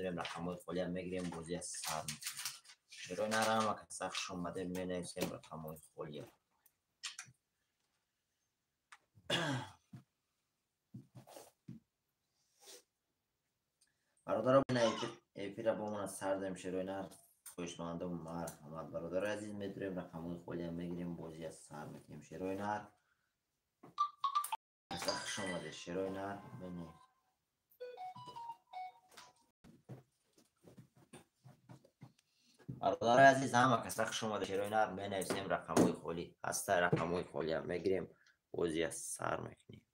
Медонем рақамҳои холия мегирем, бозия сар мекунем. Шерои нар, ҳама каса хуш омадед, менависем рақамҳои холия. Бародаро, эфира бо мона сар дадем. Шерои нар, хоҳишмандом, марҳамат. Бародарои азиз, медурем, рақамҳои холия мегирем, бозия сар мекунем. Шерои нар, хуш омадед. Шерои нар, менависем. Бародарои азиз, ҳама каса хуш омадед. Шерои нар, менависем рақамҳои холӣ ҳаста, рақамҳои холия мегирем, бозия сар мекунем.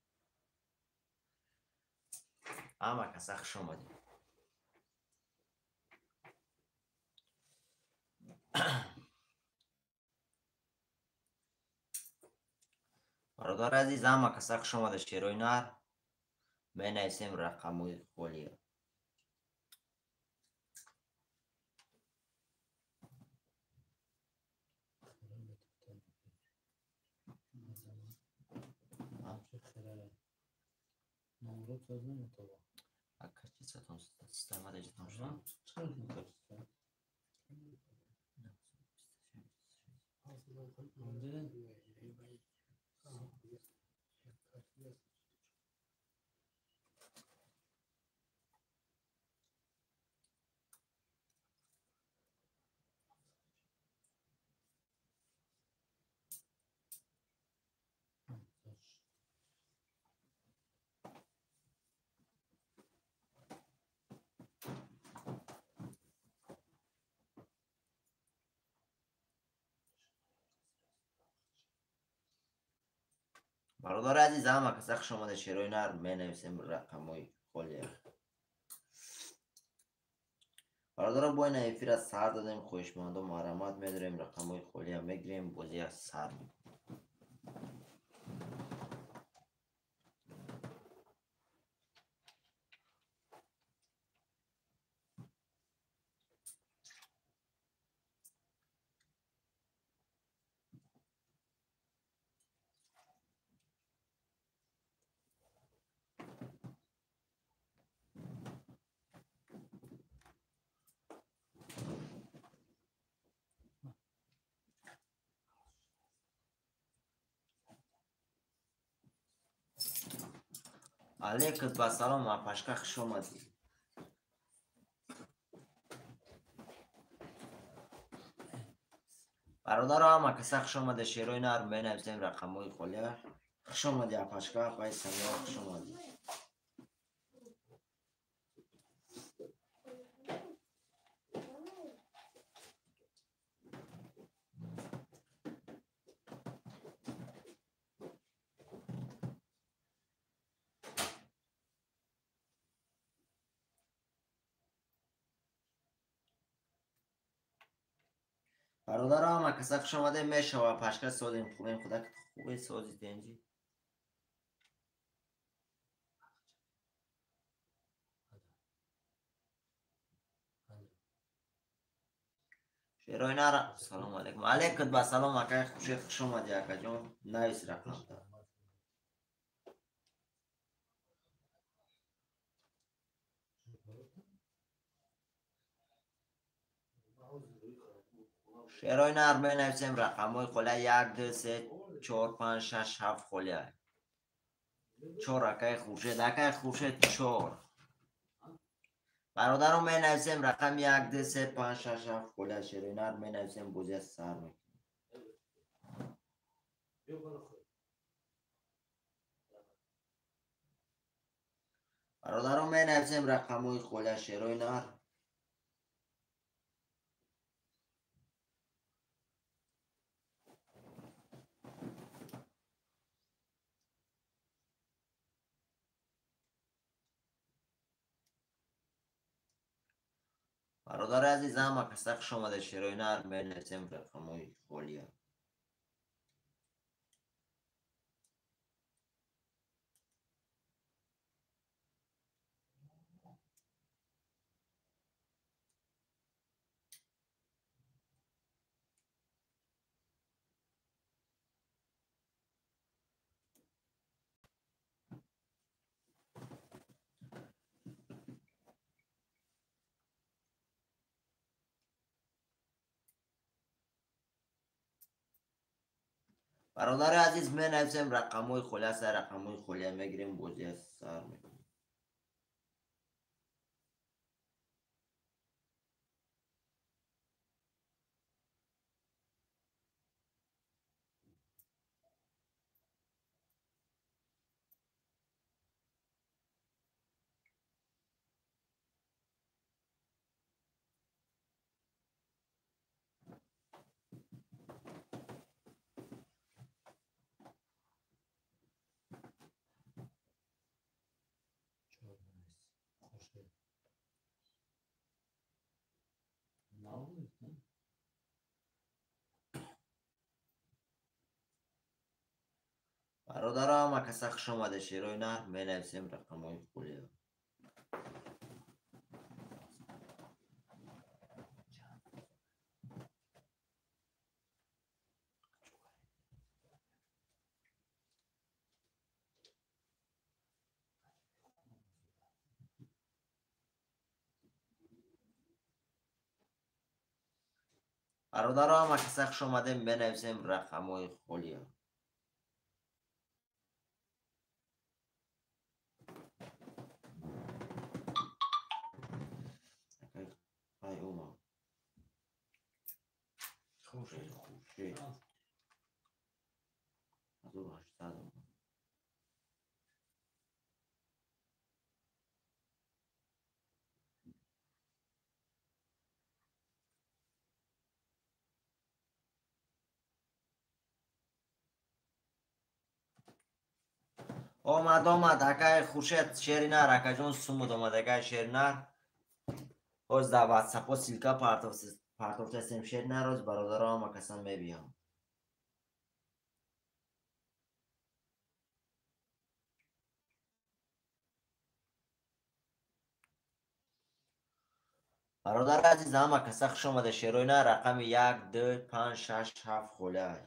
Ҳама каса хуш омадед. Бародари азиз, ҳама каса хуш омадед. Шерои нар, менависем рақамҳои холия. Бародари азиз, ҳама каса хуш омадед. Шерои нар, менависем рақамҳои холия. Бародаро, бо ина эфира сар дадем. Хоҳишмандо, марҳамат, медорем, рақамҳои холия мегирем, бозия сар мекунем. Алейкум ассалом, апашка, хуш омадӣ. Бародаро, ҳама каса хуш омада. Шерои нар, менависем рақамҳои холия. Хуш омадӣ, апашка, апаи Самиё, хуш омадӣ. Бародаро, ҳама каса хуш омадем. Мешава, пашка, созем, хубем, худак хубе, сози тенҷи. Шерои нар, салому алейкум. Алейкум ба салом, акай Хуршед, хуш омадӣ, акаҷон. Навис рақамта. Шерои нар, менависем рақамҳои холия. Як, ду, се, чор, панҷ, шаш, ҳафт холия. Чор, акаи Хуршед, акаи Хуршед, чор. Бародаро, менависем рақами як, ду, се, панҷ, шаш, ҳафт холия. Шерои нар, менависем, бозия сар мекунем. Бародаро, менависем рақамҳои холия. Шерои нар. Бародари азиз, ҳама каса хуш омадед. Шерои нар, менависем рақамҳои холия. Бародари азиз, менависем рақамҳои холия, сар рақамҳои холия мегирем, бозия сар мекунем. Бародарам, ҳама каса хуш омада, шерои нар, менависем рақамҳои холия. Бародарам, ҳама каса хуш омадем, менависем рақамҳои холия. Хуршед, Хуршед. 1800. Омад, омад, акай Хуршед, шеринар, акаҷон сумуд омад, акай шеринар. Ҳоз дар ватсапо ссылка партофтасем шеринар, ҳоз бародаро ҳама касан мебиям. Бародари азиз, ҳама каса хуш омада, шерои нар, рақами 1, 2, 5, 6, 7 холиай.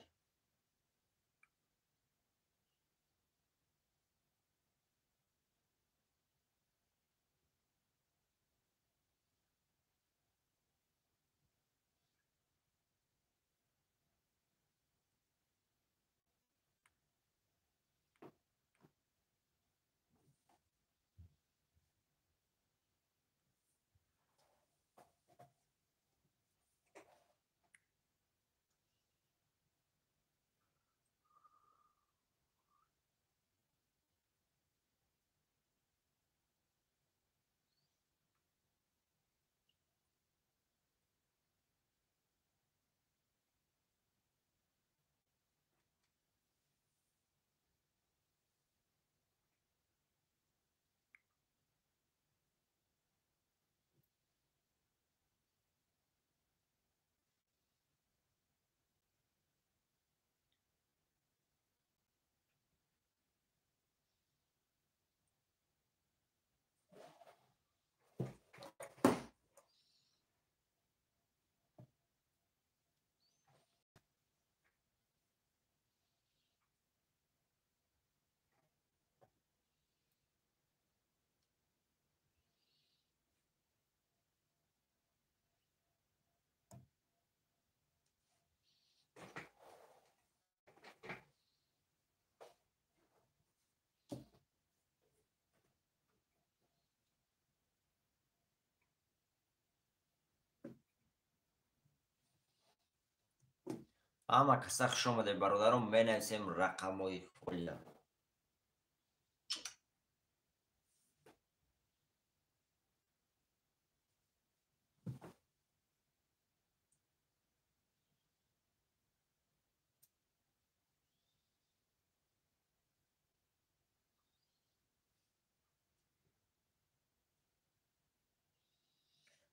Ҳама каса хуш омадед, бародарон, менависем рақамҳои холия.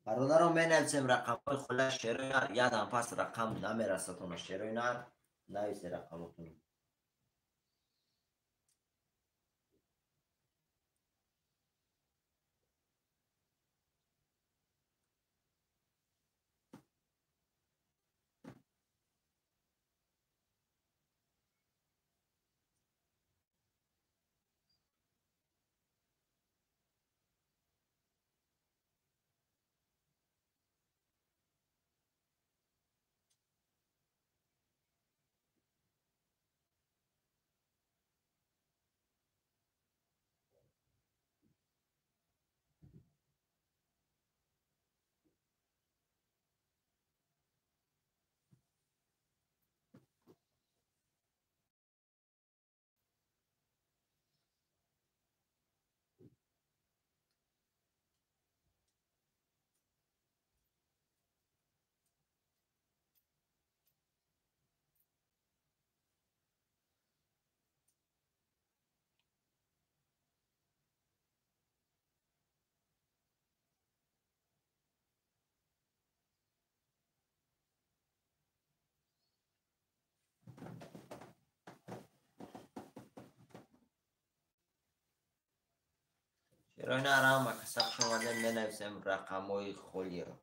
Бародарон, менависем рақамҳои холия, шерои нар, ядам пас рақам намерасатона, шерои нар, нависе рақамотон. Шерои нар ҳама каса хуш омадем, менависем рақамҳои холиро.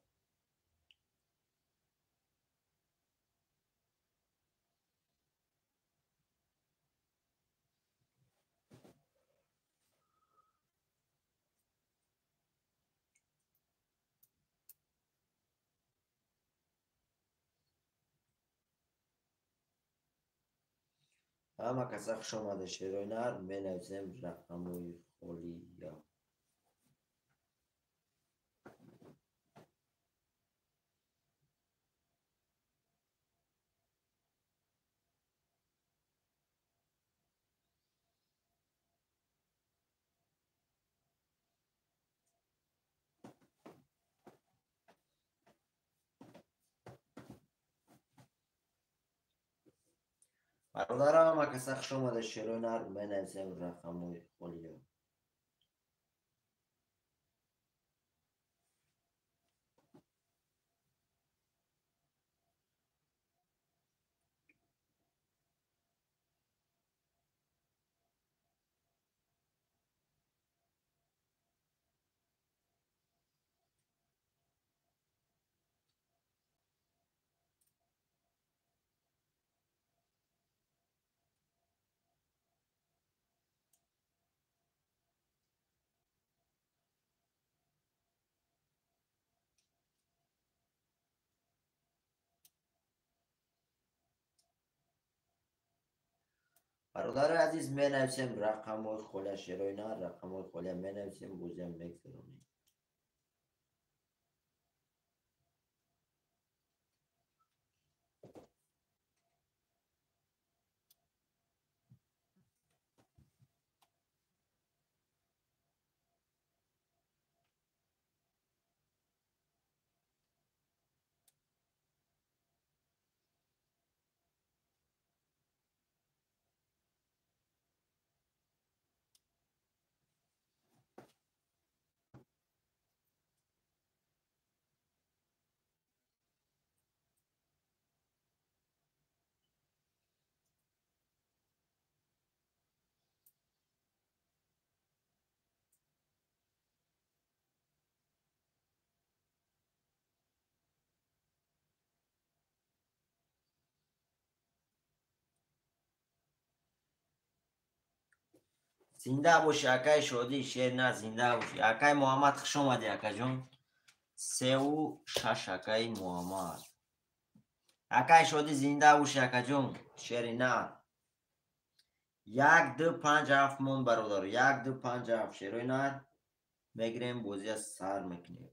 Ҳама каса хуш омада, шерои нар, менависем рақамҳои холиро. Бародарам, ҳама каса хуш омада, шерои нар, менависем рақамҳои холиро. Бародари азиз, менависем рақамҳои холия, шерои нар, рақамҳои холия менависем, бозиам мегзаронем. Зинда бошӣ, акай Шодӣ, шер на, зинда бошӣ. Акай Муҳаммад, хуш омадӣ, акаҷон. 3 6, акай Муҳаммад. Акай Шодӣ, зинда бошӣ, акаҷон. Шери на. 1 2 5 7 мон, бародар. 1 2 5 7, шерои нар. Мегирем, бозия сар мекунем.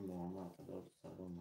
Муҳаммад, салом.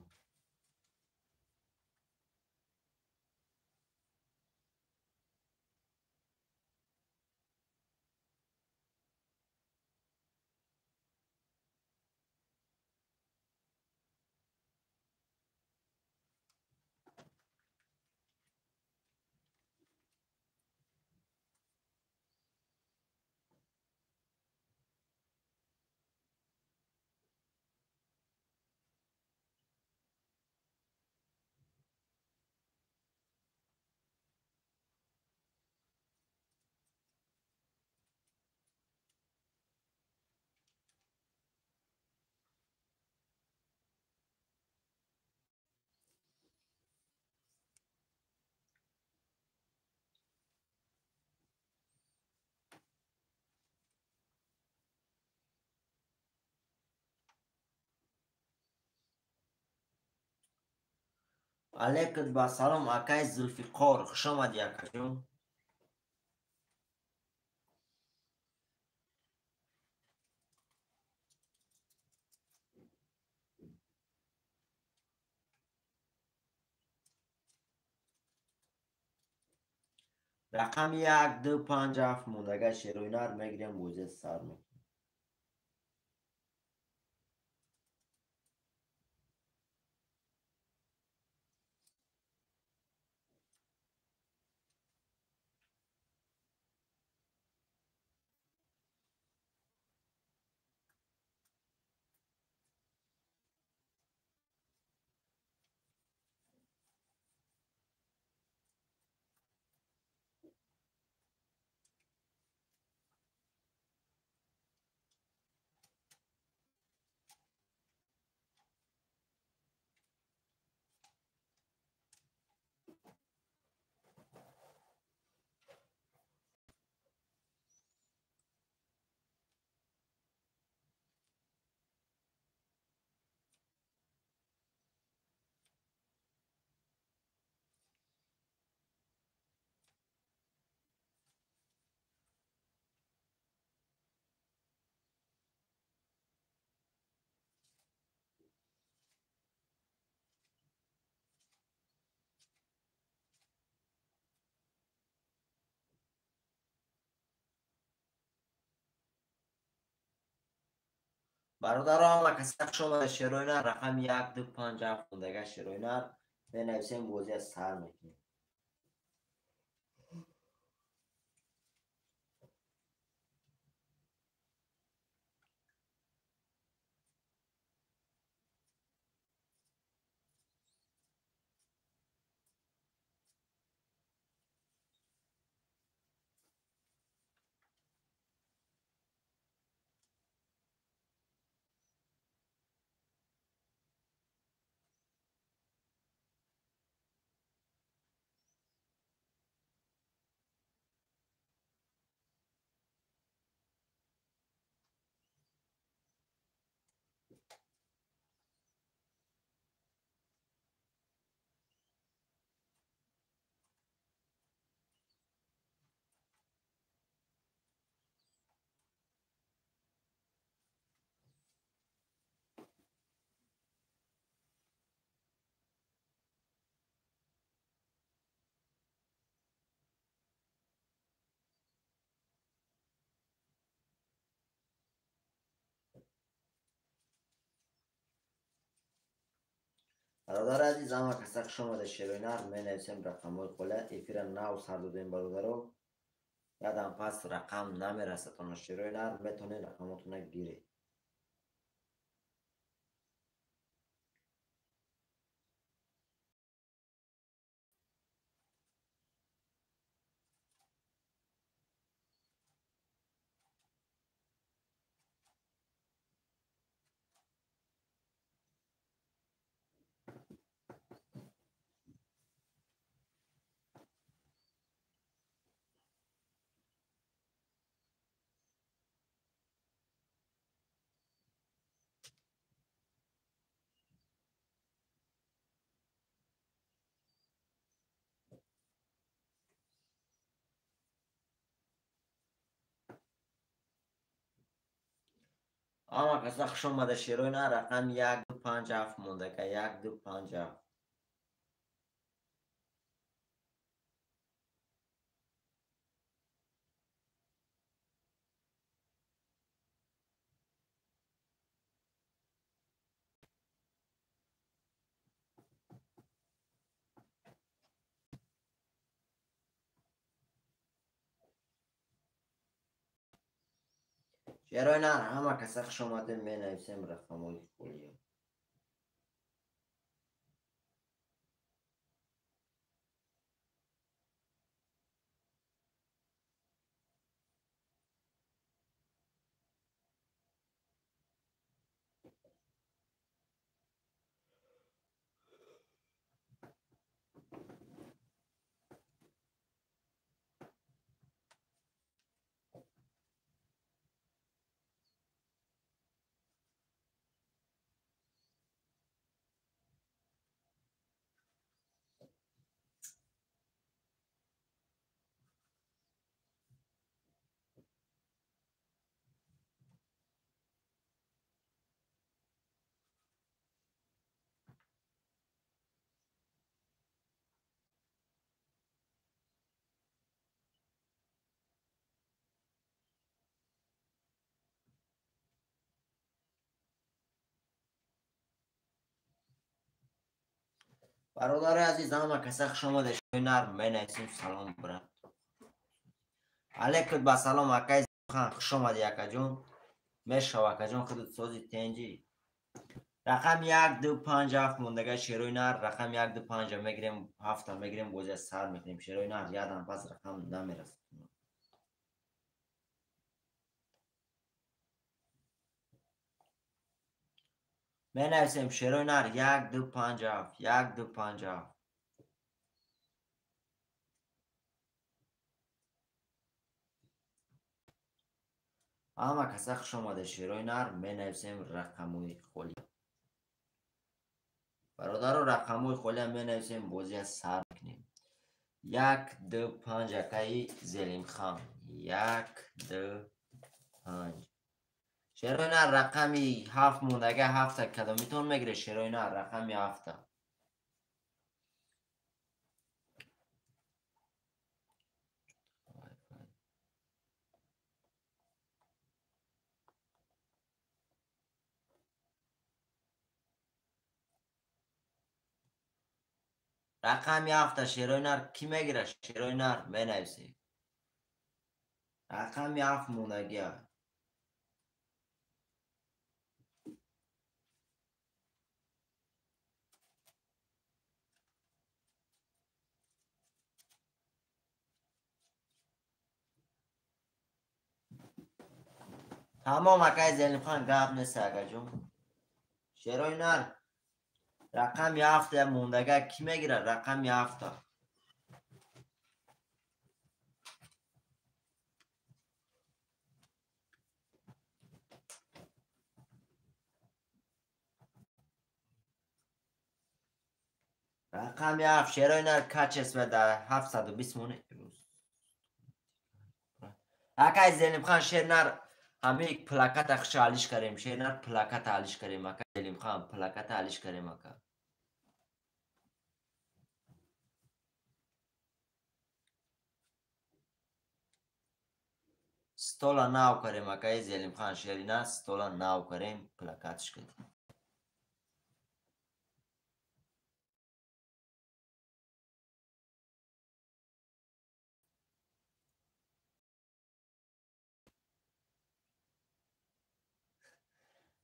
Алейкум ба салом, акай Зулфиқор, хуш омадӣ, акаҷон. Рақами 1, 2, 5, 7 мондага шероинар мегирем, бозия сар мекунем. Бародаро, ҳама касе хуш омада. Шероинар рақами 1, 2, 5, 7 мондага шероинар менависем, бозия сар мекунем. Бародар азиз, ҳама каса хуш омада. Шероинар менависем рақамҳои қола. Эфира нав сар додем, бародаро. Ядам пас рақам намерасад она шероинар, метавонед рақамотона гиред. Ҳама каса хуш омада. Шероинар рақами 1, 2, 5, 7 мондага 1, 2, 5, 7. Шероинар ҳама каса хуш омада, менависем рақамҳои холия. Бародари азиз, ҳама каса хуш омадед. Шои нар менависем. Салом, брат. Алейкум ба салом, акай хан, хуш омадӣ, акаҷон. Мешава, акаҷон, худат сози, тенҷӣ. Рақами 1, 2, 5, 7 мондага, шерои нар. Рақами 1, 2, 5 мегирем, 7 мегирем, бозия сар мекунем. Шерои нар, ядам пас рақам намерасад. Менависем шерои нар 1, 2, 5, 7, 1, 2, 5, 7. Ҳама каса хуш омадед, шерои нар. Менависем рақамҳои холӣ. Бародаро, рақамҳои холиам менависем, бозия сар мекунем. 1, 2, 5, акаи Зелимхан. 1, 2, 5. Шерои нар рақами 7 мондага, 7 кадомитон мегиред, шерои нар рақами 7. Рақами 7 шерои нар кӣ мегирад? Шерои нар менависед. Рақами 7 мондагиа. Тамом, акай Зелимхан, гап нест, акаҷон. Шерои нар рақами 7 мондага кӣ мегирад? Рақами 7. Рақами 7 шерои нар качество дар 720 моне. Акай Зелимхан, шер нар ҳамин плаката хуша алиш карем. Шер нар плаката алиш карем, акай Зелимхан, плаката алиш карем, ака. Стола нав карем, акай Зелимхан, шерина стола нав карем, плакатш кардем.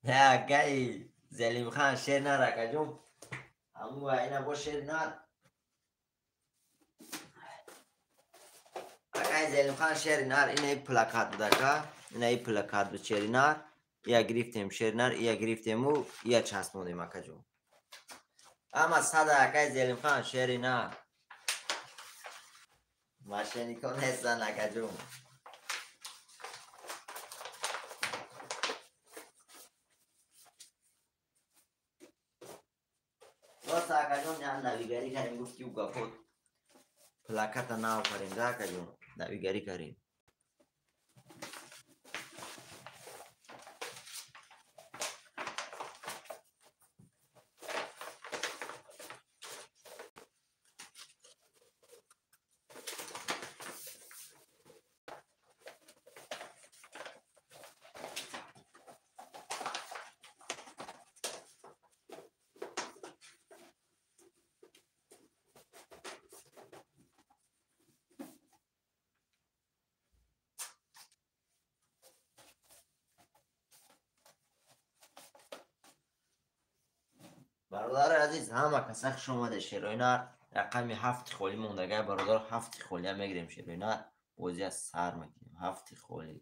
Не, акай Зелимхан, шер нар, акаҷон. Ҳамун ина бо шер нар. Акай Зелимхан, шери нар, ина плакат буд, ака. Ина плакат буд, шери нар. Ия гирифтем, шери нар, ия гирифтему, ия часпондем, акаҷон. Ама сада, акай Зелимхан, шери нар. Мошеннико нестан, акаҷон. Рост, акаҷон, навигарӣ кардем, гуфти ӯ гапот. Плаката нав кардем, да, акаҷон, навигарӣ кардем. Бародари азиз, ҳама каса хуш омадед, шерои нар. Рақами 7 холӣ мондага, бародар, 7 холия мегирем, шерои нар. Бозия сар мекунем. 7 холӣ.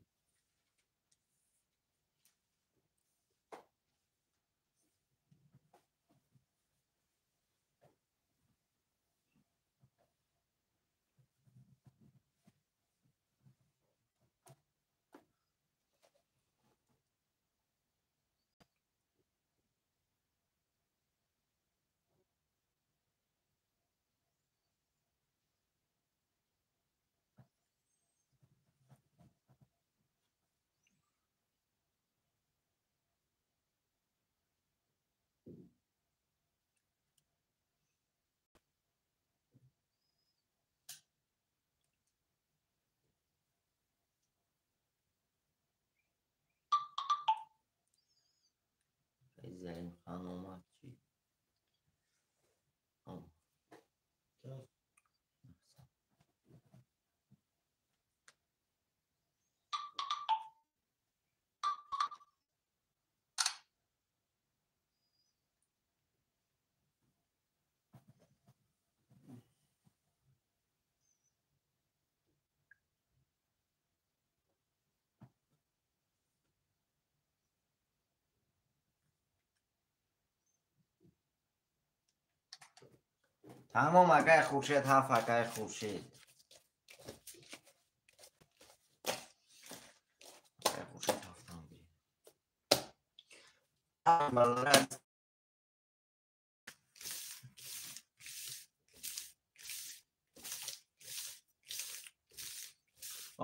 Зелимхан омад, чӣ? Тамом акай Хуршед, ҳафт акай Хуршед. Акай Хуршед ҳафтам гирифт.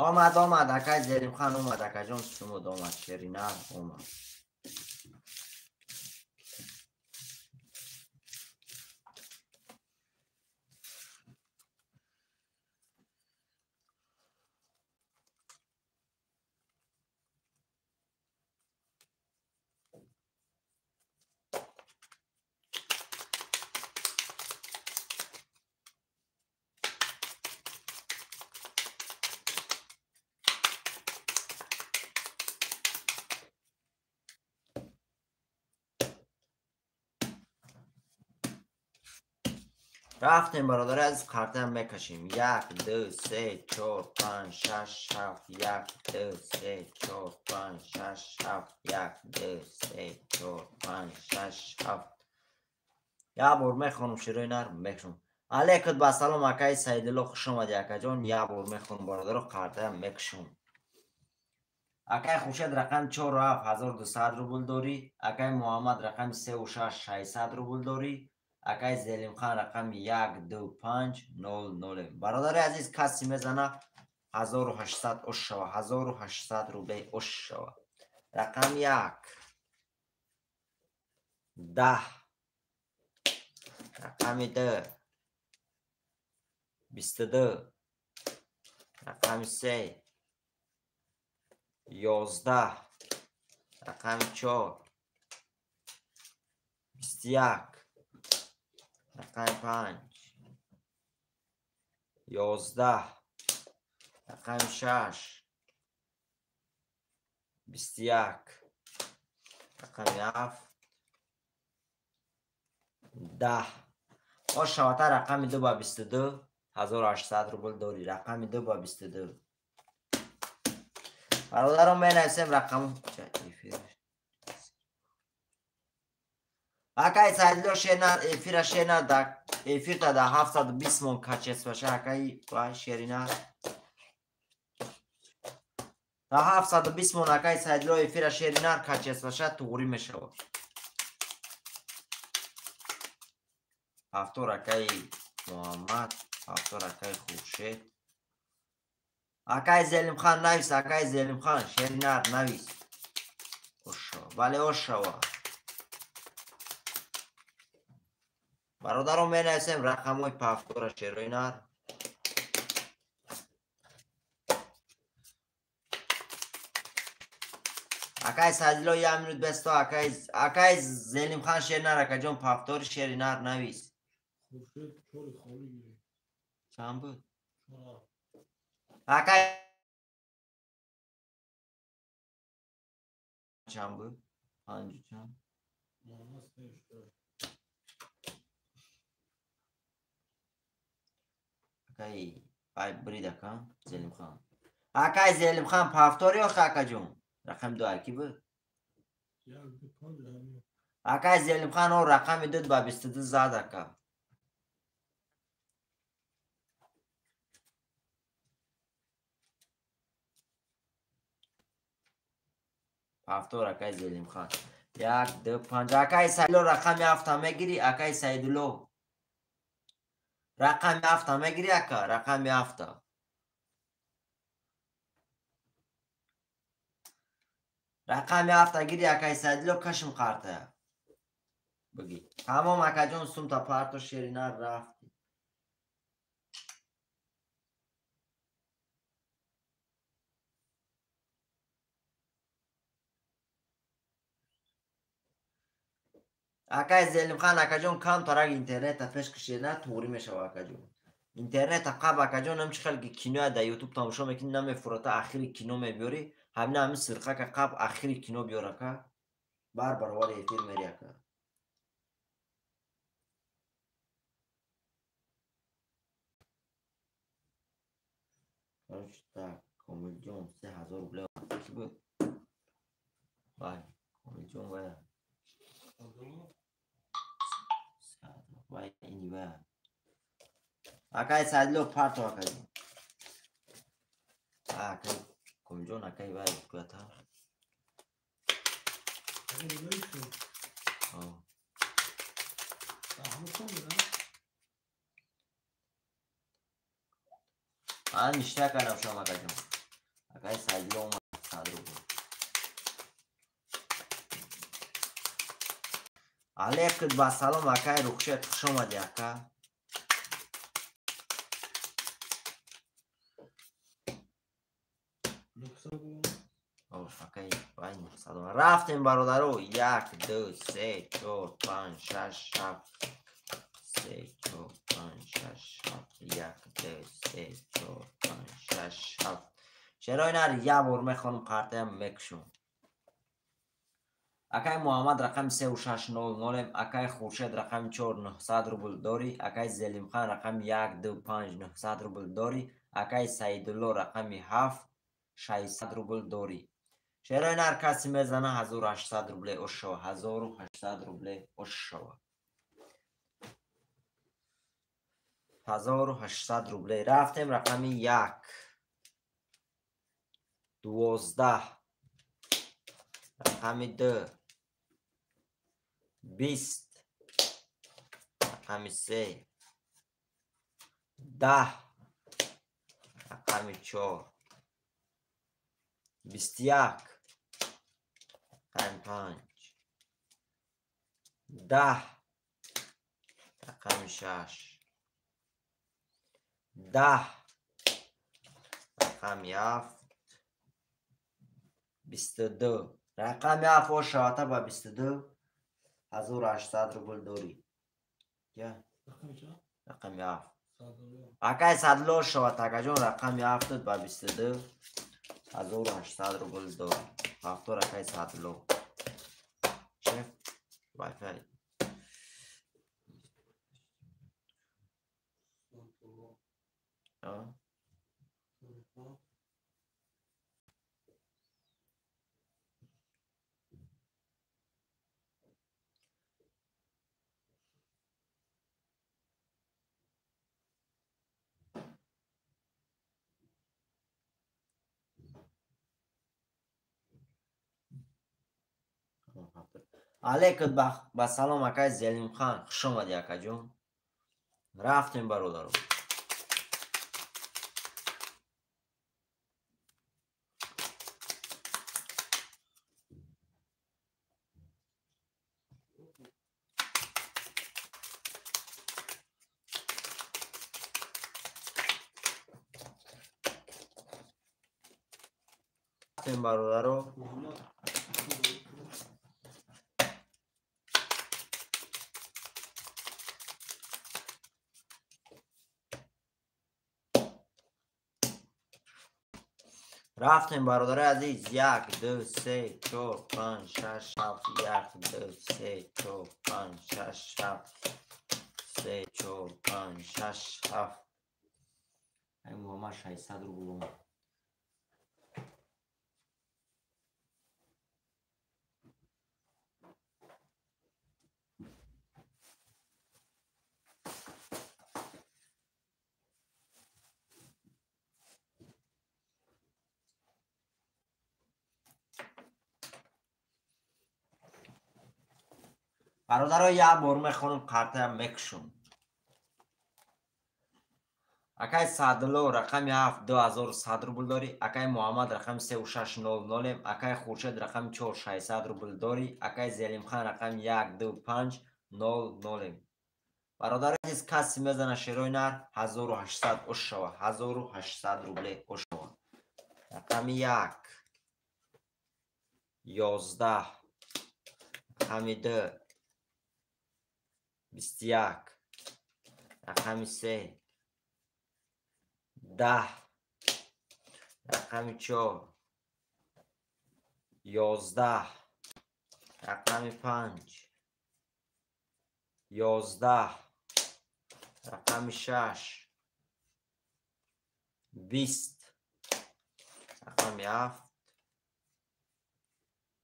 Омад, омад, акай Зелимхан омад, акаҷон сумуд омад, Шерина омад. Рафтем бародари азиз, қартаам мекашем. 1, 2, 3, 4, 5, 6, 7, 1, 2, 3, 4, 5, 6, 7, 1, 2, 3, 4, 5, 6, 7. Як бор мехонам шерои нар мекашам. Алейкум ба салом акаи Саидулло, хуш омадӣ акаҷон. Як бор мехонам бародаро, қартаам мекашам. Акаи Хуршед рақами 4 7 1200 рубл дорӣ. Акаи Муҳаммад рақами 3 6 600 рубл дорӣ. Акаи Зелимхан рақами 1 2 5 0 0. Бародари азиз, каси мезана 1800 ош шава, 1800 рублей ош шава. Рақами 1 10, рақами 2 22, рақами 3 11, рақами 4 21, рақами 5 11, рақами 6 21, рақами 7 10. Ош шавата рақами 2 ба 22 1800 рубл дорӣ. Рақами 2 ба 22. Бародарон, менависем рақам. Акай Саидулло шена эфира шена да эфирта да 720 мон качес баша акай ва шерина. Да 720 мон акай Саидулло эфира шерина качес баша туғри мешава. Ҳафтор акай Муҳаммад, ҳафтор акай Хуршед. Акай Зелимхан навис, акай Зелимхан шеринар навис. Ошава, бале ошава. Бародарон, менависем рақамҳои пафтора шерои нар. Акай Саидулло як минут бесто, акай Зелимхан шеринар, акаҷон пафтори шеринар навис. Хуршед чори холӣ гирифт. Чанд буд? 4. Акай чанд буд? 5 чанд? Муҳаммад 3 6. Акай ай брид ака Зелимхан. Акай Зелимхан пафтори ё акаҷон? Рақами 2 аки буд? 1 2 5 ҳамин. Акай Зелимхан о рақами 2 ба 22 зад ака. Пафтор акай Зелимхан. 1 2 5. Акай Саидулло рақами 7 мегири, акай Саидулло. Рақами 7 мегири ака, рақами 7. Рақами 7 гири акай Саидулло, кашм қарта. Бигӣ. Тамом акаҷон, сумта парто шерина рафти. Акай Зелимхан акаҷон камтарак интернета пеш кашида туғрӣ мешава акаҷон. Интернета қаб акаҷон ҳам чӣ хел ки киноя дар ютуб тамошо мекунӣ намефурата, ахири кино мебиёрӣ, ҳамина ҳамин сирқака қаб ахири кино биёр ака, бар баробари эфир мери ака. Короче так, Комилҷон 3000 рубля ки буд? Вай, Комилҷон вай. Вай ини вай. Акай Саидло парто акай. Акай Кумҷон акай вай куята. Ан ништа кардам шумо акаҷон. Акай Саидло омад 100 рубл. Алейкум ба салом акай Рухшед, хуш омадӣ ака. Акай вай 900. Рафтем бародаро. 1 2 3 4 5 6 7 3 4 5 6 7 1 2 3 4 5 6 7. Шерои нар як бор мехонам, қартаям мекушам. Акай Муҳаммад рақами 3600, акай Хуршед рақами 4900 рубл дорӣ, акай Зелимхан рақами 1 2 5 900 рубл дорӣ, акай Саидулло рақами 7 600 рубл дорӣ. Шерои нар касе мезана 1800 рубле ошава, 1800 рубле ошава. 1800 рубле. Рафтем рақами 1 12, рақами 2 20, рақами 3 10, рақами 4 21, рақами 5 10, рақами 6 10, рақами 7 22. Рақами 7 ошавата ба 22 1800 рубл дорӣ. Рақами 7. Акай Садло ошават акаҷон, рақами 7 ба 22 1800 рубл дорӣ. Ҳафтор акай Садло. Шеф Wi-Fi. Алейкум ба салом акай Зелимхан, хуш омадӣ акаҷон. Рафтем бародаро. Рафтем бародаро. Рафтем бародари азиз. 1 2 3 4 5 6 7 1 2 3 4 5 6 7 3 4 5 6 7. Ай Муҳаммад 600 рубл омад. Бародаро як бор мехонам, қартаям мекушам. Акай Садло рақами 7 2100 рубл дорӣ, акай Муҳаммад рақами 3600, акай Хуршед рақами 4 600 рубл дорӣ, акай Зелимхан рақами 1 2 5 00. Бародари азиз, касе мезана шерои нар 1800 ошава, 1800 рубле ошава. Рақами 1 11, рақами 2 21, рақами 3 10, рақами 4 11, рақами 5 11, рақами 6 20, рақами 7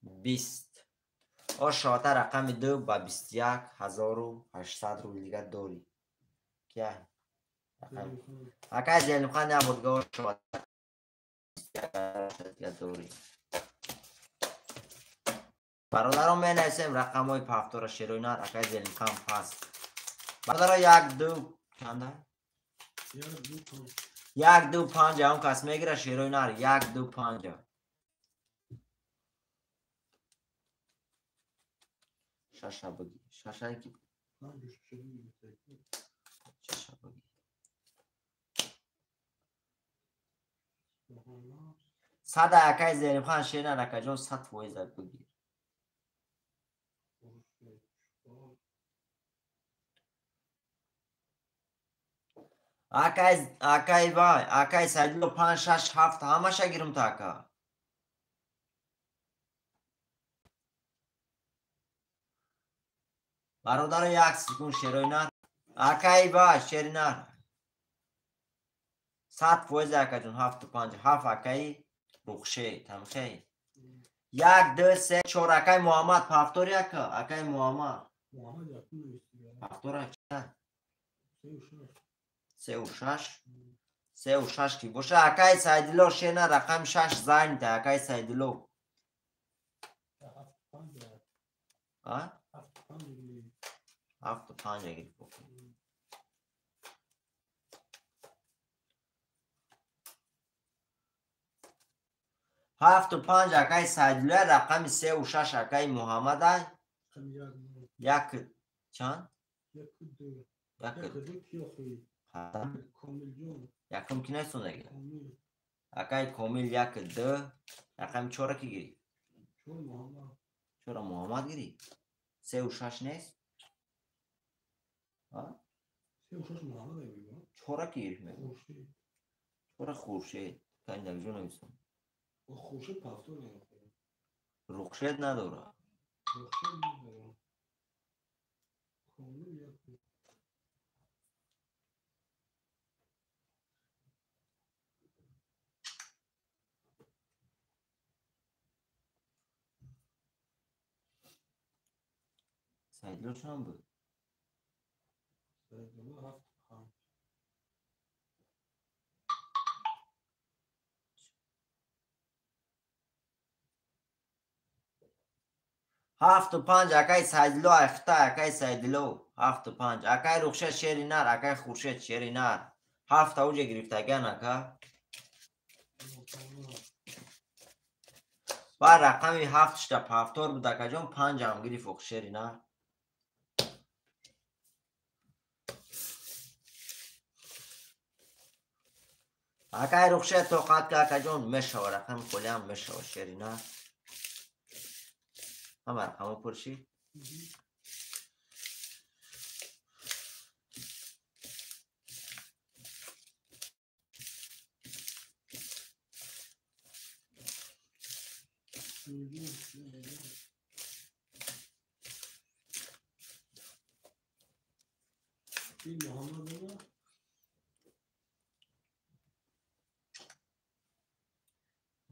20. Ошота рақами 2 ба 21 1800 рубл дига дорӣ. Кия? Акай Зелимхан набуд шуд. Бародарон менависем рақамҳои пафтора шерои нар акай Зелимхан пас. Бародаро 1 2 чанда? 1 2 5 он кас мегира шерои нар 1 2 5. Шаша баги. Шаша ки? Шаша баги. Сада акай Зелимхан шернар акаҷон 100% бигир. Акай акай вай, акай Саидулло 5 6 7 ҳамаша гирум та ака. Бародаро 1 секунд шерои нар. Акай вай, шери нар. 100% акаҷон 7 5 7 акай Рухше, тамхей. 1 2 3 4 акай Муҳаммад пафтори ака, акай Муҳаммад. Пафтора ча? 3 6. 3 6 ки боша акай Саидулло шена рақами 6 занта акай Саидулло. А? 7 5 гирифт. 7 5 акай Саидулло рақами 3 6 акай Муҳаммад ай. 1 чанд? 1 2. 1 2. Якум ки несондаги? Акай Комил 1 2 рақами 4 ки гирифт? 4 Муҳаммад гирифт. 3 6 нест? А? 3 6 Муҳаммад гирифт. 4 ки гирифт мегӯ? 4 Хуршед. Кай ҷо нависам. Хуршед пафтор намехӯрад. Рухшед надорад. Рухшед надорад. Комил 1. Саидулло чанд буд? Саидулло 7 5. 7 5 акай Саидулло айхта акай Саидулло 7 5 акай Рухшед шери нар акай Хуршед шери нар 7 ауҷа гирифтаган ака. Ба рақами 7 шта пафтор буд акаҷон 5 ҳам гирифт ох шери нар. Акай Рухшед тоқат ка акаҷон мешава рақами холиам мешава шери нар. Ҳама рақамҳо пуршид?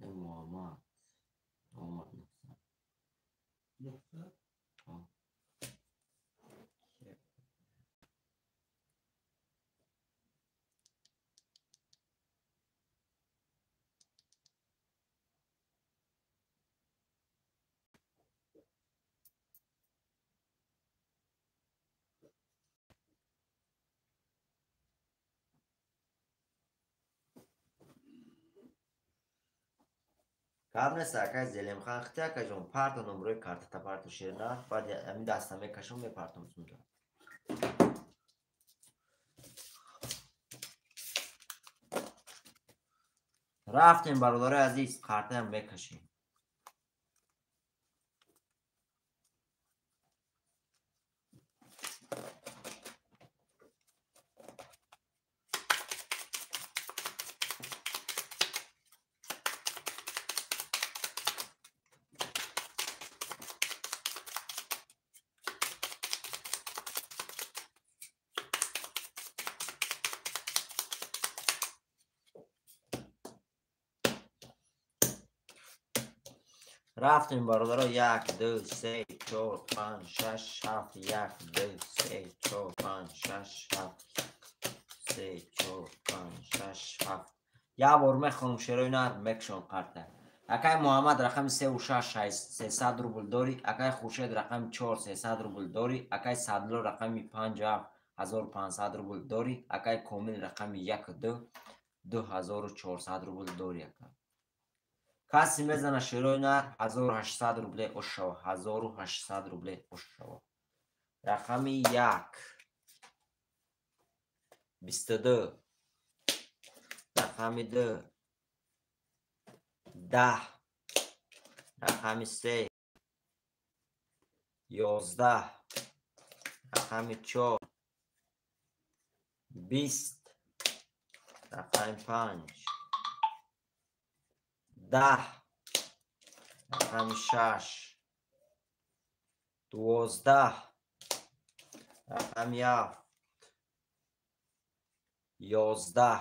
Муҳаммад. Муҳаммад. Гап нест акай Зелимхан хити акаҷон парто номрои картата парто шерна баъд ҳамин даста мекашам мепартом сумта. Рафтем бародарои азиз картаям мекашем. Рафтем бародаро 1 2 3 4 5 6 7 1 2 3 4 5 6 7 се, чор, панҷ, шаш, ҳафт. Як бор мехонам шерои нар, мекушам қарта. Акай Муҳаммад рақами севу шаш, 300 рубл дорӣ. Акай Хуршед рақами чор, 300 рубл дорӣ. Акай Садло рақами панҷ, ҳафт, 1500 рубл дорӣ. Акай Комил рақами як, ду, 2400 рубл дорӣ ака. Касе мезана шерои нар, 1800 рубле ошава, 1800 рубле ошава. Рақами як, 22, рақами ду, 10, рақами се, 11, рақами чор, 20, рақами панҷ, 10, рақами шаш, 12, рақами ҳафт, 11.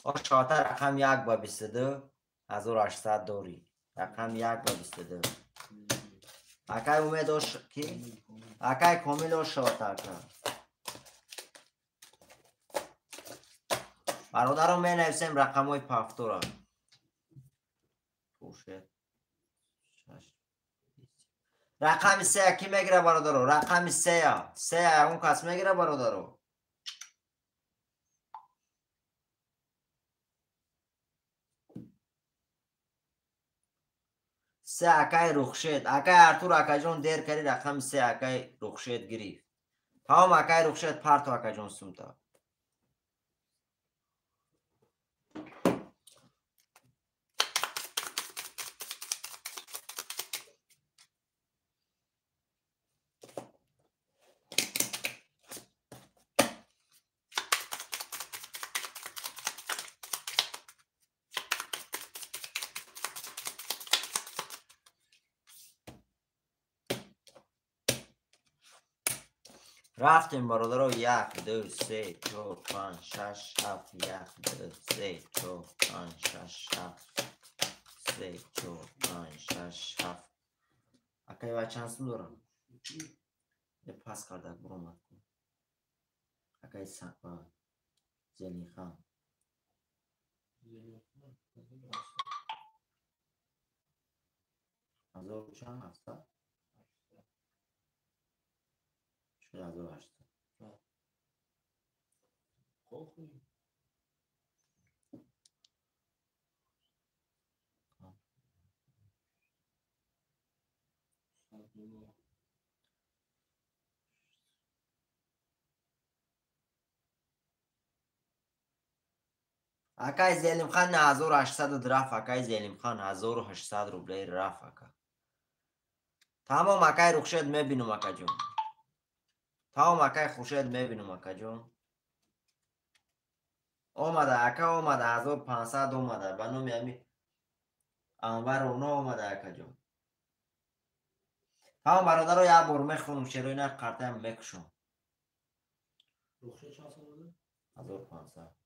Ошота рақами як ба 22, 1800 дорӣ. Рақами як ба 22. Акай Умед ош ки? Акай Комил ошота ака. Бародаро менависем рақамҳои пафтора. Рақами сея ки мегира бародаро? Рақами сея. Сея ягон кас мегира бародаро? Се акай Рухшед. Акай Артур акаҷон дер карди, рақами се акай Рухшед гирифт. Тамом акай Рухшед парто акаҷон сумта. Рафтем бародаро, як, ду, се, чор, панҷ, шаш, ҳафт, як, ду, се, чор, панҷ, шаш, ҳафт, се, чор, панҷ, шаш, ҳафт. Акай ва чанд сум дорам? Пас кардак буромад кун. Акай Зелинхан. Ҳазору чанд? 700? 1800. Акай Зелимхан 1800 рафт, акай Зелимхан 1800 рублей рафт ака. Тамом акай Рухшед мебинум акаҷон. Тамом акай Хуршед мебинум акаҷон. Омада ака омада 1500 омада ба номи ами Анвар оно омада акаҷон. Тамом бародаро як бор мехонам шерои нар қартаям мекушам. Рухшед чанд сом омада? 1500.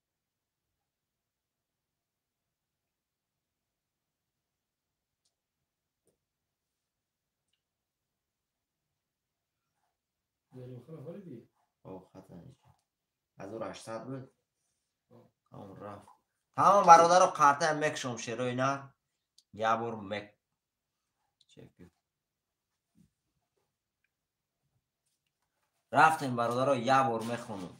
1800 буд. Тамом рафт. Тамом бародаро қартаям мекушам шерои нар. Як бор мек. Рафтем бародаро як бор мехонам.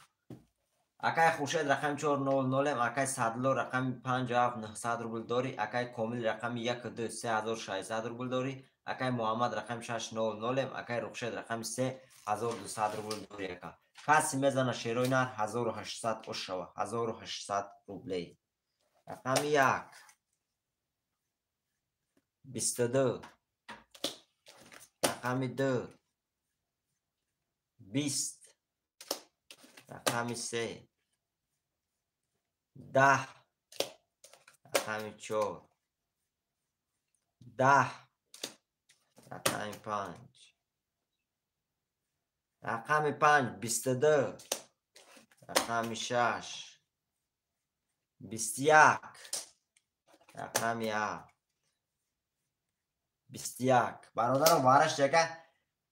Акай Хуршед рақами 400, акай Садло рақами 57 900 рубл дорӣ, акай Комил рақами 1 2 3600 рубл дорӣ, акай Муҳаммад рақами 600, акай Рухшед рақами 3 1200 рубл дорӣ ака. Касе мезана шерои нар 1800 ошава, 1800 рублей. Рақами як, 22, рақами ду, 20, рақами се, 10, рақами чор, 10, рақами панҷ, рақами панҷ, 22, рақами шаш, 21, рақами ҳафт, 21. Бародаро вараш яка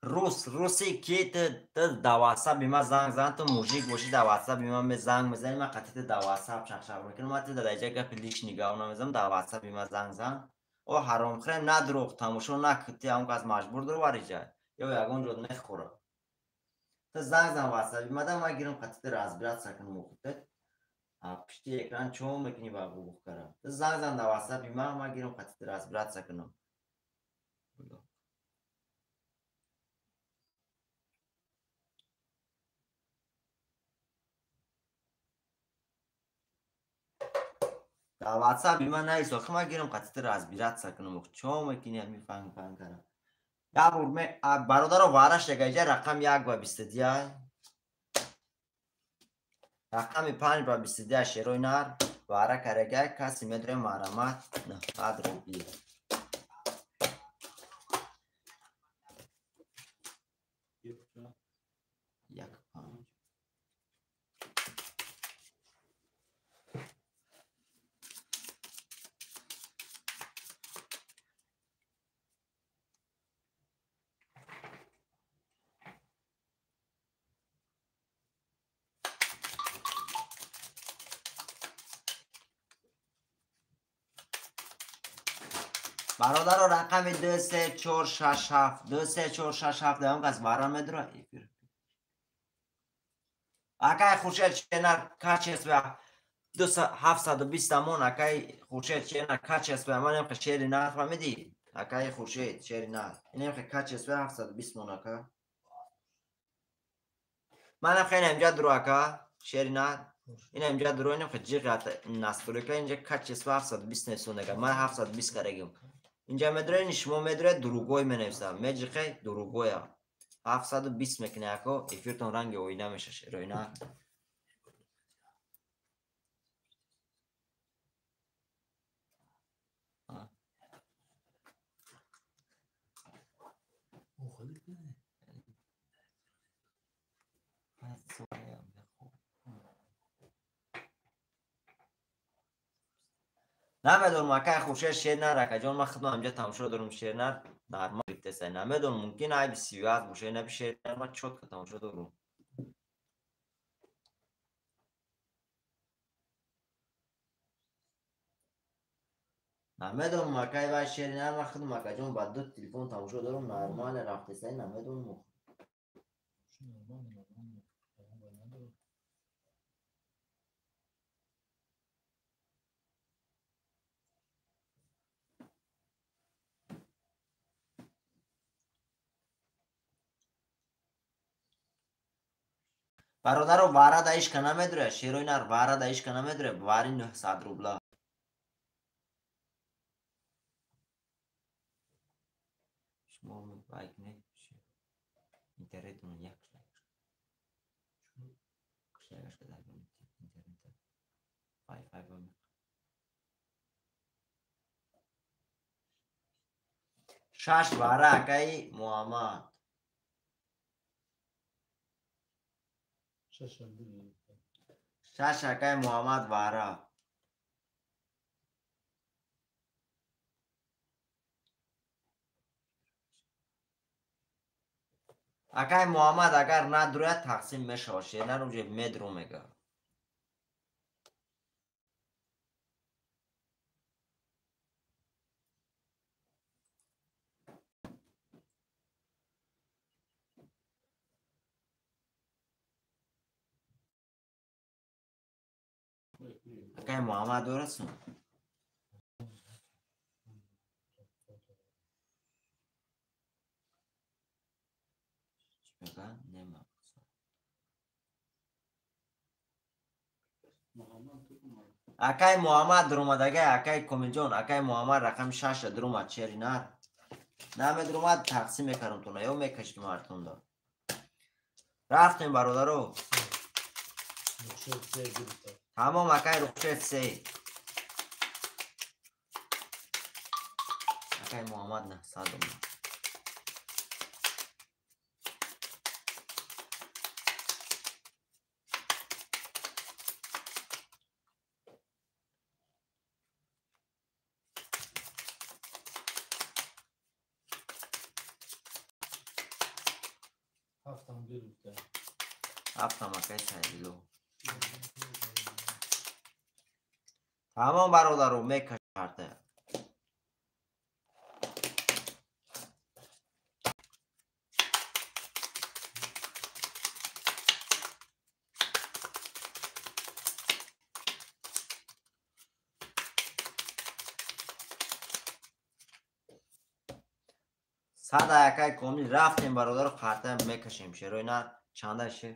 Рус, руси ки ту дар ватсапи ман занг зан, ту мужик бошӣ дар ватсапи ман занг мезанӣ, ман қатъи ту дар ватсап чақчақ мекунам, ман ту дар даҷа гапи лишний гап намезанам, дар ватсапи ман занг зан. О ҳаромхӯрем надурӯғ тамошо накун, ту ҳамон кас маҷбур дуру вариҷа ё ягон ҷо мехӯра. Ту занг зан ватсапи мада, ман гирам қатъи ту разбираться кунам охи. Пишти экран чо мекунӣ ба бубух кара? Ту занг зан дар ватсапи ман, ман гирам қатъи ту разбираться кунам. Дар ватсапи ман навис, охи ман гирам қатъи ту разбираться кунам. Ох чо мекунӣ ҳамин фанг фанг кара? Як бор бародаро вараш яга иҷа рақам 1 ба 22, рақами 5 ба 22 шерои нар вара карага, каси медрои марамат 900 рубли. 1 5. Бародаро рақами 2 3 4 6 7 2 3 4 6 7 даём кас вара медура эфир. Акай Хуршед шенар качестве 720 амон, акай Хуршед шенар качестве ман ем шери нар фаҳмидӣ? Акай Хуршед шери нар. Инем качестве 720 мон ака. Манам хеле инҷа дуру ака шери нар. Ина инҷа дуру инем ҷиғ настройка инҷа качество 720 несонега. Ман 720 карагим. Инҷа медуред, шумо медуред, другой менависам. Меҷиқе другоя. 720 мекунӣ ако, эфиртон ранги оина меша шероина. Намедонам акай Хуршед шер нар акаҷон, ман худам инҷа тамошо дорам шер нар нормал гирифтеса. Намедонам мумкин айби связь боша, наби шер нар ман чётко тамошо дорам. Намедонам акай вай шери нар ман худам акаҷон ба ду телефон тамошо дорам, нормально рафтеса, намедонам. Бародаро вара да ишка намедуре, шерои нар вара да ишка намедуре, вари 900 рубла. Шумо лайк не интернетон як шлягашка дар интернет Wi-Fi ба шаш вара акаи Муҳаммад. Шаш акаи Муҳаммад вара. Акаи Муҳаммад агар надурояд тақсим мешавад, шернар уже медру мега. Акаи Муҳаммад дорасу? Акаи Муҳаммад дуромадагай, акаи Комилҷон, акаи Муҳаммад рақами шаша дуромад, шери нар. Намедуромад тақсим мекардам туна, ё мекашидум ҳартунда. Рафтем бародаро. Тамом акаи Рухшед се. Акаи Муҳаммад 900 омад. Ҳафтам гирифта. Ҳафтам акай Сайдило. Тамом бародаро, мекаш карта. Сада якай комил рафтем бародаро, карта мекашем. Шерои нар чанда шер?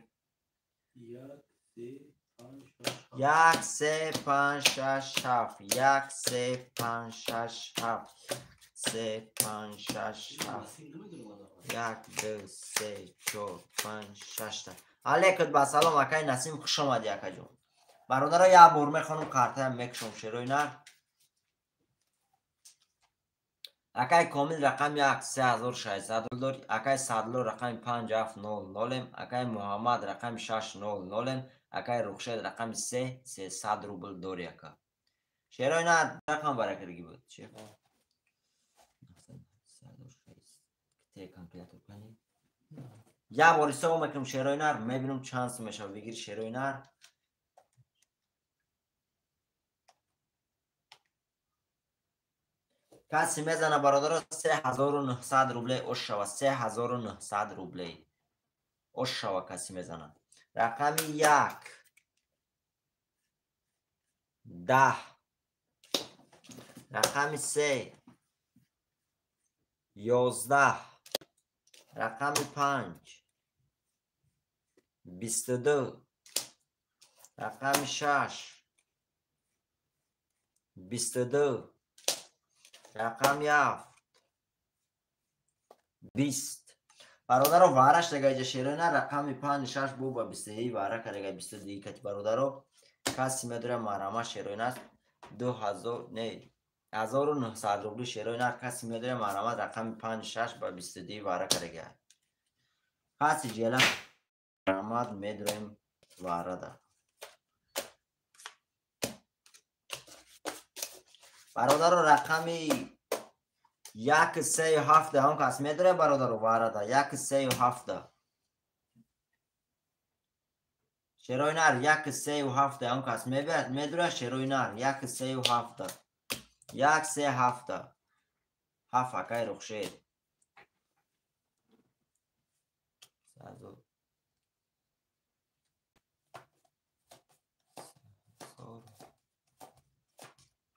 1 3 5 6 1 3 5 6 7 1 3 5 6 7 3 5 6 7 1 2 3 4 5 6. Алейкум ба салом акай Насим, хуш омадӣ акаҷон. Бародаро, як бор мехонам, картаям мекашам. Шерои нар акай Комил рақами 1 3600 рубл, акай Садло рақами 5 7 0 0, акай Муҳаммад рақами 6 0 0, акай Рухшед рақами 3 300 рубл дори ака. Шерои нар рақам баракарги буд. Шеф. Як бор ҳисоб мекунам шерои нар, мебинам чанд сум мешавад. Бигир шерои нар. Каси мезана бародаро 3900 рублей ошава, 3900 рублей ошава каси мезана. Рақами 1 10, рақами 3 11, рақами 5 22, рақами 6 22, рақами 7 20. Бародаро, вараш дега иҷа шерои нар рақами 5 6 бу ба 21 вара карега 22 кати бародаро. Каси медора марама шерои нар 2000 не 1900 рубли шерои нар каси медора марама рақами 5 6 ба 22 вара карега. Каси ҷела марамат медроем варада. Бародаро, рақами 1 3 7 ҳам кас медоре бародаро варада 1 3 7. Шерои нар 1 3 7 ҳам кас медоре шерои нар 1 3 7. 1 3 7. 7 акай Рухшед.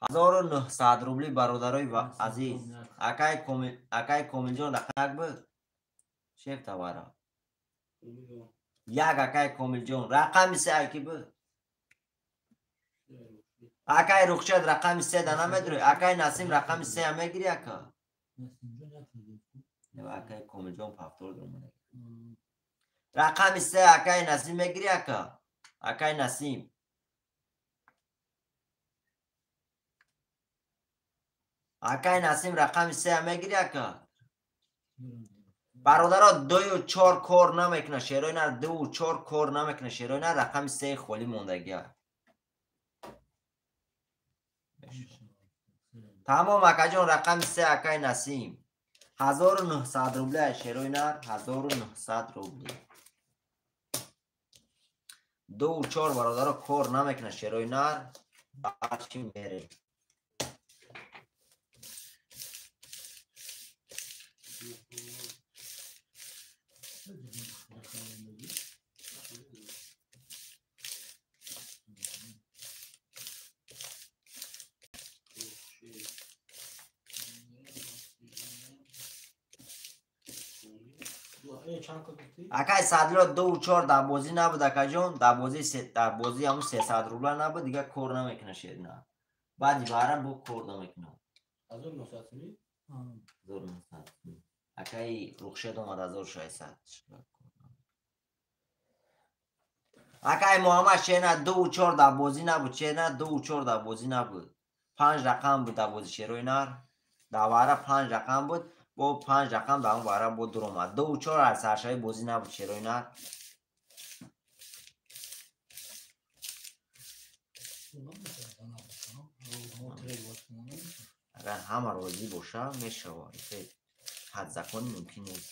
1900 рубли бародарои азиз. Акай Комилҷон рақам 1 буд. Шеф тавара. 1 акай Комилҷон рақами 3 аки буд. Акай Рухшед рақами 3 да намедурӣ. Акай Насим рақами 3 мегирӣ ака. Акай Комилҷон повтор дорам. Рақами 3 акай Насим мегирӣ ака. Акай Насим. Акай Насим рақами 3 мегирӣ ака. Бародаро, 2 4 кор намекуна шерои нар, 2 4 кор намекуна шерои нар, рақами 3 холӣ мондагия. Тамом акаҷон, рақами 3 акай Насим. 1900 рубли шерои нар, 1900 рубли. 2 4 бародаро кор намекуна шерои нар, барчи мере. Акай Садло 2 4 дар бозӣ набуд акаҷон, дар бозӣ ҳамун 300 рубла набуд, дига кор намекуна шерина. Баъди бара бо кор намекуна. 1900 ми? 1900. Акай Рухшед омад 1600. Акай Муҳаммад шерина 2 4 дар бозӣ набуд, шерина 2 4 дар бозӣ набуд. 5 рақам буд дар бозӣ шерои нар. Дар вара 5 рақам буд. Бо 5 рақам дар он вара бо дуромад. 2 4 аз саршави бозӣ набуд шерои нар. Агар ҳама розӣ боша мешава. Ҳадзаконӣ мумкин нест.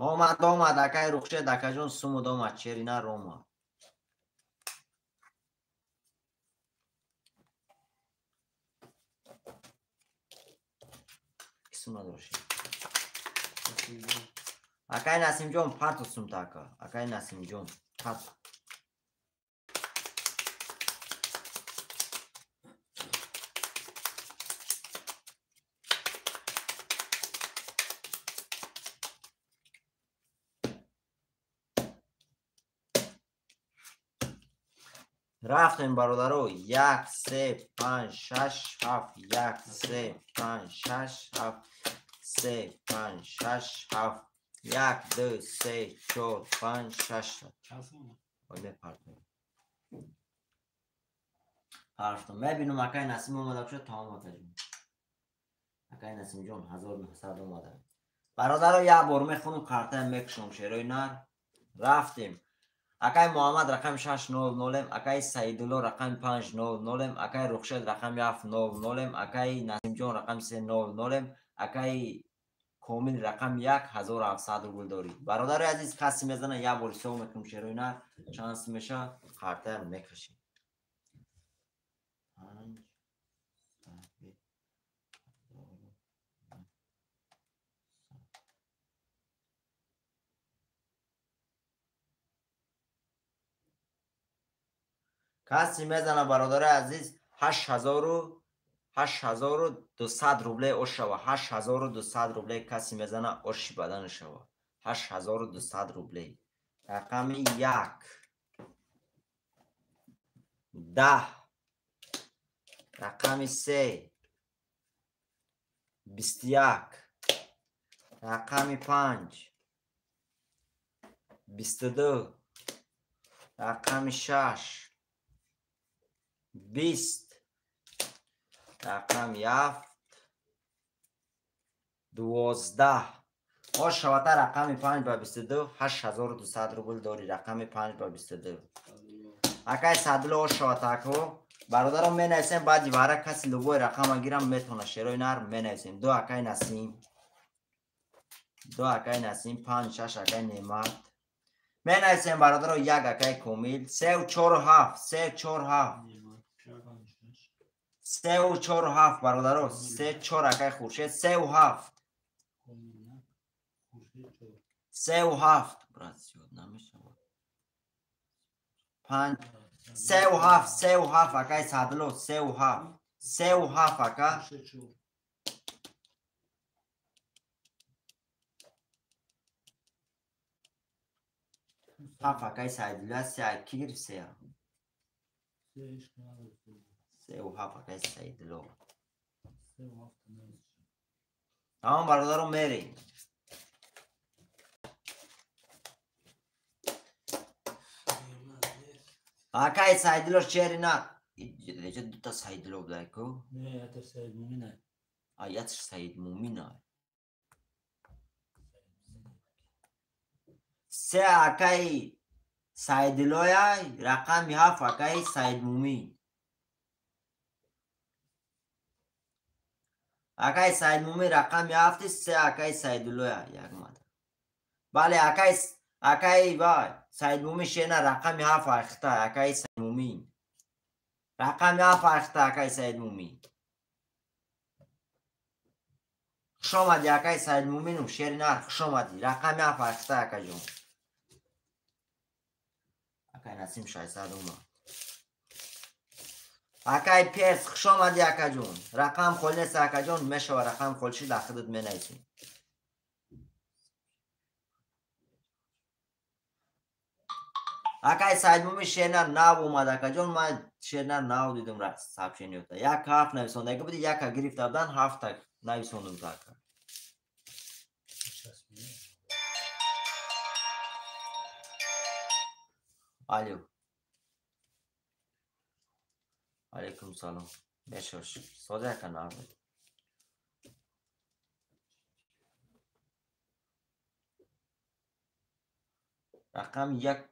Омад, омад, акай Рухшед, акаҷон, сумуд омад, шери нар омад. Сум надоши. Акай Насимҷон, парту сумта ака. Акай Насимҷон, парту. Рафтем, бародаро. 1, 3, 5, 6, 7, 1, 3, 5, 6, 7, 3, 5, 6, 7, 1, 2, 3, 4, 5, 6. Ой, мепартем. Партум. Мебинам, акай Насим омада бошад, тамом, акаҷон. Акай Насимҷон, 1900 омада. Бародаро, як бор мехонам, картаям мекушам, шерои нар. Рафтем. Акай Муҳаммад рақами 600, акай Саидулло рақами 500, акай Рухшед рақами 700, акай Насимҷон рақами 300, акай Комил рақами 1700 рубл дорӣ. Бародари азиз, касе мезана, як бор ҳисоб мекунем, шерои нар, чанд сум меша, картаям мекашем. Касе мезана, бародари азиз, 8200 рубле ош шава. 8200 рубле касе мезана, оши бадан шава. 8200 рубле. Рақами 1, 10, рақами 3, 21, рақами 5, 22, рақами 6, 20, рақами 7, 12. Ош шавата рақами 5 ба 22, 8200 рубл дорӣ. Рақами 5 ба 22. Акай Садло, ош шавата ако. Бародарон, менависем, баъди вара каси любой рақама гирам метавона, шерои нар менависем. 2 акай Насим, 2 акай Насим, 5, 6 акай Неъмат. Менависем, бародаро, 1 акай Комил, 3, 4, 7, 3, 4, 7. 3, 4, 7, бародаро, 3, 4 акай Хуршед, 3, 7. 3, 7, брат, зиёд намешавад. 5, 3, 7, 3, 7 акай Садло, 3, 7. 3, 7 ака. 7 акай Саидулла, 3 ки гирифт 3? 3, 7 акай Саидулло. Тамом, бародаро, мерем. Акай Саидулло шери на. Реҷа дута Саидулло будай ку? Не, яташ Саид Мумина. А, яташ Саид Мумина. 3 акай Саидуллоя, рақами 7 акай Саид Мумин. Акай Саид Мумин рақами 7, 3 акай Саидуллоя, як мада. Бале, акай вай, Саид Мумин шена рақами 7 ахта, акай Саид Мумин. Рақами 7 ахта, акай Саид Мумин. Хуш омадӣ, акай Саид Муминов, шери нар, хуш омадӣ. Рақами 7 ахта, акаҷон. Акай Насим 600 омад. Акай Перс, хуш омадӣ, акаҷон. Рақам хол нест, акаҷон, мешава рақам хол шид, ахидат менависем. Акай Саид Мумин шернар нав омад, акаҷон, ман шернар нав дидам сообщениёта. 1 7 нависондаги буди, 1 гирифта будан, 7 нависондум та ака. Алло. Алейкум салом. Бешош. Созе ака нав. Рақам 1.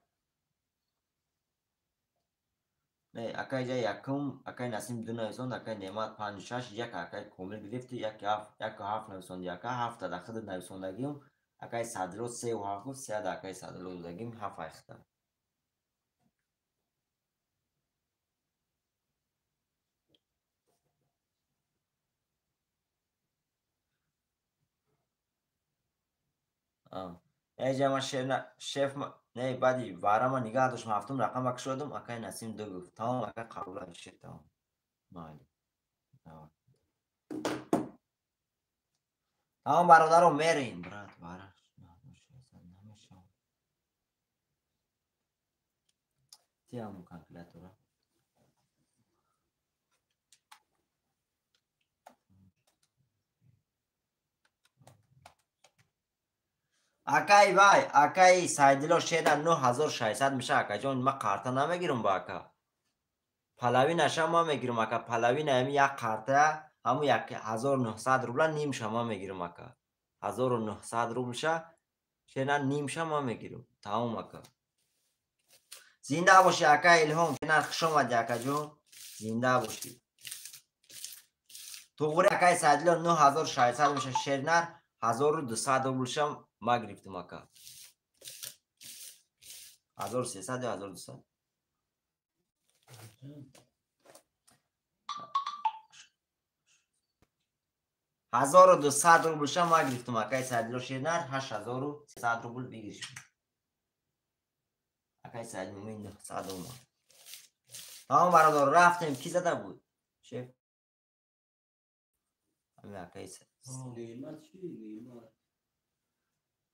Не, акай ҷа якум, акай Насим 2 нависонд, акай Неъмат 5, 6, 1 акай Комил гирифти, 1, 7, 1, 7 нависонд, ака 7 дар худат нависондагиум, Акай Садло 3,7 гуфт, 3 акай Садло додагим 7 айхта. Эй ҷама шеф не баъди варама нигаҳ доштам, ҳафтум рақама кушодам, акай Насим 2 гуфт. Тамом, ака қабул шед, тамом. Майли. Тамом бародаро, мерем, брат, вара. Намешавад. Тиаму калькулятора. Акай вай, акай Сайдило шеда 9600 меша, акаҷон, ман қарта намегирам ба ака. Половинаша ман мегирам, ака, половина ами як қарта, ҳамун 1900 рубла нимша ман мегирам, ака. 1900 рублша шена нимша ман мегирам. Тамом, ака. Зинда бошӣ, ака Илҳом, шена хуш омадӣ, акаҷон. Зинда бошӣ. Туғри акай Сайдило 9600 меша, шернар 1200 рублша ма гирифтам, ака. 1300 ё 1200. 1200 рублша ма гирифтам, акай Сайдило шернар 8300 рубл бигириш. Акай Саид Мумин 900 омад. Тамом бародар, рафтем, ки зада буд? Шеф. Ами акай Неъмат чӣ? Неъмат.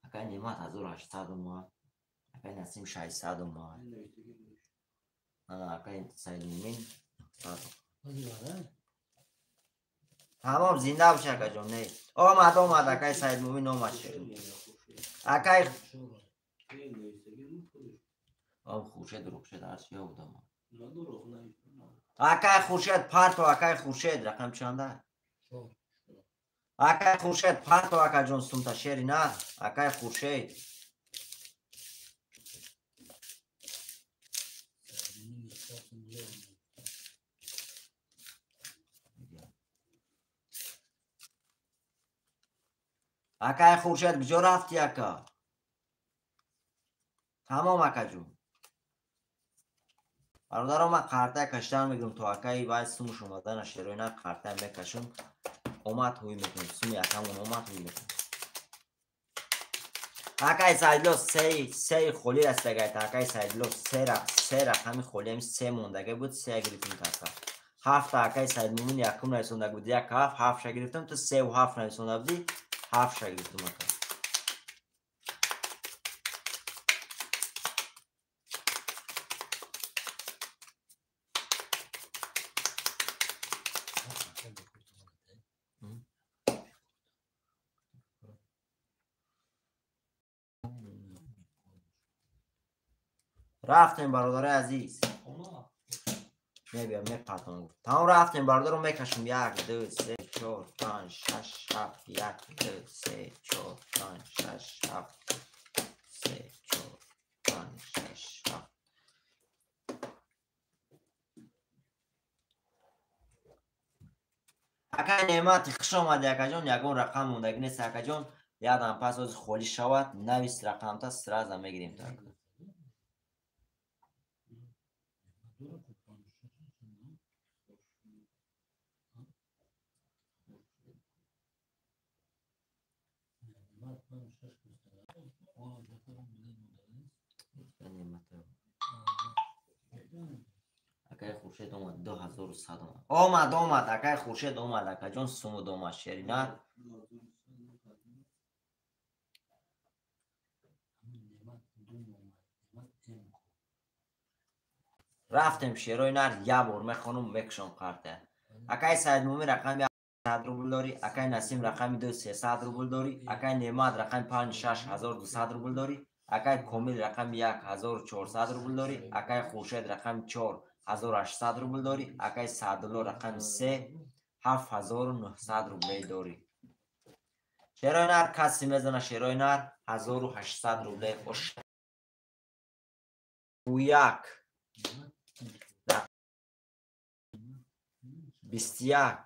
Акай Неъмат 1800 омад. Акай Насим 600 омад. Навиштагӣ бош. Ана акай Саид Мумин 900. Ҳози вара? Тамом, зинда бош, акаҷон, не. Омад, омад, акай Саид Мумин омад шер. Акай Хуршед, Рухшед, ҳарчи ёб омад. Акай Хуршед парто, акай Хуршед, рақам чанда? Акай Хуршед парто, акаҷон, сумта шери на, акай Хуршед. Акай Хуршед куҷо рафтӣ, ака? Тамом, акаҷон. Бародаро, ман қартая кашидан мегирам то акаи вай сумуш омадана шерои на қартая мекашам. Омад ҳуй мекунем. Суми акамон омад ҳуй мекунем. Акай Сайдло сеи холӣ расидагайта. Акай Сайдло се рақами холиам се мондага буд, се гирифтем така. Ҳафта акай Саидмумин якум нависонда буд, як ҳафт, ҳафтша гирифтам, ту севу ҳафт нависонда будӣ, ҳафтша гирифтам, ака. Рафтем, бародарои азиз. Мебиям, мепартам гуфт. Тамом, рафтем, бародаро, мекашем. Як, ду, се, чор, панҷ, шаш, ҳафт. Як, ду, се, чор, панҷ, шаш, ҳафт. Се, чор, панҷ, шаш, ҳафт. Акай Неъмати, хуш омадӣ, акаҷон. Ягон рақам мондагӣ нест, акаҷон. Ядам пас ози холӣ шавад, навис рақамта, сразу мегирем так. Акай Хуршед омад, 2100 омад. Омад, омад, акай Хуршед омад, акаҷон, сумуд омад, шеринар. Рафтем, шерои нар, як бор мехонум, мекушам қарта. Акай Саидмумин рақами 100 рубл дорӣ, акай Насим рақами 2 300 рубл дорӣ, акай Неъмат рақами 5 6200 рубл дорӣ, акай Комил рақами 1 1400 рубл дорӣ, акай Хуршед рақами 4 1800 рубл дорӣ, акай Саъдулло рақами 3 7900 рубле дорӣ. Шерои нар касе мезана, шерои нар 1800 рубле ош. Як 21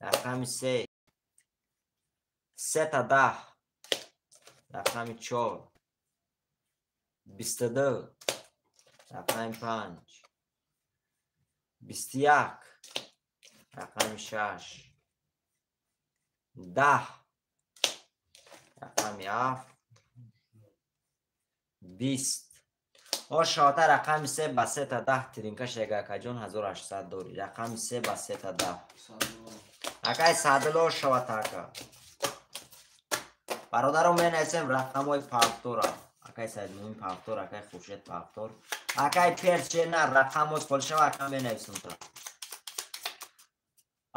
рақами се сета 10. Рақами 4. 22. Рақами 5. 21. Рақами 6. 10. Рақами 7. 20. О шота рақами 3 ба 3 та 10 тринка шега акаҷон 1800 дори. Рақами 3 ба 3 та 10. Акай Садло шавата ака. Бародаро менависем рақамҳои павтора. Акай Саидмумин павтор, акай Хуршед павтор. Акай Перче на рақамҳои холӣ шава ака менависем та.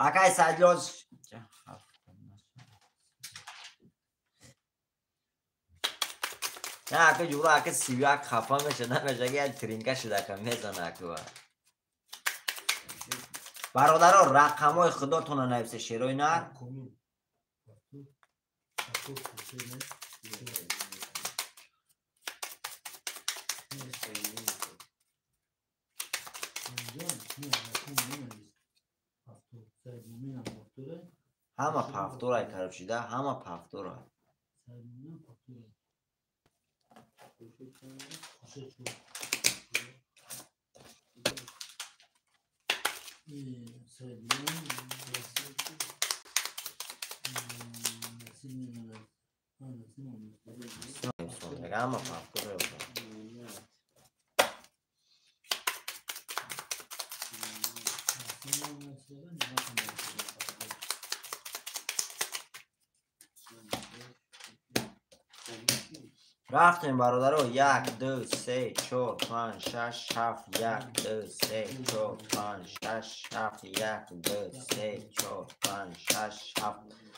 Акай Саидло на ака ҷура ака 31 хафа меша намеша як тринка шуда ака мезана ака. Бародаро рақамҳои худотона нависе шерои нар. Ҳама павторай короче да, ҳама павторай. Ҳама павторай. Рафтем бародаро 1 2 3 4 5 6 7 1 2 3 4 5 6 7 1 2 3 4 5 6 7.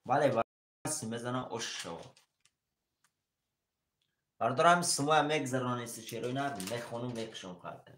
Бале васи мезана ошшо. Бародарам сумоя мегзаронеси шерои нар мехонум мекушам карда.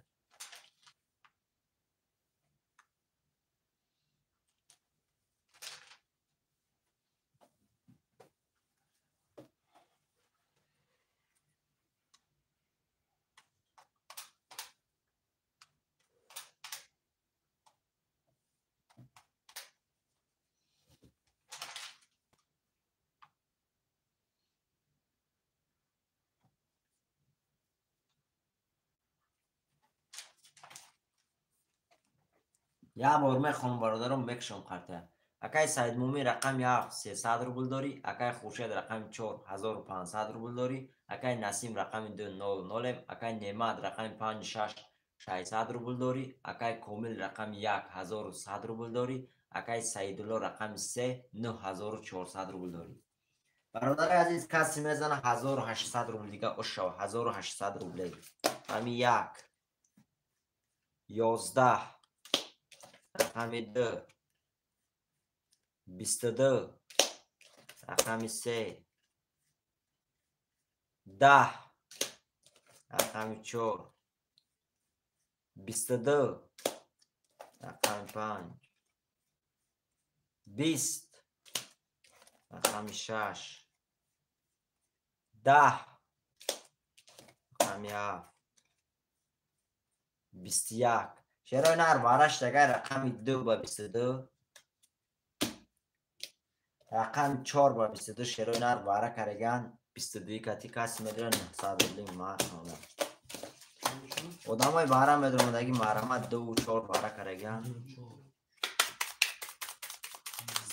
Як бор мехонам бародарам мекушам карта. Акай Саидмумин рақами 7 300 рубл дорӣ, акай Хуршед рақами 4 1500 рубл дорӣ, акай Насим рақами 2 00, акай Неъмат рақами 5 6 600 рубл дорӣ, акай Комил рақами 1 1100 рубл дорӣ, акай Саидулло рақами 3 9400 рубл дорӣ. Бародари азиз касе мезана 1800 рубл дига ошава 1800 рубле. Рақами 1 11 рақами 2 22 рақами 3 10 рақами 4 22 рақами 5 20 рақами 6 10 рақами 7 21. Шерои нар вараш дагай рақами 2 ба 22 рақами 4 ба 22 шерои нар вара караган 22 кати каси медора 900 рубли марҳама. Одамои вара медоромадаги марҳама 2 4 вара караган.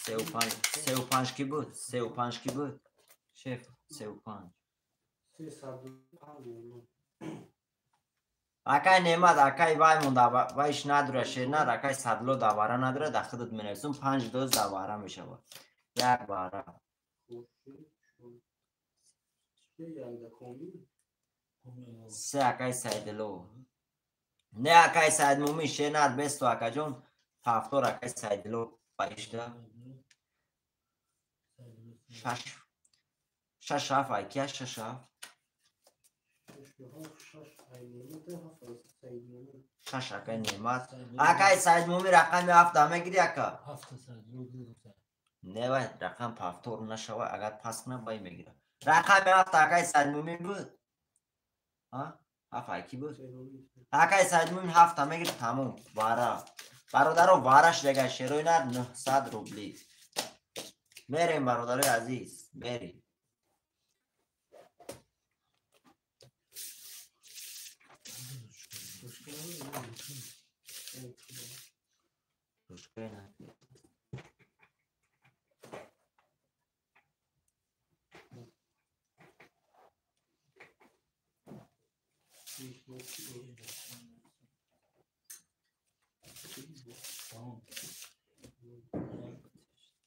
3 5 3 5 ки буд? 3 5 ки буд? Шеф 3 5. 305. Акай Неъмат акай вай монда вайш надора шернар акай Садло давара надора да худат менависум 5 доз давара мешавад. Як бара. Се акай Саидло. Не акай Саидмумин шернар бесто акаҷон пафтор акай Саидло вайшда. 6 7 айкия 6 7. 6 акай Неъмат. Акай Саид Мумин рақами 7 мегири ака? 7 Не вай рақам повтор нашава, агар пас кунам бай мегира. Рақами 7 акай Саид Мумин буд? Ҳа? 7 айки буд? Акай Саид Мумин 7 мегири тамом. Вара. Бародаро вараш дега шерои нар 900 рубли. Мерем бародарои азиз, мерем.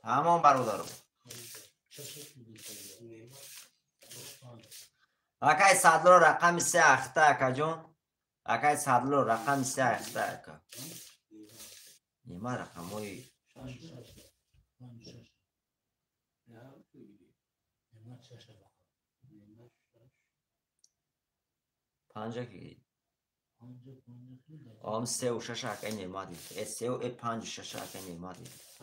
Тамом бародаро. Акай Садло рақами 3 ахта акаҷон. Акай Садло рақами 3 ахта ака. Нема рақамҳои 5 ки ом 3 6 акай Неъмат гирифт. 3 5 6 акай Неъмат гирифт.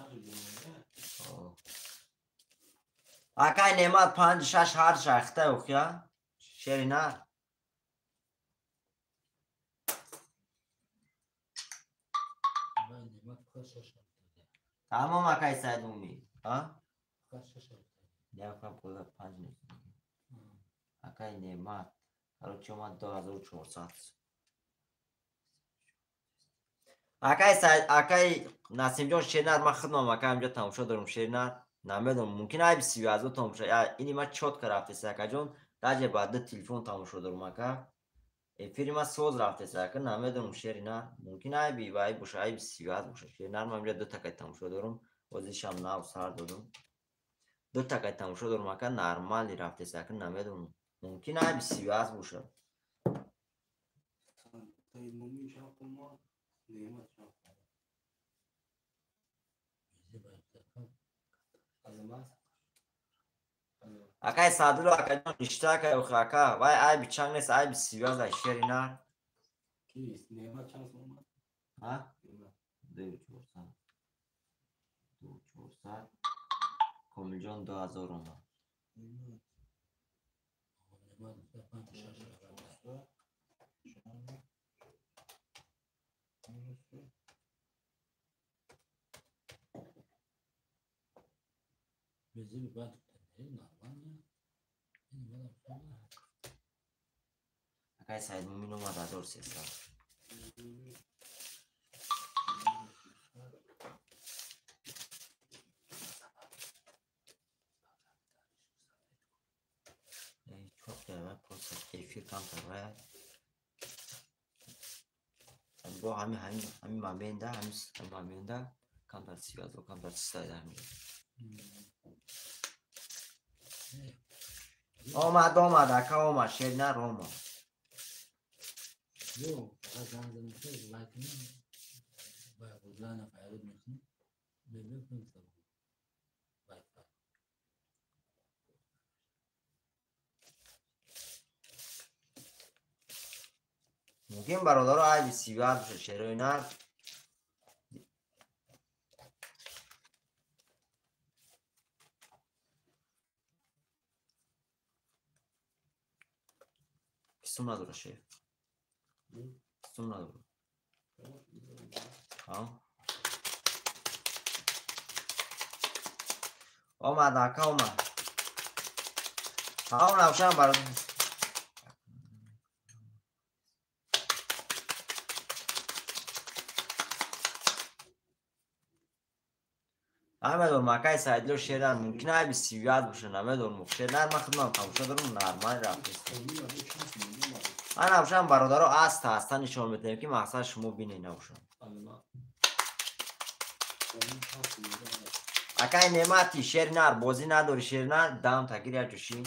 Акай Неъмат 5 6 ҳар шахта охия. Шери на. Тамом акай Саид Мумин. А? Не акай пола 5 нест. Акай Неъмат. Короче, омад 2400. Акай Саид, акай Насимҷон шернар ман худмам акай ҳамҷо тамошо дорум шернар. Намедонам, мумкин айби связо тамошо. Ини ма чётко рафтеса акаҷон. Даже ба ду телефон тамошо дорум ака. Эфири ма соз рафтеса ака, намедонам шеринар. Мумкин айби вай боша, айби связ боша. Шеринар ман ҳамҷо ду такай тамошо дорум. Ҳозиршам нав сар додум. Ду такай тамошо дорум ака, нормали рафтеса ака, намедонам. Мумкин айби связ боша. Акай Садло акаҷон ништа акай охи ака. Вай айби чанг нест, айби связ ай шеринар. Кист? Неъмат чанд сом омад? Ҳа? 2400. 2400. Комилҷон 2000 омад. Акай Саид Мумин омад 1300. Просто эфир камтар вай. Бо ҳами ҳами момента, ҳами момента камтар связо, камтар чиста ҳами. Омад, омад, ака омад, шернар омад. Мумкин бародаро айби связ боша шерои нар. Сум надора шеф. Сум надора. Омад ака омад. Ҳа навшан бародар. Намедонам акай Саидло шернар мумкин айби связ боша, намедонам. Шернар ман худмам тамошо дорум, нормал рафтест. Ман навшан бародаро аста аста нишон медиҳем ки мақсад шумо бинед навшан. Акай Неъмати шернар бозӣ надори шернар, дам тагир як ҷӯшӣ.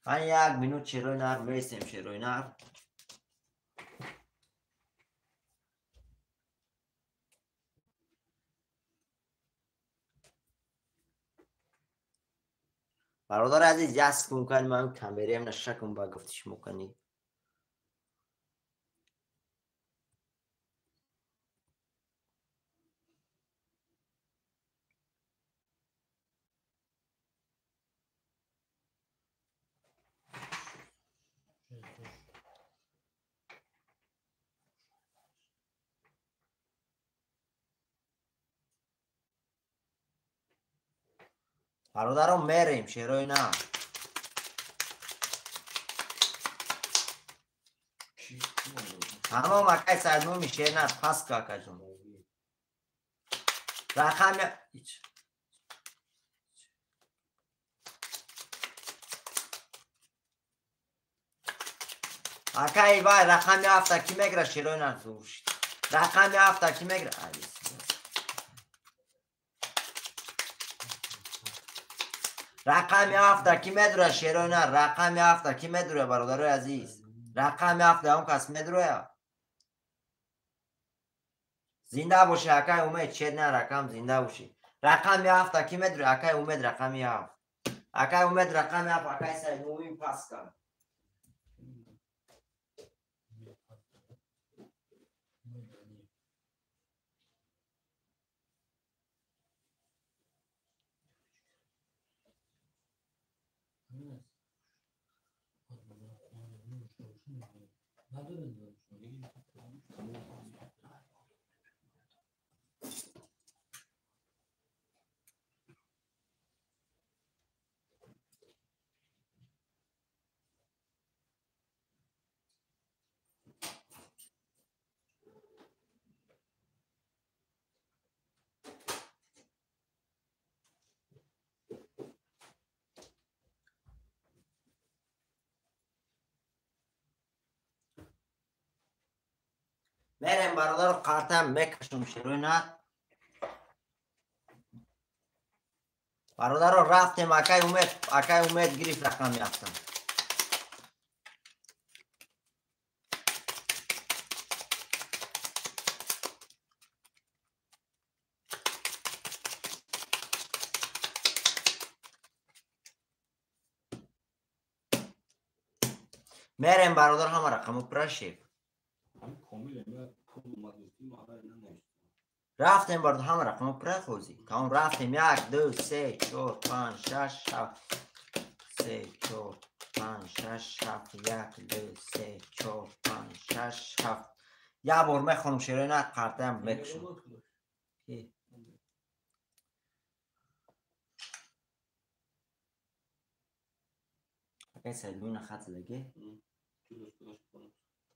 Ман як минут шерои нар месем шерои нар. Бародари азиз, як секунд кани ман камераям нашакум ба гуфти шумо кани. Бародарон мерем шерои нар. Тамом акай Саидмумин шер нар пас ка акаҷон. Рақами акай вай рақами ҳафта ки мегира шерои нар зур шид. Рақами ҳафта ки мегира? Рақами ҳафта ки медура шерои нар? Рақами ҳафта ки медура бародарои азиз? Рақами ҳафта он кас медура? Зинда боши акай Умед, шер нар акам зинда боши. Рақами ҳафта ки медура? Акай Умед рақами ҳафт. Акай Умед рақами ҳафт, акай Саидмумин пас кард. Мерем бародаро қартам мекашум шерои нар. Бародаро рафтем акай Умед, акай Умед гирифт рақами ҳафтам. Мерем бародар ҳама рақаму пурашед. Рафтем бародар ҳама рақаму пура хӯзӣ. Тамом рафтем 1 2 3 4 5 6 7 3 4 5 6 7 1 2 3 4 5 6 7. Як бор мехонам шерои нар қартаям мекушам. Акай Саидмумин хат задаге?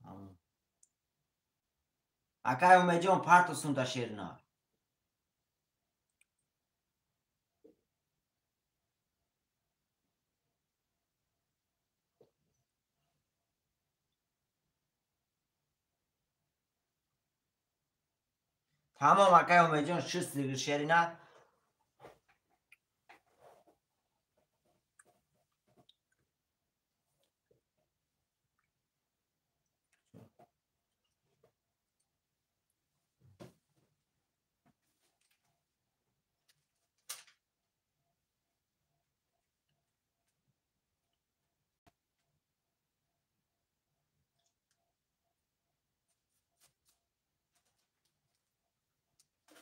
Тамом. Акай Умедҷон парту сумта шер нар. Тамом акай Умедҷон шист зигр шери нар.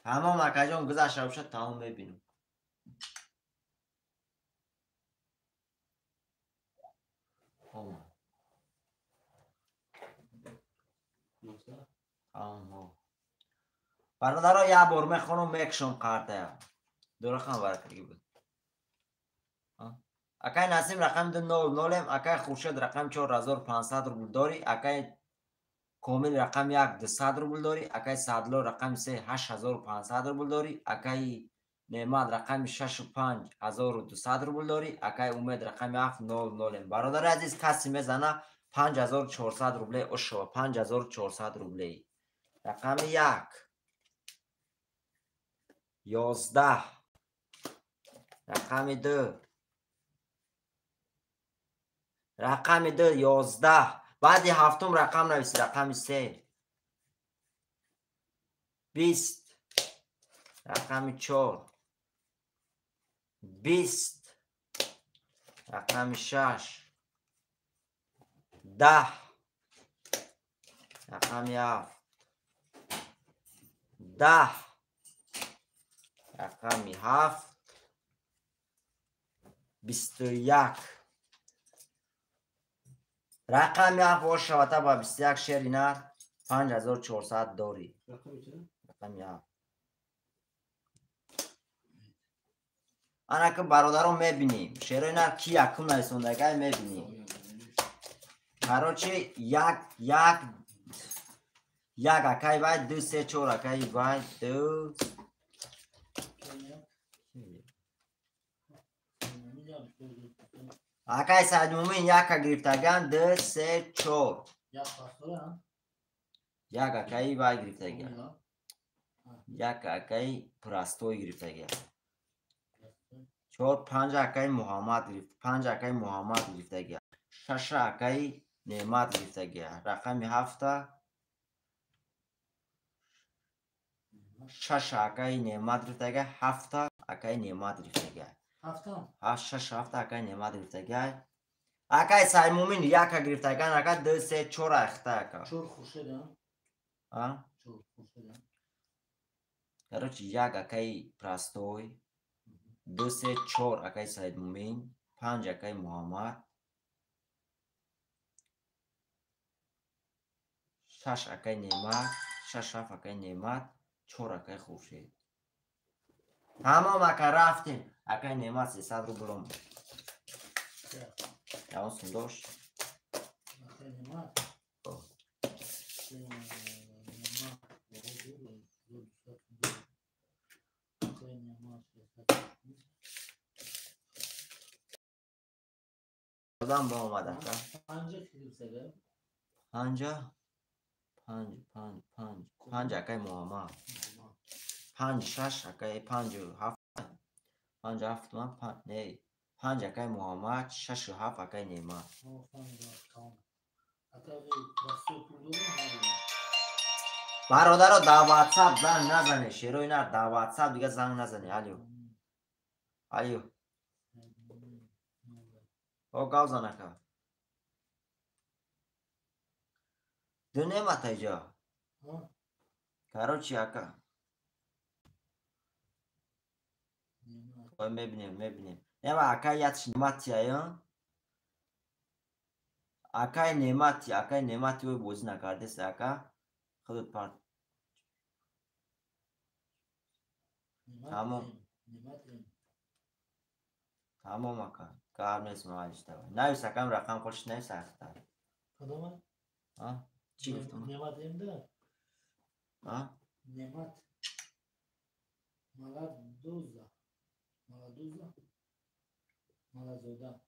Тамом акаҷон гузашта бошад тамом мебинам. Бародаро як бор мехонам мекушам қартая. Ду рақам варақаги буд. Акай Насим рақами 200, акай Хуршед рақами 4500 рубл дорӣ, акай Комил рақами 1 200 рубл дорӣ, акай Садло рақами 3 8500 рубл дорӣ, акай Неъмат рақами 6 5200 рубл дорӣ, акай Умед рақами 7 00. Бародари азиз, касе мезана 5400 рубле ошова, 5400 рубле. Рақами 1 11, рақами 2 Рақами 2 11. Баъди ҳафтум рақам нависи, рақами 3. 20. Рақами 4. 20. Рақами 6. 10. Рақами 7. 10. Рақами 7. 21. Рақами 7 бошавата ба 21 шери нар 5400 дорӣ. Рақами 7. Ана ки бародарон мебинем. Шерои нар ки якум нависондагай мебинем. Короче, як як як акай вай 2 3 4 акай вай 2. Акай Саидмумин яка гирифтаган 2 3 4. Як акай вай гирифтаган. Як акай простой гирифтаган. 4 5 акай Муҳаммад гирифт. 5 акай Муҳаммад гирифтаган. 6 акай Неъмат гирифтаган. Рақами 7 6 акай Неъмат гирифтаган. 7 акай Неъмат гирифтаган. 7 6 7 акай Неъмат гирифтаган. Акай Саидмумин яка гирифтаган. Ака 2 3 4 ахта ака. 4 Хуршед, а? 4 Хуршед. Короче, як акай простой, 2 3 4 акай Саидмумин, 5 акай Муҳаммад, 6 акай Неъмат, 6 7 акай Неъмат, 4 акай Хуршед. Тамом ака рафтем. Акай Неъмат 300 рубл омад. Явон сум дошт? Акай Неъмат. Одам ба омад ака. 5 5 5 5 5 акай Муҳаммад. 5 6 акай 5 7 5 7 ман 5 не 5 акай Муҳаммад, 6 7 акай Неъмат. Бародаро дар WhatsApp занг назане, шерои нар дар WhatsApp дига занг назане. Алё. Алё. О гав зан ака. Ду Неъмат айҷа. Короче ака. Ой мебинем, мебинем. Нева акай ятш Неъмати ая. Акай Неъмати, акай Неъмати ой бозӣ накардест ака. Худат парт. Тамом. Тамом ака. Гап нест маалиш давай. Навис акам рақам қош навис ахта. Кадома? А? Чӣ гуфтам? Неъмат эмда? А? Неъмат. Маладоза. Маладоза. Малазода.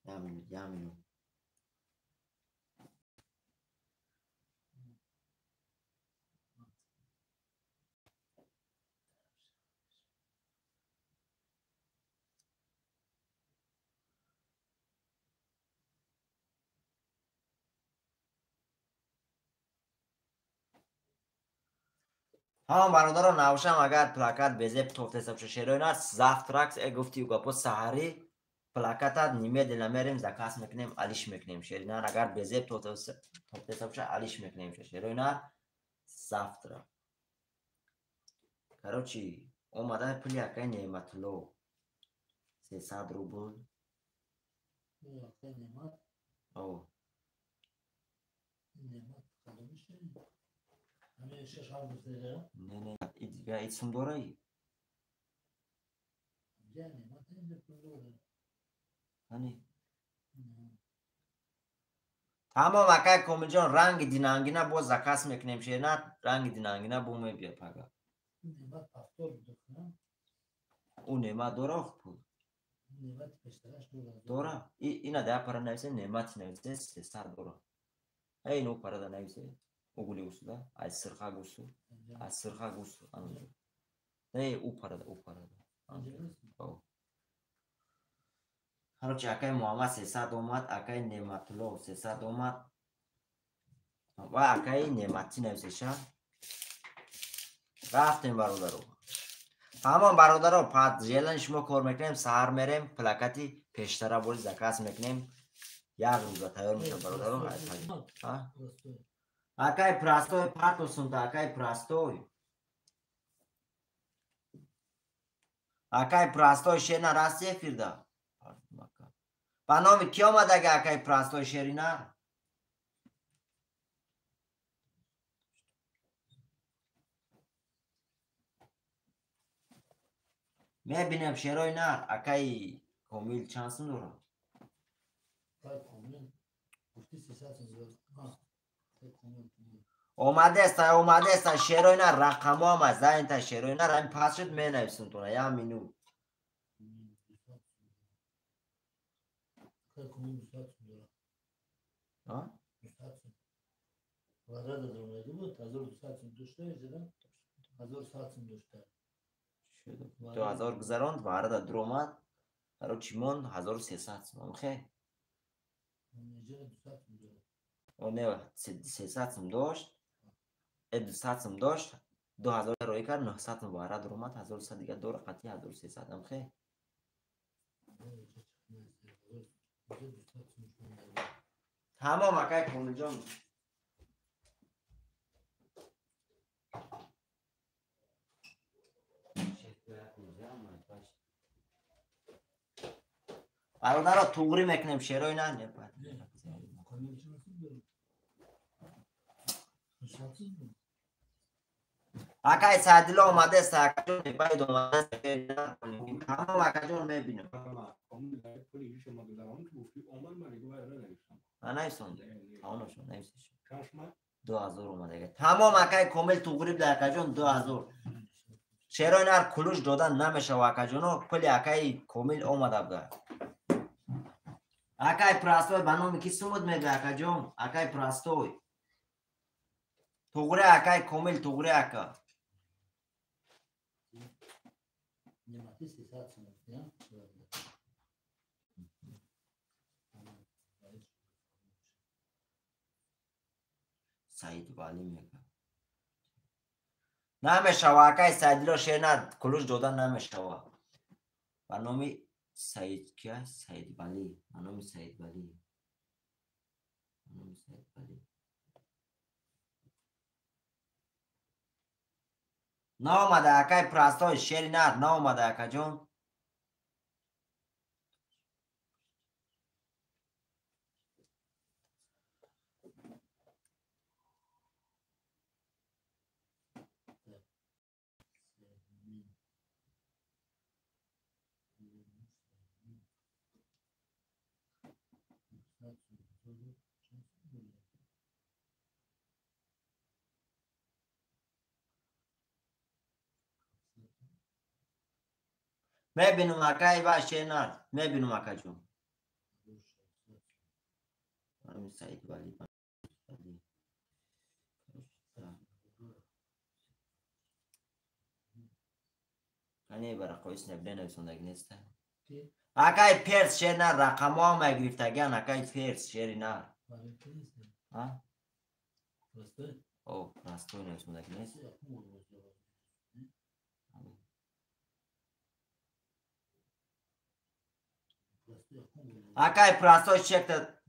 Як минут, як минут. Ҳамон бародаро навшам агар плакат безеб тофтеса боша шерои нар завтракс э гуфти гапо саҳарӣ плаката немедленно мерем заказ мекунем алиш мекунем шери нар агар безеб тофтеса боша алиш мекунем шерои нар завтра. Короче омада пули акай Неъматулло 300 рубл. Акай Неъмат? О. Неъмат кадомиш? Не, не, и сум дораи. Тамом акай Комилҷон ранги динангина боз заказ мекунем шерна ранги динангина бо мебия пага. Ӯ Неъмат дора ох пул? Дора. Ина да пара нависе Неъмати нависе 300 дора. Эй ну пара да нависе. Угули усуда, ай сирха гусу, ай сирха гусу. Не, у парада, у парада. Короче, акай Муҳаммад 300 омад, акай Неъматулло 300 омад ва акай Неъматӣ нависеша. Рафтем, бародаро. Ҳамон, бародаро, желани шумо кор мекунем, саҳар мерем, плакати пештара бори заказ мекунем. Як рӯза тайёр мешавад, бародаро. Акай Простой патосунта, акай Простой. Акай Простой шена расти эфирда. Ба номи ки омадага, акай Простой, шерина? Мебинем шерои нар. Акай Комил чанд сум дорад? Омадеста, омадеста, шерои нар, рақамҳо омад, зайнта шерои нар, ҳамин пас шуд, менависум тона, як минут. Ду ҳазор гузаронд, варада дуромад, короче, монд 1300 сум, омхе? Не, 300 сум дошт, 200 сум дошт, 2000 роӣ кард, 900 сум вара дуромад, 1100 дига дора, қатъи 1300, амхе? Тамом, акай Комилҷон. Бародаро, туғрӣ мекунем шерои на не. Акай Саъдило омадеста, акаҷон, мебаид омадеста. Тамом, акаҷон, мебинам. 2000 омадага. Тамом, акай Комил, туғрӣ буда, акаҷон, 2000. Шерои нар кулуш додан намешава, акаҷоно, пули акаи Комил омада буда. Акай Простой ба номи ки сумуд мега, акаҷон? Акай Простой. Туғри, акай Комил, туғри, ака. Саид Валӣ мега. Намешава, акай Саидило, шер нар кулуш додан намешава. Ба номи Саид кия? Саид Валӣ. Ба номи Саид Валӣ. Ба номи Саид Валӣ. Наомада, акай Простой, шери нар наомада, акаҷон. Мебинум, акай ва шер нар, мебинум, акаҷон. Саид Валӣ. Кане барақои снаб нависондаги неста. Акай Перс, шер нар, рақамҳо ҳама гирифтагиан, акай Перс, шери нар. О, Простой нависондаги нест. Акай Простой чекта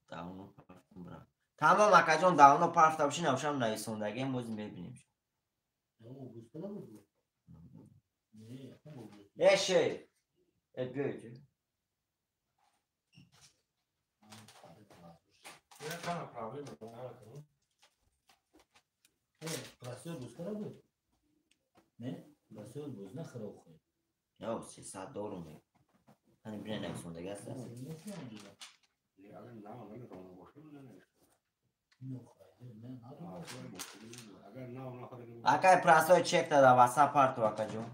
давно пафтам, брат. Тамом, акаҷон, давно пафта боши, навшам нависондагиам, боз мебинем. Э, шер. Э, биёед. Простой буз кара буд? Не? Простой буз нахара охи. Ё, 300 дорум. Ҳани бина нависондаги аст. Акай Простой чекта да ватсап парту, акаҷон.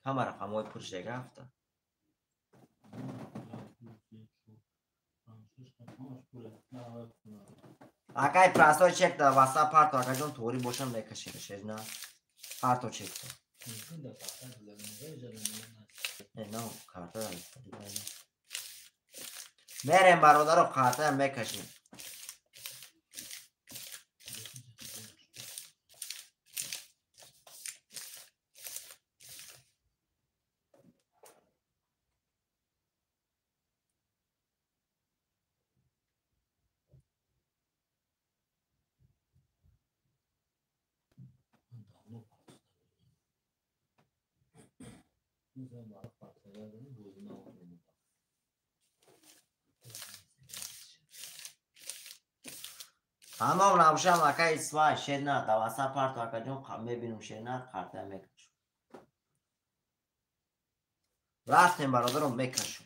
Ҳама рақамҳои пуршега ҳафта. Акай Простой чекта ватсап парту, акаҷон, туғрӣ бошам мекашем, шер на. Парто чекта. Мерем бародаро картаям мекашем. Тамом набошам акай Исмаил шерна даваса парту акаҷон мебинум шерна картая мекашум. Рафтем бародаром мекашум.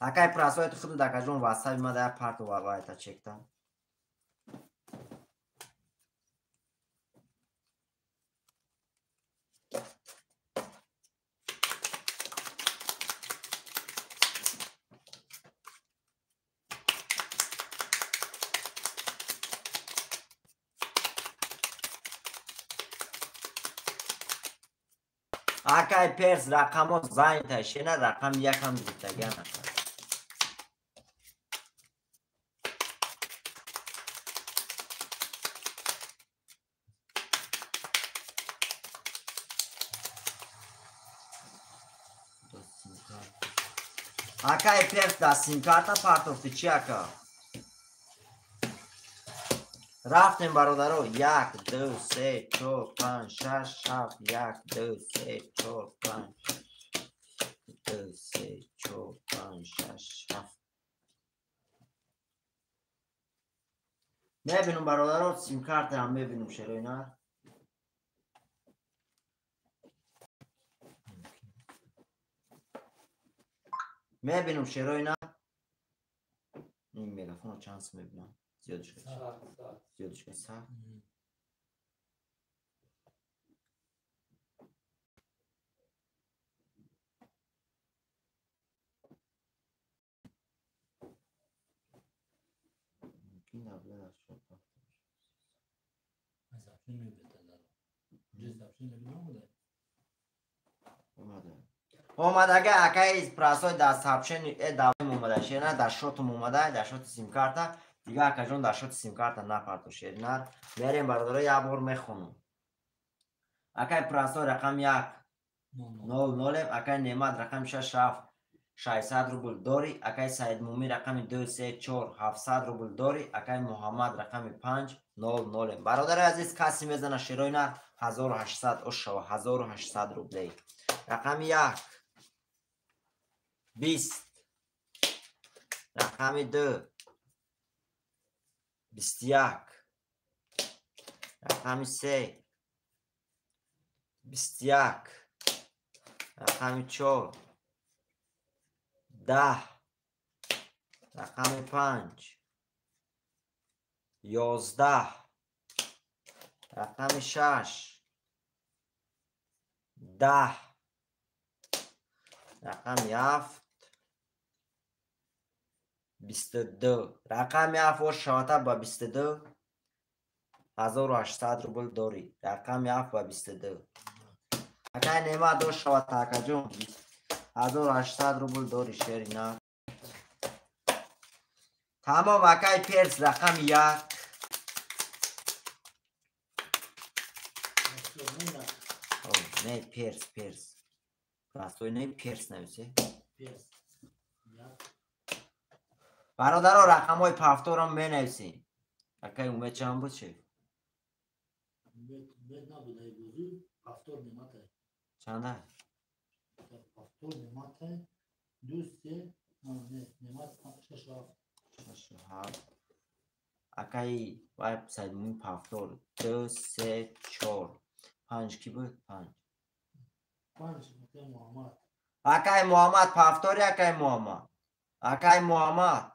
Акай прасои худу дакаҷон васаби ма дая парту вайта чекта. Акай перс рақамо зайнта шена рақам якам гирифтаган ака. Акай перс да симкарта партофти чи ака? Рафтем бародаро 1 2 3 4 5 6 7 1 2 3 4 5 2 3 4 5 6 7. Мебинум бародаро симкартаам мебинум шероина. Мебинум шероина. Ин мегафонро чанд сум мебинам? Зиёдиш кай? Зиёдиш кай? Сар? Мумкин набуд омадага акай прасой дар сабшени давм омада шена дар шотум омада дар шоти симкарта дига акаҷон дар шоти симкарта напарту шеринар. Мерем бародаро як бор мехонум. Акай прасой рақам 1 0 0, акай Немат рақами 6 7 600 рубл дори, акай Саидмумин рақами 2 3 4 700 рубл дори, акай Муҳаммад рақами 5 0 0. Бародари азиз каси мезана шерои нар 1800 ошава 1800 рублей. Рақами 1 20, рақами 2 21, рақами 3 21, рақами 4 10, рақами 5 11, рақами 6 10, рақами 7 22. Рақами 7 ош шавата ба 22 1800 рубл дорӣ. Рақами 7 ба 22. Акай Немат ош шавата акаҷон 1800 рубл дорӣ шерина. Тамом акай перс рақами 1. Не перс перс. Простой не перс нависе. Перс. Бародаро рақамҳои пафторам менависем. Акай Умед чанд буд шеф? Умед набуд ай бозӣ, пафтор нематай. Чанда? Пафтор нематай. 2 3 не, немат 6 7. 6 7. Акай вай Саидмумин пафтор 2 3 4 5 ки буд? 5. 5 акай Муҳаммад. Акай Муҳаммад пафтори акай Муҳаммад. Акай Муҳаммад.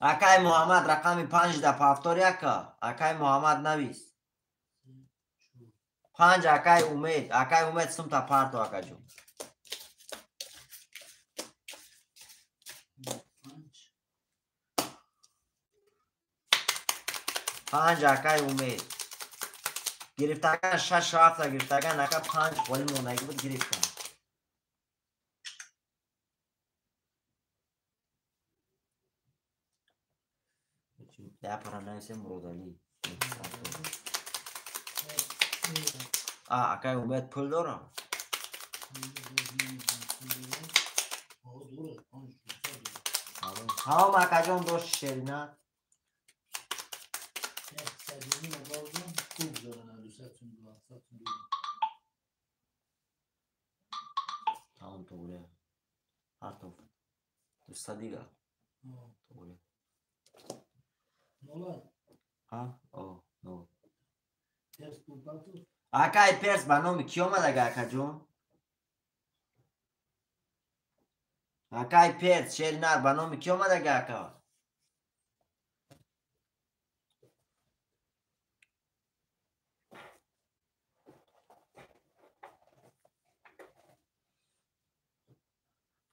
Акай Муҳаммад рақами 5 да пафтори ака. Акай Муҳаммад навис. 5 акай Умед. Акай Умед сумта парту акаҷон. 5 акай Умед. Гирифтаган 6 7 гирифтаган ака 5 холи мондагӣ буд гирифтан. Я пора нависем Муродалӣ. А, акай Умед пул дорам? Тамом акаҷон дошт шерина. Тамом туғри. Ҳартов. 200 дига. Туғри. А? О, нол. Акай Перс ба номи кӣ омадага акаҷон? Акай Перс шеринар ба номи кӣ омадага ака?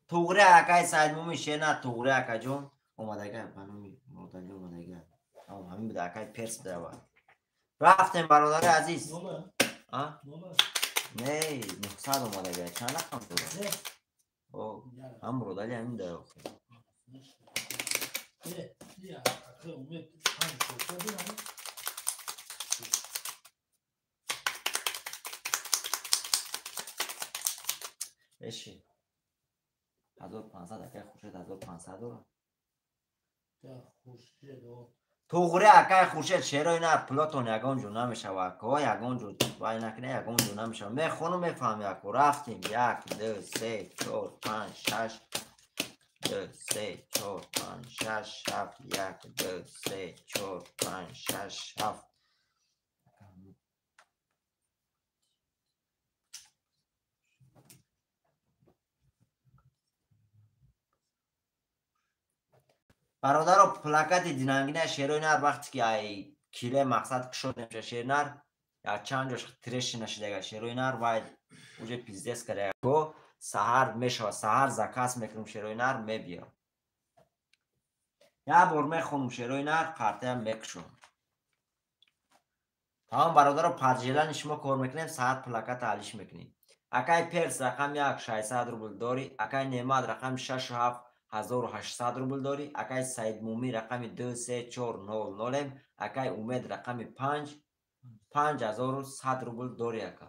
Туғри акай Саидмумин шеринар туғри акаҷон омадага ба номи Муродалӣ омадага. Ҳамин буда акай Перс буда. Рафтем бародари азиз. А? Не, 900 омадага. Чанд рақам дорад? О, ҳам Муродалӣ ҳамин да. Эши. 1500 акай Хуршед 1500 дорад. Туғри акай Хуршед шерои нар пулотон ягон ҷо намешава ако, ягон ҷо вай накунӣ ягон ҷо намешава. Мехону мефаҳми ако. Рафтем 1 2 3 4 5 6 2 3 4 5 6 7 1 2 3 4 5 6 7. Бародаро плакати динангина шерои нар вақте ки ай киле мақсад кушод меша шернар я чанд ҷош треши нашидага шерои нар вай уже пиздец карда го саҳар мешава саҳар заказ мекунем шерои нар мебиё. Я бор мехонум шерои нар қартаям мекушом. Тамом бародаро паджелани шумо кор мекунем саҳар плаката алиш мекунем. Акай Перс рақам 1 600 рубл дорӣ, акай Неъмат рақами 6 7 1800 рубл дорӣ, акай Саидмумин рақами 2 3 4 0 0, акай Умед рақами 5 5100 рубл дорӣ ака.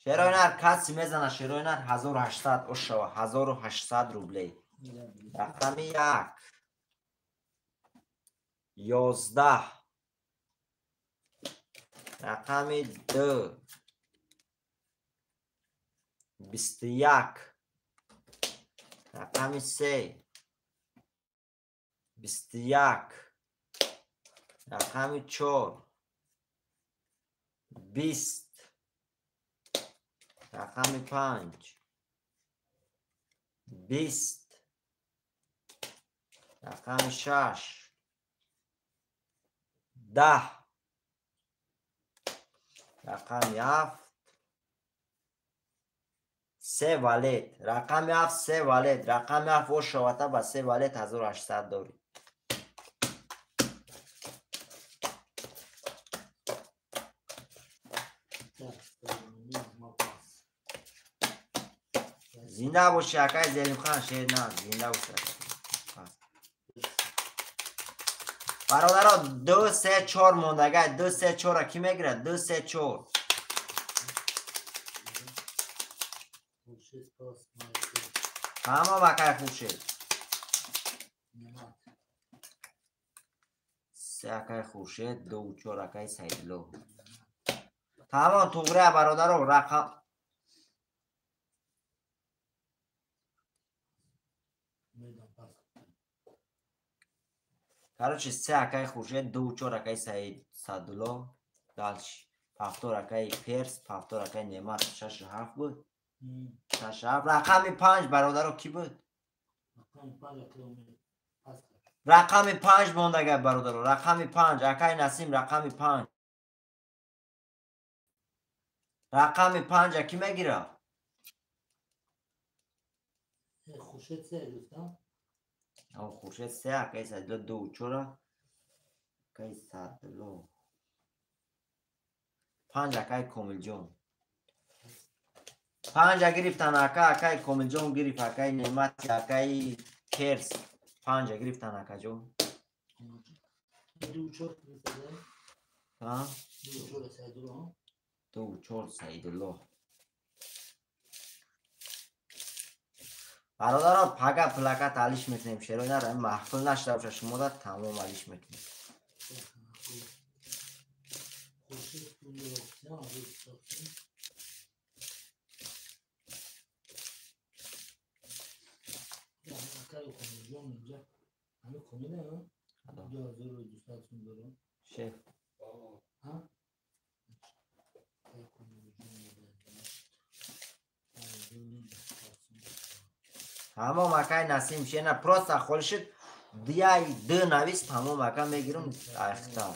Шерои нар каси мезана шерои нар 1800 ошава 1800 рублей. Рақами 1 11 рақами 2 21 рақами 3 21 рақами 4 20 рақами 5 20 рақами 6 10 рақами 7 3 валет рақами 7 3 валет рақами 7 ошавата ба 3 валет 1800 дорӣ. Зинда бошӣ акай Зелимхан шерназ, зинда бошӣ. Бародаро 2 3 4 мондага 2 3 4 ки мегирад? 2 3 4 Тамом акай Хуршед. 3 акай Хуршед, 2 4 акай Саидло. Тамом туғри бародаро рақам Короче, 3 акай Хуршед, 2 4 акай Саид Садулло, дальше 7 акай Перс, 7 акай Неъмат, 6 7 буд. 6 7 рақами 5 бародаро кӣ буд? Рақами 5 мондага бародаро, рақами 5 акай Насим рақами 5. Рақами 5 кӣ мегирад? Хуршед 3 гуфтам. Хуршед се, акай Саидло ду чора, акай Саидло панҷ, акай Комилҷон панҷа гирифтан, ака, акай Комилҷон гирифт, акай Неъмат, акай Керс панҷа гирифтан, акаҷон. Ду чор Саидулло. Бародаро, пага плакат алиш мекунем, шерои нар маҳфил нашуда боша, шумода тамом алиш мекунем. Шеф. Тамом, акай Насим, шена просто холишид дияй д навис, тамом, ака, мегирам айхта.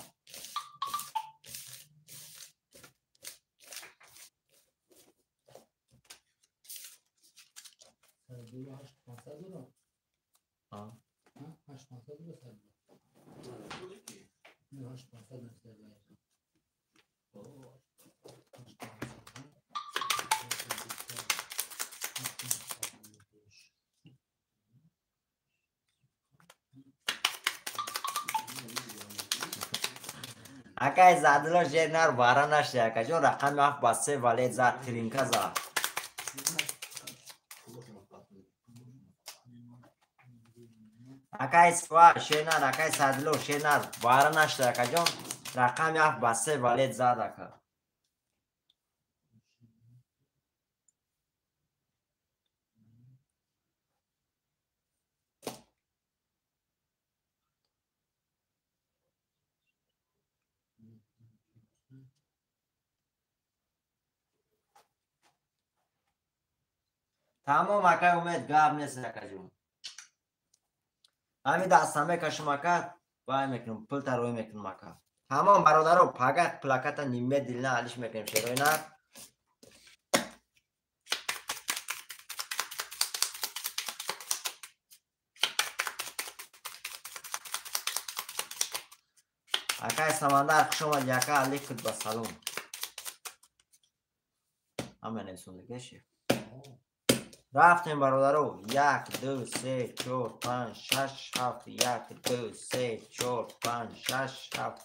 Акай Задило шернар бара нашда, акаҷон, рақами ҳафт ба се валет зад, тринка зад. Акай Сва шернар, акай Садило шернар бара нашда, акаҷон, рақами ҳафт ба се валет зад, ака. Тамом, акай Умед, гап нест, акаҷон. Ҳамин даста мекашам, ака, вай мекунам, пулта рӯй мекунам, ака. Тамом, бародаро, пага плаката немедленно алиш мекунем, шерои нар. Акай Самандар, хуш омадӣ, ака, алейкум ба салом. Ҳама нависондагия шеф. Рафтем, бародаро, як, ду, се, чор, панҷ, шаш, ҳафт, як, ду, се, чор, панҷ, шаш, ҳафт,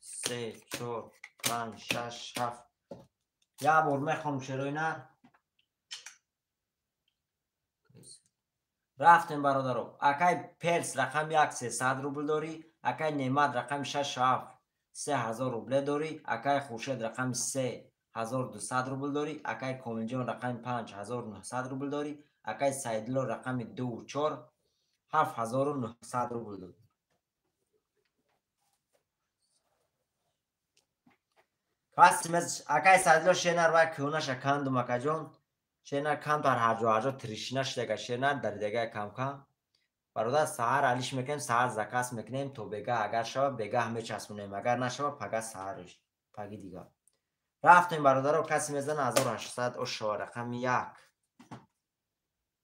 се, чор, панҷ, шаш, ҳафт. Як бор мехонам, шерои нар. Рафтем, бародаро. Акай Перс рақами як 300 рубл дорӣ, акай Неъмат рақами шаш ҳафт 3000 рубле дорӣ, акай Хуршед рақами се 1200 рубл дорӣ, акай Комилҷон рақами панҷ 1900 рубл дорӣ, акай Саидло рақами ду чор 7900 рубл дорӣ. Акай Саидло шенар вай кӯнаша кандум, акаҷон, шенар камтар ҳарҷо ҳарҷо тришина шудага, шенар даридага камкам. Бародар, саҳар алиш мекунем, саҳар заказ мекунем, то бегаҳ агар шава бегаҳ мечаспонем, агар нашава пага саҳарш, паги дигар. Рафтем, бародаро, касе мезана 1800 ошава, рақами як,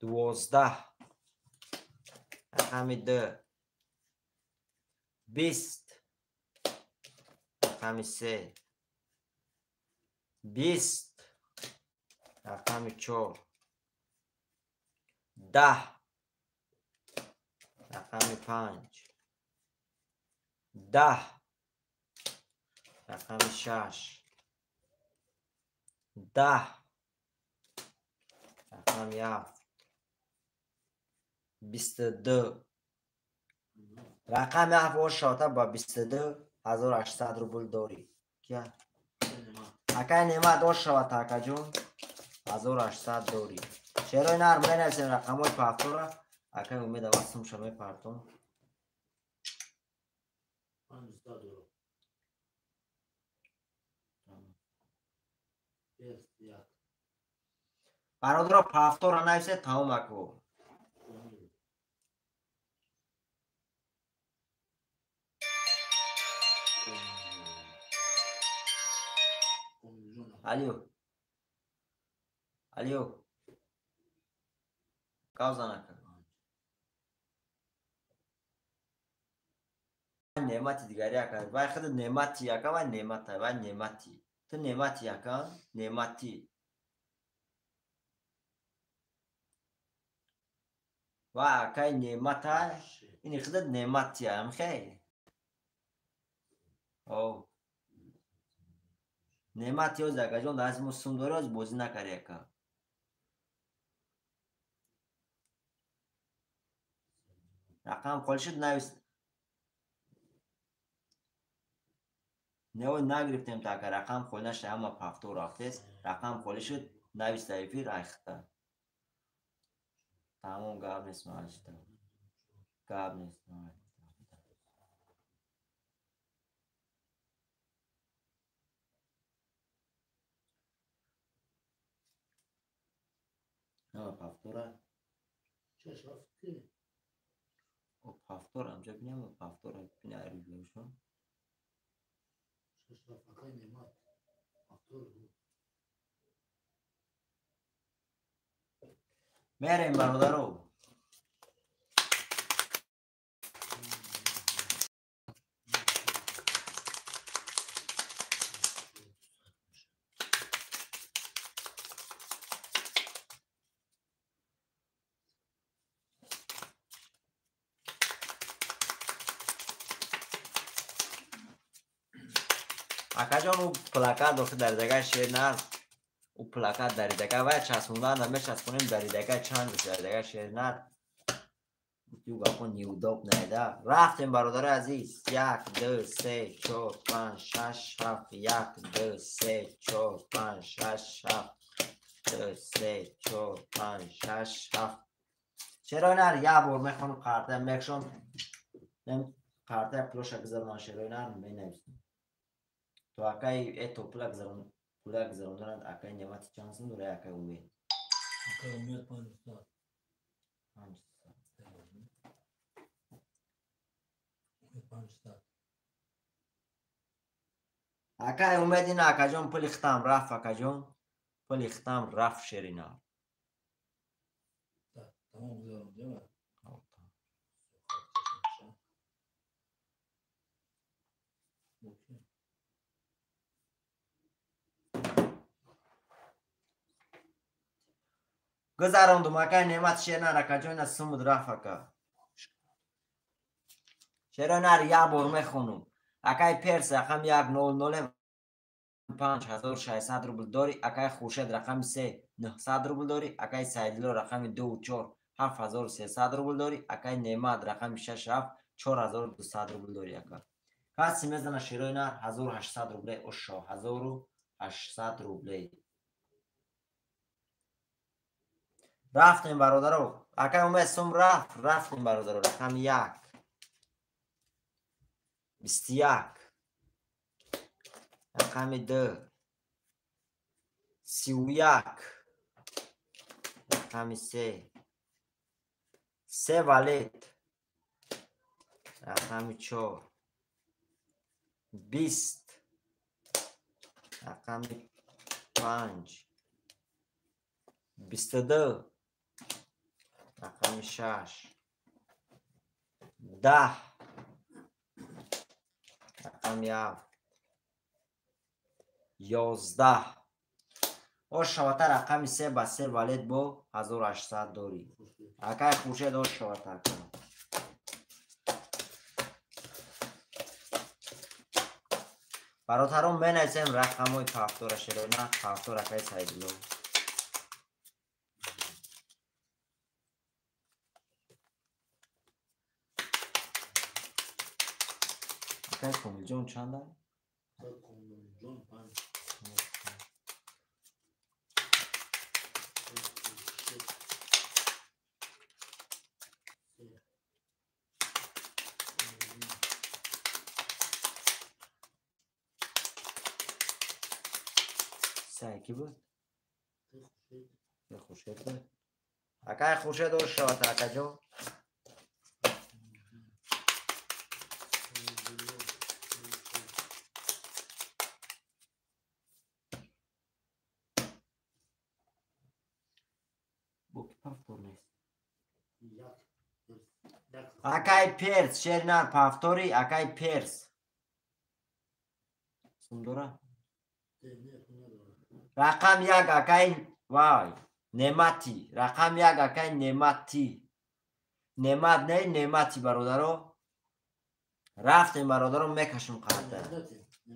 12, рақами ду, 20, рақами се, 20, рақами чор, 10, рақами панҷ, 10, рақами шаш, 10, рақами ҳафт, 22, рақами ҳафт ошавата ба 22 800 рубл дорӣ. Кия? Акай Неъмат ошавата, акаҷон, 1800 дорӣ. Шерои нар менависем рақамҳои пафтора, акай Умед аввал сумша мепартом. Бародаро, пафтора нависед, тамом, аку. Алё. Алё. Гав занака. Неъмати дигари ака. Вай худ неъмати ака, вай неъмата, вай неъмати. Ту неъмати ака, неъмати. Вай акай неъмата, ини худ неъмати амхе. О. Неъмати оз акаҷон, даст мо сум дори, оз бозӣ накарди ака. Рақам холӣ шуд, навис. Неой нагирифтем та ака, рақам холӣ нашуда, ҳама повтор рафтест. Рақам холӣ шуд, навис дар эфир, айхта. Тамом, гап нест, маҷда. Гап нест, маҷда. Ҳама повтора. Шаш ҳафт ки? О, повтор, амҷа бинам, повтора, бина арибиёшон. Шаш ҳафт, акай Неъмат. Повтор буд. Мерем, бародаро. Акаҷон, ӯ плакат охи даридака шер нар, ӯ плакат даридака вай часпондан мечаспонем даридака чанд даридака шер нар. Ю гапо неудобно да. Рафтем, бародари азиз. Як, ду, се, чор, панҷ, шаш, ҳафт. Як, ду, се, чор, панҷ, шаш, ҳафт. Ду, се, чор, панҷ, шаш, ҳафт. Шерои нар як бор мехонам қарта мекшон. Қарта пулоша гузаронам шерои нар менависам. То акай это пула гузарондананд акай Неъмати чанд сум дора, акай Умед? Акай Умед 500. 500. Умед 500. Акай Умед ина акаҷон пули хитам рафт, акаҷон. Пули хитам рафт, шерина. Тамом гузарондем. Гузарондум, акай Неъмат шернар, акаҷон ина сумуд рафт, ака. Шеронар як бор мехонум. Акай Перс рақами як нол ноле 5600 рубл дорӣ, акай Хуршед рақами се 900 рубл дорӣ, акай Сайдило рақами ду чор 7300 рубл дорӣ, акай Неъмат рақами шаш ҳафт 4200 рубл дорӣ, ака. Касе мезана шерои нар 1800 рубле, ошо 1800 рубле. Рафтем, бародаро. Акай Умед сум рафт, рафтем, бародаро. Рақами як. 21. Рақами ду. 31. Рақами се. Се валет. Рақами чор. 20. Рақами панҷ. 22. Рақами шаш. 10. Рақами ҳафт. 11. Ош шавата рақами се ба се валет бо 1800 дорӣ. Акай Хуршед ош шавата ака. Бародарон менависем рақамҳои повтора шерона, повтор акай Сайдулло. Акай Комилҷон чанда? Комилҷон панҷ. Сай ки буд? Хуршед буд. Акай Хуршед ош шавад, акаҷон. Акай перс, шернар повтори, акай перс. Сумдора? Рақам як акай вай, Немати. Рақам як акай Немати. Немат не, Немати бародаро. Рафтем бародаро, мекашем қарта.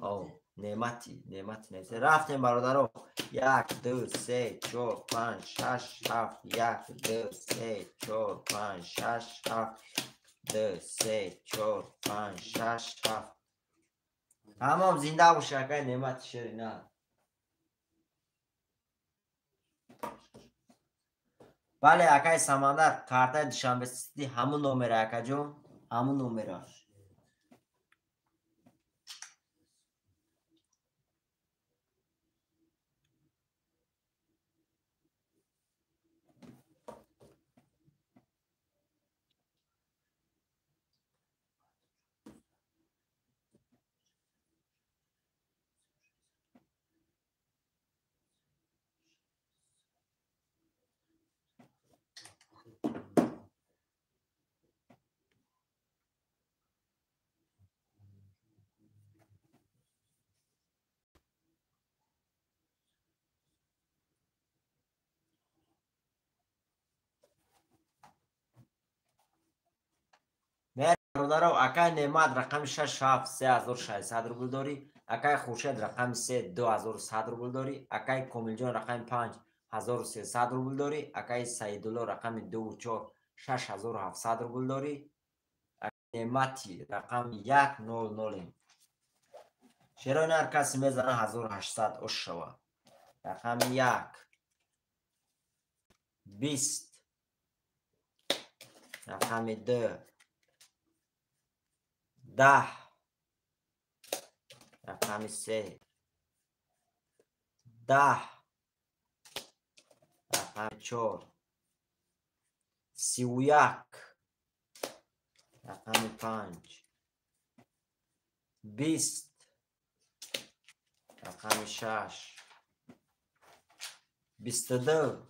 О, Немати, Немати не. Рафтем бародаро. 1 2 3 4 5 6 7 1 2 3 4 5 6 7 2 3 4 5 6 7. Тамом, зинда боши акай Немати шерина. Бале акай Самандар, картаи Душанбе Сити ҳамун номера акаҷон, ҳамун номера. Бародаро, акай Немат рақами 6 7 3600 рубл дорӣ, акай Хуршед рақами 3 2100 рубл дорӣ, акай Комилҷон рақами 5 1300 рубл дорӣ, акай Саидулло рақами 2 4 6700 рубл дорӣ, акай Немати рақами 1 0 0. Шерои ҳар касе мезана 1800 ош шава. Рақами 1 20, рақами 2 10, рақами 3 10, рақами 4 31, рақами 5 20, рақами 6 22,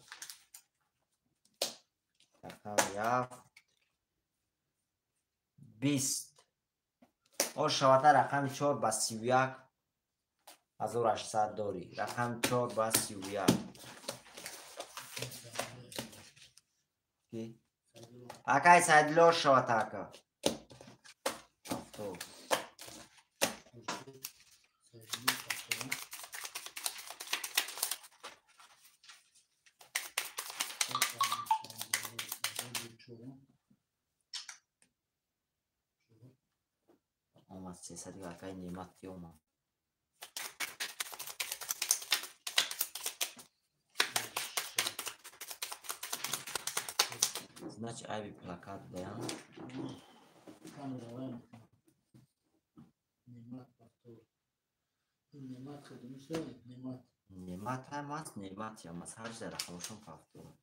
рақами 7 20. О шавата рақами 4 ба 31 1800 дорӣ. Рақами 4 ба 31. Акай Сайдулло шавата ака. Авто. Омад 300 акай Немати омад. Значит, айби плакат даям. Немат ҳам аст, Немати ҳам аст. Ҳар ҷа рақамошон фарқ дорад.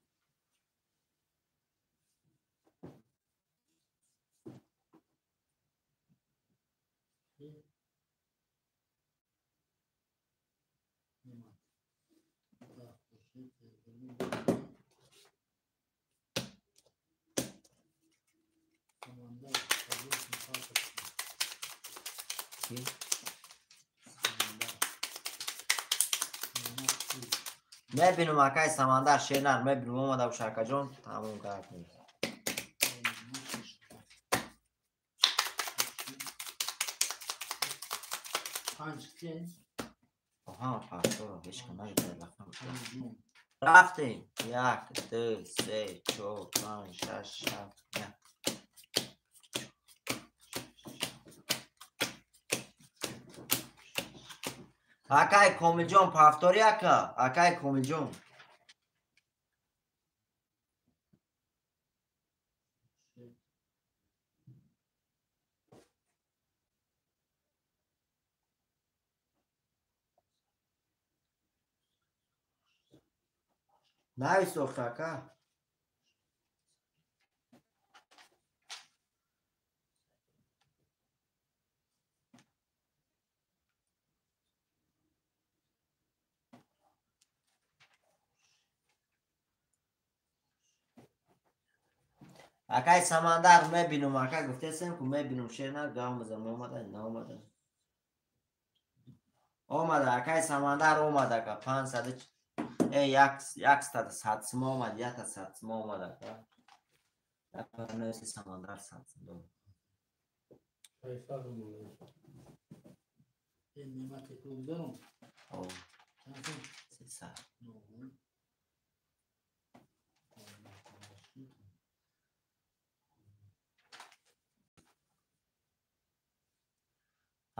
Мебинум акай Самандар шернар, мебинум омада боша акаҷон, тамом кардем. Оҳа, паштора ҳеч кам нагирифта. Рафтем. 1 2 3 4 5 6 7 1. Акай Комилҷон повтори ака, акай Комилҷон. Навис охта ака. Акай Самандар мебинум, ака гуфтесем ку мебинум шер нар гав мезанам, омада, наомада. Омада, акай Самандар омада, ака 500 100 сум омад, 100 сум омад, ака. Як Самандар 100 сум дод. О, 300.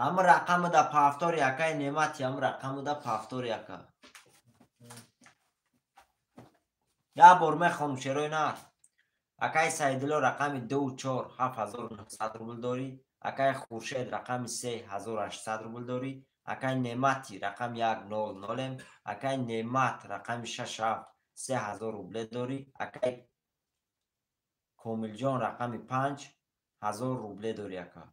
Ҳам рақаму да пафтори акай Неъмати, ҳам рақаму да пафтори ака. Як бор мехонам шерои нар. Акай Саидулло рақами 2 4 7900 рубл дорӣ. Акай Хуршед рақами 3 1800 рубл дорӣ. Акай Неъмати рақами 1 0 0. Акай Неъмат рақами 6 7 3000 рубле дорӣ. Акай Комилҷон рақами 5 1000 рубле дорӣ ака.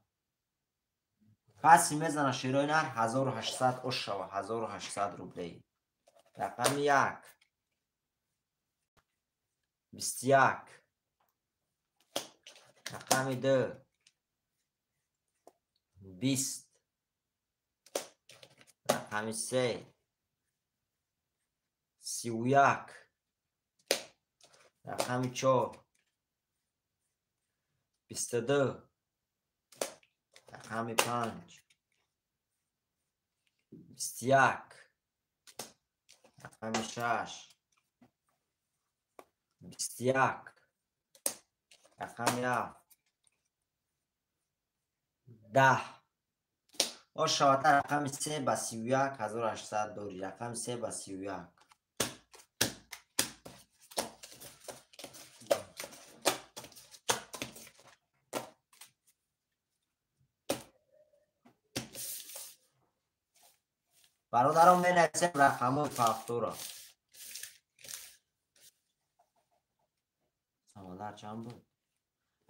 Паси мезана шерои нар 1800 ош шава, 1800 рублей. Рақами 1 21, рақами 2 20, рақами 3 31, рақами 4 22, рақами 5 21, рақами 6 21, рақами 7 10. Ош шавата рақами 3 ба 31 1800 дорӣ. Рақами 3 ба 31. Бародарон менависем рақамҳои пафтора. Самандар чанд буд?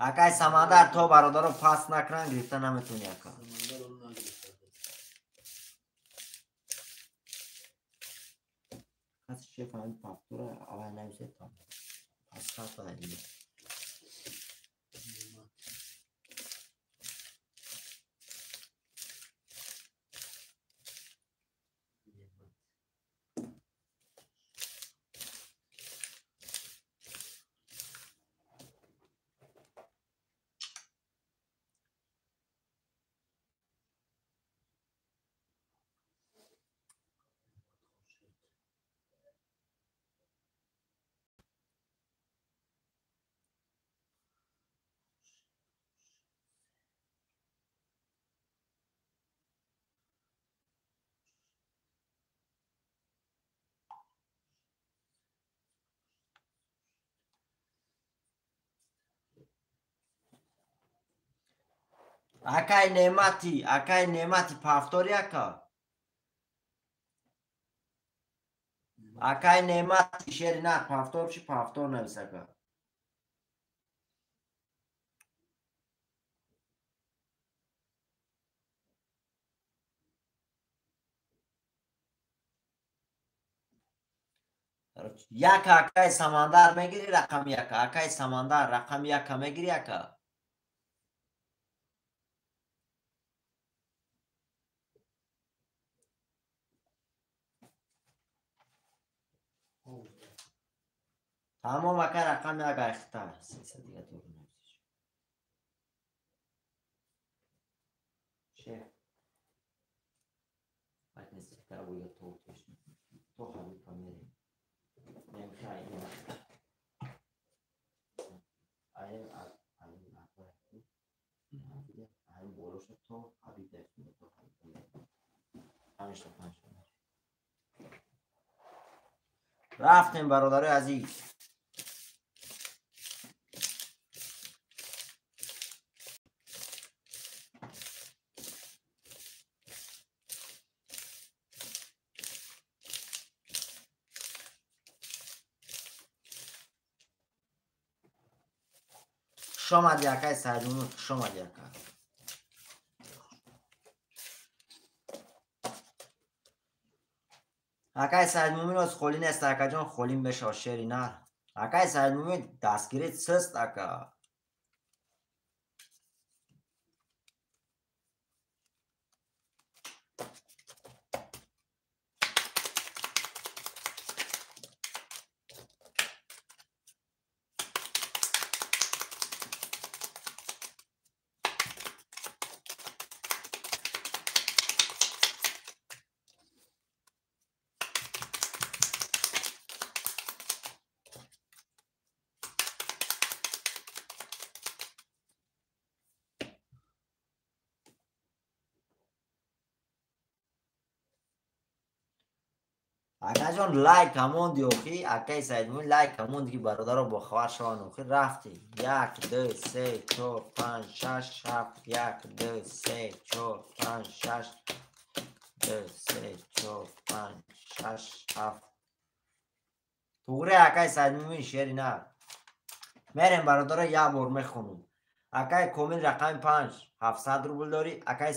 Акай Самандар то бародарон пас накунанд гирифта наметавонӣ ака. Каси шеф ҳамин пафтора аввал нависед то пас хат дига. Акай Неъмати, акай Неъмати пафтори ака. Акай Неъмати шери нар пафтор чи пафтор навис ака. Як акай Самандар мегири рақами яка. Акай Самандар рақами яка мегири ака. Тамом ака рақами як айхта. Сеса дига дору нависиш. Шеф. Айтнес буя то теш. То ҳабиб памери. Немхай. Аем аем акбар. Аем болоша то ҳабиб дайф то ҳабиб памери. Панҷта панҷта. Рафтем бародарои азиз. Хуш омадӣ акай Саидмумин, хуш омадӣ ака. Акай Саидмумин оз холӣ нест акаҷон, холим бешав шери нар. Акай Саидмумин дастгирит сист ака. Акаҷон лайк ҳамонди охи, акаи Саидмумин лайк ҳамонди ки бародаро бохабар шаванд охи. Рафти. 1 2 3 4 5 6 7 1 2 3 4 5 6 2 3 4 5 6 7. Туғри акаи Саидмумин шери на. Мерем бародаро як бор мехонум. Акаи Комил рақами 5 700 рубл дорӣ, акаи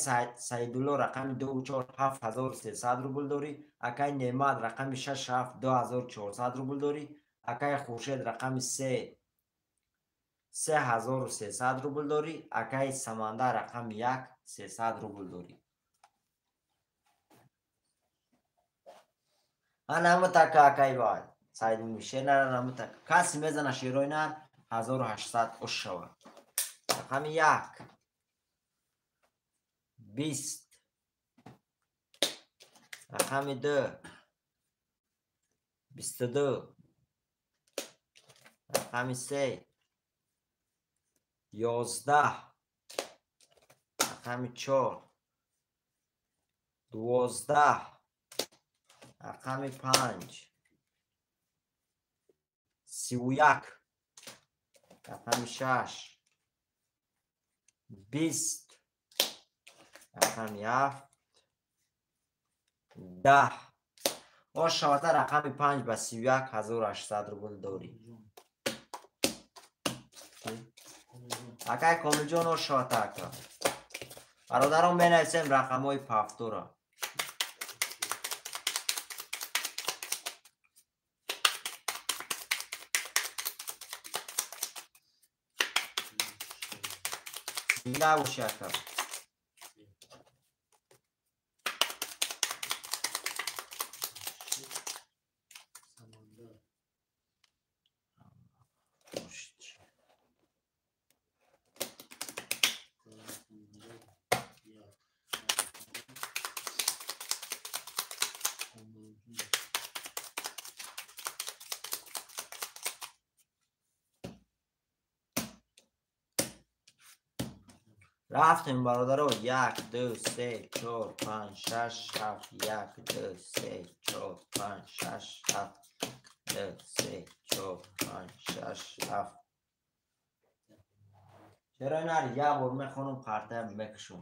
Саидулло рақами 2 4 7300 рубл дорӣ, акаи Неъмат рақами 6 7 2400 рубл дорӣ, акаи Хуршед рақами 3 3300 рубл дорӣ, акаи Самандар рақами 1 300 рубл дорӣ. Ана ҳамутака акаи вай Саидмумин шер нара ҳамутака. Касе мезана шерои нар 1800 ош шавад. Рақами 1 20, рақами 2 22, рақами 3 11, рақами 4 12, рақами 5 31, рақами 6 20, рақами 7 10. Ош шавата рақами 5 ба 31 1800 рубл дорӣ. Акай Комилҷон ош шавата ака. Бародарон менависем рақамҳои пафтура. Зинда бошӣ ака. Рафтем бародаро 1 2 3 4 5 6 7 1 2 3 4 5 6 7 2 3 4 5 6 7. Чаро нари як бор мехонум қарта мекушум.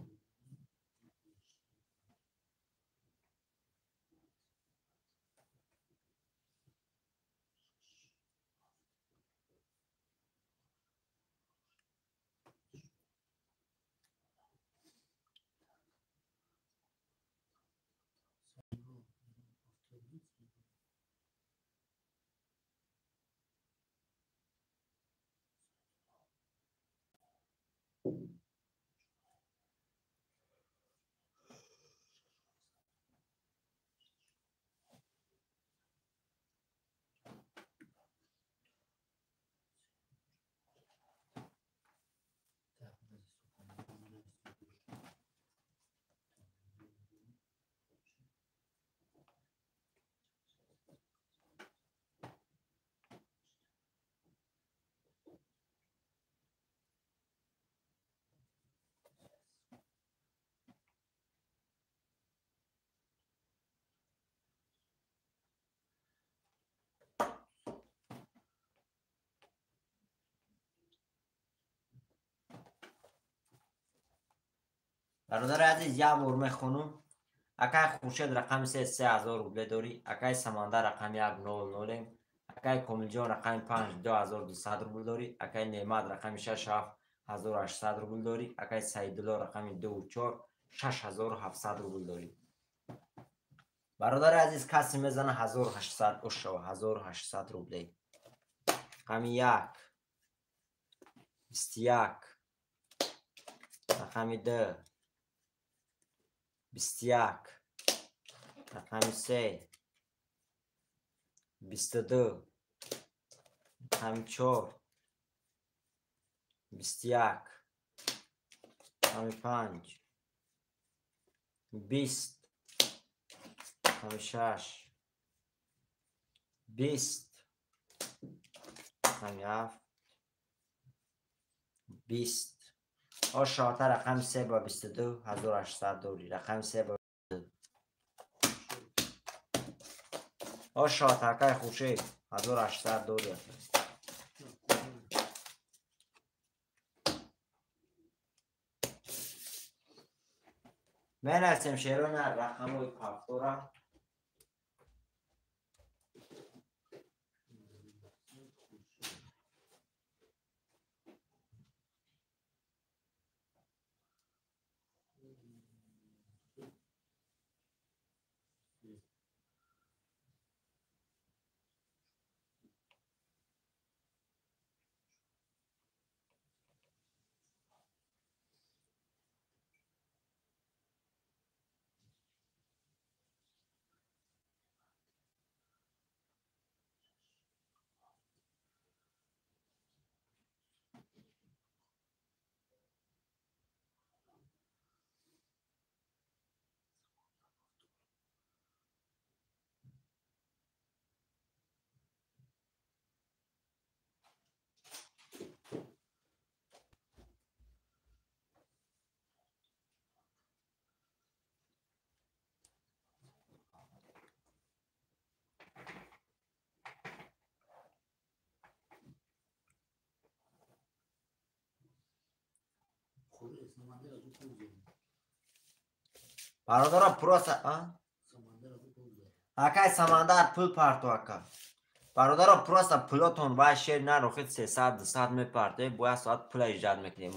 Бародари азиз як бор мехонум. Акай Хуршед рақами 3 3000 рубле дорӣ, акай Самандар рақами 1 00, акай Комилҷон рақами 5 2200 рубл дорӣ, акай Неъмат рақами 6 7800 рубл дорӣ, акай Саидулло рақами 2 4 6700 рубл дорӣ. Бародари азиз касе мезана 1800 ош шава 1800 рубле. Рақами 1 21, рақами 2 21, рақами 3 22, рақами 4 21, рақами 5 20, рақами 6 20, рақами 7 20. Ош шавата рақами 3 ба 22 1800 дорӣ. Рақами 3 ба 22. Ошот акай Хуршед 1800 дори ака. Менависем шерои нар рақамҳои пафтора. Бародаро просто акай Самандар пул парту ака. Бародаро просто пулотон вай шер нарохед 300 200 мепарте, бояд соат пула иҷад мекунем.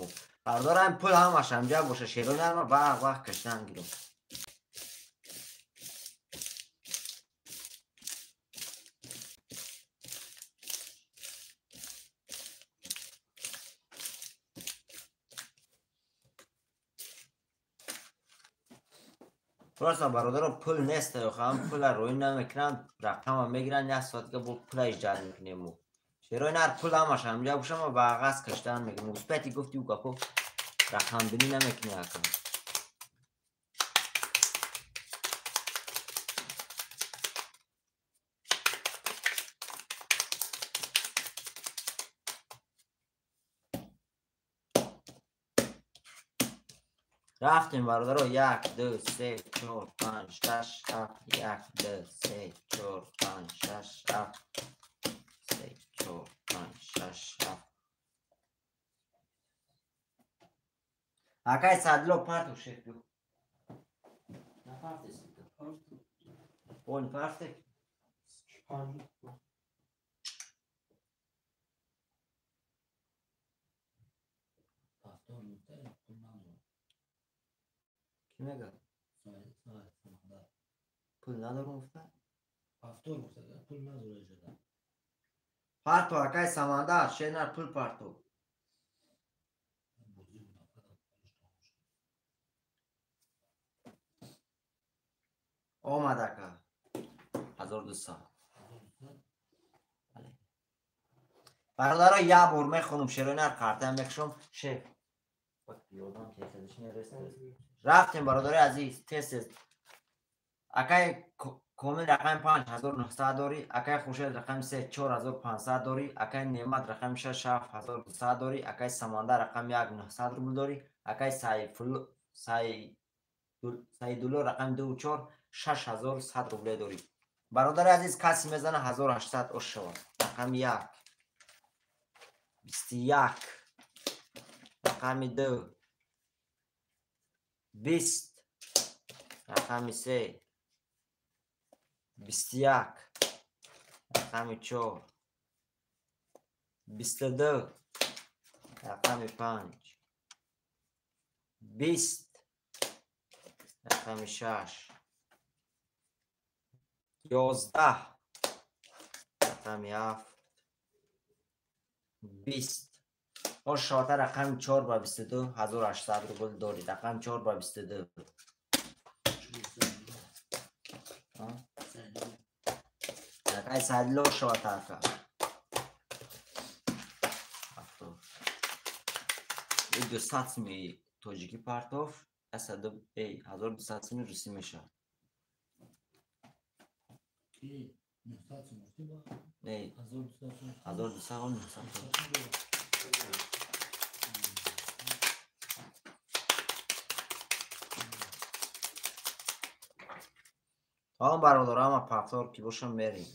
Бародаро ин пул ҳамаш ҳамҷа боша, шеро нарма вақт вақт кашидан гирем. Просто бародаро пул нест, охам пула рӯй намекунанд, рақама мегиранд, як соат дига бо пула иҷад мекунем. Шерои нар пул ҳамаш ҳамҷа боша, ма ба ағаз каштан мегирем. Успети гуфти ӯ гапо рақамбинӣ намекунӣ ака. Рафтем бародаро 1 2 3 4 5 6 7 1 2 3 4 5 6 7 3 4 5 6 7. Акай Садло парту шеф бю. На парту. Он парту. Ки мегӯяд? Пул надорум гуфта? Пул надорам. Парту акай Самандар, шенар пул парту. Омад ака. 1200. Бародаро як бор мехонум шерои нар қартаям мекушам. Шеф. Ёдам тезаш нересад. Рафтем бародари азиз, тез тез. Акай Комил рақами 5900 дорӣ, акай Хуршед рақами 3 4500 дорӣ, акай Неъмат рақами 6 7200 дорӣ, акай Самандар рақами 1 900 рубл дорӣ, акай Саидулло рақами 2 4 6100 рубле дорӣ. Бародари азиз, касе мезана 1800 ош шавад. Рақами 1 21, рақами 2 20, рақами 3 21, рақами 4 22, рақами 5 20, рақами 6 11, рақами 7 20. Ошота рақами 4 ба 22 1800 рубл дорӣ. Рақами 4 ба 22. Акай Садло шота ака. 200 сми тоҷикӣ партоф, 1200 сми русӣ мешавад. Не, 1200 900. Тамом бародар, ҳама повтор ки бошам мерем.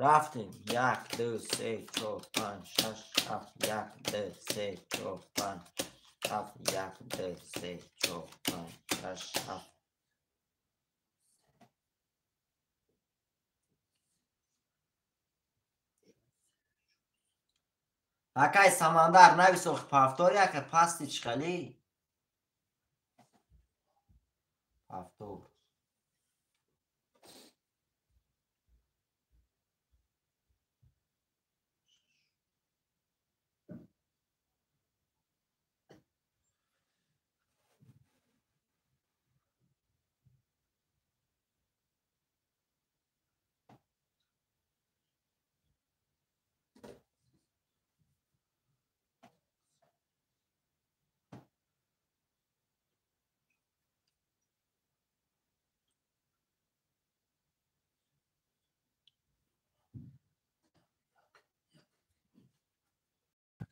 Рафтем. 1, 2, 3, 4, 5, 6, 7, 1, 2, 3, 4, 5, 7, 1, 2, 3, 4, 5, 6, 7. Акай Самандар навис охи повтор яка пасти чиқали? Повтор.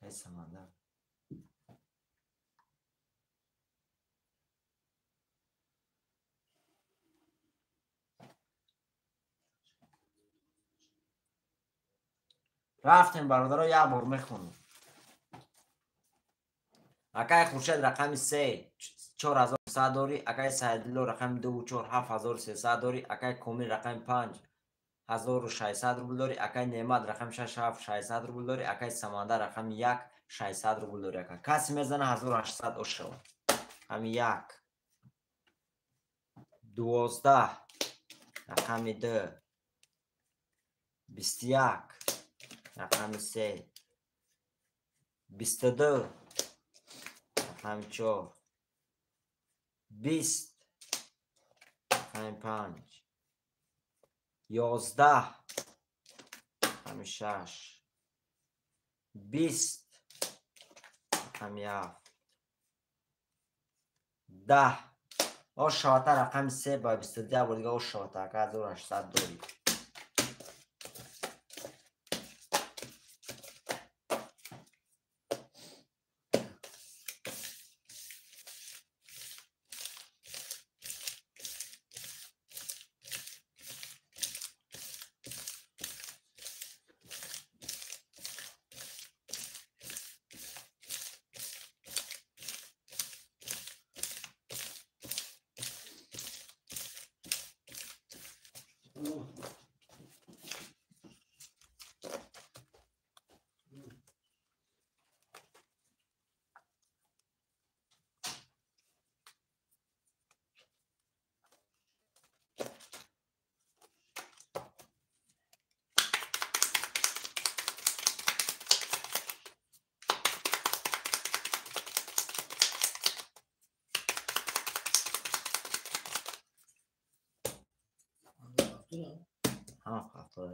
Акай Самандар. Рафтем бародаро, як бор мехонем. Акай Хуршед рақами 3 4100 дорӣ, акай Саидулло рақами 2 4 7300 дорӣ, акай Комил рақами 5 1600 рубл дорӣ, акай Неъмат рақами 6 7 600 рубл дорӣ, акай Самандар рақами 1 600 рубл дорӣ. Ака касе мезана 1800 ошава. Рақами 1 12, рақами 2 21, рақами 3 22, рақами 4 20, рақами 5 11, рақами 6 20, рақами 7 10. Ошавата рақами 3 ба 22 бор дига ошавата ака 1800 дорӣ.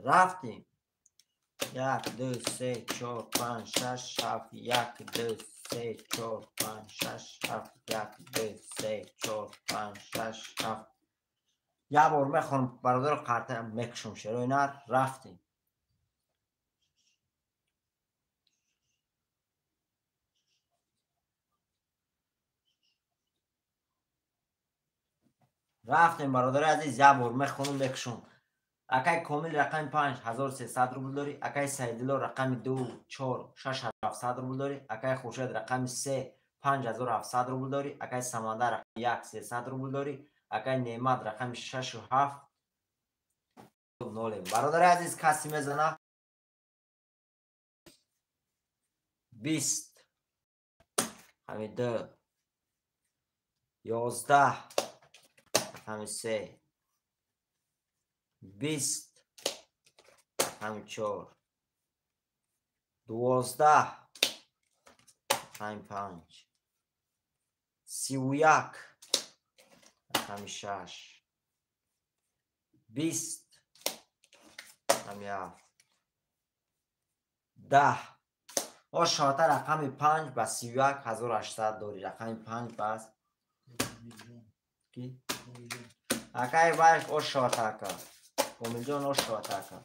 Рафтем. 1, 2, 3, 4, 5, 6, 7, 1, 2, 3, 4, 5, 6, 7, 1, 2, 3, 4, 5, 6, 7. Як бор мехонам бародаро, қарта мекушам шерои нар. Рафтем. Рафтем бародари азиз, як бор мехонам мекушам. Акай Комил рақами 5 1300 рубл дорӣ, акай Саидулло рақами 2 4 6700 рубл дорӣ, акай Хуршед рақами 3 5700 рубл дорӣ, акай Самандар рақами 1 300 рубл дорӣ, акай Неъмат рақами 6 7 0. Бародари азиз, касе мезана 20, рақами 2 11, рақами 3 20, рақами 4 12, рақами 5 31, рақами 6 20, рақами 7 10. Ошота рақами 5 ба 31 1800 дорӣ. Рақами 5 бас ки акай вайш ошота ака. Комилҷон ошота ака.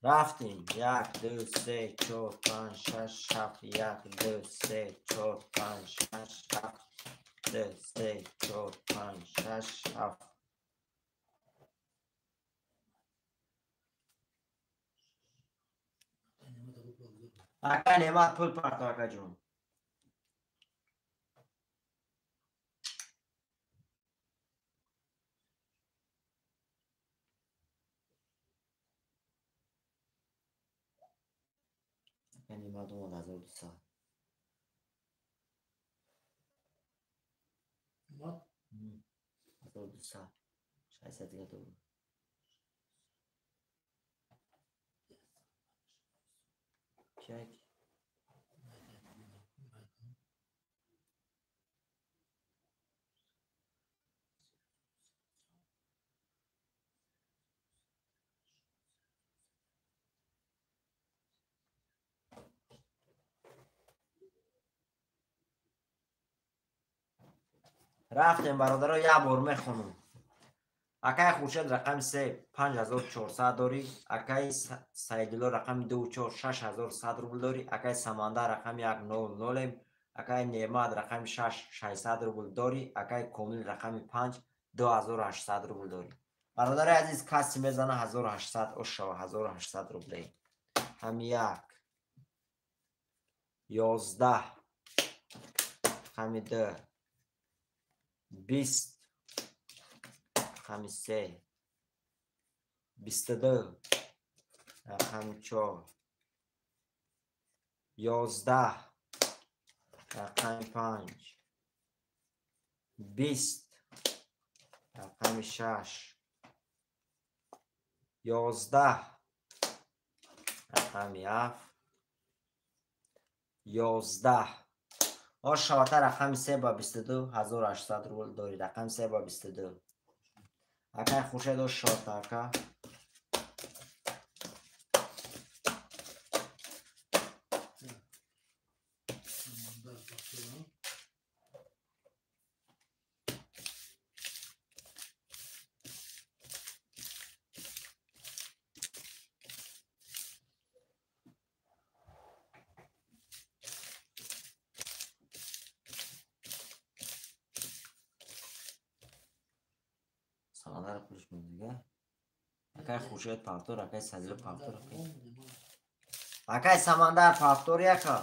Рафтем. 1, 2, 3, 4, 5, 6, 7, 1, 2, 3, 4, 5, 6, 7, 2, 3, 4, 5, 6, 7. Ака Неъмат пул парто, акаҷон. Ака Неъмат омад 1200. Омад? 1200. 600 дига дорам. Чак. Рафтем, бародаро, як бор мехонам. Акай Хуршед рақами 3 5400 дорӣ, акай Саидулло рақами 2 4 6100 рубл дорӣ, акай Самандар рақами 1 0 0, акай Неъмат рақами 6 600 рубл дорӣ, акай Комил рақами 5 2800 рубл дорӣ. Бародари азиз, каси мезана 1800 ошава 1800 рубле. Ҳам 1 11 ҳами 2 20 рақами 3 22 рақами 4 11 рақами 5 20 рақами 6 11 рақами 7 11. Ошавата рақами 3 ба 22 1800 рубл дорӣ. Рақами 3 ба 22. Акай Хуршед ошавата ака. Самандар пулш мегӯяд. Акай Хуршед павтор, акай Садило павтор, акай Самандар павтор яка.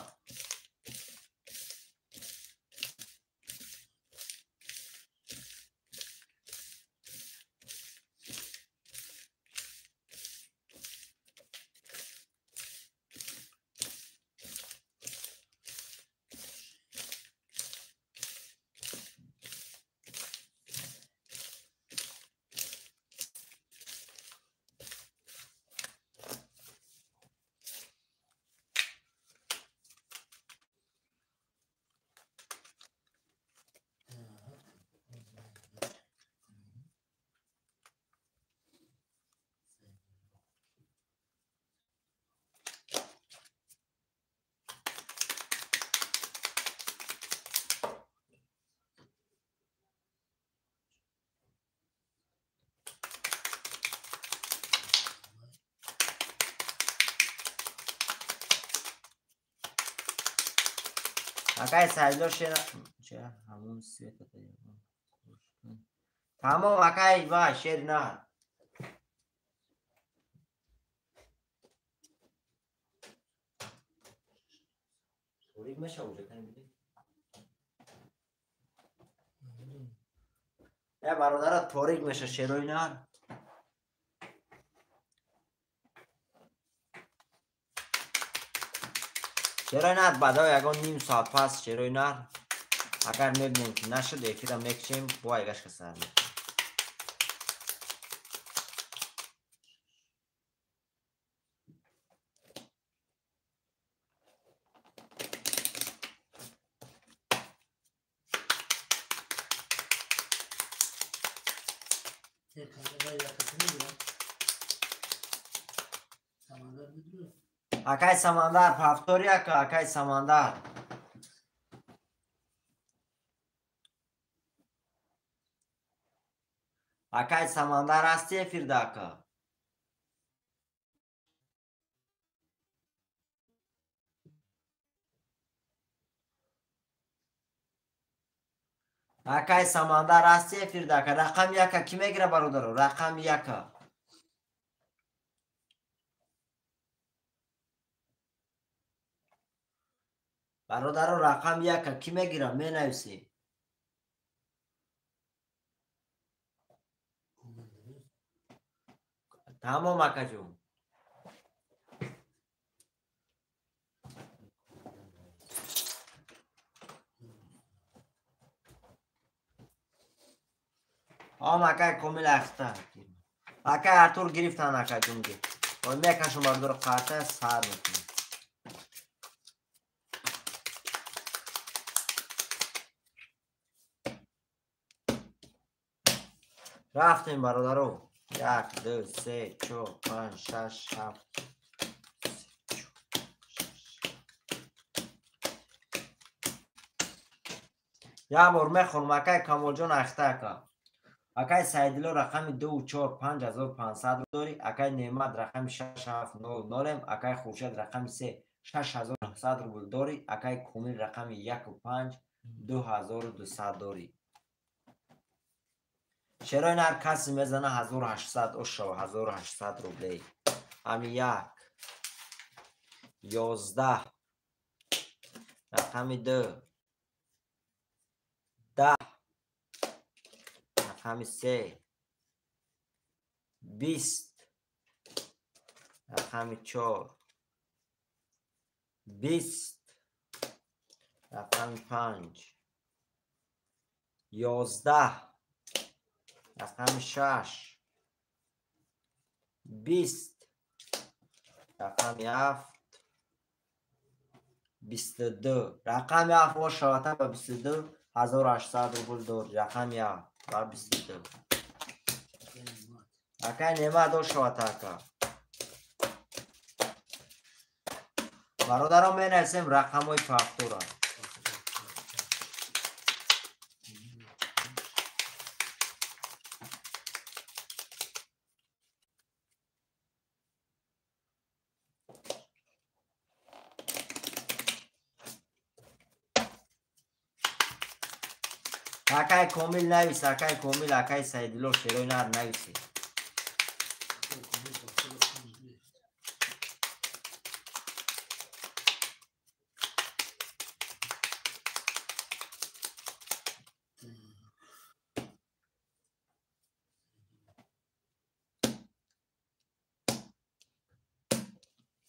Акай Саидулло шера ҳамон света тамом акай ва шер на. Торик меша уже кани биди. Э бародара торик меша шерои нар. Шерои нар баъдо ягон ним соат пас шерои нар агар мебинем ки нашуд эфира мекушем, бо айгашка сар мекунем. Акай Самандар павтори ака, акай Самандар. Акай Самандар ҳасти эфирда ака? Акай Самандар ҳасти эфирда ака. Рақами яка кӣ мегира бародаро? Рақами яка. Бародаро рақами яка кӣ мегира? Менависӣ. Тамом акаҷон. Ом акай Комил ахта. Акай Артур гирифтан акаҷон ги. Ой мекашум бародаро қарта сар мекунам. Рафтем бародаро. 1, 2, 3, 4, 5, 6, 7. Як бор мехонам акай Камолҷон ахта ака. Акай Саидило рақами 2, 4, 5500 дорӣ. Акай Неъмат рақами 6, 7, 0, 0, акай Хуршед рақами 3, 6900 рубл дорӣ. Акай Комил рақами 1, 5, 2200 дорӣ. Шерои нар касе мезана 1800 ошава, 1800 рублей. Ами 1, 11, рақами 2, 10, рақами 3, 20, рақами 4, 20, рақами 5, 11, рақами 6, 20, рақами 7, 22. Рақами 7 ошавата ба 22 1800 рубл дорӣ. Рақами 7 ба 22. Акай Неъмат ошавата ака. Бародарон менависем рақамҳои фактура. Акай Комил навис, акай Комил, акай Саидило шерои нар нависи.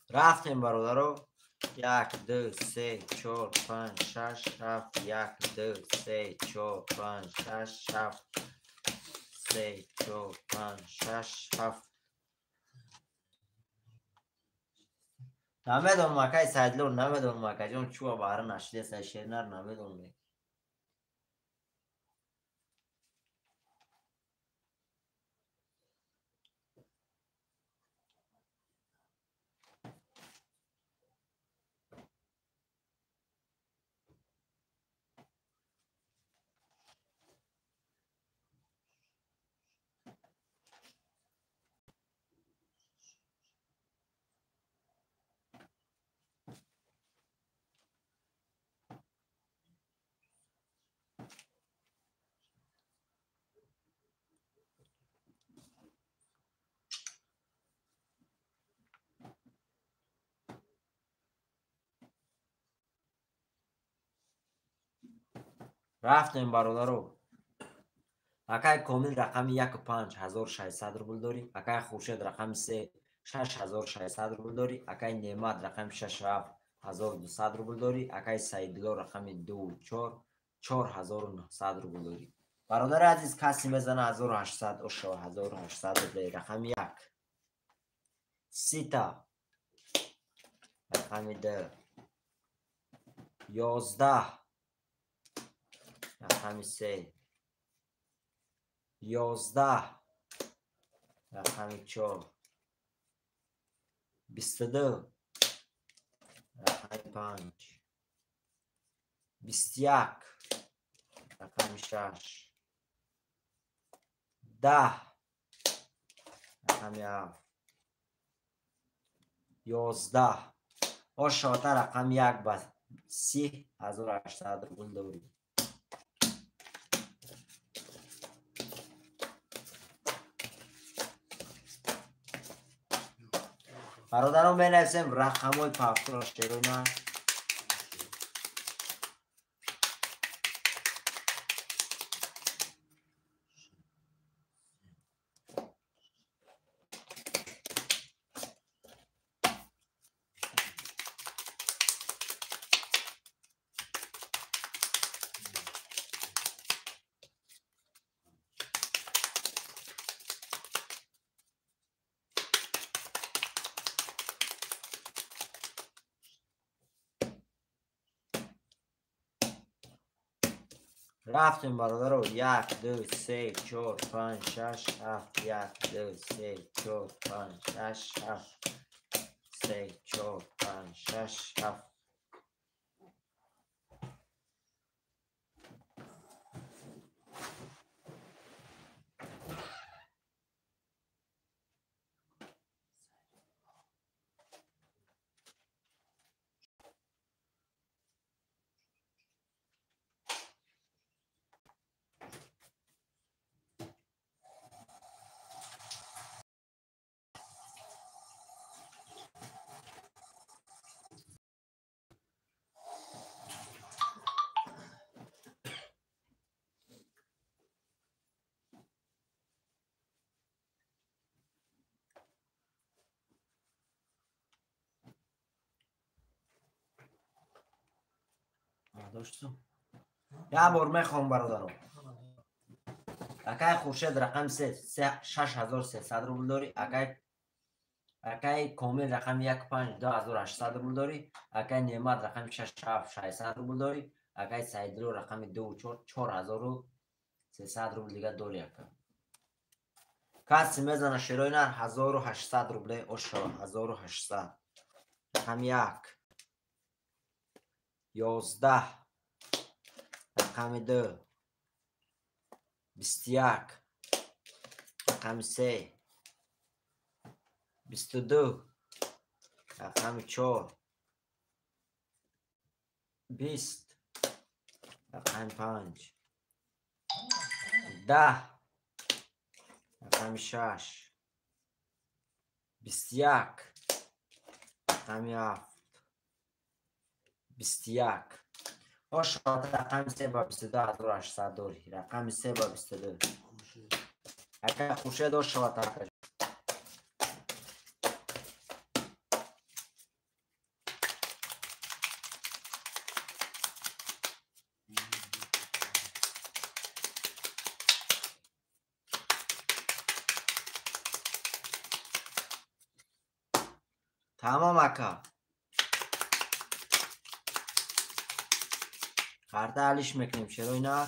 Рафтем бародаро. 1, 2, 3, 4, 5, 6, 7, 1, 2, 3, 4, 5, 6, 7, 3, 4, 5, 6, 7. Намедонам акай Саидло, намедонам акаҷон чуа баҳра нашидеса шернар намедонам. Рафтем бародаро. Акай Комил рақами 1, 5, 1600 рубл дорӣ. Акай Хуршед рақами 3, 6600 рубл дорӣ. Акай Неъмат рақами 6, 7, 1200 рубл дорӣ. Акай Саидило рақами 2, 4, 4900 рубл дорӣ. Бародари азиз касе мезана 1800 ошава, 1800 рублей. Рақами 1, 30, рақами 2, 11, рақами 3, 11, рақами 4, 22, рақами 5, 21, рақами 6, 10, рақами 7, 11. Ошавата рақами 1 ба 30 1800 рубл дорӣ. Бародарон менависем рақамҳои пафтора шерои нар. Рафтем бародаро 1 2 3 4 5 6 7 1 2 3 4 5 6 7 3 4 5 6 7. Доштум. Я бор мехоҳам бародаро. Акай Хуршед рақами 6300 рубл дорӣ, акай Комил рақами 1 5 2800 рубл дорӣ, акай Неъмат рақами 6 7 600 рубл дорӣ, акай Саидло рақами 2 4 4300 рубл дига дорӣ ака. Каси мезана шерои нар 1800 рубле ошо 1800. Рақами 1 11 рақами 2 21 рақами 3 22 рақами 4 20 рақами 5 10 рақами 6 21 рақами 7 21. Ошо рақами 3 ба 22800 дорӣ. Рақами 3 ба 22. Ака Хуршед ошо така. Тамом ака. Карта алиш мекунем шерои нар.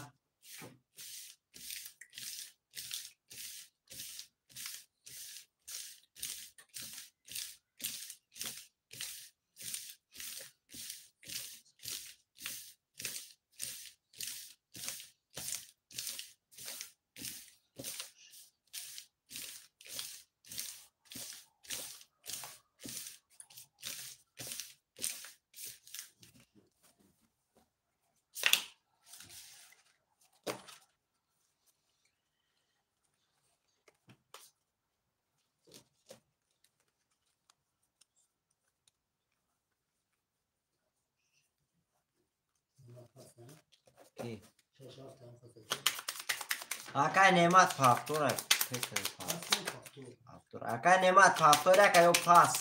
Акай Неъмат пафтора. Акай Неъмат пафтора, акай ё пас.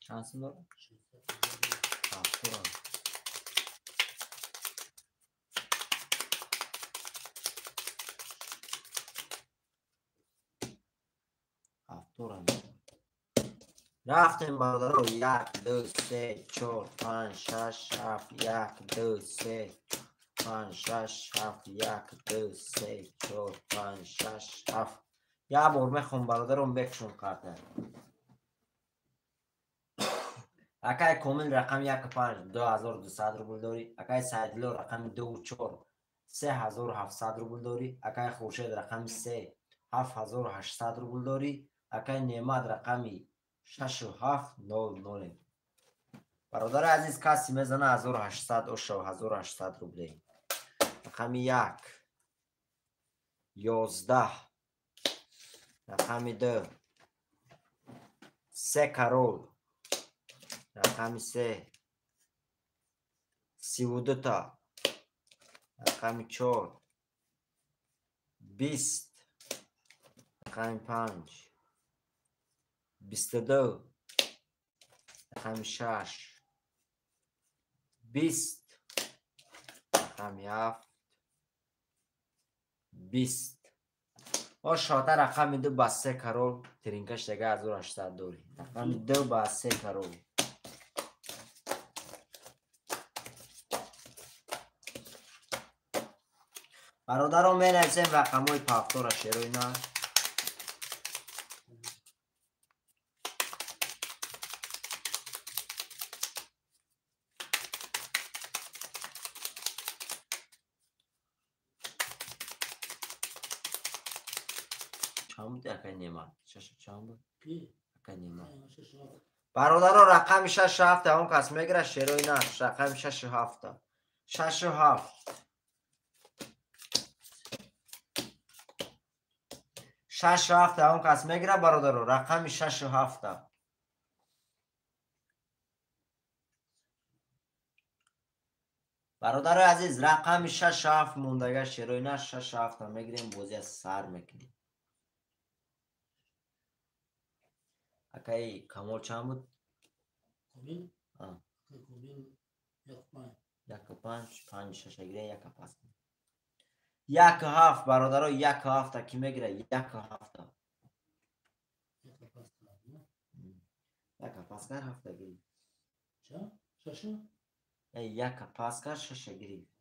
Чанд сум дорад? Пафтора. Пафтора. Рафтем бародаро 1 2 3 4 5 6 7 1 2 3 5 6 7 1 2 3 4 5 6 7. Я бор мехоҳам бародаром бекшон карта. Акай Комил рақами 1 5 2200 рубл дорӣ, акай Саидло рақами 2 4 3700 рубл дорӣ, акай Хуршед рақами 3 7800 рубл дорӣ, акай Неъмат рақами 6 7 0 0. Бародари азиз, каси мезана 1800 ошо 1800 рубле. Рақами 1 11, рақами 2, се корол, рақами 3, 32 та, рақами 4, 20, рақами 5, 22, рақами 6, 20, рақами 7, 20. О шота рақами 2 ба се корол тринкаш дега 1800 дорӣ. Рақами 2 ба се корол. Бародарон, менависем рақамҳои пафтора шерои на. Чанд буд акай Немат? Шашу чанд буд? Акай Немат. Бародарон, рақами 6 7 он кас мегирад шерои на. Рақами 6 7. 6 7. 6 7 он кас мегирад, бародаро, рақами 6 7. Бародарои азиз, рақами 6 7 мондага шерои на, 6 7 мегирем, бозия сар мекунем. Акаи Камол чанд буд? Комил? А. Акаи Комил 1 5. 1 5, 5 6 гирем, 1 пас. 1 7, бародаро, 1 7 ки мегирад? 1 7. 1 пас кард, не? 1 пас кар, ҳафта гирифт. Чанд? Шаша? 1 пас кар, шаша гирифт.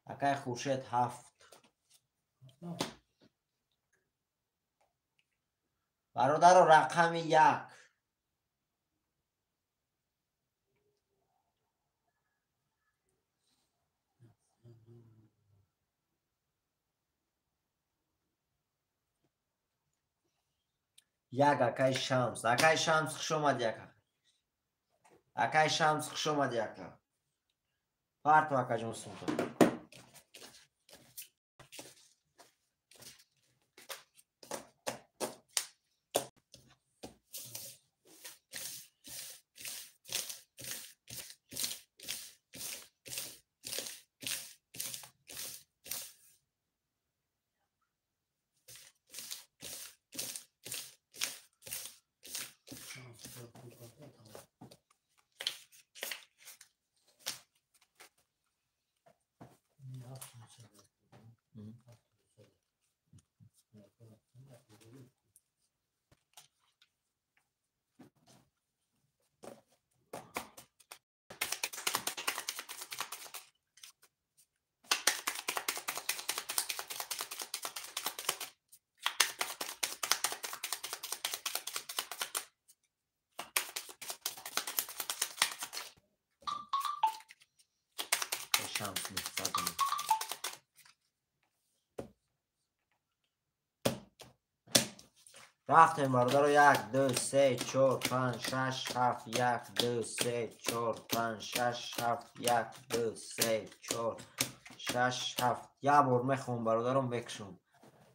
Акаи Хуршед 7. Ҳафта? Бародаро, рақами 1. 1, акаи Шамс. Акаи Шамс, хуш омадӣ, ака. Акаи Шамс, хуш омадӣ, ака. Парту, акаҷон, сумто. Шанс пул карда тамом. Ин ҳафт мешавад. Ҳафт мешавад. Як. Шамс 900. Рафтем, бародаро, як, ду, се, чор, панҷ, шаш, ҳафт, як, ду, се, чор, панҷ, шаш, ҳафт, як, ду, се, чор, шаш, ҳафт. Як бор мехоҳам, бародаро, мекушам.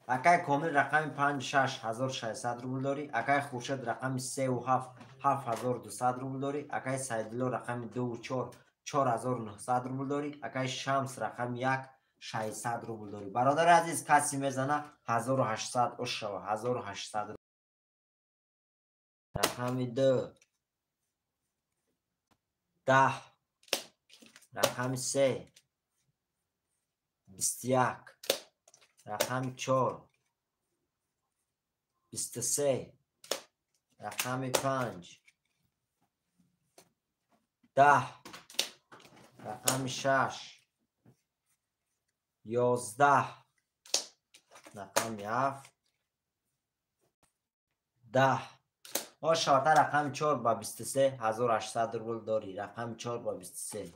Акай Комил рақами 5 6 1600 рубл дорӣ. Акай Хуршед рақами 3 7 7200 рубл дорӣ. Акай Сайдулло рақами 2 4 4900 рубл дорӣ. Акай Шамс рақами 1 600 рубл дорӣ. Бародари азиз, касе мезана 1800 ош шава, 1800. Рақами 2 10, рақами 3 21, рақами 4 23, рақами 5 10, рақами 6 11, рақами 7 10. О шорта рақами 4 ба 23 1800 рубл дорӣ. Рақами 4 ба 23.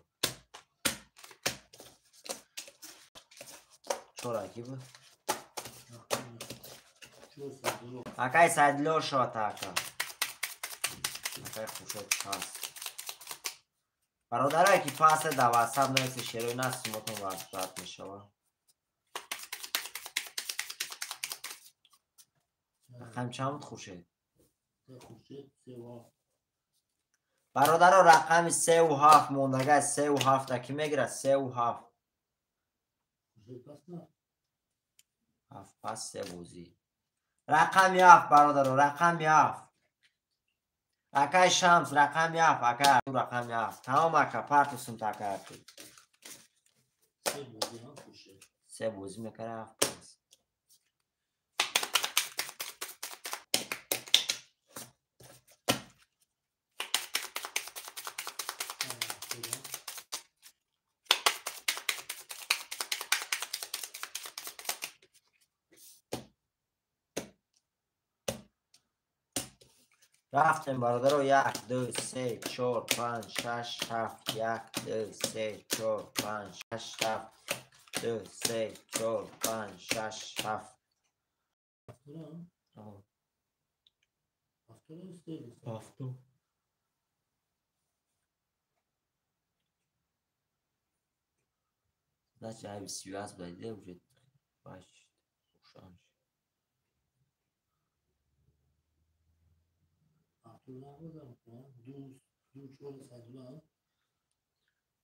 Чор аки буд? Акай Сайдило шота, ака. Акай Хуршед 6. Бародарае ки пасе дар ватсап нависи шерои на симотон вазбат мешавад. Рақам чанд буд Хуршед? Бародаро рақами 3 ва 7 мондага 3 ва 7 ки мегирад 3 ва 7. Ҳафт пас се бозӣ. Рақами 7 бародаро, рақами 7. Акай Шамс рақами 7, акай Артур рақами 7. Тамом ака, парту сумта акай Артур. Се бозӣ мекара 7 пас. Рафтем бародаро 1, 2, 3, 4, 5, 6, 7, 1, 2, 3, 4, 5, 6, 7, 2, 3, 4, 5, 6, 7. Ҳафту. Значит, ай связь блядь, уже бач, ушанш.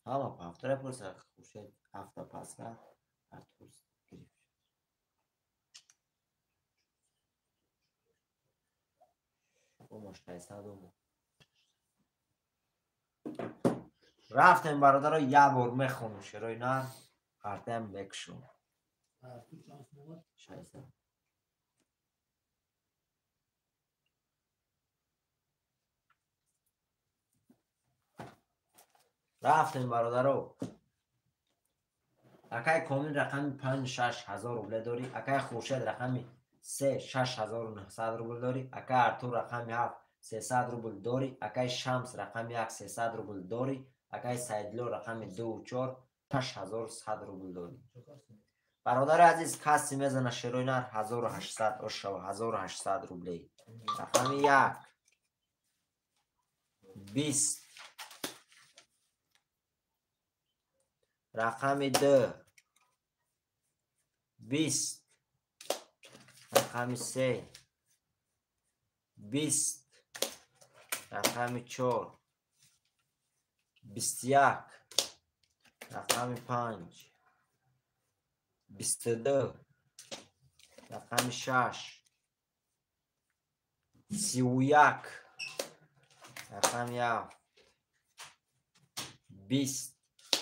Ҳама ҳафтора пурса Хуршед ҳафта пас кард, Артур гирифт. Омаш 600 омад. Рафтем бародаро як бор мехонум шерои нар, қартаям мекушум. 600. Рафтем бародаро. Акай Комил рақами 5 6 ҳазор рубле дорӣ, акай Хуршед рақами 3 6900 рубл дорӣ, акай Артур рақами 7 300 рубл дорӣ, акай Шамс рақами 1 300 рубл дорӣ, акай Саидло рақами 2 4 6100 рубл дорӣ. Бародари азиз, касе мезана шерои нар 1800 ошава 1800 рублей. Рақами 1 20, рақами 2 20, рақами 3 20, рақами 4 21, рақами 5 22, рақами 6 31, рақами 7 20.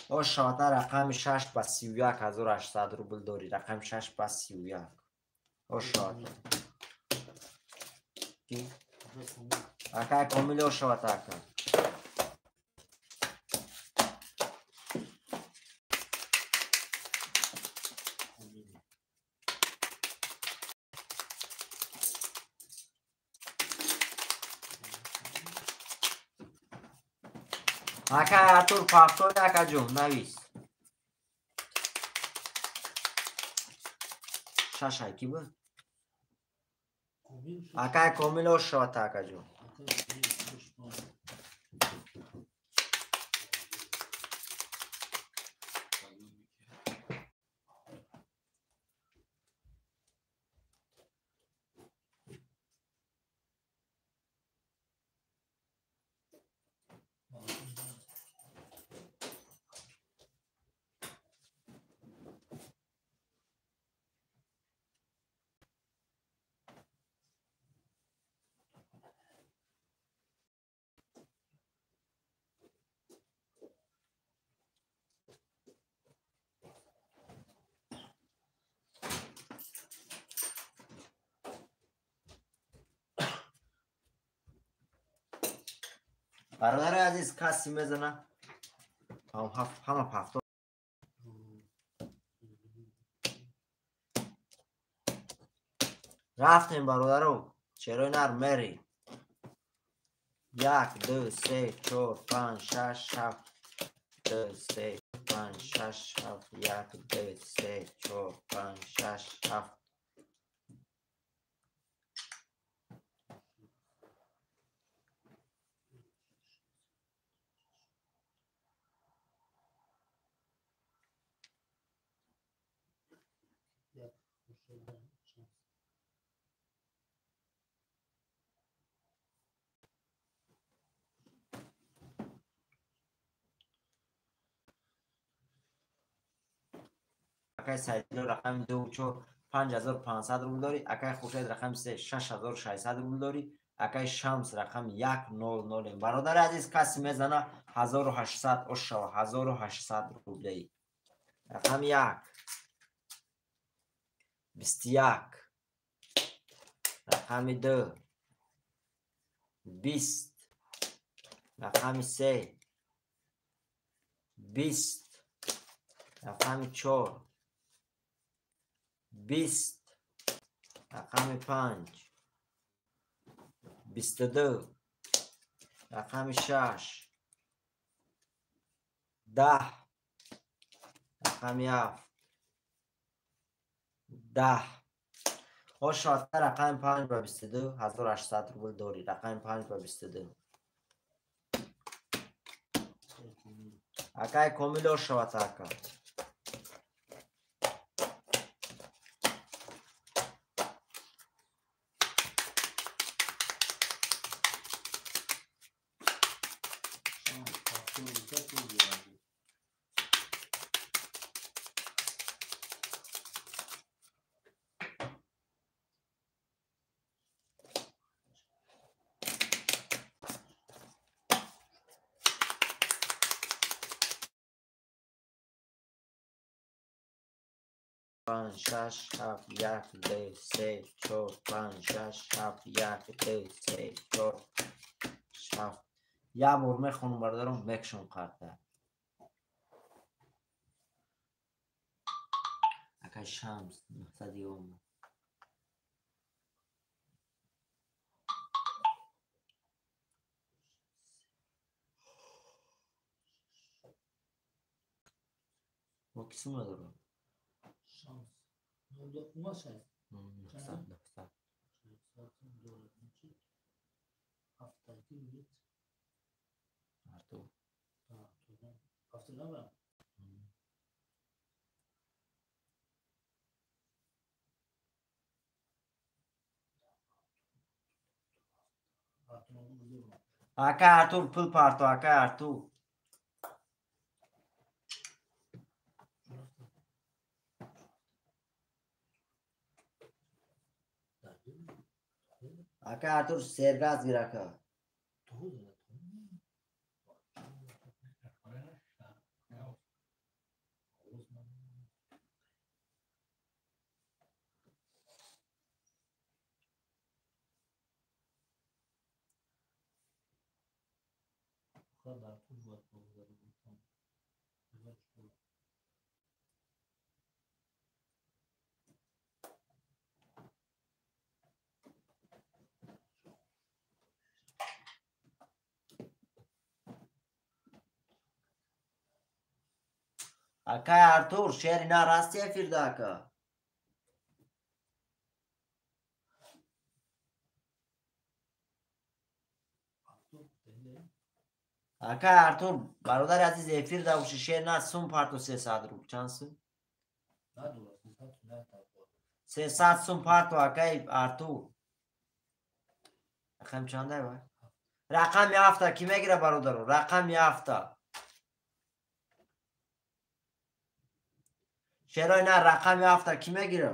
Ошавата рақами 6 ба 31 800 рубл дорӣ. Рақами 6 ба 31. Ошавата. Акай Комил ошавата ака. Акай Артур пафтори акаҷон навис. Шашай ки буд? Акай Комил ошавата акаҷон. Бародари азиз, касе мезана ҳама пафто. Рафтем бародаро, черои нар мери. 1, 2, 3, 4, 5, 6, 7, 2, 3, 5, 6, 7, 1, 2, 3, 4, 5, 6, 7. Акай Саидило рақами 2 4 5500 рубл дорӣ. Акай Хуршед рақами 3 6600 рубл дорӣ. Акай Шамс рақами 1 0 0. Бародари азиз, касе мезана 1800 ошава, 1800 рублей. Рақами 1 21, рақами 2 20, рақами 3 20, рақами 4 20, рақами 5 22, рақами 6 10, рақами 7 10. Ошоата рақами 5 ба 22 1800 рубл дорӣ. Рақами 5 ба 22. Акай Комил ошавата ака. Панҷ, шаш, ҳафт, як, ду, се, чор, панҷ, шаш, ҳафт, як, ду, се, чор, ҳафт. Як бор мехонам, бародарам, мекшам қарта. Акай Шамс, 900. Бо ки сума дорам? Шамс. Ума шаст. 900, 900. Артур. Акай Артур пул парто, акай Артур. Акай Артур сергаз гир ака. Акай Артур, шери на расти эфирда ака. Акай Артур, бародари азиз, эфирда боши, шер на сум парто 300 рубл. Чанд сум? 300 сум парто, акай Артур. Рақам чандай вай? Рақами ҳафта ки мегира, бародаро? Рақами ҳафта. Шерои на рақами ҳафта ки мегира?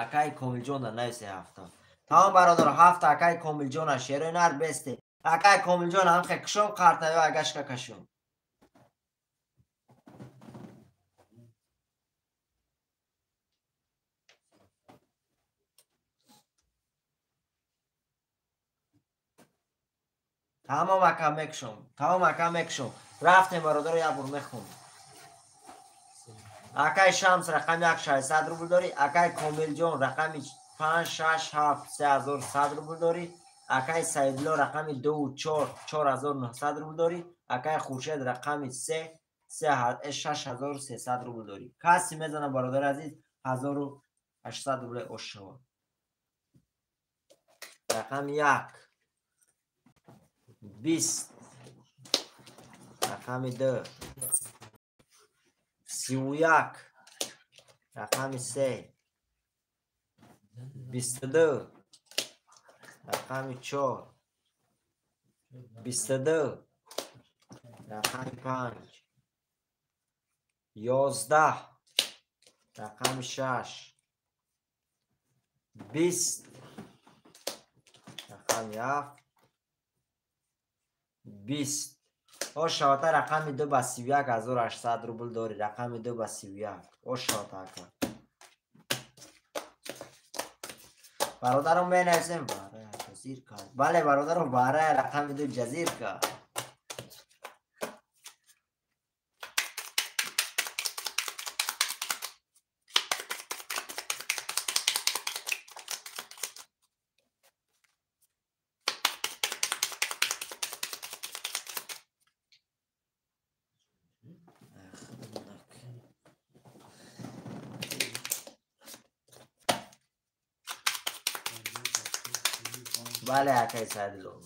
Акай Комилҷон да нависе ҳафта. Тамом бародаро, ҳафта акай Комилҷона, шерои нар бесте. Акай Комилҷон ҳамхе кушом қарта ё агашка кашом. Тамом ака мекушом, тамом ака мекушом. Рафтем бародаро, як бор мехонем. Акай Шамс рақами 1 600 рубл дорӣ. Акай Комилҷон рақами 5 6 7 3100 рубл дорӣ. Акай Саидло рақами 2 4 4900 рубл дорӣ. Акай Хуршед рақами 3 6300 рубл дорӣ. Касе мезана, бародари азиз, 1800 рубл ош шава. Рақами 1 20, Рақами ду. 31. Рақами се. 22. Рақами чор. 22. Рақами панҷ. 11. Рақами шаш. 20. Рақами ҳафт. 20. Ошавата рақами ду ба 31 800 рубл дорӣ. Рақами ду ба 31. Ошавата ака. Бародарон менависем барая ҷазир кард. Бале бародарон барая рақами ду ҷазир кард. Бале акай Саидулло.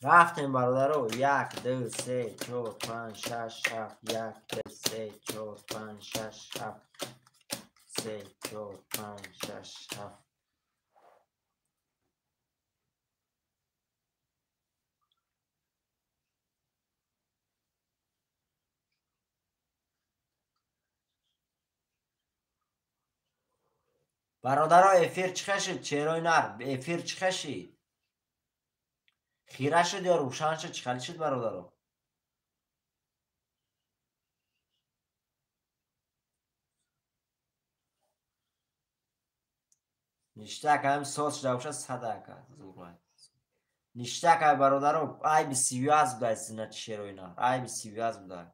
Рафтем бародаро. Як, ду, се, чор, панҷ, шаш, ҳафт. Як, ду, се, чор, панҷ, шаш, ҳафт. Се, чор, панҷ, шаш, ҳафт. Бародаро эфир чӣ хел шуд? Чеҳрои нар эфир чӣ хел шид? Хира шуд ё рӯшан шуд? Чӣ хел шуд бародаро? Ништак ҳам соз шуда бошад сада ака зурай. Ништак ай бародаро айби 31 будай зинати шерои нар. Айби 31 будай.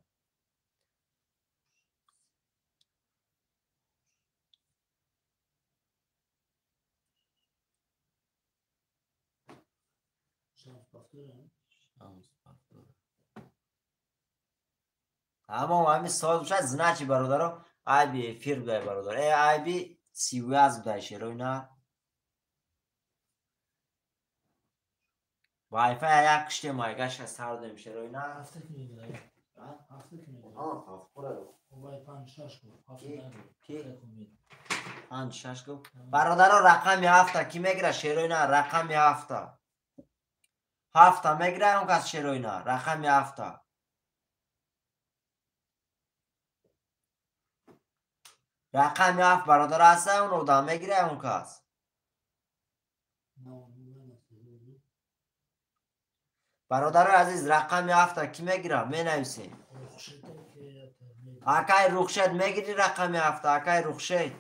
Ҳамон ҳами соз бошад значит бародаро айби эфир будай бародар. Э айби 31 будай шерои нар. Вайфай як киштем айгаша сар додем шерои нар. Ҳафта ки мегирад? Ҳафта ки мегирад? Ҳафт пура. Вай панҷ шаш гуфт. Ҳафта нагуфт. Ки? Умед. Панҷ шаш гуфт. Бародаро рақами ҳафта ки мегирад шерои нар? Рақами ҳафта. Ҳафта мегирад он кас шерои нар? Рақами ҳафта. Рақами ҳафт бародар ҳаста он одам мегирад он кас. Бародарои азиз рақами ҳафта ки мегирад? Менависем. Акай Рухшед мегирӣ рақами ҳафта? Акай Рухшед.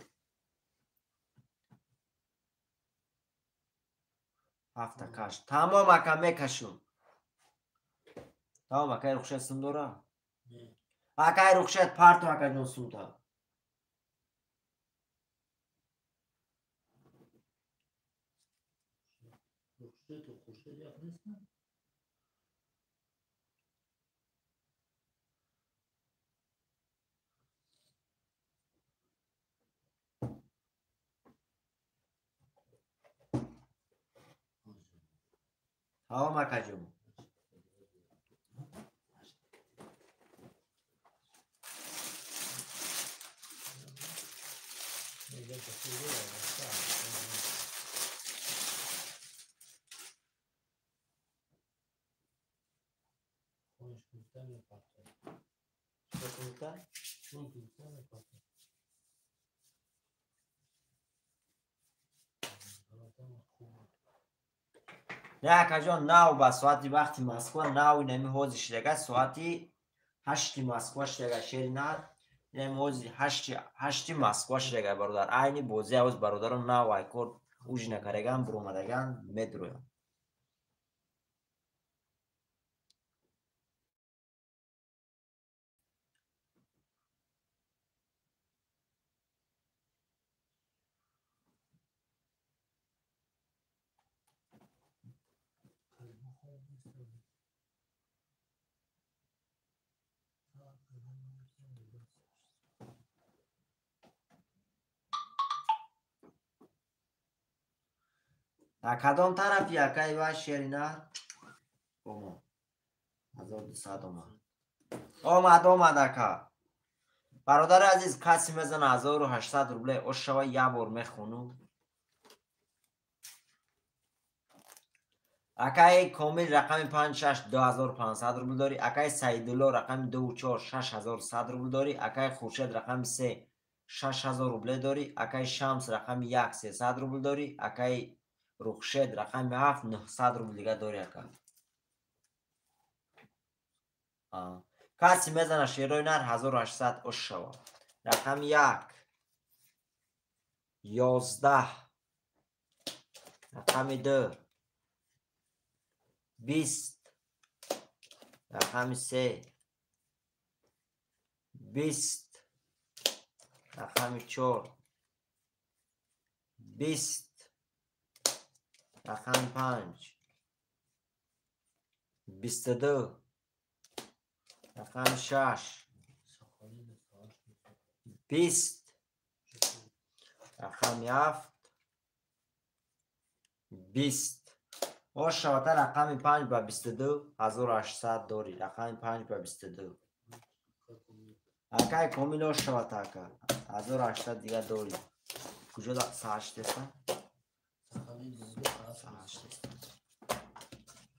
Ҳафта каш. Тамом ака мекашум. Тамом акай Рухшед сум дора? Акай Рухшед парту акаҷон сумта. Рухшеду Хуршед як нестанд? Тамом акаҷон. Не акаҷон нав ба соати вақти Москва нав инами ҳозир шидага соати ҳашти Москва шидага шери нар инами ҳозир ҳашти Москва шидага бародар. Айни бозӣ ҳоз бародарон нав айкор уж накардаган буромадаган медроянд. Кадом тарафи акай ва шери нар? Омад. 1200 омад. Омад, омад ака. Бародари азиз, касе мезана 1800 рубле ошава як бор мехонум. Акаи Комил рақами 5-6 2500 рубл дорӣ. Акаи Саидулло рақами 2-4 6100 рубл дорӣ. Акаи Хуршед рақами 3 6000 рубле дорӣ. Акаи Шамс рақами 1 300 рубл дорӣ. Акаи Рухшед рақами 7 900 рубл дига дорӣ ака. Касе мезана шерои нар 1800 ош шава. Рақами 1 11, рақами 2 20, рақами 3 20, рақами 4 20, рақами 5 22, рақами 6 20, рақами 7 20. Ошавата рақами 5 ба 22 1800 дорӣ. Рақами 5 ба 22. Акай Комил ошавата ака. 1800 дига дорӣ. Куҷо сааш теста? Сааш теста.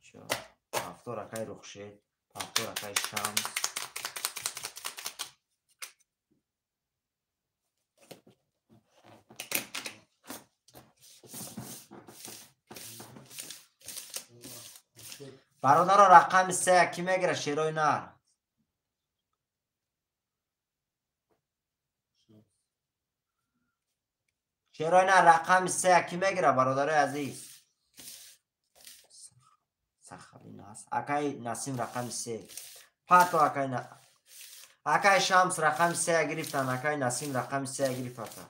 Чо? Ҳафтор акай Рухшед, ҳафтор акай Шамс. Бародаро рақами 3 ки мегира шерои нар? Шерои нар рақами 3 ки мегира бародарои азиз? Сахалин аст. Акаи Насим рақами 3. Пато акаи акаи Шамс рақами 3 гирифтан, акаи Насим рақами 3 гирифт ака.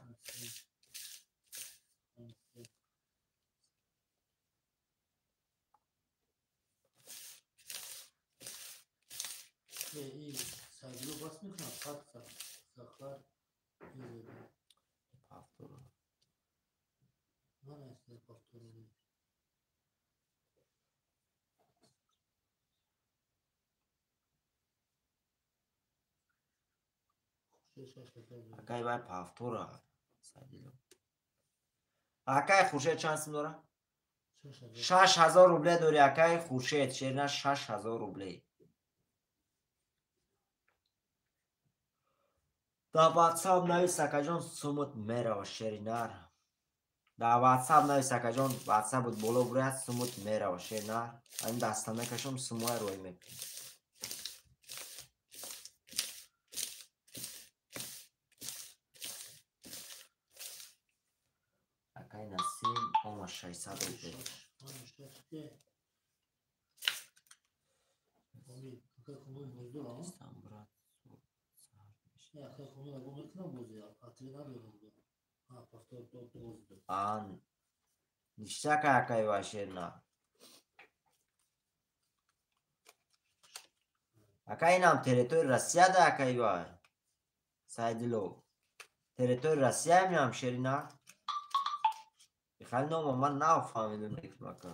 Акай вай павтора. Акай Хуршед чанд сум дора? 6000 рубле дори акай Хуршед. Шерина 6000 рубле. Дар WhatsApp навис акаҷон сумут мерава шеринар. Дар WhatsApp навис акаҷон, WhatsApp-ут боло буряд сумут мерава шеринар. Айн даста мекашам сумоя рӯй мекунем. Акай Насим ома 600 рубле. Ништяка акай ва шерна. Акай инам территория Россия да акай вай. Сайдило. Территория Россия меам шерина. Хали нома ман нафаҳмидам лекин ака.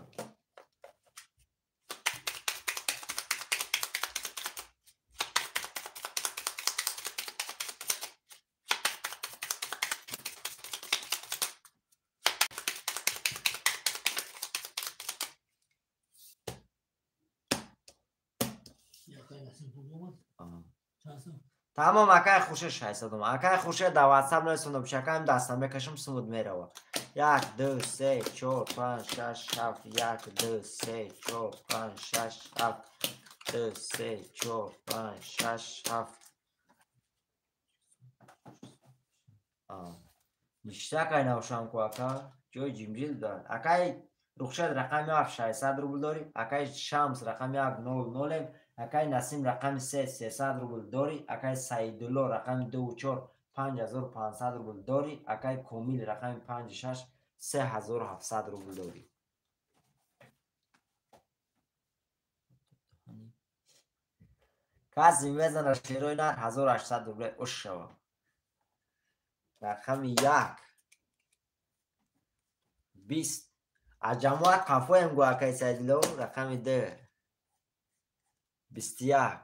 Тамом акай Хуршед 600 ом. Акай Хуршед дар WhatsApp нависондам, шакаем даста мекашам сумут мерава. 1 2 3 4 5 6 7 1 2 3 4 5 6 7 2 3 4 5 6 7. Ништякай навшам ку ака. Ҷои ҷимҷил дорад. Акай Рухшед рақами 7 600 рубл дорӣ. Акай Шамс рақами 1 00 Акай Насим рақами 3 300 рубл дорӣ. Акай Саидулло рақами 2 4 5500 рубл дорӣ. Акай Комил рақами 5 6 3700 рубл дорӣ. Касе мезана шерои нар 1800 рубле ош шава. Рақами 1 20. Аз ҷамоат қафоем гу акай Сайдило, рақами 2. 21.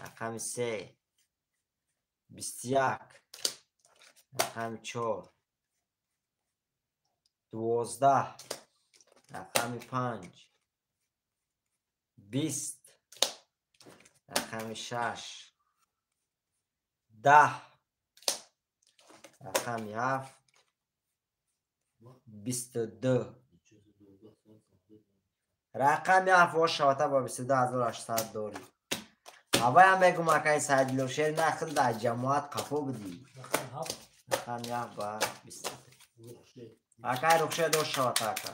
Рақами 3. 21. Рақами 4. 12. Рақами 5. 20. Рақами 6. 10. Рақами 7. 22. Рақами 7 ошавата ба 22800 дорӣ. Ҳаваям мегум акай Сайдило, шер нахил дар ҷамоат қафо будӣ. Рақами 7 ба 22. Акай Рухшед ошавата ака.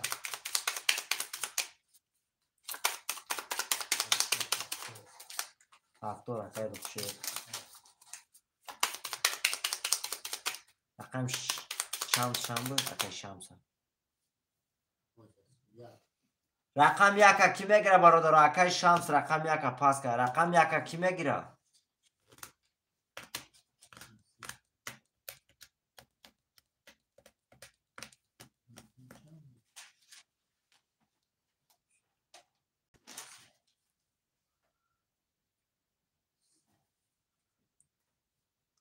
70 акай Рухшед. Рақами Шамс чанд буд? Акай Шамс. Рақами 1 ки мегира бародаро? Акай Шамс рақами 1 пас кард. Рақами 1 ки мегира?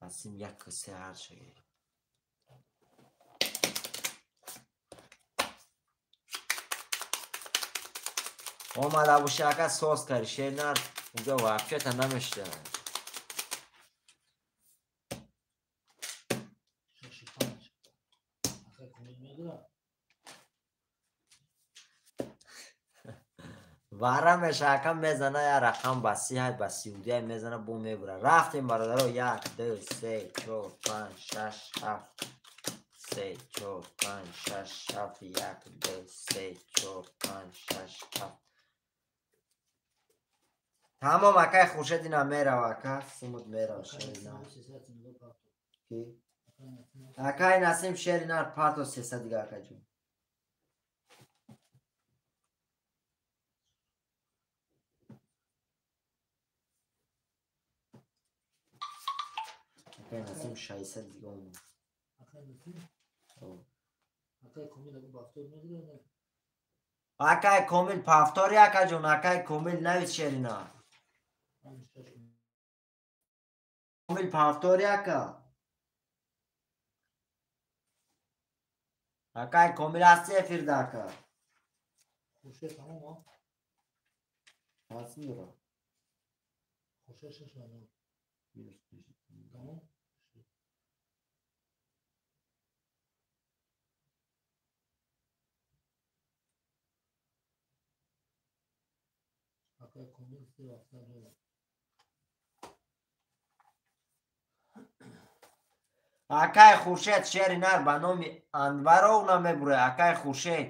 Қасим 1 3 ҳар шаги. Омада боши ака соз карди, шер нар унҷо вообще-то намешида. 6 5. Акай Комил мегира? Вара меша ака мезана я рақам ба 30 ҳай ба 32 ҳай мезана бо мебура. Рафтем бародаро 1 2 3 4 5 6 7 3 4 5 6 7 1 2 3 4 5 6 7. Тамом акай Хуршед ина мерава ака, сумут мерава шери нар. Ки? Акай Насим шери нар парто 300 дига ака ҷон. Акай Насим 600 дига омад. Акай Насим? О. Акай Комил аку бафтор мегира не? Акай Комил пафтори ака ҷон, акай Комил навис шери нар. 5 6. Комил пафтори ака. Акай Комил ҳасти эфирда ака. Хуршед тамом а? Ҳастм дора. Хуршед 6 0. Тамом? Акай Комил 3 700 дорад. Акай Хуршед шери нар ба номи Анваров намебуре, акай Хуршед.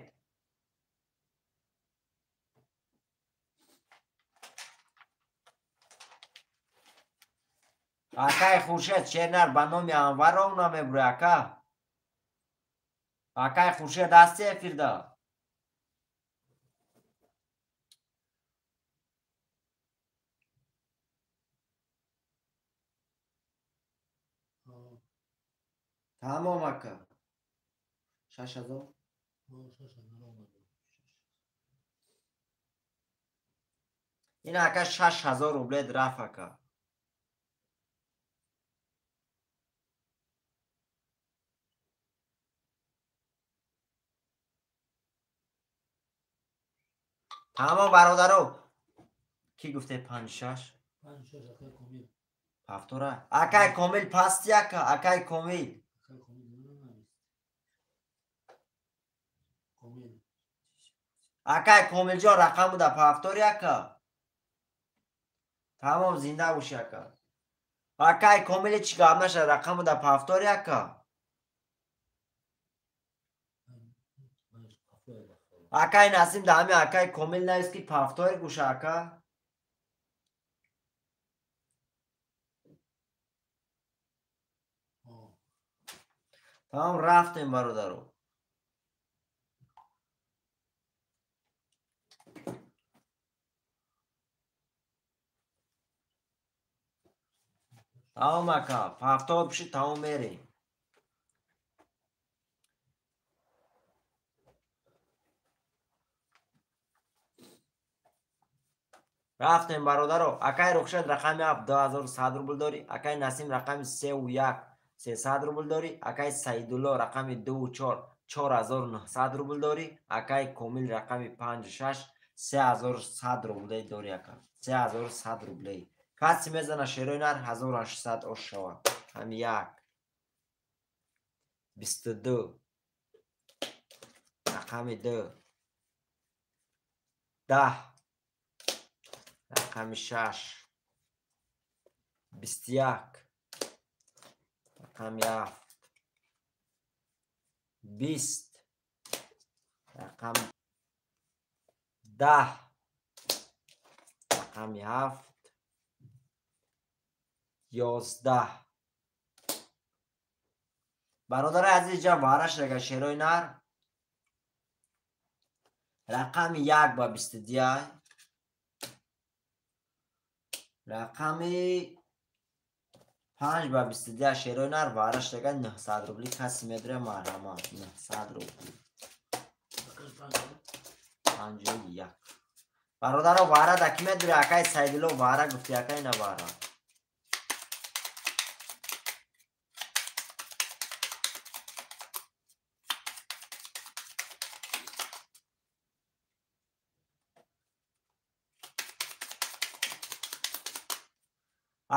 Акай Хуршед шери нар ба номи Анваров намебуре, ака. Акай Хуршед ҳасти эфирда? Тамом ака. 6000? 6000 омад. Ин ака 6000 рублет рафт ака. Тамом бародаро. Кӣ гуфте 5 6? 5 6 акай Комил. Пафтора. Акай Комил пасти ака, акай Комил. Акай Комил нанавист. Комил. Акай Комилҷон рақам буда пафтори ака. Тамом зинда боши ака. Акай Комили чӣ гап наша рақам буда пафтори ака. Акай Насим да ҳами акай Комил навист ки пафтори гӯша ака. Тамом рафтем бародаро. Тамом ака, пафтор биши тамом мерем. Рафтем бародаро. Акай Рухшед рақами 7 2100 рубл дорӣ. Акай Насим рақами 3 1 300 рубл дорӣ. Акай Саидулло рақами 2 4 4900 рубл дорӣ. Акай Комил рақами 5 6 3100 рублей дорӣ ака. 3100 рублей. Каси мезана шерои нар 1800 ош шава. Ҳами 1 22 рақами 2 10 рақами 6 21 рақами 7 20 рақами 10 рақами 7 11. Бародари азиз, ҷа вараш рага шерои нар рақами 1 ба 22, рақами 5 ба 22 шерои нар вараш рага 900 рубли. Каси медуре марҳамат 900 рубли. 51. Бародаро вара да ки медуре? Акай Сайдило вара гуфти, акай на вара.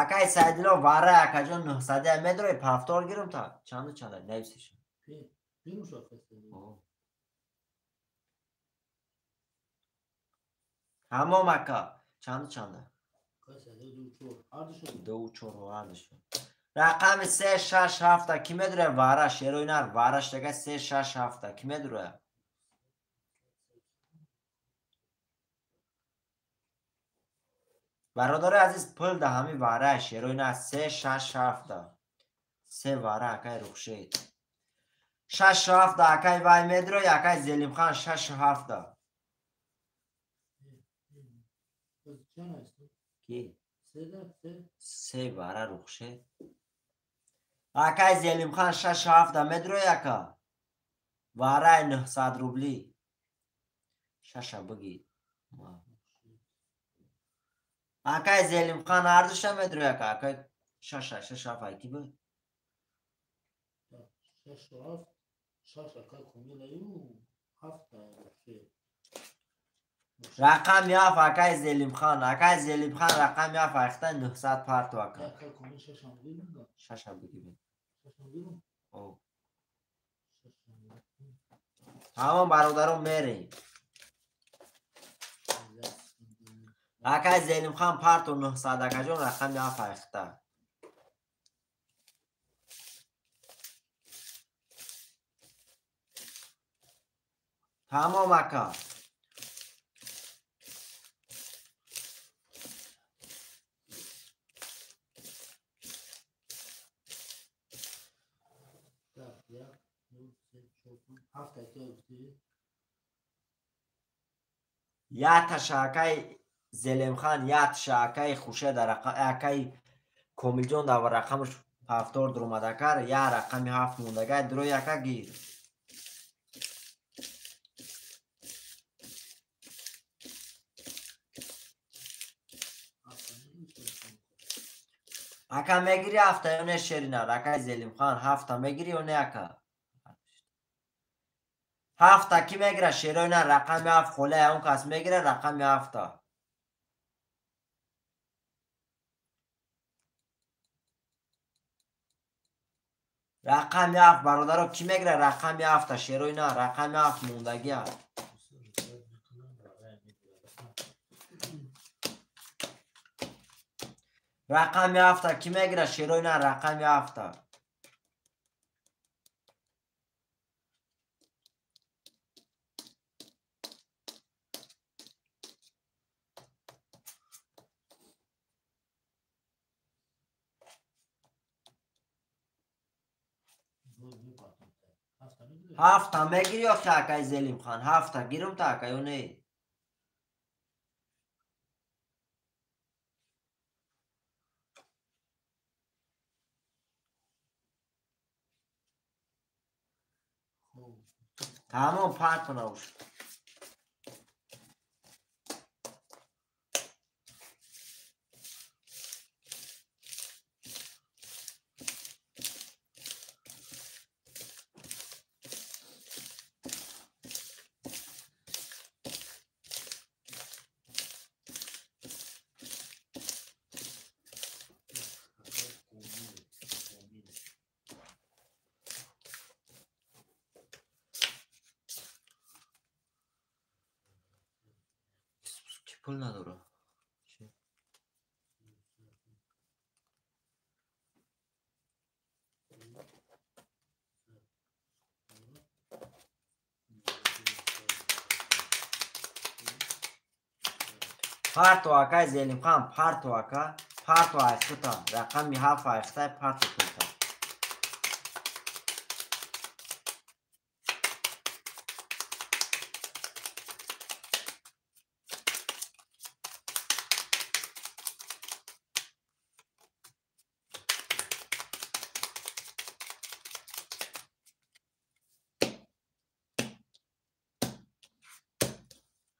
Акай Сайдило вара акаҷон 900 медуре, пафтор гирум та. Чанду чанда нависиш. Ҳамом ака. Чанду чанда? 2 4 ҳардушо. Рақами 3 6 7 ки медуре вара шерои нар вараш дега 3 6 7 ки медуре? Бародари азиз, пул да ҳами вара шерои нар 3 6 7 се вара акай Рухшед 6 7 акай вай медуре, акай Зелимхан 6 7 ки? Се вара Рухшед. Акай Зелимхан 6 7 медуре ака. Вараи 900 рубли. 6 бигӣ. Акай Зелимхан ҳардуша медуре ака. Акай 6 6 7 ай ки буд? 6 7 6 акай Комилаю 7 Рухшед. Рақами 7 акай Зелимхан. Акай Зелимхан рақами 7 айхта 900 парту ака. 6 бигӣ. Ҳамон бародаро мерем. Акай Зелимхан парту 900 акаҷон рақами 7 айхта. Тамом ака. Яташа акай Зелимхан, яташа акай Хуршед, акай Комилҷон дар рақамаш ҳафтор дуромадакар, я рақами 7 мондагай дуро яка гир. Ака мегири ҳафта ё не шеринар? Акай Зелимхан ҳафта мегири ё не ака? Ҳафта ки мегира шерои нар рақами 7 холаи он кас мегира рақами 7. Рақами 7 бародаро ки мегира рақами 7 шерои нар рақами 7 мондагия. Рақами 7 ки мегира шерои нар рақами 7. Ҳафта мегири ё акай Зелимхан? Ҳафта гирум та ака ё не? Тамом партона уш. Пул надора? Парто акай Зелимхан, парто ака, парто айхута, рақами 7 айхтай парто кунта.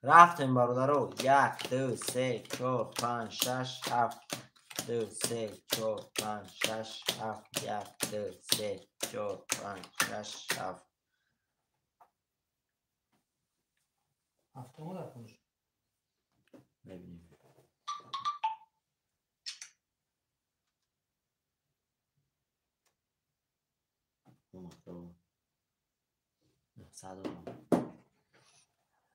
Рафтем бародаро. 1, 2, 3, 4, 5, 6, 7, 2, 3, 4, 5, 6, 7, 1, 2, 3, 4, 5, 6, 7. Ҳафтома рафтмуш. Мебинем.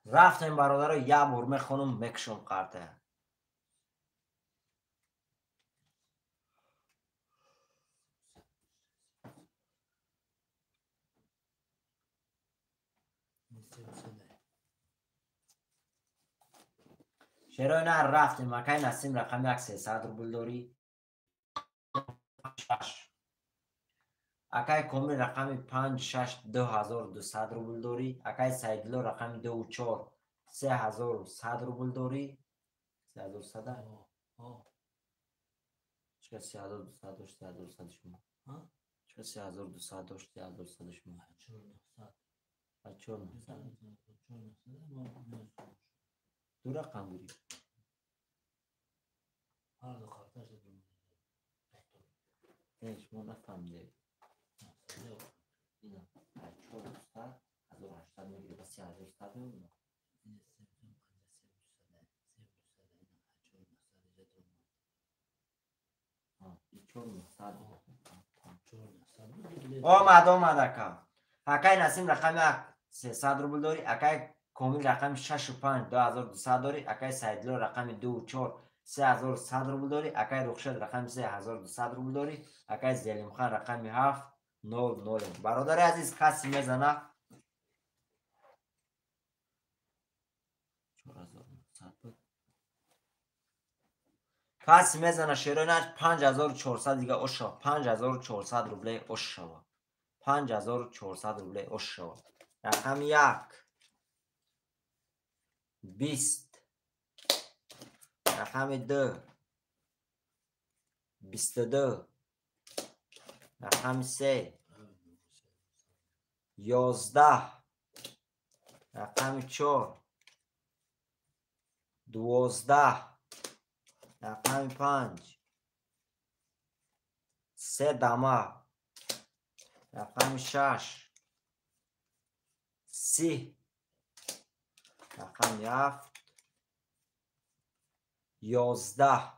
Рафтем бародаро, як бор мехонум, мекушом қарта. Шерои нар рафтем, акай Насим рақами 1 300 рубл дорӣ. 6. Акай Комил рақами 5 6 2200 рубл дорӣ. Акай Саидулло рақами 2 4 3100 рубл дорӣ. 3100? Чика 3200 дошт, 3100 шумо? Чика 3200 дошт, 3100 шумо? 4900. 4900. Ду рақам гирифт. Ҳар ду қарташ ду. Не, шумо нафаҳмидед. Ина, 400, 1800 мегирӣ, ба 3100 мемонад. Омад, омад ака. Акай Насим рақами 1 300 рубл дорӣ, акай Комил рақами 6 5 2200 дорӣ, акай Саидулло рақами 2 4 3100 рубл дорӣ, акай Рухшад рақами 3 1200 рубл дорӣ, акай Зелимхан рақами 7 0 0. Бародари азиз, каси мезана 4900 буд. Каси мезана шерои нар 5400 дига ош шава. 5400 рубле ош шава. 5400 рубле ош шава. Рақами 1 20, рақами 2 22, рақами 3 11, рақами 4 12, рақами 5 3 дама, рақами 6 30, рақами 7 11.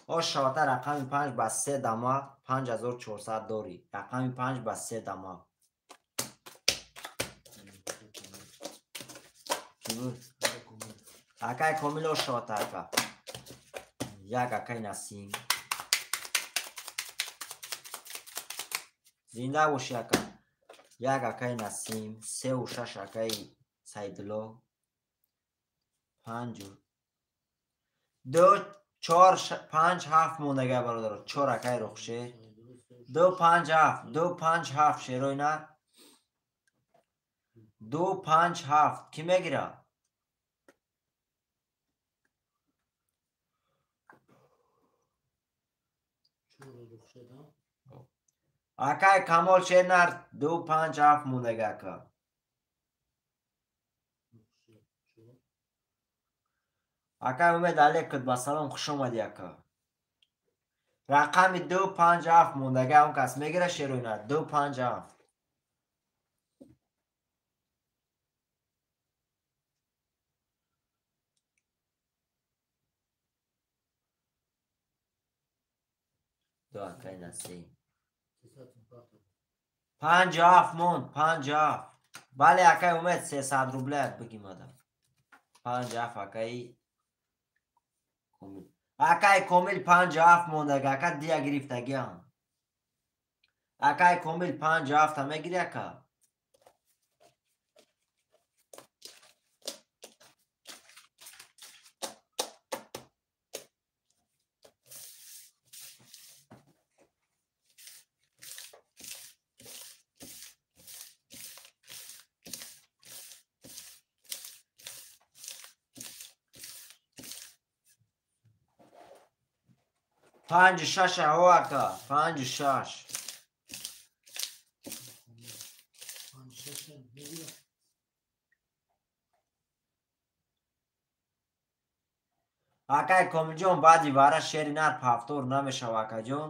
Ош шавата рақами 5 ба 3 дама 5400 дорӣ. Рақами 5 ба 3 дама. Кӣ буд? Акай Комил ош шавата ака. Як акай Насим. Зинда бошӣ ака. Як акай Насим, 3 6 акай Саидулло. 5 2 4 5 7 мондага бародаро. 4 акай Рухшед. 2 5 7, 2 5 7 шерои нар. 2 5 7 кӣ мегира? Акай Камол шернар 2 5 7 мондага ака. Акай Умед алейкум ба салом, хуш омадӣ ака. Рақами 2 5 7 мондага он кас мегира шерои нар 2 5 7. Ду акай Насим. 5 7 монд, 5 7. Бале акай Умед 300 рубле бигим адам. 5 7 акай Комил. Акай Комил 57 мондаги, ака дия гирифтагиам. Акай Комил 57 мегири ака? Панҷу шаш аҳо ака, 5 6. 5 6 мегирам. Акай Комилҷон, баъди вара шери нар повтор намешава, акаҷон.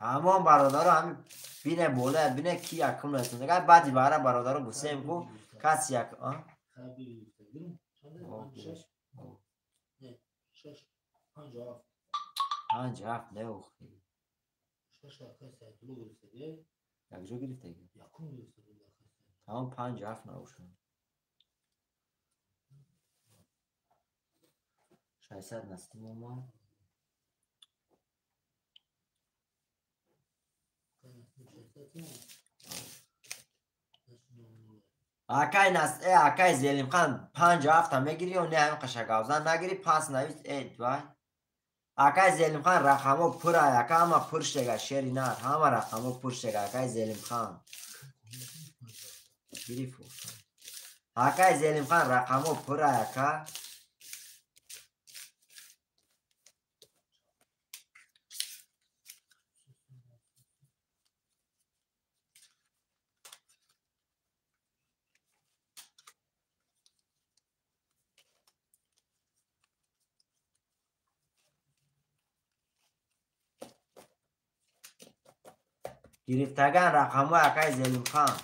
Ҳамон бародаро, ҳами бине болая, бине ки якум расонда. Баъди вара бародаро гусем ку каси як а? Хаби гирифта. Гирам. Чанда? О, 5 6. О. Не, 6 5 7. 5 7 не охи. 6 акай Сайдулло гирифтаги. Якҷо гирифтаги? Якум гирифта буд акай Сайдулло. Тамом, 5 7 набошад. 600 Насим омад. Акай Насим 600 сом. 8 0 0. Акай Нас, акай Зелимхан, 5 7 мегири ё не, ҳамин қашагавзан нагири, пас навис, вай. Акай Зелимхан, рақамҳо пурай, ака, ҳама пур шудага, шери нар, ҳама рақамҳо пур шудага, акай Зелимхан. Гириф. Акай Зелимхан, рақамҳо пурай, ака. Гирифтаган рақамҳои акай Зелимхан.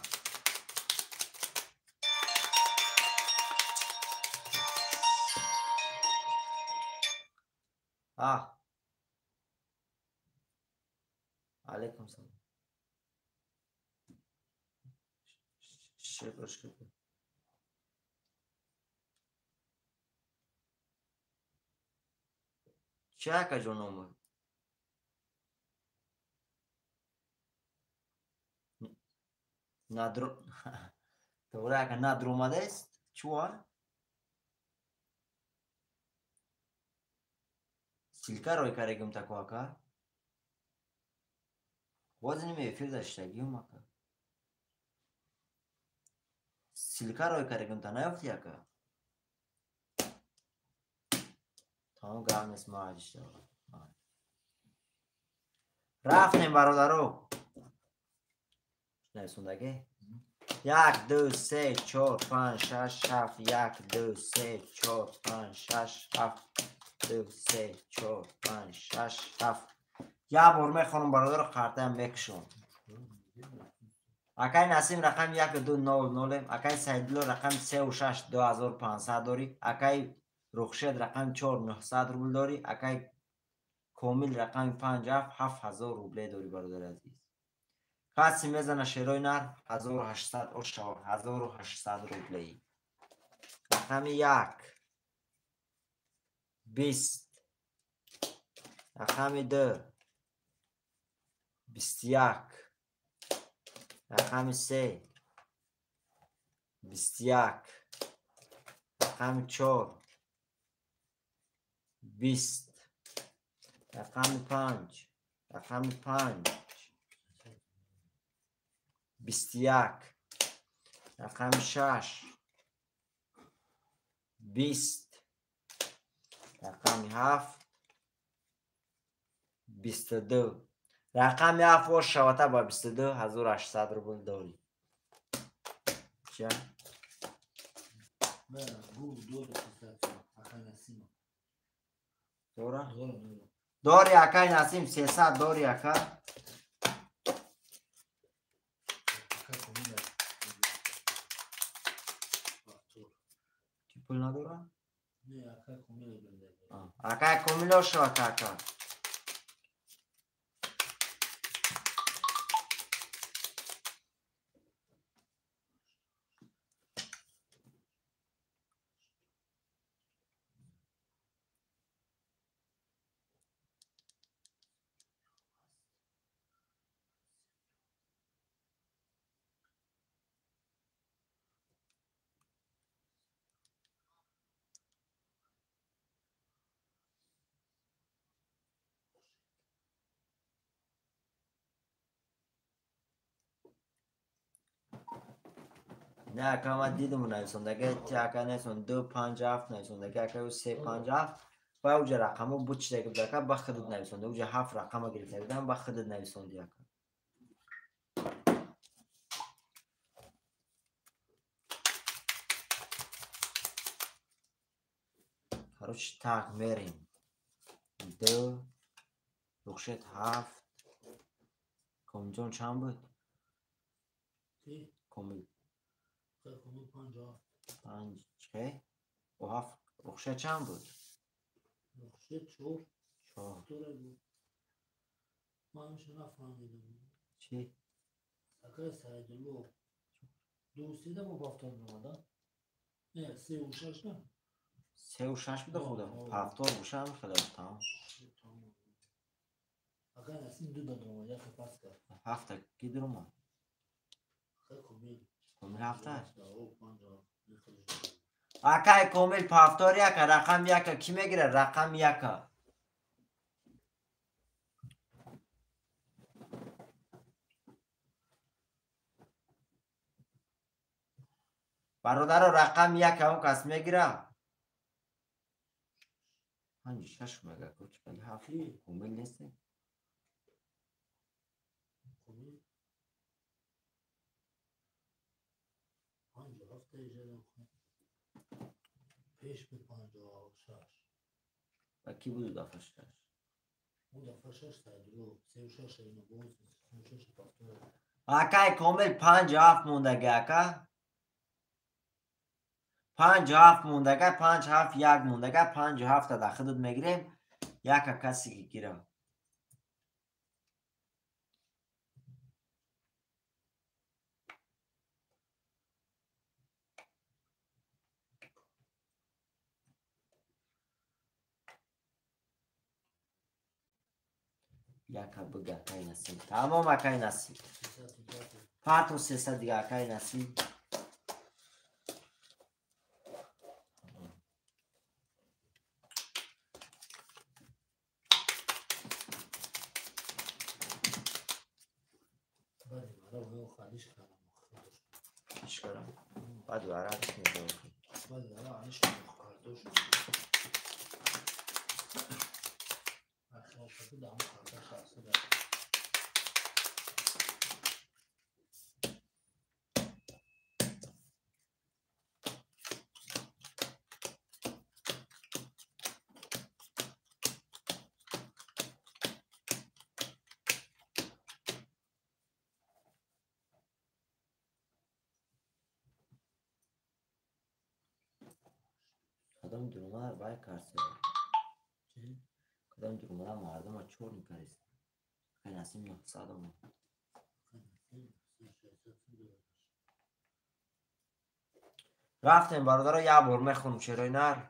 А. Алейкум салом. Шукр, шукр. Чӣ акаҷон омад? Надро Тоғри ака, надромадааст? Чуа? Ссылка рой карегим тако ака? Боз ними эфир даштагиюм ака. Ссылка рой карегим та наёфти ака? Тамом, гап нест, маҷиша. Рафтем, бародаро. Нависондаге? Як, ду, се, чор, панҷ, шаш, ҳафт, як, ду, се, чор, панҷ, шаш, ҳафт, ду, се, чор, панҷ, шаш, ҳафт. Як бор мехонам, бародаро, қартаям мекушом. Акай Насим рақами 1 2 0 нолем, акай Сайдулло рақами 3 6 2500 дорӣ, акай Рухшед рақами 4 900 рубл дорӣ, акай Комил рақами 5 7 7000 рубле дорӣ, бародари азиз. Касе мезана шерои нар 1800 ошава, 1800 рублеи. Рақами 1 20, рақами 2 21, рақами 3 21, рақами 4 20, рақами 5, рақами 5 21, рақами 6 20, рақами 7 22. Рақами 7 бош шавата ба 22 800 рубл дорӣ. Чия? Ман гур дора 300 сом. Акай Насима. Дора? Дора, дора. Дори, акай Насим, 300 дори, ака. Акай Комил. Повтор. Ки пул надора? Не, акай Комил бенда. Акай Комил шавата, ака. Не, ака, ман дидам нависондаги, ти ака нависон 2 5 7 нависондаги, ака 3 5 7. Ба уҷа рақамо буд чидаги буд, ака, ба худат нависонда. Уҷа 7 рақама гирифта будам, ба худат нависонди, ака. Короче, так, мерем. 2 Рухшед 7. Комилҷон чанд буд? Комил. 5 чӣ? О 7. Рухшед чанд буд? Рухшед 4. 4. Ман ҳамеша нафаҳмидам. Чӣ? Акай Саидулло 2 3 да бо повтор меомада? Не, 3 ва 6 на? 3 ва 6 буда худа. Повтор боша ҳам хеле тамом. Акай Насим 2 да дуромад, яке пас кард. 7 ки дуромад? Акай Комил. Комил 7? Акай Комил повтор яка, рақам яка. Ки мегирад? Рақам яка. Бародаро, рақам яка он кас мегирад? 5 6 мега, куч кали 7. Комил нест? Комил 5 7 иҷода пеш буд 56. Ва ки буд дафъа 6? У дафъа 6 Саидулло, 3 6 ино боз, 3 6 повтор. Акай Комил 5 7 мондаги, ака. 5 7 мондаги, 5 7 1 мондаги, 5 7 да худат мегирем, яка каси ки гира. Яка бига, акай Насим. Тамом, акай Насим. Пату 300 дига, акай Насим. Баъд варақш мебохӣ. Баъд варақш мебохӣ. Кадом дурумара вай карсе? Кадом дурумара мардума чор мекарест? Акай Насим 900 омад. Рафтем, бародаро, як бор мехонам шерои нар.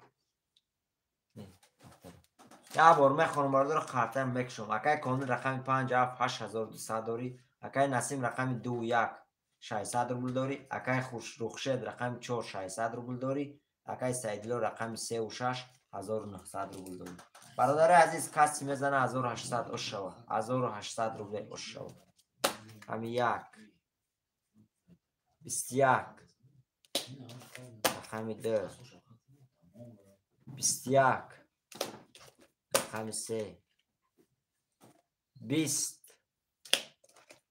Як бор мехонам, бародаро, қартаям мекушам. Акай Комил рақами 5 7 8200 дорӣ. Акай Насим рақами 2 1 600 рубл дорӣ. Акай Рухшед рақами 4 600 рубл дорӣ. Акай Саидулло рақами 3 ва 6 1900 рубл дорӣ. Бародари азиз, каси мезана 1800 ош шава. 1800 рубле ош шава. Ҳами 1 21 рақами 2 21 рақами 3 20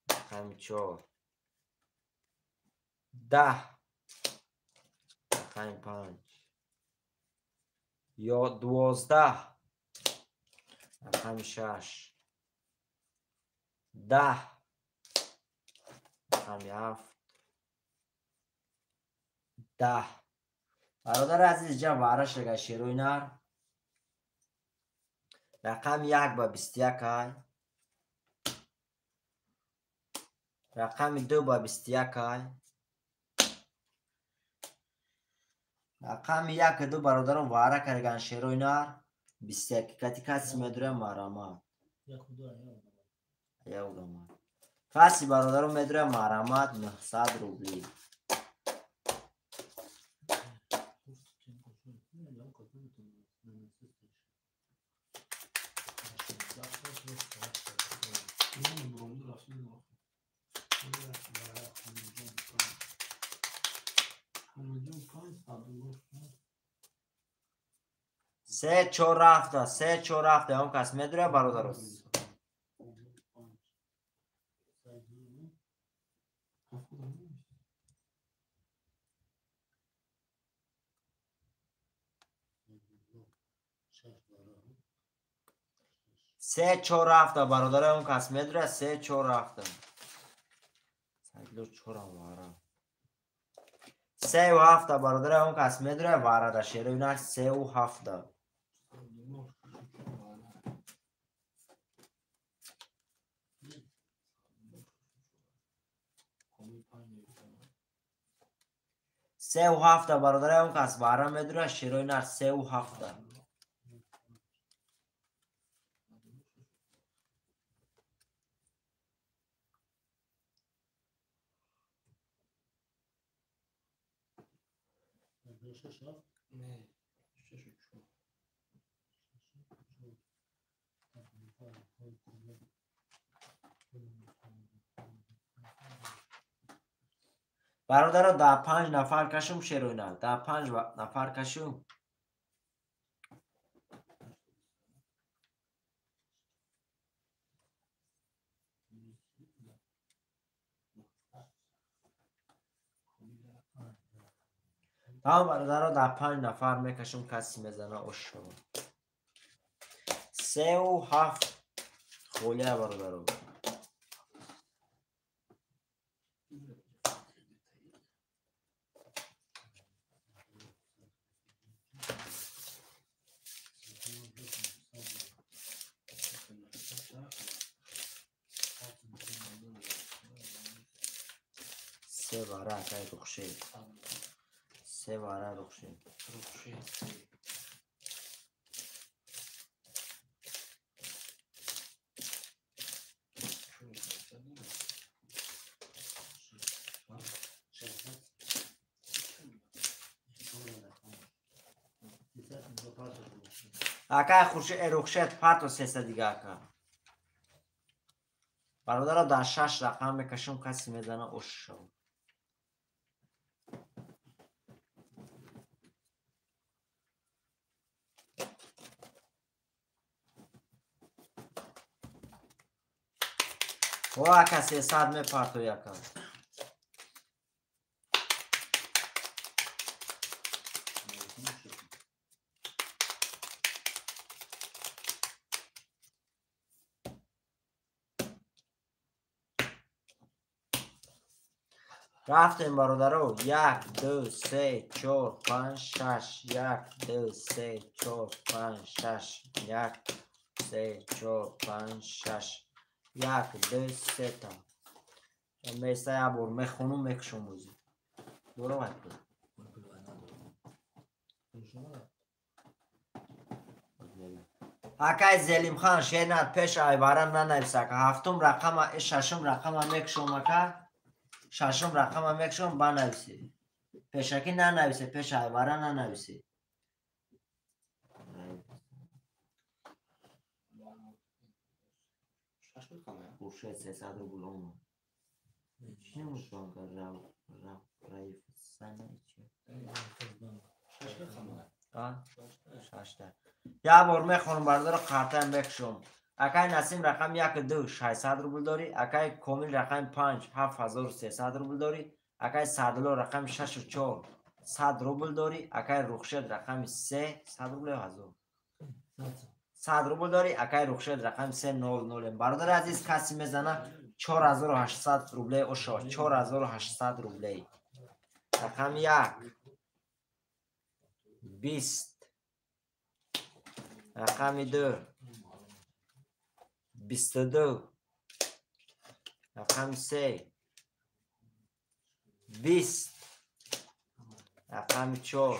рақами 4 10 рақами 5 ё 12 рақами 6 10 рақами 7 10. Бародари азиз, ҷа вараш ага шерои нар. Рақами 1 ба 21 ай. Рақами 2 ба 21 ай. Рақами 1 2 бародарон вара карган шерои нар 21 кати каси медурем марамат. Каси бародарон медурем марамат 900 рубли. Се чор рафта, се чор рафта. Он кас медура бародаро. Се чор рафта бародаро, он кас медура, се чор рафта. Сайдло чорам вара. Сеу ҳафта бародаро, он кас медура варада шерои нар сеу ҳафта. Сеу ҳафта бародаро, он кас вара медура шерои нар сеу ҳафта. Бародаро, да панҷ нафар кашум шероина, да панҷ нафар кашум. Тамом бародаро, да панҷ нафар мекашум, каси мезана ошо. Сеу ҳафт холия бародаро. Се вара акай рухшед. Се вара рухшед. Акай рухшед пато сеса дига ака. Бародаро, дар шаш рақам мекашум, каси мезана ошо. О, ака сесад мепартои ака. Рафтем бародаро. Як, ду, се, чор, панҷ, шаш. Як, ду, се, чор, панҷ, шаш. Як, се, чор, панҷ, шаш. Як, ду, сета. Места як бор мехонум, мекушум бозӣ. Дора вай пул. Акай Зелимхан шенат пеш айвара нанавис ака. Ҳафтум рақама, шашум рақама мекушум ака. Шашум рақама мекушум, банависӣ. Пешакӣ нанависе, пеш айвара нанависӣ. Хуршед 300 рубл омад. Чӣ намешавам Раиф Сана чӣ? Шашта. Як бор мехонам бародаро, қартаям мекушам. Акай Насим рақами 1 2 600 рубл дорӣ, акай Комил рақами 5 7300 рубл дорӣ, акай Саъдулло рақами 6 4 100 рубл дорӣ, акай Рухшед рақами 3 100 рубл ё 1000? 100 рубл дорӣ, акай Рухшед рақами 3 0 0. Бародари азиз, каси мезана 4800 рублей ошо, 4800 рублей. Рақами 1 20, рақами 2 22, рақами 3 20, рақами 4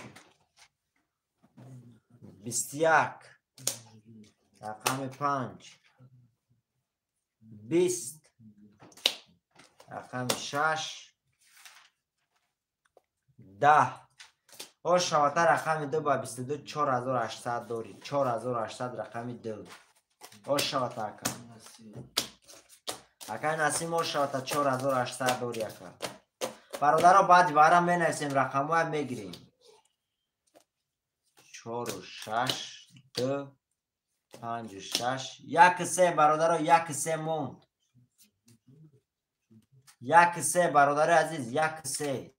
21, рақами 5 20, рақами 6 10. О шавата рақами 2 ба 22 4800 дорӣ. 4800 рақами 2. О шавата ака. Акай Насим о шавата 4800 дорӣ ака. Бародаро, баъди вара менависем рақамҳоя мегирем. 4 6 2 5 6 1 3 бародаро 1 3 монд. 1 3 бародари азиз 1 3.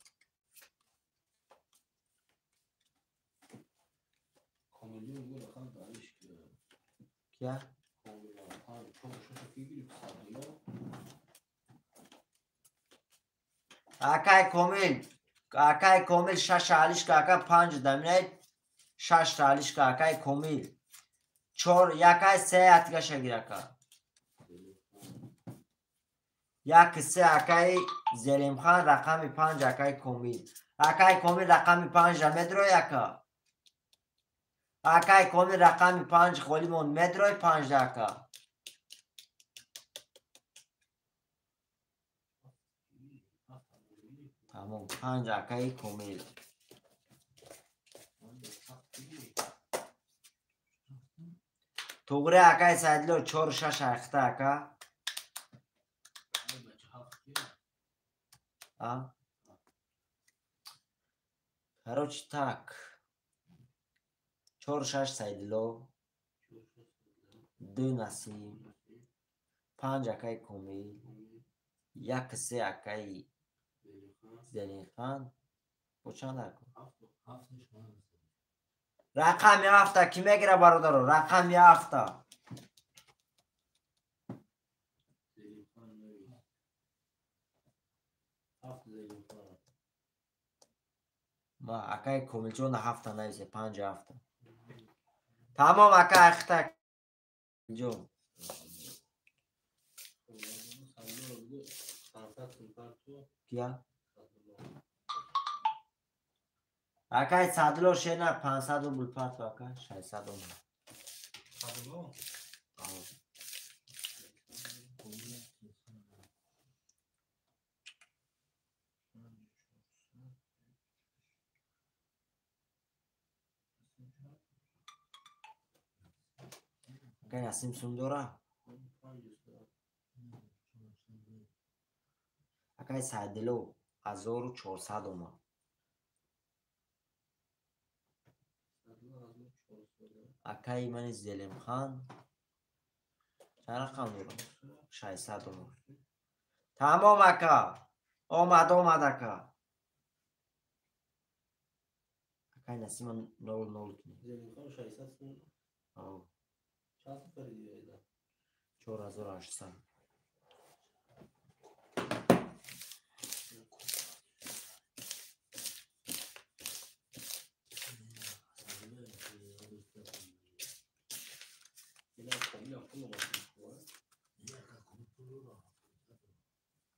Кия? Акай Комил, акай Комил 6 алишка, ака 5 даминай 6 алишка, акай Комил. 4 якай 3 атигаша гир ака. 1 3 акай Зелимхан рақами 5 акай Комил. Акай Комил рақами 5 ра медрой ака. Акай Комил рақами 5 холимон медрой 5 ака. Тамом 5 акай Комил. Туғри акай Сайдло 4 6 ахта ака. А? Короче так. 4 6 Сайдло, 2 Насим, 5 акай Комил, 1 3 акай Зелинхан. Бо чанд ака? Рақами 7 ки мегира бародаро? Рақами 7. Ма акай Комилҷон 7 нависе 5 7. Тамом ака ахта ҷон. Кия? Акай Садло шена 500 рубл парту ака 600 рубл. Садло? Акай Насим сум дора? Акай Садло 1400 омад. Акай мани Зелимхан чанд рақам дорам? 600 омад. Тамом ака. Омад омад ака. Акай Насима 00 кунед. Зелимхан 600 сум. Ав. Чанд фариди? 4800.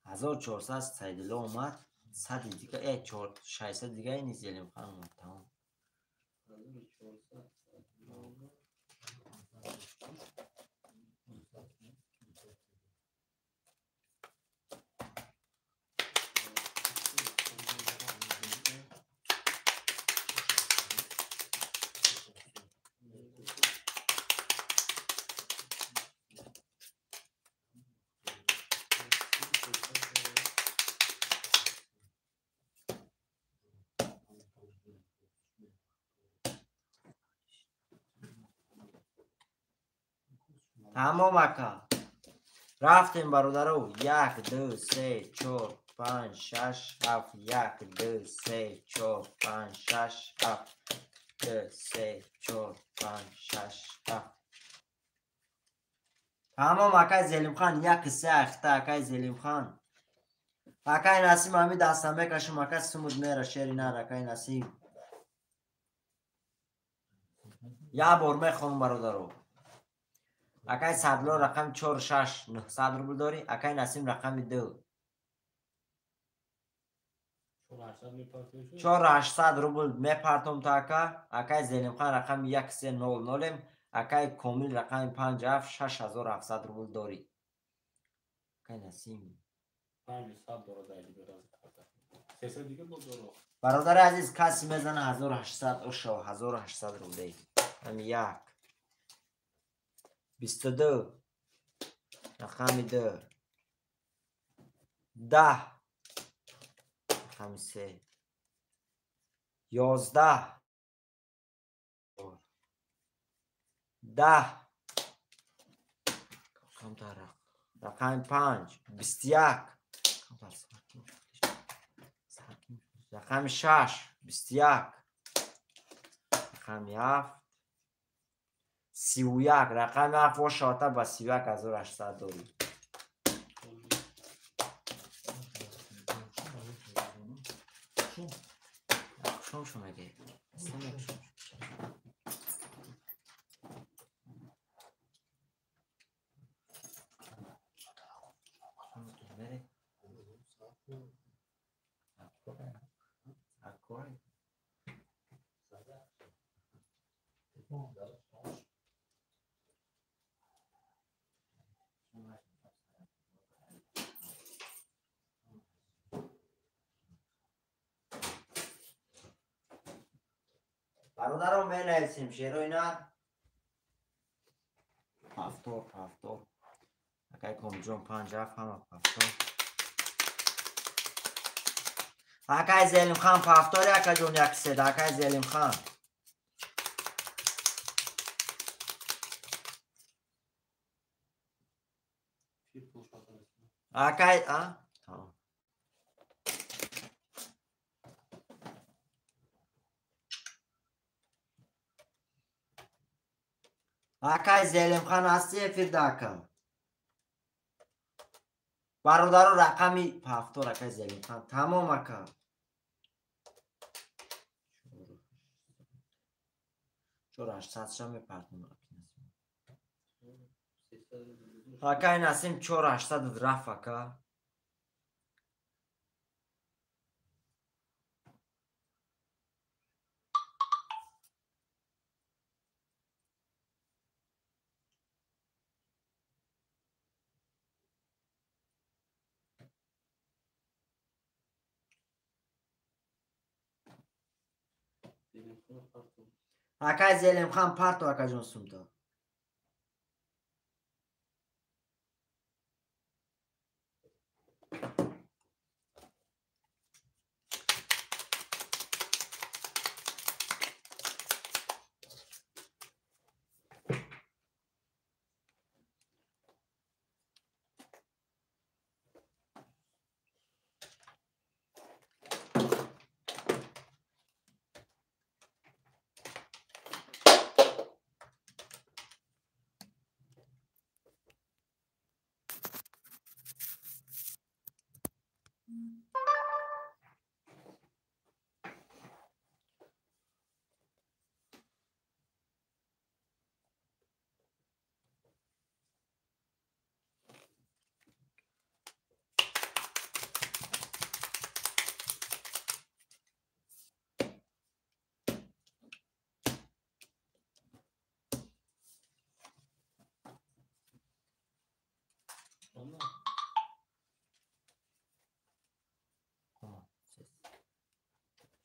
Ҳазор чорсад Сайдило омад, сади дига, 600 дига ини Зелимхан омад. Тамом. Тамом ака. Рафтем бародаро. 1 2 3 4 5 6 7 1 2 3 4 5 6 7 2 3 4 5 6 7. Тамом акай Зелимхан 1 3 ахта акай Зелимхан. Акай Насим ҳами даста мекашум ака сумуд мера шери нар акай Насим. Я бор мехонам бародаро. Акай Садло рақами 4 6 900 рубл дорӣ, акай Насим рақами 2. 4800 рубл мепартом та ака, акай Зелимхан рақами 1 3 0 0, акай Комил рақами 5 7 6700 рубл дорӣ. Акай Насим 500 дора дар дигар 300 дигар бо дора. Бародари азиз каси мезана 1800 ошо 1800 рублей. Ами 1 22 рақами 2 10 рақами 3 11 10, рақами 5, 21, рақами 6, 21, рақами 7, 31, рақами 7 ошавата ба 31800 дорӣ. Шом меге. Бародарон менависем шерои нар 70 70. Акай Комҷон 5 7 ҳама 70. Акай Зелимхан 70 акаҷон 1 3 акай Зелимхан. Акай а? Тамом. Акай Зелимхан ҳасти эфирда ака. Бародаро рақами 70 акай Зелимхан. Тамом ака. 4800 ша мепартонам. Акай Насим 4800 рафт ака. Акай Зелимхан парто акаҷон сумта.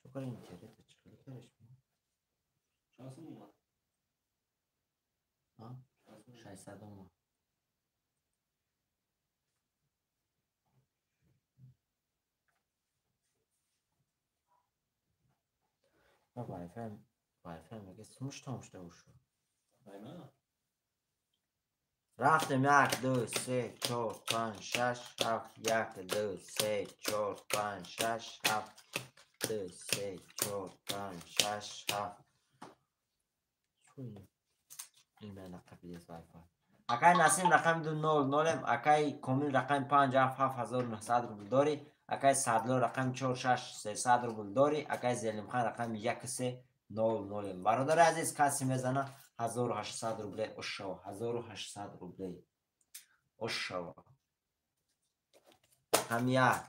Чокар интернет чӣ караш? Шансым омад. А? 600 омад. Wi-Fi меге сумуш тамошта ушу. Рафтем 1 2 3 4 5 6 7 1 2 3 4 5 6 7 2 3 4 5 6 7. Ин нақабидес Wi-Fi. Акай Насим рақами 2 0 0, акай Комил рақами 5 7 7900 рубл дорӣ, акай Садло рақами 4 6 300 рубл дорӣ, акай Зелимхан рақами 1 3 0 0. Бародари азиз, касе мезана 1800 рубле ошава, 1800 рубле ошава. Рақами 1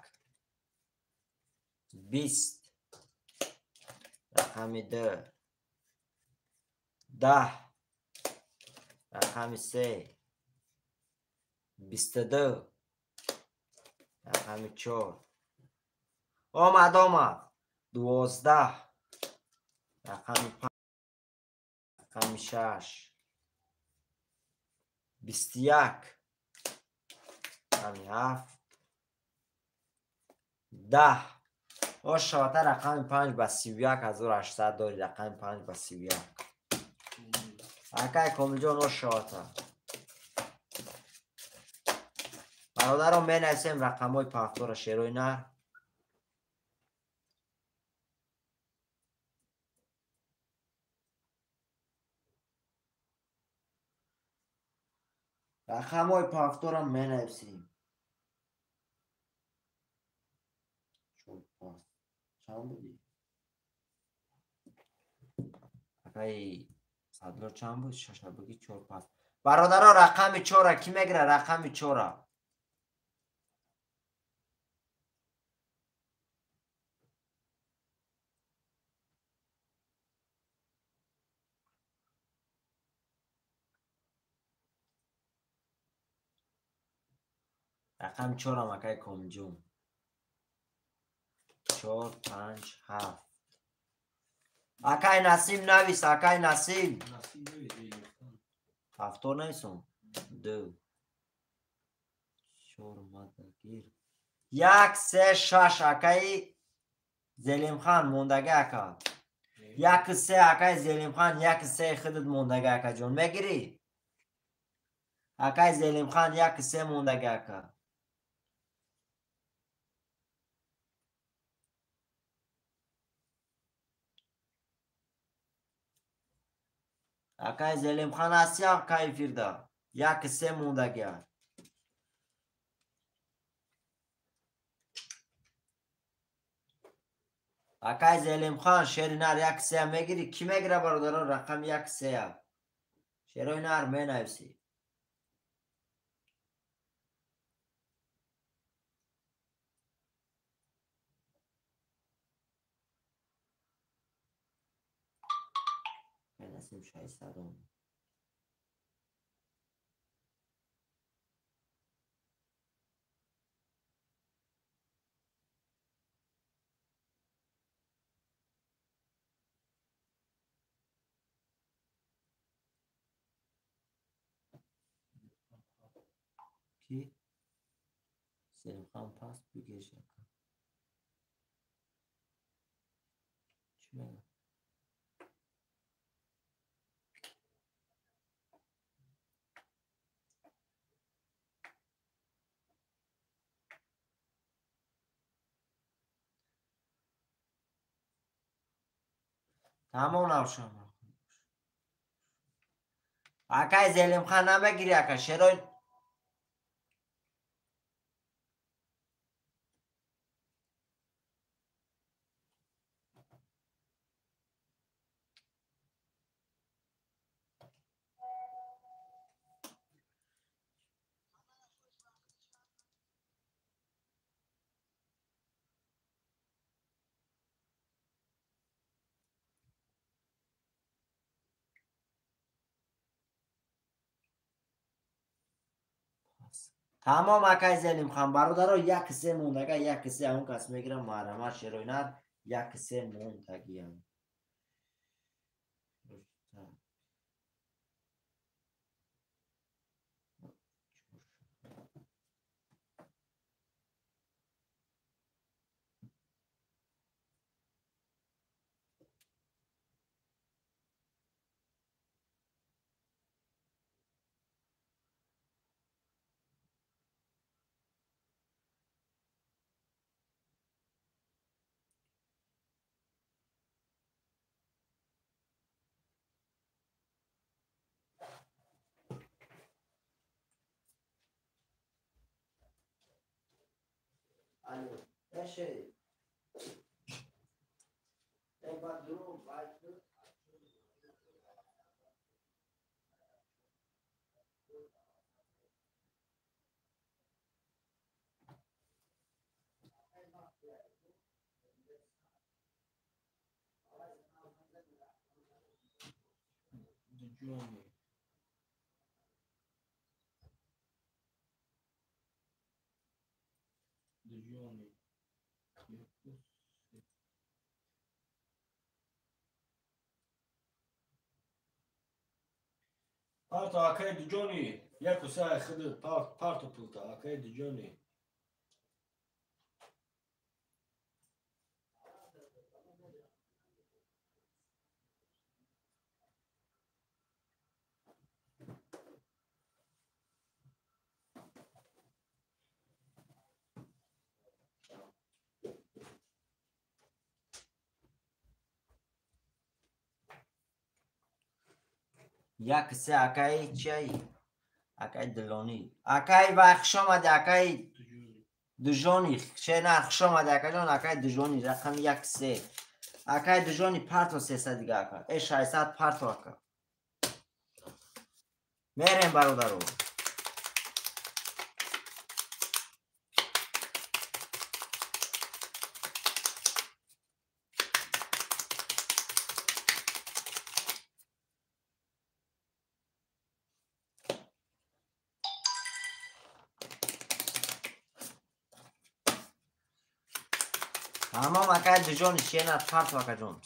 20, рақами 2 10, рақами 3 22, рақами 4 омад омад 12, рақами 5, рақами 6 21, рақами 7 10. Ошавата рақами 5 ба 31800 дорӣ, рақами 5 ба 31. Акай Комилҷон ошоата. Бародарон менависем рақамҳои пафтора шерои нар. Рақамҳои пафтора менависем. Чанд буди? Акай Садло чанд буд? Шаша буги чор пас. Бародаро рақами чора ки мегира? Рақами чора. Рақами чорам акай Комилҷон. 4 5 7. Акай Насим навис, акай Насим. Ҳафто нависум. 2 4 мадагир. 1 3 6 акай Зелимхан мондаги ака. 1 3 акай Зелимхан 1 3 худат мондаги акаҷон. Мегирӣ? Акай Зелимхан 1 3 мондаги ака. Акай Зелимхан ҳасти акай эфирда. 1 3 мондагиа. Акай Зелимхан шери нар 1 3 мегирӣ? Кӣ мегира бародарон рақами 1 3? Шерои нар менависӣ. Насим 600. Ки? Зелимхан пас бигир ака. Чӣ мегӯяд? Тамом навшам. Акай Зелимхан намегирӣ ака шерои Тамом акай Зелимхан бародаро 1 3 мондага 1 3 он кас мегирам марҳамат шерои нар 1 3 мондагиам. Алло, эше. Дуҷони. Парто акай Дуҷони, яку сай хидит парто пулта акай Дуҷони. 1-3 акаи чиай? Акаи Дилонӣ. Акаи вай хуш омадӣ, акаи Дужони. Шернар хуш омадӣ, акаҷон, акаи Дужони. Рақами 1-3. Акаи Дужони парто 300 дига ака. 600 парто ака. Мерем бародаро. Тамом акаи Дужони шернар парто акаҷон.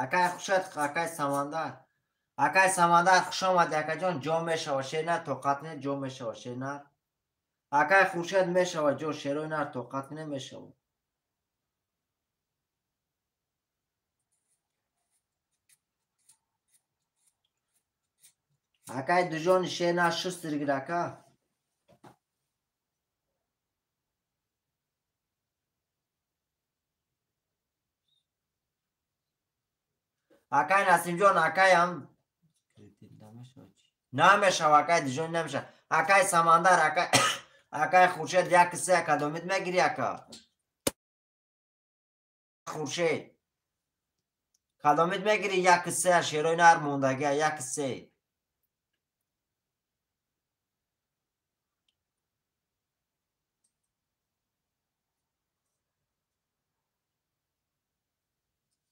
Акай хушад, акай Самандар. Акай Самандар хуш омадӣ, акаҷон, ҷо мешава, шернар тоқат не, ҷо мешава, шернар. Акай Хуршед мешава, ҷо шерои нар тоқат не мешава. Акай Дужони шернар шустир гир ака. Акай Насимҷон, акаям намешава, акай Дижон намешава. Акай Самандар, акай Хуршед 1-3 акадомид мегири ака. Хуршед кадомид мегири 1-3 шерои нар мондагия 1-3.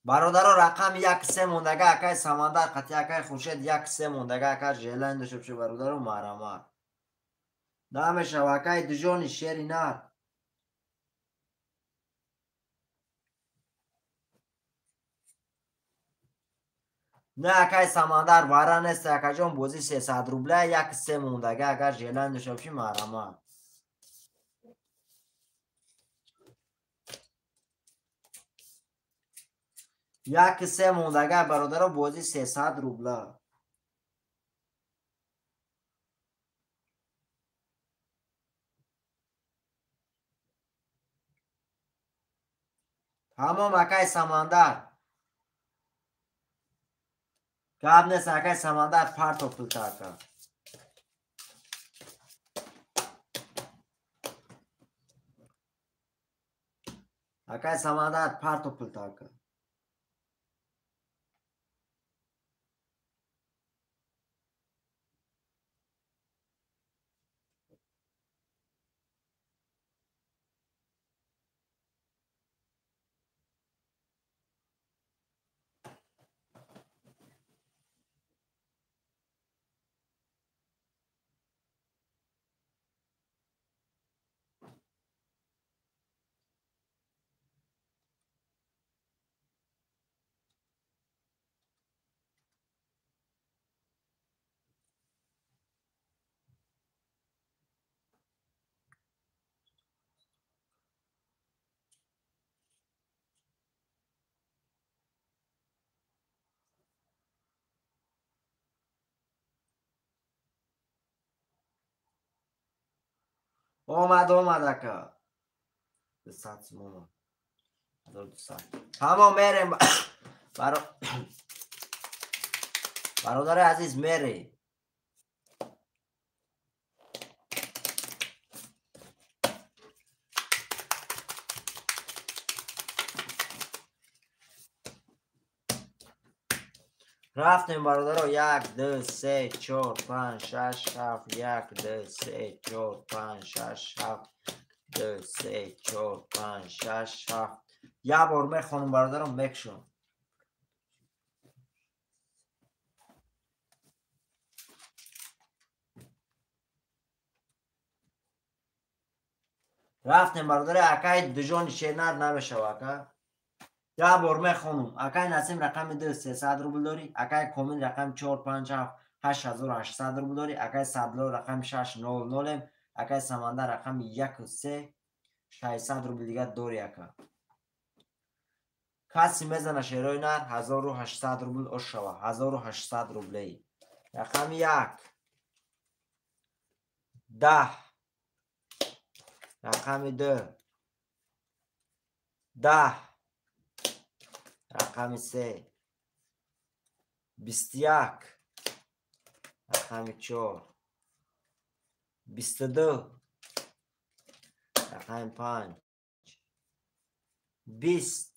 Бародаро рақами 1-3 мондага акай Самандар қати акай Хуршед 1-3 мондага ака желайн дошта бародаро марама. Намешава акай Дужони шери нар. Не акай Самандар вара нест акаҷон бозӣ 300 рубля 1-3 мондага агар желайн дошта бошӣ марама. 1-3 мондага бародаро бозӣ 300 рубля. Тамом акай Самандар. Гап нест акай Самандар парто пулта ака. Акай Самандар парто пулта ака. Омад, омад ака. 200 сум омад. 1200. Тамом мерем. Бародари азиз мерем. Рафтем бародаро 1 2 3 4 5 6 7 1 2 3 4 5 6 7 2 3 4 5 6 7. Як бор мехонам бародаро мекшам. Рафтем бародари акай дужони шернар намешава ака. Як бор мехонам. Акай Насим рақами 2 300 рубл дорӣ, акай Комил рақами 4 5 7 8800 рубл дорӣ, акай Садло рақами 6 0 0, акай Самандар рақами 1 3 600 рубл дигар дорӣ ака. Каси мезана шерои нар 1800 рубл ошава, 1800 рублей. Рақами 1 10, рақами 2 10, рақами 3 21, рақами 4 22, рақами 5 20,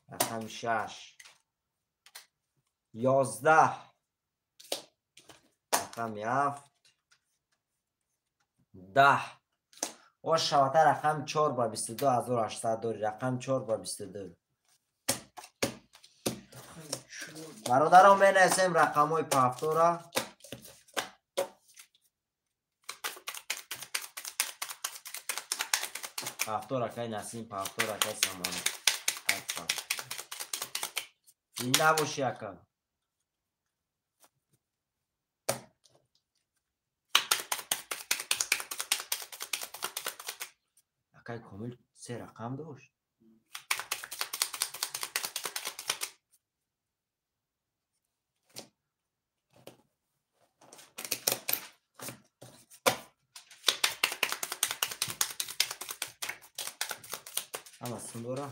рақами 6 11, рақами 7 10. Ош шавата рақами 4 ба 22800 дорӣ, рақами 4 ба 22. Бародарон менависем рақамҳои пафтора. Пафтор акай Насим, пафтор акай Самон. Зинда бошӣ ака. Акай Комил се рақам дошт. Ама сум дора.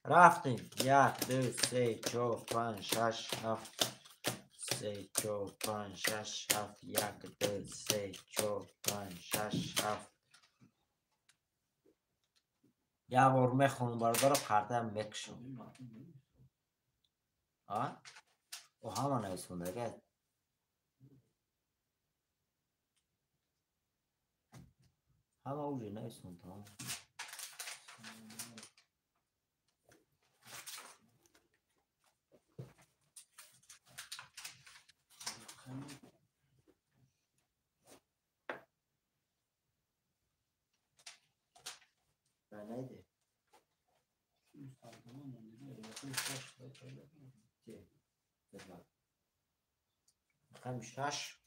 Рафтем. 1 2 3 4 5 6 7 3 4 5 6 7 1 2 3 4 5 6 7. Як бор мехонам бародаро, қартаам мекушам. А? О ҳама нависондага. Ҳама уже нависон тамом. Neydi? Рақами 6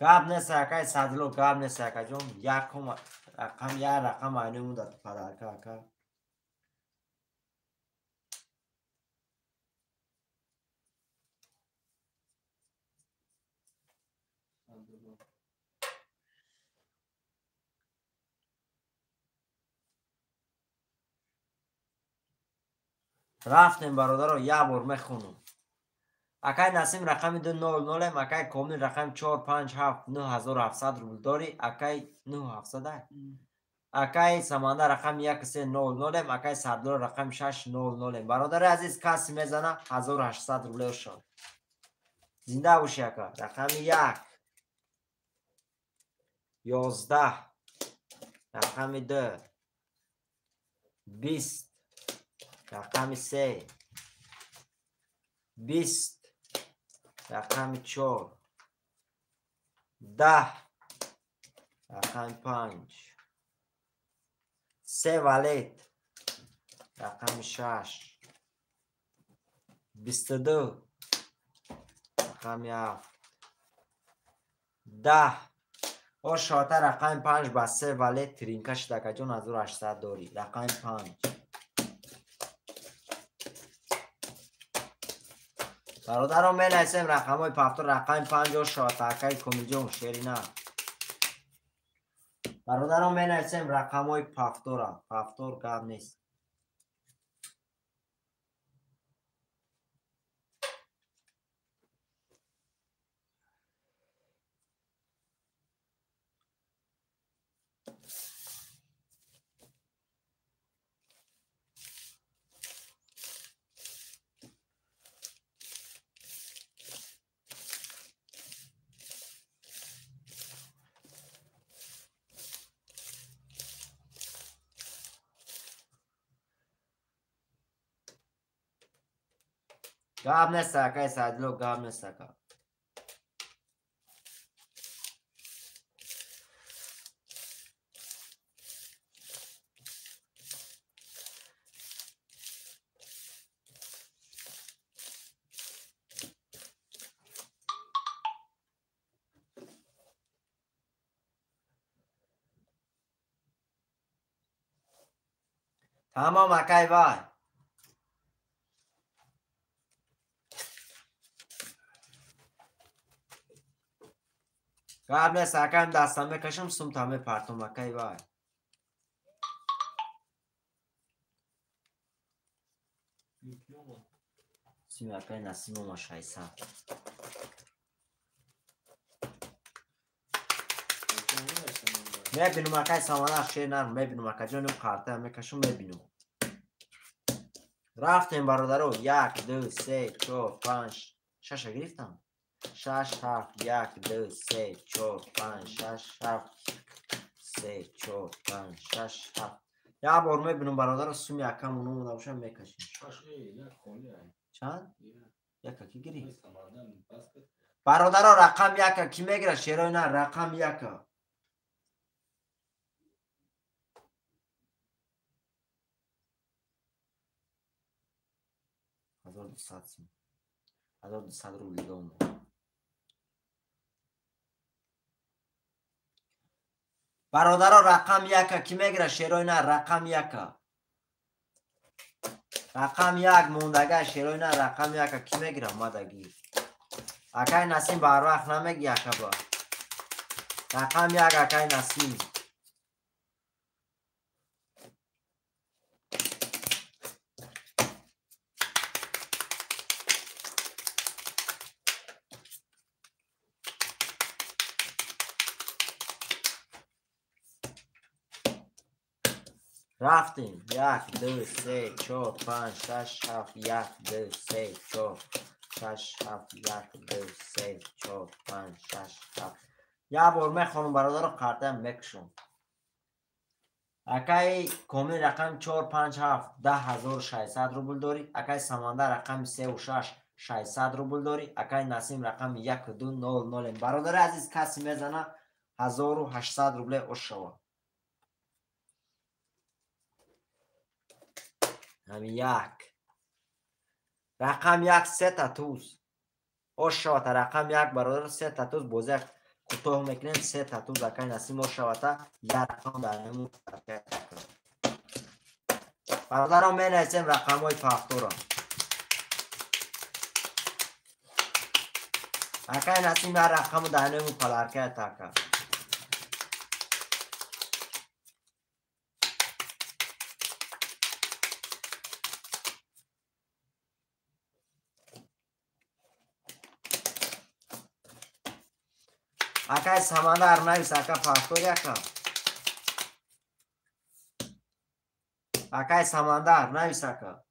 гап нест акай Садло, гап нест акаҷон. Якум рақам, як рақам айнуму дад падарка ака. Рафтем бародаро, як бор мехонам. Акай Насим рақами 2 0 0, акай Комил рақами 4 5 7 9700 рубл дорӣ, акай 9700, акай Самандар рақами 1 3 0 0, акай Садло рақами 6 0 0. Бародари азиз, каси мезана 1800 рубле шод. Зинда бошӣ ака. Рақами 1 11, рақами 2 20, рақами 3 20, рақами 4 10, рақами 5 3 валет, рақами 6 22, рақами 7 10. Ош шота рақами 5 ба 3 валет тринка шуда акаҷон, 1800 дорӣ. Рақами 5. Бародарон, менависем рақамҳои повтор, рақами 5 шавад акай Комилҷон шерина. Бародарон, менависем рақамҳои повтора. Повтор гап нест. Гап нест акай Саидло, гап нест ака. Тамом акай вай. Гап нест акаем, дастам мекашам, сумта мепартом акай вай. Сими акай Насимома 600. Мебинум акай Самандар шер нарм, мебинум акаҷоним қарта мекашам, мебинум. Рафтем бародаро, 1 2 3 4 5 6 гирифтам. 6 7 1 2 3 4 5 6 7 3 4 5 6 7. Я бор мебинум бародаро, суми акам омода бошам мекашем. Чанд? Яка ки гирифт? Бародаро, рақам яка ки мегирад? Шерои на, рақам яка. 1200 сум. 1200 рубли дом. Бародаро, рақам яка ки мегирад? Шерои на, рақам яка. Рақам як мондага шерои на, рақам яка ки мегирад? Мадагир. Акай Насим барвақт намеги акаба. Рақам як акай Насим. Рафтем. 1 2 3 4 5 6 7 1 2 3 4 6 7 1 2 3 4 5 6 7. Я бор мехонам бародаро, қартаям мекушам. Акай Комил рақами 4 5 7 10600 рубл дорӣ. Акай Самандар рақами 3 6 600 рубл дорӣ. Акай Насим рақами 1 2 0 0. Бародари азиз, каси мезана 1800 рубле ошава. Ҳами як. Рақам як сета туз. Ошавата рақам як бародар, сета туз бозӣ кӯтоҳ мекунем, сета туз акай Насим ошавата, як рақам дар ҳамун. Бародарон, менависем рақамҳои повтора. Акай Насим як рақаму дар ҳамун паларкая така. Акай Самандар навис ака повтор яка. Акай Самандар навис ака.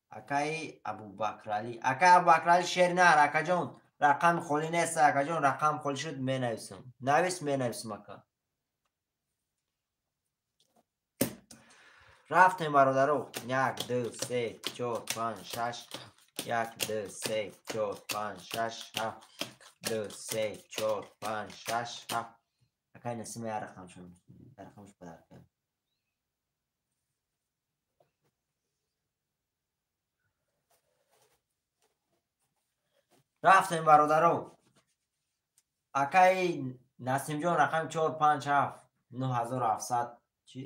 Акай Абубакрали. Акай Абубакрали шер нар акаҷон. Рақам холӣ нест акаҷон, рақам холӣ шуд менависам. Навис менависам ака. Рафтем бародаро. 1 2 3 4 5 6 1 2 3 4 5 6 7 2 3 4 5 6 7. Акай Насим я рақам шуд. Рақамш падар. Рафтем бародаро. Акай Насимҷон рақами 4 5 7 9700 чӣ?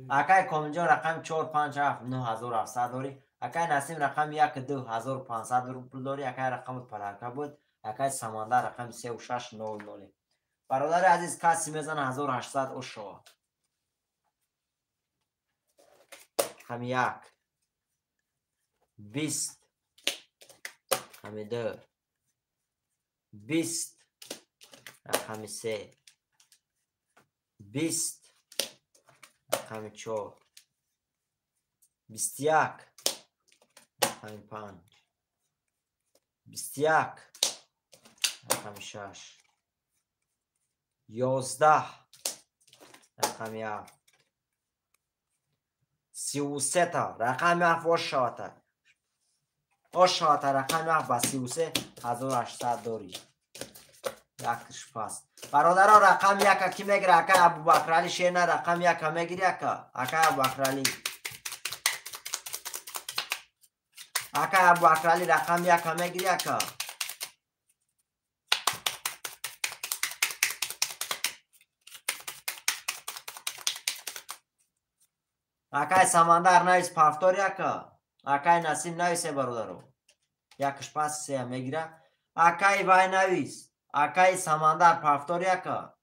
Акай Комилҷон рақами 4 5 7 9700 дорӣ. Акай Насим рақами 1 2 1500 рубл дорӣ. Акай рақамот подарка буд. Акай Самандар рақами 3 6 0 0. Бародари азиз, каси мезана 1800 ошова. Рақами 1 20 рақами 2 20 рақами 3 20 рақами 4 21 рақами 5 21 рақами 6 11 рақами 7 33 рақами 7 ошавата ошавата рақами 7 ба 33 1800 дорӣ. Якш пас. Бародаро, рақами 1 ки мегира? Ака Абубакрали шена рақами 1 мегири ака? Ака Абубакрали. Ака Абубакрали рақами 1 мегири ака? Акай Самандар навис пафтори ака. Акай Насим нависе бародаро. Якш пас се мегира. Акай вай навис. Акай Самандар пафтори ака.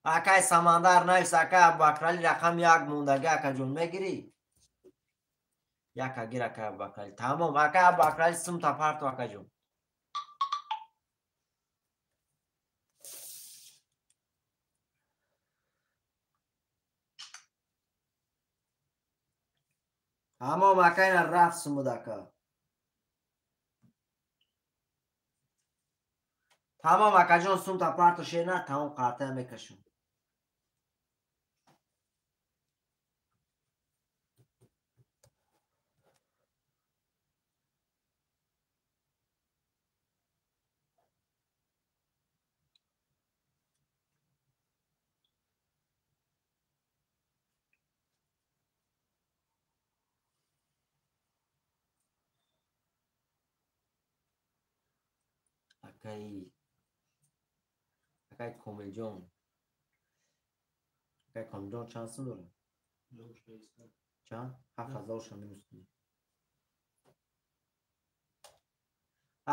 Акай Самандар навис. Акай Абубакрали рақами 1 мондаги акаҷон мегирӣ? Яка гир акай Абубакрали. Тамом, акай Абубакрали сумта парту акаҷон. Тамом, акайна рафт сумуд ака. Тамом, акаҷон, сумта парту шена, тамом қартая мекашам. Акай Комилҷон. Акай Комилҷон чанд сум дорад? Чанд? 7000 минус кунӣ.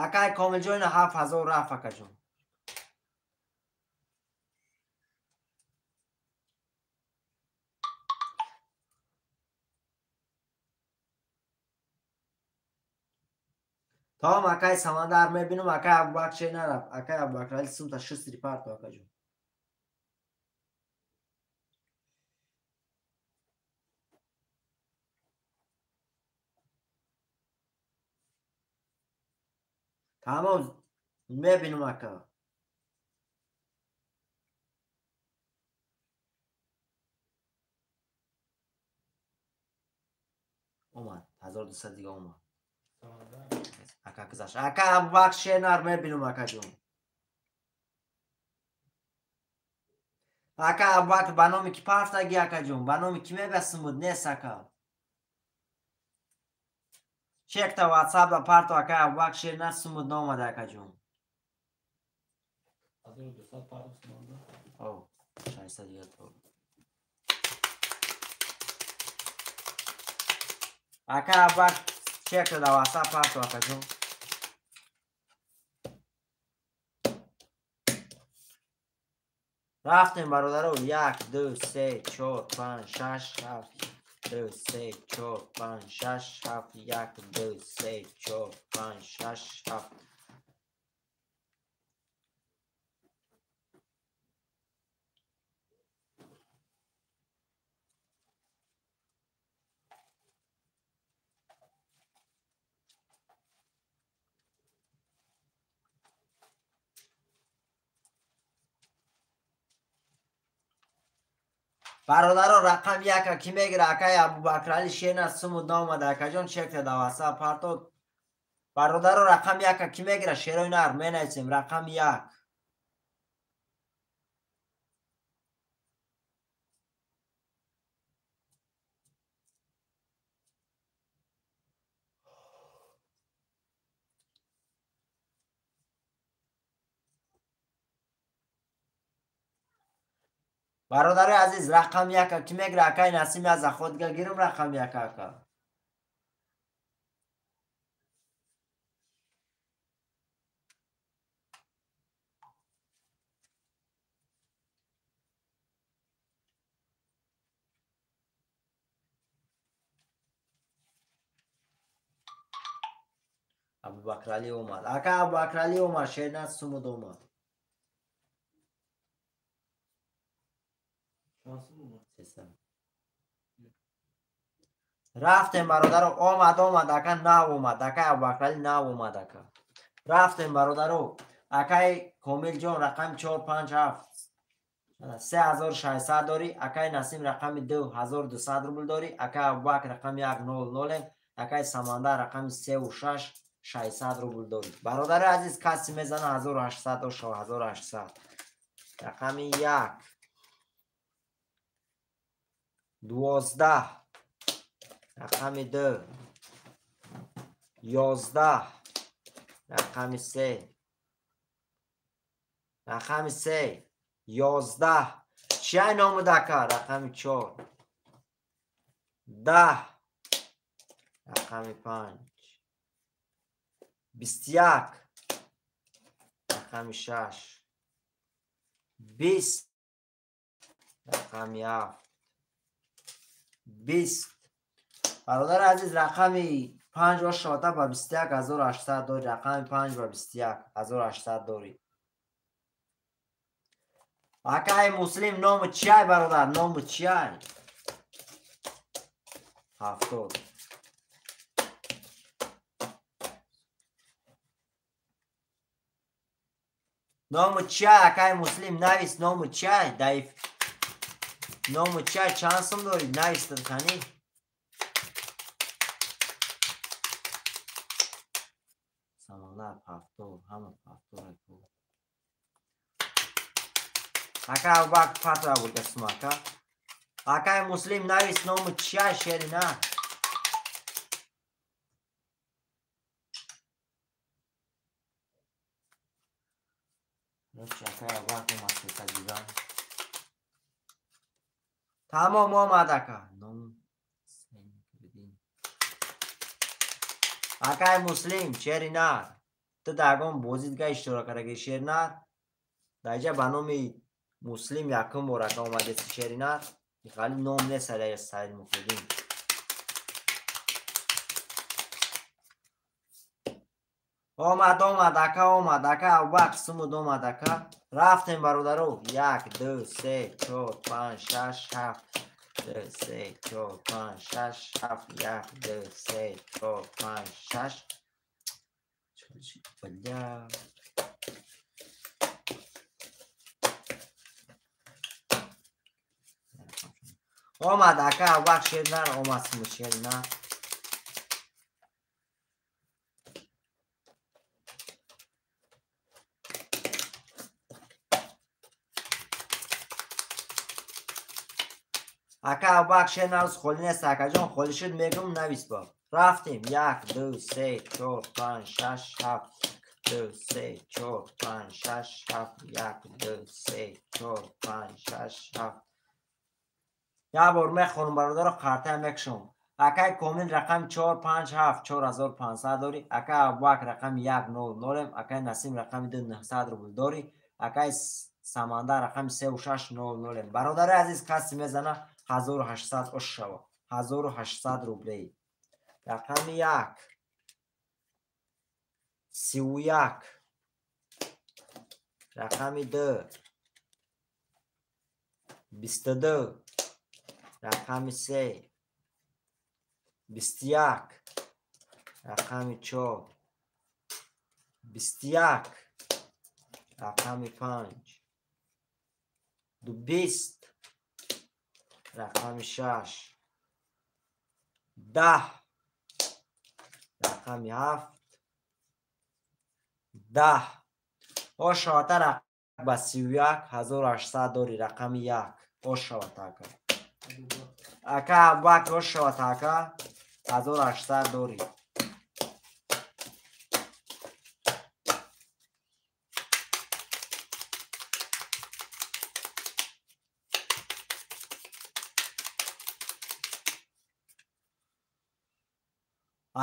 Акай Комилҷон 7000 рафт акаҷон. Тамом, акай Самандар мебинам, акай Абубакр че нарафт. Акай Абубакрали сумта 6 парту акаҷон. Тамом, мебинам ака. Омад, 1200 дига омад. Ака гузашт. Ака Абубакр шенар мебинам акаҷон. Ака Абубакр ба номи ки партаги акаҷон? Ба номи ки мебасим буд? Нест ака. Чекта WhatsApp да парту ака Абубакр шенар сумуд наомада акаҷон. 1200 парту сумонда. О, 600 дига то. Ака Абубакр чекта да WhatsApp парту акаҷон. Рафтем бародаро. 1 2 3 4 5 6 7 2 3 4 5 6 7 1 2 3 4 5 6 7. Бародаро, рақами 1 ки мегира? Акай Абубакрали шена сумуд наомада акаҷон, чекта да WhatsApp парту. Бародаро, рақами 1 ки мегира? Шерои нар менависем рақами 1. Бародари азиз, рақами яка ки мегира? Акай Насим, аз заходга гирм рақами яка ака. Абубакрали омад. Ака Абубакрали омад, Шерназ Сумуд омад. Рафтем бародаро, омад, омад, ака нав омад, акай Абубакрали нав омад ака. Рафтем бародаро, акай Комилҷон рақами 4 5 7 3600 дорӣ, акай Насим рақами 2 1200 рубл дорӣ, акай Абубакр рақами 1 0 0, акай Самандар рақами 3 6 600 рубл дорӣ. Бародари азиз, каси мезана 1800 ошо 1800. Рақами 1 12, рақами 2 11, рақами 3, рақами 3 11. Чиай номуд ака? Рақами 4 10, рақами 5 21, рақами 6 20, рақами 7 20. Бародари азиз, рақами 5 ошода ба 21800 дорӣ. Рақами 5 ба 21800 дорӣ. Акай Муслим, ному чиай бародар? Ному чиай? 70. Ному чиай, акай Муслим, навис ному чиай, даиф. Ному чиай чанд сум дорӣ? Навис қани. Самонар 70, ҳама 70 аку. Ака Абубакр патра бурда сум ака. Акай Муслим, навис ному чиай шерина. Акай Абубакр омад сетагига. Тамом омад ака. Акай Муслим, шеринар. Ту дар ягон бозӣ дига иштирок кардаги шеринар? Дар инҷа ба номи Муслим якум бор ака омадеси шеринар. Хали ном нест Саид Мухиддин. Омад, омад, ака омад, ака Абубакр Сумуд омад ака. Рафтем бародаро. 1 2 3 4 5 6 7 2 3 4 5 6 7 1 2 3 4 5 6. Бля. Омад ака Абубакр шеринар омад Сумуд шеринар. Ака Абубакр шеринар холӣ нест акаҷон, холӣ шуд мегум навис ба. Рафтем 1 2 3 4 5 6 7 2 3 4 5 6 7 1 2 3 4 5 6 7. Як бор мехонам бародаро, қартая мекушам. Акай Комил рақами 4 5 7 4500 дорӣ. Акай Абубакр рақами 1 0 0, акай Насим рақами 2 900 рубл дорӣ. Акай Самандар рақами 3 6 0 0. Бародари азиз, каси мезана 1800 ош шава. 1800 рублей. Рақами 1 31, рақами 2 22, рақами 3 21, рақами 4 21, рақами 5 20, рақами 6 10, рақами 7 10. Ошавата рақам ба 31800 дорӣ. Рақами 1 ошавата ака. Ака Абубакр ошавата ака 1800 дорӣ.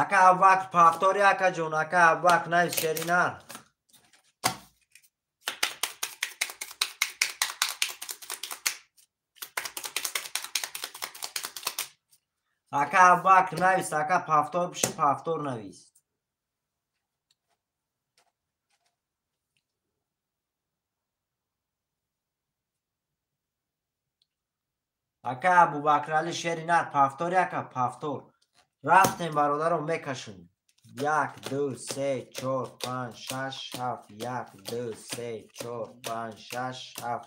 Ака Абубакр повтори, акаҷон, ака Абубакр навис шеринар. Ака Абубакр навис, ака повтор пиши, повтор навис. Ака Абубакрали шеринар повтори, ака повтор. Рафтем бародаро, мекашем. 1 2 3 4 5 6 7 1 2 3 4 5 6 7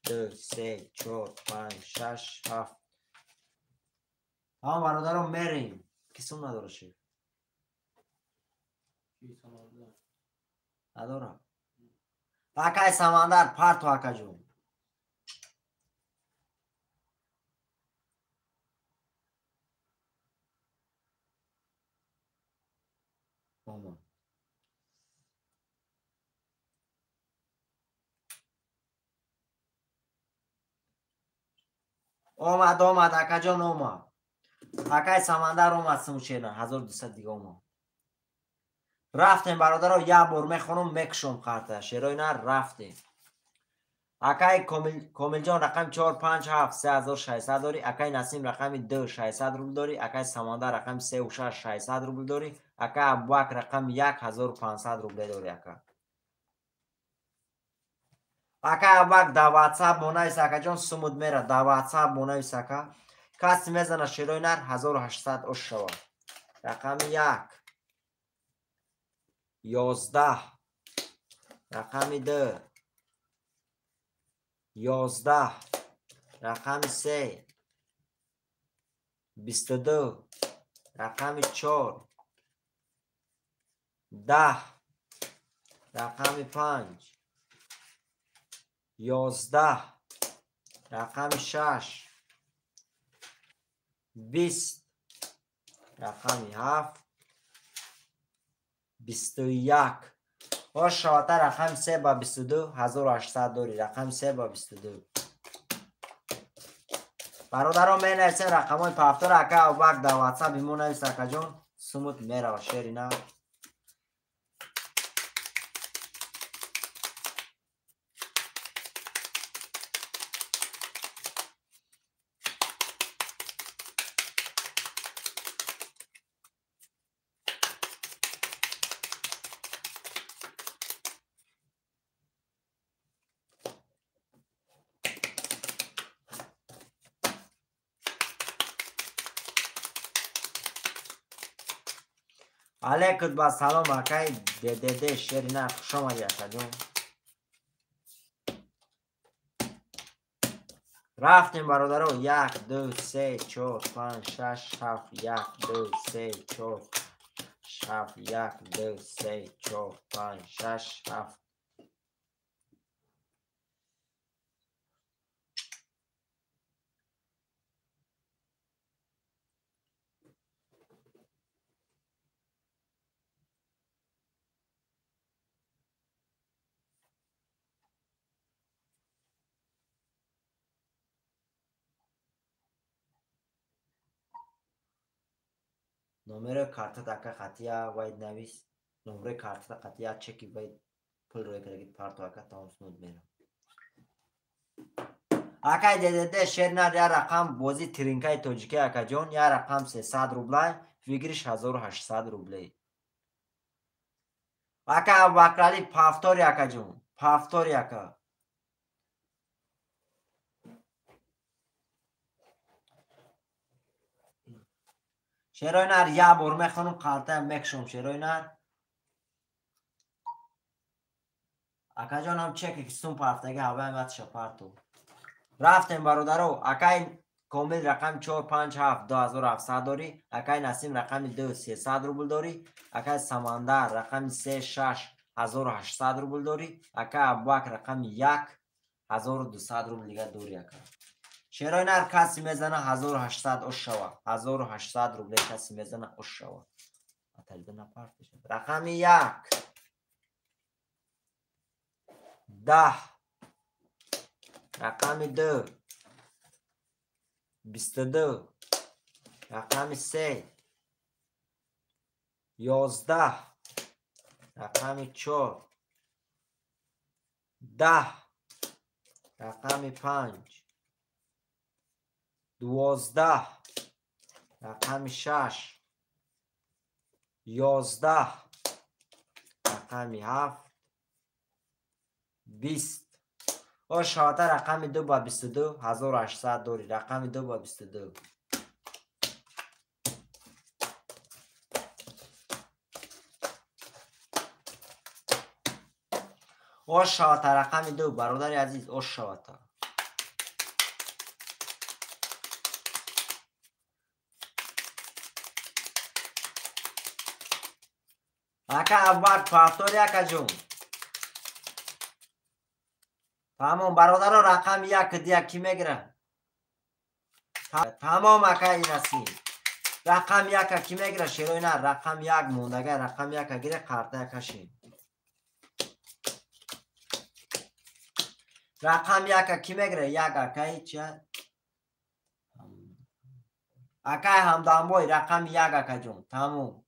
2 3 4 5 6 7. Ҳама бародаро мерем. Ки сум надора шеф? Надора. Акай Самандар парту, акаҷон. Омад. Омад, омад, акаҷон омад. Акай Самандар омад, сумчена 1200 дига омад. Рафтем бародаро, як бор мехонам, мекушом қарта. Шерои нар рафтем. Акай Комилҷон рақами 4 5 7 3600 дорӣ. Акай Насим рақами 2 600 рубл дорӣ. Акай Самандар рақами 3 6 600 рубл дорӣ. Акай Абубакр рақами 1 1500 рубле дорӣ, ака. Акай Абубакр дар WhatsApp монавис, акаҷон, сумуд мера. Дар WhatsApp монавис, ака. Каси мезана шерои нар 1800 ош шавад. Рақами 1 11, рақами 2 11, рақами 3 22, рақами 4 10, рақами 5 11, рақами 6 20, рақами 7 21. Ош шавата рақами 3 ба 22 1800 дорӣ. Рақами 3 ба 22. Бародаро менависем рақамҳои повтор. Ака Абубакр дар WhatsApp имо навис, акаҷон, сумут мерава шери на. Алейкум ба салом, акай ДДД шерина, хуш омадӣ, акаҷон. Рафтем бародаро, 1 2 3 4 5 6 7 1 2 3 4 7 1 2 3 4 5 6 7. Номери картат ака қатия вайд навис. Номери картата қатия чеки вайд пул рӯя кардагит парту, ака, тамом снуд мера. Акай ДДД шернар я рақам бози тринкаи тоҷики, акаҷон, я рақам 300 рублай, выигрыш 1800 рублей. Ака Абубакрали повтори, акаҷон, повтори, ака. Шерои нар як бор мехонам, қалтаям мекушам шерои нар. Акаҷон ҳам чеке ки сум партаги ҳаваям ятша парту. Рафтем бародаро, акай Комил рақами 4 5 7 2700 дорӣ, акай Насим рақами 2 300 рубл дорӣ, акай Самандар рақами 3 6 1800 рубл дорӣ, акай Абубакр рақами 1 1200 рубл дига дорӣ, ака. Шерои нар каси мезана 1800 ош шава. 1800 рубле каси мезана ош шава. Аталида напартиша. Рақами 1 10, рақами 2 22, рақами 3 11 рақами 4 10 рақами 5 12 рақами 6 11 рақами 7 20. О шоата рақами 2 ба 22 1800 дори. Рақами 2 ба 22. О шоата рақами 2 бародари азиз, о шоата. Ака Абубакр повтори акаҷон. Тамом бародаро рақами 1 дия ки мегира? Тамом акаи Насим. Рақами 1 ки мегира? Шерои на рақами 1 мондага рақами 1 гире қартая кашем. Рақами 1 ки мегира? 1 акаи ча? Акаи Ҳамдамбой рақами 1 акаҷон. Тамом.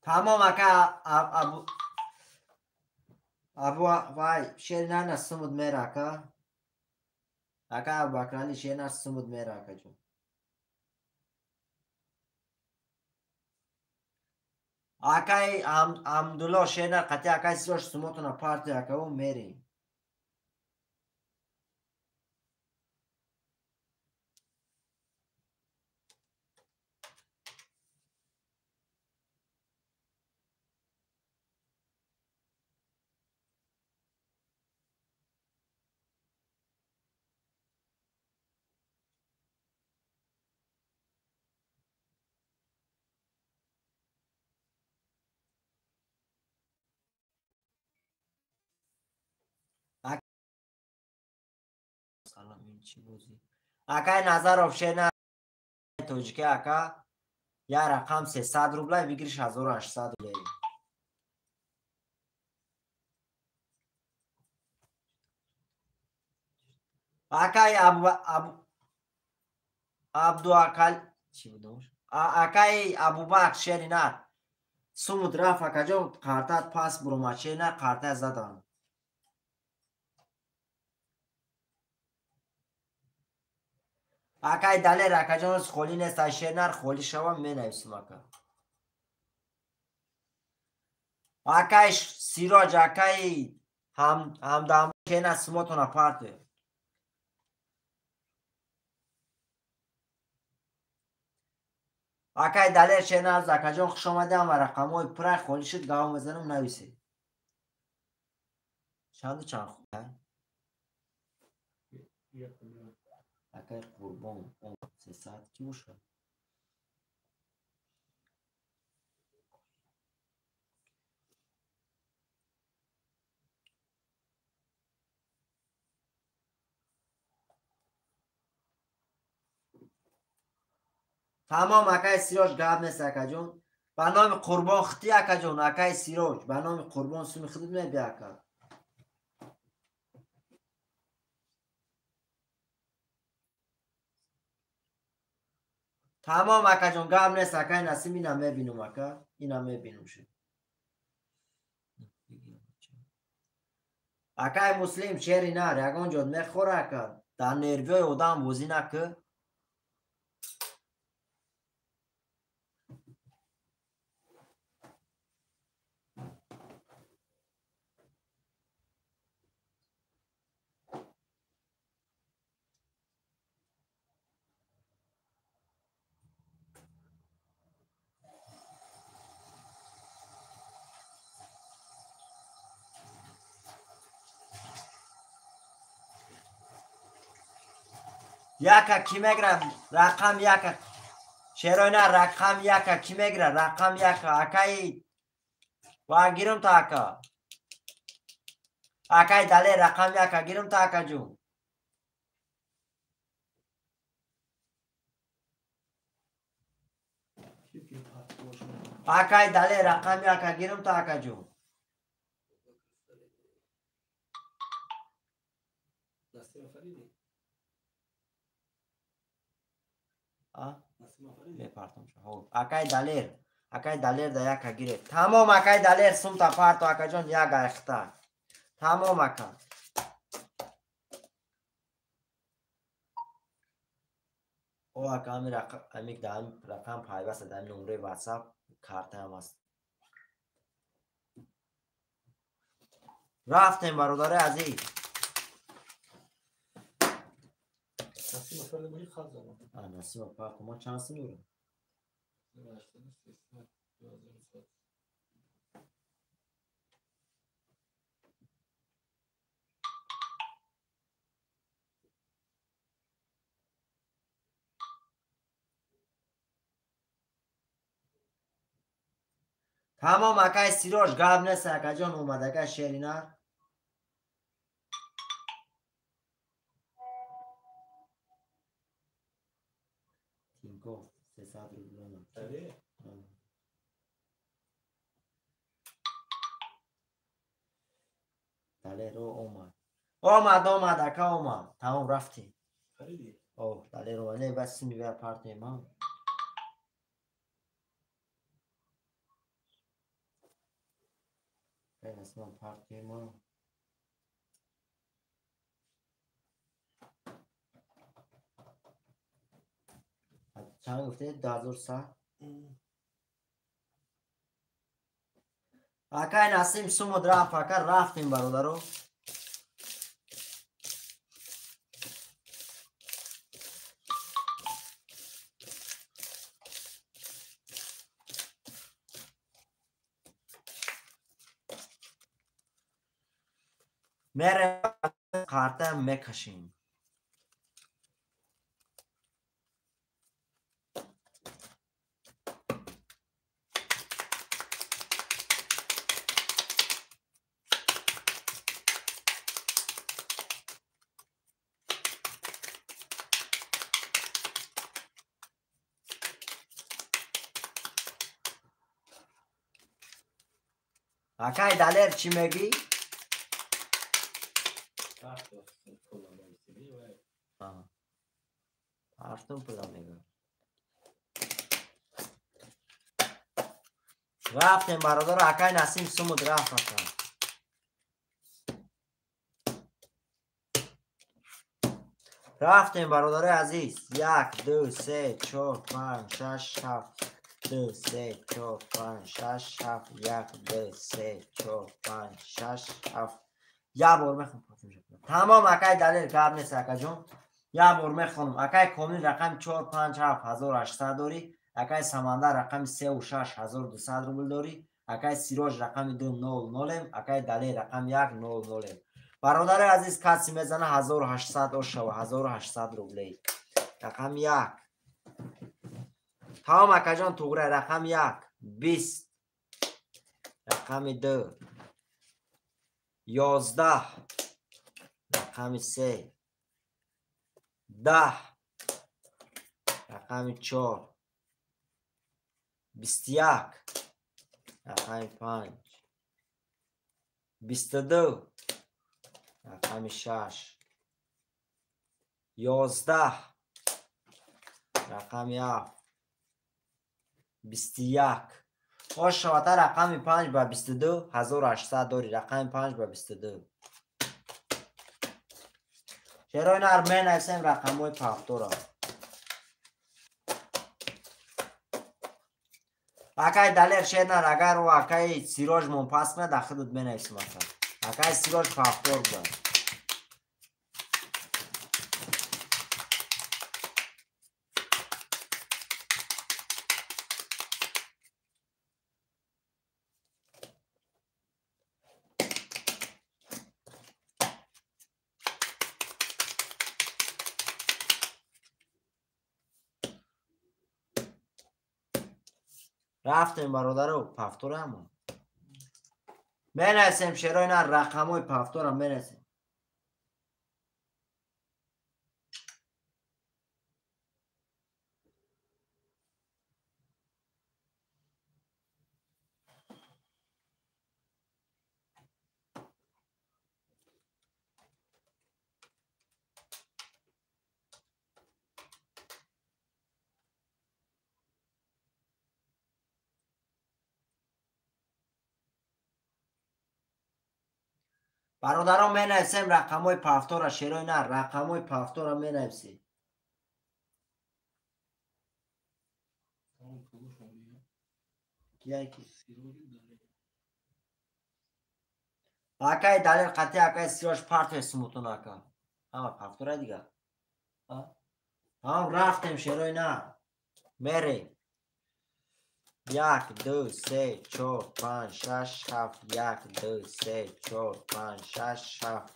Тамом ака Абу вай шер на сумуд мера ака. Ака Абубакрали шер на сумуд мера ака ҷон. Акаи Амдулло шер на қати акаи Сирош сумотона партия акаву мерем. Салам ин чӣ бозӣ? Акай Назаров шена тоҷики ака я рақам 300 рубля выигрыш 1800 рублей. Акай Абдуакал чӣ будам? Акай Абубакр шеринар сумуд рафт акаҷон қартат пас буромад шеринар қарта задан. Акай Далер акаҷон холӣ нест, ай шернар холӣ шавам менависам ака. Акай Сироҷ акай Ҳамдам шернар сумотона парте. Акай Далер шернар акаҷон хуш омадам ва рақамҳои пурра холӣ шуд гав мезанам нависед. Чанду чанд хуб? Акай Қурбон 300 ки бошад? Тамом акай Сироҷ гап нест акаҷон. Ба номи Қурбон хити акаҷон, акай Сироҷ ба номи Қурбон суми хидит мебия ака. Тамом акаҷон гап нест акай Насим ина мебинум ака, ина мебинум шуд. Акай Муслим шери нар ягон ҷод мехӯра ака, дар нервиҳои одам бозӣ накӣ. Яка ки мегира? Рақам яка. Шеройна рақам яка ки мегира? Рақам яка. Акаи ва гирум та ака. Акаи Далер рақам яка гирум та акаҷон. Акай Далер рақами ака гирам то акаҷон. Акай Далер, акай Далер да яка гире. Тамом акай Далер сумта парто акаҷон як айхта. Тамом ака. О ака ами рақам пайваст дар номраи WhatsApp картаам аст. Рафтем бародари азиз. Насима парто ма чанд сум дорам? Тамом акай Сироҷ гап нест акаҷон омад ака шерина. Тинков 300 рубля. Далеро омад. Омад омад ака омад. Тамом рафтем. О, Далеро не бас сими ва партнер ман. Насман партнер ман. Чанд гуфте? 2100. Акай Насим сумуд рафт ака рафтем бародаро. Мерем карта мекашем. Акай Далер чӣ мегӣ? Партум пула мегӯ. Рафтем бародаро акай Насим сумуд рафт ака. Рафтем бародарои азиз. 1 2 3 4 5 6 7 2 3 4 5 6 7 1 2 3 4 5 6 7. Як бор мехонам. Тамом акай Далер гап нест акаҷон. Як бор мехонам. Акай Комил рақами 4 5 7 1800 дорӣ. Акай Самандар рақами 3 6 1200 рубл дорӣ. Акай Сироҷ рақами 2 0 0. Акай Далер рақами 1 0 0. Бародари азиз каси мезана 1800 ошава 1800 рублей. Рақами 1. Тамом акаҷон туғра рақами 1 20 рақами 2 11 рақами 3 10 рақами 4 21 рақами 5 22 рақами 6 11 рақами 7 21. Ошавата рақами 5 ба 22 1800 дорӣ. Рақами 5 ба 22. Чаро ина менависем рақамҳои пафтора? Акай Далер шернар агар о акай Сироҷ мон пас кунад дар худат менависем ака. Акай Сироҷ пафтор буда. Рафтем бародаро пафторамо. Менависем шеро ина рақамҳои пафтора менависем. Бародарон, менависем рақамҳои пафтора, шерои нар, рақамҳои пафтора менависем. Кияки? Акай Далер қати акай Сирош партия сумутун ака. Ҳама пафтора дига. Ҳам рафтем, шерои нар. Мерем. 1, 2, 3, 4, 5, 6, 7, 1, 2, 3, 4, 5, 6, 7,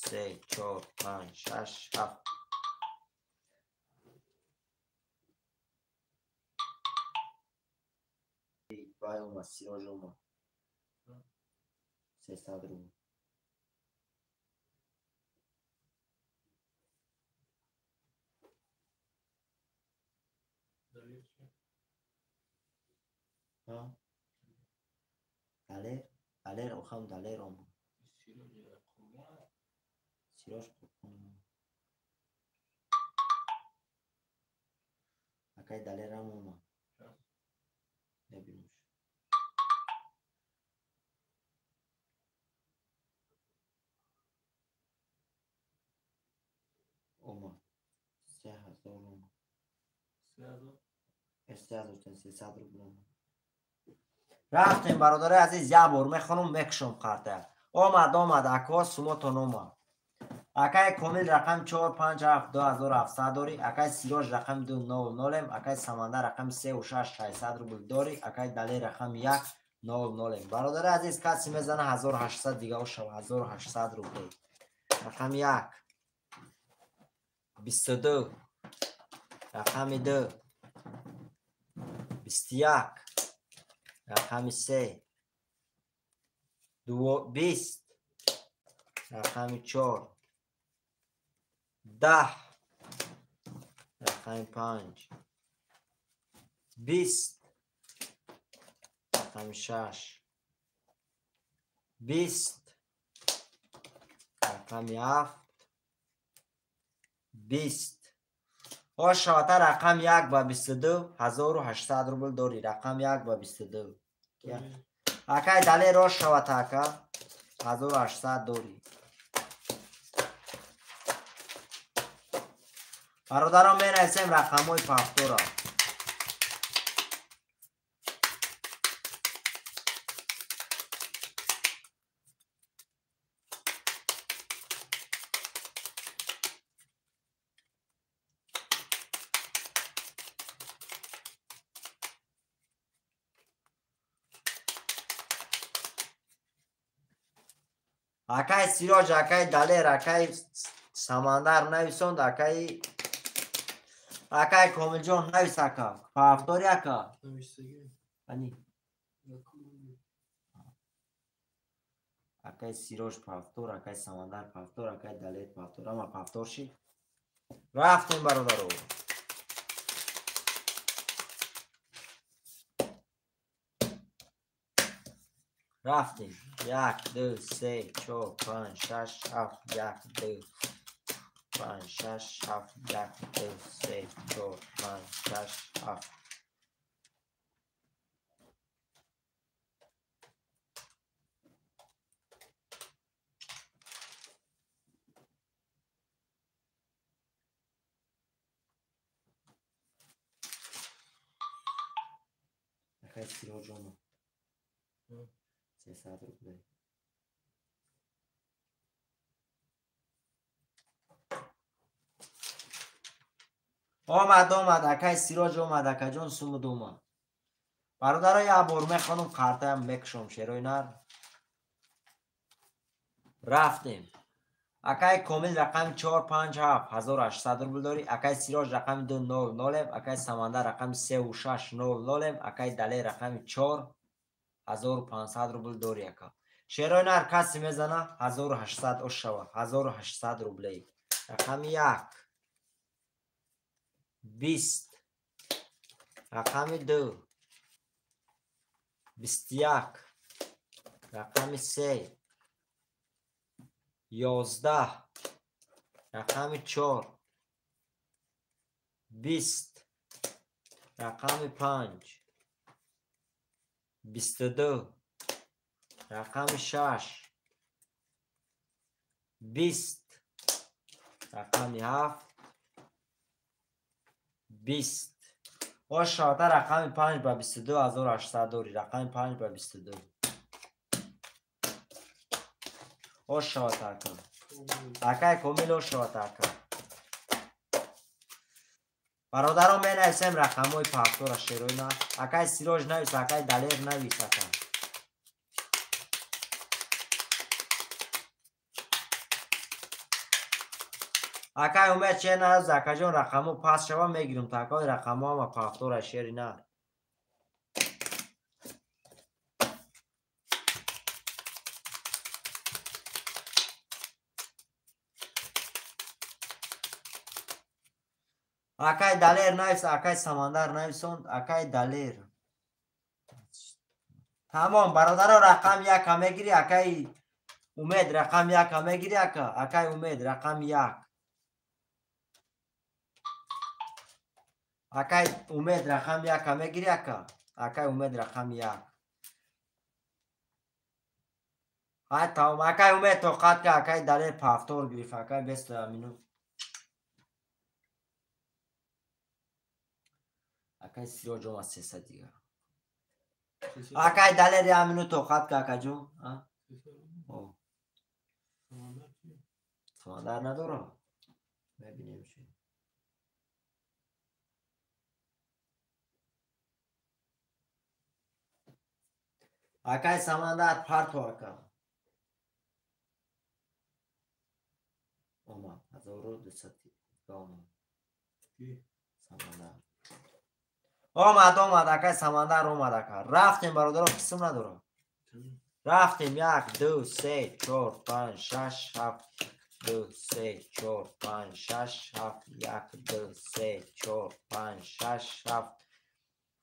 3, 4, 5, 6, 7. Вай омад, Сироҷ омад. 300 рубл. Далер, Далер, охам Далер омад. Сироҷ Қурбон. Акай Далерам омад. Мебинемш. Омад. 3000 омад. 3300 рубл омад. Рафтем, бародари азиз, як бор мехонум, мекушом қарта. Омад, омад, ако сумотон омад. Акай Комил рақами 4, 5, 7, 2700 дорӣ. Акай Сироҷ рақами 2, 0, 0, акай Самандар рақами 3, 6, 600 рубл дорӣ. Акай Далер рақами 1, 0, 0. Бародари азиз, каси мезана 1800 дига ошава, 1800 рубл. Рақами 1, 22, рақами 2, 21, рақами 3, 20, рақами 4, 10, рақами 5, 20, рақами 6, 20, рақами 7, 20. Ошавата рақами 1 ба 22, 1800 рубл дорӣ. Рақами 1 ба 22. Акай Далер ошавата ака 1800 дорӣ. Бародарон, менависем рақамҳои пафтора. Акай Сироҷ, акай Далер, акай Самандар нависонд, акай Комилҷон навис ака. Пафтори ака. Ани. Акай Сироҷ пафтор, акай Самандар пафтор, акай Далер пафтор. Ама пафтор шид. Рафтем, бародаро. Рафтем. 1, 2, 3, 4, 5, 6, 7, 1, 2, 5, 6, 7, 1, 2, 3, 4, 5, 6, 7. Акай Сироҷ омад. 300 рублей. Омад, омад, акай Сироҷ омад, акаҷон сумуд омад. Бародаро, як бор мехонум, қартаям мекушом, шерои нар. Рафтем. Акай Комил рақами 4, 5, 7, 1800 рубл дорӣ. Акай Сироҷ рақами 2, 0, 0, акай Самандар рақами 3, 6, 0, 0, акай Далер рақами 4, 1500 рубл дорӣ ака. Шерои нар каси мезана 1800 ошава, 1800 рублей. Рақами 1, 20, рақами 2, 21, рақами 3, 11, рақами 4, 20, рақами 5, 22, рақами 6, 20, рақами 7, 20. Ош шавата рақами 5 ба 22800 дорӣ. Рақами 5 ба 22. Ош шавата ака. Акай Комил ош шавата ака. Бародарон менависем рақамҳои пафтора шерои на. Акай Сироҷ навис, акай Далер навис ака. Акай Умед шер нароз, акаҷон рақамҳо паст шава мегирам та акаи рақамҳо ҳама пафтора шери на. Акай Далер навис, акай Самандар нависон, акай Далер. Тамом, бародаро рақам 1 мегири, акай Умед рақам 1 мегири, ака, акай Умед рақам 1. Акай Умед рақам 1 мегири, ака, акай Умед рақам 1. Ай тамом, акай Умед тоқат ка, акай Далер пафтор гирифт, акай 20 минут. Акай Сироҷ омад 300 дигар. Акай Далер як минут тоқат ка, акаҷон. Самандар надора? Мебинем чи. Акай Самандар парту ака. Омад 1200 омад. Самандар. Омад, омад, акай Самандар омад, ака. Рафтем, бародаро, қисм надорам. Рафтем, 1, 2, 3, 4, 5, 6, 7, 2, 3, 4, 5, 6, 7, 1, 2, 3, 4, 5, 6, 7.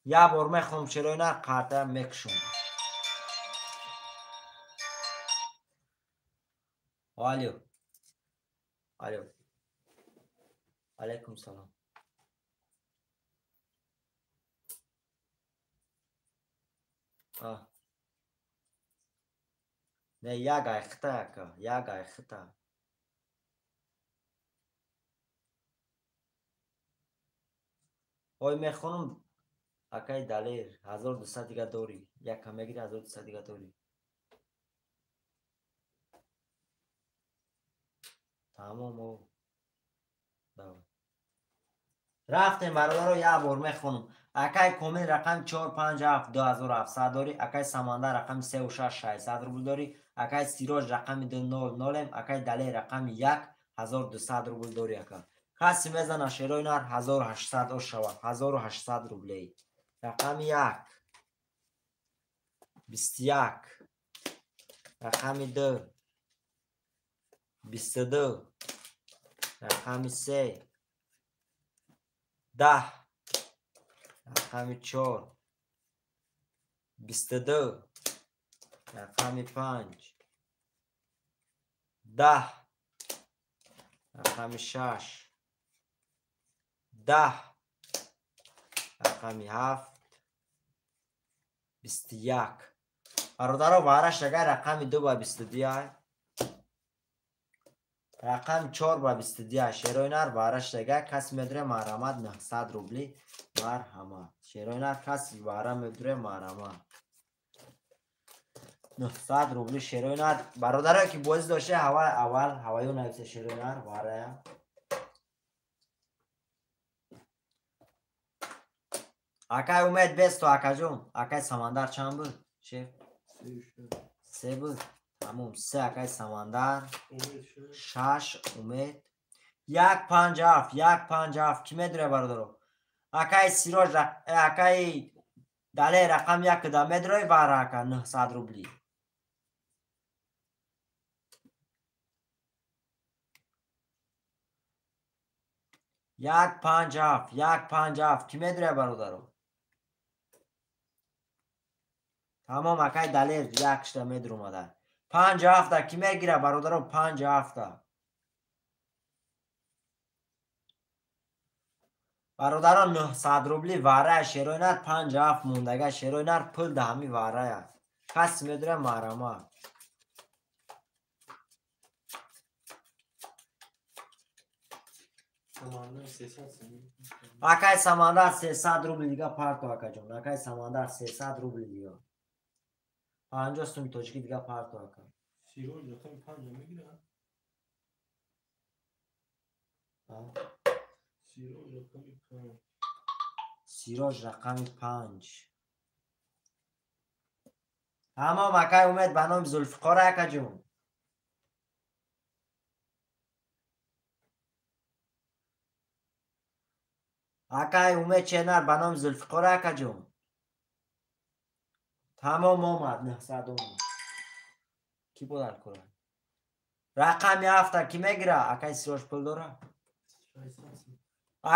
Як бор мехоҳам шерои нар қарта мекушам. Алё. Алё. Алейкум салом. Не, як айхта, ака, як айхта. Ой, мехонам, акай Далер, 1200 дига дорӣ. Яка мегири, 1200 дига дорӣ. Тамом, о. Давай. Рафтем, бародаро, як бор мехонам. Акай Комил рақами 4, 5, 7, 2700 дорӣ. Акай Самандар рақами 3, 6, 600 рубл дорӣ. Акай Сироҷ рақами 2, 0, 0, акай Далер рақами 1, 1200 рубл дорӣ, ака. Каси мезана шерои нар 1800 ош шавад, 1800 рублей. Рақами 1, 21, рақами 2, 22, рақами 3, 10, рақами 4, 22, рақами 5, 10, рақами 6, 10, рақами 7, 21. Бародаро, вараш агар рақами 2 ба 22, рақами 4 ба 22. Шерои нар вараш агар каси медуре марҳамат 900 рубли марҳамат. Шерои нар каси вара медуре марҳамат 900 рубли шерои нар. Бародарое ки бозӣ дошта аввал ҳаваё нависа шерои нар варая. Акай Умед бесто, акаҷон. Акай Самандар чанд буд? Шеф? 3 буд. Тамом, 3 акай Самандар, 6 Умед, 1, 5, 7, 1, 5, 7. Ки медуре, бародаро? Акай Сироҷ, акай Далер рақам 1 да медуре вара ака 900 рубли. 1, 5, 7, 1, 5, 7. Ки медуре, бародаро? Тамом, акай Далер 1 медур омада. 5, 7 ки мегира, бародаро? 5, 7. Бародаро, 900 рубли варая шерои нар 5, 7 мондага шерои нар пул да ҳами варая. Каси медуре марҳамат. Акай Самандар 300 рубли дига парто, акаҷон. Акай Самандар 300 рубли дига. 50 суми тоҷикӣ дига парто, ака. Сироҷ рақами 5 мегирад? Сироҷ рақами 5. Сироҷ рақами 5. Тамом, акай Умед ба номи Зулфиқор, акаҷон. Акай Умед Ченар ба номи Зулфиқор, акаҷон. Тамом, омад, 900 омад. Кӣ бодар кора? Рақами 7 кӣ мегира? Акай Сироҷ пул дора?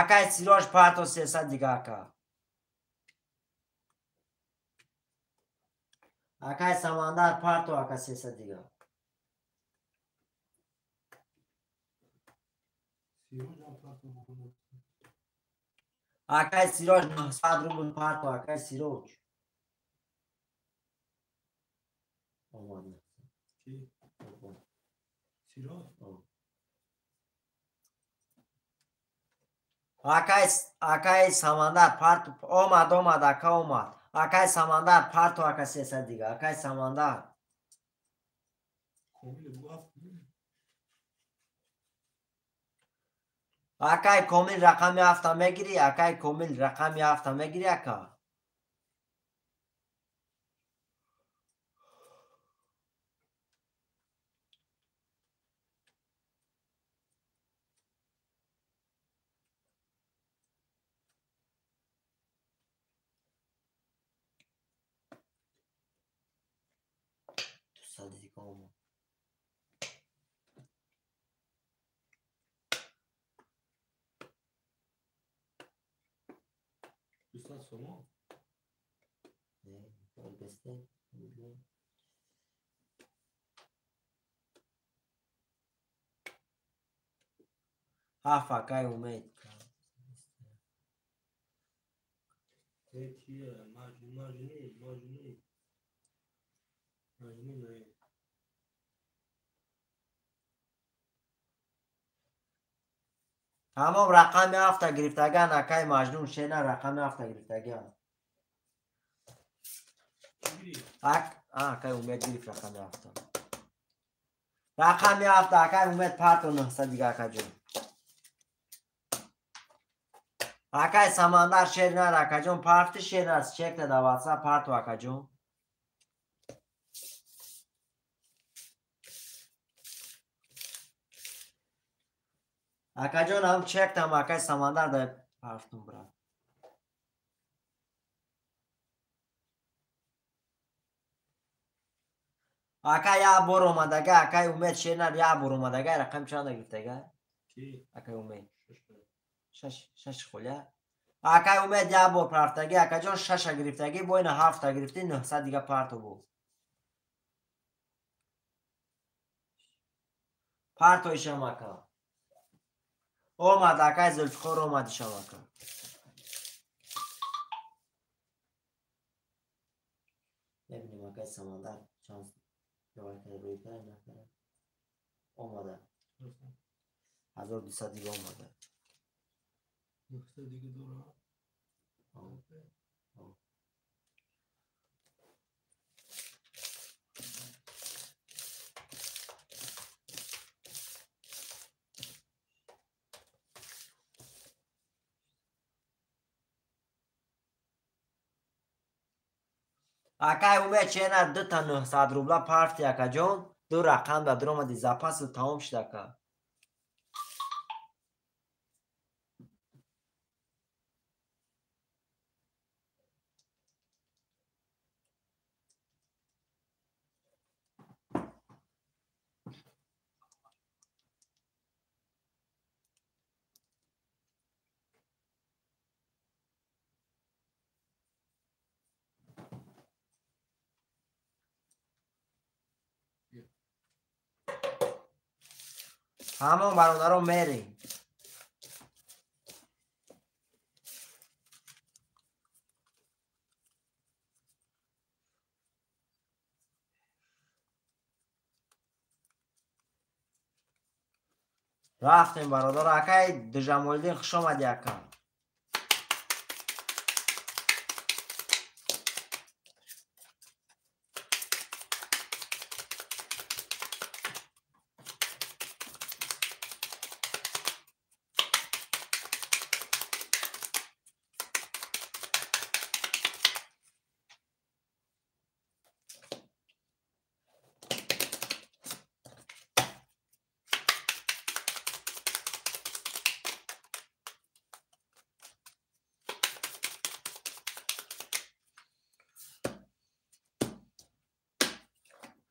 Акай Сироҷ парто 300 дига, ака. Акай Самандар парто, ака, 300 дига. Акай Сироҷ 900 рубл парто, акай Сироҷ. Омад. Сироҷ? Акай Самандар парто омад, омад, ака, омад. Акай Самандар парто, ака, 300 дига. Акай Самандар. Акай Комил рақами 7 мегирӣ? Акай Комил рақами 7 мегирӣ, ака? Сомон? Ҳафт, акай Умед. Тамом, рақами 7 гирифтаган, акай Маҷнун Шена рақами 7 гирифтаган. Акай Умед гирифт рақами 7. Рақами 7, акай Умед парто 900 дига, акаҷон. Акай Самандар Шернар, акаҷон, парти Шернар, чекта да WhatsApp парто, акаҷон. Акаҷон, ҳам чектам, акай Самандар да партум, брат. Ака як бор омадага, акай Умед Шернар як бор омадага, рақам чанда гирифтага? Акай Умед. Шаш холя. Акай Умед як бор партаги, акаҷон, шаша гирифтагӣ, бо ина ҳафта гирифтӣ, 900 дига парто буд. Партоишам, ака. Омад, акай Зулфиқор омад ишам, ака. Мебинем, акай Самандар чанд ҷавоб карда, рӯй карда, накарда. Омада. 1200 дига омада. 900 дига дора? Акай Умед Ченар дута 900 рубла парти, акаҷон. Ду рақам да дуромади, запасу тамом шуд, ака. Ҳамон бародаро мерем. Рафтем бародар. Акай Дижамолиддин хуш омадӣ ака.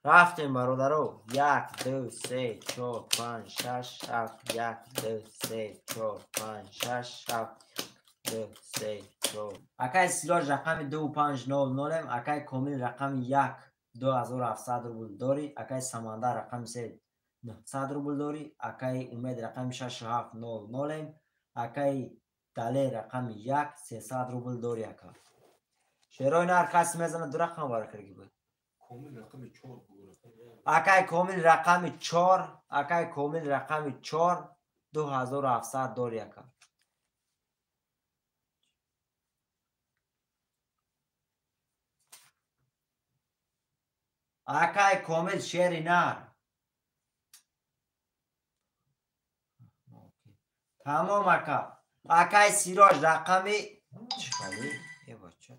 Рафтем бародаро. 1 2 3 4 5 6 7 1 2 3 4 5 6 7 2 3 4. Акай Сироҷ рақами 2500, акай Комил рақами 1 2700 рубл дорӣ, акай Самандар рақами 3 900 рубл дорӣ, акай Умед рақами 6700, акай Далер рақами 1 300 рубл дорӣ ака. Шерои нар каси мезанад ду рақам баракарги буд. Акай Комил рақами 4, акай Комил рақами 4 2700 дорӣ ака. Акай Комил шери нар. Тамом ака. Акай Сироҷ рақами чӣ хали? Э бача.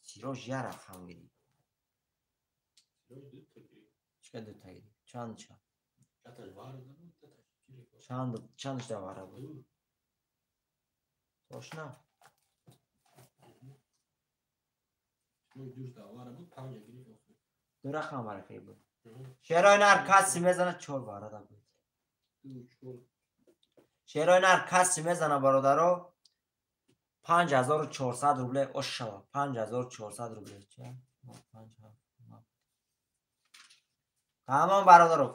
Сироҷ я рақам гирифт. Чӣ дута гирифт? Чанд чанд? Чанд давара буд? Точно? Ду рақам варақаи буд. Шерои нар каси мезанад 4 варада буд. Шерои нар каси мезана бародаро 5400 рубле ош шава. 5400 рубле. Тамом бародаро.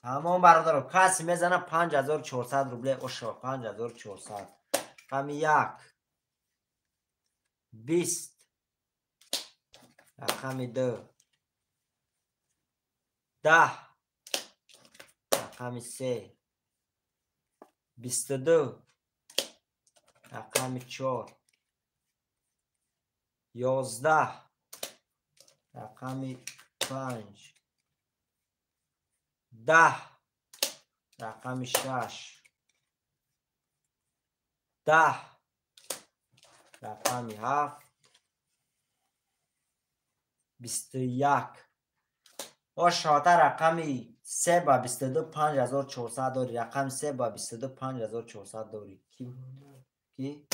Тамом бародаро. Каси мезана 5400 рубле ош шава. 5400. Рақами 1 20, рақами 2 10, рақами 3 22, рақами 4 11, рақами 5 10, рақами 6 10, рақами 7 21. Ошота рақами 3 ба 22 5400 дорӣ. Рақами 3 ба 22 5400 дорӣ. Ки? Ки?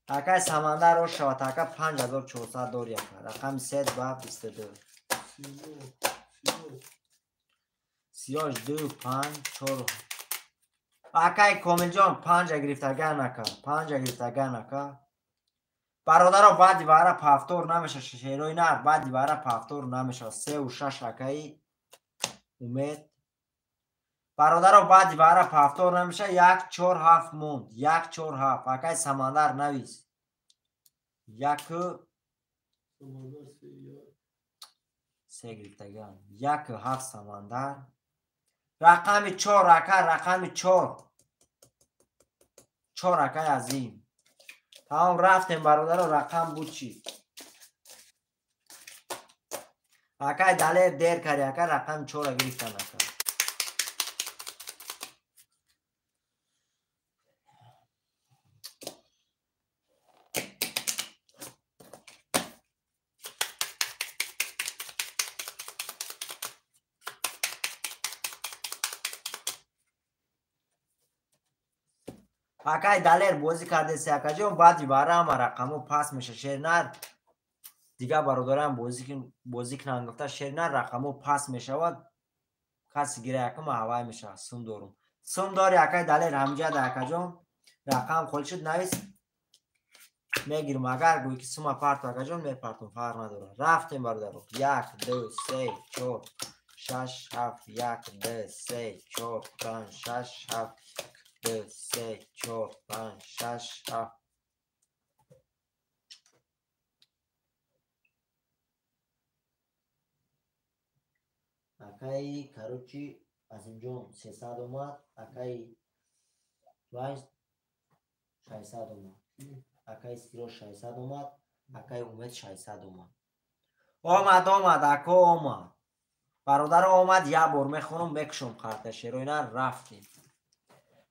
Акай Самандар ошота ака 5400 дорӣ ака. Рақами 3 ба 22. Сиёж 2 5 4. Акай Комилҷон 5 гирифтаган ака. 5 гирифтаган ака. Бародаро баъди вара пафтор намеша. Шерои нар баъди вара пафтор намеша. 3 ва 6 акаи Умед. Бародаро баъди вара пафтор намеша. 1 4 7 монд. 1 4 7 акаи Самандар навис. 1 3 гирифтаган. 1 7 Самандар. Рақами 4 ака, рақами 4. 4 акаи Азим. Тамом рафтем бародаро, рақам буд чӣ? Акай Далер дер карди ака, рақами 4-ро гирифтан ака. Акай Далер бозӣ кардеси акаҷон, баъди вара ҳама рақамҳо паст меша. Шернар дигар бародарам бозӣ кунанд гуфта, шернар рақамҳо паст мешавад. Каси гира якама ҳавай мешавад. Сум дорум. Сум дори акай Далер ҳамҷада акаҷон. Рақам холӣ шуд навис. Мегирм. Агар гӯй ки сума парту акаҷон мепартум, фарқ надорад. Рафтем бародаро. 1 2 3 4 6 7 1 2 3 4 5 6 7 2 3 4 5 6 7. Акай, короче, Азимҷон 300 омад, акаи вай 600 омад. Акаи Сироҷ 600 омад, акаи Умед 600 омад. Омад, омад, ако омад. Бародаро омад, як бор мехонам, мекушам қарта шероина рафтем.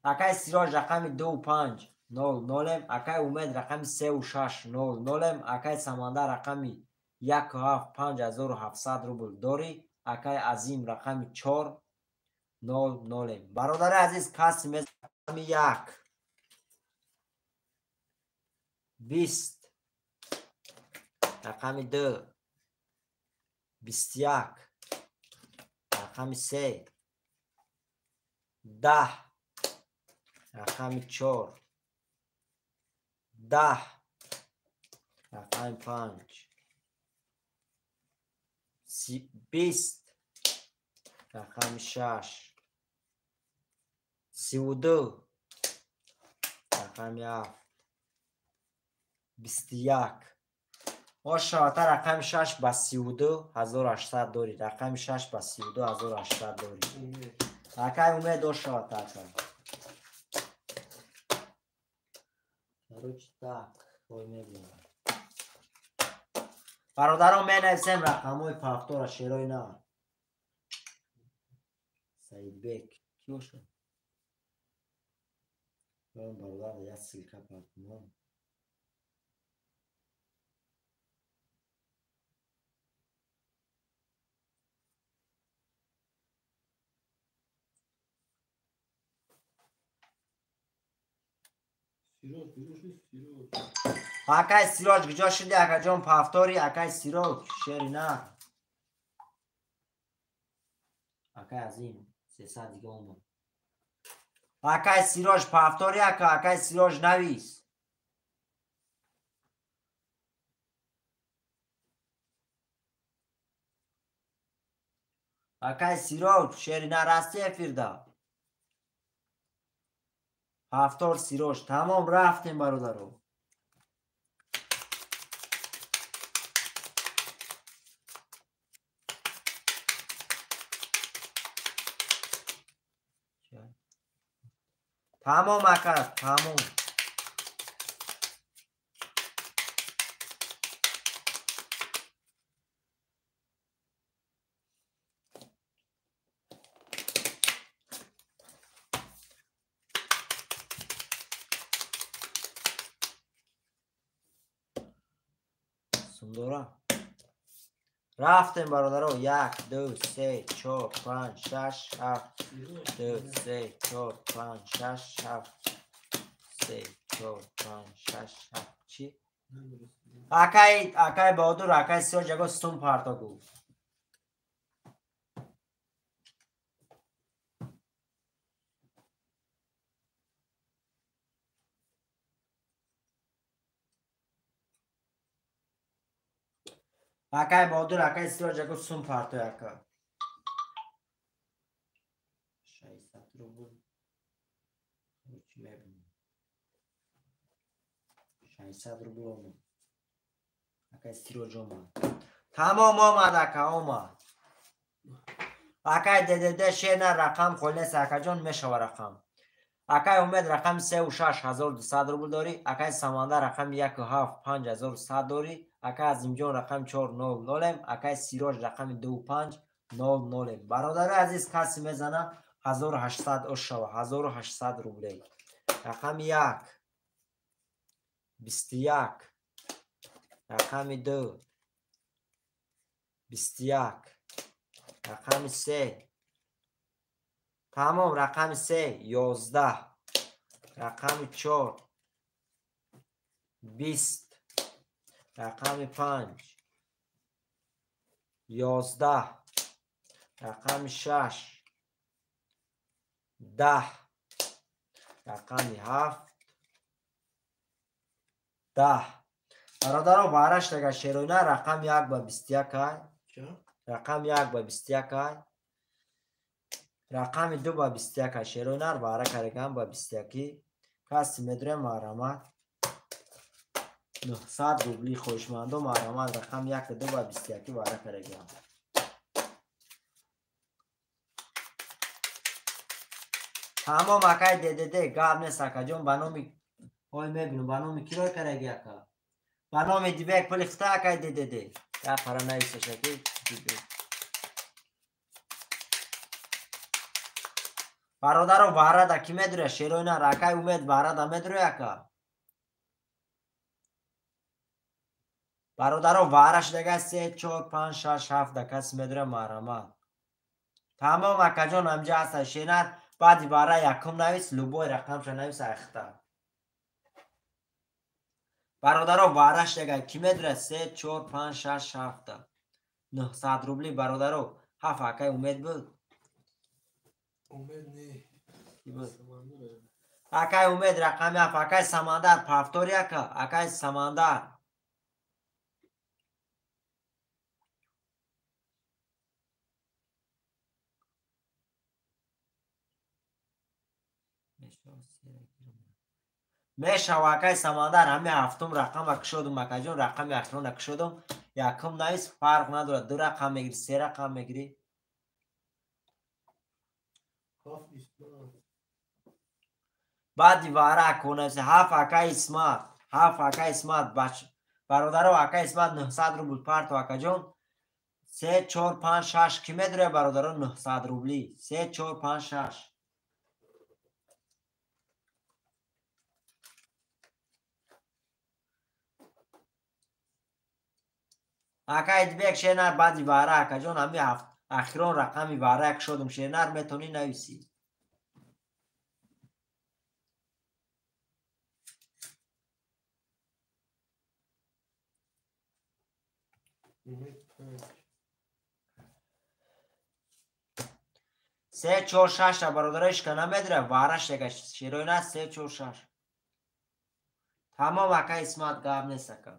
Акаи Сироҷ рақами 2 5 0 нолем, акаи Умед рақами 3 6 0 нолем, акаи Самандар рақами 1 7 5700 рубл дорӣ, акаи Азим рақами 4 0 нолем. Бародари азиз, каси рақами 1 20, рақами 2 21, рақами 3 10, рақами 4 10, рақами 5 20, рақами 6 32, рақами 7 21. Ошавата рақами 6 ба 32 1800 дорӣ. Рақами 6 ба 32 1800 дорӣ. Акай Умед, ошавата ака. Короче, так, ой мебинам. Бародарон, менависем рақамҳои пафтора шерои на. Саидбек. Ки бошад? Бародар, як ссылка партмон. Акай Сироҷ, куҷо шуди, акаҷон? Пафтори, акай Сироҷ, шери на. Акай Азим, 300 дига омад. Акай Сироҷ, пафтори, ака, акай Сироҷ, навис. Акай Сироҷ, шери на, расти эфирда. Ҳафтор Сироҷ, тамом, рафтем, бародаро. Тамом, ака, тамом. Сундора. Рафтем, бародаро. Як, ду, се, чор, панҷ, шаш, ҳафт, ду, се, чор, панҷ, шаш, ҳафт, се, чор, панҷ, шаш, ҳафт. Чӣ? Акай, акай Баҳодур, акай Сироҷ, яго сум парто гуфт. Акай Баҳодур, акай Сироҷ, яго сум парто, ака. 600 рубл. Чӣ мебинем? 600 рубл омад. Акай Сироҷ омад. Тамом, омад, ака, омад. Акай ДДД, шена рақам холест, акаҷон, мешава рақам. Акай Умед рақами 3 6 1200 рубл дорӣ. Акай Самандар рақами 1 7 5100 дорӣ. Акай Азимҷон рақами 4 0 нолем. Акай Сироҷ рақами 2 5 0 нолем. Бародари азиз, касе мезана 1800 ошава, 1800 рублей. Рақами 1 21, рақами 2 21, рақами 3, тамом, рақами 3 11, рақами 4 20, рақами 5 11, рақами 6 10, рақами 7 10. Бародаро, бараш дага шероина рақами 1 ба 21 ай. Рақами 1 ба 21 ай. Рақами 2 ба 21 ай. Шероинар бара караган ба 21. Каси медурем, марҳамат. 900 рубли хоҳишмандо, марҳамат, рақами 1 2 ба 21 бара караган. Тамом акай ДДД гап нест акаҷон, ба номи ой мебинам, ба номи киро караги ака? Ба номи Дибек пули хита акай ДДД. Я пара нависаша ки Дибек. Бародаро варада ки медуря шерои нар акай Умед варада медуря ака. Бародаро вараш дага 3 4 5 6 7 да кас медуря марҳамат. Тамом акаҷон ҳамҷа ҳаста шенар баъди вара якум навис, любой рақамша навис айхта. Бародаро вараш дага ки медуря 3 4 5 6 7 да 900 рубли бародаро 7 акай Умед буд. Умед не. Акай Умед рақами 7 акай Самандар повтори ака, акай Самандар. Мешава акай Самандар ҳами ҳафтум рақама кушодум акаҷон, рақами ахирона кушодум. Якум навис фарқ надорад, 2 рақам мегири, 3 рақам мегири. Баъди вара конависи 7 акай Исмат, 7 акай Исмат. Бародаро акай Исмат 900 рубл парто акаҷон. 3 4 5 6 ки медуря бародаро 900 рубли. 3 4 5 6. Акай Дибек шенар баъди вара акаҷон ҳами ахирон рақами вара кушодум шенар метонӣ нависӣ. Се 4 6 бародаро ишка намедира вараш яга шерои на 3 4 6. Тамом ака Исмат гап нест ака.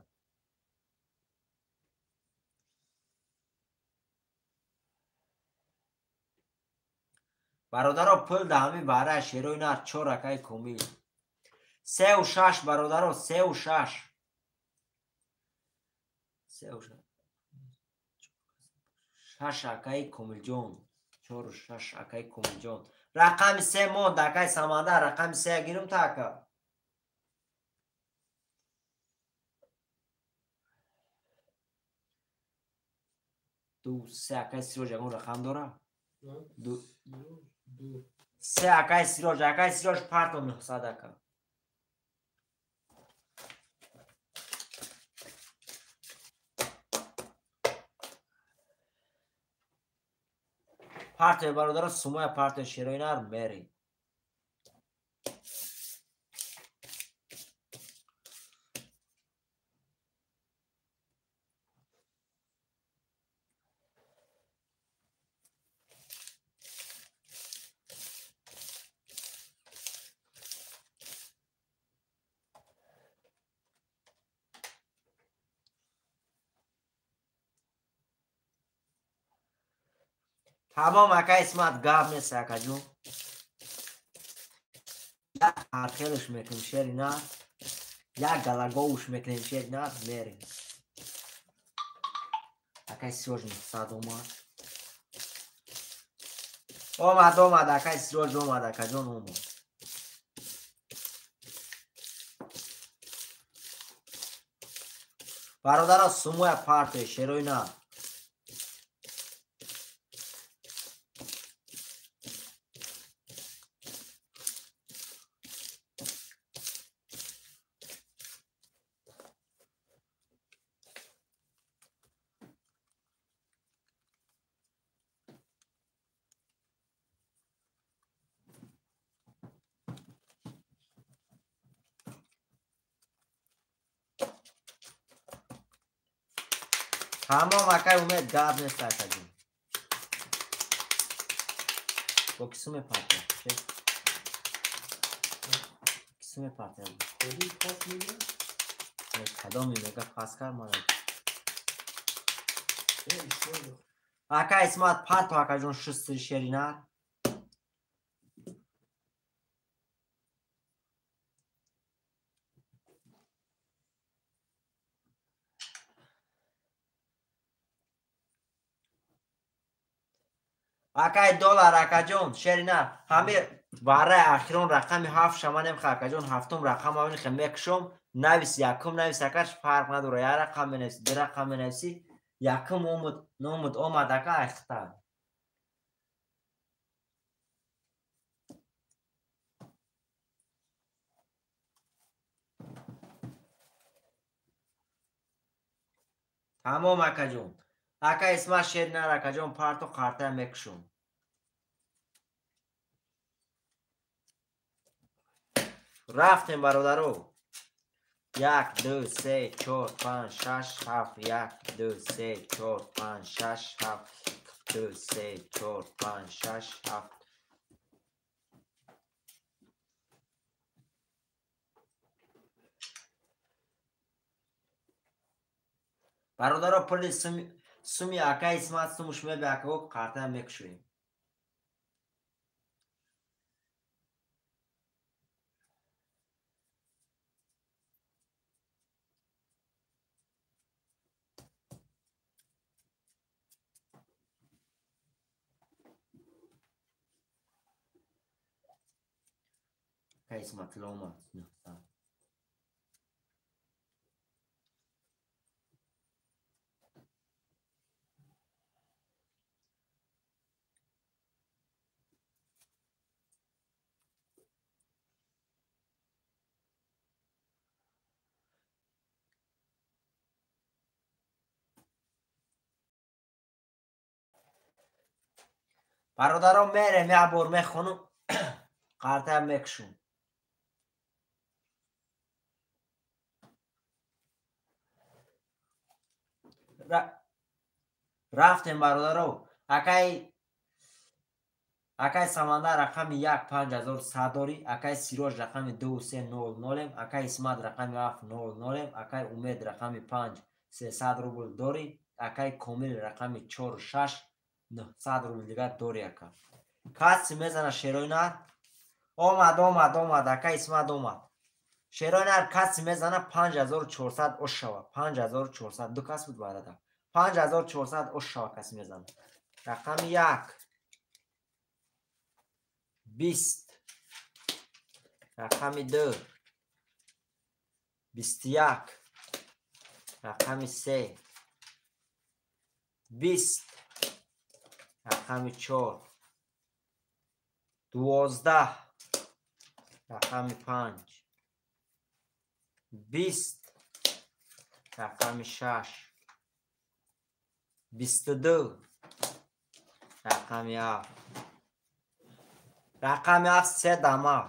Бародаро пул да ҳами вара шерои нар 4 акай Комил. 3 6 бародаро 3 6. 3 6 акай Комилҷон. 4 6 акай Комилҷон. Рақами 3 монд акай Самандар, рақами 3 гирум та ака. Ду 3 акай Сироҷ ягон рақам дора? Ду 3 акай Сироҷ, акай Сироҷ парто 900 ака. Партия бародаро сумоя партия шерои нар мери. Тамом акай Исмат гап нест акаҷон. Як ҳархелш мекунем шери нар, як галаговуш мекунем шери нар мерем. Акай Сироҷ 900 омад. Омад, омад, акай Сироҷ омад, акаҷон омад. Бародаро сумоя партия шерои нар. Тамом акай Умед гап нест акаҷон. Бо кису мепартия? Кису мепартия? Кадоми мега пас кар мана. Ака Исмат парто акаҷон шустри шери нар. Акай доллар, акаҷон, шери нар. Ҳами бараи ахирон рақами ҳафт шаманем ха, акаҷон, ҳафтум рақам авин хе мекушом, навис якум навис, акаш фарқ надора, як рақам менависи, ду рақам менависи, якум омуд, номуд омад, ака айхта. Тамом, акаҷон. Ака Исмат, шери нар, акаҷон, парту қартая мекушом. Рафтем, бародаро. Як, ду, се, чор, панҷ, шаш, ҳафт, як, ду, се, чор, панҷ, шаш, ҳафт, ду, се, чор, панҷ, шаш, ҳафт. Бародаро, пули суми ака Исмат сумуш мебе, акао қартая мекушоем. Ака Исматулло омад. Бародаро, мерем, як бор мехонум, қартая мекушум. Рафтем, бародаро. Акай Самандар рақами як 5100 дорӣ, акай Сироҷ рақами ду се нол нолем, акай Исмат рақами ҳафт нол нолем, акай Умед рақами панҷ 300 рубл дорӣ, акай Комил рақами чор шаш 900 рубл дигар дорӣ, ака. Каси мезана шерои нар? Омад, омад, омад, ака Исмат омад. Шерои нар каси мезана 5400 ош шава. 5400 ду кас буд барада. 5400 ош шава каси мезана. Рақами як 20, рақами ду 21, рақами се 20, рақами чор 12, рақами панҷ 20, рақами шаш 22, рақами ҳафт. Рақами ҳафт се дама.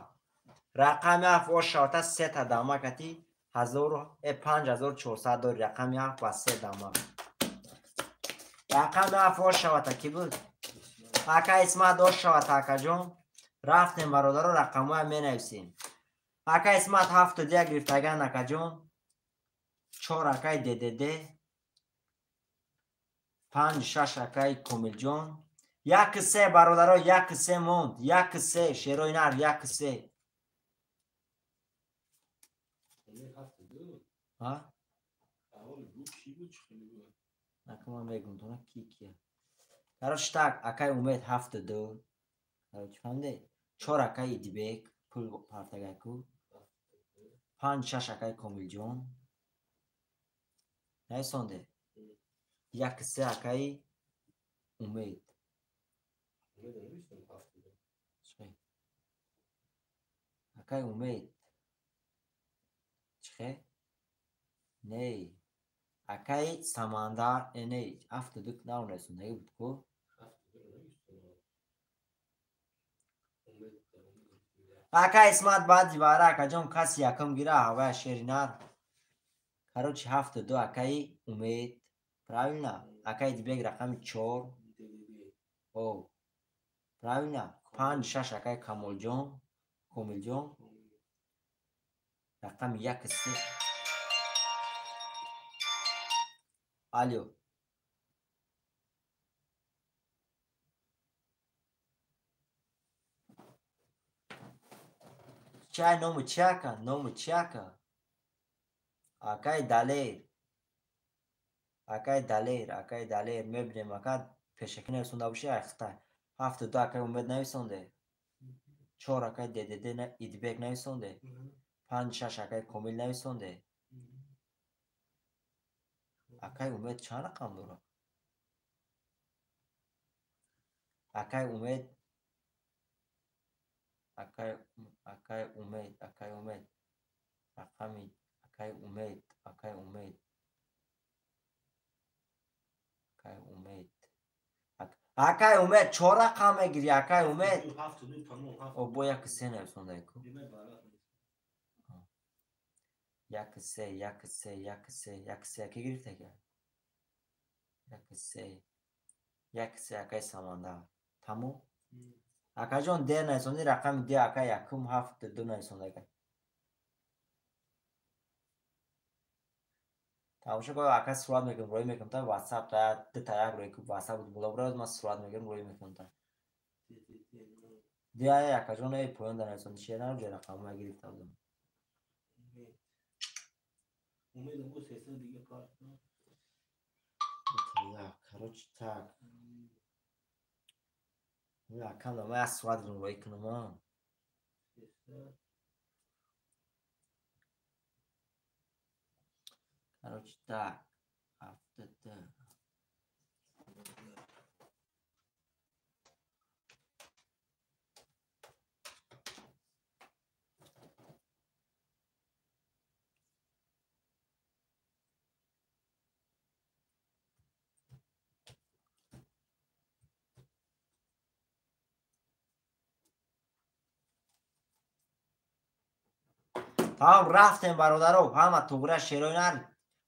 Рақами ҳафт ошавата сета дама кати 5400 дори. Рақами ҳафт ба се дама. Рақами ҳафт ошавата ки буд? Ака Исмат ошавата, акаҷон. Рафтем, бародаро, рақамҳоя менависем. Ака Исмат ҳафту дия гирифтаган, акаҷон. Чор акаи ДДД, панҷ шаш акаи Комилҷон. Як се, бародаро, як се монд. Як се, шерои нар, як се. Накаман мегум, тона ки кия. Короче, так, акаи Умед ҳафту ду. Короче, фаҳмиде? Чор акаи Идибек, пул партагайку. Панҷ шаш акаи Комилҷон. Нависонде? Як се акаи Умед. Акаи Умед. Чихе? Не. Акаи Самандар, не, ҳафту ду навнависондаги буд ку? Ака Исмат баъди бара, акаҷон, каси якум гира, ҳавая шери нар. Короче, ҳафту ду акаи Умед. Правильно? Акаи Дибек рақами чор. О. Правильно? Панҷ шаш акаи Камолҷон, Комилҷон. Рақами як се. Алё. Чай ному чи ака? Ному чи ака? Акаи Далер. Акаи Далер, акаи Далер мебинем, ака пешакӣ нависонда боши, айхта. 7 2 акай Умед нависонде. 4 акай ДДД Идбек нависонде. 5 6 акай Комил нависонде. Акай Умед чанд рақам дорад? Акай Умед, акай Умед, акай Умед рақами, акай Умед, акай Умед, акай Умед, акай Умед чор рақам мегири, акай Умед. О, бо 1 3 нависонда ку. 1 3, 1 3, 1 3, 1 3 ки гирифта? 1 3, 1 3, акай Самандар. Тамом, акаҷон, дер нависонди рақами д, акай якум 7 2 нависонда. Тамошо кун, ака, сурат мекунам, рӯй мекунам та ватсап та дута як рӯй ку ватсап була бура, ман сурат мегирам, рӯй мекунам та. Дия, акаҷон, эй поён да нависонди, шер ҷо рақамҳоя гирифта будам. Умедам бо 300 дига парт. Короче, так. Акам, ман як сурат рӯй кунам. Короче, так. 7 2. Тамом, рафтем, бародаро, ҳама туғра шерои нар,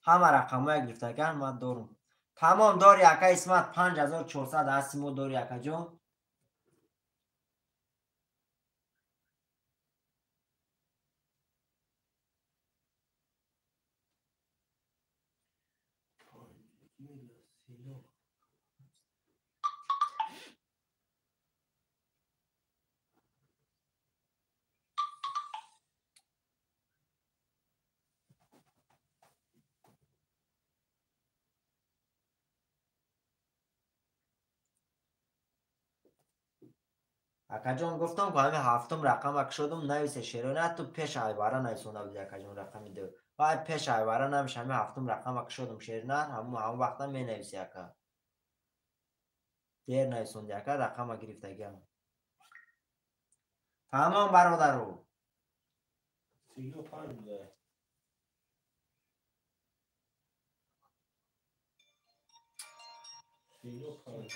ҳама рақамҳоя гирифтаган ман дорум. Тамом, дори, ака Исмат, 5400 ҳасти мо дори, акаҷон. Акаҷон, гуфтам ку, ҳами ҳафтум рақама кушодум, нависе шеро на, ту пеш айвара нависонда буди, акаҷон, рақами ду. Вай пеш айвара намеш, ҳами ҳафтум рақама кушодум, шернар, ҳамун вақта менависи, ака. Дер нависонди, ака, рақама гирифтагиам. Тамом, бародару. 35 буда. 35.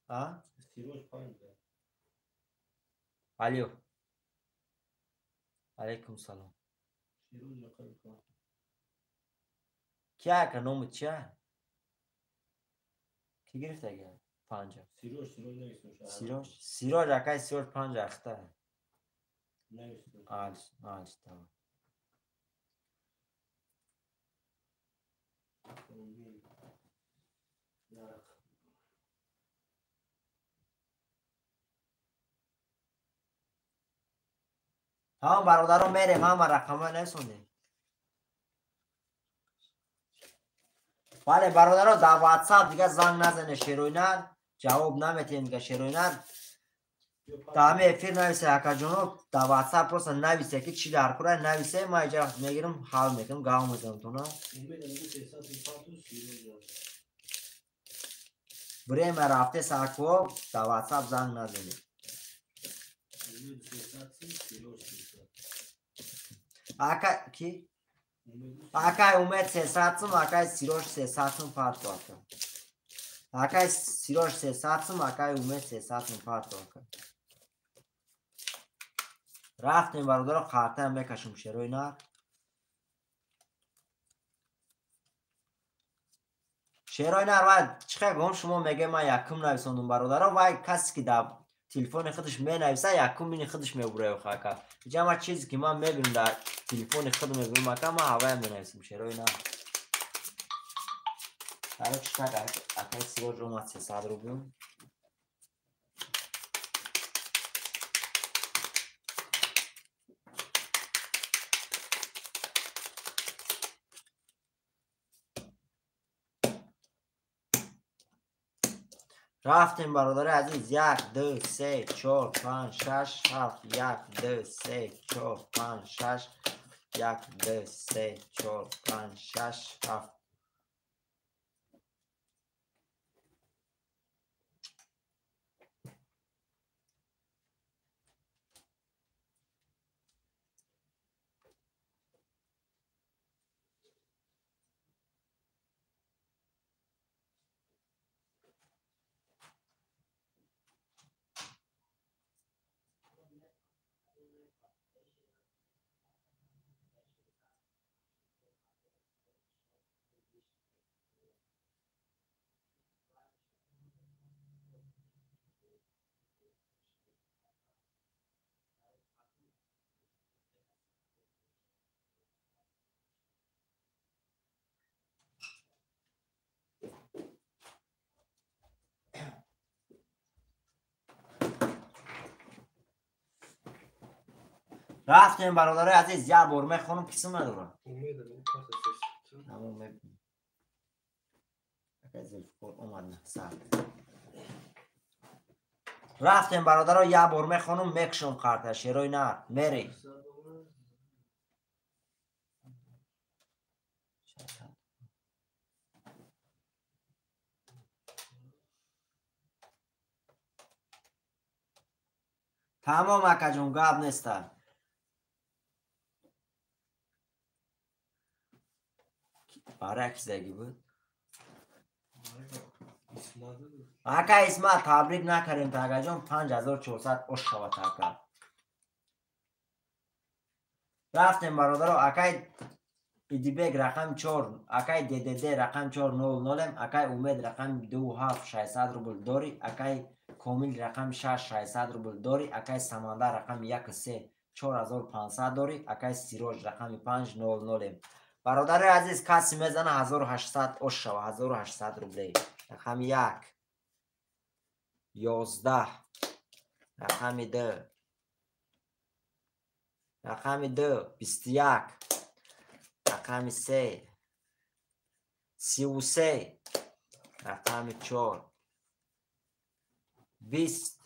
А? 35 буда. Алё. Алейкум салом. Широз рақами 5. Ки, ака, номи чия? Ки гирифтага? Панҷа. Сирож, Сирож нависем. Сирож? Сирож, акай Сирож панҷа ахта. Нависем. Алш, алш, давай. Комил. Нарақ. Тамом, бародарон, мерем, ҳама рақамҳоя нависондем. Бале, бародаро, дар ватсап дига занг назане, шероинар, ҷавоб наметиҳем дига, шероинар. Дар ҳами эфир нависе, акаҷоно, дар ватсап просто нависе, ки чӣ дар кора, нависе, ман иҷа мегирам, ҳал мекунам, гав мезанам тона. Умедам бу 335 Сироз. Время рафте сако, дар ватсап занг назанед. Умед 300, Сироз 300. Ака ки? Акай Умед 300 сум, акай Сирож 300 сум парто, ака. Акай Сирож 300 сум, акай Умед 300 сум парто, ака. Рафтем, бародаро, қартаям мекашем, шерои нар. Шерои нар, вай чӣ гум шумо меге, ман якум нависондум, бародаро, вай касе ки дар телефони худаш менависа, якум мини худаш мебура, ака. Иҷа ман чизе ки ман мебинам дар телефони худ мебинам, ака, ман ҳаваям менависам, шерои нар. Короче, так, акай Сироҷ омад 300 рубл. Рафтем, бародари азиз. 1, 2, 3, 4, 5, 6, 7. 1, 2, 3, 4, 5, 6. 1, 2, 3, 4, 5, 6, 7. Рафтем, бародари азиз, як бор мехонам, кисм надорам. Рафтем, бародаро, як бор мехонам, мекшом карта, шерои нар, мери. Тамом, акаҷон, гап неста. Барои кизаги буд? Ака Исмат, табрик накардем, акаҷон, 5400 ош шавад ака. Рафтем, бародаро, акай Идибек рақами 4, акай ДДД рақами 400, акай Умед рақами 27 600 рубл дори, акай Комил рақами 6 600 рубл дори, акай Самандар рақами 1 3 4500 дори, акай Сироҷ рақами 5 00. Бародари азиз, каси мезана 1800 ош шава, 1800 рублей. Рақами 1 11, рақами 2, рақами 2 21, рақами 3 33, рақами 4 20,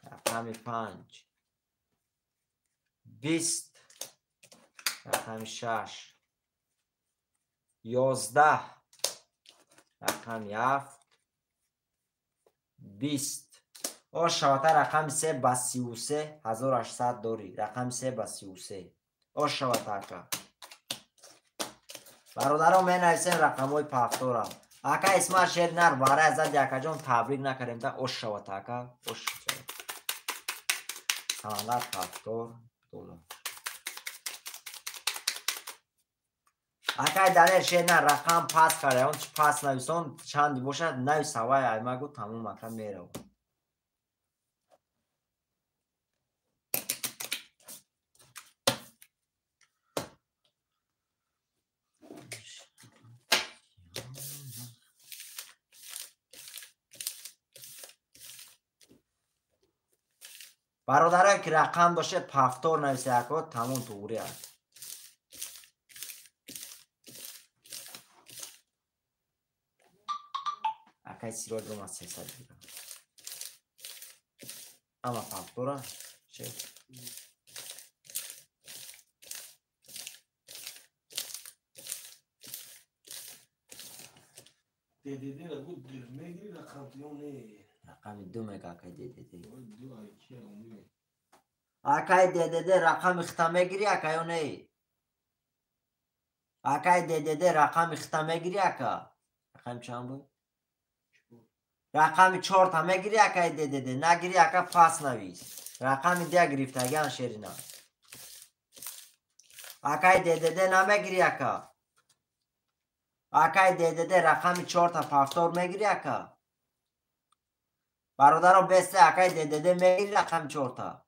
рақами 5 20, рақами 6 11, рақами 7 20. О шавата рақами 3 ба 33 1800 дори. Рақами 3 ба 33. О шавата ака. Бародаро, менависем рақамҳои пафтора. Ака Исмат шер нар барои зади акаҷон табрик накардем та ош шавата ака. Ош шавата. Самандар пафтор доллар. Акай Далер шер нар рақам пас карда, он чи пас нависон чанди бошад, навис ҳавай аймагу тамом ака мерав. Бародарое ки рақам дошед, пафтор нависе ако, тамом туғри аст. Акай Сироҷ омад 300 гирам. Ама пафтора че? ДДД ра гуд мегири рақам ё не? Рақами 2 мега акай ДДД. Акай ДДД рақами хита мегири ака ё не? Акай ДДД рақами хита мегири ака? Рақами чанд буд? Рақами 4 та мегири акай ДДД, нагири ака пас навис. Рақами 2 гирифтагиан шерина. Акай ДДД намегири ака. Акай ДДД рақами 4 та пафтор мегири ака. Бародаро, бесте акай ДДД мегири рақами 4 та.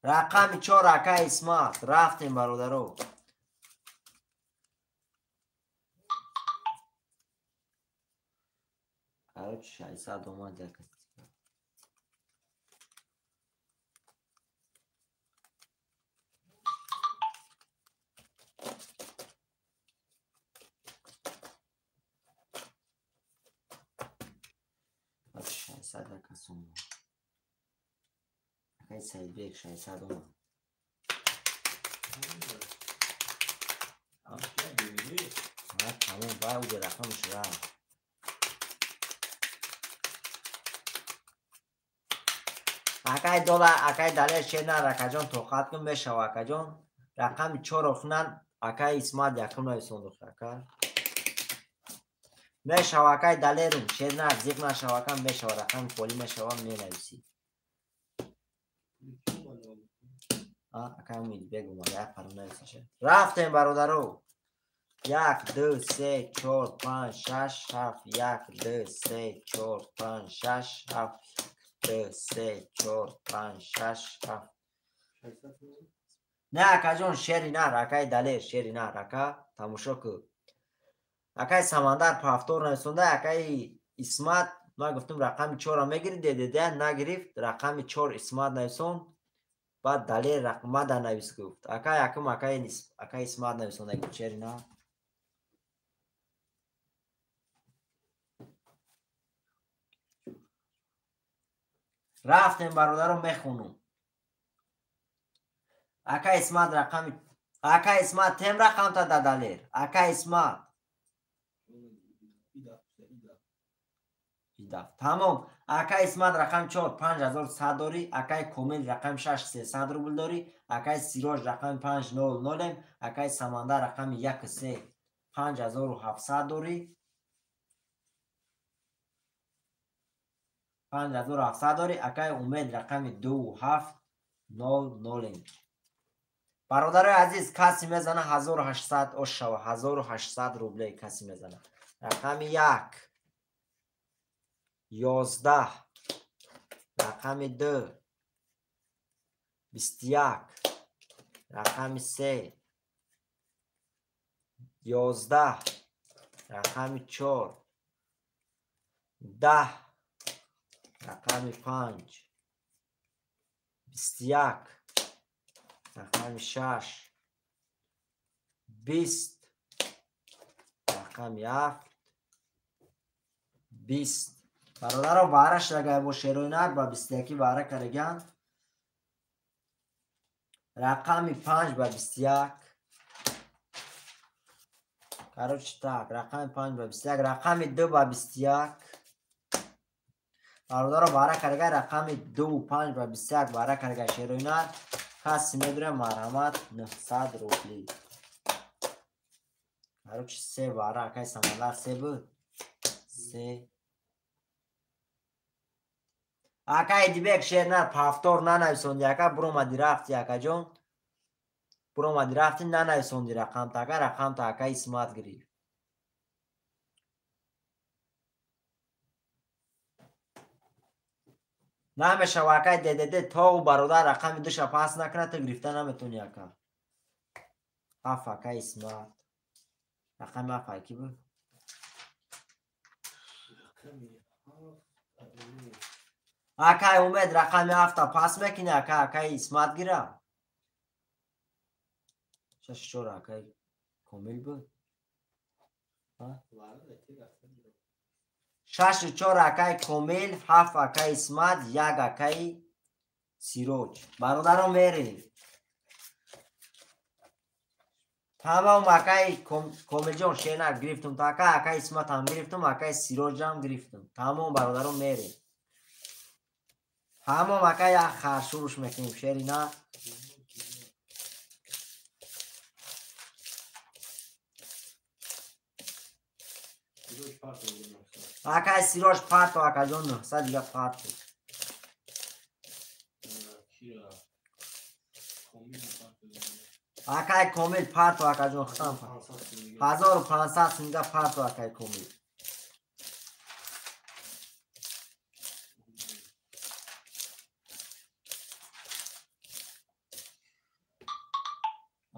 Рақами 4 акай Исмат. Рафтем, бародаро. Короче, 600 омад як. 600 ака сум. Акай Саидбек 600 омад. Тамом, бай уҷа рақамш рафт. Акай дола, акай Далер шер акаҷон тоқат кун мешава акаҷон. Рақами 4 охнан акай Исмат якум нависонд ака. Мешава акай Далерум шер на зиқ нашава ака мешава рақами поли мешава менависӣ. Акай Умидбек омада як паро нависиша. Рафтем бародаро. 1 2 3 4 5 6 7 1 2 3 4 5 6 7 2 3 4 5 6 7. Не акаҷон шери нар акай Далер шери нар ака тамошо кун. Акай Самандар повтор нависонда акай Исмат ман гуфтам рақами 4-ро мегири ДДД нагирифт рақами 4 Исмат нависон баъд Далер рақмада навис гуфт. Акай якум акай Исмат нависонда гуфт шери нар. Рафтем бародаро мехонум. Акай Исмат рақами акай Исмат тем рақамта да Далер. Акай Исмат. Ида. Тамом. Акай Исмат рақами 4 5100 дорӣ, акай Комил рақами 6 300 рубл дорӣ, акай Сироҷ рақами 5 0 0, акай Самандар рақами 1 3 5700 дорӣ. 5700 дорӣ, акай Умед рақами 2 7 0 0. Бародарои азиз, каси мезана 1800 ош шава, 1800 рубле каси мезана. Рақами 1 11, рақами 2 21, рақами 3 11, рақами 4 10, рақами 5 21, рақами 6 20, рақами 7 20. Бародаро баҳраш рагай бо шерои нар ба 21 баҳра караган. Рақами 5 ба 21. Короче так, рақами 5 ба 21, рақами 2 ба 21. Бародаро баҳра карагай рақами 2 5 ба 21 баҳра карагай шерои нар. Каси медура марҳамат 900 рубли. Короче се баҳра акай Самандар се буд. Се. Акай Дибек шернар повтор нанависонди ака буромади рафти акаҷон. Буромади рафти нанависонди рақамта ака рақамта ака Исмат гирифт. Намешава акай ДДД то бародар рақами 2-ша пас накунад ту гирифта наметони ака. 7 акай Исмат. Рақами 7 аки буд? Акай Умед рақами 7-та пас мекунӣ ака акай Исмат гира. 6 4 акай Комил буд. 6 4 акай Комил, 7 акай Исмат, 1 акай Сироҷ. Бародаро мерем. Тамом акай Комилҷон шернак гирифтум та ака, акай Исмат ҳам гирифтум, акай Сироҷам гирифтум. Тамом бародаро мерем. Тамом ака як харшуруш мекунем шери на. Акай Сироҷ парто акаҷон 900 дига парто. Акай Комил парто акаҷон худам 1500 сумига парто акай Комил.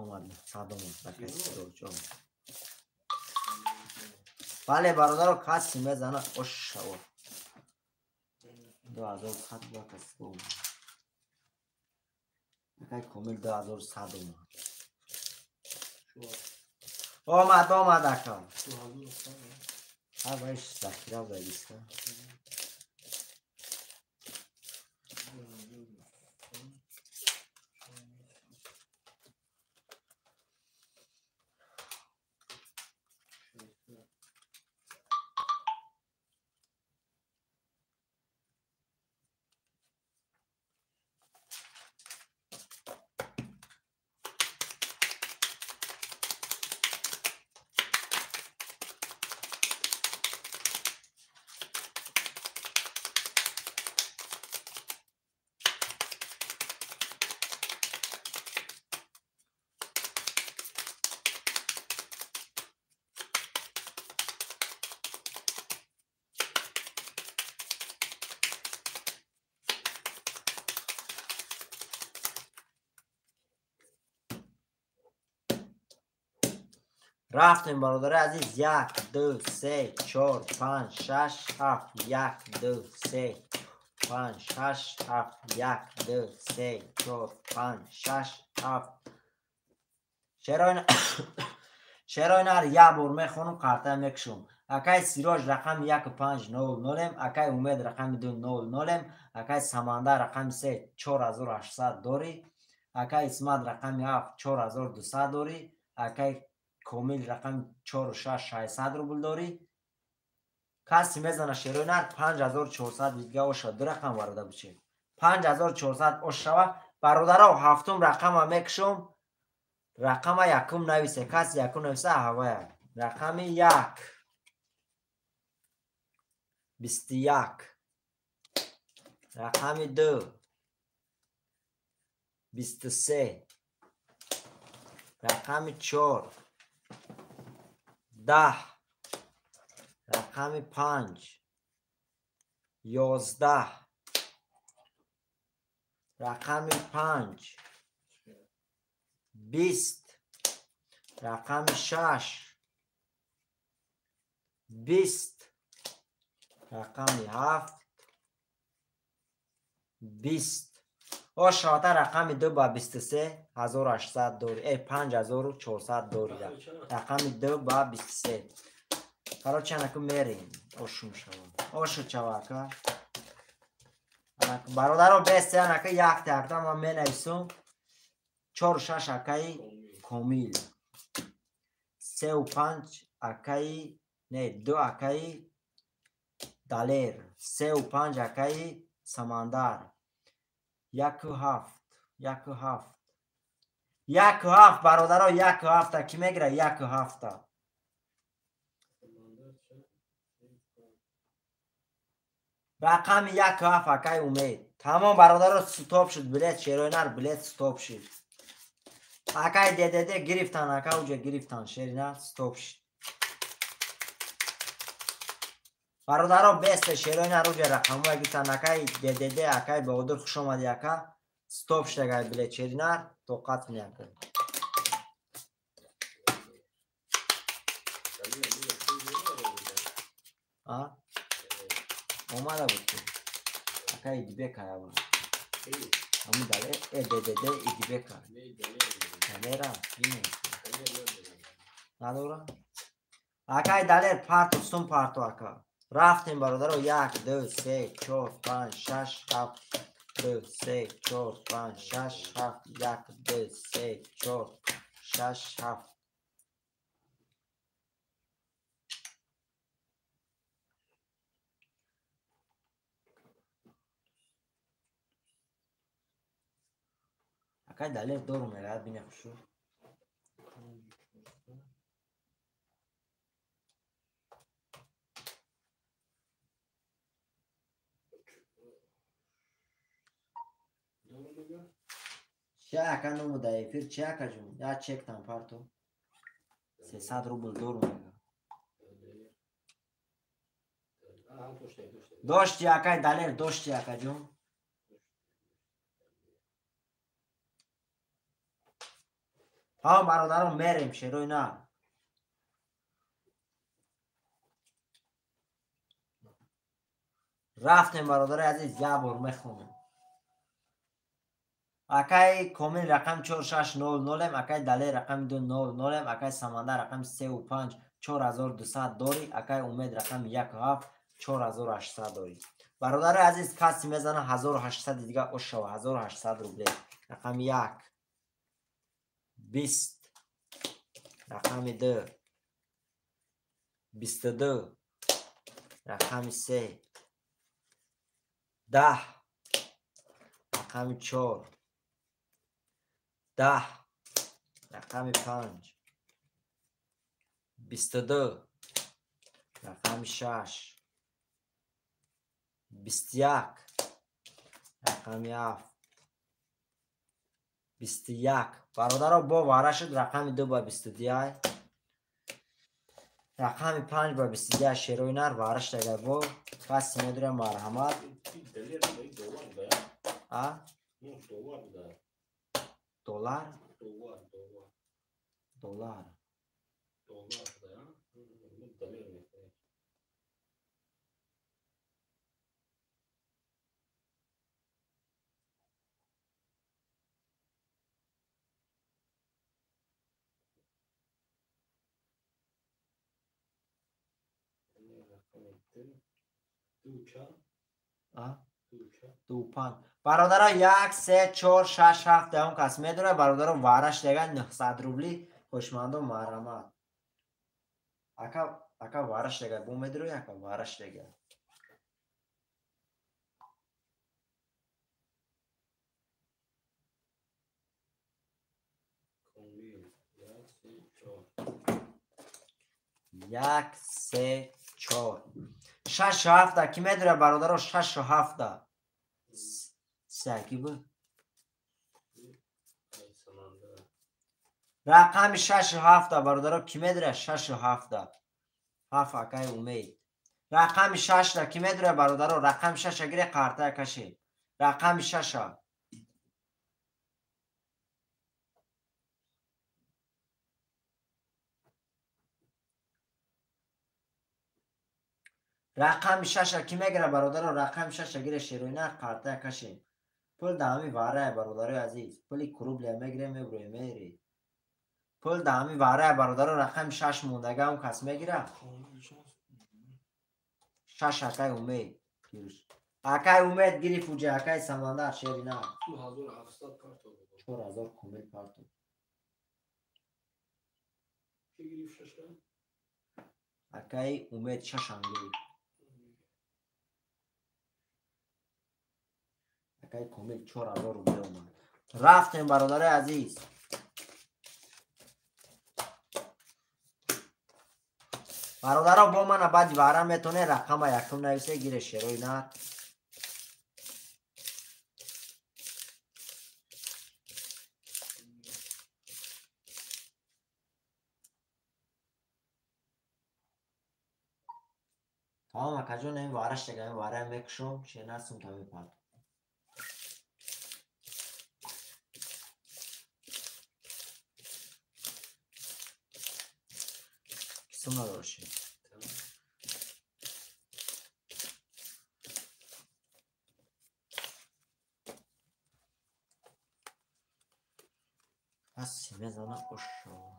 Омад 900 омад акай Сироҷ омад. Бале бародаро каси мезана ош шава. 2100 ба каси омад. Акай Комил 2100 омад. Омад омад ака. Ҳа вайш захира буда диска. Рафтем, бародари азиз. 1, 2, 3, 4, 5, 6, 7. 1, 2, 3, 5, 6, 7. 1, 2, 3, 4, 5, 6, 7. Шерои нар як бор мехонам, қарта мекушам. Акай Сироҷ рақами 1500-ем, акай Умед рақами 200-ем, акай Самандар рақами 3 4800 дорӣ, акай Исмат рақами 7 4200 дорӣ, акай Комил рақами 46 600 рубл дорӣ. Каси мезана шерои нар 5400 дига оша, ду рақам варада буче. 5400 ош шава. Бародаро, ҳафтум рақама мекушам. Рақама якум нависе, каси якум нависа ҳавая. Рақами 1 21, рақами 2 23, рақами 4 10, рақами 5 11, рақами 5 20, рақами 6 20, рақами 7 20. Ошавата рақами 2 ба 23 1800 дори, 5400 дори. Рақами 2 ба 23. Короче, анаку мерем. Ошум шава. Ошу чава, ака. Бародаро, бесте анака якта якта ман менависум. 4 6 акаи Комил. 3 5 акаи, не, 2 акаи Далер. 3 5 акаи Самандар. 1 7, 1 7. 1 7 бародаро, 1 7 ки мегира? 1 7. Рақами 1 7 акаи Умед. Тамом бародаро, стоп шуд билет, шерои нар билет стоп шуд. Акаи ДДД гирифтан, ака уҷа гирифтан, шери нар стоп шуд. Бародаро, бесте шерои нар уҷа рақамҳое гирифтан, акаи ДДД, акаи Баҳодур хуш омадӣ, ака. Стоп шуд акаи билет шери нар, тоқат кунӣ ака. А? Омада буд ки. Акаи Идибек аява. Ҳамун дале, ДДД Идибека. Далера, бинем. Надора? Акаи Далер парту, сум парту ака. Рафтем бародаро, 1, 2, 3, 4, 5, 6, 7, 2, 3, 4, 5, 6, 7, 1, 2, 3, 4, 6, 7. Акаи Далер дору меравад, бине хушу. Чӣ ака ному дар эфир, чӣ ака ҷун? Я чектам парту. 300 рубл дору мега. Дошти акай Далер, дошти ака ҷун. Ҳа бародарон, мерем шерои нар. Рафтем бародари азиз, як бор мехонем. Акаи Комил рақами 4600-ем, акаи Далер рақами 200-ем, акаи Самандар рақами 3 5 4200 дорӣ, акаи Умед рақами 1 7 4800 дорӣ. Бародари азиз, каси мезана 1800 дига ошава, 1800 рубле. Рақами 1 20, рақами 2 22, рақами 3 10, рақами 4 10, рақами 5 22, рақами 6 21, рақами 7 21. Бародаро, бо вара шуд рақами 2 ба 22, рақами 5 ба 22 шерои нар вара шуд. Агар бо каси медурем, марҳамат. А? Доллар? Доллар. Ду панҷ. Бародаро, як, се, чор, шаш, ҳафт даҳум кас медора. Бародаро, вараш дега 900 рубли. Хушмандо, марҳамат. Ака, ака, вараш дега бо медуро, ака, вараш дега. Як, се, чор, шашу ҳафта ки медура, бародаро? Шашу ҳафта саки бу рақами шашу ҳафта, бародаро, ки медура? Шашу ҳафта, ҳафт, акаи Умед. Рақами шашра ки медура, бародаро? Рақами шаша гире, қартая каше. Рақами шаша. Рақами шаша ки мегира, бародаро? Рақами шаша гире, шероина, қартая кашем. Пул да ҳами варая, бародарои азиз. Пули крублия мегирем, мебуроем, мери. Пул да ҳами варая, бародаро. Рақами шаш мондага, он кас мегира. Шаш, акай Умед. Акай Умед гирифт уҷа, акай Самандар, шерина. 4000 комил парту. Акай Умед шашам гирифт. Акай Комил 4000 рубли омад. Рафтем, бародарои азиз. Бародаро, бо мана баъди вара метоне рақама якум нависе, гире, шерои нар. Тамом, акаҷон, ин вараш дега, ин вара мекушом, шенасум та мепард. Кисум надоши. Пас мезана ошо.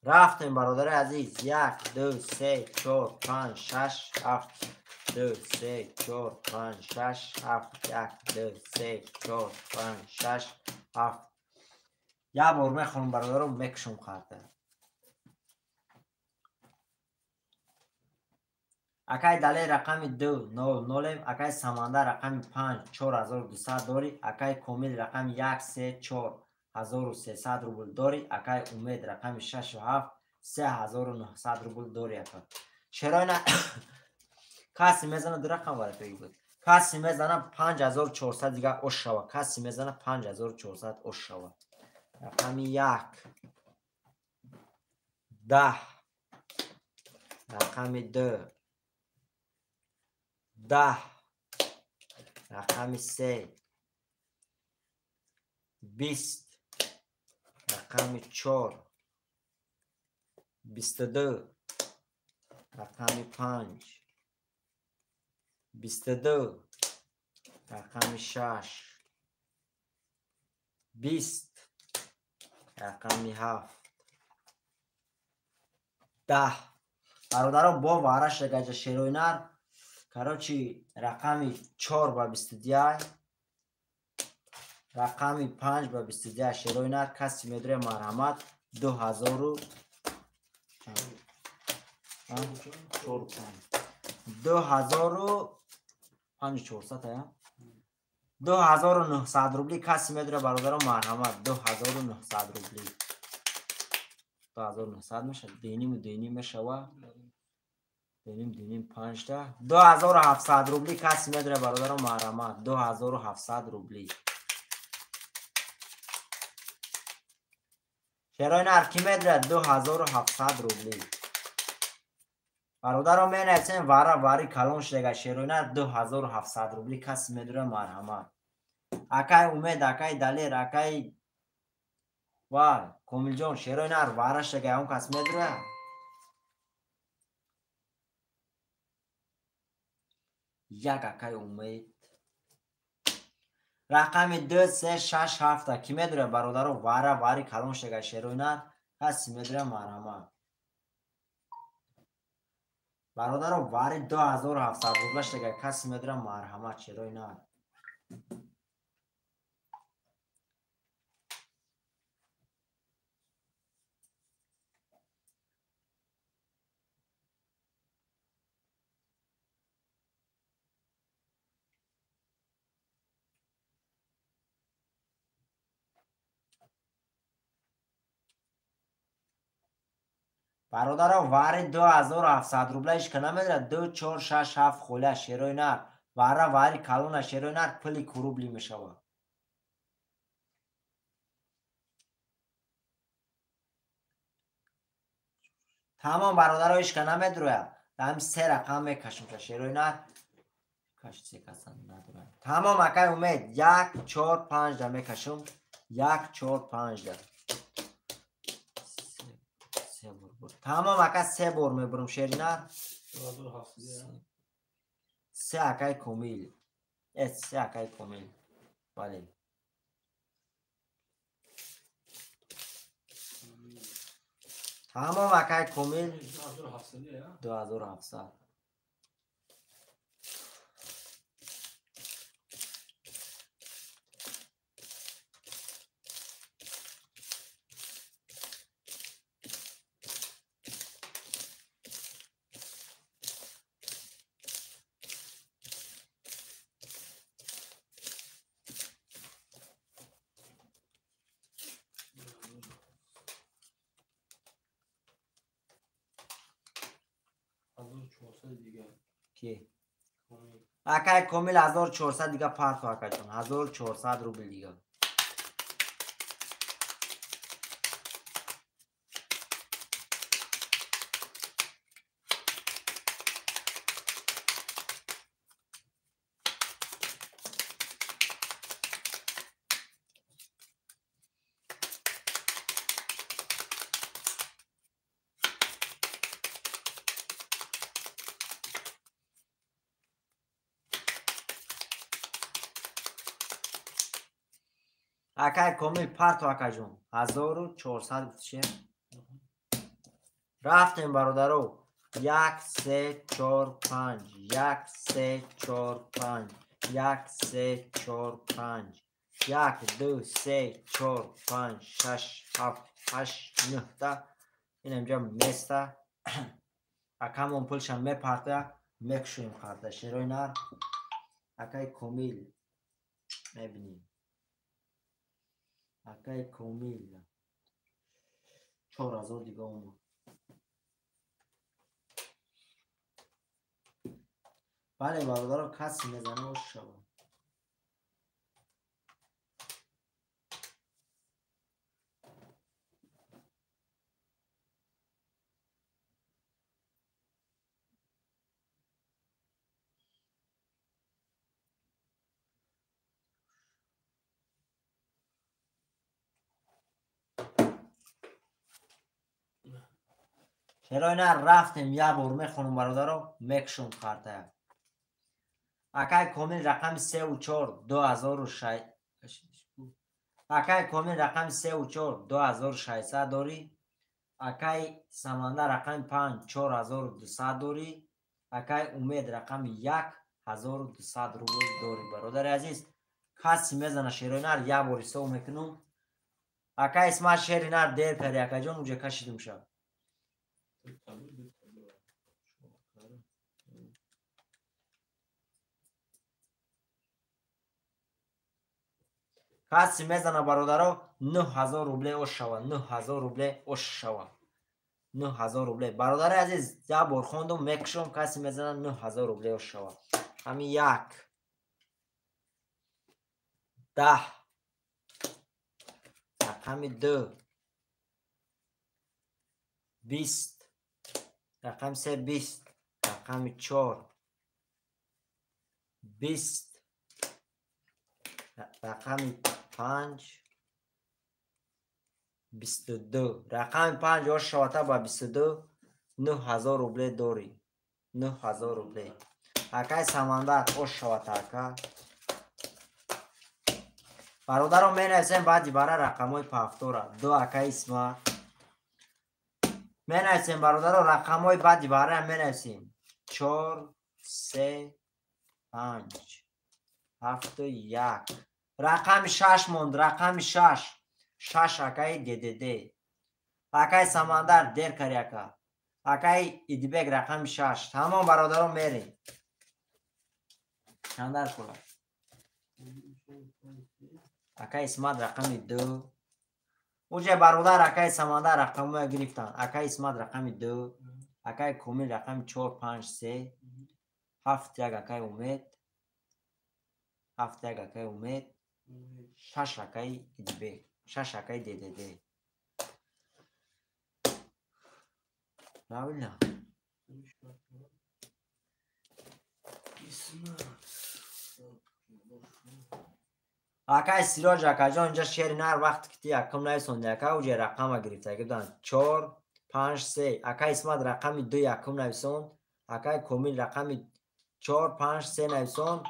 Рафтем, бародари азиз. Як, ду, се, чор, панҷ, шаш, ҳафт. Ду, се, чор, панҷ, шаш, ҳафт. Як, ду, се, чор, панҷ, шаш, ҳафт. Як бор мехонам, бародаро, мекушам қарта. Акай Далер рақами ду нол нолем, акай Самандар рақами панҷ 4200 дорӣ, акай Комил рақами як, се, чор 1300 рубл дорӣ, акай Умед рақами шашу ҳафт 3900 рубл дорӣ, ака. Шероина, касе мезана ду рақам варақаги буд. Касе мезана 5400 дига ош шава. Касе мезана 5400 ош шава. Рақами як 10, рақами ду 10, рақами се 20, рақами чор 22, рақами панҷ 22, рақами шаш 20, рақами ҳафт 10. Бародаро, бо вараш гаҷа шероинар. Короче, рақами чор ба 22, рақами панҷ ба 22, шероинар. Каси медуре, марҳамат, ду ҳазору чору панҷ. 2400 я 2900 рубли каси медура бародаро марҳамат 2900 рубли 2900 мешавад дениму деним мешава деним деним панҷта 2700 рубли каси медура бародаро марҳамат 2700 рубли шерои нар ки медура 2700 рубли бародаро менависем вара вари калон шудага шерои нар 2700 рубли каси медура марҳамат акай умед акай далер акай ва комилҷон шерои нар вара шудага он кас медура як акай умед рақами 2 3 6 7 ки медура бародаро вара вари калон шудага шерои нар каси медура марҳамат бародаро вари 2700 рубла шудага каси медура марҳамат шерои нар бародаро вари 2700 рубла ҳеч ка намедорад 2 4 6 7 хола шерои нар вара вари калона шерои нар пули курубли мешавад тамом бародаро ҳеч ка намедурояд ҳами се рақам мекашем шерои нар тамом акай умед 1 4 5 да мекашем 1 4 5 да тамом ака се бор мебурам шеринар се акай комил се акай комил бале тамом акай комил 2700 акай комил 1400 дига парту акаҷон 1400 рубл дига акай комил парту акаҷон 1400 гуфтшем рафтем бародаро 1 3 4 5 1 3 4 5 1 3 4 5 1 2 3 4 5 6 7 8 9 та инамҷа места акамон пулшам мепарта мекушоем қарда шерои нар акай комил мебинем акай комил 4000 дига омад бале бародаро каси мезана ош шавад шерои нар рафтем як бор мехонум бародаро мекушум қартая акай комил рақами 3 4 2006 акай комил рақами 3 4 2600 дорӣ акай саманда рақами 5 4200 дорӣ акай умед рақами 1 1200 рубл дорӣ бародари азиз каси мезана шерои нар як бор ҳисоб мекунум акай исмат шери нар дер карди акаҷон уҷа кашидум шав Каси мезана бародаро 9000 рубле ош шава, 9000 рубле ош шава. 9000 рубле. Бародари азиз, як бор хондум, мекушом, каси мезана 9000 рубле ош шава. Ҳами 1 10 рақами 2 20 рақами 3 20 рақами 4 20 рақами 5 22 рақами 5 ош шавата ба 22 9000 рубле дорӣ. 9000 рубле. Акай Самандар ош шавата ака. Бародаро менависем баъди бара рақамҳои пафтора. 2 акай Исмат. Менависем бародаро рақамҳои баъди бара менависем. 4 3 5 7 1. Рақами 6 монд, рақами 6. 6 акай ДДД. Акай Самандар дер кари ака. Акай Идибек рақами 6. Тамом бародаро мерем. Чандар кула. Акай Исмат рақами 2. Уже бародар акай Самандар рақамҳоя гирифтанд. Акай Исмат рақами 2. Акай Комил рақами 4 5 3. 7 1 акай Умед. 7 1 акай Умед. 6 акай Идибек. 6 акай ДДД. Правильно? Акай Сироҷ акаҷон инҷа шери нар вақте ки ти якум нависонди ака уҷа рақама гирифта гирифтанд 4 5 3. Акай Исмат рақами 2 якум нависонд. Акай Комил рақами 4 5 3 нависонд.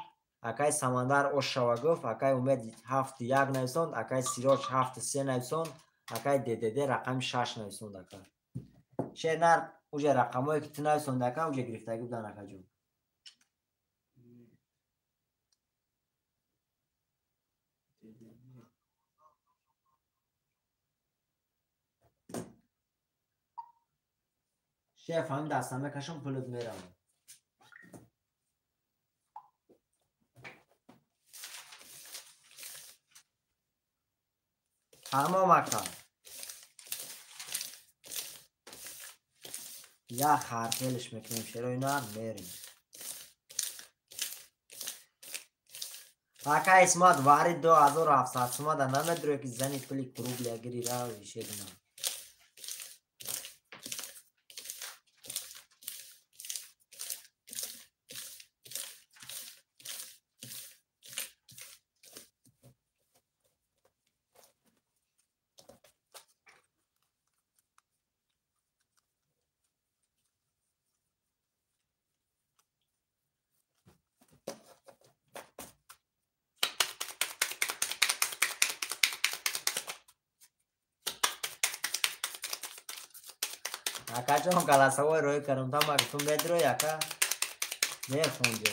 Акай Самандар ош шава гуфт. Акай Умед 7 1 нависонд. Акай Сироҷ 7 3 нависонд. Акай ДДД рақами 6 нависонд ака. Шери нар уҷа рақамҳое ки ту нависонди ака уҷа гирифтагӣ буданд акаҷон. Шеф, ҳамин даста мекашам, пулут меравам. Тамом ака. Як ҳарфелиш мекунем, шерои нар мерем. Ака Исмат вари 2700 сумада намедурё ки зани пули рубля гири рави шедина. Акаҷон галасавой роӣ кардам, та ма гуфтум медрои ака мехонди.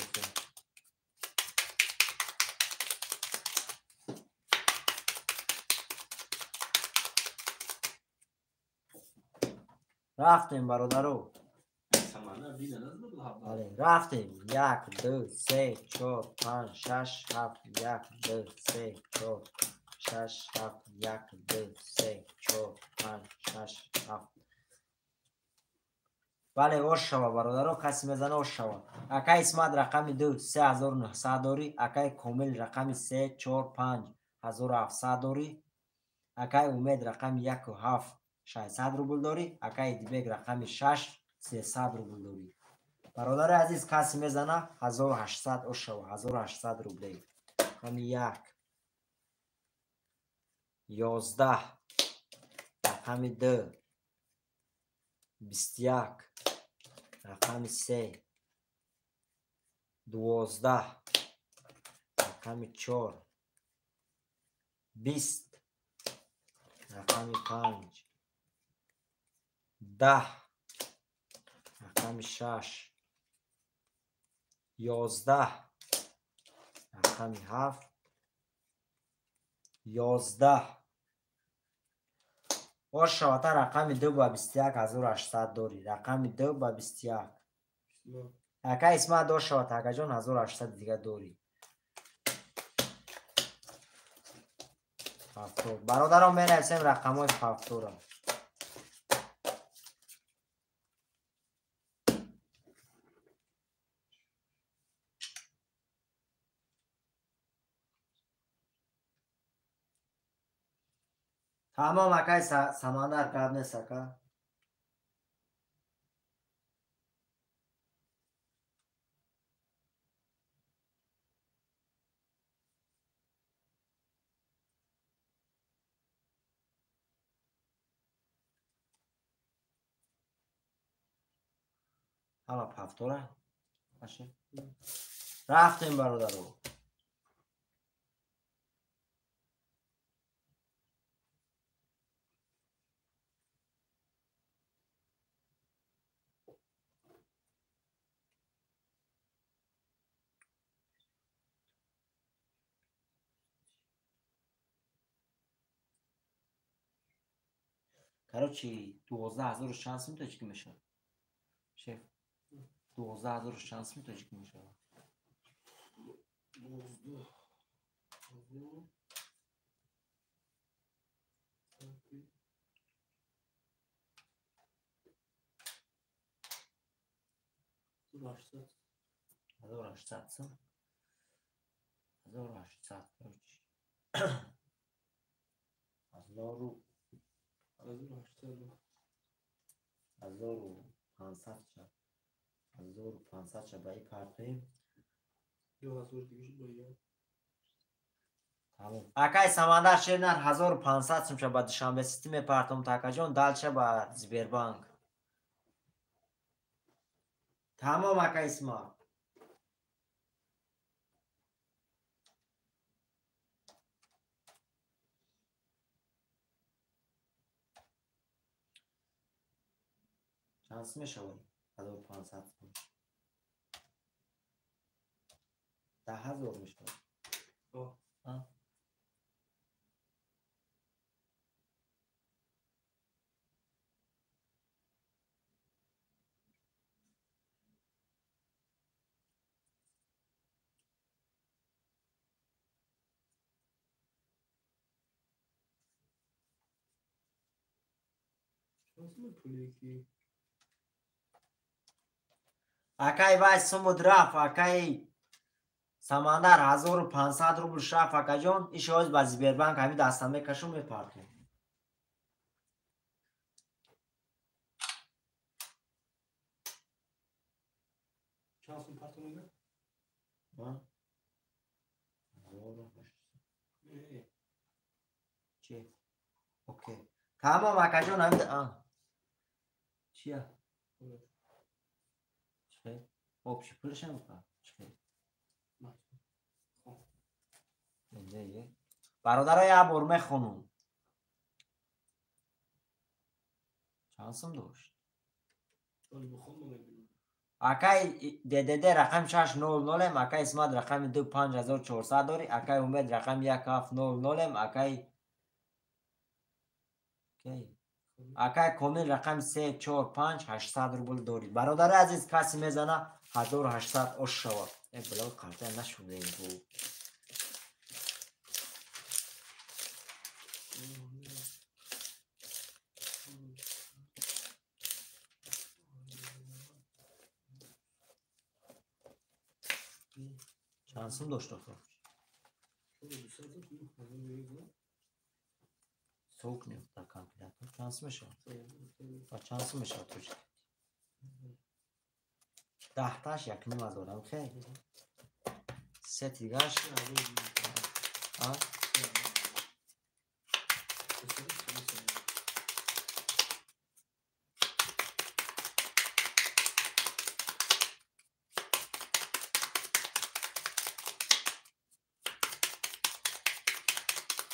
Рафтем бародаро. Рафтем. 1 2 3 4 5 6 7 1 2 3 4 6 7 1 2 3 4 5 6 7. Бале, ош шава бародаро, каси мезана ош шава. Акай Исмат рақами 2 3900 дорӣ, акай Комил рақами 3 4 5 1700 дорӣ, акай Умед рақами 1 7 600 рубл дорӣ, акай Идибек рақами 6 300 рубл дорӣ. Бародари азиз, каси мезана 1800 ош шава, 1800 рубле. Рақами 1 11 рақами 2 21 рақами 3 12 рақами 4 20 рақами 5 10 рақами 6 11 рақами 7 11. Ош шавата рақами 2 ба 21 1800 дорӣ. Рақами 2 ба 21. Ака Исмат ош шавата акаҷон 1800 дига дорӣ. Повтор. Бародарон, менависем рақамҳои повтора. Тамом, акай Самандар, гап нест, ака. Ҳама повтора. Рафтем, бародаро. Короче, 12 000 чанд сум тоҷикӣ мешавад? Шеф, 12 000 чанд сум тоҷикӣ мешавад? 12 000. 800. 1800 сум. 1800, короче. Ҳазору 1800. 1500 ша. 1500 ша ба и партоем. 2000 дига шуд ба я. Тамом. Акай Самандар Шернар, 1500 сум ша ба Душанбе Сити мепартом, такаҷон, дальше ба Сбербанк. Тамом, ака Исмоил. Чанд сум мешавад? 1500 сум. 10 000 мешавад. О. А? Чанд сум пуле ки Акай вай сумуд рафт, акай Самандар, 1500 рубл шраф, акаҷон, ишоз ба Сбербанк ҳами даста мекашум, мепартом. Чанд сум партом мега? А? 1800. Не. Чи? Окей. Тамом, акаҷон, ҳами а. Чия? Чӣ? Общий пулашам ка? Чӣ? Не, бародаро, як бор мехонум. Чанд сум дошт? Акай ДДД рақами 600-ем, акай Исмат рақами 2 5400 дорӣ, акай Умед рақами 1700-ем, акай Комил рақами 3 4 5 800 рубл дорӣ. Бародари азиз, касе мезана, 1800 ош шавад. Э, било қарта нашудаем бу. Чанд сум дошт охир? Сок дар калькулятор чанд сум мешавад? Ва чанд сум мешавад тоҷик? Даҳташ 1500-ам, хел. Се дигаш. А?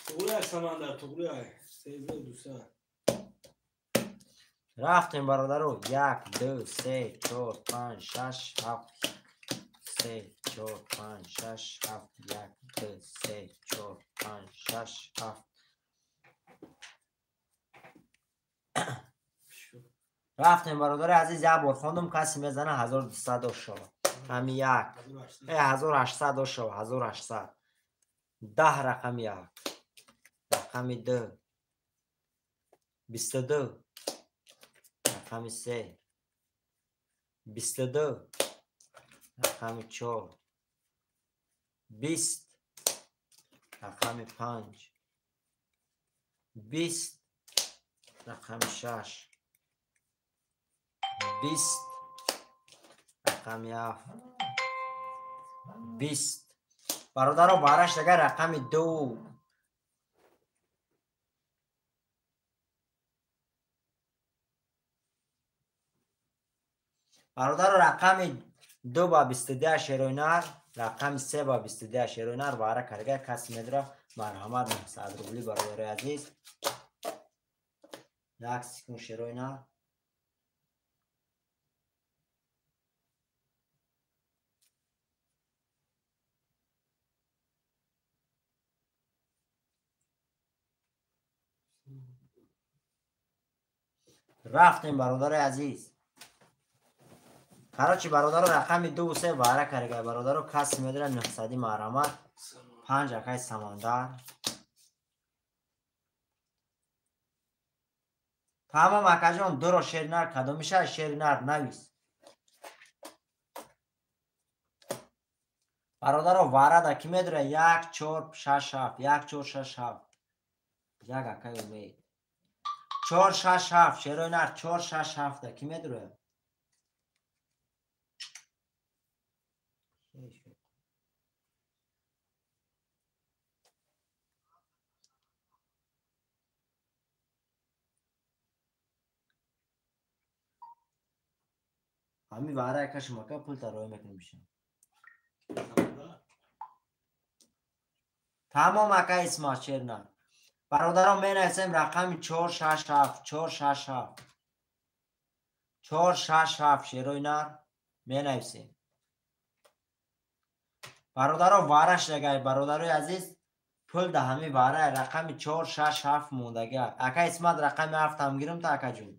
Туғри Самандар, туғри 3200. Рафтем, бародаро. Як, ду, се, чор, панҷ, шаш, ҳафт, се, чор, панҷ, шаш, ҳафт, як, ду, се, чор, панҷ, шаш, ҳафт. Рафтем, бародари азиз, як бор хондум, касе мезана, 1200 дош шавад. Ҳами як. Э, 1800 дош шавад, 1800. 10 рақами як. рақами ду, 22, рақами се, 22, рақами чор, 20, рақами панҷ, 20, рақами шаш, 20, рақами ҳафт, 20. Бародаро, бараш дагар рақами ду. Бародаро, рақами ду ба 22 шероинар, рақами се ба 22 шероинар вара карга каси медра. Марҳамат, 900 рубли, бародари азиз. Як секунд, шероинар. Рафтем, бародари азиз. Короче, бародаро, рақами ду се вара карга. Бародаро, каси медра 900, марҳамат. Панҷ, акай Самандар. Тамом, акаҷон, дуро шеринар кадомиша шеринар навис. Бародаро, варада ки медура? Як, чор, шаш, ҳафт, як, чор, шаш, ҳафт. Як, акай Умед. Чор, шаш, ҳафт, шероинар, чор, шаш, ҳафта ки медура? Ҳами вара якашумака пул тароӣ мекунем бишам. Тамом, ака Исмат, шернар. Бародарон, менависем рақами чор, шаш, ҳафт, чор, шаш, ҳафт, чор, шаш, ҳафт, шерои нар менависем. Бародаро, вараш дагай, бародарои азиз, пул да ҳами вара рақами чор, шаш, ҳафт мондага. Ака Исмат, рақами ҳафтам гирим та, акаҷун.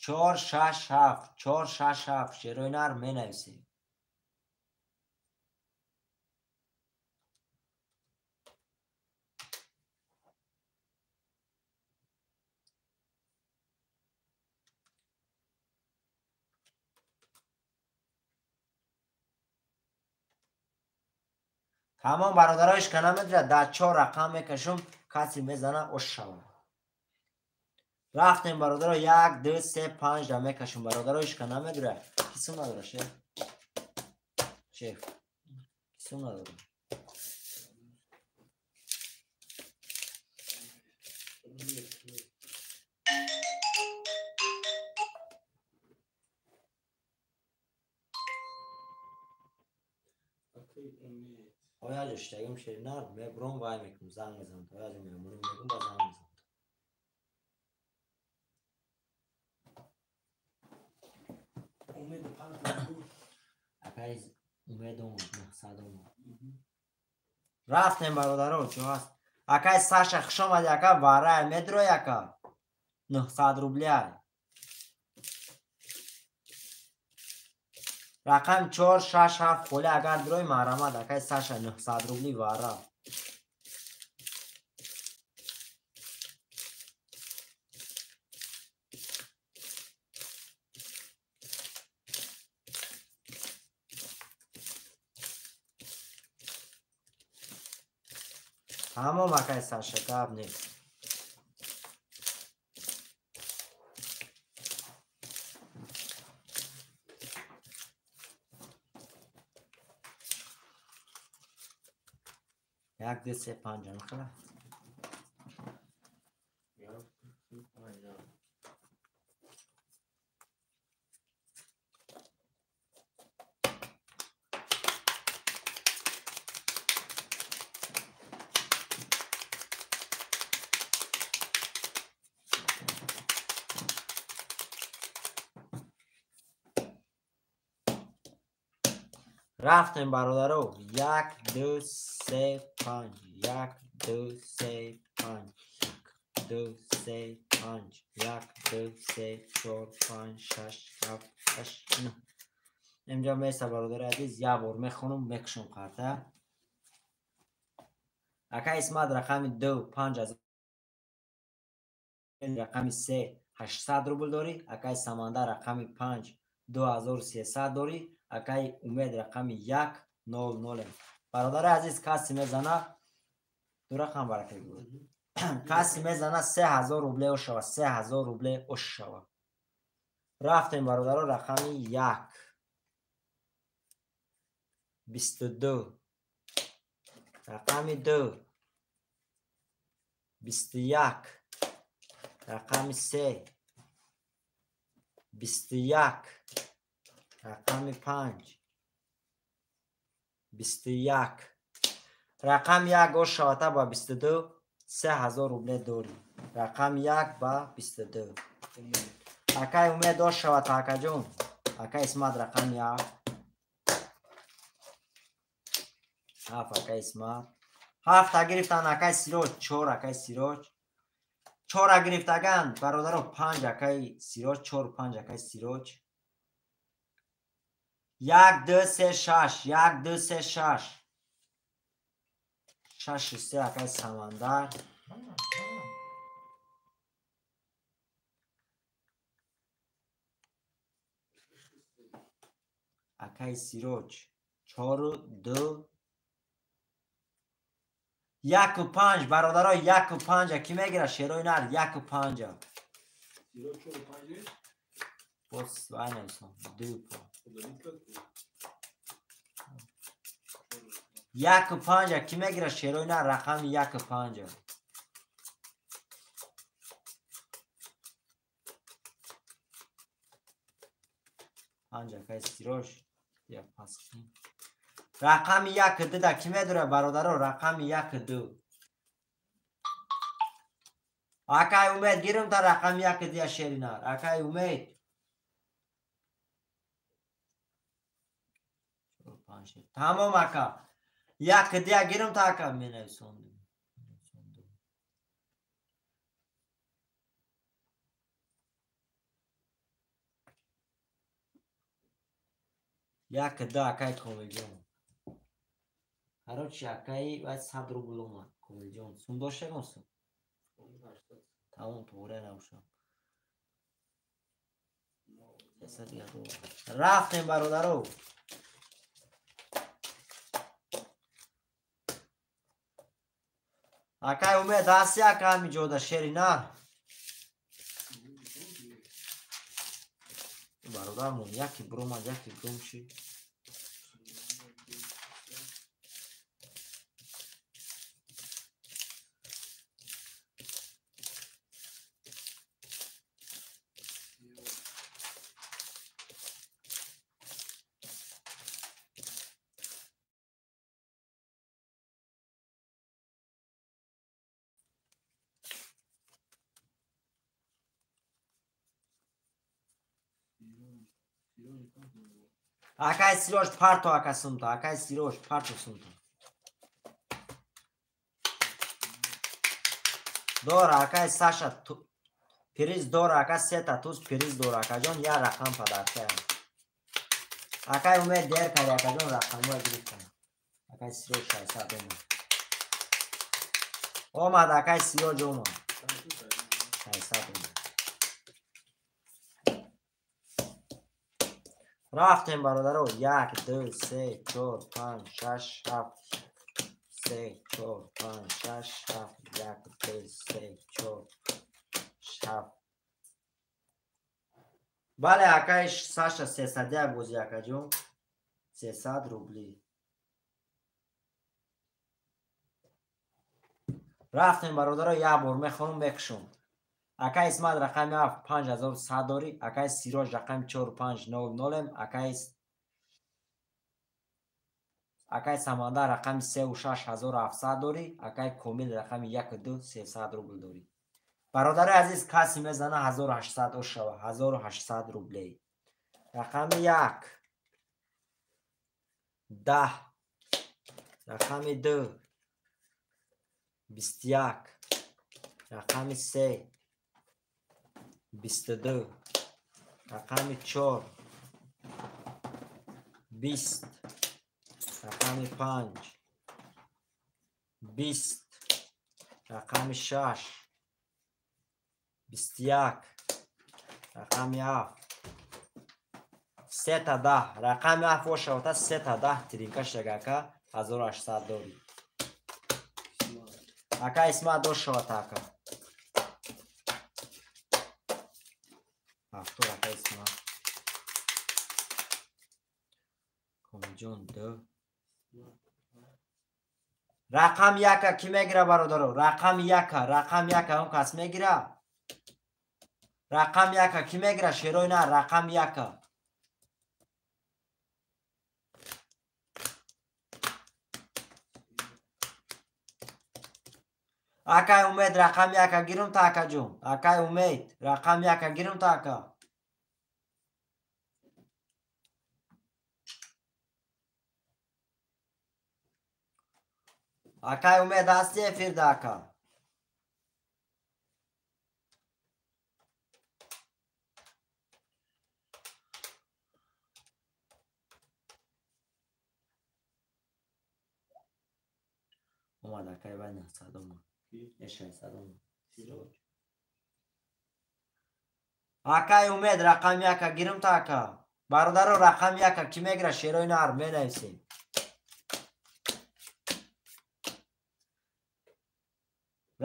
Чор, шаш, ҳафт, чор, шаш, ҳафт, шерои нар менависем. Тамом, бародароиш, ка намедира, дар чор рақам мекашум, касе мезана, ош шава. Рафтем, бародаро, як, ду, се, панҷ да мекашум, бародаро, ишка намедура. Кисум надора, шеф? Шеф, кисум надора. Ояҷо штагим шеринар, мебуром, вай мекунам, занг мезанам. Ояҷо мемурум, мегум, ба занг мезанам. Акай Умед омад, 900 омад. Рафтем, бародаро, чо ҳаст? Акай Саша, хуш омадӣ, ака, варай медрои, ака. 900 рубляй. Рақам чор, шаш, ҳафт холи агар дрои, марҳамат, акай Саша, 900 рубли вара. Тамом, акай Саша, гап нест. Як, ду, се, панҷ, амхела. Як, ду, се, панҷ. Рафтем, бародаро, як, ду, се, панҷ, як, ду, се, панҷ, як. 2 3 5 1 2 3 4 5 6 7 8 9. Инҷа меса бародари азиз, як бор мехонам, мекушам карта. Акай Исмат рақами 2 5 рақами 3 800 рубл дорӣ. Акай Самандар рақами 5 2300 дорӣ. Акай Умед рақами 1 0 0. Бародари азиз, каси мезана ду рақам барака буд. Каси мезана 3000 рубле ошава, 3000 рубле ошава. Рафтем бародаро, рақами 1 22, рақами 2 21, рақами 3 21, рақами 5 21, рақами 1 ошавата ба 22 3000 рубле дорӣ. Рақами 1 ба 22. Акай Умед ошавата, акаҷон. Акай Исмат рақами 7 7, акай Исмат 7 гирифтан. Акай Сироҷ 4, акай Сироҷ 4 гирифтаган бародаро 5, акай Сироҷ 4 5, акай Сироҷ 1 2 3 6 1 2 3 6 6 3, акай Самандар акай Сироҷ 4 2 1 5. Бародаро 1 5 ки мегира шерои нар 1 5. Боз вай нависам 2 1 5 ки мегира шерои нар рақами 1 5. Панҷ акай Сироҷ я пас рақами 1 2 да ки медора бародаро рақами 1 2. Акай Умед гирим та рақами 1 2 я шери нар. Акай Умед тамом ака 1 2 я гирим та ака менависондум. 1 2 акай Комилҷон. Короче, акай вай 100 рубл омад Комилҷон. Сум доштагон сум? Тамом, туғре набошам. Рафтем бародаро. Акай Умед ҳасти ака ҳами ҷода шери нар. Бародармон яке биромад, яке гум шид. Акай Сироҷ парто ака сумта, акай Сироҷ парто сумта. Дора акай Саша приз дора ака сета туз приз дора акаҷон я рақам падарка. Акай Умед дер карди акаҷон рақамҳоя гирифтан. Акай Сироҷ 600 омад. Омад акай Сироҷ омад. 600 омад. Рафтем бародаро 1 2 3 4 5 6 7 3 4 5 6 7 1 2 3 4 7. Бале акай Саша 300 бози акаҷон 300 рубли. Рафтем бародаро як бор мехонам мекушам. Акай Исмат рақами 7 5100 дорӣ. Акай Сироҷ рақами 4 5 0 0. Акай Самандар рақами 3 6700 дорӣ. Акай Комил рақами 1 2 300 рубл дорӣ. Бародари азиз, каси мезана 1800 ошава, 1800 рублей. Рақами 1 10, рақами 2 21, Рақами 3 22. Рақами 4 20. Рақами 5 20. Рақами 6 21. Рақами 7 3 та 10. Рақами 7 бошавата 3 та 10 тринка шага ака 1800 дори. Ака Исмат дошавата ака. Ҳафтор ака Исмат. Комиҷон 2. Рақам 1 ки мегира бародаро? Рақами 1, рақами 1 он кас мегира? Рақами 1 ки мегира? Шерои на, рақами 1. Акай Умед рақами 1 гирум та акаҷон. Акай Умед рақами 1 гирум та ака. Акай Умед ҳасти эфирда ака? Омад акай вай 900 омад. 600 омад. Акай Умед рақами 1 гирум та ака. Бародаро рақами 1 ки мегира? Шерои нар менависем.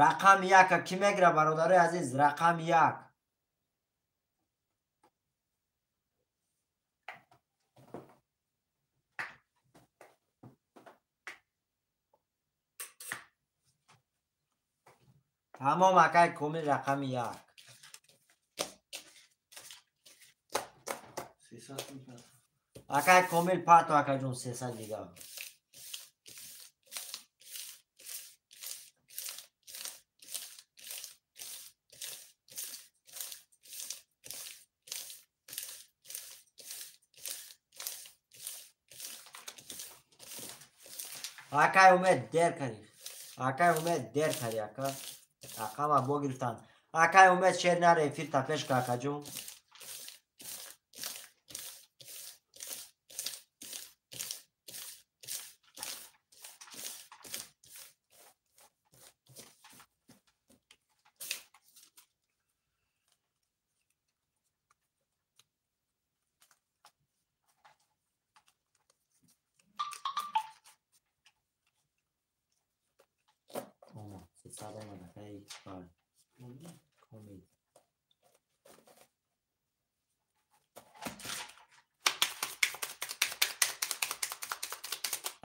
Рақами 1 ки мегира бародарои азиз? Рақами 1. Тамом акай Комил рақами 1. Акай Комил пато акаҷон 300 дига. Акай Умед дер карди. Акай Умед дер карди ака. Рақама бо гирифтан. Акай Умед шер наре эфир та пеш ка акаҷон.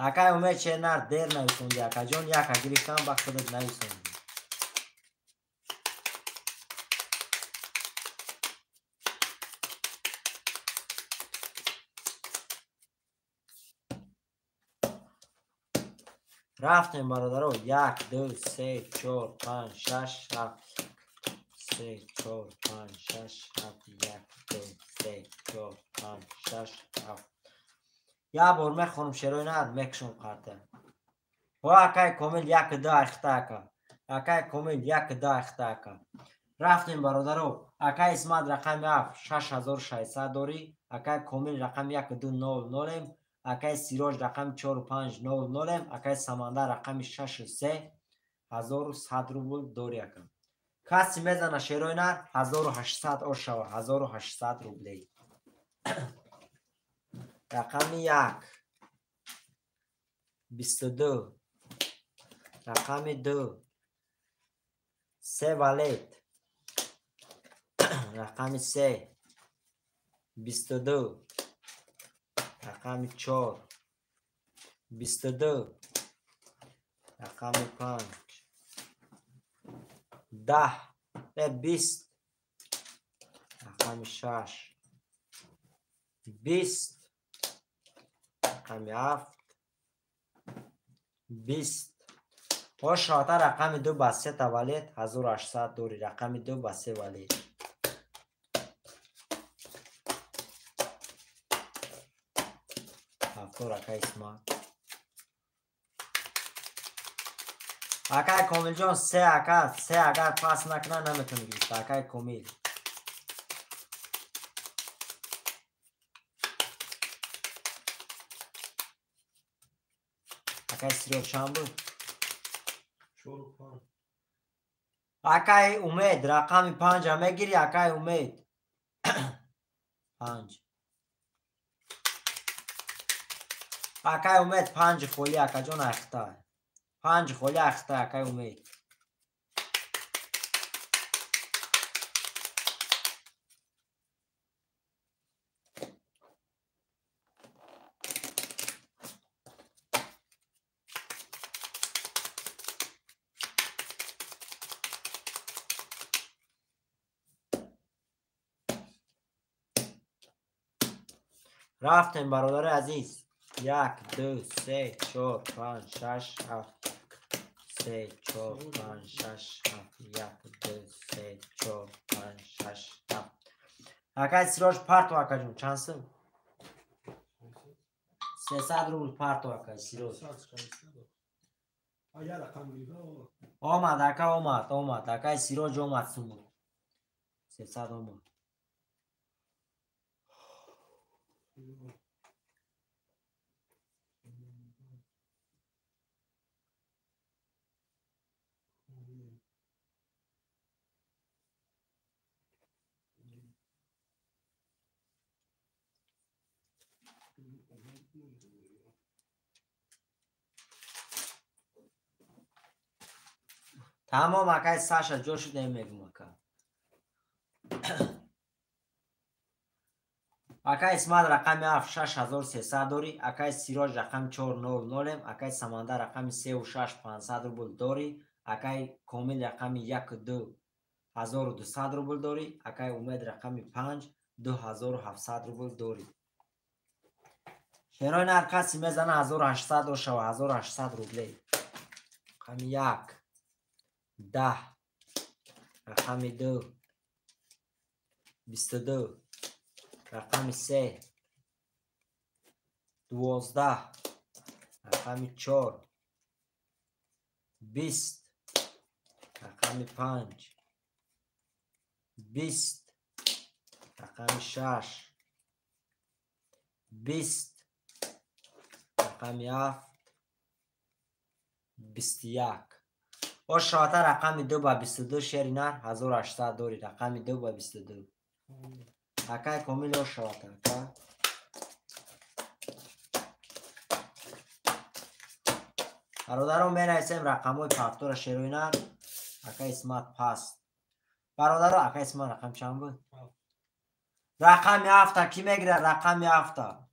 Акай Умед шернар дер нависонди акаҷон, яка гирифтан ба худат нависонди. Рафтем бародаро 1 2 3 4 5 6 7 3 4 5 6 7 1 2 3 4 5 6 7. Я бор мехонам шерои нар мекшум қарта. О акай Комил 1 2 ахта ака. Акай Комил 1 2 ахта ака. Рафтем бародаро. Акай Исмат рақами 7 6600 дори. Акай Комил рақами 1 2 0 0. Акай Сироҷ рақами 4 5 0 0. Акай Самандар рақами 6 3 1100 рубл дори ака. Каси мезана шерои нар 1800 ошава 1800 рублей. Рақами 1 22. Рақами 2 3 валет. Рақами 3 22. Рақами 4 22. Рақами 5 10 20. Рақами 6 20. Рақами 7 20. Ошота рақами 2 ба 3 тавалет 1800 дори. Рақами 2 ба 3 валет. Ҳафтор акай Исмат. Акай Комилҷон се ака, се агар пас накунад наметавонӣ гирифта. Акай Комил. Акай Сироҷ чанд буд? 4 5. Акай Умед рақами 5-а мегирӣ, акай Умед. 5. Акай Умед 5 холӣ акаҷон ахта. 5 холӣ ахта акай Умед. Рафтем бародари азиз. 1 2 3 4 5 6 7 3 4 5 6 7 1 2 3 4 5 6 7. Акай Сироҷ парту акаҷон чанд сум? 300 рубл парту акай Сироҷ. Омад ака, омад, омад. Акай Сироҷ омад суму. 300 омад. Тамом акай Саша ҷо шуда мегум ака. Акай Исмат рақами 7 6300 дорӣ, акай Сироҷ рақами 4 0 0, акай Самандар рақами 3 6 500 рубл дорӣ, акай Комил рақами 1 2 1200 рубл дорӣ, акай Умед рақами 5 2700 рубл дорӣ. Шерои нар касе мезана 1800 ошава, 1800 рублей. Рақами 1 10, рақами 2 22, рақами 3 12, рақами 4 20, рақами 5 20, рақами 6 20, рақами 7 21. Ошавата рақами 2 ба 22 шери нар 1800 дорӣ, рақами 2 ба 22. Акай Комил ошавата ака. Бародарон менависем рақамҳои пафтора шерои нар. Акай Исмат паст. Бародаро акай Исмат рақам чанд буд? Рақами 7 кӣ мегирад? Рақами 7.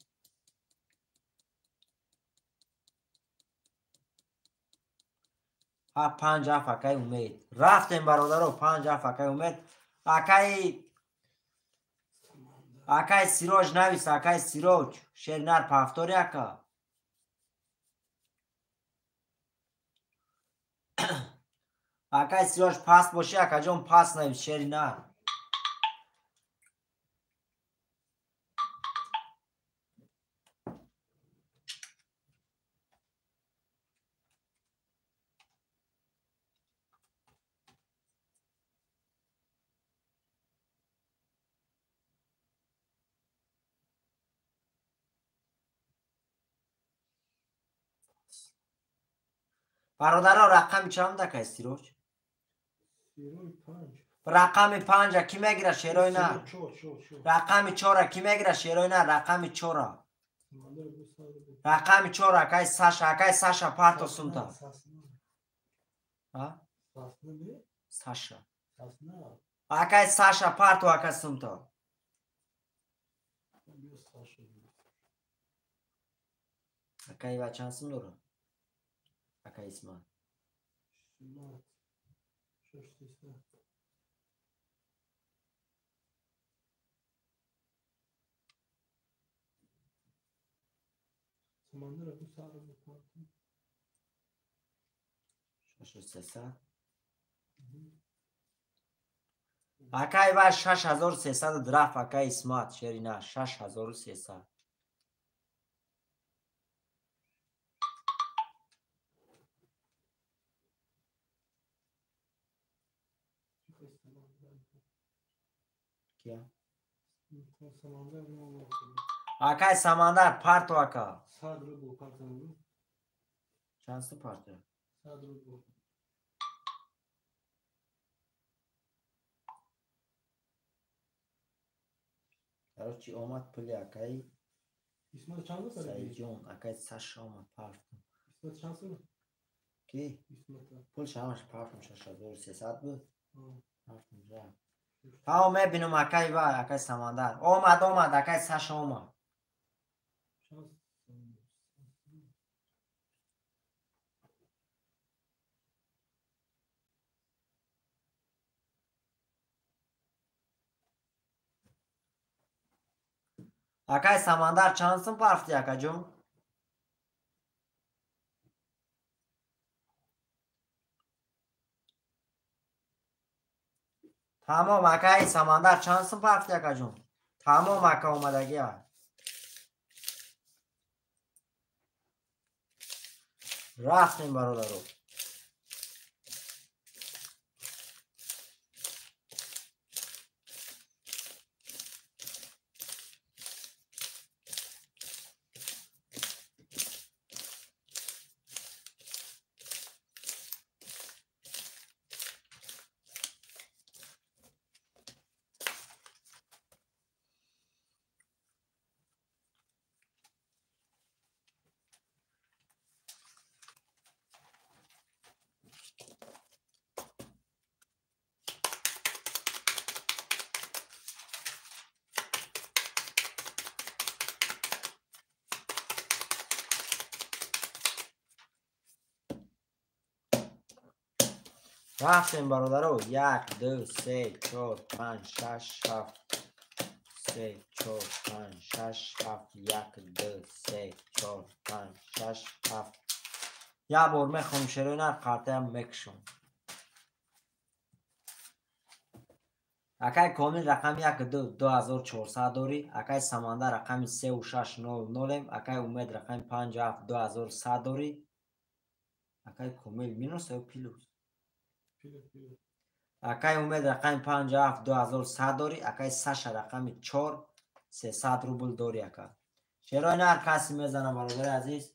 Ҳа 5 7 акай Умед. Рафтем бародаро 5 7 акай Умед. Акай Сироҷ навис, акай Сироҷ. Шери нар пафтори ака. Акай Сироҷ паст бошӣ, акаҷон паст навис шери нар. Бародаро рақами чанд акай Сироҷ? Рақами 5 кӣ мегирад шерои нар? Рақами 4 кӣ мегирад шерои нар? Рақами 4. Рақами 4 акай Саша, акай Саша парто сумта. А? Саша. Акай Саша парто акай сумта. Акай ва чанд сум дорад? Акай Исмат. 6300. Акай ва 6300 драф акай Исмат шерина 6300. Кия? Акай Самандар парто ака. 100 рубл парто. Чанд сум парто? 100 рубл. Короче, омад пули акай Исмат чанд сум? Саидҷон, акай Саша омад парто. Исмат чанд сум? Ки? Исмат. Пул шамаш партом 6300 буд. Партом ра. Тао мебинам акай ва акай Самандар. Омад, омад, акай Саша омад. Акай Самандар чанд сум парфти акаҷон? Тамом акай Самандар чанд сум парфти акаҷон? Тамом ака омадагия. Рафтем бародаро. Рафтем бародаро. 1, 2, 3, 4, 5, 6, 7, 3, 4, 5, 6, 7, 1, 2, 3, 4, 5, 6, 7. Як бор мехонам шерои нар, қартаям мекушам. Акай Комил рақами 1, 2, 2400 дорӣ. Акай Самандар рақами 3, 6, 0, 0. Акай Умед рақами 5, 7, 2100 дорӣ. Акай Комил минус ё плюс? Акай Умед рақами 5, 7, 2100 дорӣ. Акай Саша рақами 4, 300 рубл дорӣ ака. Шерои нар каси мезана бародари азиз.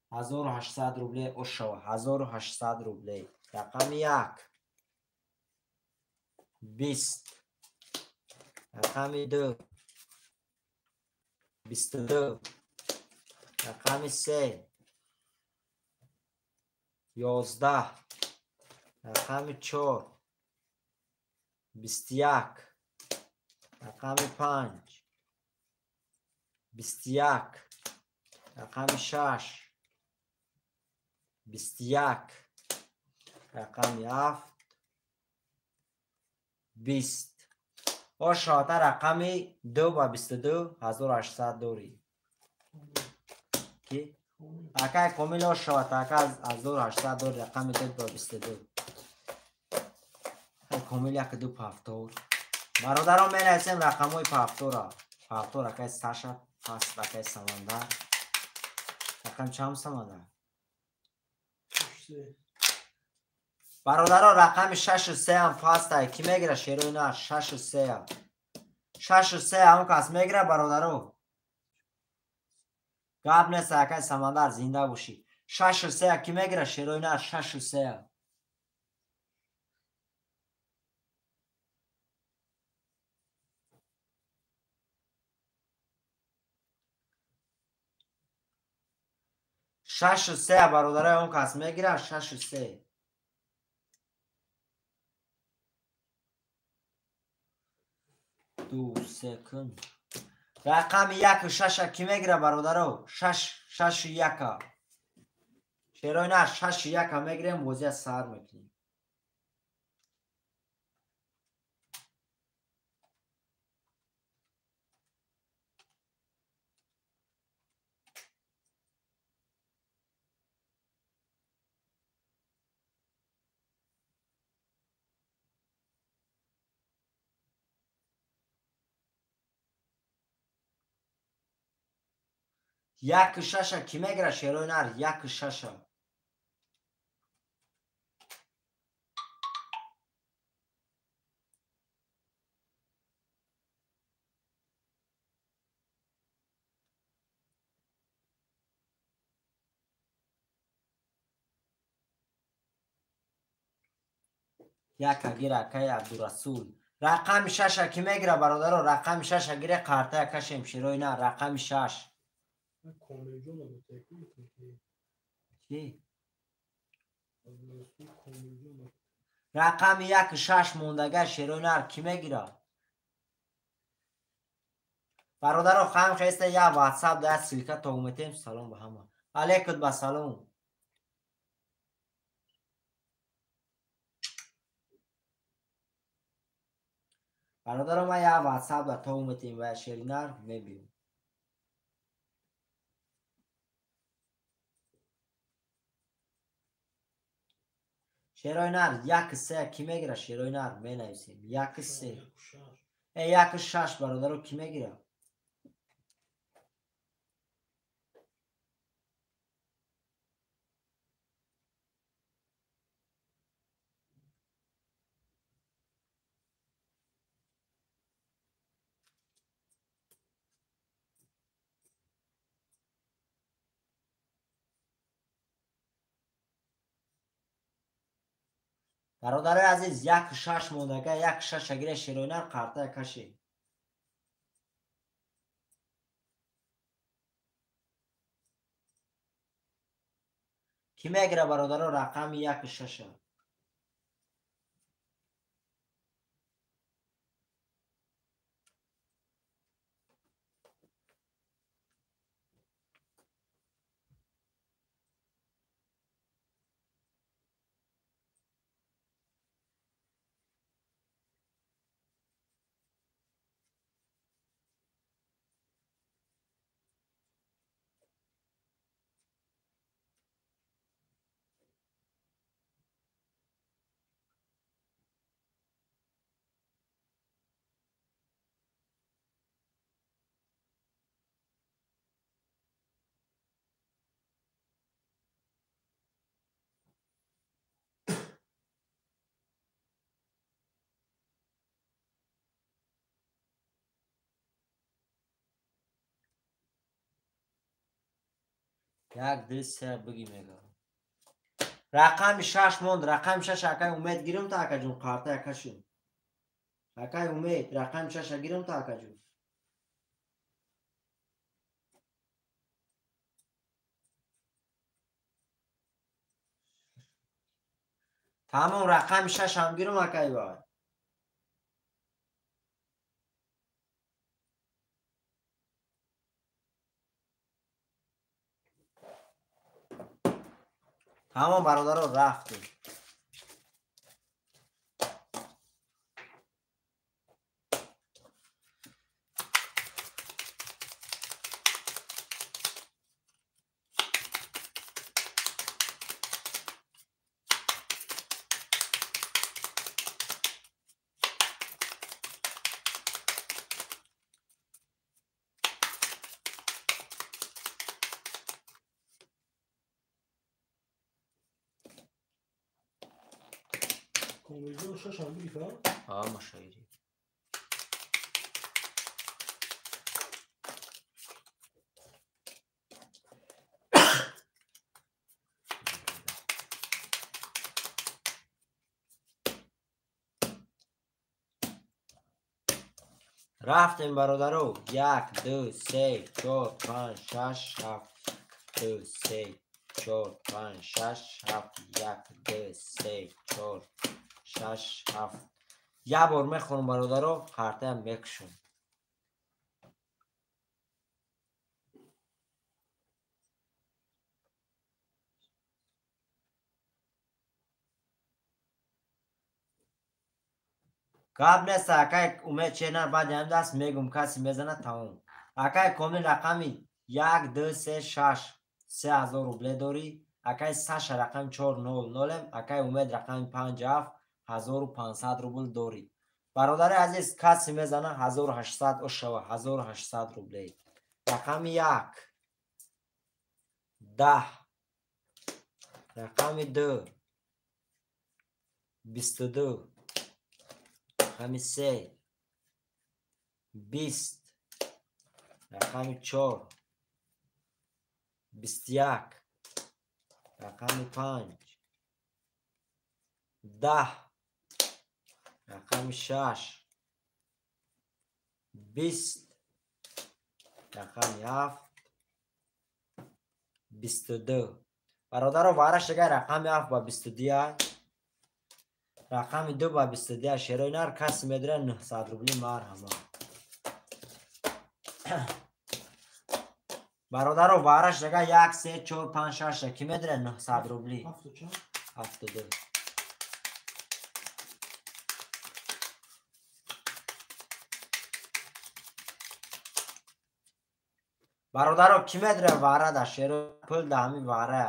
1800 рубле ошава. 1800 рубле. Рақами 1, 20. Рақами 2, 22. Рақами 3, 11. Рақами 4, 21. Рақами 5, 21. Рақами 6, 21. Рақами 7, 20. Ошоата рақами 2 ба 22 1800 дорӣ. Ки? Акай Комил ошоата ака 1800 дорӣ рақами 2 ба 22. Комил 1, 2, 7. Бародарон менависем рақамҳои пафтора. Пафтор акай Саша, паст акай Самандар. Рақам чанд Самандар? Бародарон рақами 6 3 ҳам пастай. Ки мегира шерои нар? 6 3. 6 3 ҳам кас мегира бародаро. Гап нест акай Самандар, зинда бошӣ. 6 3 ки мегира шерои нар? 6 3. 6 3 бародарои он кас мегирад. 6 3. 2 3 кун. Рақами 1 6 ки мегира бародаро? 6 6 1. Шерои нар 6 1 мегирем, бозия сар мекунем. 1 6 ки мегира шерои нар? 1 6. Як агир акай Абдурасул. Рақами 6 ки мегира бародаро, рақами 6 гире қартая кашем широи на, рақами 6. Чи? Рақами 1 6 мондага широи нар ки мегира? Бародаро хам хеста я WhatsApp да ссылка то уметем. Салом ба ҳама. Алейкум ба салом. Бародаро ман я WhatsApp да то уметем ва шеринар мебиём. Шерои нар 1-3 ки мегира? Шерои нар менависем. 1-3. 1-6 бародаро ки мегира? Бародарои азиз, 1-6 мондага, 1-6 гире шероинар қарта каши. Ки мегира бародаро рақами 1-6? Як, ду, се бигӣ мега. Рақами 6 монд, рақами 6 акай Умед гирим та акаҷун, қарта кашим. Акай Умед, рақами 6 гирим та акаҷун. Тамом, рақами 6 ҳам гирим акай вай. Тамом бародаро рафтем. Машаири. Рафтем бародаро. 1, 2, 3, 4, 5, 6, 7, 2, 3, 4, 5, 6, 7, 1, 2, 3, 4, 6, 7. Я бор мехонам бародаро, қартаям мекушам. Гап нест, акай Умед ченар баъди ҳамин даст мегум, касе мезанад тамом. Акай Комил рақами 1, 2, 3, 6, 3000 рубле дорӣ. Акай Саша рақами 4, 0, 0, акай Умед рақами 5, 7, 1500 рубл дорӣ. Бародари азиз, касе мезана 1800 ошава, 1800 рубле. Рақами 1, 10, рақами 2, 22, рақами 3, 20, рақами 4, 21, рақами 5, 10, Рақами 6 20. Рақами 7 22. Бародаро вараш дигар рақами 7 ба 22, рақами 2 ба 22. Шерои нар каси медира 900 рубли марҳама. Бародаро вараш дигар 1 3 4 5 6 ки медира 900 рубли. 72. Бародаро ки медира вара да шеро пул да ҳами вара.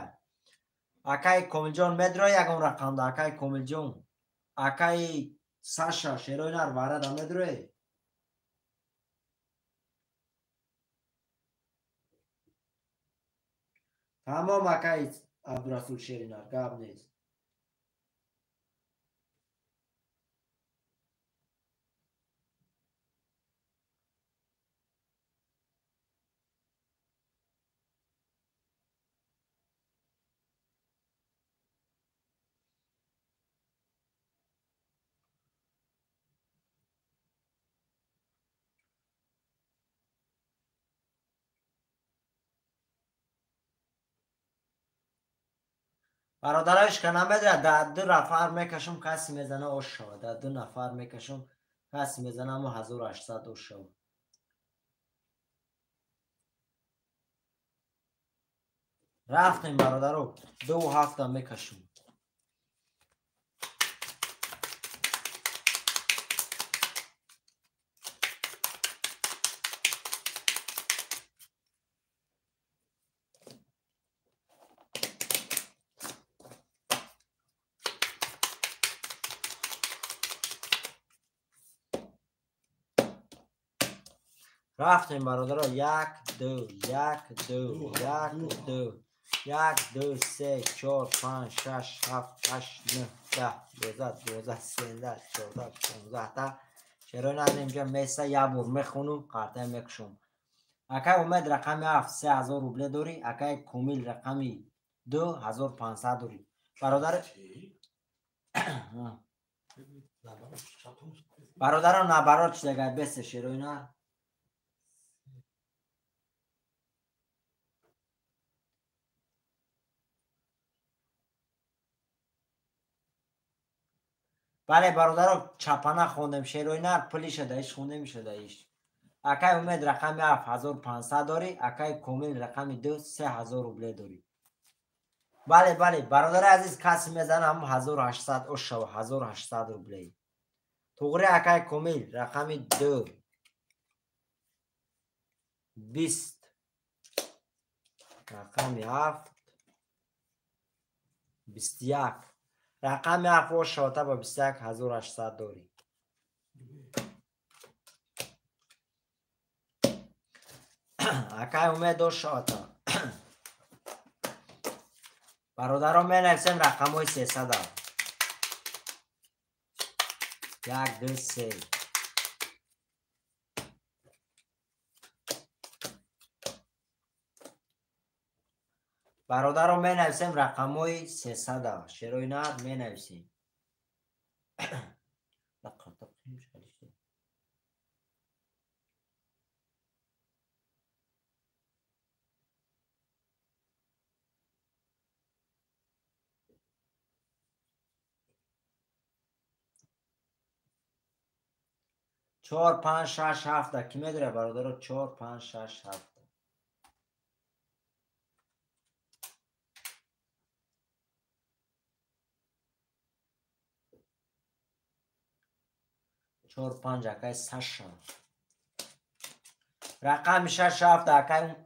Акай Комилҷон медиро ягон рақам да акай Комилҷон. Акай Саша шерои нар вара да медироe. Тамом акай Абдурасул шери нар гап нест. Бародарош ка намедра дар 2 нафар мекашам каси мезана ош шава. Дар 2 нафар мекашам каси мезана мо 1800 ош шава. Рафтем бародаро 2 ҳафта мекашам. Рафтем бародаро 1 2 1 2 1 2 1 2 3 4 5 6 7 8 9 10 12 13 14 15 та шерои нар инҷа меса як бор мехонум қарта мекушум. Акай Умед рақами 7 3000 рубле дорӣ, акай Комил рақами 2 1500 дорӣ. Бародар бародаро набарот чидагай бесе шерои нар. Бале бародаро чапана хондем шерои нар пули шуда иш хонда мешуда иш. Акай Умед рақами 7 1500 дорӣ, акай Комил рақами 2 3000 рубле дорӣ. Бале бале бародари азиз каси мезана ҳам 1800 ош шава 1800 рубле. Туғри акай Комил рақами 2 20 рақами 7 21 рақами 7 ош шава ба 21800 дорӣ. Акай Умед ош шава. Бародаро менависем рақамҳои 300. 1 2 3. Бародаро менависем рақамҳои 300. Шерои нар менависем. 4 5 6 7 ки медора бародаро 4 5 6 7. 4 5 акай Саша. Рақами 6 7 акай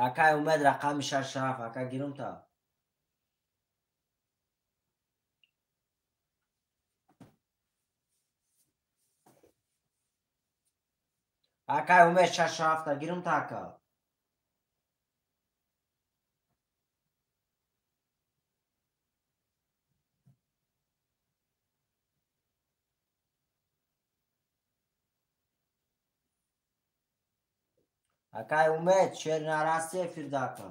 акай Умед рақами 6 7 ака гирум та. Акай Умед 6 7 гирум та ака. Акай Умед шер нарасти эфирда ака.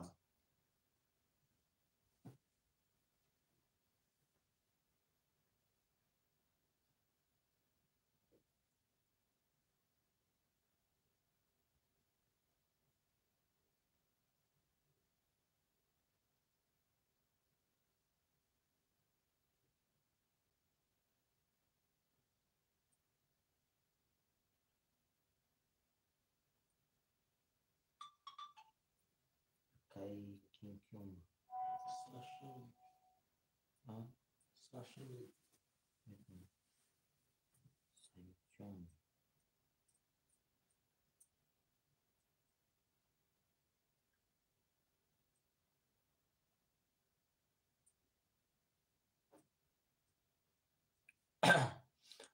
Саша. А? Саша. Саидҷон.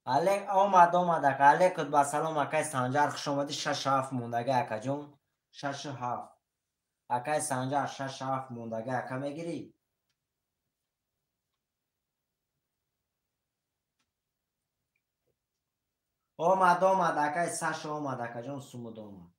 Алек омад, омад ака. Алекут ба салом, акай Санҷар, хуш омадӣ. 6-7 мондага, акаҷон. 6-7. Акай Санҷар, 6-7 мондага, ака мегирӣ? Омад, омад, акай Саша омад, акаҷон, сумуд омад.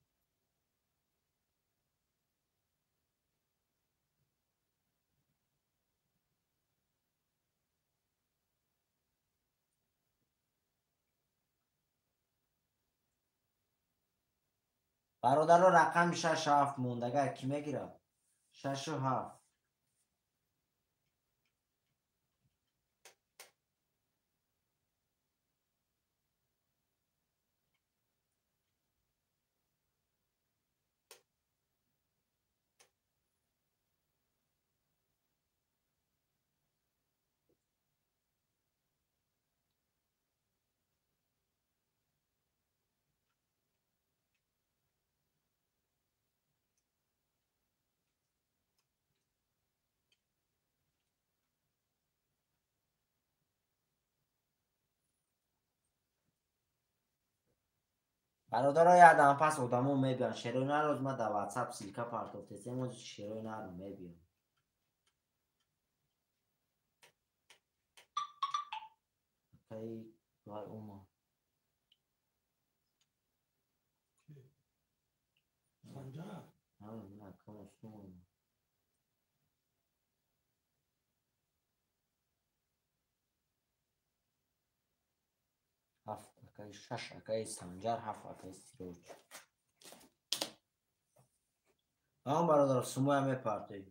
Бародаро, рақами 6-7 мондага кӣ мегирад? 6-7. Бародаро, ядам пас одамо мебиён. Шерои нароз ма дар WhatsApp ссылка партофтесем, оз шерои наро мебиён. Акай вай омад. Санҷар? Ҳа, на, акам сум омад. 7 акай 6 акай Санҷар, 7 акай Сироҷ. Ам бародаро, сумоя мепартоем.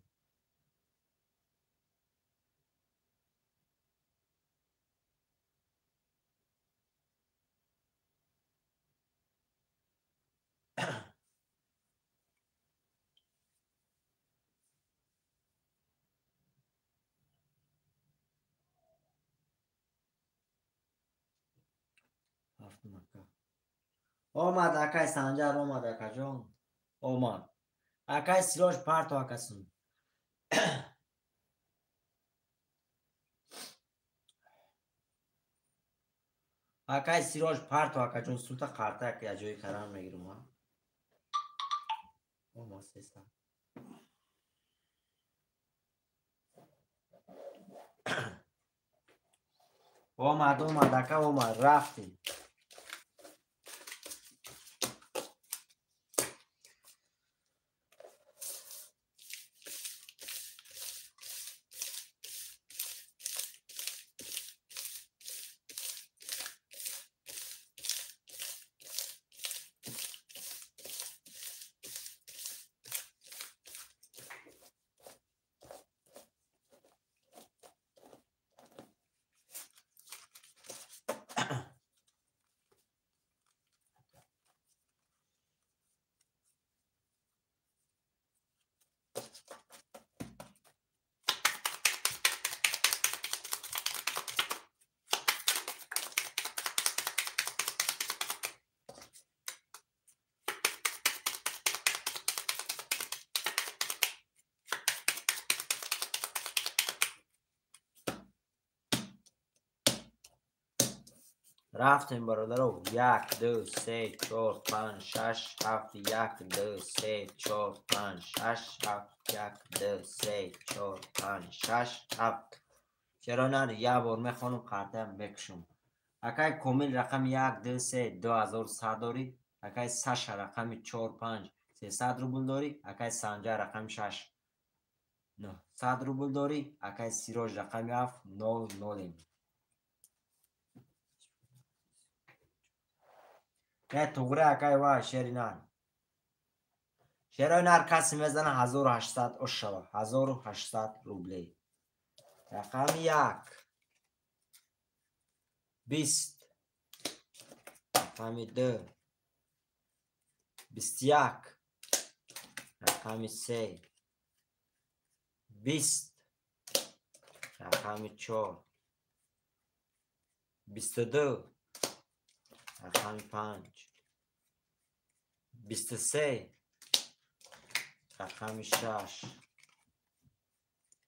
Омад акай Санҷар, омад акаҷон, омад. Акай Сироҷ, парто акасун. Акай Сироҷ, парто акаҷон, сута қартак я ҷои карам мегирам, ҳа. Омад 300. Омад, омад, ака омад, рафтем. Рафтем, бародаро. 1, 2, 3, 4, 5, 6, 7, 1, 2, 3, 4, 5, 6, 7, 1, 2, 3, 4, 5, 6, 7. Чаро на, як бор мехонам, қартаям мекушам. Акай Комил рақами 1, 2, 3, 2100 дорӣ. Акай Саша рақами 4, 5, 300 рубл дорӣ. Акай Санҷар рақами 6, 900 рубл дорӣ. Акай Сироҷ рақами 7, 0, 0. Не, туғри акай ва шери нар. Шерои нар касе мезана 1800 ош шава. 1800 рублей. Рақами 1. 20. Рақами 2. 21. Рақами 3. 20, рақами 4, 22, рақами 5, 23, рақами 6,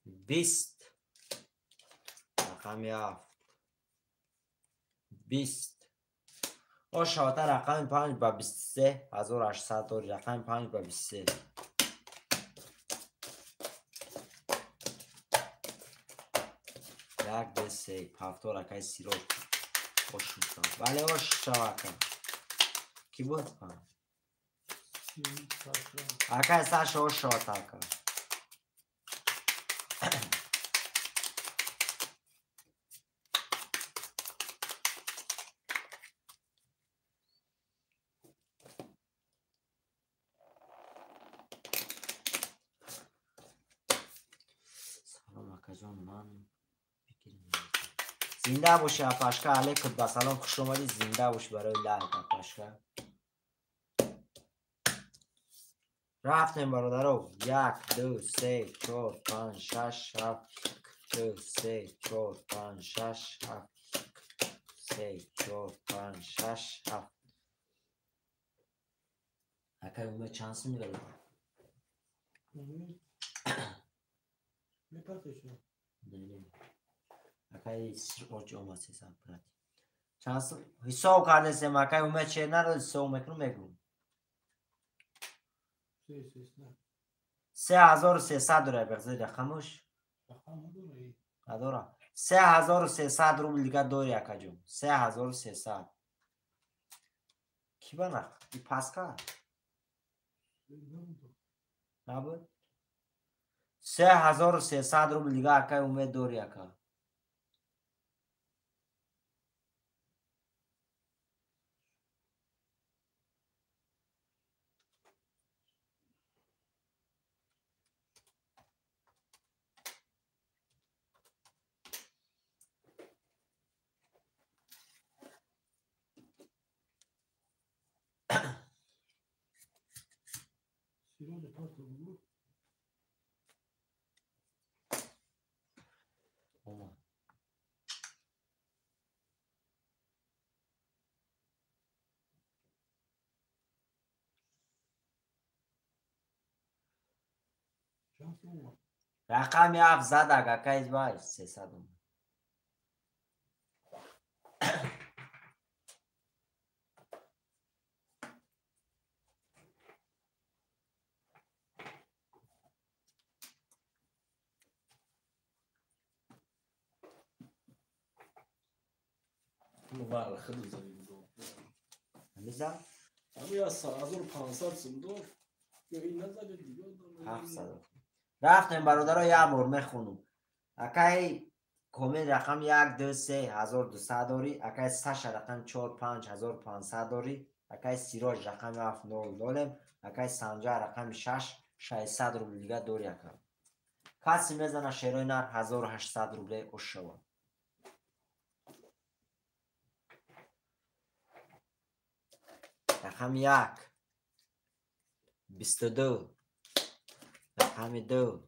20, рақами 7, 20. Ошавата рақами 5 ба 23 1800 дори, рақами 5 ба 23. Як, ду, се, ҳафто ракаи Сироҷ. Ош мешавад. Бале, ош шава ака. Кӣ буд? Акай Саша ош шавад ака. Салом акаҷон, ман зинда боши апашка, алейкум ба салом, хуш омадӣ, зинда боши барои лайк апашка. Рафтем бародаро, 1, 2, 3, 4, 5, 6, 7, 2, 3, 4, 5, 6, 7, 3, 4, 5, 6, 7. Акай Умед чанд сум дорад? Не. Акай оч омад сесад брат. Чанд сум ҳисоб кардесем акай Умед шер надод, ҳисоб мекунам мегӯм. 3300 дора беғзаи рақамуш? Надора. 3300 рубл дига дори акаҷон. 3300. Ки ба нақ? И паска? Набуд? 3300 рубл дига акай Умед дори ака. Рақами 7 зад акай вай 300 омад. Мизан? Ами 1500 сум дор. Ё ин назади дигар. 700. Рафтем бародаро, як бор мехонум. Акай Комил рақам 1, 2, 3, 1200 дорӣ, акай Саша рақам 4, 5, 1500 дорӣ, акай Сироҷ рақами 7, 0, 0, акай Санҷар рақами 6, 600 рубл дига дорӣ ака. Касе мезана шерои нар 1800 рубле ош шавад. Рақами 1, 22, рақами 2,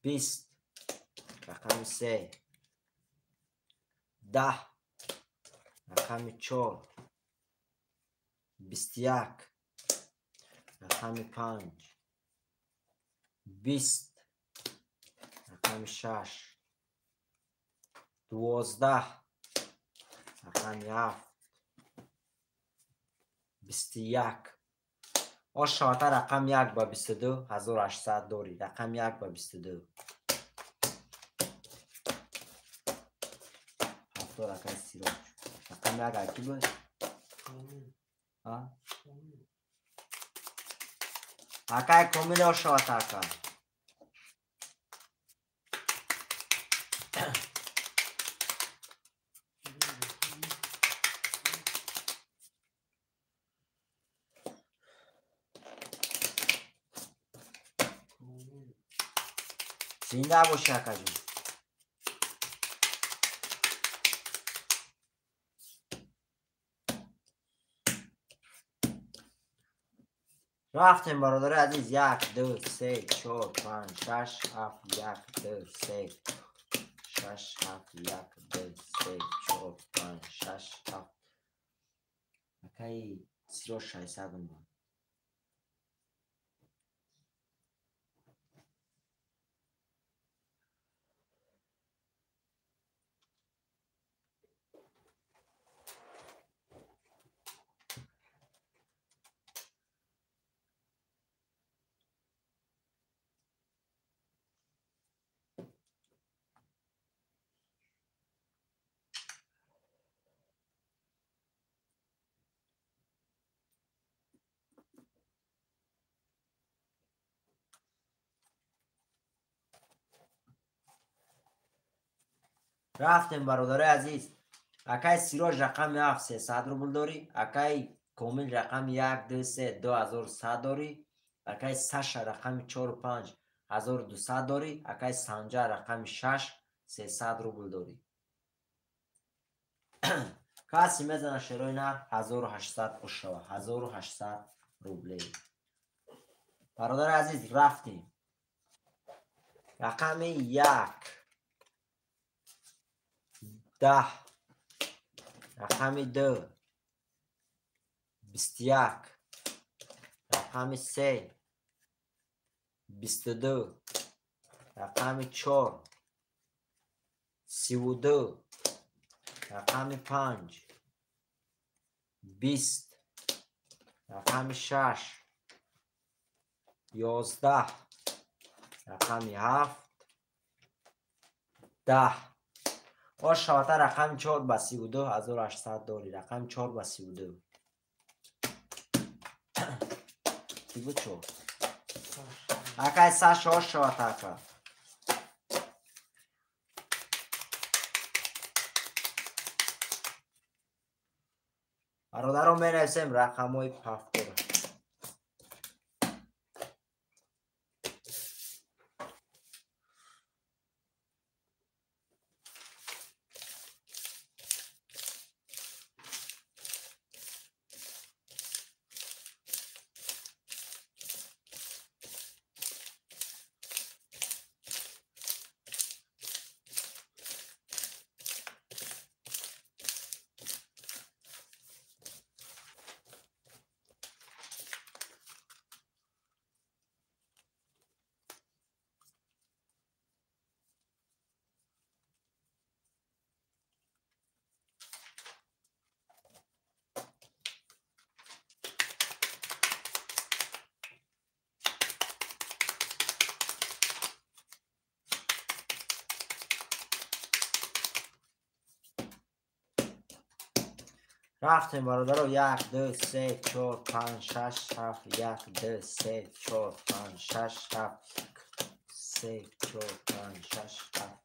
20, рақами 3, 10, рақами 4, 21, рақами 5, 20, рақами 6, 12, рақами 7, 21. Ошоата рақам 1 ба 22 1800 дорӣ. Рақам 1 ба 22. Ҳафто рақами Сироҷ. Рақам 1 аки буд? Акай Комил ошоата ака. Зинда боши акаҷон. Рафтем, бародари азиз. 1, 2, 3, 4, 5, 6, 7, 1, 2, 3, 6, 7, 1, 2, 3, 4, 5, 6, 7. Акаи Сироҷ 600 омад. Рафтем, бародари азиз. Акаи Сироҷ рақами 7 300 рубл дорӣ. Акаи Комил рақами 1, 2, 3 2100 дорӣ. Акаи Саша рақами 4, 5 1200 дорӣ. Акаи Санҷар рақами 6 300 рубл дорӣ. Касе мезана шерои нар 1800 ошава, 1800 рубле. Бародари азиз, рафтем. Рақами 1, 10, рақами 2, 21, рақами 3, 22, рақами 4, 32, рақами 5, 20, рақами 6, 11, рақами 7, 10. Ош шавата рақами 4 ба 32 1800 дорӣ. Рақами 4 ба 32. Ки буд 4? Акай Саша, ош шавата ака. Бародарон, менависем рақамҳои пафтора. Рафтем, бародаро. 1, 2, 3, 4, 5, 6, 7, 1, 2, 3, 4, 5, 6, 7, 3, 4, 5, 6, 7.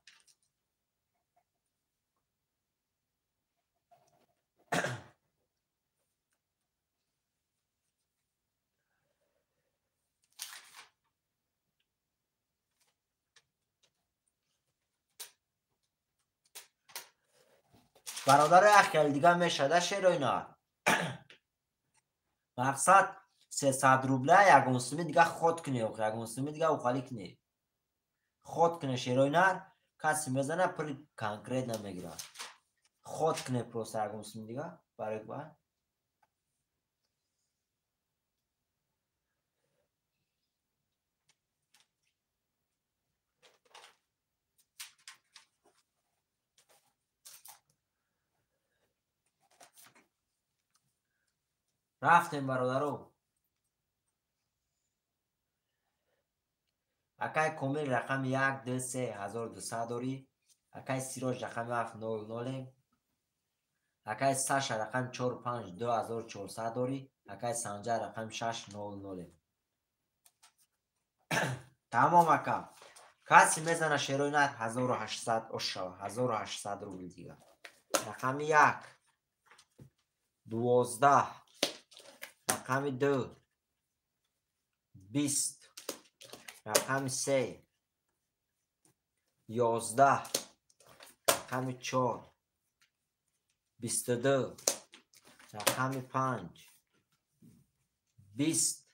Бародари ахкали дига мешада шерои нар. Мақсад 300 рубля ягон суми дига ход кунӣ, ягон суми дига ухалӣ кунӣ. Ход кунӣ шерои нар, касе мезана пул конкретно мегирад. Ход кунӣ просто ягон суми дига барои ба. Рафтем, бародаро. Акай Комил рақами 1, 2, 3 1200 дорӣ. Акай Сироҷ рақами 7, 0, 0. Акай Саша рақами 4, 5 2400 дорӣ. Акай Санҷар рақами 6, 0, 0. Тамом, ака. Касе мезана шерои нар 1800 ошава, 1800 рубл дига. Рақами 1, 12, рақами 2, 20, рақами 3, 11, рақами 4, 22, рақами 5, 20,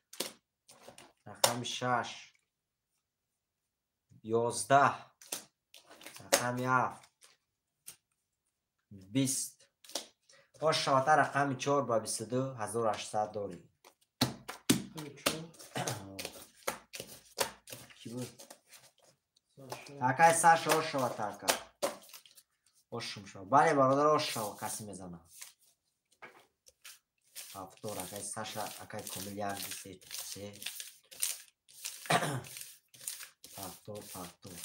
Рақами 6. 11. Рақами 7. 20. Ош шавата рақами 4 ба 22 1800 дорӣ. Ки буд? Акай Саша ош шавата ака. Ошум шава. Бале бародар ош шава каси мезана. Ҳафтор акай Саша акай Комил 1 2 3 ҳафтор ҳафтор.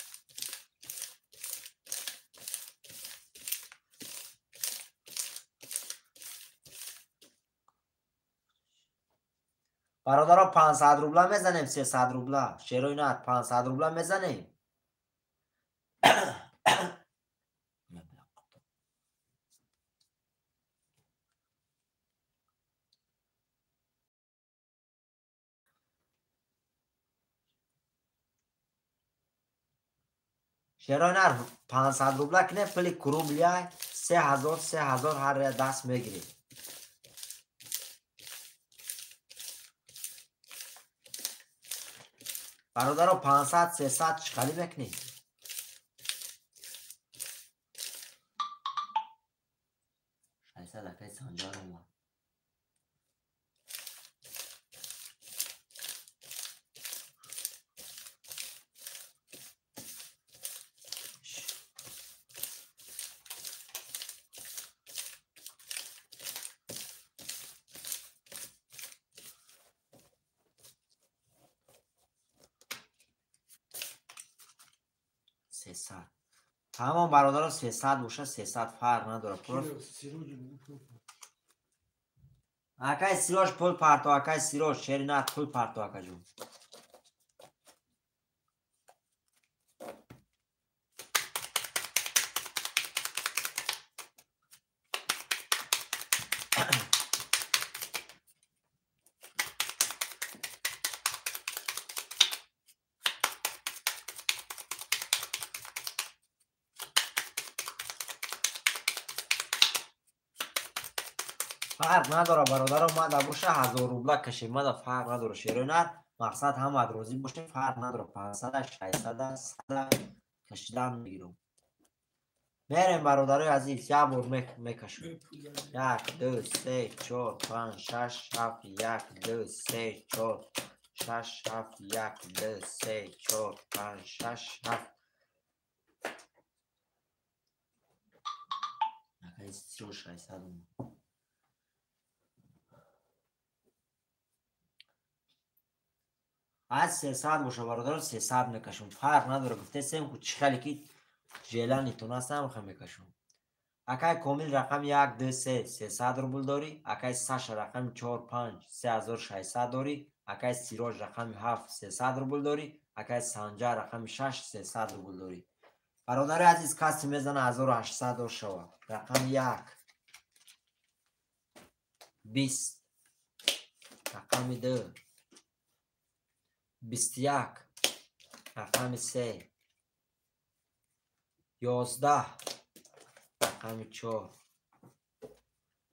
Бародаро 500 рубла мезанем 300 рубла. Шерои нат 500 рубла мезанем. Шерои нар 500 рубла кине пули круглия 3000 3000 ҳар даст мегирем. Бародаро 500 300 чӣ қадр мекунӣ? 600 акай Санҷар омад. Тамом бародаро 300 боша 300 фарқ надорад. Акай Сироҷ пул парто, акай Сироҷ шеринат пул парто акаҷон. Фарқ надора бародаро, мада боша 1000 рубла кашем, мада фарқ надора. Шерои нар мақсад ҳамад розӣ боше, фарқ надора. 500 600 100 кашидан мегирам. Мерем бародарои азиз, як бор мекашем. 1 2 3 4 5 6 7 1 2 3 4 6 7 1 2 3 4 5 6 7. Акай 600. Аз 300 боша бародаро 300 мекашам. Фарқ надора, гуфтесем ку чӣ хеле ки желанитон аст ҳам хел мекашам. Акай Комил рақами 1 2 3 300 рубл дорӣ, акай Саша рақами 4 5 3600 дорӣ, акай Сироҷ рақами 7 300 рубл дорӣ, акай Санҷар рақами 6 300 рубл дорӣ. Бародари азиз, касе мезана 1800 дор шава. Рақами 1 20, рақами 2 21, рақами 3 11, рақами 4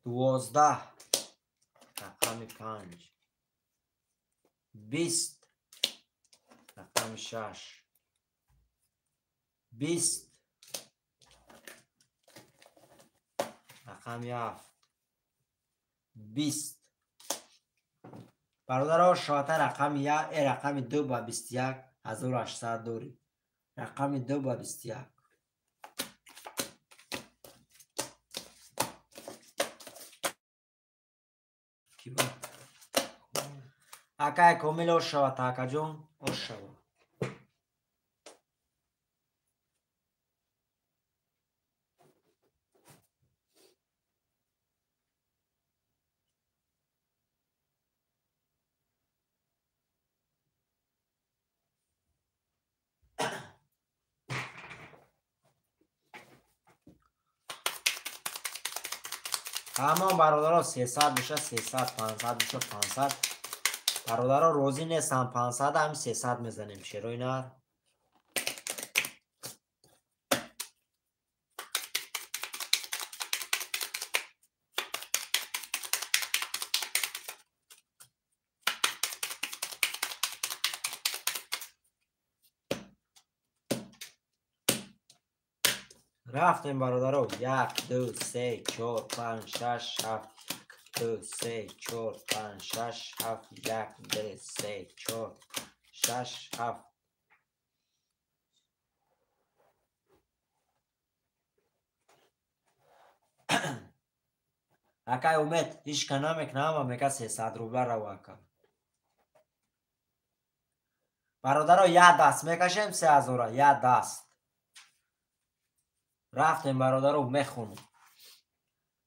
12, рақами 5 20, рақами 6 20, рақами 7 20. Бародаро шоата рақами 1 рақами 2 ба 21 1800 дорӣ. Рақами 2 ба 21. Ки буд? Акай Комил ош шавата акаҷон, ош шава. Тамом бародаро 300 боша 300, 500 боша 500. Бародаро розӣ нестам 500 ҳам 300 мезанем шерои нар. Рафтем, бародаро. 1, 2, 3, 4, 5, 6, 7, 2, 3, 4, 5, 6, 7, 1, 2, 3, 4, 6, 7. Акай Умед, ҳеч ка намекна, ҳама мека 300 рубла рав, ака. Бародаро, як даст мекашем 3000, як даст. Рафтем, бародаро, мехонем.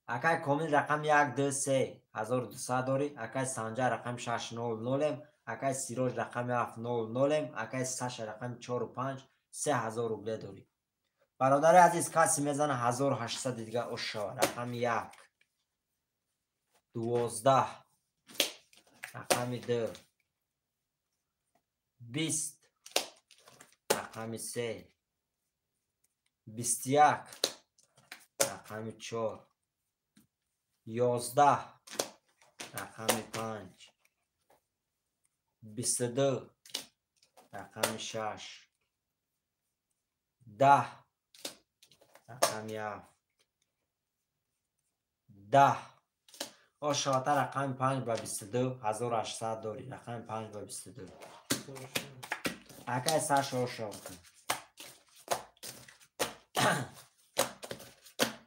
Акай Комил рақами 1, 2, 3, 1200 дорӣ. Акай Санҷар рақами 6, 0, 0, акай Сироҷ рақами 7, 0, 0, акай Саша рақами 4, 5, 3000 рубле дорӣ. Бародари азиз, касе мезана 1800 дига ош шава. Рақами 1, 12, рақами 2, 20, рақами 3, 21, рақами 4, 11, рақами 5, 22, рақами 6, 10, рақами 7, 10. Ошоата рақами 5 ба 22, 1800 дорӣ. Рақами 5 ба 22. Акай Саша, ошоата.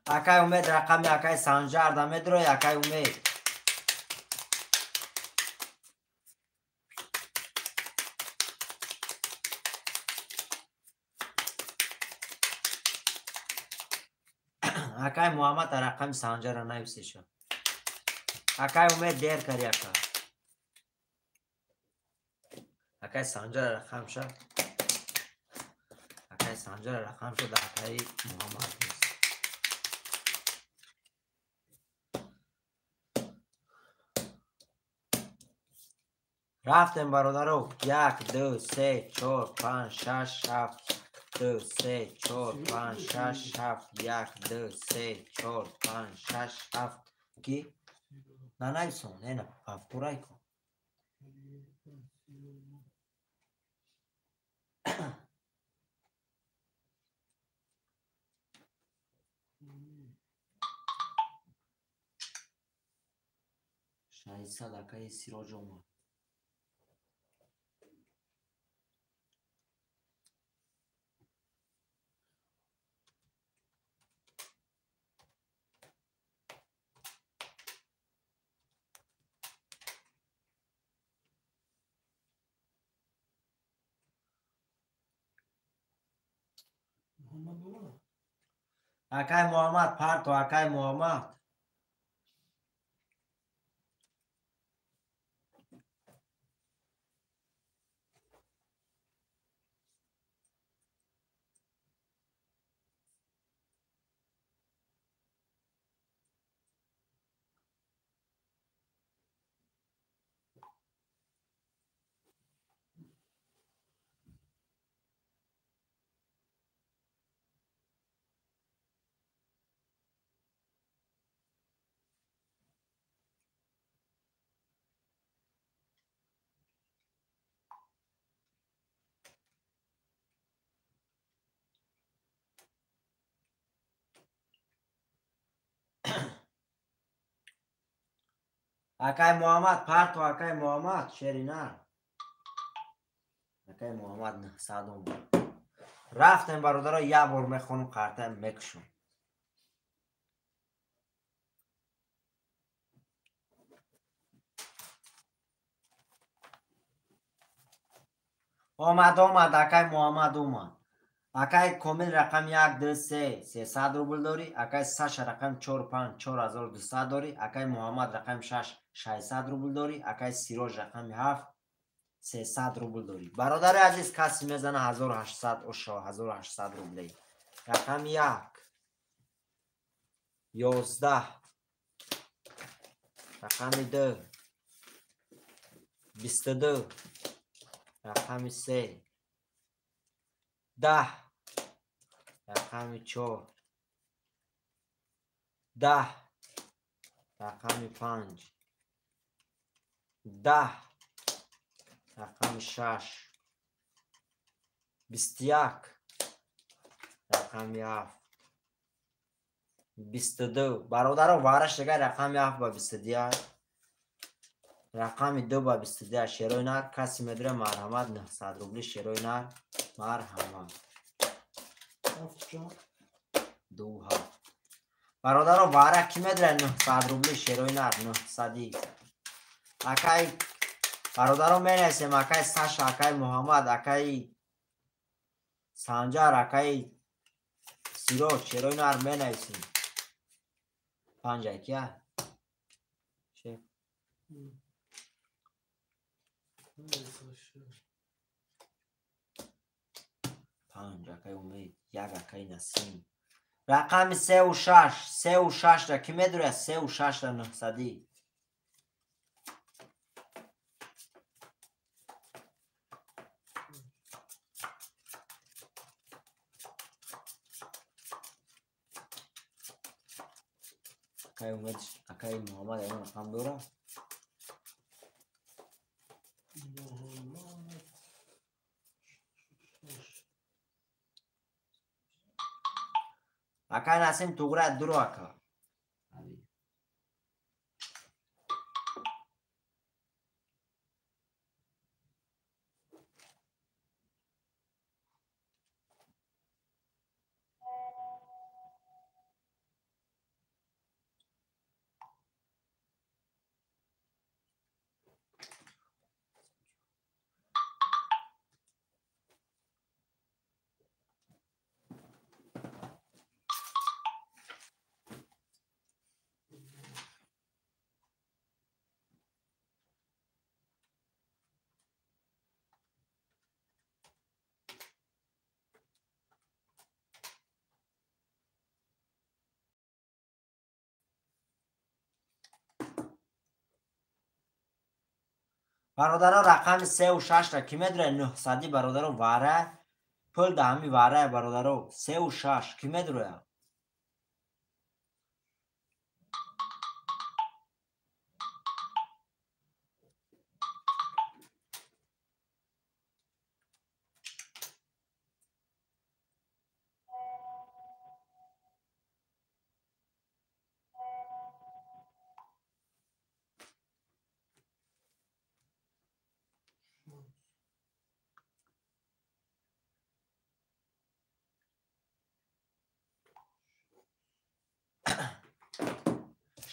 Акай Умед рақами акай Санҷар да медрои, акай Умед. Акай Муҳаммад рақами Санҷара нависеша. Акай Умед дер кари, ака. Акай Санҷара рақамша. Акай Санҷара рақамша да акай Муҳаммад нест. Рафтем, бародаро. 1, 2, 3, 4, 5, 6, 7, 2, 3, 4, 5, 6, 7, 1, 2, 3, 4, 5, 6, 7. Ки? Нанависон, ена, повторай кун. Шаҳидсад акаи Сироҷ омад. Акай Муҳаммад парто, акай Муҳаммад. Акай Муҳаммад парто, акай Муҳаммад шерина. Акай Муҳаммад 900 омад. Рафтем, бародаро, як бор мехонам, қартаям мекушам. Омад, омад, акай Муҳаммад омад. Акай Комил рақами 1, 2, 3, 300 рубл дорӣ. Акай Саша рақами 4, 5, 4200 дорӣ. Акай Муҳаммад рақами 6, 600 рубл дорӣ. Акай Сироҷ рақами 7, 300 рубл дорӣ. Бародари азиз, касе мезана 1800 ошо, 1800 рубле. Рақами 1, 11, рақами 2, 22, рақами 3, 10, рақами 4, 10, рақами 5, 10, рақами 6, 21, рақами 7, 22. Бародаро, вараш дигар рақами 7 ба 22. Рақами 2 ба 22 шерои нар. Каси медуре марҳамат 900 рубли шерои нар. Марҳамат. 2 7. Бародаро, вара ки медуре 900 рубли шерои нар 900. Акай бародаро менависем, акай Саша, акай Муҳаммад, акай Санҷар, акай Сироҷ, шерои нар менависем. 5 кия? Шеф. 5 акай Умед, 1 акай Насим. Рақами 3 6, 3 6 ра ки медуре? 3 6 ра 900. Акай Умед, акай Муҳаммад ягон рақам дора? Акай Насим туғра дуро ака. Бародаро, рақами 3 6 ра ки медуре 900 бародаро вара пул да ҳами вара бародаро 3 6 ки медуре?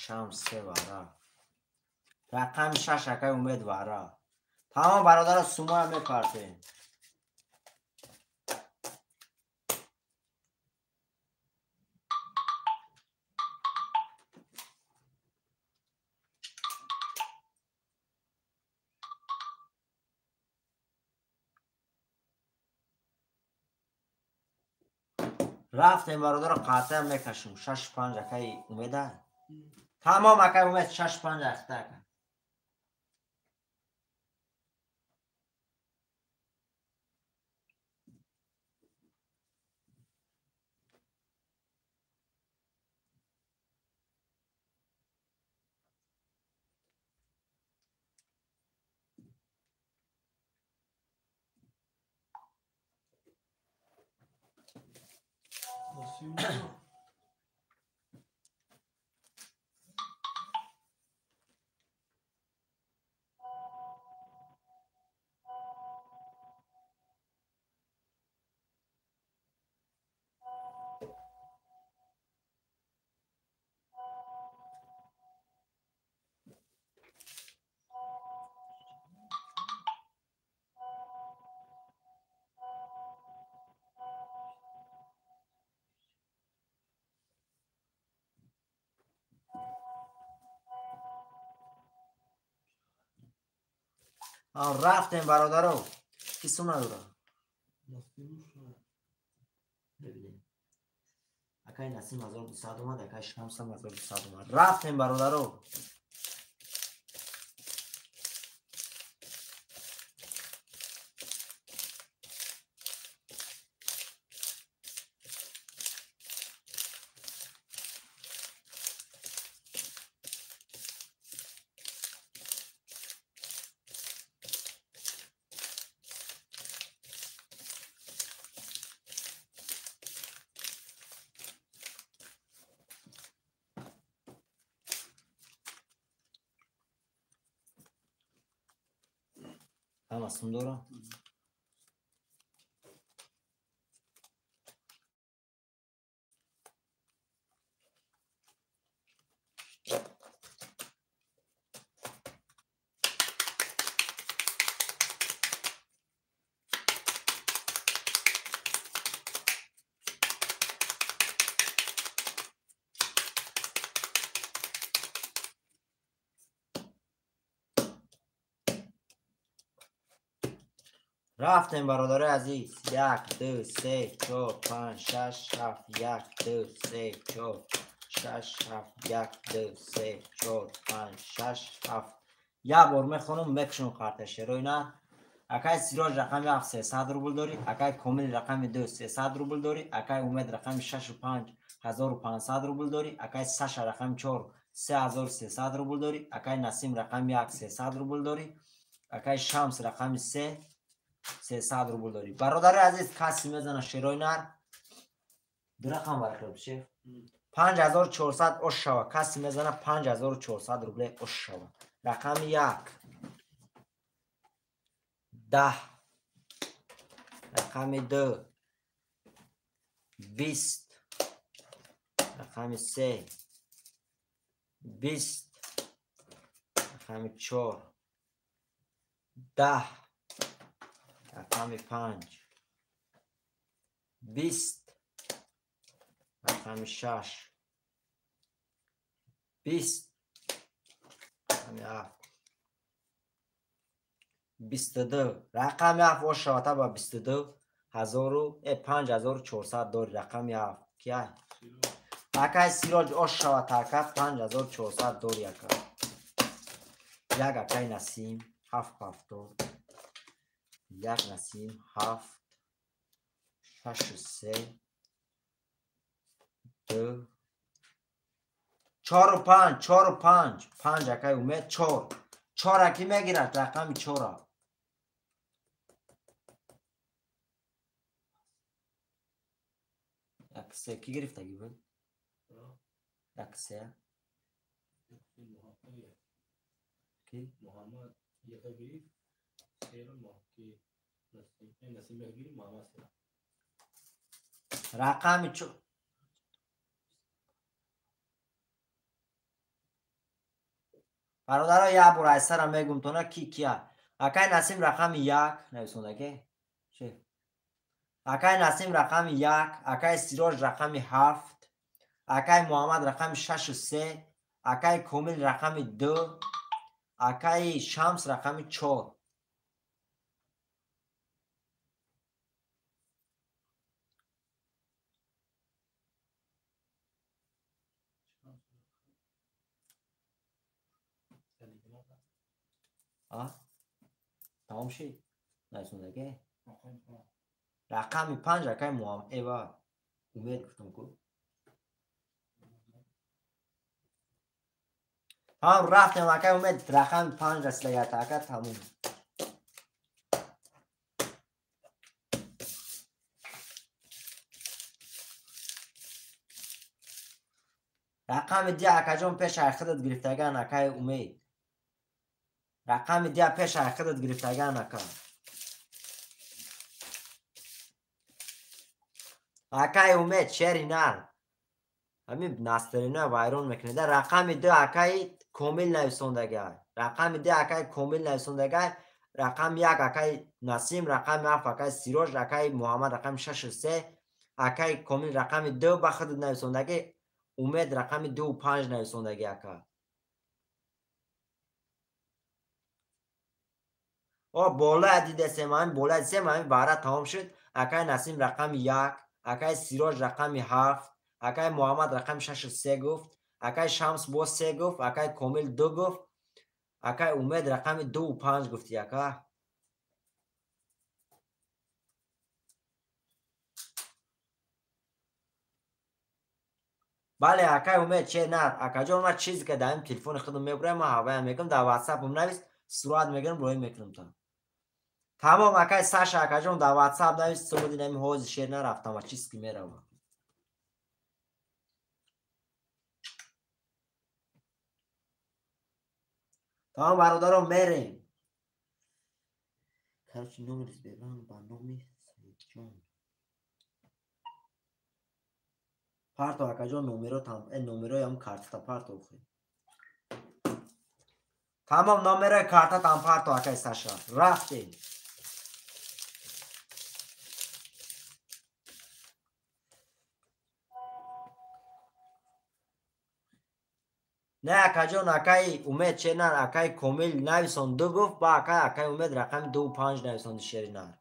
Шам 3 вара. Рақами 6 акай Умед вара. Тамом бародаро, сумоя мепартем. Рафтем бародаро, қатъа мекашем. 6 5 акай Умеда. Тамом акай Умед 6 5 ахта ака. Рафтем бародаро, ки сум надора? Бибинем. Акай Насим 1200 омад, акай Шамсам 1200 омад. Рафтем бародаро. Ҳама сум дора? Рафтем, бародарои азиз. Як, ду, се, чор, панҷ, шаш, ҳафт, як, ду, се, чор, шаш, ҳафт, як, ду, се, чор, панҷ, шаш, ҳафт. Як бор мехонам, мекушам карта шерои на. Акай Сироҷ рақами ҳафт 300 рубл дорӣ, акай Комил рақами ду 300 рубл дорӣ, акай Умед рақами шашу панҷ 1500 рубл дорӣ, акай Саша рақами чор 3300 рубл дорӣ, акай Насим рақами як 300 рубл дорӣ, акай Шамс рақами се 300 рубл дорӣ. Бародари азиз, каси мезана шерои нар. Ду рақам бархел шеф. 5400 ош шава. Каси мезана 5400 рубле ош шава. Рақами як 10, рақами ду 20, рақами се 20, рақами чор 10, рақами панҷ 20, рақами шаш 20, рақами ҳафт 22. Рақами ҳафт ош шавата ба 22 ҳазору 5400 дори. Рақами ҳафт кия? Акай Сироҷ ош шавата ака 5400 дори ака. Як акай Насим ҳафт ҳафтод, як Насим ҳафт шашу се ду чору панҷ, чору панҷ, панҷ акай Умед чор. Чора ки мегирад? Рақами чора. Як се ки гирифтагӣ буд? Як се ки? Муҳаммад яка гирифт, сера ки Насим яка гирифт, Муҳаммад сера. Рақами чор. Бародаро, як бор аз сара мегум тона ки кия. Акай Насим рақами як нависондаке? Шеф. Акай Насим рақами як, акай Сироҷ рақами ҳафт, акай Муҳаммад рақами шашу се, акай Комил рақами ду, акай Шамс рақами чор. Тамом шид? Нависондаке? Рақами панҷ акай Муҳаммад эва Умед гуфтам ку. Тамом, рафтем акай Умед рақами панҷ расидаята ака, тамом. Рақами ди акаҷон пеш ай худат гирифтаган акай Умед. Рақами дия пеш ай худат гирифтаган ака. Акай Умед шери нар. Ҳамин настрина вайрон мекунед. Рақами ду акай Комил нависондагай. Рақами ду акай Комил нависондагай. Рақами як акай Насим, рақами ҳафт акай Сироҷ, акай Муҳаммад рақами шашу се, акай Комил рақами ду ба худат нависондагӣ, Умед рақами дуву панҷ нависондагӣ ака. О, болая дидесем, ҳамин болая дидесем, ҳамин баҳра тамом шуд. Акай Насим рақами як, акай Сироҷ рақами ҳафт, акай Муҳаммад рақами шашу се гуфт, акай Шамс боз се гуфт, акай Комил ду гуфт, акай Умед рақами дуву панҷ гуфти ака. Бале, акай Умед, че на, акаҷон, ман чизе ки дар ин телефони худам мебурам, ман ҳаваям мекунам, дар ватсапам навис, сурат мегирам, роҳӣ мекунам та. Тамом, акай Саша, акаҷон, дар ватсап навис, сумуди нами ҳози шер нарафтам, ва чиз ки меравам. Тамом, бародарон, мерем. Короче, номери Сбербанк ба номи Саидҷон. Парто, акаҷон, номерои ҳам картата парто охи. Тамом, номерои картатам парто, акай Саша. Рафтем. Не, акаҷон, акаи Умед шеринар, акаи Комил нависон ду гуфт, ба акаи Умед рақами 2 5 нависонди шеринар.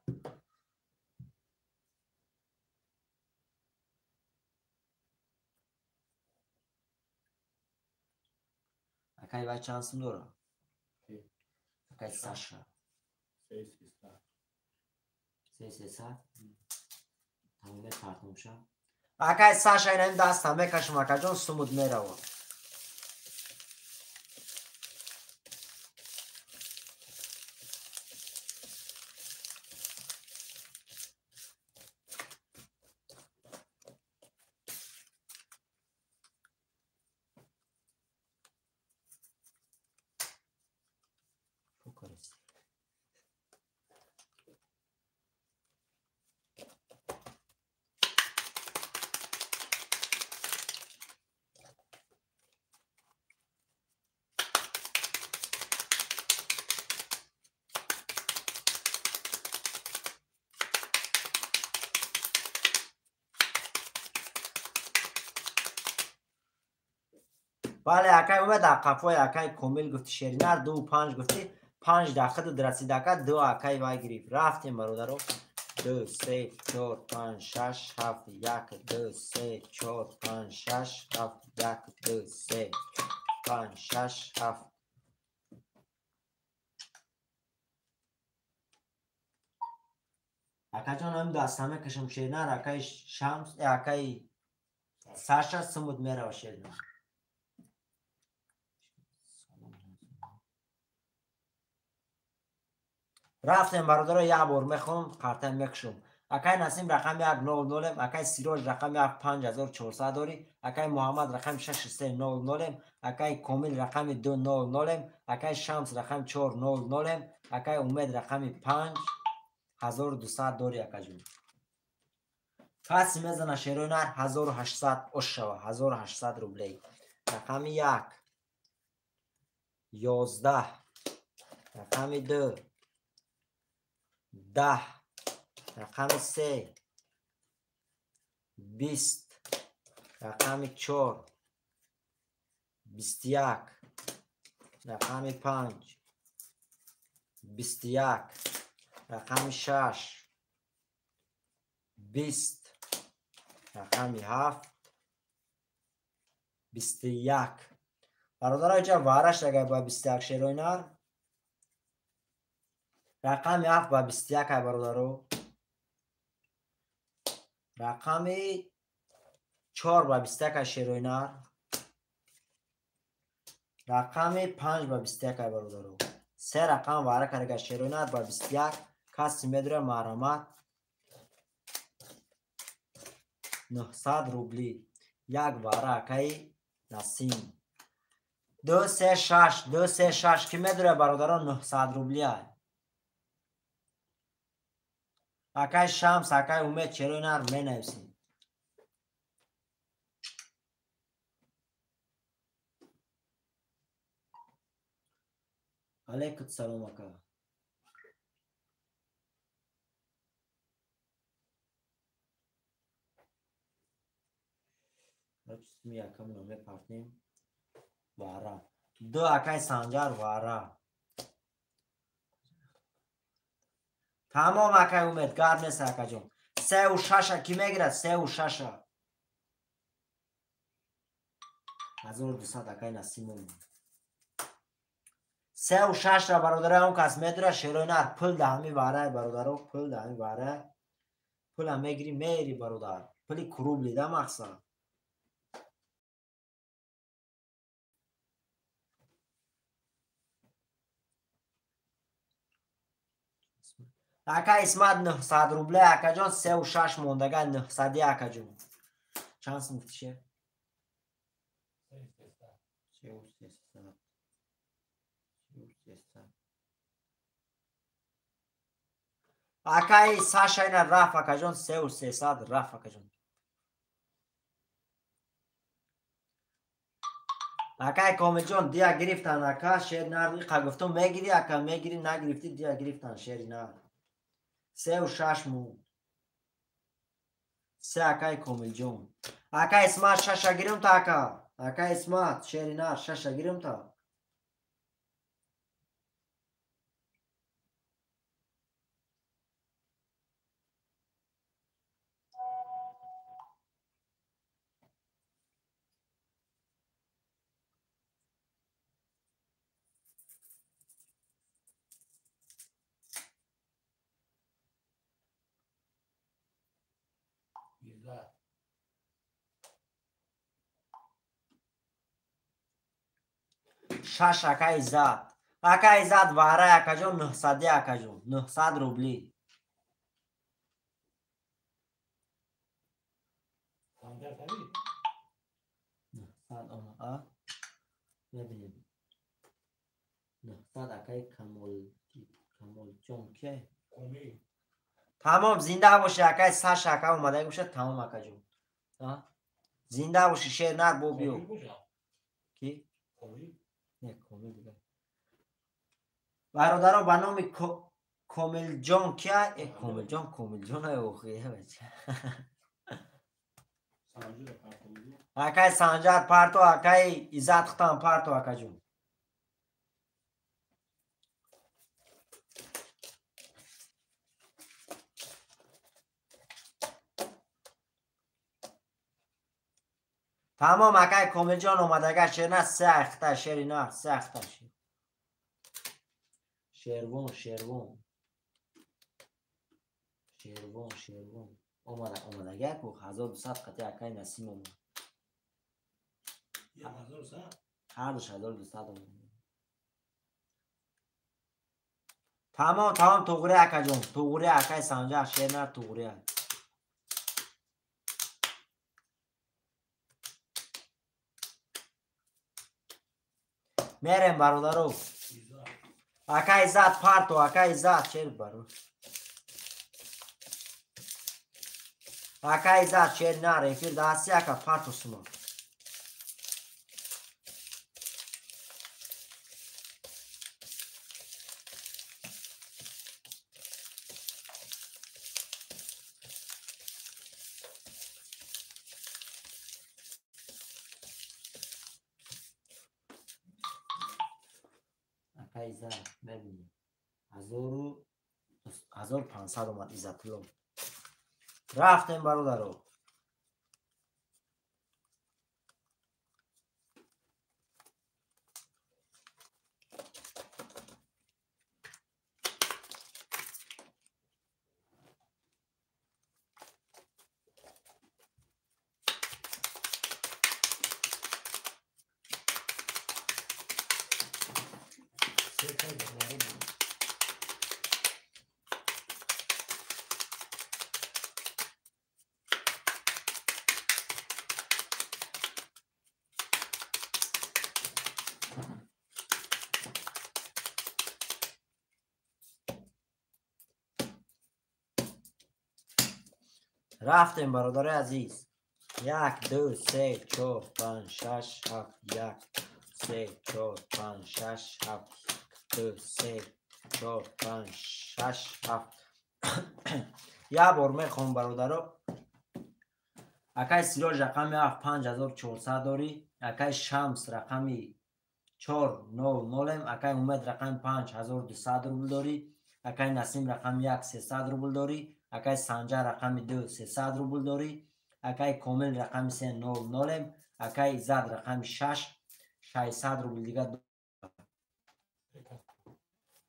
Акаи вай чанд сум дора? Акаи Саша. 3300. Тамоме картомша. Акаи Саша, инами даста мекашам, акаҷон, сумуд мерава. Бале, акай Умед, қафои акай Комил гуфти шеринар 2 5 гуфти, панҷ дахиду расидака ду акай вай гирифт. Рафтем, бародаро. Ду, се, чор, панҷ, шаш, ҳафт, як, ду, се, чор, панҷ, шаш, ҳафт, як, ду, се, панҷ, шаш, ҳафт. Акаҷон, ҳамин даста мекашам шеринар, акаи Шамс, акаи Саша сумуд мерава шеринар. Рафтем, бародаро, як бор мехонам, картаи мекушам. Акай Насим рақами 1 0 нолем, акай Сироҷ рақами 7 5400 дорӣ, акай Муҳаммад рақами 6 3 0 нолем, акай Комил рақами 2 0 нолем, акай Шамс рақами 4 0 нолем, акай Умед рақами 5200 дорӣ, акаҷон. Каси мезана шерои нар 1800 ош шава, 1800 рублей. Рақами 1 11, рақами 2 10, рақами 3 20, рақами 4 21, рақами 5 21, рақами 6 20, рақами 7 21. Бародаро, иҷа вараш агар ба 21 шерои нар, рақами 7 ба 21 ай, бародаро, рақами 4 ба 21 ай шерои нар, рақами 5 ба 21 ай, бародаро. Се рақам вара карда шерои нар ба 21. Каси медура, марҳамат, 900 рубли як вара, акаи Насим. Ду, се, шаш, ду, се, шаш, ки медура, бародаро, 900 рубли ай. Акай Шамс, акай Умед, чаро нар менависем? Алейкум салом, ака. Якамро мепартем. Вара ду, акай Санҷар, вара тамом. Акай Умед, гап нест, акаҷон. Сеу шаша ки мегирад? Сеу шаша 1200, акай Насимон. Сеу шашра, бародаро, он кас медура шерои нар. Пул да ҳами варай, бародаро, пул да ҳами варай. Пула мегири, мери, бародар, пули крубли да мақсад. Ака Исмат, 900 рубле, акаҷон, сеу шаш мондага, 900-и, акаҷон. Чанд сум гуфтише? Сеу сесад. Сеу сесад. Акаи Саша ина рафт акаҷон, 3300 рафт акаҷон. Акаи Комилҷон дия гирифтан ака, шери нар иқа гуфтум мегири ака, мегири, нагирифтӣ дия гирифтан шери нар. 36 монд. Се акаи Комилҷон. Ака Исмат шаша гирим та ака. Ака Исмат шери нар шаша гирим та. Шаш ака Иззат. Ака Иззат варай акаҷон 900 акаҷон, 900 рубли. 900 омад, а? Мебинем. 900 акаи Камолҷон ке? Тамом, зинда боши акаи Саша ака омада бошад, тамом акаҷон. Зинда боши шер нар бо биё. Ки? Не, Комил дигар. Бародаро ба номи Комилҷон кия? Комилҷон, Комилҷон ай охи, бача. Акаи Санҷар парто, акаи Иззат хутан парто акаҷон. Тамом акаи Комилҷон омадага шер на се ахта шери на се ахта шер. Шервон, шервон. Шервон, шервон. Омада, омадага ку 1200 қати акаи Насим омад. 1200? Ҳардуш 1200 омад. Тамом, тамом туғри акаҷон, туғри акаи Санҷар шер на туғри. Мерем бародаро. Ака Иззат парто, ака Иззат шер баро. Ака Иззат шер нар эфир даси ака парто сума. Иззат мебинем. 1500 омад Иззатулло. Рафтем бародаро. Рафтем бародари азиз. 1 2 3 4 5 6 7 1 3 4 5 6 7 2 3 4 5 6 7. Як бор мехоҳам бародаро. Акаи Сироҷ рақами 7 5400 дорӣ, акаи Шамс рақами 400, акаи Умед рақами 5200 рубл дорӣ, акаи Насим рақами 1 300 рубл дорӣ, акаи Санҷар рақами 2 300 рубл дорӣ, акаи Комил рақами 3 00, акаи Иззат рақами 6 600 рубл дигар.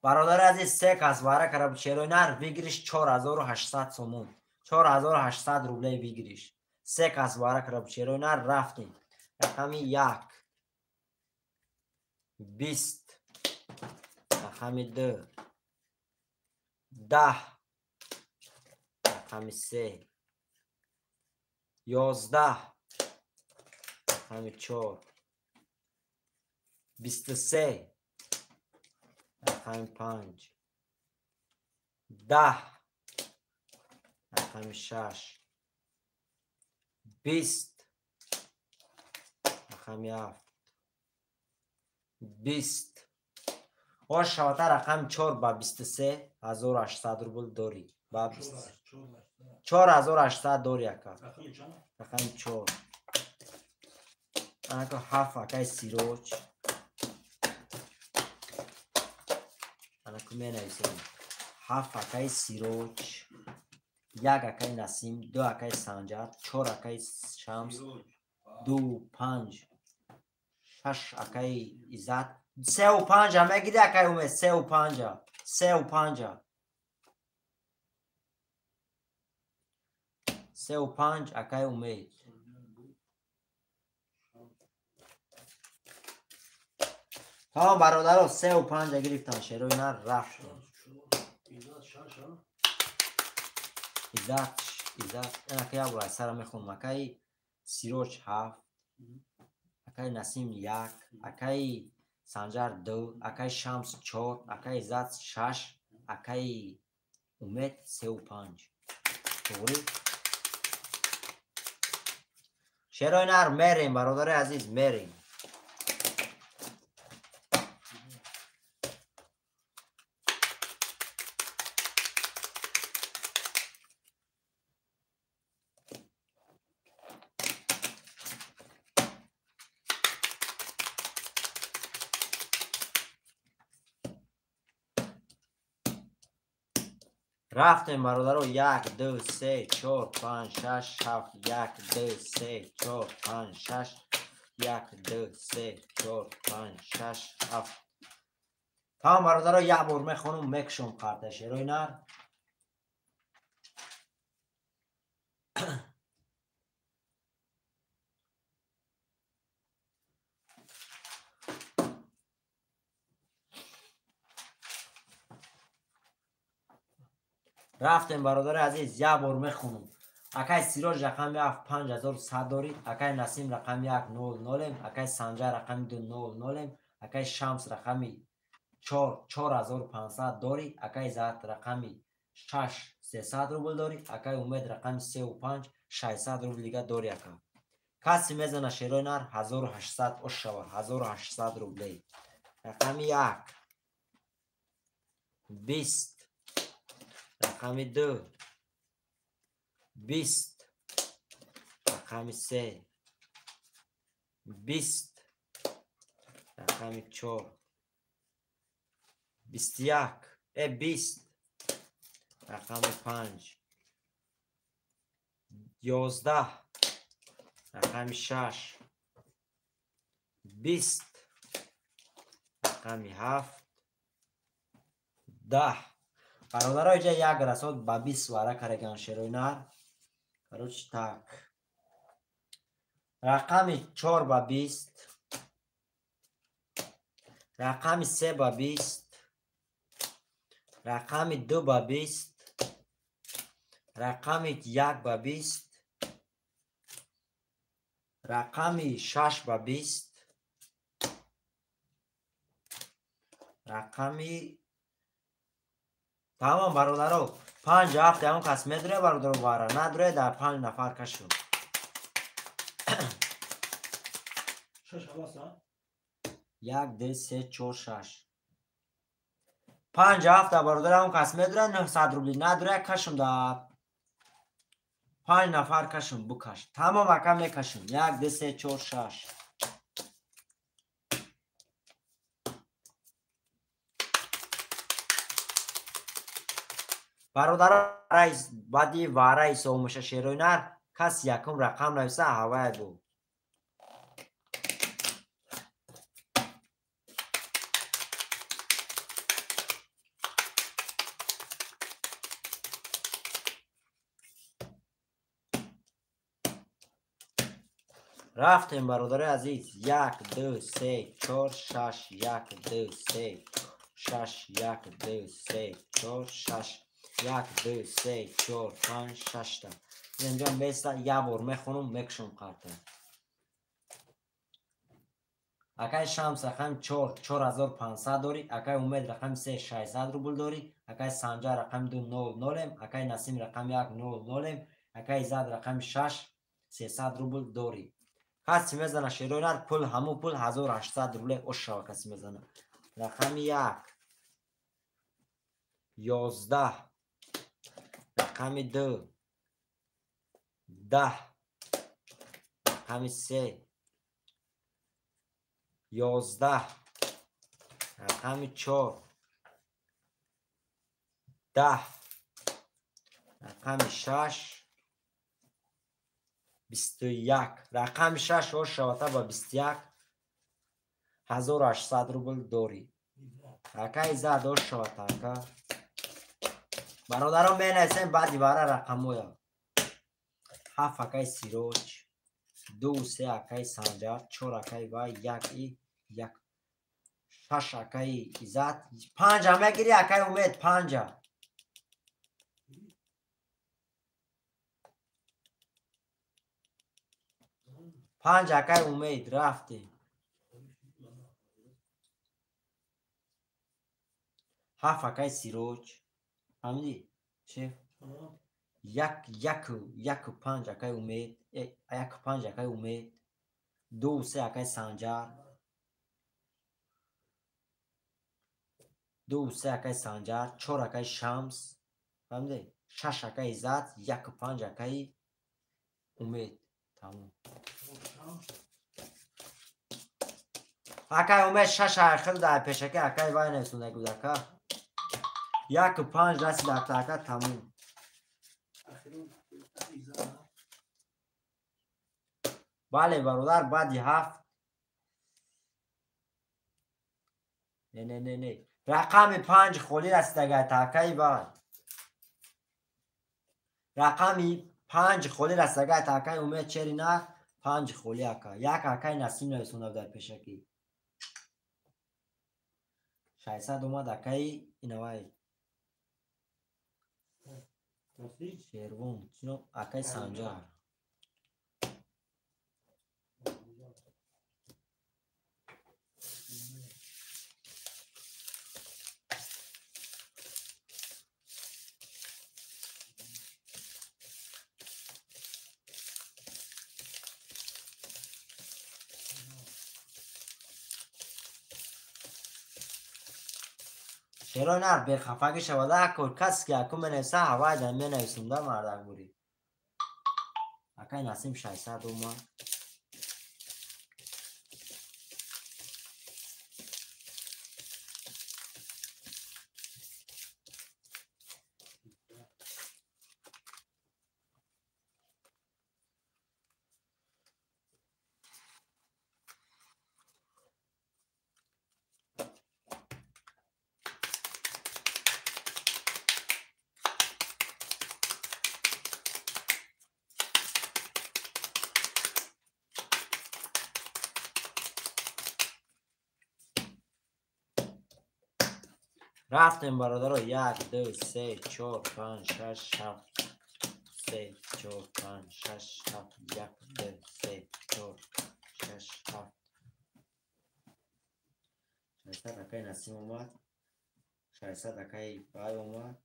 Бародари азиз, се кас вара караб шерои нар выигрыш 4800 сомон, 4800 рублей выигрыш. Се кас вара караб шерои нар рафтем. Рақами 1 20, рақами 2 10, рақами 3 11, рақами 4 23, рақами 5 10, Рақами шаш. 20. Рақами ҳафт. 20. Ош шавата рақами 4 ба 23 1800 рубл дорӣ. Ба 4800 дорӣ ака. Рақами 4. Анака 7 акай Сироҷ. Анаку менависем. 7 акай Сироҷ. 1 акай Насим, 2 акай Санҷар, 4 акай Шамс, 2 5 6 акай Иззат. 3 5 мегири акай Умед, 3 5. 3 5. 3 5 акай Умед. Тамом бародаро, 3 5 гирифтан шерои нар рафт. Иззат, Иззат, анака як бор аз сара мехонам. Акай Сироҷ 7, акай Насим 1, акай Санҷар 2, акай Шамс 4, акай Иззат 6, акай Умед 3 5. Тоғри? Шерои нар мерем, бародари азиз, мерем. Рафтем бародаро, 1 2 3 4 5 6 7 1 2 3 4 5 6 1 2 3 4 5 6 7. Тамом бародаро, як бор мехонум, мекушом қарта шерои нар. Рафтем бародари азиз, як бор мехонум. Акай Сироҷ рақами 7 5100 дорӣ, акай Насим рақами 1 0 0, акай Санҷар рақами 2 0 0, акай Шамс рақами 4 4500 дорӣ, акай Иззат рақами 6 300 рубл дорӣ, акай Умед рақами 3 5 600 рубл дига дорӣ ака. Каси мезана шерои нар 1800 ош шава, 1800 рублей. Рақами 1 20. Рақами 2 20. Рақами 3 20. Рақами 4 21. 20. Рақами 5 11. Рақами 6 20. Рақами 7 10. Бародаро, иҷа як расод ба 20 вара караган шерои нар. Короче, так. Рақами 4 ба 20. Рақами 3 ба 20. Рақами 2 ба 20. Рақами 1 ба 20. Рақами 6 ба 20. Рақами Тамом бародаро, 5 7 ягон кас медуре бародаро вара, надуре дар 5 нафар кашу. 6 ҳавас, а? 1 2 3 4 6. 5 7 бародаро ягон кас медуре 900 рубли, надуре кашум да 5 нафар кашум букаш. Тамом ака мекашум. 1 2 3 4 6. Бародаро, баъди вара ҳисоб меша шерои нар, кас якум рақам нависа ҳавая бу. Рафтем бародари азиз, 1 2 3 4 6 1 2 3 6 1 2 3 4 6 1 2 3 4 5 6 та. Инҷо места як бор мехонум, мекушам қарта. Акай Шамс рақами 4 4500 дорӣ. Акай Умед рақами 3 600 рубл дорӣ. Акай Санҷар рақами 2 0 0, акай Насим рақами 1 0 0, акай Иззат рақами 6 300 рубл дорӣ. Каси мезана шерои нар пул ҳамун пул 1800 рубле ошава каси мезана. Рақами 1 11, рақами 2 10, рақами 3 11, рақами 4 10, рақами 6 21, рақами 6 ошавата ба 21 1800 рубл дорӣ. Ака Иззат ошавата ака. Бародарон менависем баъди бара рақамоя. 7 акаи Сироҷ, 2 3 акаи Санҷар, 4 акаи Вай, 1 1 6 акаи Иззат, 5 мегирӣ акаи Умед, 5. 5 акаи Умед рафтем. 7 акаи Сироҷ. Фаҳмидӣ? Шеф? 1 1 1 5 акаи Умед, 1 5 акаи Умед, 2 3 акаи Санҷар, 2 3 акаи Санҷар, 4 акаи Шамс, фаҳмидӣ? 6 акаи Иззат, 1 5 акаи Умед. Тамом. Акаи Умед 6 ахир дар пешаки акаи вай нависонда буд ака. 1 5 расид ака тамом. Бале бародар, баъди 7 не не не не рақами 5 холӣ расидагай акаи вай. Рақами 5 холӣ расидагай акаи Умед чери на 5 холӣ ака. 1 акаи Насим нависонда дар пешакӣ. 600 омад акаи инавай. Шервон, чино акаи Санҷар. Чаро нар бехафагӣ шавада акор касе ки аку менависа ҳавай дар менависумда мардак бурӣ. Акай Насим 600 омад. Рафтем бародаро 1 2 3 4 5 6 7 3 4 5 6 7 1 2 3 4 6 7 600 акаи Насим омад, 600 акаи Бай омад.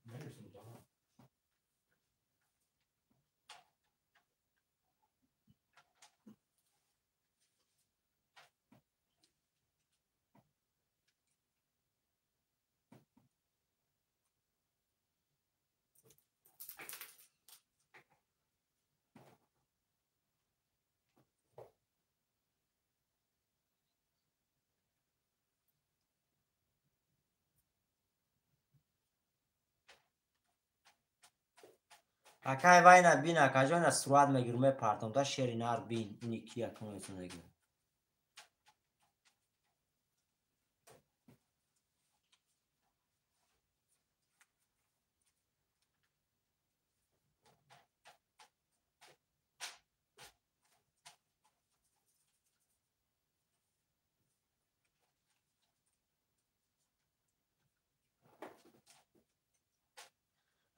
Акай вайна бин акаҷона сурат мегиру мепартом та шери нар бин ини ки акунесондаги.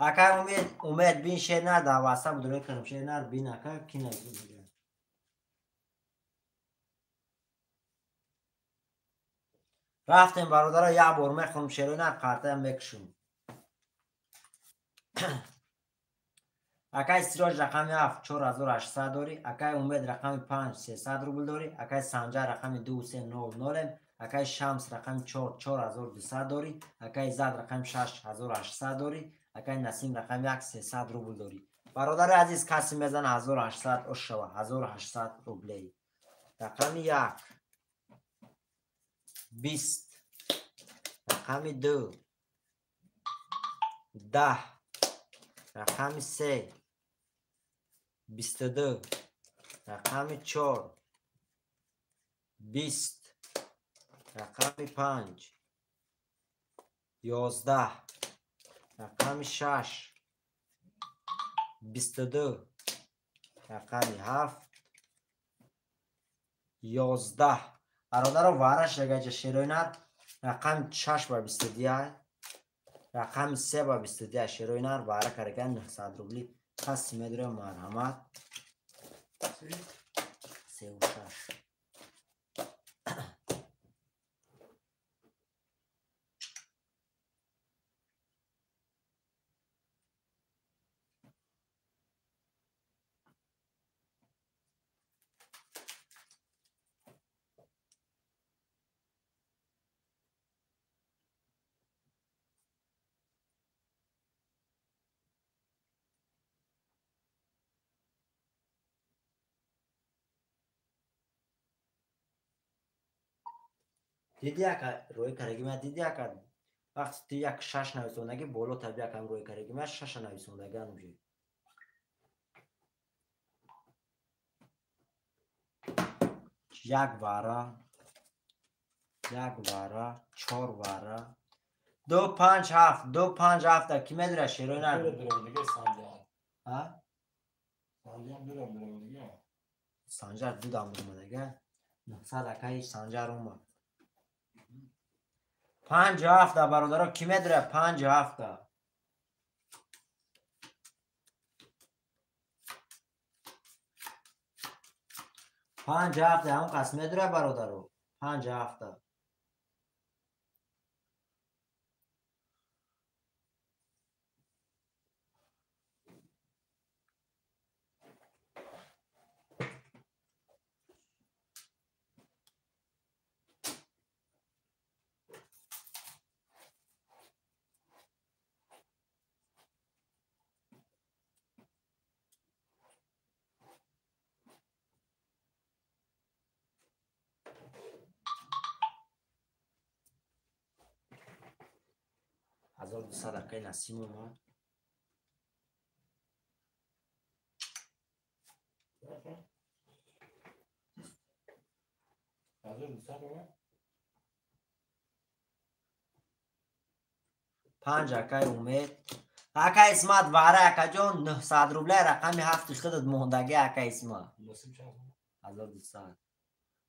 Акай Умед бин шер нар дар ватсап дурӯ кардам шер нар бин ака ки нависондаги. Рафтем бародаро, як бор мехонам шерои нар, қартаям мекушам. Акай Сироҷ рақами 7 4800 дорӣ, акай Умед рақами 5 300 рубл дорӣ, акай Санҷар рақами 2 300, акай Шамс рақами 4 4200 дорӣ, акай Иззат рақами 6 1800 дорӣ, акай Насим рақами 1 300 рубл дорӣ. Бародари азиз, касе мезана 1800 ош шава, 1800 рублей. Рақами 1 20, рақами 2 10, рақами 3 22, рақами 4 20, рақами 5 11, рақами 6 22, рақами 7 11. Бародаро, вараш ягаҷа шерои нар, рақами 6 ба 22, рақами 3 ба 22 шерои нар вара карда 900 рубли. Каси медура марҳамат. 3 6. Диди яка рӯи караги ма, диди яка вақти ту як шаш нависондаги боло таби якам рӯи караги ма шаша нависондаган уже. Як вара, як вара, чор вара, 2 5 7, 2 5 7 ки медура шерои нар? Санҷар ду дам омадага. 900 акаи Санҷар омад. 5 7 бародаро, ки медура 5 7? 5 7 ҳам кас медура бародаро? 5 7. 1200 акаи Насим омад. 5 акаи Умед. Акаи Исмат вара акаҷон 900 рубля рақами 7 худат мондаги акаи Исмат. 1200.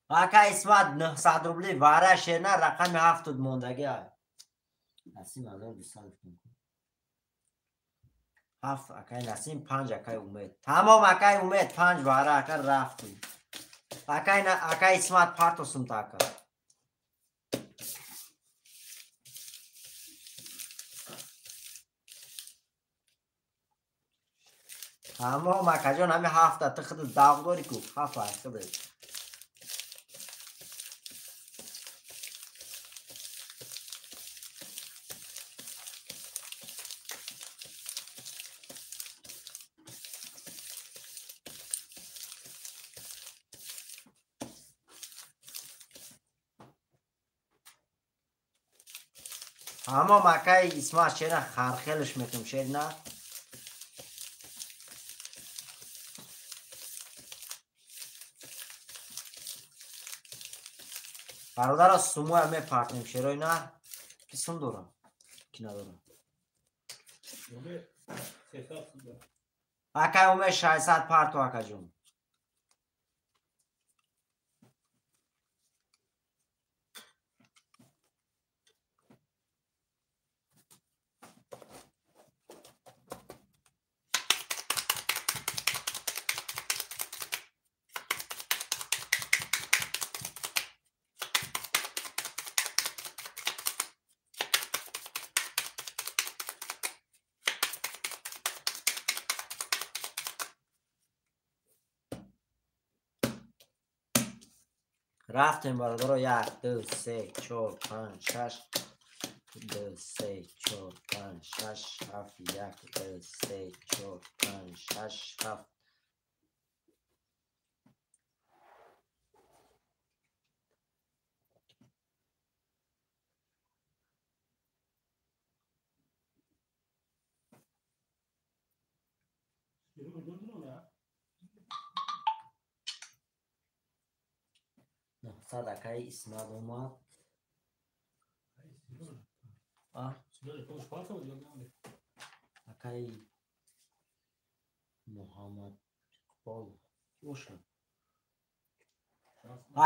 Акаи Исмат 900 рубли вара шерна рақами 7 мондаги. Насим 1200. 7 акаи Насим, 5 акаи Умед. Тамом акаи Умед 5 вара ака рафтем. Акаи Исмат партосум та ака. Тамом акаҷон, ҳами 7 ту худат давқ дорӣ ку 7 аз худат. Тамом акаи Исмат шера хархелш мекунем шер на. Бародаро, сумоя мепартем шерои на. Ки сум дорам? Ки надорам. Акаи Умед 600 парту акаҷон. Рафтем бародаро 1 2 3 4 5 6 2 3 4 5 6 7 1 2 3 4 5 6 7. Акаи Исмат омад. Акаи Муҳаммад Иқбол бошад.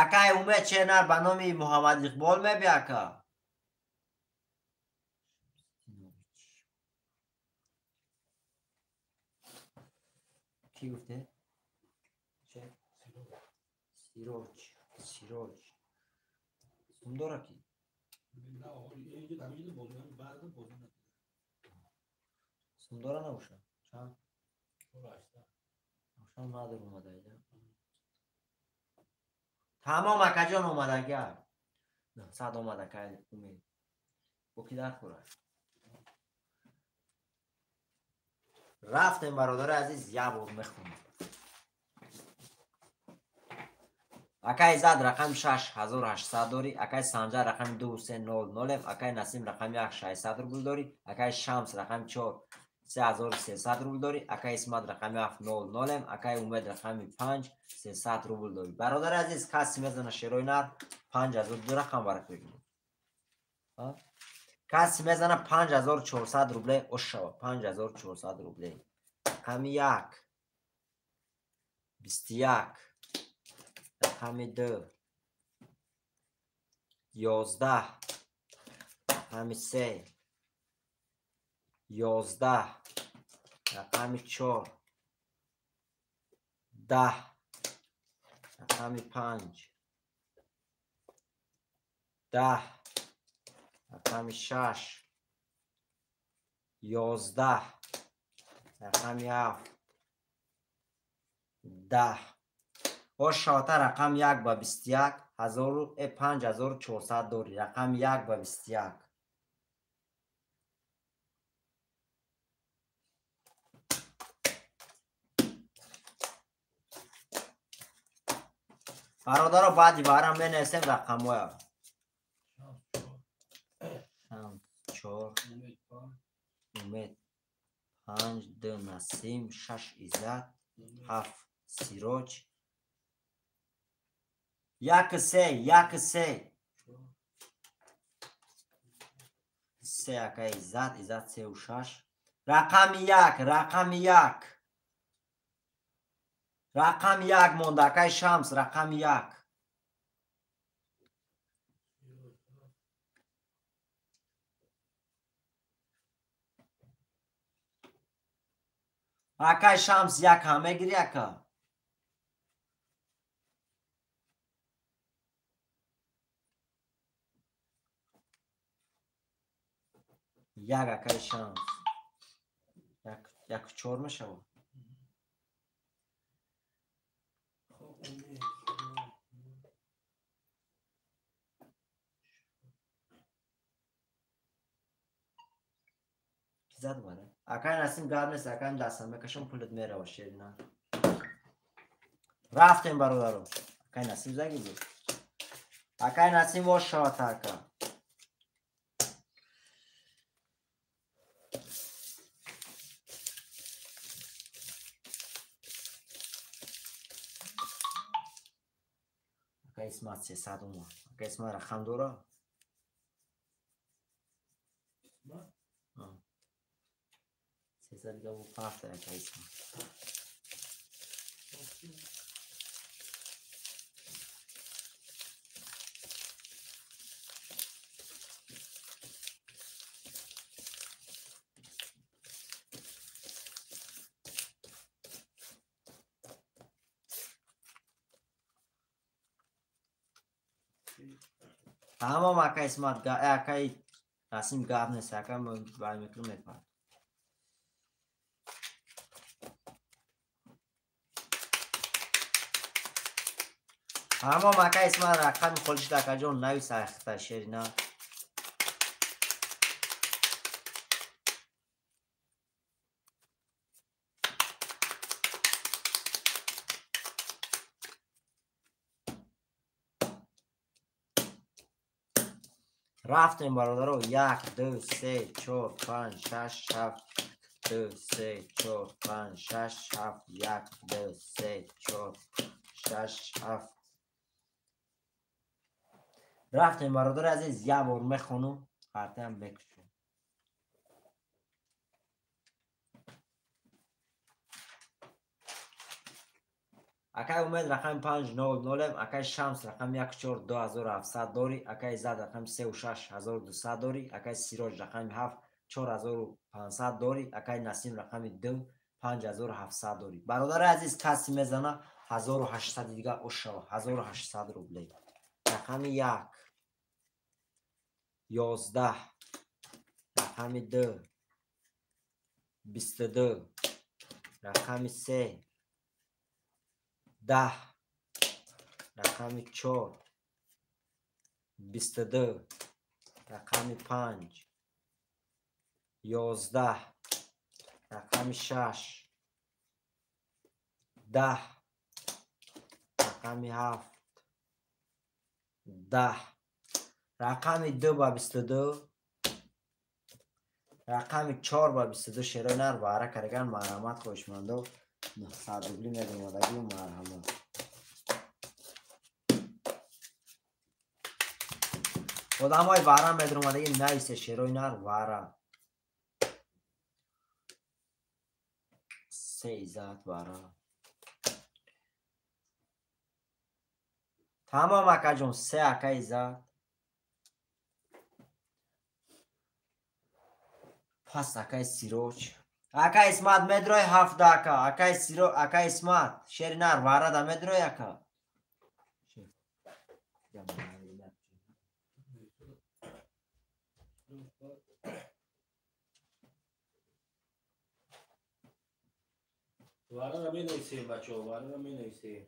Акаи Умед Ченар ба номи Муҳаммад Иқбол меби ака. Кӣ гуфте? Сироҷ. Сироҷ. Сумдора ки? Сумдора набошад? Чанд? Ошам надор омадаида. Тамом акаҷон омадага. 900 омад акай Умед. Бо ки дар хӯрад? Рафтем бародари азиз, як бор мехонем. Акай Иззат рақами 6800 дорӣ, акай Санҷар рақами 2300, акай Насим рақами 1 600 рубл дорӣ, акай Шамс рақами 4 3300 рубл дорӣ, акай Исмат рақами 7 00, акай Умед рақами 5 300 рубл дорӣ. Бародари азиз, касе мезана шерои нар 5000 ду рақам барак мегирад. Касе мезана 5400 рубле ошава, 5400 рубле. Рақами 1 21, рақами 2 11, рақами 3 11, рақами 4 10, рақами 5 10, рақами 6 11, рақами 7 10. Ошавата рақам 1 ба 21 5400 дорӣ. Рақами 1 ба 21. Бародаро, баъди барам менависем рақамҳоя. 4 Умед 5 2 Насим 6 Иззат 7 Сироҷ 1 3 1 3 3 акай Иззат, Иззат 3 6. Рақами 1, рақами 1. Рақами 1 монда акай Шамс, рақами 1. Акай Шамс 1 ҳам мегири ака. Як акай Шамс. 1 4 мешавад. Ки зад бара? Акай Насим гап нест, акаем дастам мекашам, пулат мерава шерина. Рафтем бародаро. Акай Насим загиди. Акай Насим вошавата ака. Акай Исмат 300 омад. Акай Исмат рақам дора? 300 гаву пафта акай Исмат. Тамом акай Исмат, акай Насим гап нест, ака бай мекунам мепард. Тамом ака Исмат, рақами холишт акаҷон навис ахта шерина. Рафтем бародаро. 1 2 3 4 5 6 7 2 3 4 5 6 7 1 2 3 4 6 7. Рафтем бародари азиз, як бор мехонум, қартаам мекушам. Акай Умед рақами 5 0 0, акай Шамс рақами 1 4 2700 дорӣ, акай Иззат рақами 3 6 1200 дорӣ, акай Сироҷ рақами 7 4500 дорӣ, акай Насим рақами 2 5700 дорӣ. Бародари азиз, каси мезана 1800 дига ошава, 1800 рублей. Рақами 1 11, рақами 2 22, рақами 3 10, рақами 4 22, рақами 5 11, рақами 6 10, рақами 7 10, рақами 2 ба 22, рақами 4 ба 22. Шерои нар баҳра караган марҳамат, хоҳишмандо 900 рубли медомадагӣ марҳамат. Одамои баҳра медромадагӣ нависе шерои нар баҳра. Се иззат баҳра. Тамом акаҷон, се ака иззат. Пас акаи Сироҷ. Ака Исмат медрои ҳафта ака. Акаи Сиро, ака Исмат, шери нар варада медрои ака. Варара менависем бачаҳо, варара менависем.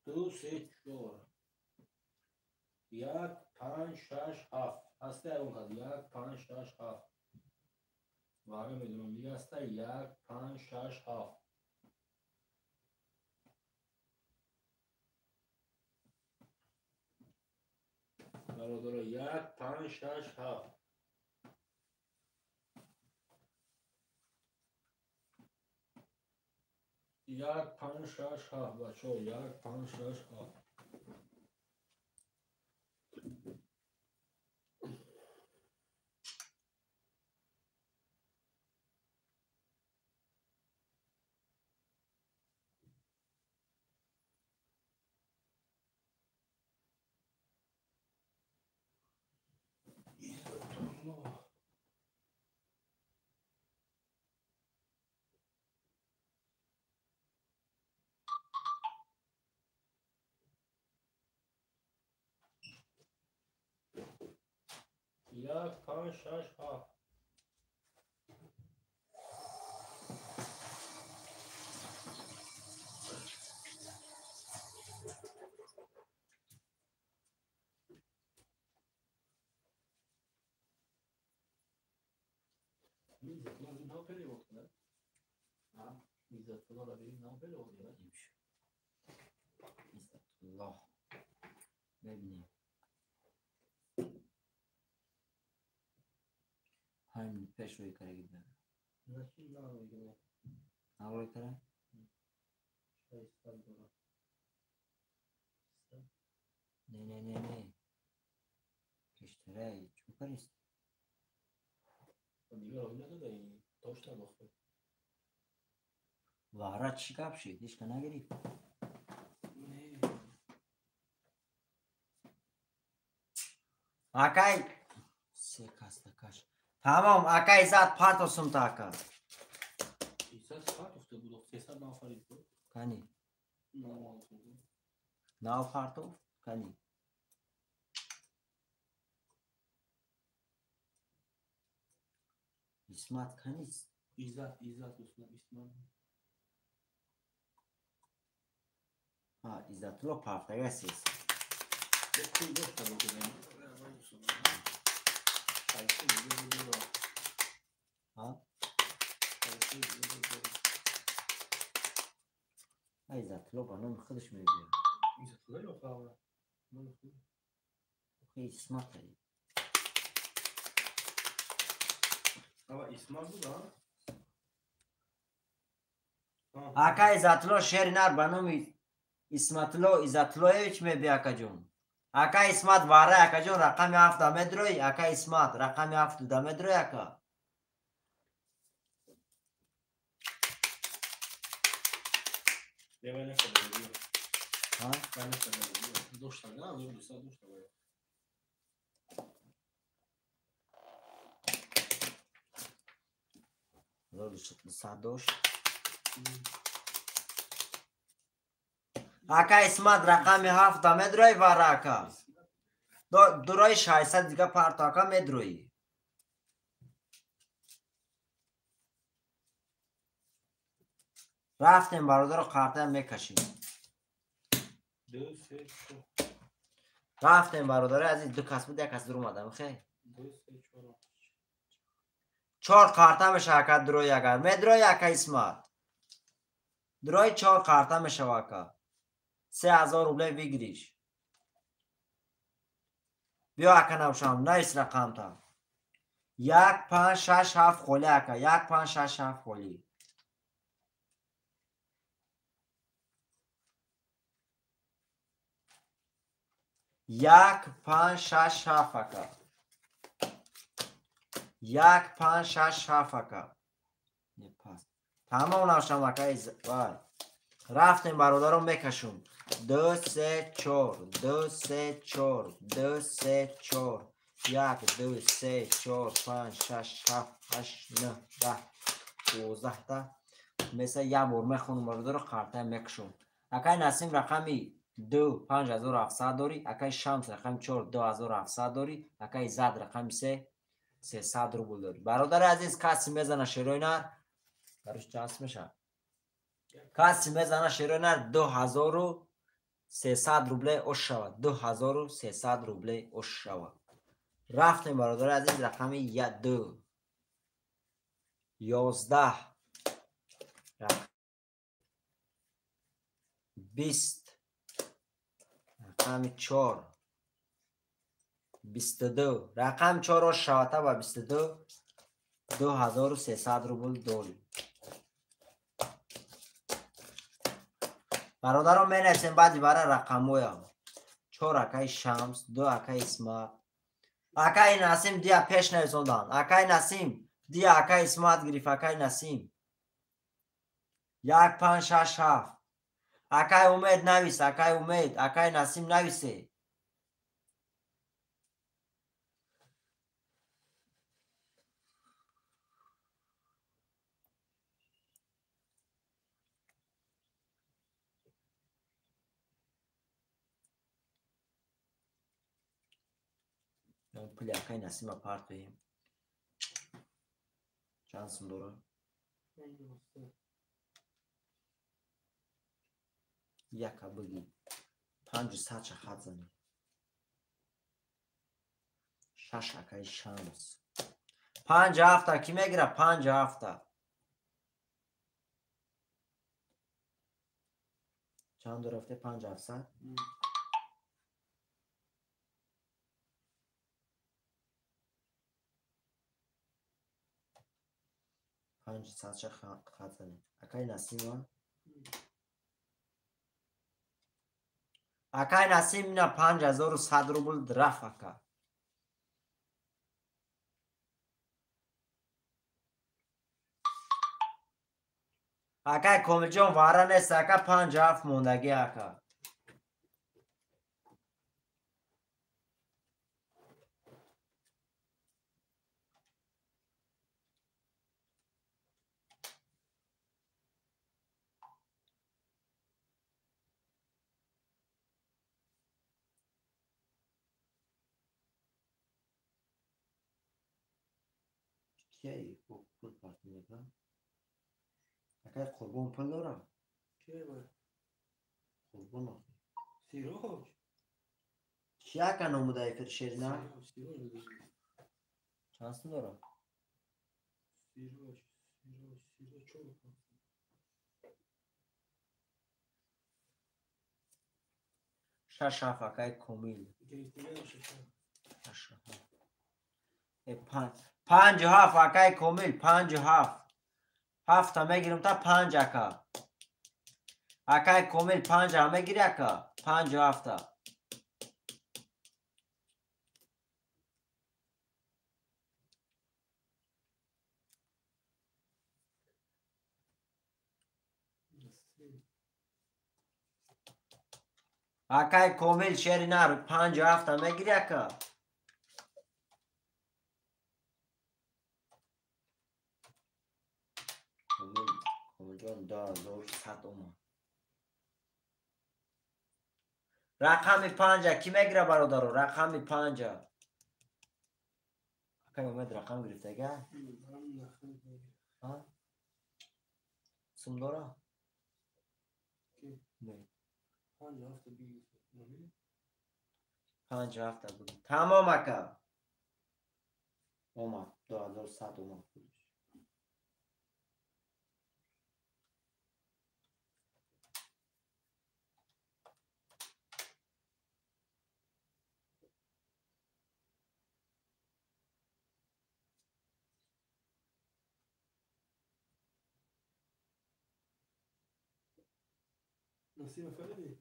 Ду, се, чор. Як, панҷ, шаш, ҳафт. Ҳаста ягон кас? Як, панҷ, шаш, ҳафт. Вара медонам. Дига ҳаста? Як, панҷ, шаш, ҳафт. Бародаро, як, панҷ, шаш, ҳафт. Як, панҷ, шаш, ҳафт, бачаҳо, як, панҷ, шаш, ҳафт. Як, панҷ, шаш, ҳафт. Иззатуллоҳ. Бибинем. Ҳамин пеш рӯй караги буда. Нарӯй кара? Не, не, не, не. Пештарай, чӣ карист? Вара чӣ гап шид? Ҳеч ка нагирифт? Акай се каста каш. Тамом, акай Иззат партосум та ака. Иззат партофта буд, 300 нафари буд. Кани? Нав партов? Кани? Исмат кани? Иззат, Иззат, Исмат. Ҳа, Иззатулло партага сес. Иззатулло ба номи худаш мегӯяд. Исмат ака Иззатулло шери нар ба номи Исматулло Иззатуллоевич мебия акаҷон. Ака Исмат вара акаҷон рақами 7 медрои, ака Исмат рақами 7 медрои ака. Дошт. Ака Исмат рақами 7 медрои вара ака. Дурои 600 дига парто ака медрои. Рафтем бародаро қартаям мекашем. Рафтем бародари азиз, ду кас буд, як кас дур омадам, хе? 4 қарта мешава ака дурои агар. Медрои ака Исмат. Дурои 4 қарта мешава ака. 3000 рубле выигрыш. Биё ака навшам, навис рақамта. 1 5 6 7 холи ака, 1 5 6 7 холи. 1 5 6 7 ака. 1 5 6 7 ака. Не пас. Тамом навшам ака. Вай. Рафтем бародарон мекашум. 2 3 4 2 3 4 2 3 4 1 2 3 4 5 6 7 8 9 10 12 та. Меса як бор мехонум бародаро қарта мекашум. Акай Насим рақами 2 5700 дорӣ, акай Шамс рақами 4 2700 дорӣ, акай Иззат рақами 3 300 рубл дорӣ. Бародари азиз, каси мезана шерои нар, барош чанд мешавад? Каси мезана шерои нар 2300 рубле ош шавад. 2300 рубле ош шавад. Рафтем бародари азиз рақами 2 11 20 рақами 4 22 рақами 4 ош шавата ба 22 2300 рубл дорӣ. Бародарон менависем баъди бара рақамҳоям. 4 акаи Шамс, 2 акаи Исмат. Акаи Насим дия пеш нависондан. Акаи Насим дия акаи Исмат гирифт, акаи Насим. 1 5 6 7. Акаи Умед навис, акаи Умед, акаи Насим нависе. Пули акаи Насима партоем. Чанд сум дорам? Яка бигӣ. 500 ша хат занем. 6 акаи Шамс. 5 ҳафта кӣ мегира? 5 ҳафта. Чанд рафте? 5 700? 500 ша хат занем. Акаи Насима? Акаи Насим ина 5100 рубл рафт ака. Акаи Комилҷон вара нест ака, 5 7 мондагӣ ака. Кияи пул партӣ мекунад? Акай Қурбон пул дорад? Қурбон охи. Сироҷ. Чи ака номуда эфир шерина? Чанд сум дорад? Сироҷ, Сироҷ, Сироҷ чор панҷ. Шаш ҳафт акай Комил. Панҷу ҳафт акай Комил, 57. Ҳафта мегирам та панҷ ака. Акай Комил панҷа мегири ака? 57-та. Акай Комил шери нар 57-та мегири ака? Комилҷон 2100 омад. Рақами панҷа кӣ мегира бародаро? Рақами панҷа. Акай Умед рақам гирифтага? Сум дора? 57-та бигир. Тамом ака. Омад 2100 омад. Насима фаҳмидӣ?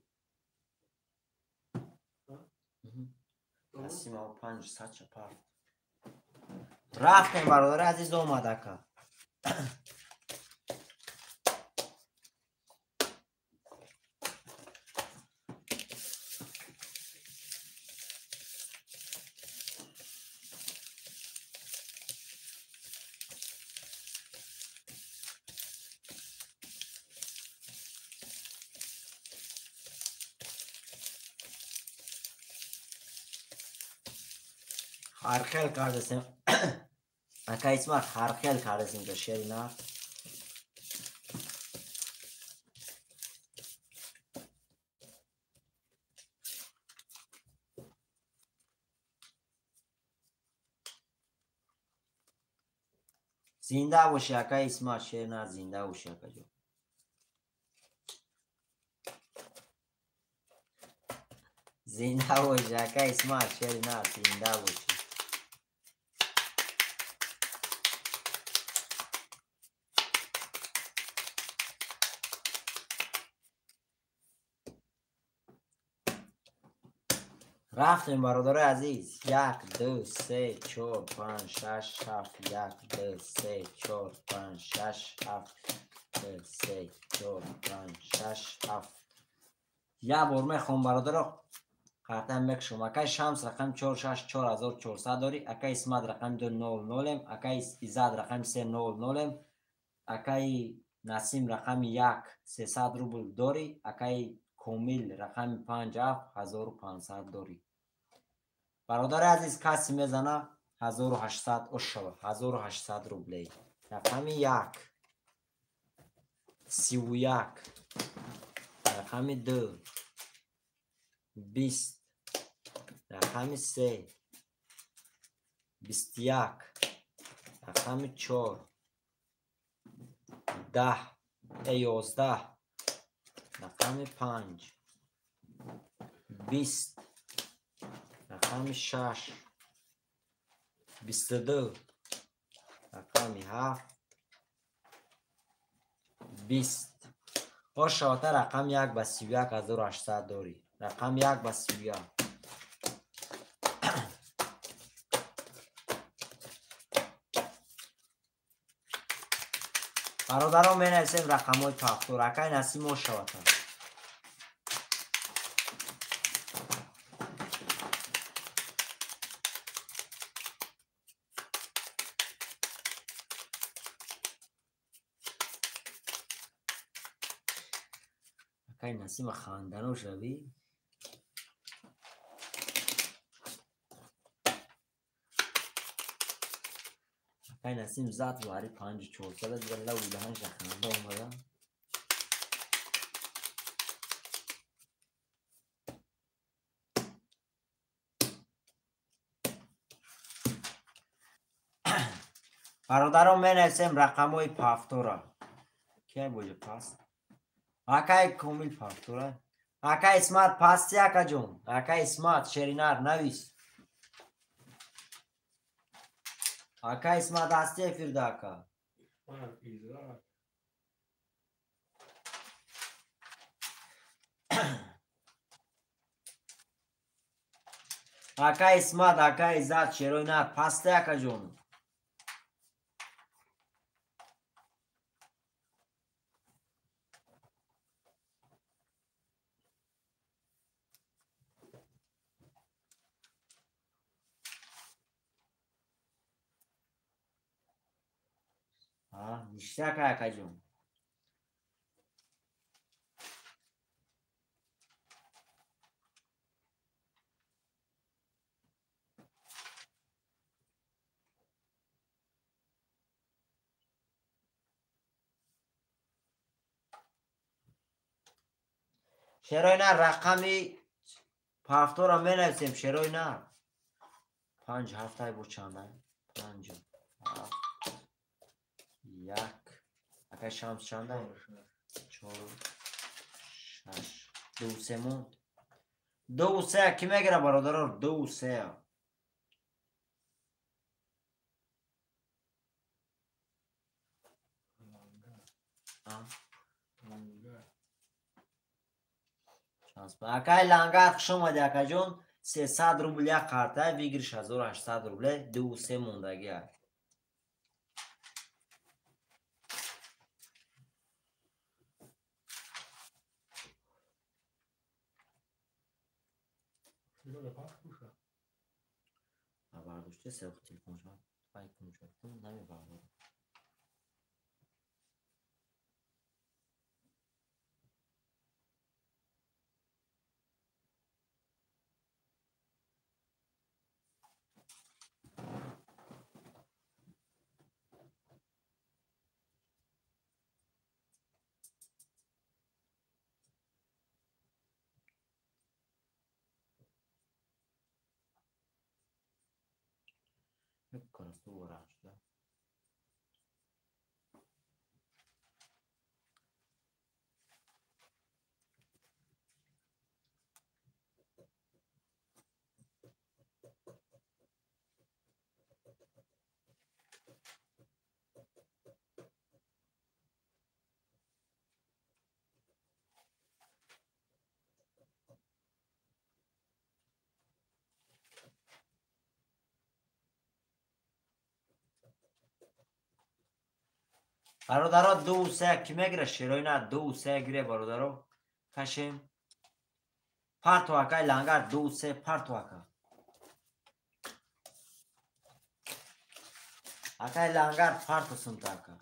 Насима 500 чапафт. Рафтем бародари азиз омад ака. Хархел кардесем. Ака Исмат хархел кардесем ҷо шери нар. Зинда боши ака Исмат шери нар зинда боши ака ҷо. Зинда боши ака Исмат шери нар зинда боши. Рафтем бародарои азиз. 1 2 3 4 5 6 7 1 2 3 4 5 6 7 2 3 4 5 6 7. Як бор мехоҳам бародаро қартам мекушам. Акай Шамс рақами 4 6 4400 дорӣ, акай Исмат рақами 2 0 0, акай Иззат рақами 3 0 0, акай Насим рақами 1 300 рубл дорӣ, акай Комил рақами 5 7500 дорӣ. Бародари азиз касе мезана 1800 ошава, 1800 рублей. Рақами 1 31, рақами 2 20, рақами 3 21, рақами 4 10 11, рақами 5 20, рақами 6 22, рақами 7 20. Ошавата рақами 1 ба 31800 дорӣ. Рақами 1 ба 31. Бародарон менависем рақамҳои пахтур. Акай Насим ошавата. Акай Насима хандано шавӣ. Акай Насим зад вари 5400 дигар лаву даҳанша ханда омада. Бародарон, менависем рақамҳои пафтора. Кия боҷа паст? Акай Комил пафтора. Акай Исмат пасти, акаҷон. Акай Исмат шеринар навис. Акай Исмат ҳасти эфирда, ака. Акай Исмат, акай Иззат, шерои нар пасти, акаҷон. Ништяк, акаҷон. Шерои нар рақами пафтора менависем, шерои нар. 5 7 бо чанда? 5 7 1. Акай Шамс чанда? 4 6 2 3 монд. 2 3 ки мегира, бародарон? 2 3. Акай Лангар, хуш омадӣ, акаҷон. 300 рубл як қарта, выигрыш 1800 рубле, 2 3 мондагия. Бардоште се телефон шуд. Ай кун шуд. Намебардорам. Оранж, да? Бародаро, 2 3 ки мегира, шерои на 2 3 гире, бародаро. Кашем. Парту, акай Лангар, 2 3 парту, ака. Акай Лангар парту сумта, ака.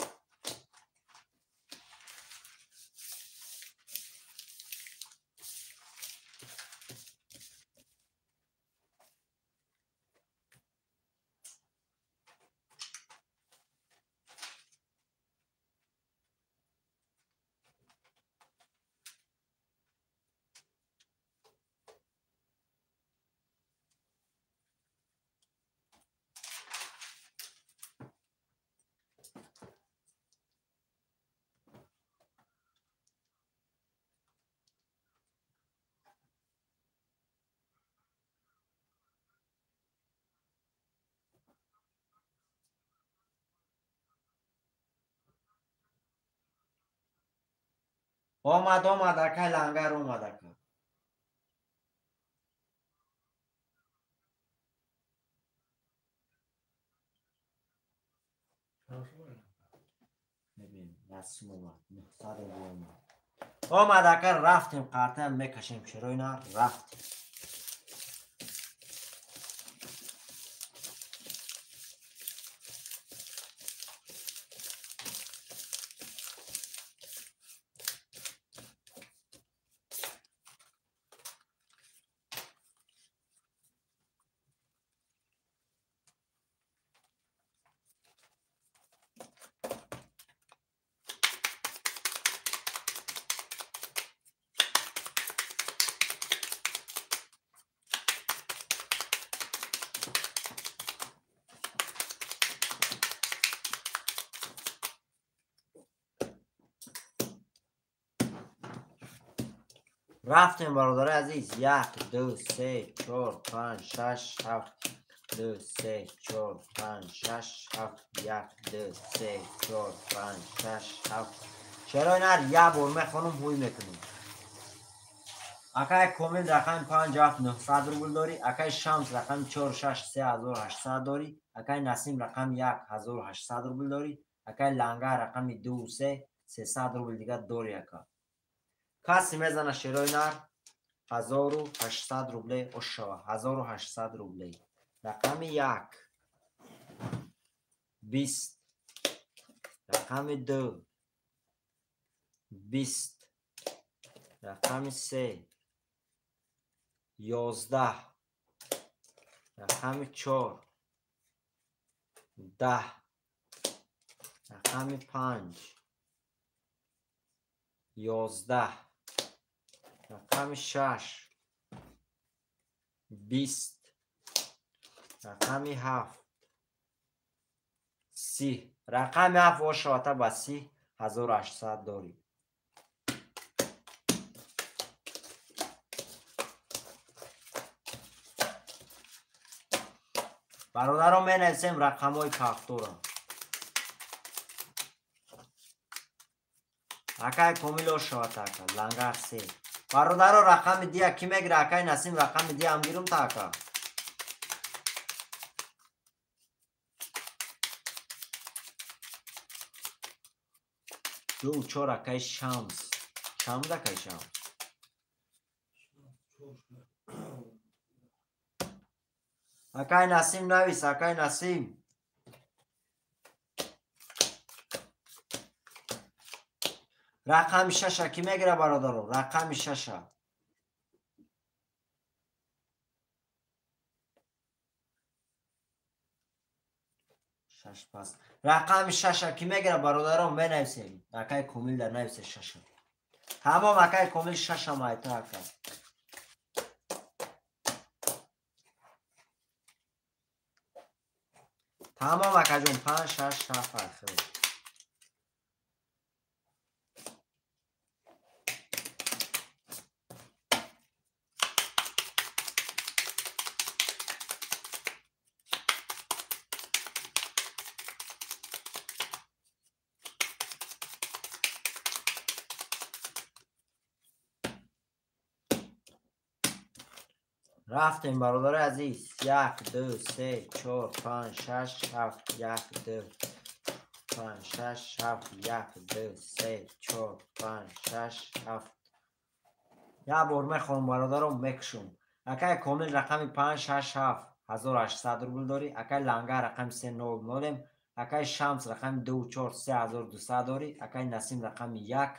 Омад, омад, акай Лангар омад, ака. Бибин, Насим омад, 900 рубл омад. Омад, ака, рафтем, қартаям мекашем, шерои на рафтем. Рафтем, бародари азиз. 1, 2, 3, 4, 5, 6, 7, 2, 3, 4, 5, 6, 7, 1, 2, 3, 4, 5, 6, 7. Шерои нар як бор мехонум, ҳуй мекунем. Акай Комил рақами 5, 7, 900 рубл дорӣ. Акай Шамс рақами 4, 6, 3, 1800 дорӣ. Акай Насим рақами 1, 1800 рубл дорӣ. Акай Лангар рақами 2, 3, 300 рубл дига дорӣ ака. Касе мезана шерои нар 1800 рубле ошава, 1800 рубле. Рақами 1, 20, рақами 2, 20, рақами 3, 11, рақами 4, 10, рақами 5, 11, рақами 6, 20, рақами 7, 30. Рақами 7 ошавата ба 30, 1800 дорӣ. Бародарон, менависем рақамҳои пахтора. Акай Комил ошавата ака, Лангар 3. Бародаро, рақами дия ки мегира? Акай Насим рақами диям гирум та ака. Ду чор акай Шамс. Чанд акай Шамс? Акай Насим навис, акай Насим. Рақами шаша ки мегира, бародаро? Рақами шаша. Шаш пас. Рақами шаша ки мегира, бародаро, менависем. Акай Комил дар нависе шаша. Ҳамом акай Комил шаша майта ака. Тамом акаҷон, 5, 6, 7 ахир. Рафтем, бародари азиз. 1, 2, 3, 4, 5, 6, 7, 1, 2, 5, 6, 7, 1, 2, 3, 4, 5, 6, 7. Як бор мехонам, бародарон, мекушум. Акай Комил рақами 5, 6, 7, 1800 рубл дорӣ. Акай Лангар рақами 3, 0, 0. Акай Шамс рақами 2, 4, 3, 1200 дорӣ. Акай Насим рақами 1,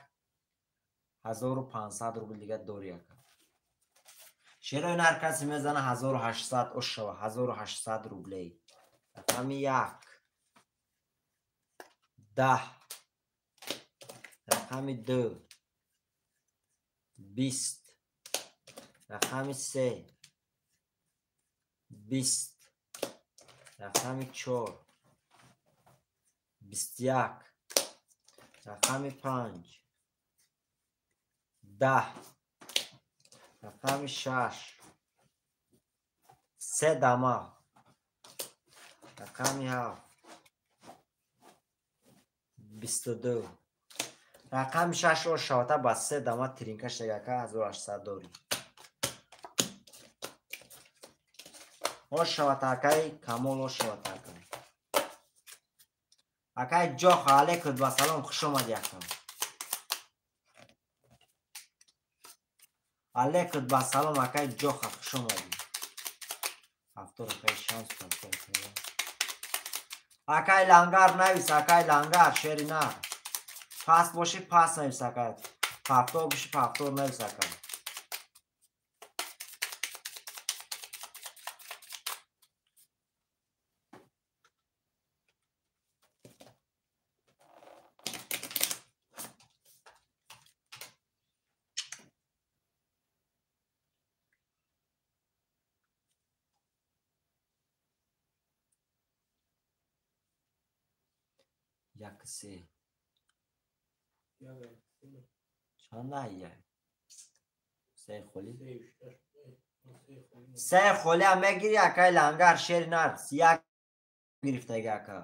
1500 рубл дига дорӣ ака. Шерои нар касе мезана 1800 ошава, 1800 рублей. Рақами 1, 10, рақами 2, 20, рақами 3, 20, рақами 4, 21, рақами 5, 10, рақами 6, 3 дама, рақами 7, 22. Рақами 6 ошавата ба 3 дама тринка шегака 1800 дорӣ. Ошавата акай Камол, ошавата акай. Акай Ҷоха, алейкум ва салом, хуш омадӣ ака. Алейкум ба салом, акай Ҷоха, хуш омадӣ. Ҳафтор акай Шамс, ҳафтор акай. Акай Лангар навис, акай Лангар, шери нар. Пас бошӣ, пас навис акай. Ҳафтор бошӣ, ҳафтор навис акай. Як се. Чанд ая? Се холи? Се холи ҳам мегири, акай Лангар, шери нар, як гирифтаги ака.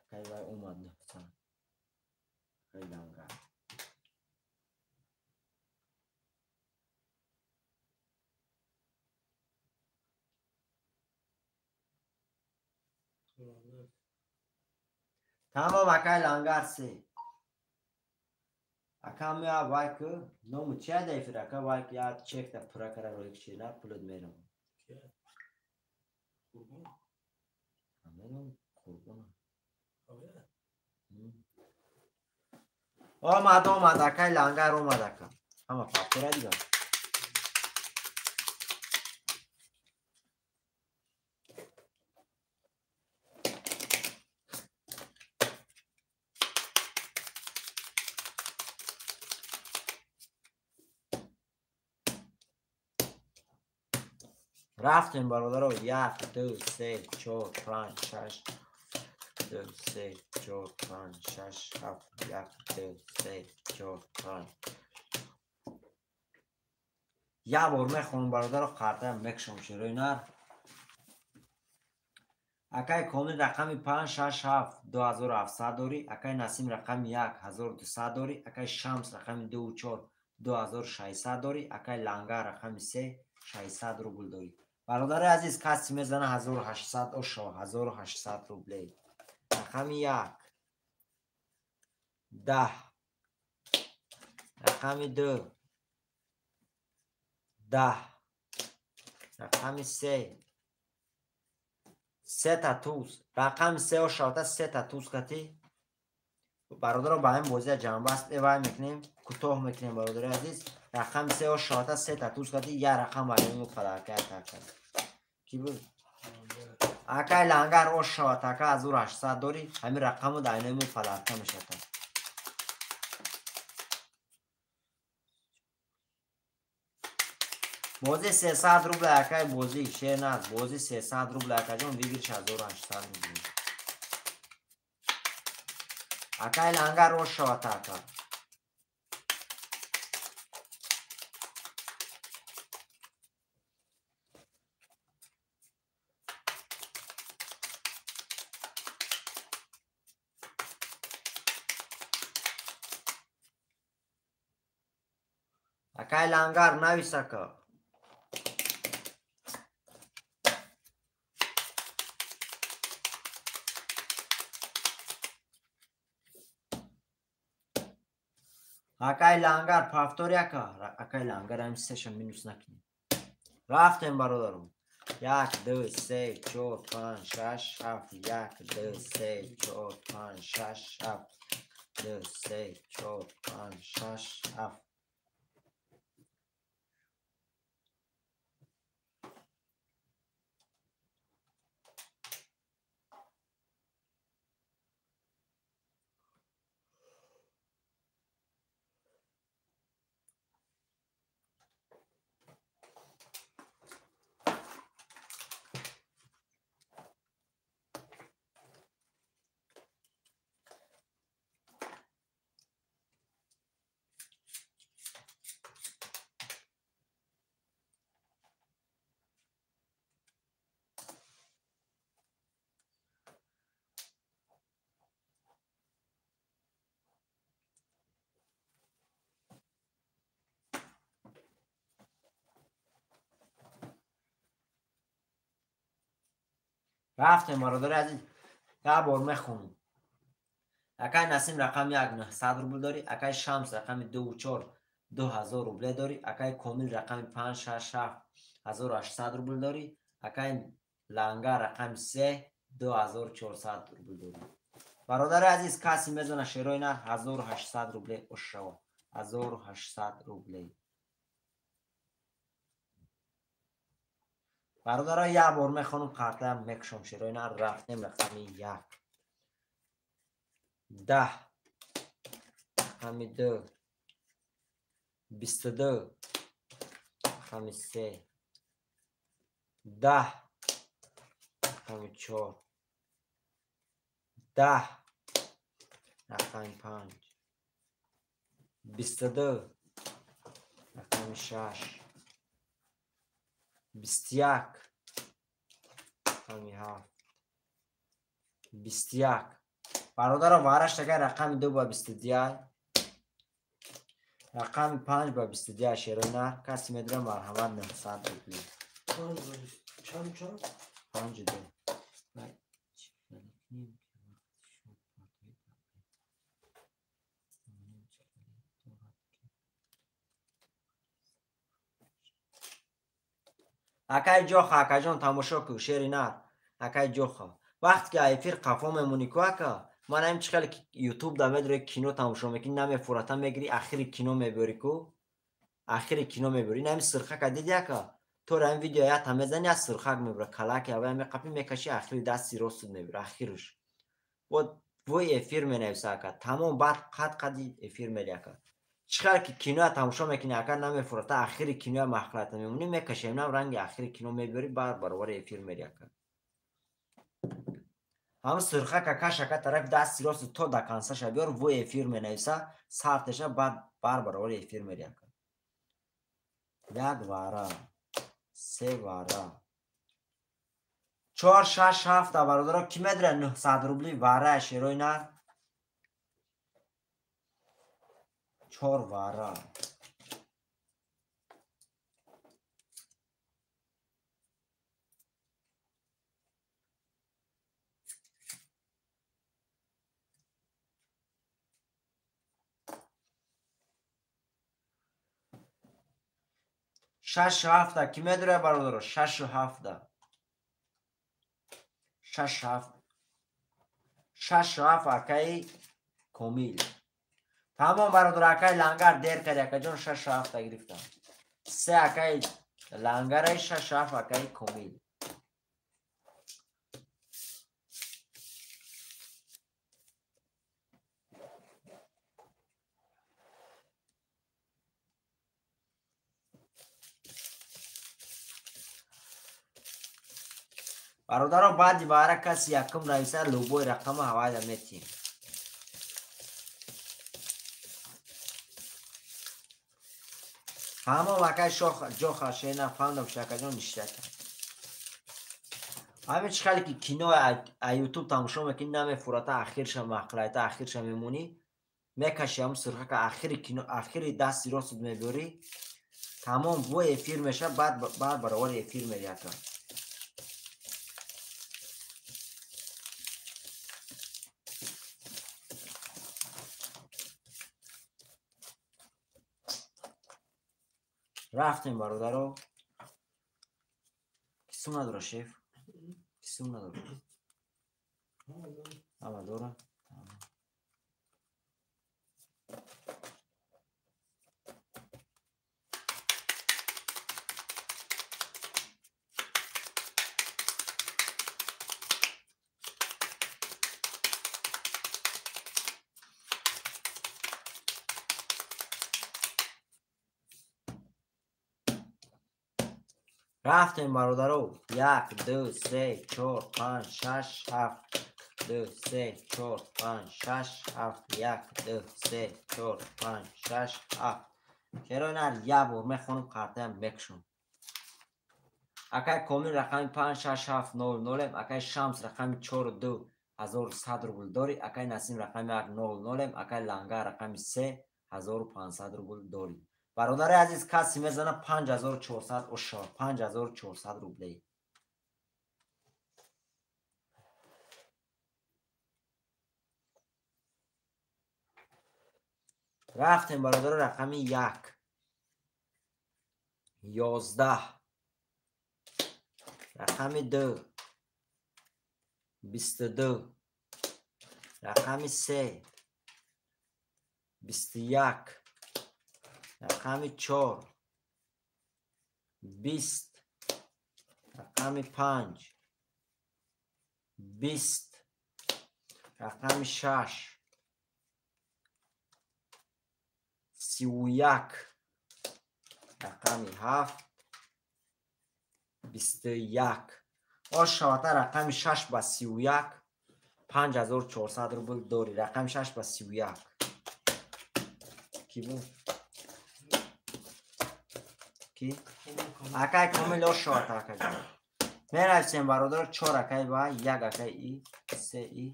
Акай вай омад 900. Акай Лангар. Тамом, акай Лангар се. Ака меа вай ку ному чия да эфир, ака вай ку я чекта пура кара ролик ширина пулот мерам. Қурбон? Мерам Қурбон. Омад, омад, акай Лангар омад ака. Ҳама фактора дигар. Рафтем, бародаро, як, ду, се, чор, панҷ, шаш, ду, се, чор, панҷ, шаш, ҳафт, як, ду, се, чор, панҷ. Як бор мехонам, бародаро, қартаям мекушам шерои нар. Акай Комил рақами 5, 6, 7, 2700 дорӣ, акай Насим рақами 1, 1200 дорӣ, акай Шамс рақами 2 4, 2600 дорӣ, акай Лангар рақами 3, 600 рубл дорӣ. Бародари азиз, каси мезана 1800 ошо, 1800 рублей. Рақами 1, 10, рақами 2, 10, рақами 3, сета туз, рақами 3 ошавата сета туз кати. Бародаро, ба ҳамин бозия ҷамъбаст эвай мекунем, кӯтоҳ мекунем, бародари азиз. Рақами 3 ошавата сета туз кати, як рақам барои подарка кард. Ки буд? Акай Лангар ошават, ака 1800 дорӣ, ҳамин рақаму дар айнои подарка мешавад. Бозӣ 300 рубл, акай бозӣ, шер наз, бозӣ 300 рубл, акаҷон, выигрыш 1800 рубл. Акай Лангар ошават, ака. Акай Лангар навис, ака. Акай Лангар повтори, ака. Акай Лангар ҳам сеша минус накунем. Рафтем, бародарум. Як, ду, се, чор, панҷ, шаш, ҳафт, як, ду, се, чор, панҷ, шаш, ҳафт, ду, се, чор, панҷ, шаш, ҳафт. Рафтем, бародари азиз, як бор мехонем. Акай Насим рақами 1, 900 рубл дорӣ, акай Шамс рақами 2 4, 2000 рубле дорӣ, акай Комил рақами 5, 6, 7, 1800 рубл дорӣ, акай Лангар рақами 3, 2400 рубл дорӣ. Бародари азиз, каси мезана шерои нар 1800 рубле ошава, 1800 рубле. Бародаро, як бор мехонам, қартаям мекушам шерои нар. Рафтем, рақами 1, 10, рақами 2, 22, Рақами се. 10. Рақами 4. 10. Рақами 5. 22. Рақами 6. 21. Рақами 7. 21. Бародаро вараш тагар рақами 2 ба 22. Рақами 5 ба 22 шерои нар. Каси медура марҳамат 900 рубли. Чанд чанд? 5 2. Акай ҷоха, акаҷон тамошо кун, шери нар. Акай ҷоха. Вақте ки эфир қафо мемонӣ ку ака, ман ҳам чӣ хеле ютуб да медорӣ кино тамошо мекунӣ, намефурата мегирӣ, ахири кино мебиёрӣ ку. Ахири кино мебиёрӣ. Ин ҳами сирхака диди ака? То ҳами видео ята мезанӣ, аз сирхак мебира. Калаки аввал меқапӣ, мекашӣ, ахири дасти ростут мебира, ахирш. Вот вой эфир менависа ака. Тамом баъд қад қади эфир мери ака. Чӣ хеле ки киноя тамошо мекунӣ ака, намефурата, ахири киноя махлата мемонӣ, мекашӣ, ҳаминам ранги ахири кино мебиёрӣ, баъд баробари эфир мери ака. Ҳамн сирхака каш ака тарафи дасти рост то до концаша биёр, вой эфир менависа, сартеша баъд бар баробари эфир мери ака. 1 вара, 3 вара, 4, 6, 7 бародаро ки медира 900 рубли вара шерои нар? 4 вара. 6 7 ки медура бародаро? 6 7. 6 7. 6 7 акаи Комил. Тамом бародаро, акаи Лангар дер кард акаҷон, 6 7 гирифтам. 3 акаи Лангараи, 6 7 акаи Комил. Бародаро баъди баъра каси якум нависа любой рақама ҳавайда метиҳем. Ҳамон акай ҷоха шена фаҳмдам шакаҷон ништака. Ҳамин чӣ хеле ки кино а ютуб тамошо мекунӣ, намефурата, ахирша мақлайта, ахирша мемонӣ, мекашӣ ҳамун сирхака, ахири кино, ахири дасти ростут мебиёрӣ, тамом вой эфир меша, баъд баробари эфир мери ака. Рафтем бародаро. Кисум надора шеф? Кисум надора? Ҳама дора? Рафтем бародаро. 1, 2, 3, 4, 5, 6, 7. 2, 3, 4, 5, 6, 7. 1, 2, 3, 4, 5, 6, 7. Чаро нар як бор мехонам қартаям мекушам. Акай Комил рақами 5, 6, 7, 0, 0, акай Шамс рақами 4, 2, 1100 рубл дорӣ, акай Насим рақами 1, 0, 0, акай Лангар рақами 3, 1500 рубл дорӣ. Бародари азиз, каси мезана 5400 ошо, 5400 рублей. Рафтем бародаро рақами 1, 11, рақами 2, 22, рақами 3, 21, рақами 4, 20, рақами 5, 20, рақами 6, 31, рақами 7, 21. Ош шавата рақами 6 ба 31 5400 рубл дорӣ. Рақами 6 ба 31. Ки буд? Ки? Акай Комил ош шавата акаҷон. Мерависем бародар 4 акай ба 1 акай и 3 и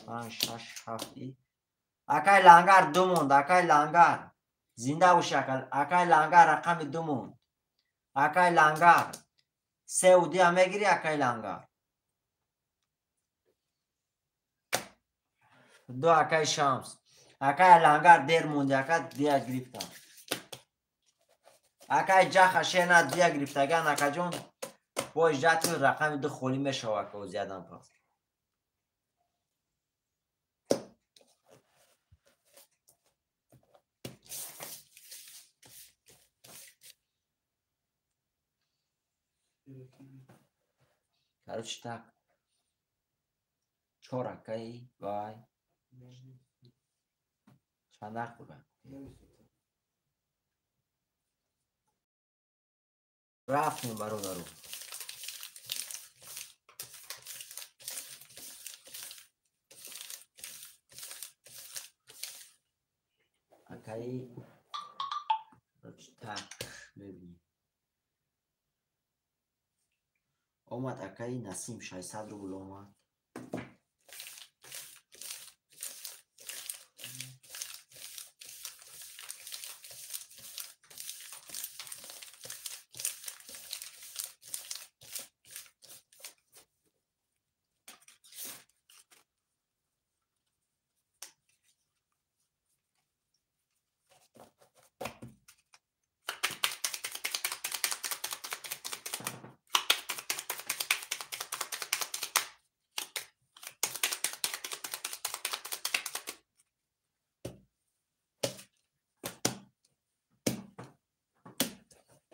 5 6 7 и. Акай Лангар 2 монд, акай Лангар. Зинда боши акай Лангар рақами 2 монд. Акай Лангар 3 у 2 мегири акай Лангар. 2 акай Шамс. Акай Лангар дер монди, ака дия гирифта. Акай Ҷаха шена дия гирифтаган акаҷон. Бо иҷрат рақами 2 холӣ мешавад ака озиадан пас. Короче так. 4 акай вай. Чанд вақт буд? Рафтем бародару. Акай короче так мебинем. Омад акаи Насим 600 рубл омад.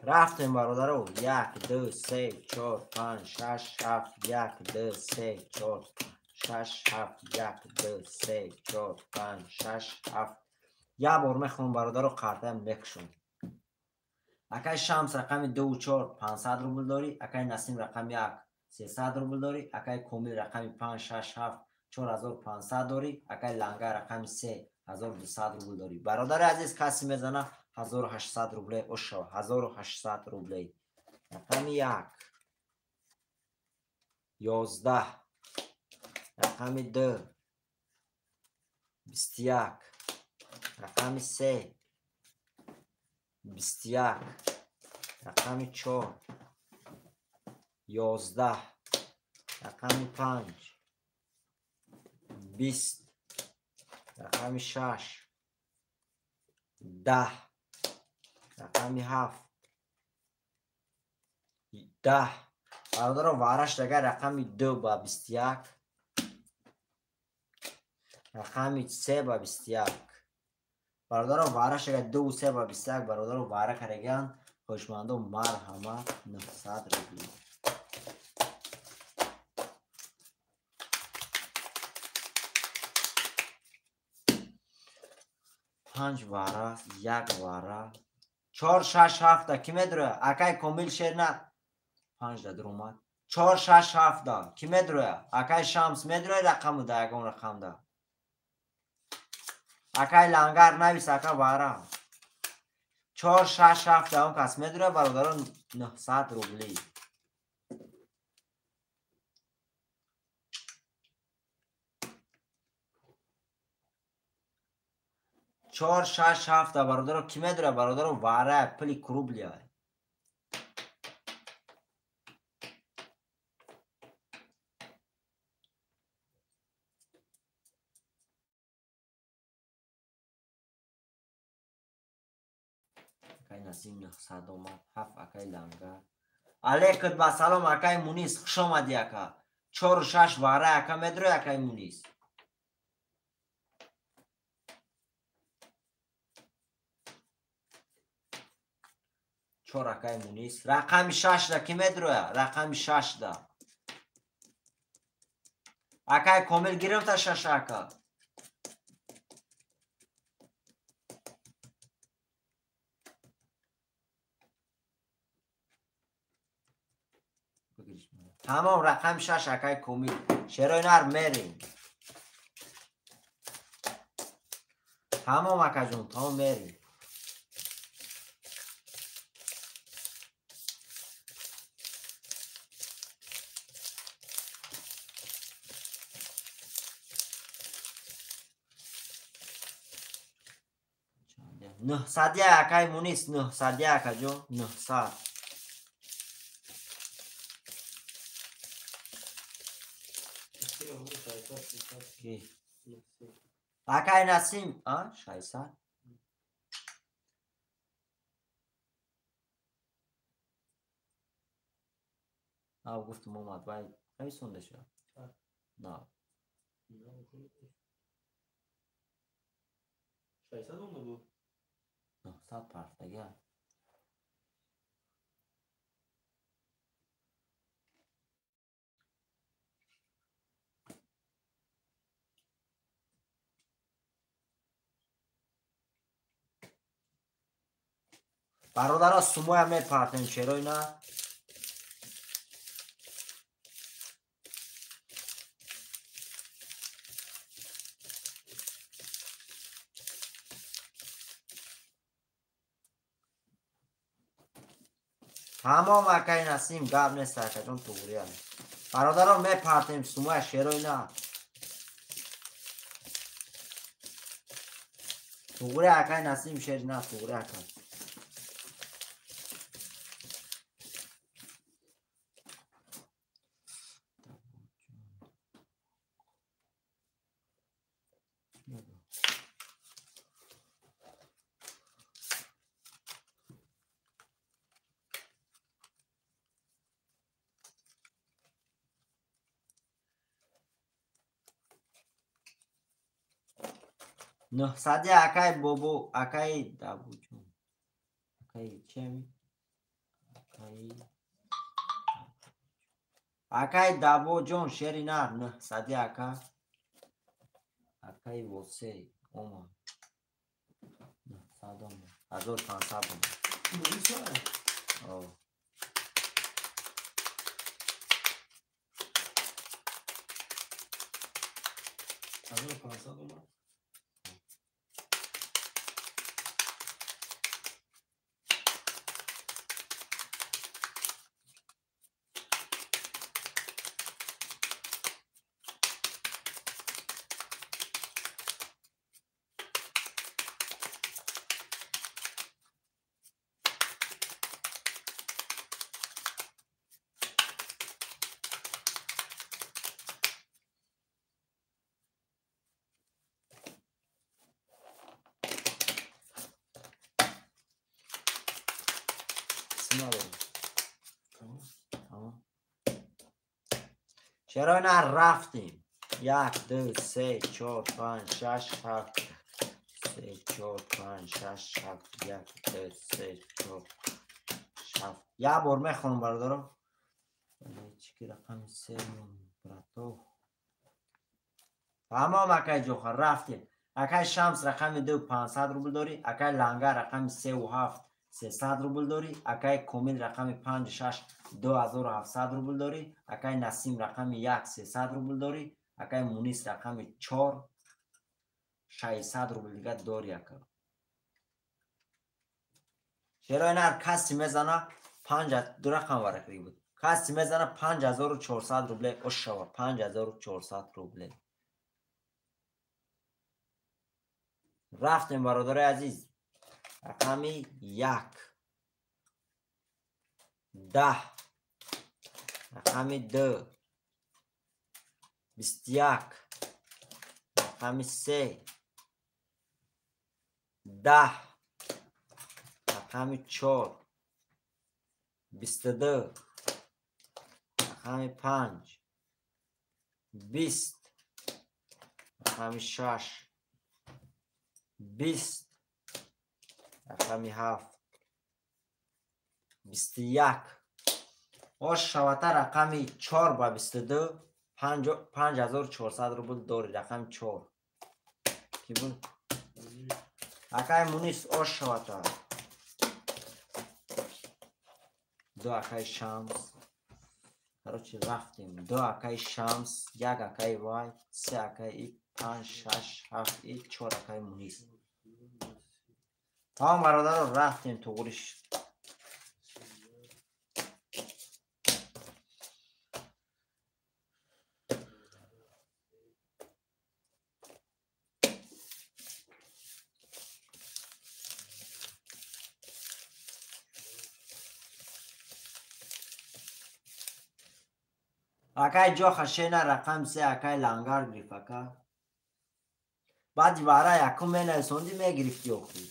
Рафтем бародаро 1 2 3 4 5 6 7 1 2 3 4 6 7 1 2 3 4 5 6 7. Як бор мехонам бародаро, қартаям мекушам. Акай Шамс рақами 2 4 500 рубл дорӣ, акай Насим рақами 1 300 рубл дорӣ, акай Комил рақами 5 6 7 4500 дорӣ, акай Лангар рақами 3 1200 рубл дорӣ. Бародари азиз, касе мезана 1800 рублей ошо, 1800 рублей. Рақами 1 11, рақами 2 21, рақами 3 21, рақами 4 11, рақами 5 20, рақами 6 10, рақами 7 10. Бародаро вараш дагар рақами 2 ба 21, рақами 3 ба 21. Бародаро вараш дагар 2 3 ба 21. Бародаро вара караган хоҳишмандо марҳамат 900 рубл. 5 вара, 1 вара, 4 6 7 ки медроя? Акай Комил шерна 5 да дуромад. 4 6 7 ки медроя? Акай Шамс медроя рақаму да ягон рақам да. Акай Лангар навис ака вара. 4 6 7 он кас медроя бародарон 900 рубли. 4 6 7 бародаро ки медроя бародаро вара пули рублия. Акай Насим 900 омад, 7 акай Лангар. Алейкум ба салом акай Мунис, хуш омадӣ ака. 4 6 вара ака медроя акай Мунис. 4 акай Мунис. Рақами 6 да ки медроя? Рақами 6 да. Акай Комил гирифта 6 ака. Тамом рақами 6 акай Комил. Шерои нар мерем. Тамом акаҷон, тамом мерем. Нӯҳсадия акай Мунис, нӯҳсадия акаҷон, 900. Акай Насим, а 600. Ав гуфтум омад, вай нависонда шуд. На. 600 омада буд. 900 партага. Бародаро сумоя мепартем, чаро ина? Тамом акай Насим, гап нест акаҷон, туғрия. Бародаро мепартем сумоя, шеро ина. Туғрия акай Насим, шер на, туғрия акай. Нӯҳсади акай бобо, акай Дабуҷон. Акай чеми? Акай Дабоҷон, шери нар, нӯҳсади ака. Акай Восе омад. 900 омад. 1500 омад. О. 1500 омад. Чаро на рафтем? 1, 2, 3, 4, 5, 6, 7, 3, 4, 5, 6, 7, 1, 2, 3, 4, 7. Як бор мехонам бародаро. Чики рақами 3 брато. Тамом акай Ҷохар, рафтем. Акай Шамс рақами 2 500 рубл дорӣ, акай Лангар рақами 3 7 300 рубл дорӣ, акай Комил рақами 5 6 2700 рубл дорӣ, акай Насим рақами 1 300 рубл дорӣ, акай Мунис рақами 4 600 рубл дига дорӣ ака. Чаро ина ҳар каси мезана 5 ду рақам варақи буд. Каси мезана 5400 рубле ошава, 5400 рубле. Рафтем бародарои азиз. Рақами 1 10, рақами 2 21, рақами 3 10, рақами 4 22, рақами 5 20, рақами 6 20, рақами 7 21. Ош шавата рақами 4 ба 22 5400 рубл дорӣ. Рақами 4 ки буд? Акай Мунис ош шавата. Ду акай Шамс. Короче, рафтем. Ду акаи Шамс, як акаи Вай, се акаи И, панҷ, шаш, ҳафт И, чор акаи Мунис. Тамом бародаро, рафтем туғриш. Акай ҷоха шена рақам се акай лангар гирифт ака. Баъди вара якум менависонди мегирифти охи.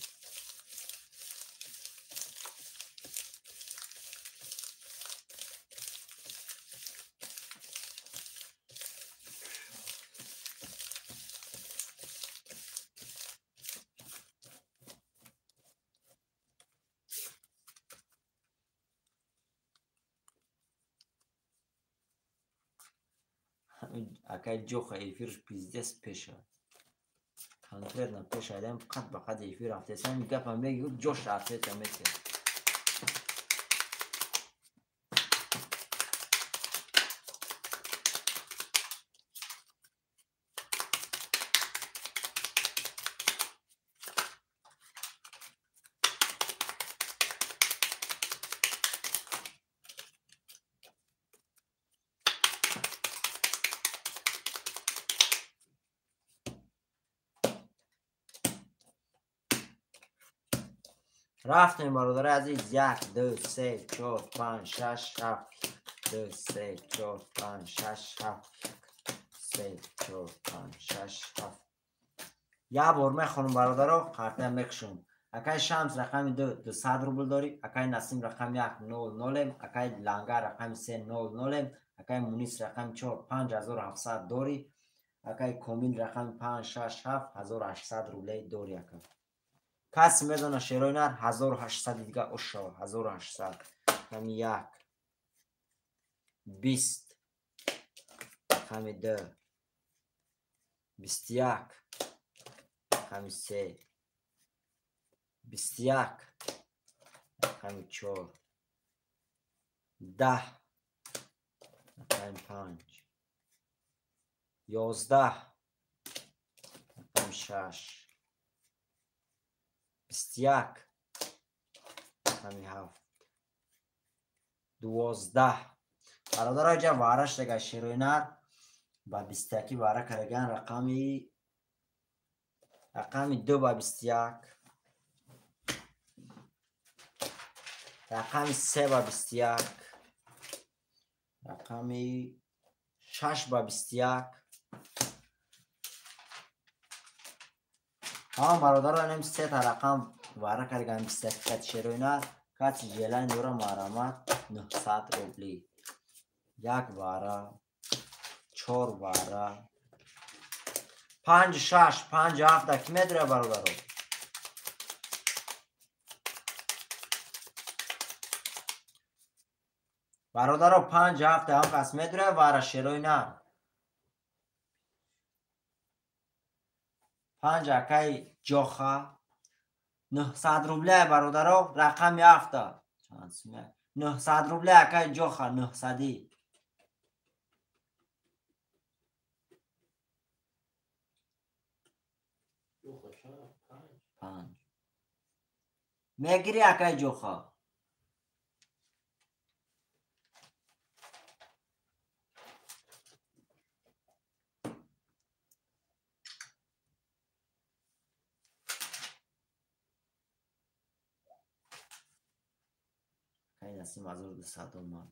Акай ҷоха эфирш пиздец пеша. Конкретно пеша айдам қат ба қад эфир рафтесам гапа мегӯ ҷош ответа метиҳад. Рафтем бародари азиз. 1, 2, 3, 4, 5, 6, 7, 2, 3, 4, 5, 6, 7, 3, 4, 5, 6, 7. Як бор мехонам бародаро, қартаям мекушам. Акай Шамс рақами 2, 200 рубл дорӣ, акай Насим рақами 1, 0, 0, акай Лангар рақами 3, 0, 0, акай Мунис рақами 4, 5700 дорӣ, акай Комил рақами 5, 6, 7, 1800 рублей дорӣ ака. Каси медона шерои нар 1800 дига ошава, 1800. Рақами 1, 20, рақами 2, 21, рақами 3, 21, рақами 4, 10, рақами 5, 11, рақами 6, 21, рақами 7, 12. Бародаро, иҷа вараш дега шерои нар ба 21 вара караган рақами 2 ба 21, рақами 3 ба 21, рақами 6 ба 21. Ҳама бародаро, инам сета рақам вара карган 21 кати шерои нар. Кати желани дора марамат 900 рубли. Як вара, 4 вара, 5, 6, 5, 7 ки медура бародаро? Бародаро, 5, 7 ҳам кас медура вара шерои нар. 5 акай ҷоха 900 рубля бародаро, рақами 7. Чанд сумя? 900 рубля акай ҷоха, 900. 5. Мегири акай ҷоха? Акай Насим 1200 омад.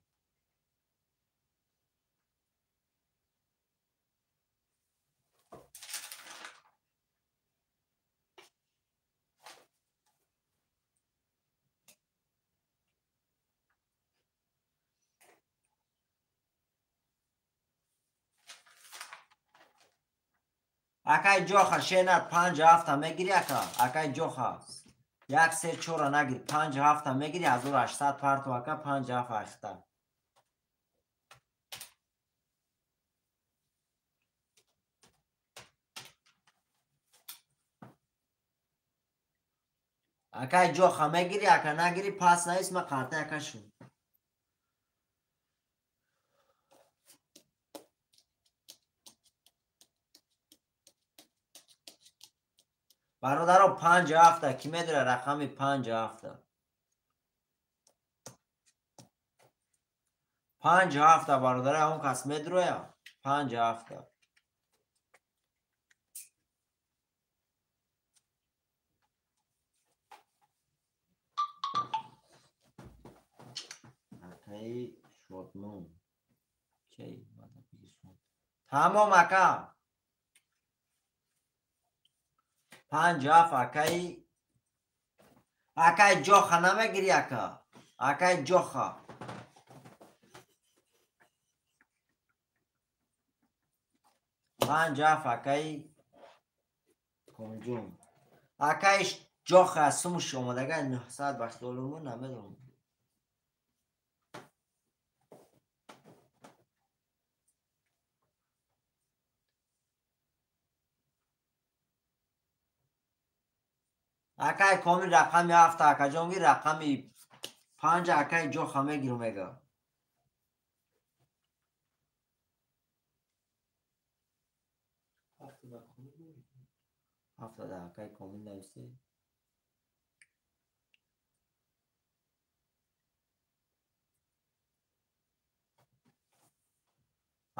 Акай ҷоха шенар 5, 7 мегири ака? Акай ҷоха 1, 3, 4 нагир, 5, 7 мегири, 1800 парту ака, 5, 7 ахта. Акай ҷоха мегири ака, нагири пас навис, ма қарта ака шуд. Бародаро 5 7 ки медора рақами 5 7. 5 7 бародаро он кас медроя 5 7. Акаи Шодмон. Кей бада бигирсон. Тамом ака. 5 7 акаи акаи Ҷоха намегири ака. Акаи Ҷоха. 5 7 акаи Комилҷон. Акаи Ҷоха сумуш омадага 900 бахтолуму намедонам. Акаи Комил рақами 7 акаҷон гир рақами 5 акаи Ҷоха мегиру мега. 7 да акаи Комил нависте.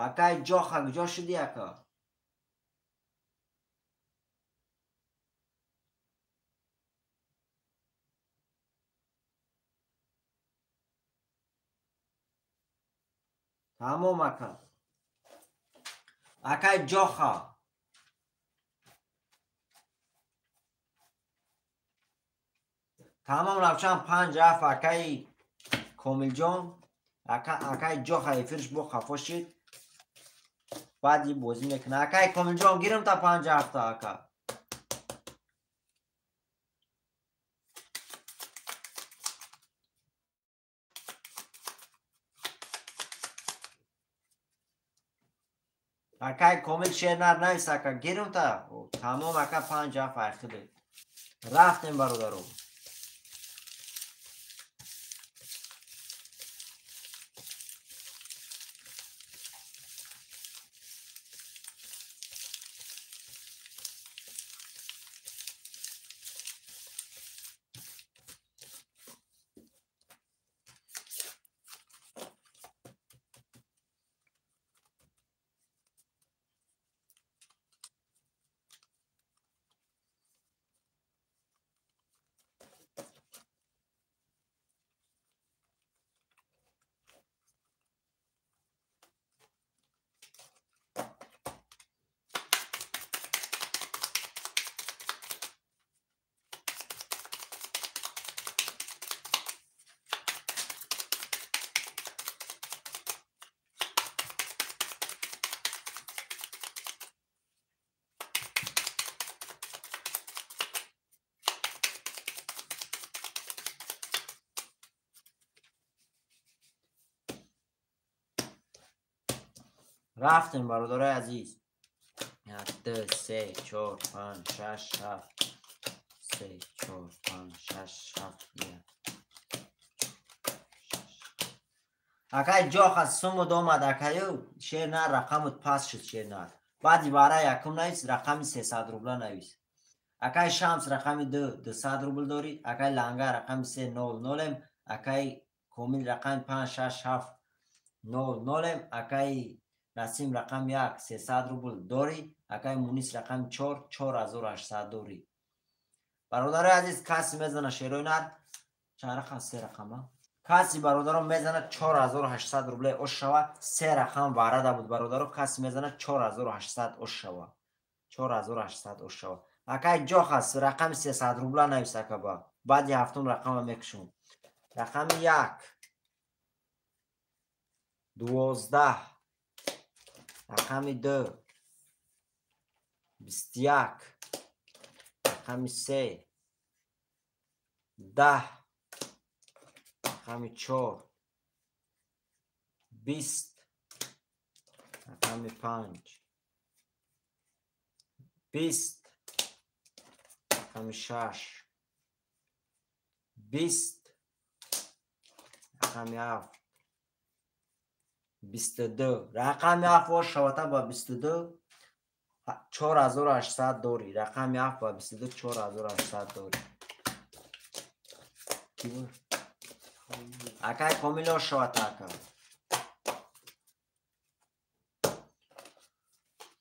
Акаи Ҷоха куҷо шуди ака? Тамом ака. Акаи Ҷоха. Тамом равшан 5 7 акаи Комилҷон. Акаи Ҷоха эфирш бо хафо шид. Баъди бозӣ мекунад. Акаи Комилҷон гирам та 5 7 ака. Акаи Комил шернар навис ака гирам та. Тамом ака 5 7 айхиде. Рафтем бародаро. Рафтем бародарои азиз. 1 2 3 4 5 6 7 3 4 5 6 7 1. Акаи Ҷоха сумуд омад акаю шер на рақамут пас шуд шер на. Баъди вара якум навис рақами 300 рубла навис. Акаи Шамс рақами 2 200 рубл дорӣ. Акаи Ланга рақами 3 0 0. Акаи Комил рақами 5 6 7 0 0. Акаи Насим рақами 1 300 рубл дорӣ. Акаи Мунис рақами 4 4800 дорӣ. Бародарои азиз каси мезана шерои нар чанд рақам? 3 рақама. Каси бародаро мезана 4800 рубле ош шава. 3 рақам варада буд бародаро. Каси мезана 4800 ош шава. 4800 ош шава. Акаи Ҷоха рақами 300 рубла навис акаба. Баъди ҳафтум рақама мекушум. Рақами 1 12 рақами 2 21 рақами 3 10 рақами 4 20 рақами 5 20 рақами 6 20 рақами 7 22 рақами 7 ош шавата ба 22 4800 дорӣ. Рақами 7 ба 22 4800 дорӣ. Ки буд? Акай Комил ошавад ака.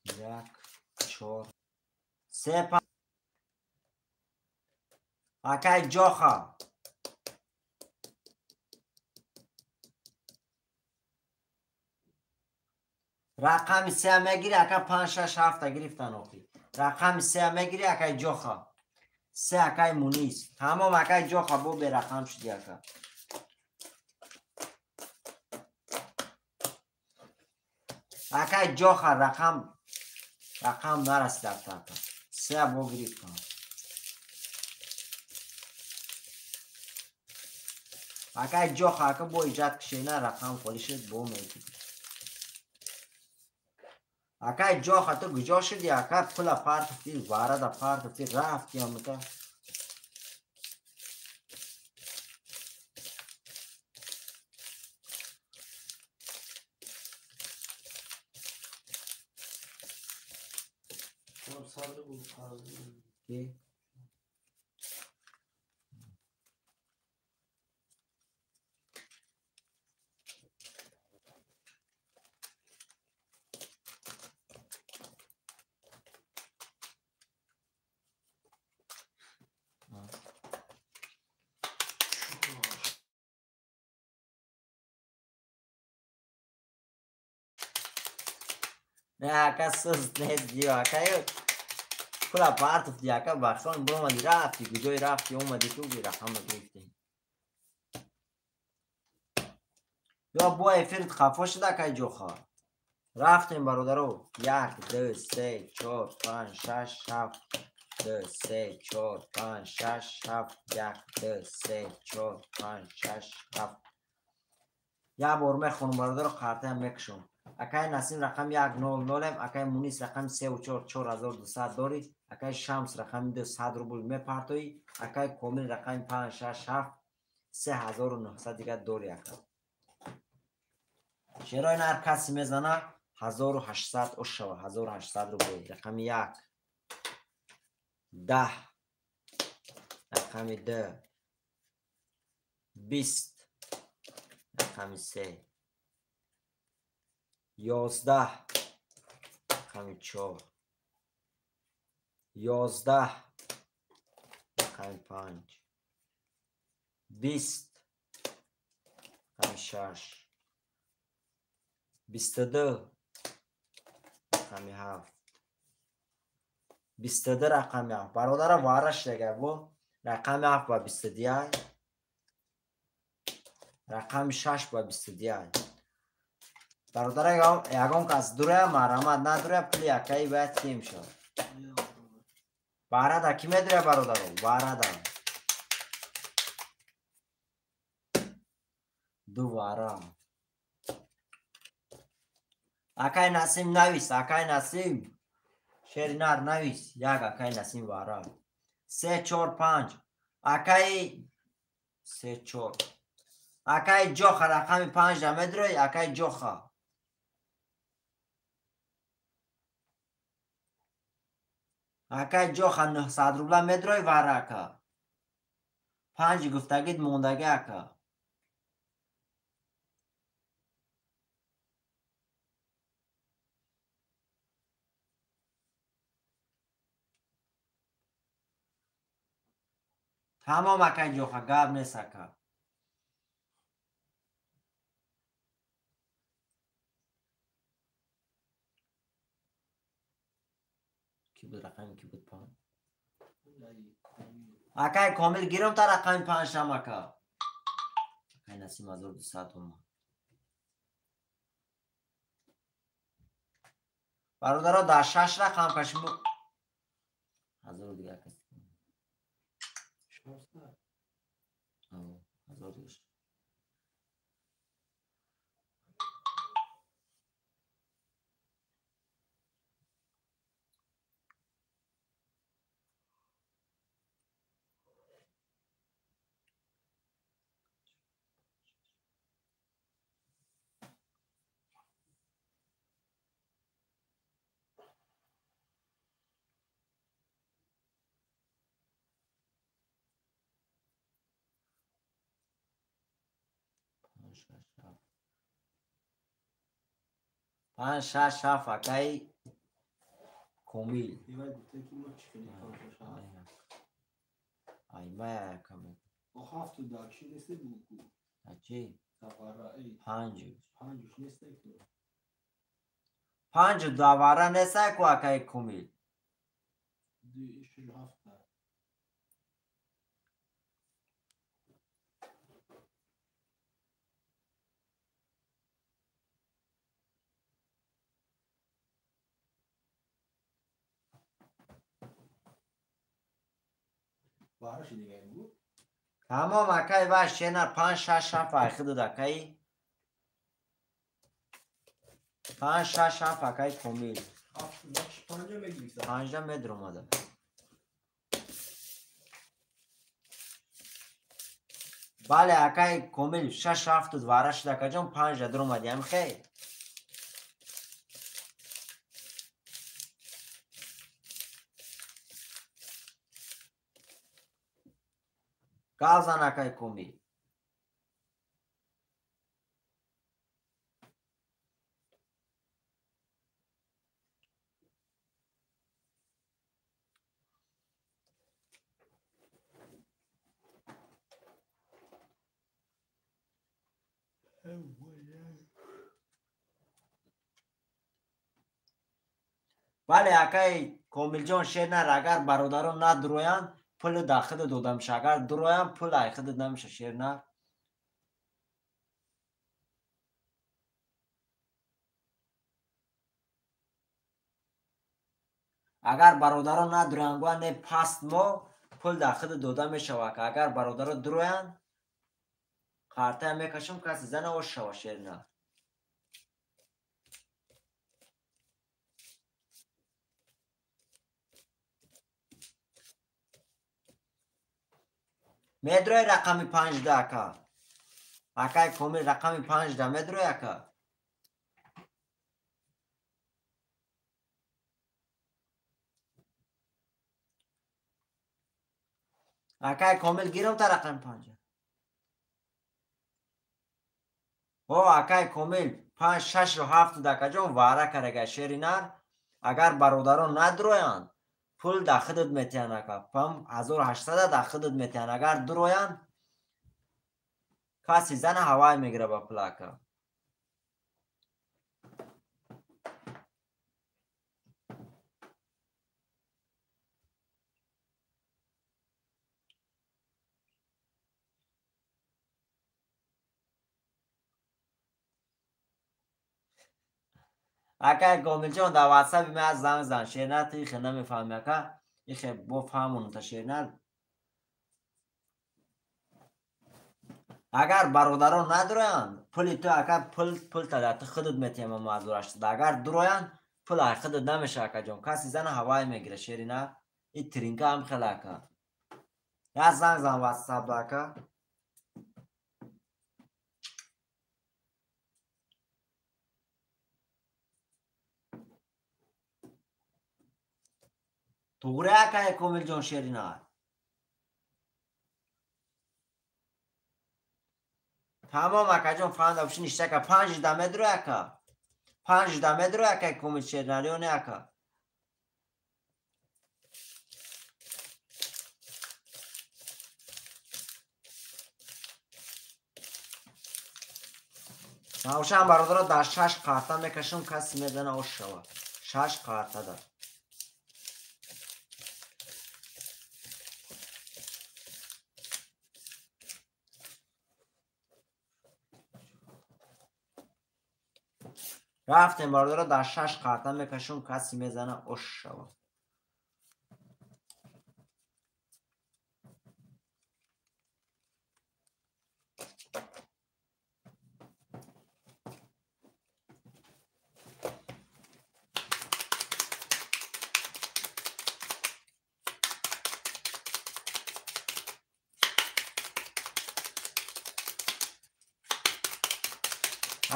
1 4 3 5. Акай Ҷоха. Рақами 3 мегири, ака 5 6 7 гирифтан охи. Рақами 3 мегири, акай Ҷоха. 3 акай Мунис. Тамом акай Ҷоха бо берақам шуди ака. Акай Ҷоха рақам нарасид ака. 3 бо гирифтан. Акай Ҷоха ака бо иҷад кишена рақам холӣ шуд бо мегири. Акай Ҷоха ту куҷо шуди ака? Пула партофти, варада партофти, рафти амута. Ки? Не, ака суст нест диё, ака ё пула партофти, ака бахшон биромади рафти, куҷои рафти омади ту рақама гирифтӣ. Ё бо эфирит хафо шуда акай Ҷоха. Рафтем бародаро. 1 2 3 4 5 6 7 2 3 4 5 6 7 1 2 3 4 5 6 7. Як бор мехонам бародаро, қартаям мекушам. Акай Насим рақами 1 0 0, акай Мунис рақами 3 4 4200 дорӣ, акай Шамс рақами 2 100 рубл мепартоӣ, акай Комил рақами 5 6 7 3900 дигар дорӣ ака. Шерои ҳар касе мезана 1800 ошава, 1800 рубл. Рақами 1 10, рақами 2 20, рақами 3 11, рақами 4 11, рақами 5 20, рақами 6 22, рақами 7 22, рақами 7. Бародара вараш дага бо рақами 7 ба 22, рақами 6 ба 22. Бародара ягон кас дура марамат надура пули акаи бояд ким шад. Барада ки медура бародаро? Барада. Ду вара. Акай Насим навис, акай Насим. Шери нар навис, як акай Насим вара. 3 4 5. Акай 3 4. Акай Ҷоха рақами 5 да медура, акай Ҷоха. Акай Ҷоха 900 рубла медрои вара ака. 5 гуфтагид мондаги ака. Тамом акай Ҷоха, гап нест ака. Ки буд рақами, ки буд 5? Акай Комил гирам та рақами 5 шам ака. Акай Насим 1200 омад. Бародаро дар 6 рақам кашмо 1000 дигар кас. 1000 дигар. 6 7. 5 6 7 акай Комил. Ивай гуфта ки мо чӣ хеле 5 6 7. Ай мая камил. О ҳафту да чӣ несте бугу? А чӣ? Давара эй. Панҷ. Панҷ несте ку. Панҷ давара нестай ку акай Комил. 2 6 7. Тамом акай вай шенар 5 6 7 айхидад акай 5 6 7 акай Комил. Панҷа медромада. Бале акай Комил 6 7 вара шуд акаҷон 5 дромади ам хей. Гав зан акай Комил. Бале акай Комилҷон шернар агар бародарон надуроянд пул дар худат дода меша. Агар дуроянд пул ай худат намеша шернар. Агар бародарон надуроянд гӯянд не паст мо пул дар худат дода мешавад. Агар бародарон дуроянд қартая мекашам каси зана ош шава шернар. Медрои рақами 5 да ака. Акай Комил рақами 5 да медрои ака. Акай Комил гирам та рақами 5. О акай Комил 5 6 7 дакаҷон вара карага шеринар. Агар бародарон надроянд пул дар худат метиҳанд ака. 1800 дар худат метиҳанд. Агар дуроянд каси зана ҳавай мегира ба пул ака. Акай Комилҷон дар ватсапи ман занг зан. Шернар ту ихе намефаҳми ака. Ихе бо фаҳмону та шернар. Агар бародарон надуроянд пули ту ака пул та дар ту худат метиҳам 1800. Агар дуроянд пул ай худат намеша акаҷон. Каси зана ҳавай мегира шеринар. И тринка ҳам хеле ака. Я занг зан ватсап ака. Туғри акай Комилҷон шеринар. Тамом акаҷон фаҳмда боши ништака 5 да медрои ака. 5 да медрои акай Комил шеринар ё не ака? Навшан бародаро дар 6 қарта мекашам каси мезана ош шава. 6 қартада. Рафтем бародаро дар 6 қарта мекашам каси мезана ош шава.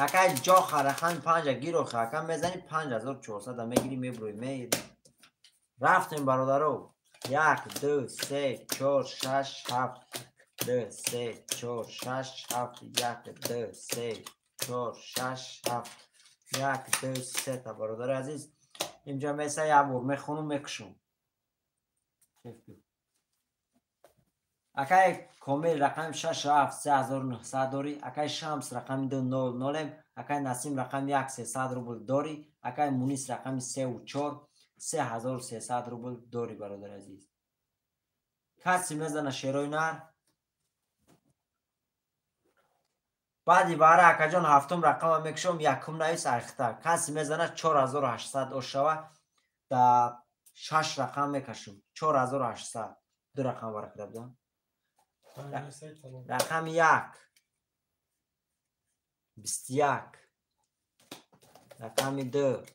Акай ҷо харахан 5 гиро хака мезани 5400 мегири мебурӣ меири. Рафтем бародаро. 1 2 3 4 6 7. ду, се, чор, шаш, ҳафт, як, ду, се, чор, шаш, ҳафт, як, ду, сета. Бародари азиз, инҷа меса як бор мехонум, мекушум. Акай Комил рақами шаш, ҳафт, 3900 дорӣ. Акай Шамс рақами ду, нол, нолем. Акай Насим рақами як, 300 рубл дорӣ. Акай Мунис рақами севу чор, 3300 рубл дорӣ, бародари азиз. Касе мезана шерои нар? Баъди бара акаҷон ҳафтум рақама мекушом, якум навис айхта. Касе мезана 4800 ошава, да шаш рақам мекашум. 4800. Ду рақам вара кида будам. Рақами як, 21, рақами ду,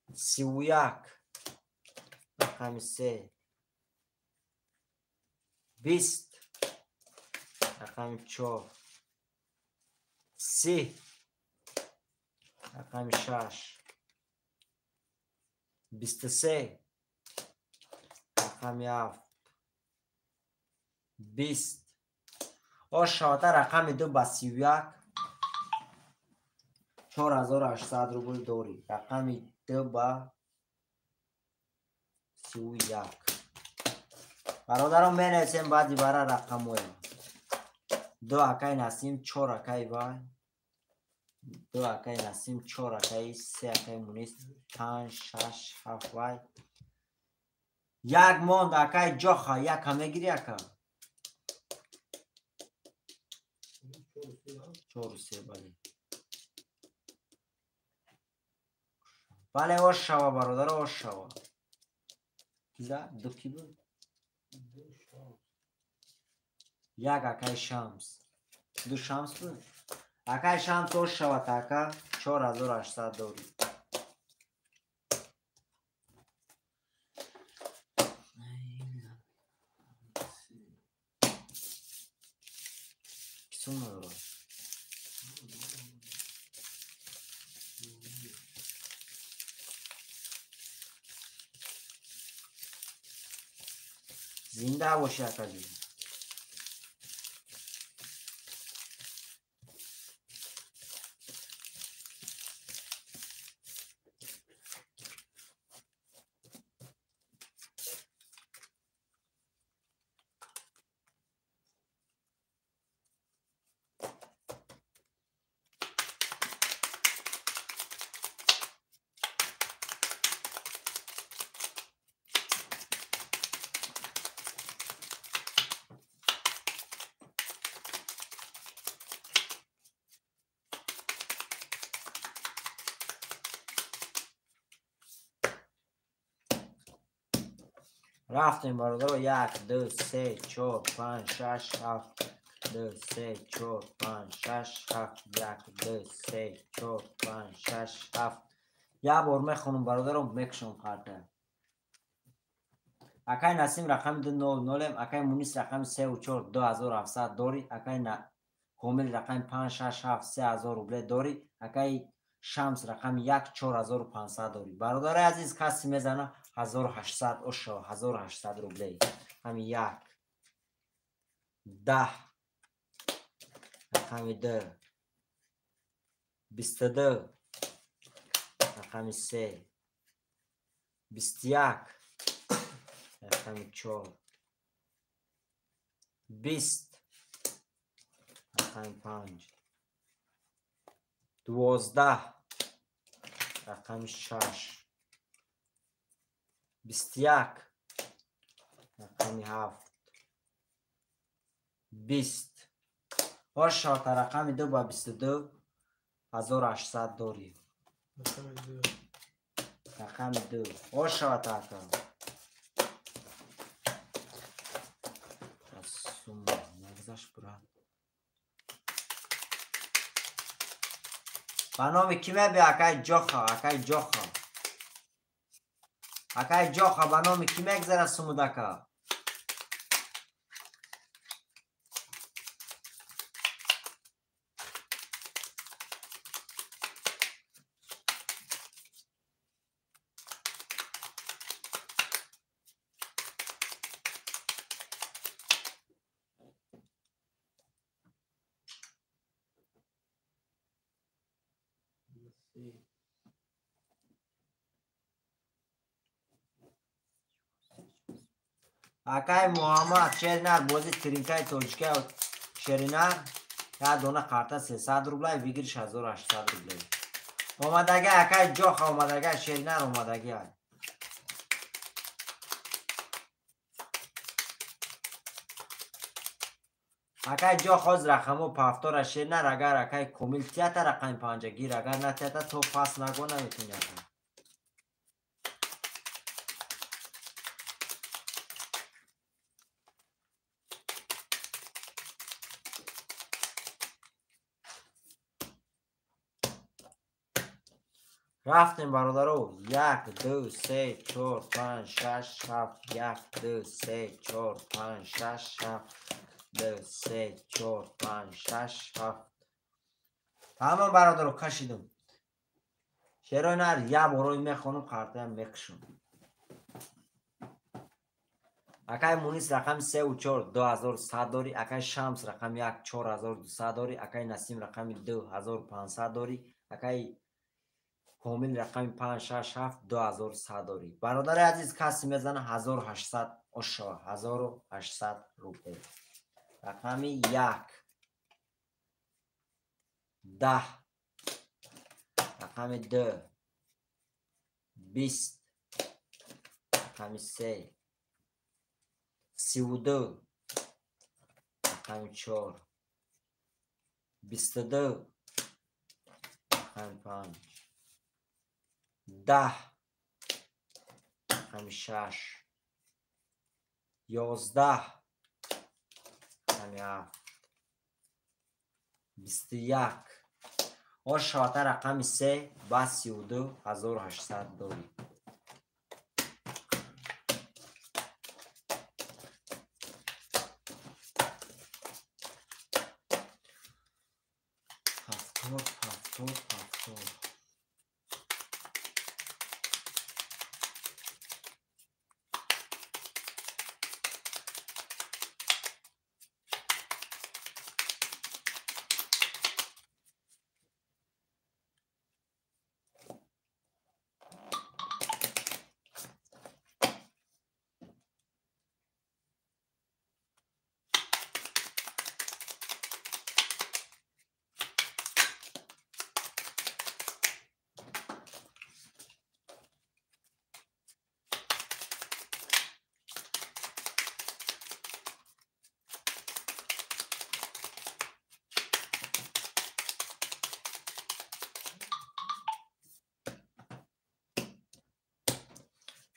31, рақами се, 20, рақами чор, 30, рақами шаш, 23, рақами ҳафт, 20. Ошавата рақами ду ба 31, 4800 рубл дорӣ. Рақами ду ба 31. Бародарон, менависем баъди бара рақамҳоя. Ду акай Насим, чор акай вай, ду акай Насим, чор акай, се акай Мунис, панҷ, шаш, ҳафт вай. Як монд акай Ҷоха, яка мегирӣ ака? Чору се, бале. Бале, ош шава, бародаро, ош шава. Киза? Ду ки буд? Як акай Шамс. Ду Шамс буд? Акай Шамс ош шавад ака, 4800 дорӣ. Кисум надорад? Зинда бошӣ акаҷон. Рафтем, бародаро, як, ду, се, чор, панҷ, шаш, ҳафт, ду, се, чор, панҷ, шаш, ҳафт, як, ду, се, чор, панҷ, шаш, ҳафт. Як бор мехонум, бародаро, мекушам карта. Акай Насим рақами ду, нол, нолем, акай Мунис рақами севу чор, 2700 дорӣ, акай Комил рақами панҷ, шаш, ҳафт, 3000 рубле дорӣ, акай Шамс рақами як, 4500 дорӣ. Бародари азиз, касе мезана 1800 ошо, 1800 рубле. Рақами як, 10, рақами ду, 22, рақами се, 21, рақами чор, 20, рақами панҷ, 12, рақами шаш, 21, рақами ҳафт, 20. Ошота рақами ду ба 22, 1800 дорӣ. Рақами ду. Ошота ака. Сума, нагзашт, брат. Ба номи ки меби акай Ҷоха, акай Ҷоха? Акай Ҷоха, ба номи ки мегзара сумудака? Акай Муҳаммад шеринар бози тринкаи тоҷика шеринар як дона карта 300 рублай, выигрыш 1800 рублей. Омадага акай ҷоха омадага шеринар омадага. Акай ҷо хоз рақамо пафтора шеринар агар акай комил тията рақами панҷа гир агар натията то пас наго наметуни акай. Рафтем бародаро 1 2 3 4 5 6 7 1 2 3 4 5 6 7 2 3 4 5 6 7. Тамом бародаро кашидум. Шерои нар як борои мехонум қартаям мекушум. Акай Мунис рақами 3 ва 4 2100 дорӣ, акай Шамс рақами 1 4200 дорӣ, акай Насим рақами 2 1500 дорӣ, акай комил рақами 5 6 7 2100 дорӣ. Бародари азиз каси мезана 1800 ошава 1800 рублей. Рақами 1 10 рақами 2 20 рақами 3 32 рақами 4 22 рақами 5 10 рақами 6 11 рақами 7 21 ошавата рақами 3 ба 32 1800 дорӣ. Ҳафтод ҳафтод ҳафтод.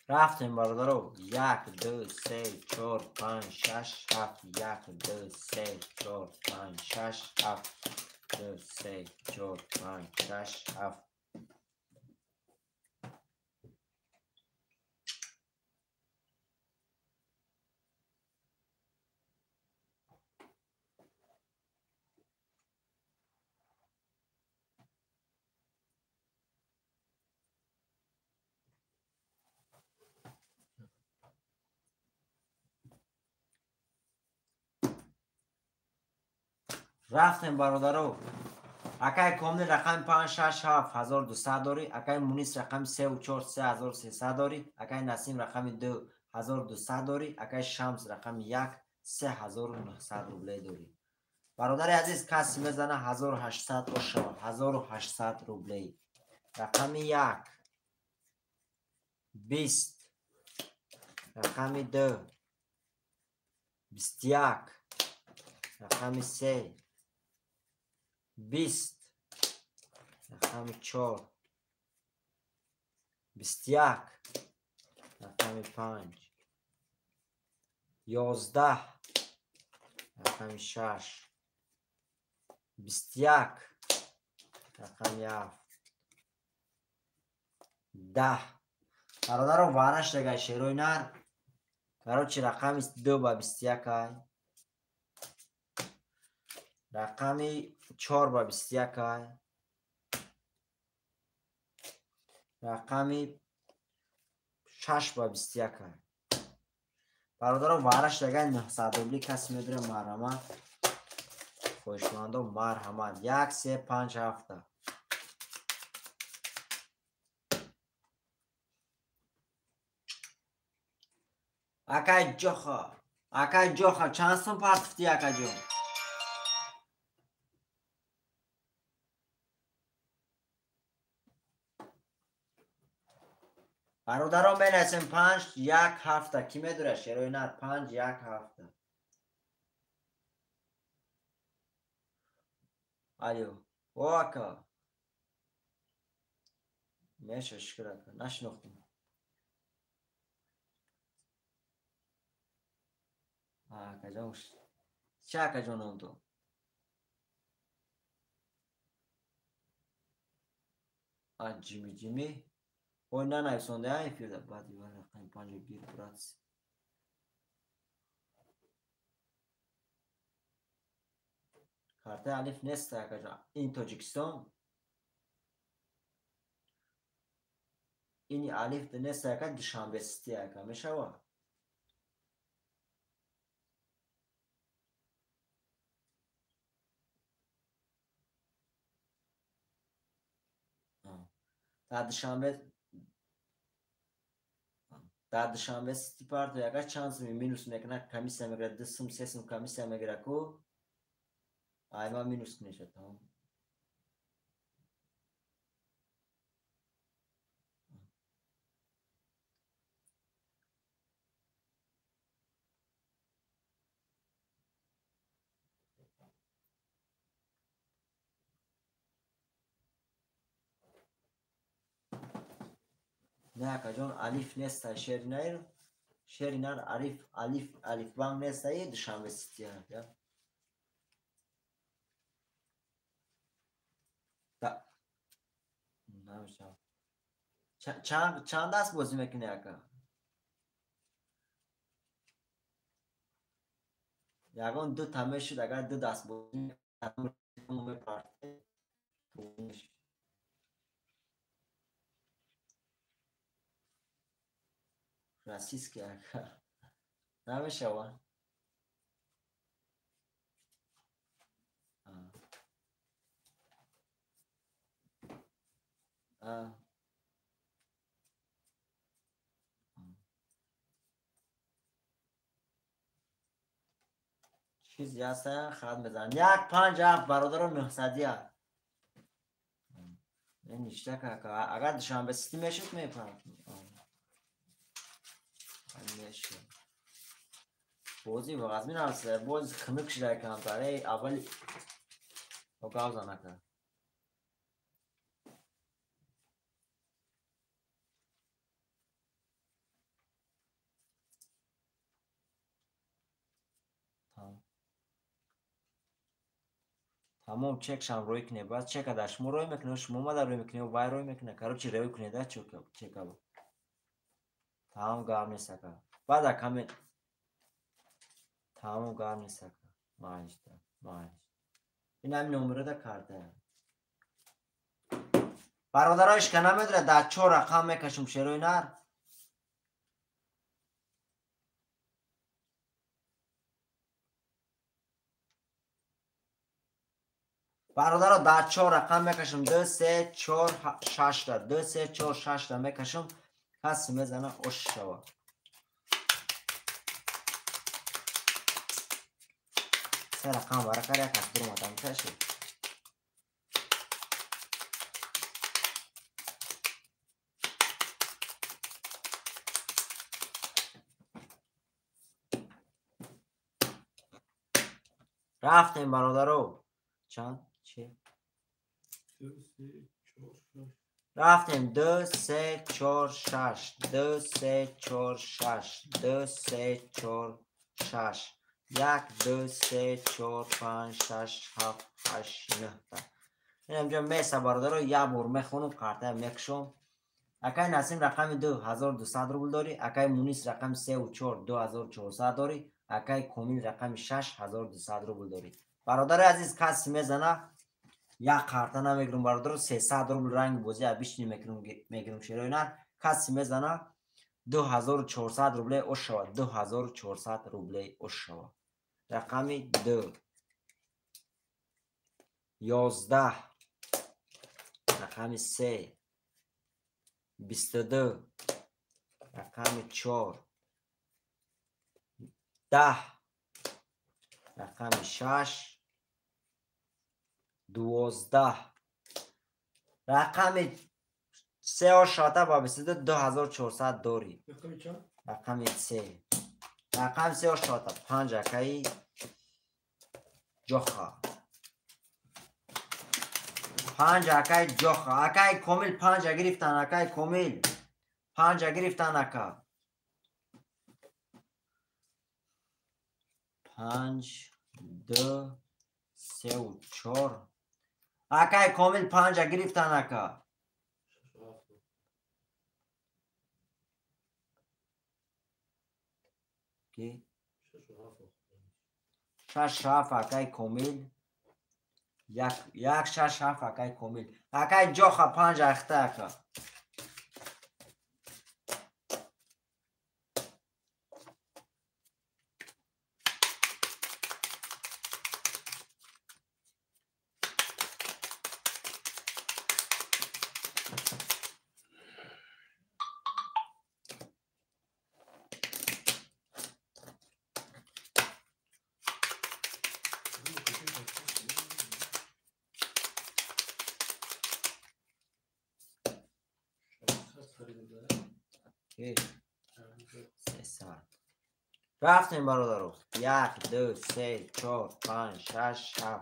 Рафтем бародаро 1 2 3 4 5 6 7 1 2 3 4 5 6 7 2 3 4 5 6 7. Рафтем бародаро. Акай комил рақами 5 6 7 1200 дорӣ, акай Мунис рақами 3 ва 4 3300 дорӣ, акай Насим рақами 2 1200 дорӣ, акай Шамс рақами 1 3900 рублей дорӣ. Бародари азиз каси мезана 1800 ошава 1800 рублей. Рақами 1 20 рақами 2 21 рақами 3 20 рақами 4 21 рақами 5 11 рақами 6 21 рақами 7 10. Бародаро вараш дагай шерои нар. Короче рақами 2 ба 21 ай. Рақами 4 ба 21 ай. Рақами 6 ба 21 ай. Бародаро вараш дагай 900 рубли каси медуре марҳамат. Хоҳишмандо марҳамат. 1 3 5 7. Акай Ҷоха, акай Ҷоха, чанд сум партифтӣ, акаҷон? Бародарон, менависем 5 1 7. Кӣ медонад шерои нар? 5 1 7. Алё, о ака. Меша, шукр ака, нашинохтам. Акаҷон, чӣ акаҷон ном ту? А Ҷими Ҷими? Ой, нанависонда эфирда. Баъди рақами 5 гир, брат. Картаи Алиф нест, акаҷон. Ин Тоҷикистон. Ини Алиф нест, ака, Душанбе Сити, ака, мешава? Дар Душанбе Сити парто яка чанд суми минус мекунад, комиссия мегирад, 2 сум, 3 сум комиссия мегирад ку. Айма минус мешавад, тамом. Не, акаҷон, Алиф нест, шери нар, шери нар, Алиф, Алиф, Алифбанк нест, Душанбе Сити, ака. Намешавад. Чанд даст бозӣ мекунӣ, ака? Ягон ду та мешуд, агар ду даст бозӣ мепартед. Российский, ака. Намешавад. Чизи ҳаста, хат мезанам. 1 5 7, бародарон, 900. Ништак, ака. Агар Душанбе Сити мешуд, мепард. Мешуд. Бозӣ вазмин аст, боз хунук шуда камтар. Эй, аввали гав зан, ака. Тамом, чекшам рӯй кунед. Баъд чека дар шумо рӯй мекунед, шумо мада рӯй мекунед, вай рӯй мекунед. Короче, рӯй кунед, да, чека. Тамом, гап нест, ака. Баъд ака тамом, гап нест, ака. Майш, майш. Ин ҳамин номерода карта. Бародаро, ишка намедонад, дар 4 рақам мекашум шерои нар. Бародаро, дар 4 рақам мекашум. 2 3 4 6 та. 2 3 4 6 та мекашум. Каси мезана ош шава. Се рақам варакар як аз дуромадам кашид. Рафтем, бародаро. Чанд? Чи? 2 3 4 6. Рафтем. 2 3 4 6. 2 3 4 6. 2 3 4 6. 1 2 3 4 5 6 7 8 9 та. Инамҷо меса, бародаро, як бор мехонам, карта мекушам. Акай Насим рақами 2 1200 рубл дорӣ, акай Мунис рақами 3 ва 4 2400 дорӣ, акай Комил рақами 6 1200 рубл дорӣ. Бародари азиз, каси мезана як карта намегирам, бародаро, 300 рубл ранги бозӣ абишни мегирам шерои нар. Каси мезана 2400 рубле ош шавад, 2400 рубле ош шавад. Рақами 2 11, рақами 3 22, рақами 4 10, рақами 6, 12, рақами 3 шата ба 22 2400 дорӣ. Рақами 3, рақами 3 шата 5 акаи ҷоха, 5 акаи ҷоха, акаи Комил 5 гирифтан, акаи Комил 5 гирифтан, ака 5 2 3 4, акаи Комил 5 гирифтан, ака ки 6 7 акаи Комил, 1 6 7 акаи Комил, акаи ҷоха 5 ахта ака. Рафтем бародаро. 1 2 3 4 5 6 7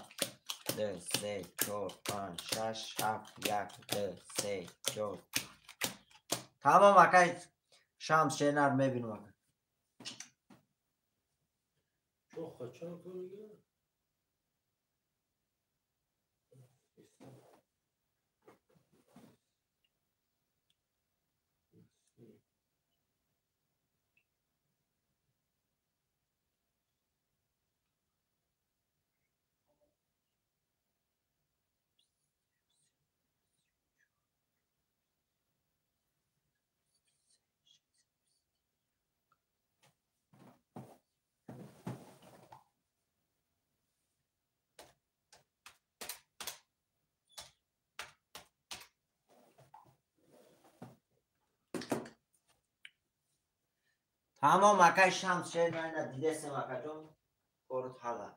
2 3 4 5 6 7 1 2 3 4. Тамом акай Шамс шенар мебинам ака. Тамом акай Шамс шер дидесем акаҷон, корот ҳала.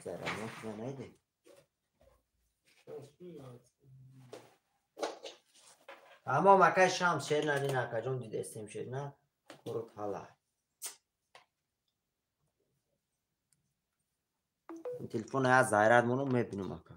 Заранайде. Тамом акай Шамс шер надин акаҷон, дидесем шер на корот ҳала. Телефон аз зайрат монум мебинам ака.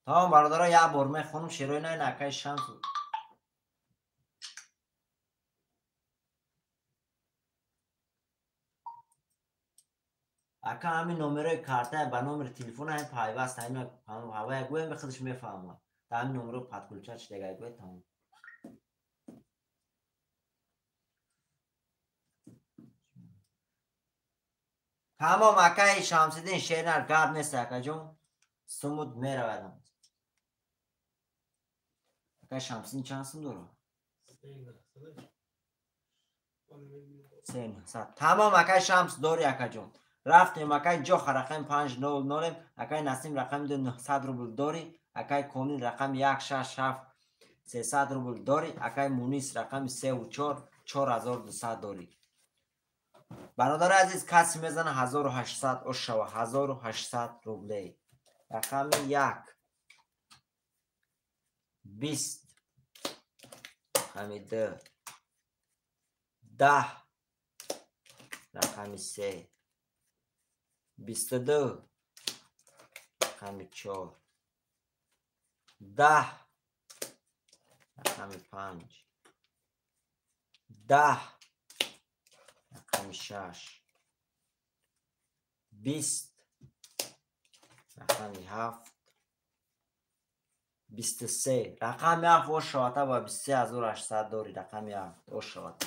Тамом бародаро, як бор мехонам шерои на акаи Шамс. Ака ҳамин номерои карта ба номери телефон ҳамин пайваст, ҳамин ҳавая гӯем ба худаш мефаҳмад. Та ҳамин номеро подключать шудага гӯе тамом. Тамом акаи Шамсиддин шернар гап нест акаҷон. Сумуд меравадам. Акаи Шамсиддин чанд сум дорад? 300. Тамом акаи Шамс дори акаҷон. Рафтем акаи Ҷоха рақами 500, акаи Насим рақами 900 рубл дори, акаи Комил рақами 167 300 рубл дори, акаи Мунис рақами 34 4200 дори. Бародари азиз, касе мезана 1800 ошава, 1800 рублей. Рақами 1 20, рақами 2 10, рақами 3 22, рақами 4 10, рақами 5 10, рақами 6 20, рақами 7 23, рақами 7 ошавата ба 23800 дори. Рақами 7 ошавата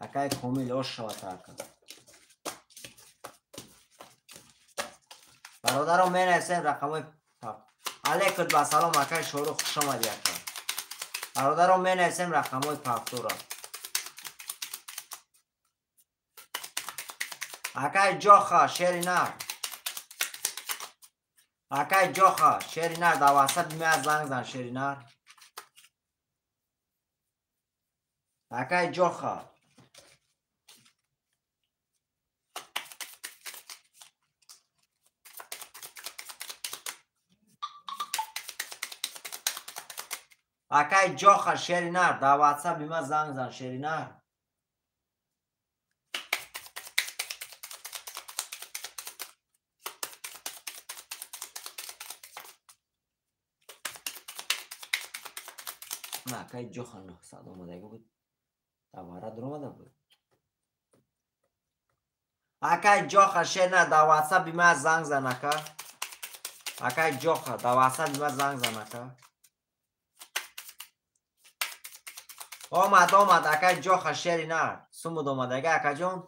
акаи Комил ошавата ака. Бародаро менависем рақамои алейкум ба салом акаи Шорух, хуш омадӣ ака. Бародаро менависем рақамои пафтура. Акай Ҷоха, шери нар. Акай Ҷоха, шери нар, дар ватсап меа занг зан, шери нар. Акай Ҷоха. Акай Ҷоха, шери нар, дар ватсап бима занг зан, шери нар. Акай Ҷоха 900 омадаги буд. Давара дуромада буд. Акай Ҷоха, шери нар, дар ватсап бима занг зан, ака. Акай Ҷоха, дар ватсап бима занг зан, ака. Омад, омад, акай Ҷоха, шери нар. Сумуд омадага, акаҷон.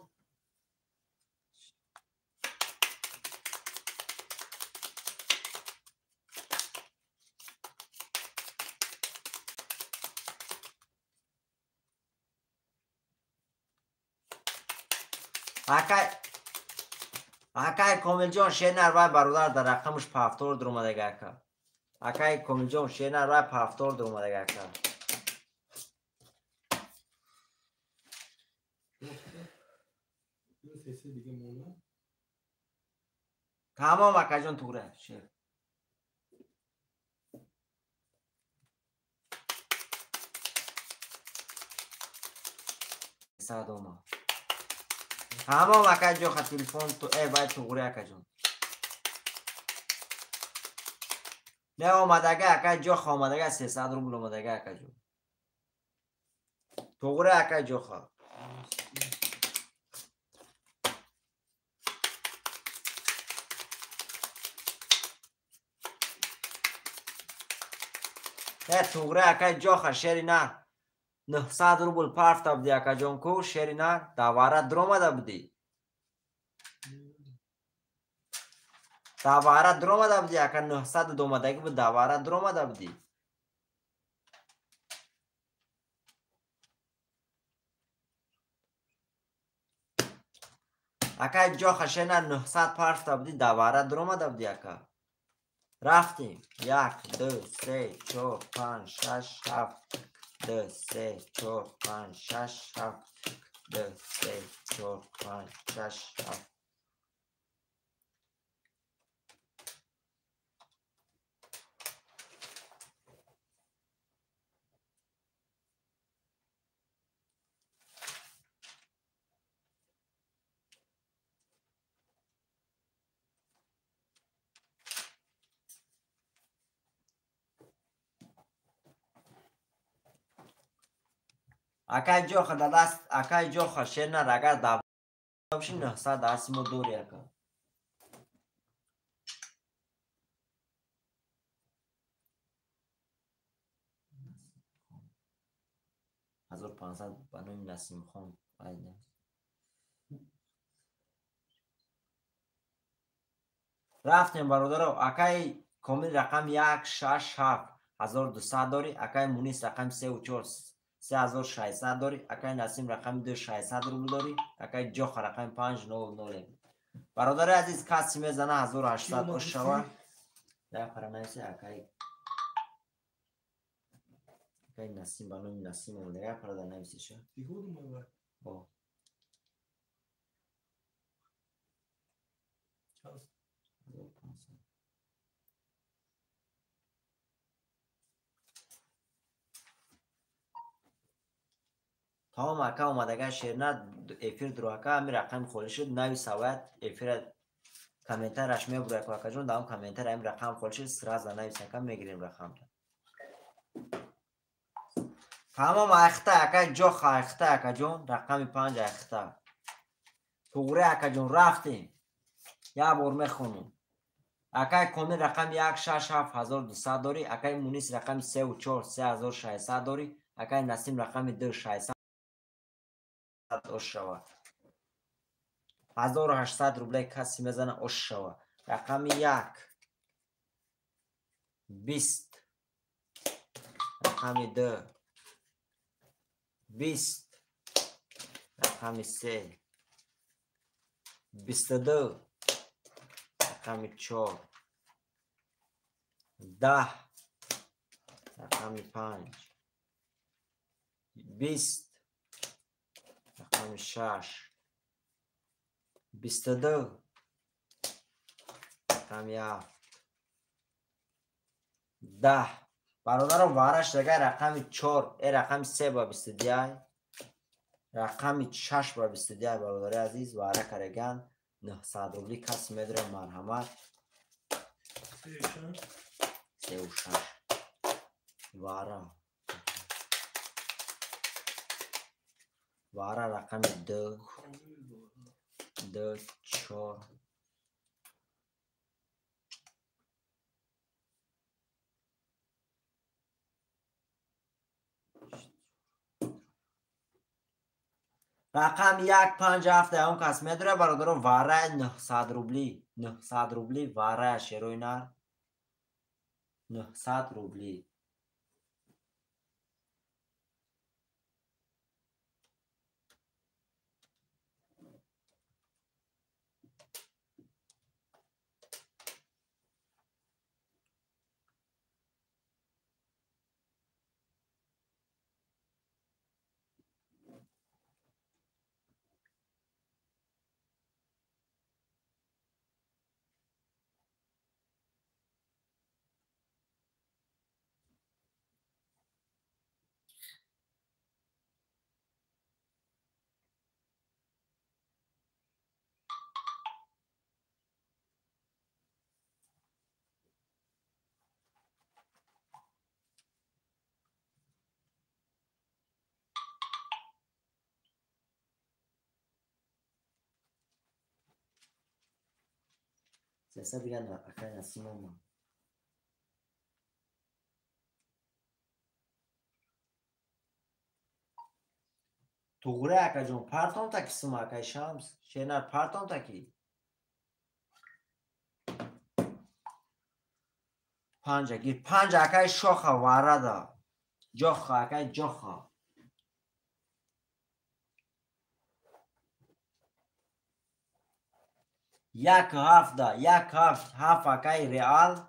Акай Комилҷон, шери нар, вай бародар дар рақамаш пафтор дуромадага, ака. Акай Комилҷон, шери нар, вай пафтор дуромадага, ака. Тамом, акаҷон, туғра шер. Сад омад. Тамом, акай Ҷоха, телефон ту вай туғри, акаҷон. Не омадага, акай Ҷоха, омадага 300 рубл омадага, акаҷон. Туғри, акай Ҷоха. Туғри, акай Ҷоха, шери нар. 900 рубл парфта будӣ, акаҷон, ку, шери нар, давара дуромада будӣ. Давара дуромада будӣ, ака, 900 омадагӣ буд, давара дуромада будӣ. Акай Ҷоха, шери нар, 900 парфта будӣ, давара дуромада будӣ, ака. Рафтем. 1, 2, 3, 4, 5, 6, 7, 2, 3, 4, 5, 6, 7, 2, 3, 4, 5, 6, 7. Акай Ҷоха, дадаст, акай Ҷоха, шер нар, агар дабши 900 дасти мо дори, ака. Ҳазор пансад ба номи Насимхон. Рафтем, бародаро. Акай Комил рақам 1, 6, 7, 1200 дори. Акай Мунис рақами 3 4, 3600 дори. Акай Насим рақами 2, 600 рубл дори. Акай Ҷоха рақами 5, 0, 0. Бародари азиз, каси мезана 1800 ош шава. Да паранаси акай Насим ба номи Насим омадага, парада нависиша. О. Тамом, ака, омадага шерна эфир дуро, ака, ами рақами холӣ шуд, нави саваят эфира комментараш мебура, акаҷон, даам комментар ами рақам холӣ шуд, сразу навис, ака, мегирем рақамра. Тамом, айхта, ака Ҷоха, айхта, акаҷон, рақами 5 айхта. Туғри, акаҷон, рафтем. Як бор мехонем. Акай Комил рақами 1, 6, 7, 1200 дори. Акай Мунис рақами 3 4, 3600 дори. Акай Насим рақами 2, 600 ош шава. 1800 рублей каси мезана ош шава. Рақами 1, 20, рақами 2, 20, рақами 3, 22 рақами 4, 10 рақами 5, 20 рақами 6, 22 рақами 7, 10. Бародаро, вараш дагай рақами 4, рақами 3 ба 22, рақами 6 ба 22. Бародари азиз, вара караган 900 рубли кас медра, марҳамат. 3 6 вара. Вара рақами 2, 2, 4, рақам 1, 5, 7 он кас медора. Бародаро, вара 900 рубли, 900 рубли вара шерои нар, 900 рубли. Сеса биган акай Насим омад. Туғре акаҷон, партом таки сума акай Шамс, шернар партом таки. 5 гир, 5 акай шоха варада. Ҷоха акай ҷоха. 1 7 1 7 7 акай Реал.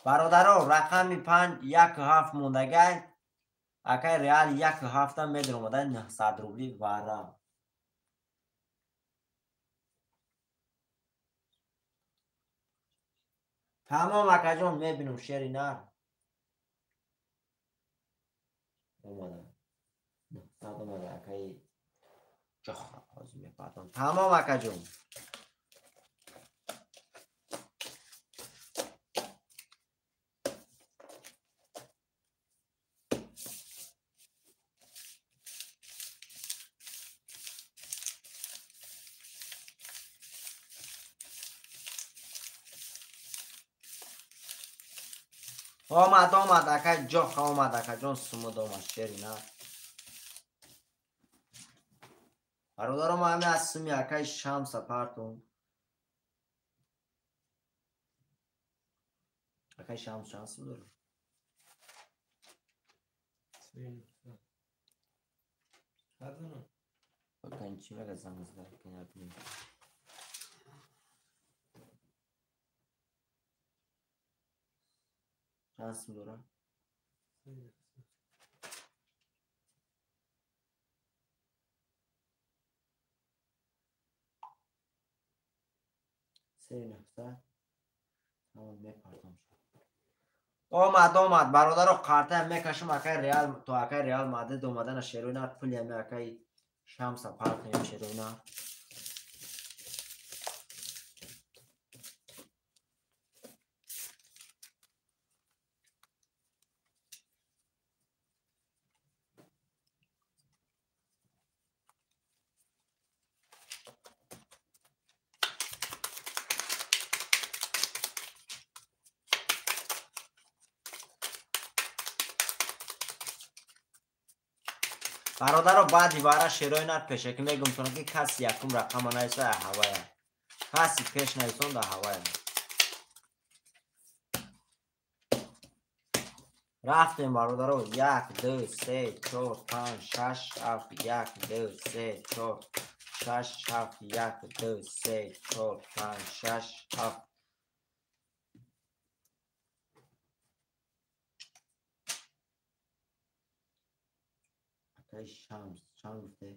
Бародаро, рақами 5 1 7 мондагай. Акай Реал 1 7 медромада 900 рубли вара. Тамом акаҷон, мебинам шери нар. Омада. 900 омада акай ҷоха, ҳозир мепардом. Тамом акаҷон. Омад, омад акай ҷоха, омад акаҷон, сумуд омад шери нар. Бародаро, ма ҳаме аз суми акай Шамса партум. Акай Шамс чанд сум дорад? Акай чӣ мега занг зада? Чанд сум дорад? 3 900. Тамом, мепардом. Омад, омад бародаро, қартаям мекашам акай Реал, то акай Реал Мадрид омадана шерои нар, пули ами акай Шамса партнем шерои нар. Бародаро, баъди вара шерои нар пешакӣ мегумтонам, ки каси якум рақама нависа ҳавая. Каси пеш нависонда ҳавая. Рафтем бародаро, 1, 2, 3, 4, 5, 6, 7, 1, 2, 3, 4, шаш, ҳафт, як, ду, се, чор, панҷ, шаш, ҳафт. Акаи Шамс чанд гуфте?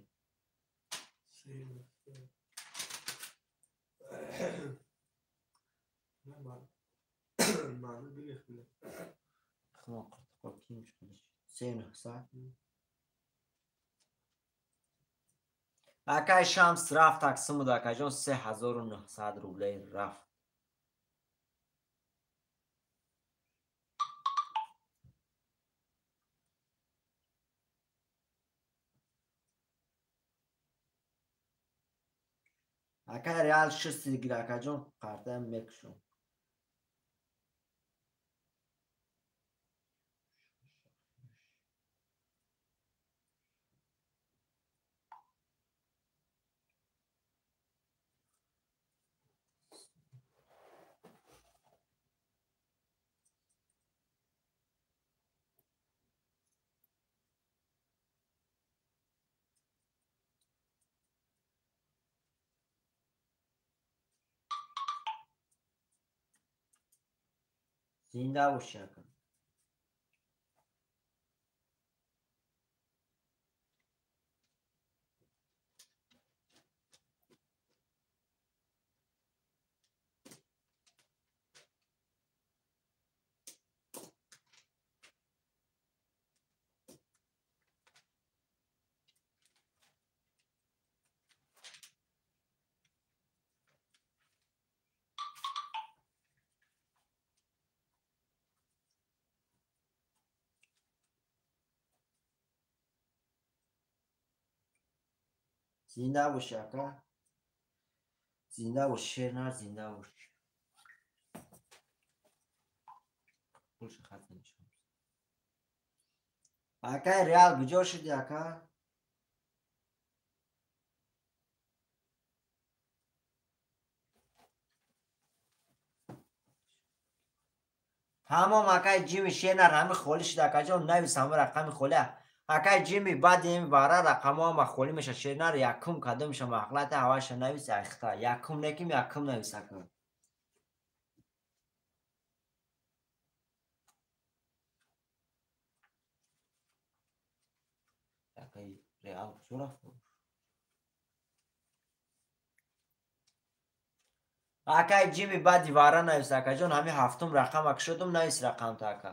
Акай Шамс рафт таксимуд, акаҷон, 3900 рублей рафт. Акай Реал шисти гир, акаҷон, қартаям мекушам. Зинда бошӣ, ака. Зинда бошӣ, ака. Зинда бош, шернар, зинда бош. Пулша хат нишон. Акай Реал куҷо шуди, ака? Тамом, акай Ҷими, шернар ҳами холӣ шуд, акаҷон, навис ҳама рақами холӣ. Акай Ҷими, баъди ин бара рақамҳо ҳама холӣ мешавад. Шернар якум кадомиша мақлата ҳаваша навис, айхта. Якум неким, якум навис, ака. Акай Реал куҷо рафт? Акай Ҷими, баъди вара навис, акаҷон, ҳами ҳафтум рақама кушодум, навис рақамта, ака.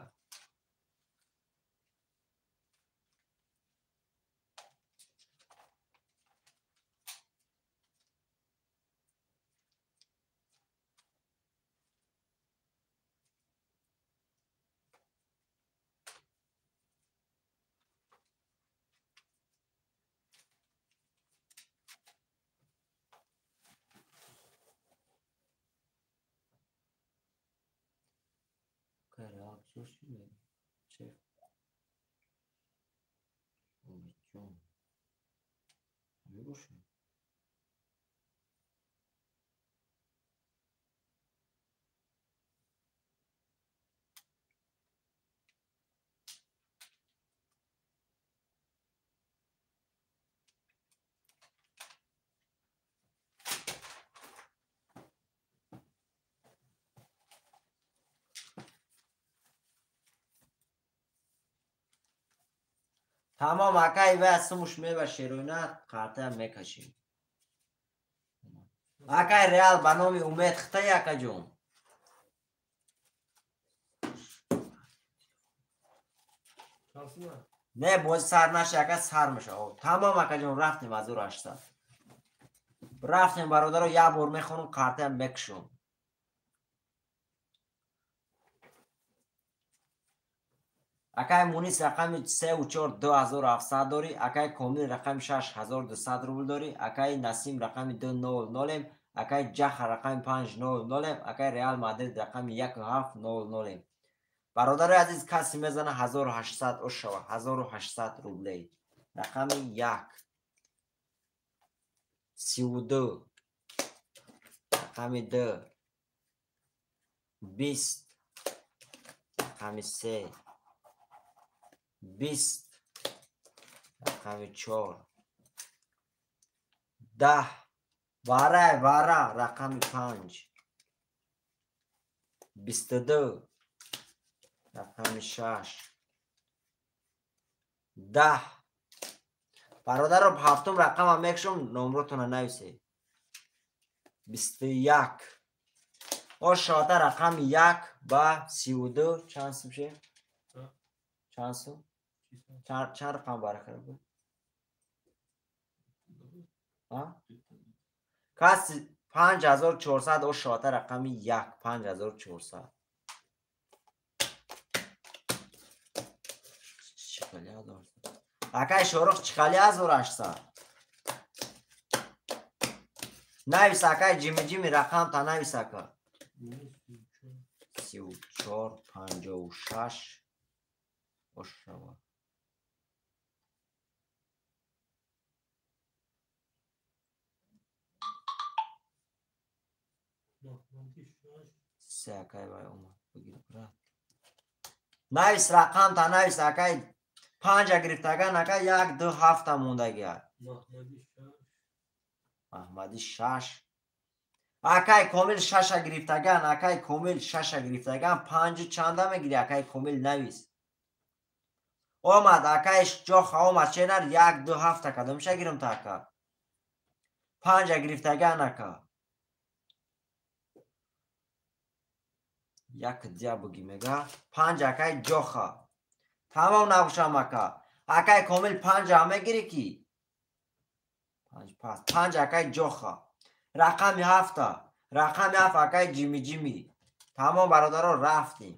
Тамом, акай, ва сумуш мева шеруна қартаям мекашем. Акай Реал ба номи Умед хитай, акаҷон. Не, бози сар наша, ака, сар меша. Тамом, акаҷон, рафтем 1800. Рафтем, бародаро, як бор мехонам, қартаям мекушам. Акай Мунис рақами 3 4 2700 дорӣ, акай Комил рақами 6200 рубл дорӣ, акай Насим рақами 2 0 0, акай Ҷаха рақами 5 0 0, акай Реал Мадрид рақами 1 7 0 0. Бародарои азиз, касе мезана 1800 ош шава, 1800 рублей. Рақами 1 32, рақами 2 20, рақами 3 20, рақами 4 10. Вара, вара, рақами 5. 22. Рақами 6. 10. Бародаро, ҳафтум рақама мекшум, номротона нависед. 21. О шота рақами 1 ба 32 чанд сум ше? Чанд сум? Чанд рақам барака буд? Кас 5400 о шота рақами 1 5400. Акай Шорух чиқали 1800. Навис акай ҷими-ҷими рақам та навис ака. 34 56 ошава. Се акай вай омад. Бигир брат. Навис рақам та навис акай 5 гирифтаган ака 1 2 7 мондагиа. Маҳмади 6. Акай Комил 6 гирифтаган, акай Комил 6 гирифтаган, 5 чанда мегири акай Комил навис. Омад акай ҷоха омад ченар 1 2 7 кадомша гирим та ака. 5 гирифтаган ака. 1 дия буги мега 5 акай ҷоха. Тамом набошам ака. Акай Комил 5 мегири ки? 5 пас. 5 акай ҷоха. Рақами 7. Рақами 7 акай ҷими-ҷими. Тамом бародаро рафтем.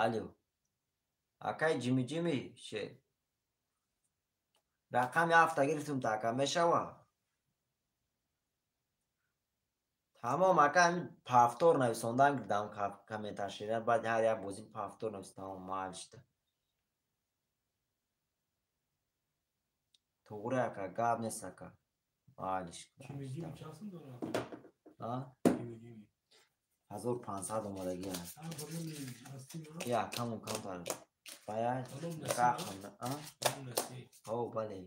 Алло. Акай ҷими-ҷими ше. Рақами 7 гирифтум та ака мешава. Тамом ака пафтор нависондан гирдам комментар шера баъд ҳар як бозӣ пафтор навис тамом маҳал шуда. Туғри ака гап нест ака. Маҳалиш. Ҷими-ҷими чанд сум дорад? А? Ҷими-ҷими. 1500 омадагӣ аст. Я камон камтар. Бая рақам, а? О, бале.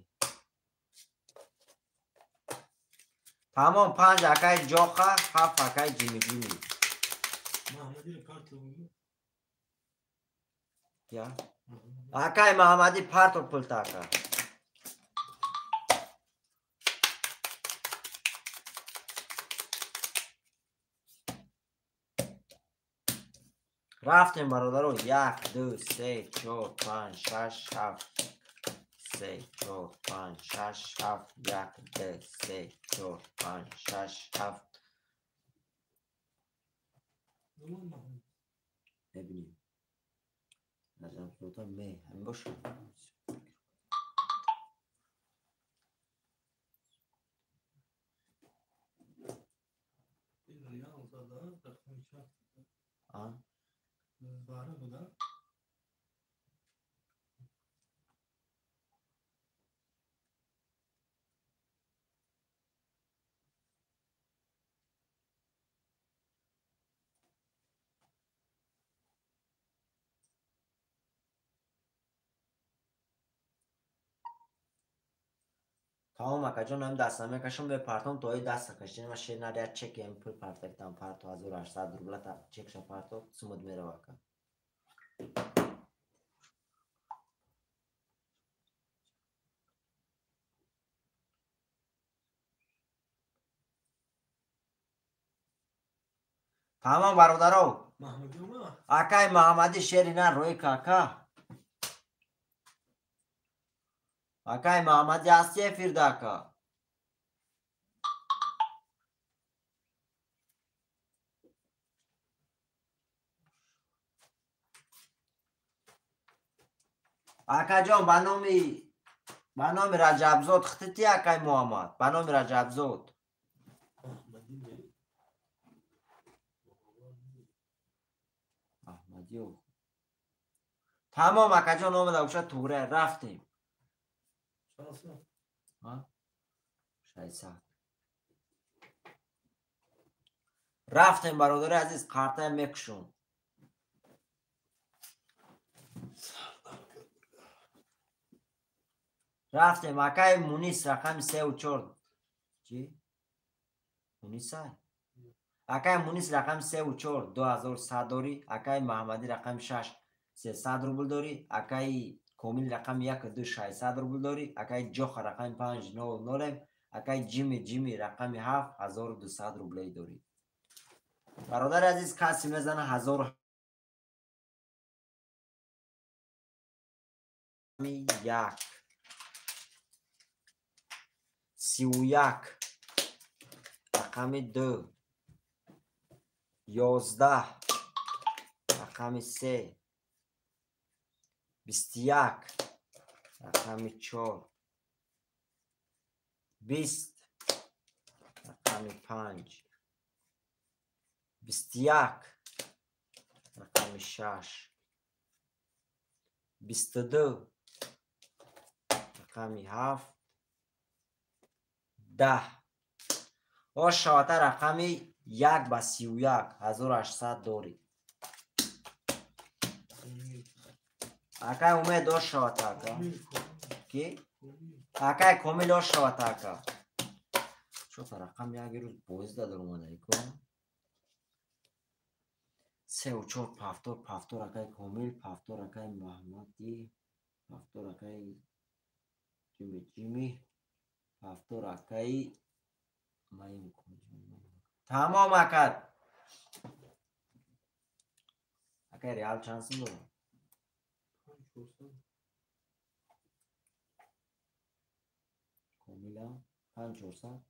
Тамом 5 акай ҷоха, 7 акай ҷими-ҷими. Маҳмадиро парто бугӣ? Я. Акай Маҳмадӣ парто пулта ака. Рафтем бародаро 1 2 3 4 5 6 7 3 4 5 6 7 1 2 3 4 5 6 7. Мебинем. Наҷамсултон ме ҳамин бошад. А? Бара буда? Тамом акаҷон, ҳам даста мекашам, мепартом то даста кашидем, ма шер наряд чек ем пул партактам, парто 1800 рубла та чекша парто, сумуд мерава ака. Тамом бародаро. Акай Маҳмадӣ шери на рӯи кака. Акай Маҳмадӣ ҳасти эфирда ака. Акаҷон, ба номи Раҷабзод хитити акай Муҳаммад, ба номи Раҷабзод. Аҳмадиё. Тамом акаҷон омада бошад туғра рафтем. 600. Рафтем бародари азиз, қартая мекушум. Рафтем, акай Мунис рақами 3 4. Чӣ? Мунисай? Акай Мунис рақами 3 4 2100 дорӣ, акай Маҳмадӣ рақами 6 300 рубл дорӣ, акай Комил рақами 1 2 600 рубл дорӣ, акай Ҷоха рақами 5 0 0, акай Ҷими Ҷими рақами 7 1200 рублей дорӣ. Бародари азиз, касе мезана 1001 31 рақами 2 11 рақами 3 21 рақами 4 20 рақами 5 21 рақами 6 22 рақами 7 10. Ош шавата рақами 1 ба 31 1800 дорӣ. Акай Умед ош шавата ака. Ки? Акай Комил ош шавата ака. Чота рақами як рӯз бозида даромадаи ко? 3 4 пафтор пафтор акай Комил, пафтор акай Маҳмадӣ, пафтор акай Ҷими Ҷими, пафтор акай Маим. Тамом ака. Акай Реал чанд сум дорад? Комила 5 400.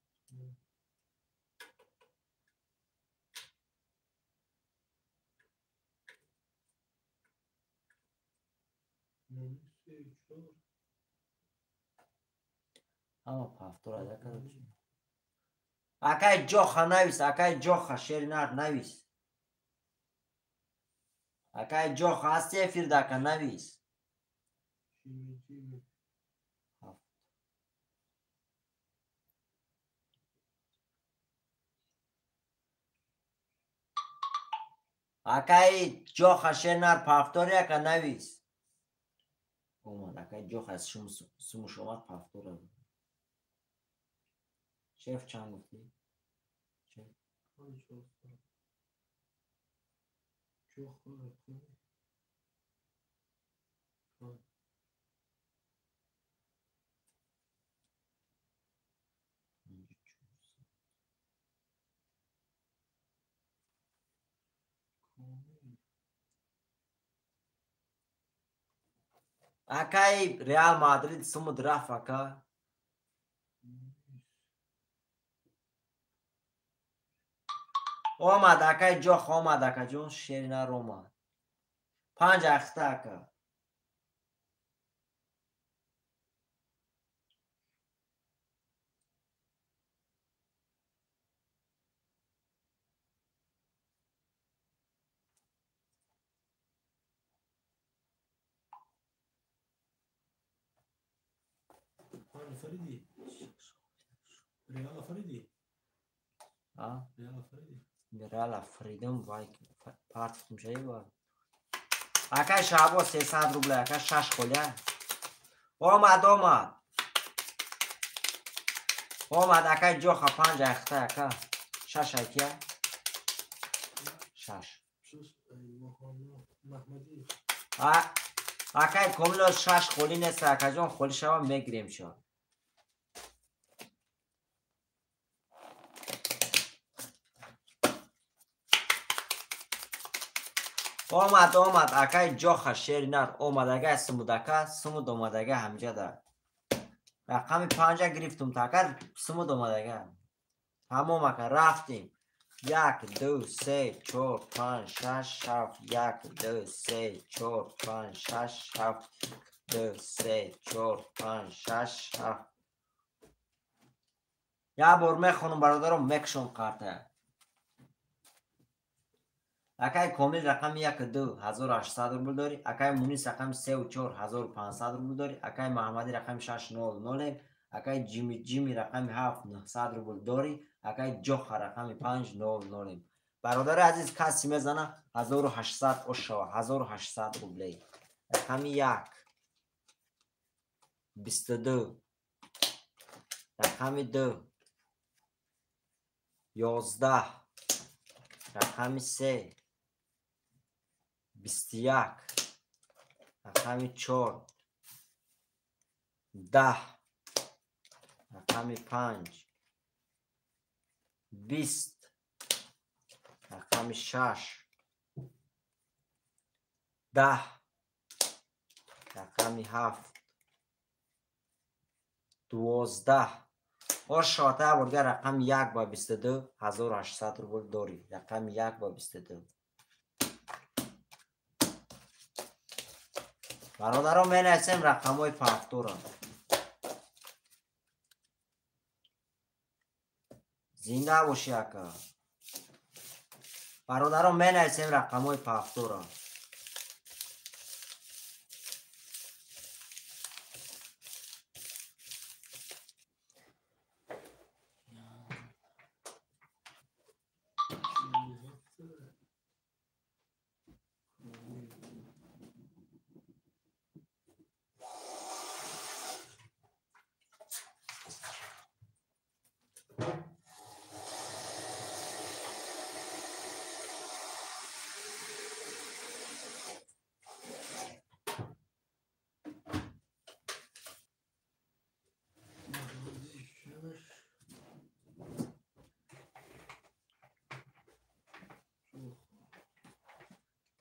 Ҳама пафтор ада короче. Акай Ҷоха навис, акай Ҷоха шери нар навис. Акай Ҷоха ҳасти эфирда ака навис. Акай Ҷоха шери нар пафтори ака навис. Омад акай Ҷоха сумуш омад пафтора. Шеф чанд гуфтӣ? Шеф? 5 400. Ҷоха рақами 5. 5 400. Комил. Акай Реал Мадрид сумуд рафт ака. Омад акай Ҷох омад акаҷон, шери нар омад. 5 ахта ака. Фариди. Реала Фариди. А? Реала Фариди. Реала Фридом вай партифтум шаи ва. Акай Шаҳбоз 300 рубля, ака 6 холия. Омад, омад. Омад акай Ҷоха 5 ахта ака. 6 айкия? 6. 6 Маҳмадӣ. Акай Комило 6 холӣ нест акаҷон, холӣ шава мегирем шо. Омад, омад акай Ҷоха шери нар омадага сумудака, сумуд омадага ҳамҷада. Рақами 5 гирифтум така сумуд омадага. Тамом ака рафтем. 1 2 3 4 5 6 7 1 2 3 4 5 6 7 2 3 4 5 6 7. Як бор мехонам бародаром, мекушам карта. Акай Комил рақами 1 2 1800 рубл дорӣ, акай Мунис рақами 3 4 1500 рубл дорӣ, акай Маҳмадӣ рақами 6 0 0, Акай Ҷими Ҷими рақами 7 900 рубл дорӣ. Акай Ҷоха рақами 5 0 0. Бародари азиз, каси мезана 1800 ошава, 1800 рублей. Рақами 1 22, рақами 2 11, рақами 3 21, рақами 4 10, рақами 5 20, рақами 6 10, рақами 7 12. Ошота бурга рақами 1 ба 22 1800 рубл дорӣ. Рақами 1 ба 22. Бародаро, менависем рақамҳои повтора. Зинда бошӣ, ака. Бародаро, менависем рақамҳои повтора.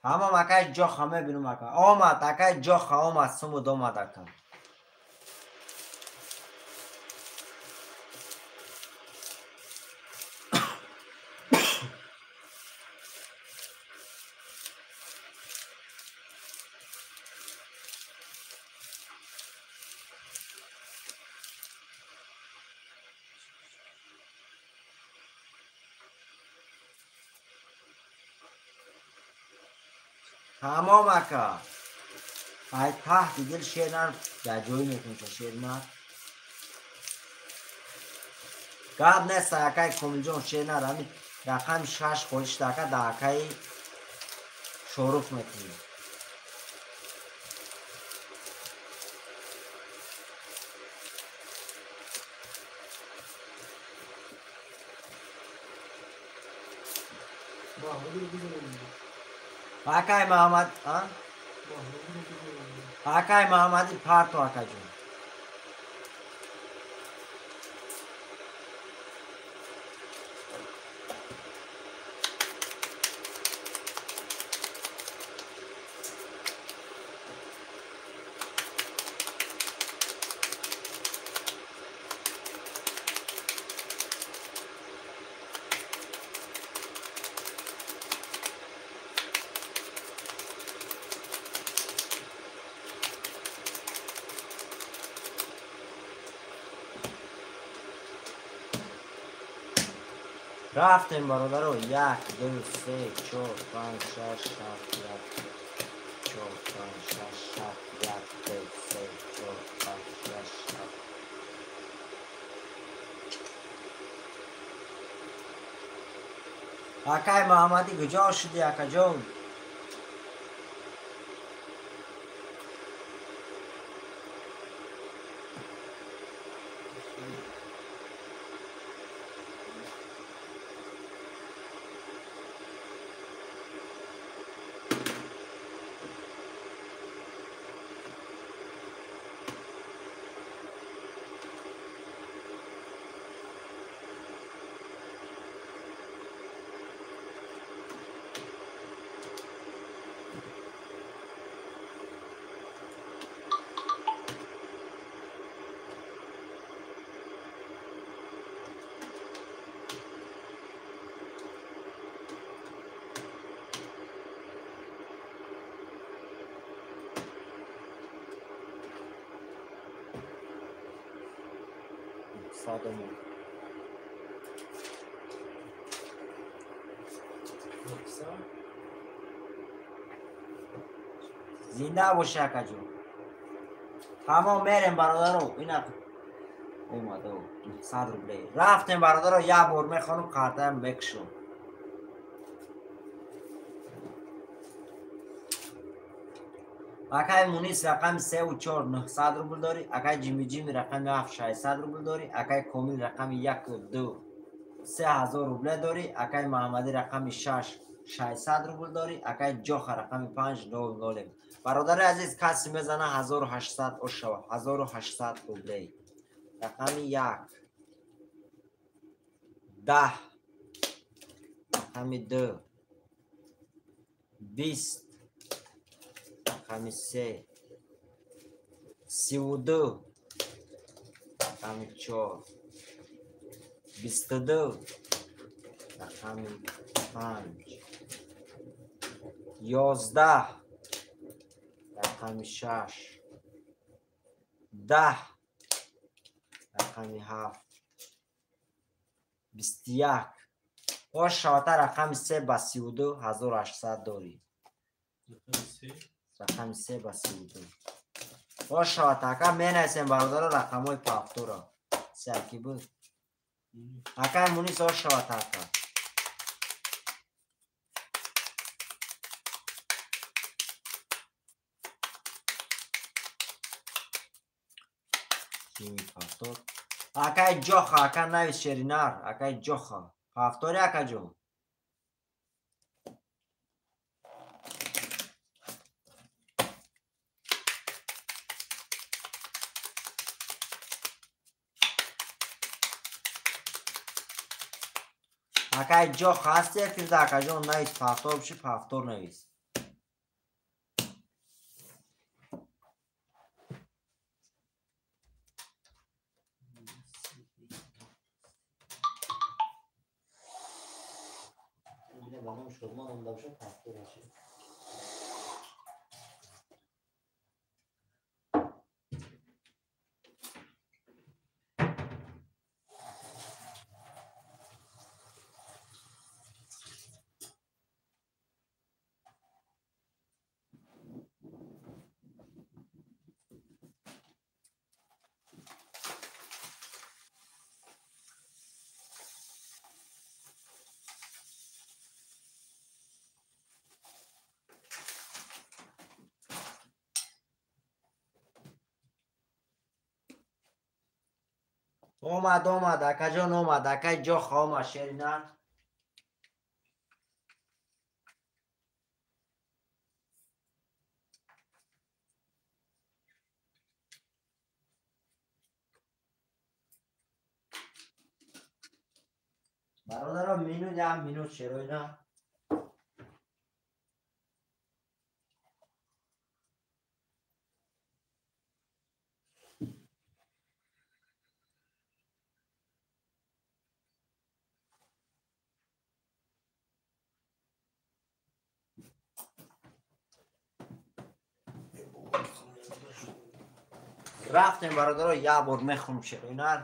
Тамом, акай Ҷоха, мебинум, ака. Омад, акай Ҷоха омад, сумуд омад, ака. Тамом, ака. Ай таҳти дил шернар ҷаҷоӣ мекунша шернар. Гап нест, акай Комилҷон, шернар ҳамин рақами 6 холӣ шуда, ака, да акаи Шорух мекунӣ. Акай Маҳаммад, а? Акай Маҳаммади парто, акаҷон. Рафтем, бародаро. Як, ду, се, чор, панҷ, шаш, ҳафт, як, чор, панҷ, шаш, ҳафт, як, ду, се, чор, панҷ, шаш, ҳафт. Акай Маҳаммадӣ, куҷо шудӣ, акаҷон? Садому. Зинда боши, акаҷон. Тамом, мерем, бародаро. Ина Омада 900 рублей. Рафтем бародаро, як бор мехонам, картаям мекушам. Акай Мунис рақами 3 ва 4 900 рубл дорӣ, акай Ҷими Ҷими рақами 7 600 рубл дорӣ, акай Комил рақами 1 2 3000 рубле дорӣ, акай Маҳаммадӣ рақами 6 600 рубл дорӣ, акай Ҷоха рақами 5 0 0. Бародари азиз, касе мезана 1800 ошава, 1800 рублей. Рақами 1 10, рақами 2 20, рақами 3 32, рақами 4 22, рақами 5 11, рақами 6 10, рақами 7 21. Ошавата рақами 3 ба 32 1800 дорӣ. Рақами 3 ба 32. Ошавата ака менависем бародаро рақамҳои пафтуро. Сяки буд. Акай Мунис ошавата ака. Кими пафтор. Акай Ҷоха, ака навис шеринар, акай Ҷоха. Пафтори акаҷон. Акай Ҷоха ҳасти эфирда акаҷон навис пафтор биши пафтор навис. Омад, омад, акаҷон омад, акай Ҷоха омад, шерина. Бародаро, минут як минут шероина. Рафтем бародаро, як бор мехонем шероинар.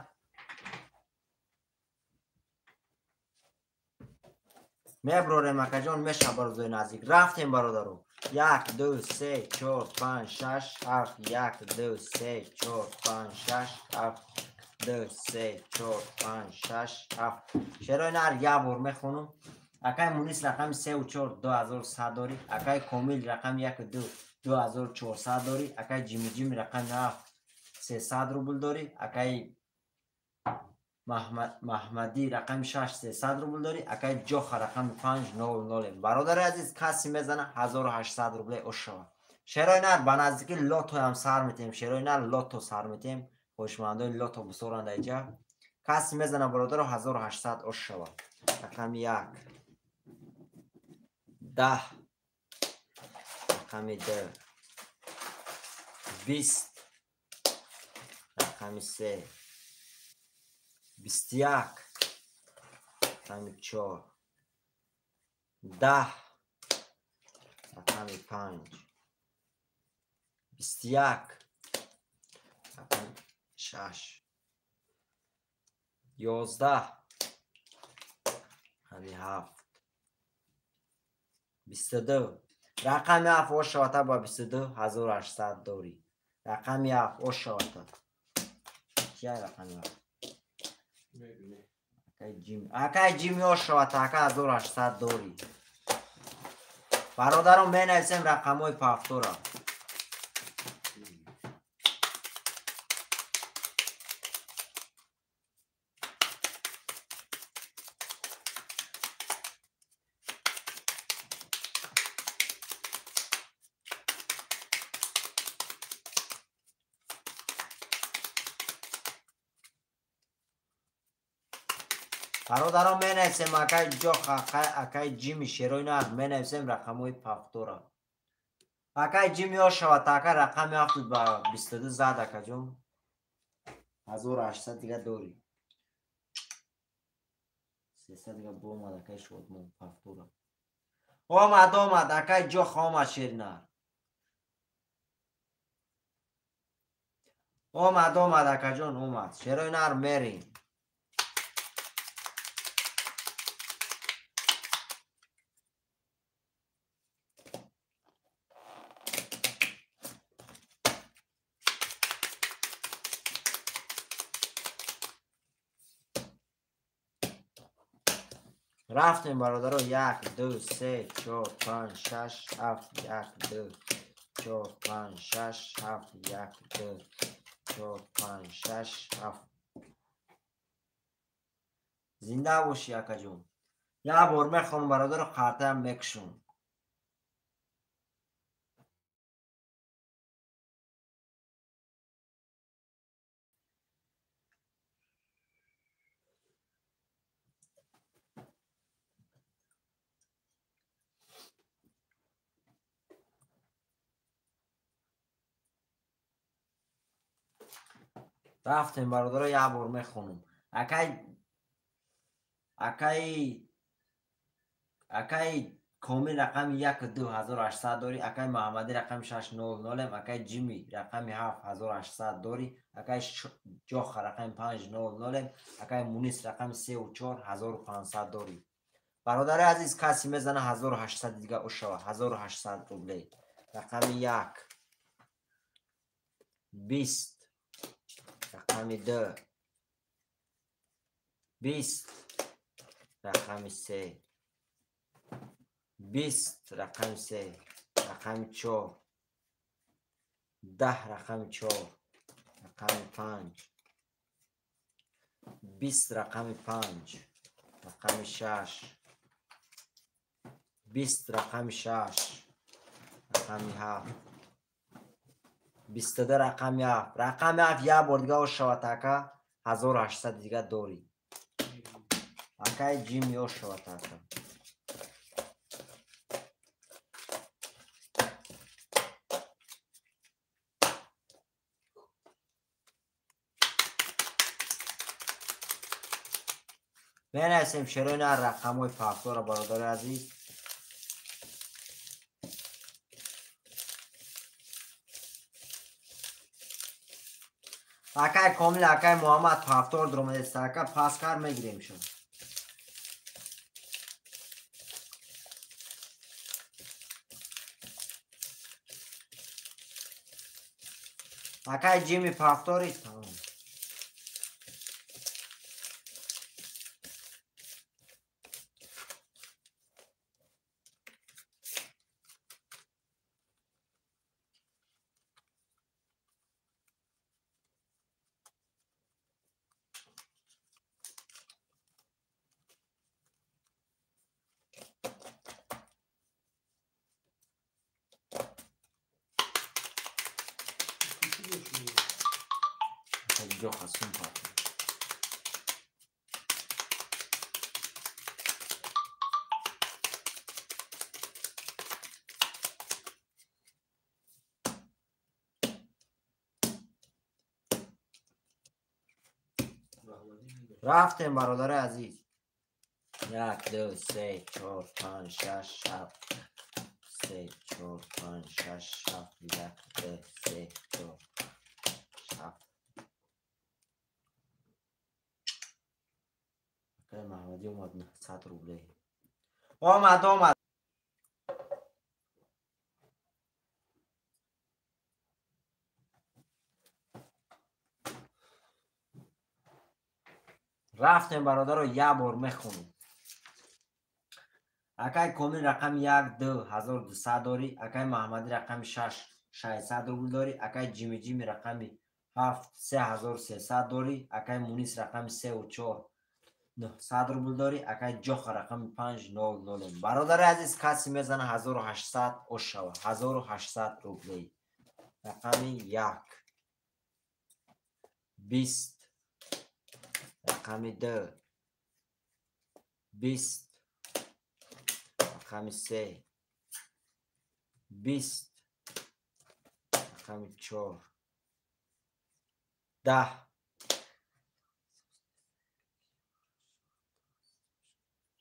Меброрем акаҷон, меша бародарои наздик. Рафтем бародаро. 1 2 3 4 5 6 7 1 2 3 4 5 6 7 2 3 4 5 6 7. Шероинар як бор мехонам. Акай Мунис рақами 3 ва 4 2100 дорӣ, акай Комил рақами 1 2 2400 дорӣ, акай Ҷими Ҷими рақами 7 300 рубл дорӣ, акай Маҳмадӣ рақами 6 300 рубл дорӣ, акай Ҷоха рақами 5 0 0. Бародари азиз, касе мезана 1800 рубле ошава. Шерои нар ба наздики лотоям сар метем, шерои нар лото сар метем. Хоҳишмандои лото бисоранд айҷа. Касе мезана бародаро 1800 ошава. Рақами 1 10, рақами 2 20, рақами 3 21, рақами 4 10, рақами 5 21, рақами 6 11, рақами 7 22. Рақами 7 ошавата ба 22 1800 дорӣ. Рақами 7 ошавата. Кия рақами ҳафт? Акай Ҷими. Акай Ҷими ошавад, ака 1800 дорӣ. Бародарон, менависем рақамҳои пафтора. Бародарон, менависем акай Ҷох, акай Ҷими шерои нарх, менависем рақамҳои пафтора. Акай Ҷими ошавад, ака рақами ҳафт ба 22 зад, акаҷон. 1800 дига дорӣ. 300 дига боомад акай Шодмон пафтора. Омад, омад, акай Ҷох омад шери нарх. Омад, омад, акаҷон, омад. Шерои нарх мерем. Рафтем, бародаро, 1, 2, 3, 4, 5, 6, 7, 1, 2, 4, 5, 6, 7, 1, 2, 4, 5, 6, 7. Зинда бошӣ, акаҷон. Як бор мехонам, бародаро, қартаям мекушам. Рафтем, бародаро, як бор мехонам. Акай Комил рақами 1 2800 дорӣ, акай Муҳаммадӣ рақами 6 0 0, акай Ҷими рақами 7 1800 дорӣ, акай Ҷоха рақами 5 0 0, акай Мунис рақами 3 4 1500 дорӣ. Бародари азиз, касе мезана 1800 дига ошава, 1800 рублей. Рақами 1 20, рақами 2 20, рақами 3 20, рақами 3, рақами 4 10, рақами 4, рақами 5 20, рақами 5, рақами 6 20, рақами 6, рақами 7 22, рақами 7, рақами 7 як бор дига ошавад, ака 1800 дига дорӣ. Акай Ҷими ошавад, ака. Менависем шерои нар рақамҳои пафтора, бародари азиз. Акай Комил, акай Муҳаммад пафтор дуромадест, ака паскар мегирем шуд. Акай Ҷими пафтори тамом. Рафтем, бародари азиз. 1, 2, 3, 4, 5, 6, 7, 3, 4, 5, 6, 7, 1, 2, 3, 4, 7. Акай Маҳмадӣ омад 900 рублей. Омад, омад. Рафтем бародаро, як бор мехонем. Акай Комил рақами 1 2 1200 дорӣ, акай Маҳмадӣ рақами 6 600 рубл дорӣ, акай Ҷими Ҷими рақами 7 3300 дорӣ, акай Мунис рақами 3 4 900 рубл дорӣ, акай Ҷоха рақами 5 0 0. Бародари азиз, касе мезана 1800 ошава, 1800 рублей. Рақами 1 20, рақами 2 20, рақами 3 20, рақами 4 10,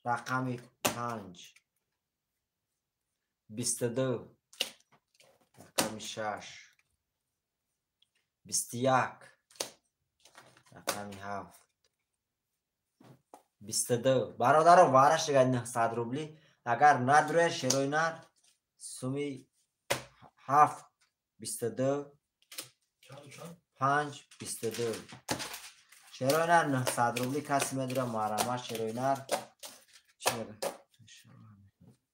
рақами 5 22, рақами 6 21, рақами 7 22. Бародаро, вараш дигар 900 рубли. Агар надрояд шерои нар суми 7 22 5 22. Шерои нар 900 рубли каси медура марама шерои нар. Чӣ мега?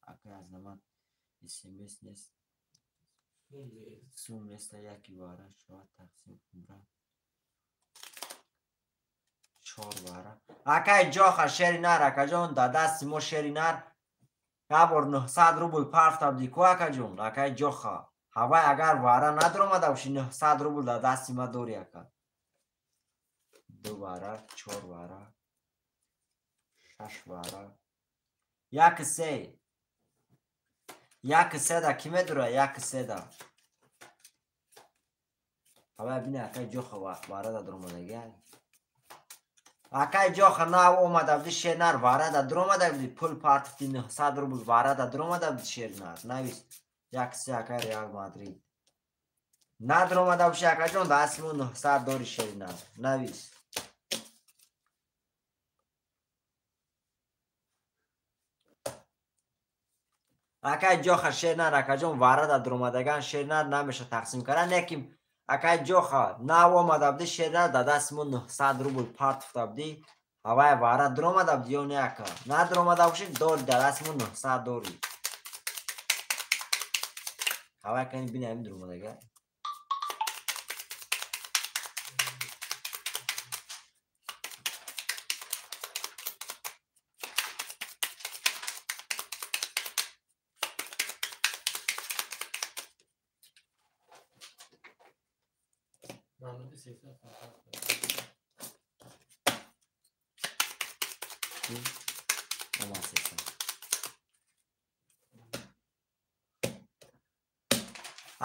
Акай аз наман смс нест. Сум неста, яки вара шояд тақсим кун. 4 вара. Акай Ҷоха шери нар, акаҷон, да дасти мо шери нар як бор 900 рубл парфта будӣ ку, акаҷон, акай Ҷоха. Ҳавай агар вара надромада бошӣ 900 рубл дар дасти ма дорӣ, ака. 2 вара, 4 вара, 6 вара. 1 3. 1 3 да ки медура? 1 3 да. Ҳавай бина акай Ҷоха вара да дромадагӣ. Акай Ҷоха нав омада буди шернар вара да дромада буди, пул партифти 900 рубл вара да дромада буди шернар. Навис 1 3 акай Реал Мадрид. Надромада боши акаҷон, дасти мо 900 дори шернар. Навис. Акай Ҷоха шернар, акаҷон, вара да дромадаган шернар намеша тақсим кардан, лекин акай Ҷоха нав омада буди шернар, да дасти мо 900 рубл партофта будӣ. Ҳавай вара дромада буди ё не, ака? Надромада бошӣ, дори дар дасти мо 900 дорӣ. Ҳавай кани бина ҳамин дромадага.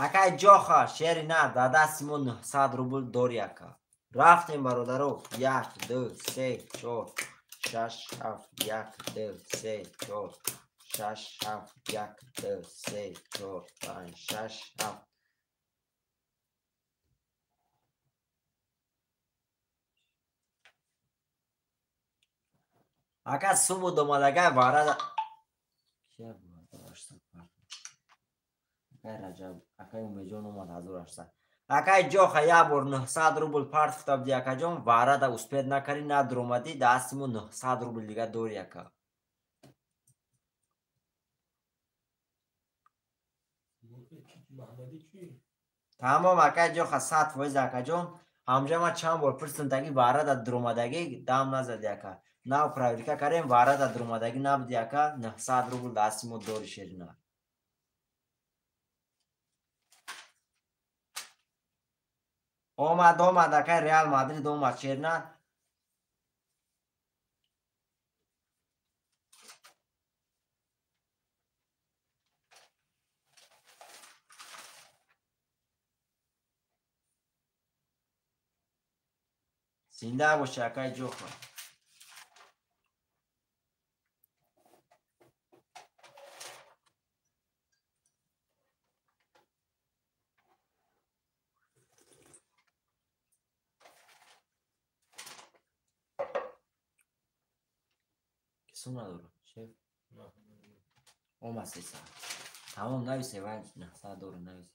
Акай Ҷоха шери нар дар дасти мо 900 рубл дорӣ, ака. Рафтем бародаро. 1 2 3 4 6 7 1 2 3 4 6 7 1 2 3 4 5 6 7. Ака суму домадагай вара кия буд? Акай Раҷаб, акай Умедҷон омад 1800. Акай Ҷоха як бор 900 рубл партофта буди, акаҷон, вара да успед накардӣ, надромадӣ, дасти мо 900 рубл дига дорӣ, ака. Тамом, акай Ҷоха 100%, акаҷон. Ҳамҷа ман чанд бор пурсидам, таги вара да дромадагӣ дам назадӣ, ака. Нав проверка кардем, вара да дромадагӣ набуди, ака. 900 рубл дасти мо дорӣ шерина. Омад, омад, акай Реал Мадрид омад шернар. Зинда боши, акай Ҷоха. Сум надорам, шеф. Омад 300. Тамом, нависе, вай 900 дора, нависе.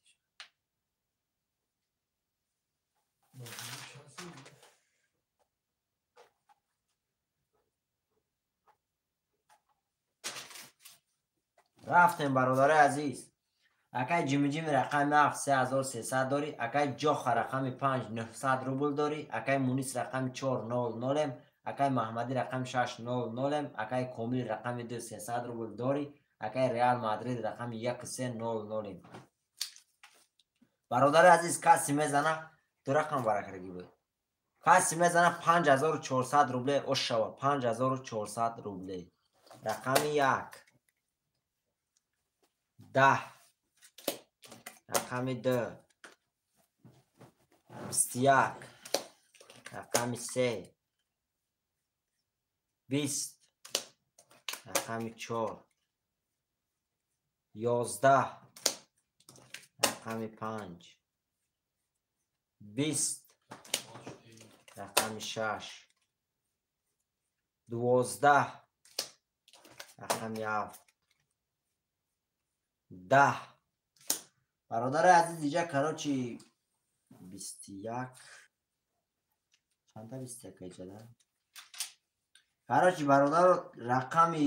Рафтем бародарои азиз. Акай Ҷимиҷими рақами 7 3300 дорӣ, акай Ҷоха рақами 5 900 рубл дорӣ, акай Мунис рақами 4 00, акай Маҳмадӣ рақами 6 00, акай Комил рақами 2 300 рубл дорӣ, акай Реал Мадрид рақами 1 3 00. Бародари азиз, каси мезана ду рақам баракарагӣ буд. Каси мезана 5400 рубле ошава, 5400 рубле. Рақами 1 10, рақами 2 21, рақами 3 20, рақами 4 11, рақами 5 20, рақами 6 12, рақами 7 10. Бародари азиз, иҷа короче 21 чанда 21 иҷада? Короче бародаро, рақами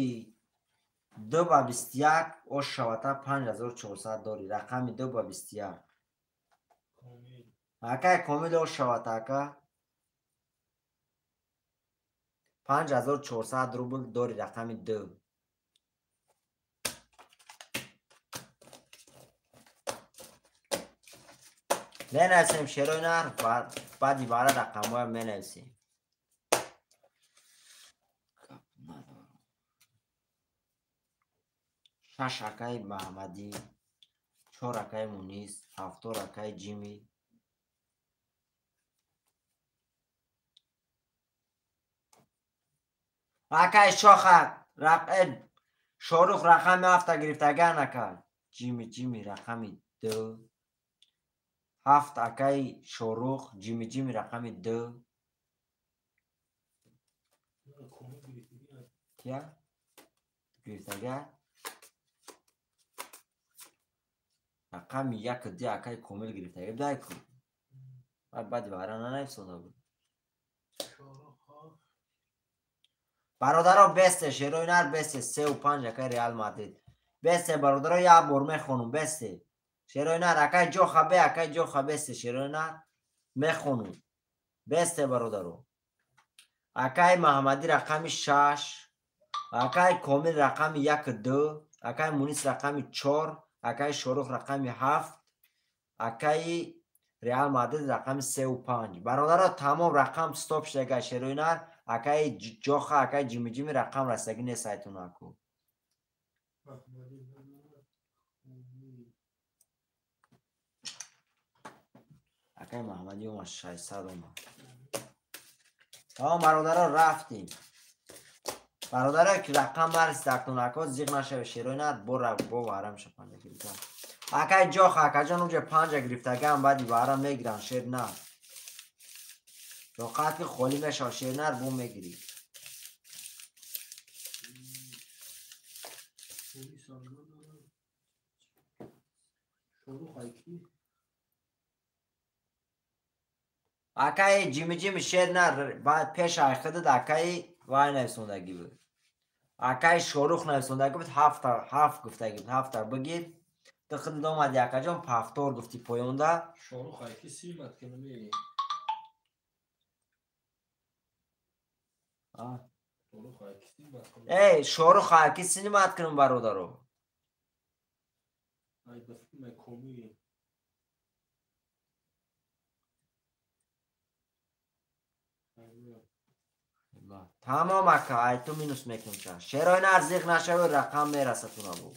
2 ба 21 ош шавата 5400 дорӣ. Рақами 2 ба 21. Акай Комил ош шавата ака 5400 рубл дорӣ рақами 2. Менависем шерои нар, баъди бара рақамҳоя менависем. Шаш акаи Маҳмадӣ, 4 акаи Мунис, 7 акаи Ҷими, акаи Шоха, Шорух рақами 7 гирифтаган ака. Ҷими Ҷими рақами 2, 7 акаи Шорух, Ҷими Ҷими рақами 2. Кия? Гирифтага? Рақами 1 2 акаи Комил гирифтага. Дай ку. Баъди вара нанависода буд. Бародаро, бесте, шерои нар бесте, 3 5 акаи Реал Мадрид. Бесте, бародаро, як бор мехонум, бесте. Шерои нар, акаи Ҷоха бе, акаи Ҷоха бесте, шерои нар мехонум. Бесте, бародаро. Акаи Маҳмадӣ рақами 6, акаи Комил рақами 1 2, акаи Мунис рақами 4, акаи Шорух рақами 7, акаи Реал Мадрид рақами 3 5. Бародаро, тамом рақам стоп шудага шерои нар, акаи Ҷоха, акаи Ҷимиҷими рақам расагӣ нест айтун аку. Акаи Маҳмадӣ омад 600 омад. Тамом бародаро, рафтем. Бародаро, ки рақам нарасид актун ако, зиқ нашавед шерои нар, бо варам ша панҷа гирифта. Акаи Ҷоха, акаҷон уҷа панҷа гирифтаган, баъди вара мегиран шер нар. Тоқат ки холӣ мешавад шер нар, бо мегирӣ. Акаи Ҷимиҷими шер нар, баъд пеш айхидид акаи вай нависондагӣ буд. Акаи Шорух нависондагӣ буд, 7 гуфтагӣ буд, 7 бигир. Ту худит омади акаҷон, пафтор гуфти поёнда. Шорух айки симат ки намеи. Эй, Шорух айки симат кунам бародаро. Ай ба фикр комил. Тамом ака, ай ту минус мекунам ча. Шерои нар зиқ нашавед, рақам мерасатуна бу.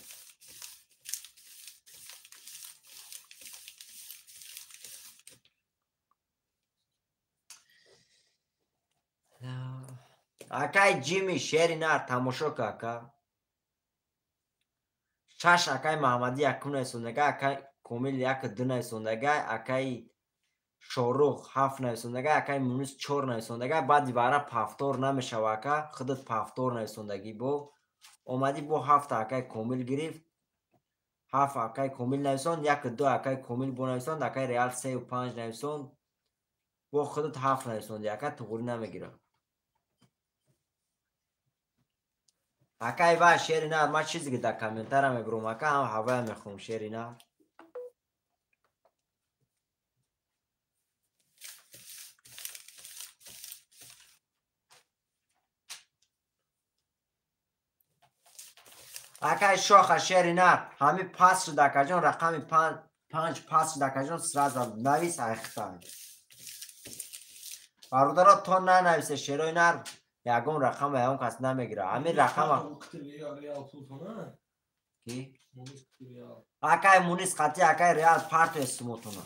Акаи Ҷими шери нар тамошо ка ака. 6 акаи Маҳмадӣ 1 нависондага, акаи Комил 1 2 нависондага, акаи Шорух 7 нависондага, акаи Мунис 4 нависондага, баъди вара пафтор намешава ака, худат пафтор нависондагӣ бо. Омадӣ бо 7 акаи Комил гирифт. 7 акаи Комил нависон, 1 2 акаи Комил бо нависон, акаи Реал 3 5 нависон. Бо худат 7 нависонди, ака туғрӣ намегира. Акай ва шери нар, ман чизе ки дар комментара мебурам, ака ҳам ҳавая мехоҳам шери нар. Акай шоха шери нар, ҳами пас шуд акаҷон, рақами панҷ пас шуд акаҷон, сразу навис айхта. Бародаро то нанависе шерои нар, ягон рақам ягон кас намегира. Ҳамин рақама ки? Акай Мунис қатъи акай Реал партои сумотона.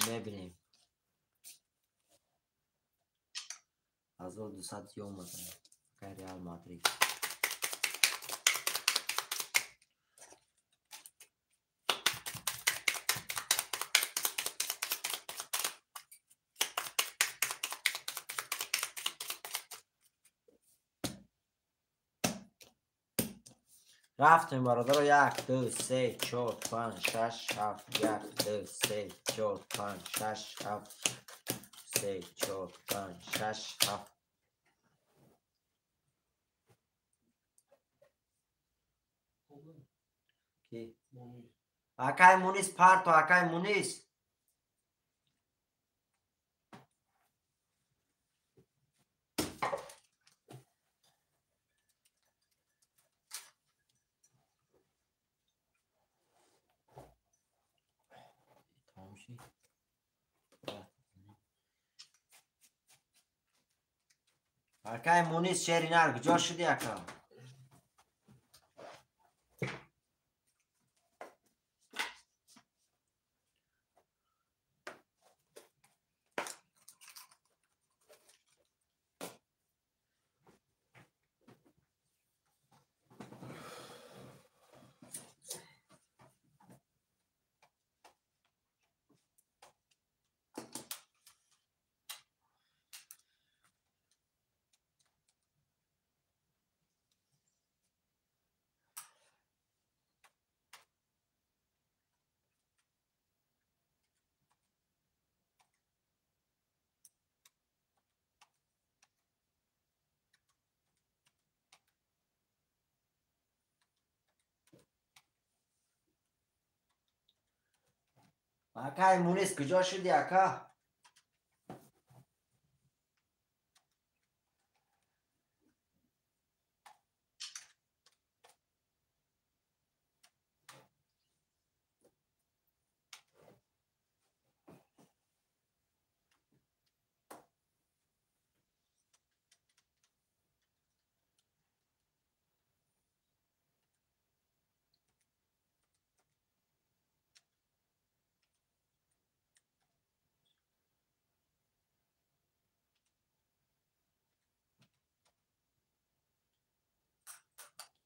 Мебинем. 1200 омадан. Акай Реал Мадрид. Рафтем бародаро 1 2 3 4 5 6 7 1 2 3 4 5 6 7 3 4 5 6 7. Ки? Акай Мунис парто, акай Мунис. Акай Мунис шери нар куҷо шуди ака? Акай Мунис куҷо шуди ака?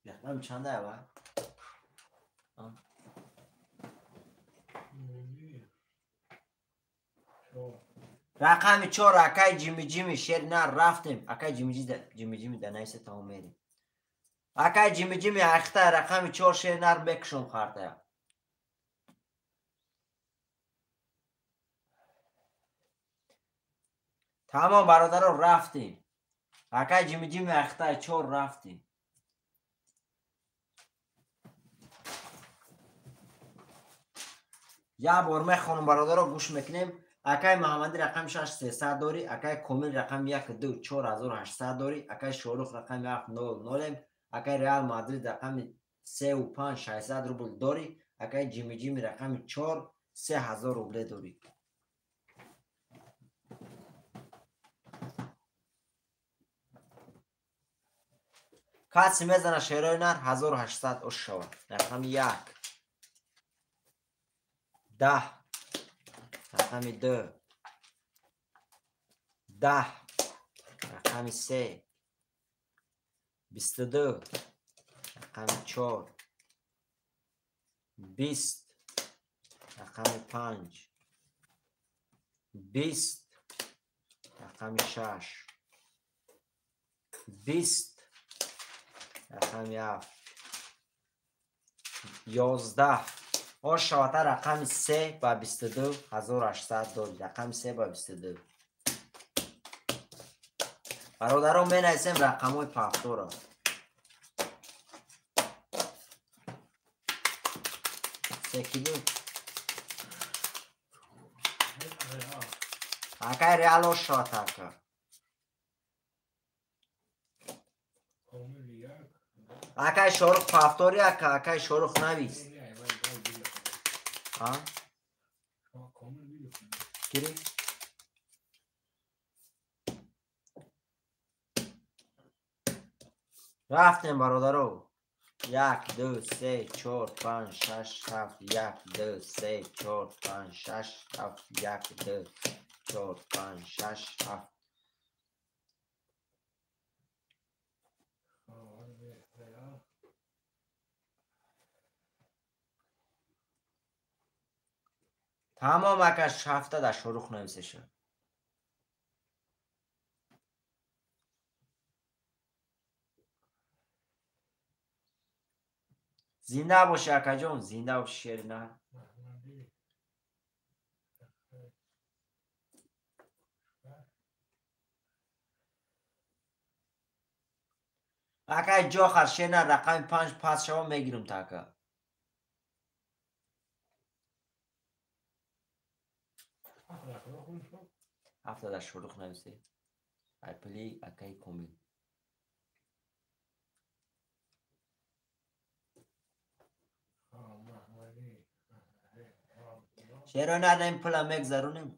Рақами чанда ва? Рақами 4 акай Ҷими Ҷими шери нар рафтем. Акай Ҷими Ҷими да нависе тамом мерем. Акай Ҷими Ҷими ахта рақами 4 шери нар мекушом хартая. Тамом бародаро рафтем. Акай Ҷими Ҷими ахта 4 рафтем. Як бор мехонам бародаро гӯш мекунем. Акай Муҳаммадӣ рақами 6 300 дорӣ, акай Комил рақами 1 2 4800 дорӣ, акай Шорух рақами 7 0 0, акай Реал Мадрид рақами 3 5 600 рубл дорӣ, акай Ҷими Ҷими рақами 4 3000 рубле дорӣ. Касе мезана шерои нар 1800 ош шавад. Рақами 1 10, рақами 2 10 рақами 3 22 рақами 4 20 рақами 5 20 рақами 6 20 рақами 7 11 Ошавата рақами 3 ба 22 1800 дорӣ. Рақами 3 ба 22. Бародарон менависем рақамҳои пафторо. Се ки буд? Акай Реал ошавата ака. Акай Шорух пафтори ака, акай Шорух навис. А? Кири? Рафтем бародаро. 1 2 3 4 5 6 7 1 2 3 4 5 6 7 1 2 4 5 6 7. Тамом ака 7 дар Шорух нависеша. Зинда боши акаҷон, зинда боши шерина. Акай ҷохар шерина рақами 5 пас шава мегирам та ака. 7 дар Шорух нависе. Ай пули акаи Комил. Шеро надем пула мегзаронем.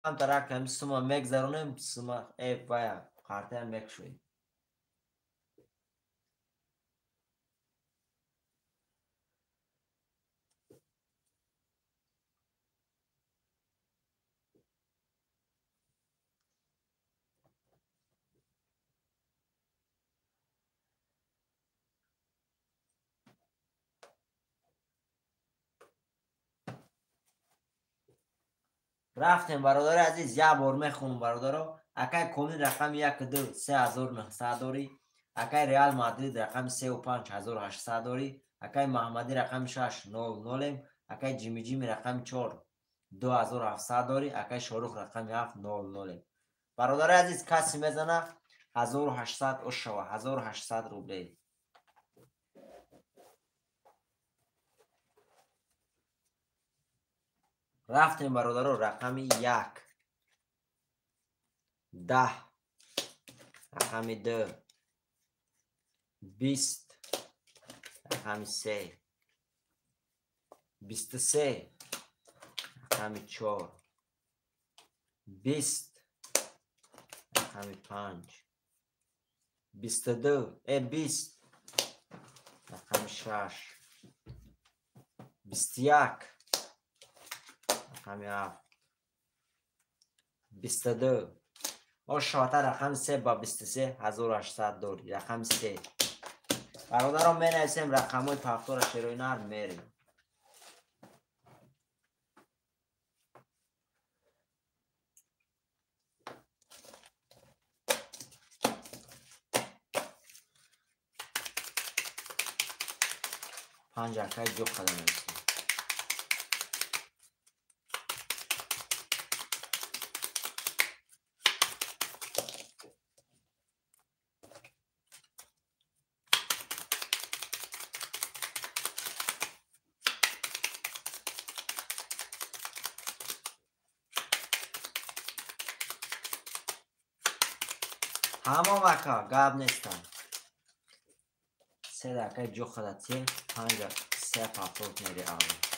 Таракам сума мегзаронем, сума вая қартаям мекушоем. Рафтем бародари азиз, як бор мехонам бародаро. Акай Комил рақами 1 2 3900 дорӣ. Акай Реал Мадрид рақами 3 5 1800 дорӣ. Акай Маҳмадӣ рақами 6 0 0. Акай Ҷими Ҷими рақами 4 2700 дорӣ. Акай Шорух рақами 7 0 0. Бародари азиз, касе мезана 1800 ошава, 1800 рублей. Рафтем бародаро, рақами 1 10 рақами 2 20 рақами 3 23 рақами 4 20 рақами 5 22 20 рақами 6 21 рақами 7 22 ошота рақами 3 ба 23 1800 дорӣ. Рақами 3. Бародарон менависем рақамҳои пафтора шерои нар мерем. Панҷ акай ҷо қадам нависем. Тамом ака, гап нестам. 3 акай ҷо қада те 5 3 пафтор мери ава.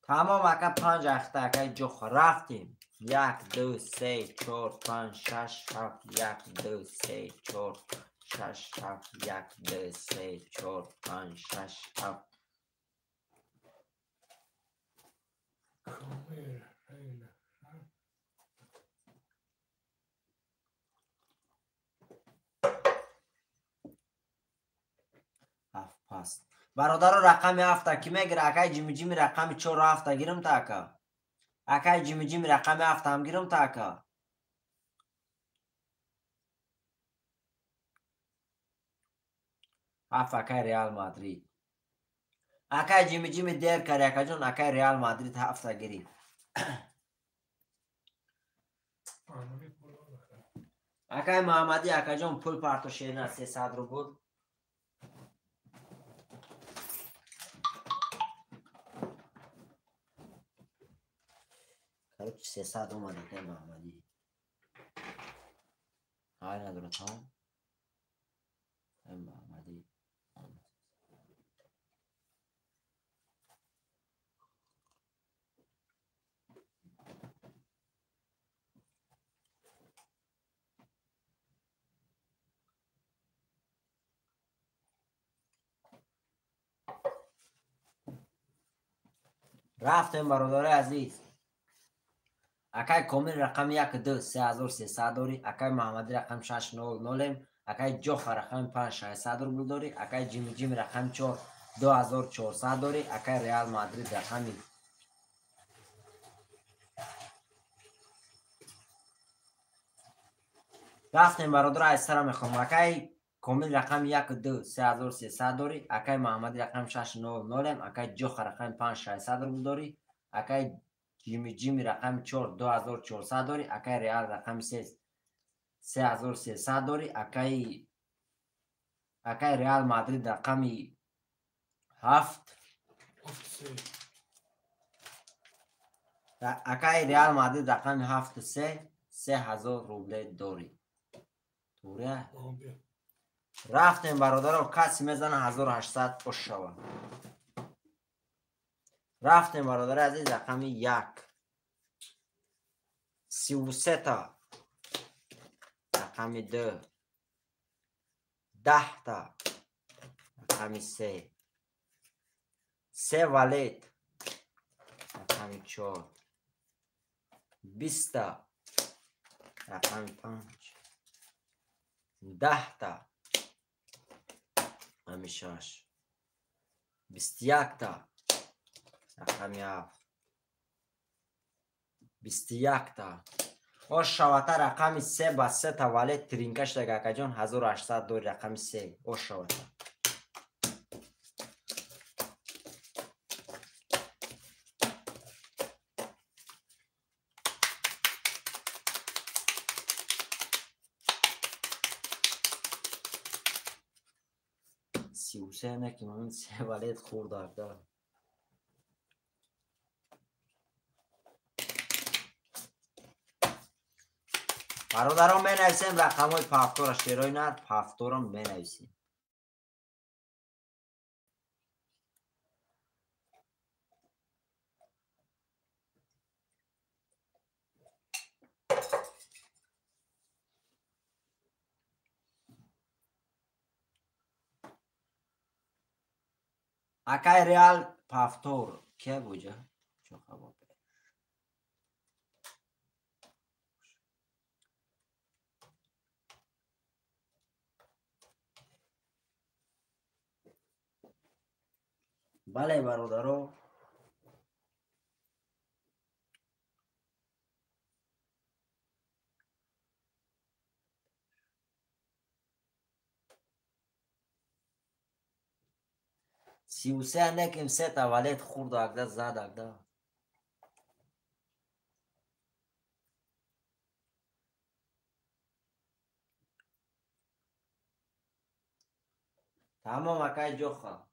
Тамом ака панҷ ахта акай ҷох рафтем. 1 2 3 4 5 6 7 1 2 3 4 6 7 1 2 3 4 5 6 7. Ҳафт паст. Бародаро рақами ҳафта ки мегира? Акай ҷимиҷими рақами чору ҳафта гирим та ака. Акай ҷимиҷими рақами ҳафтаам гирим та ака. Ҳафт акай Реал Мадрид. Акай ҷимиҷими дер кари акаҷон, акай Реал Мадрид ҳафта гирифт. Акай Муҳаммадӣ акаҷон пул парто шерина 300 рубл. Короче, 300 омад акай Муҳаммадӣ. Ҳай надорад, ҳа? Акай Муҳаммадӣ. Рафтем бародарои азиз. Акай Комил рақами 1 2 3300 дорӣ, акай Муҳаммадӣ рақами 6 0 0, акай Ҷоха рақами 5 600 рубл дорӣ, акай Ҷимиҷими рақами 4 2400 дорӣ, акай Реал Мадрид рақами рафтем бародаро аз сара мехоҳам. Акай Комил рақами 1 2 3300 дорӣ, акай Муҳаммадӣ рақами 6 0 0, акай Ҷоха рақами 5 600 рубл дорӣ, акай ҷимиҷими рақами 4 2400 дорӣ, акай Реал рақами 3 3300 дорӣ, акай Реал Мадрид рақами 7 акай Реал Мадрид рақами 7 3 3000 рубле дорӣ. Туре? Рафтем бародаро, каси мезана 1800 ошава. Рафтем бародари азиз рақами 1 33 та, рақами 2 10 та, рақами 3 3 валет, рақами 4 20 та, рақами 5 10 та, рақами 6 21 та, рақами 7 21 та. Ош шавата рақами 3 ба 3 та валет тринка шудага акаҷон 1800 дори рақами 3. Ош шавата. Сиусе неки ман се валет хурда. Бародарон менависем рақамҳои пафтора, шерои нар пафторам менависем. Акай Реал пафтор ке буҷа? Чо хабар? Бале бародаро, 33 неким сета валет хурда агда зад агда. Тамом акай ҷоха.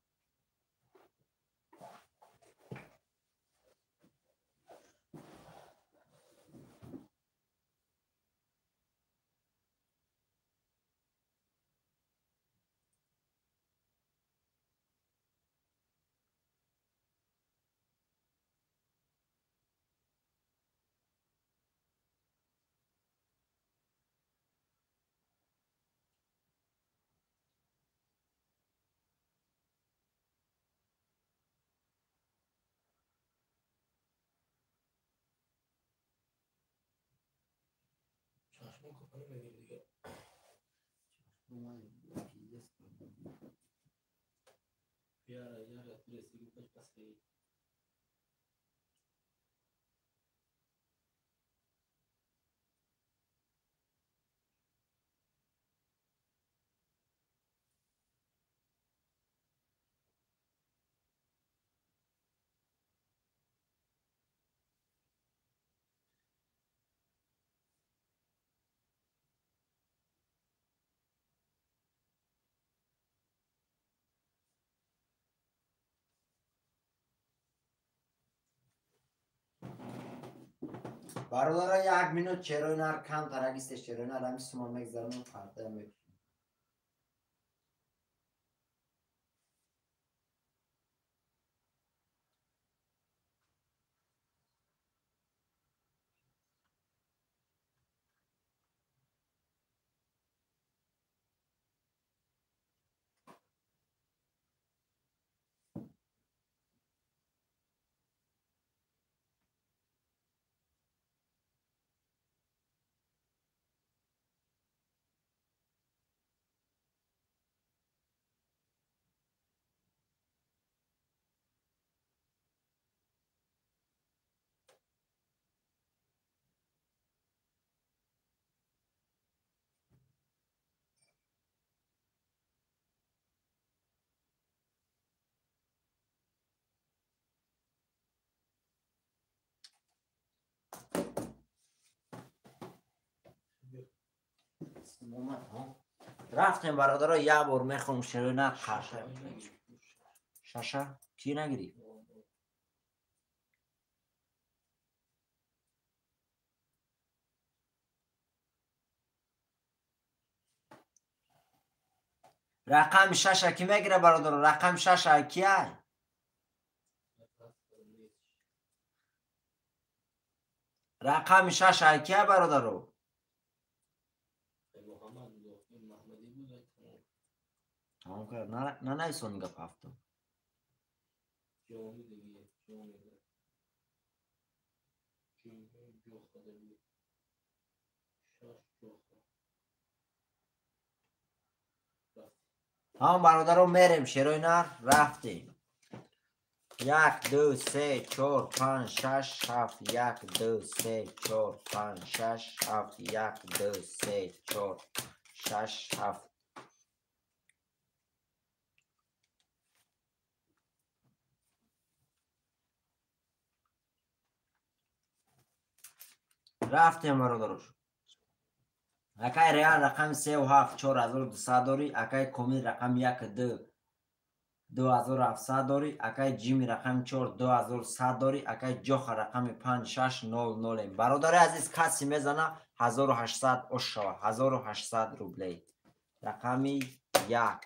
Бародаро як минут черои нар камтар агисте черои нар ҳами сума мегзаронам парда мекунам. Рафтем бародаро як бор мехоҳам шерои нар қарша. Шаша ки нагирифт? Рақами шаша ки мегира бародаро? Рақами шаша кияй? Рақами шаша кияй бародаро? Тамом кард. Нанависон гап ҳафтум. Тамом бародаро мерем шерои нар рафтем. 1 2 3 4 5 6 7 1 2 3 4 5 6 7 1 2 3 4 6 7. Рафтем бародарош. Акай Реал рақами 3 7 4200 дорӣ, акай Комил рақами 1 2 2700 дорӣ, акай Ҷими рақами 4 2100 дорӣ, акай Ҷоха рақами 5 6 0 0. Бародари азиз, касе мезана 1800 ош шава, 1800 рублей. Рақами 1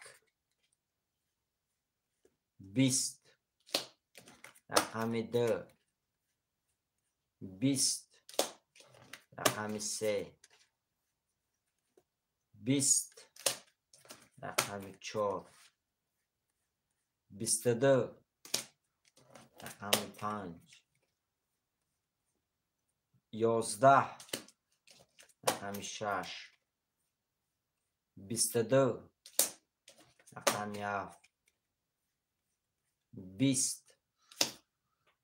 20, рақами 2 20, рақами 3 20, рақами 4 22, рақами 5 11, рақами 6 22, рақами 7 20.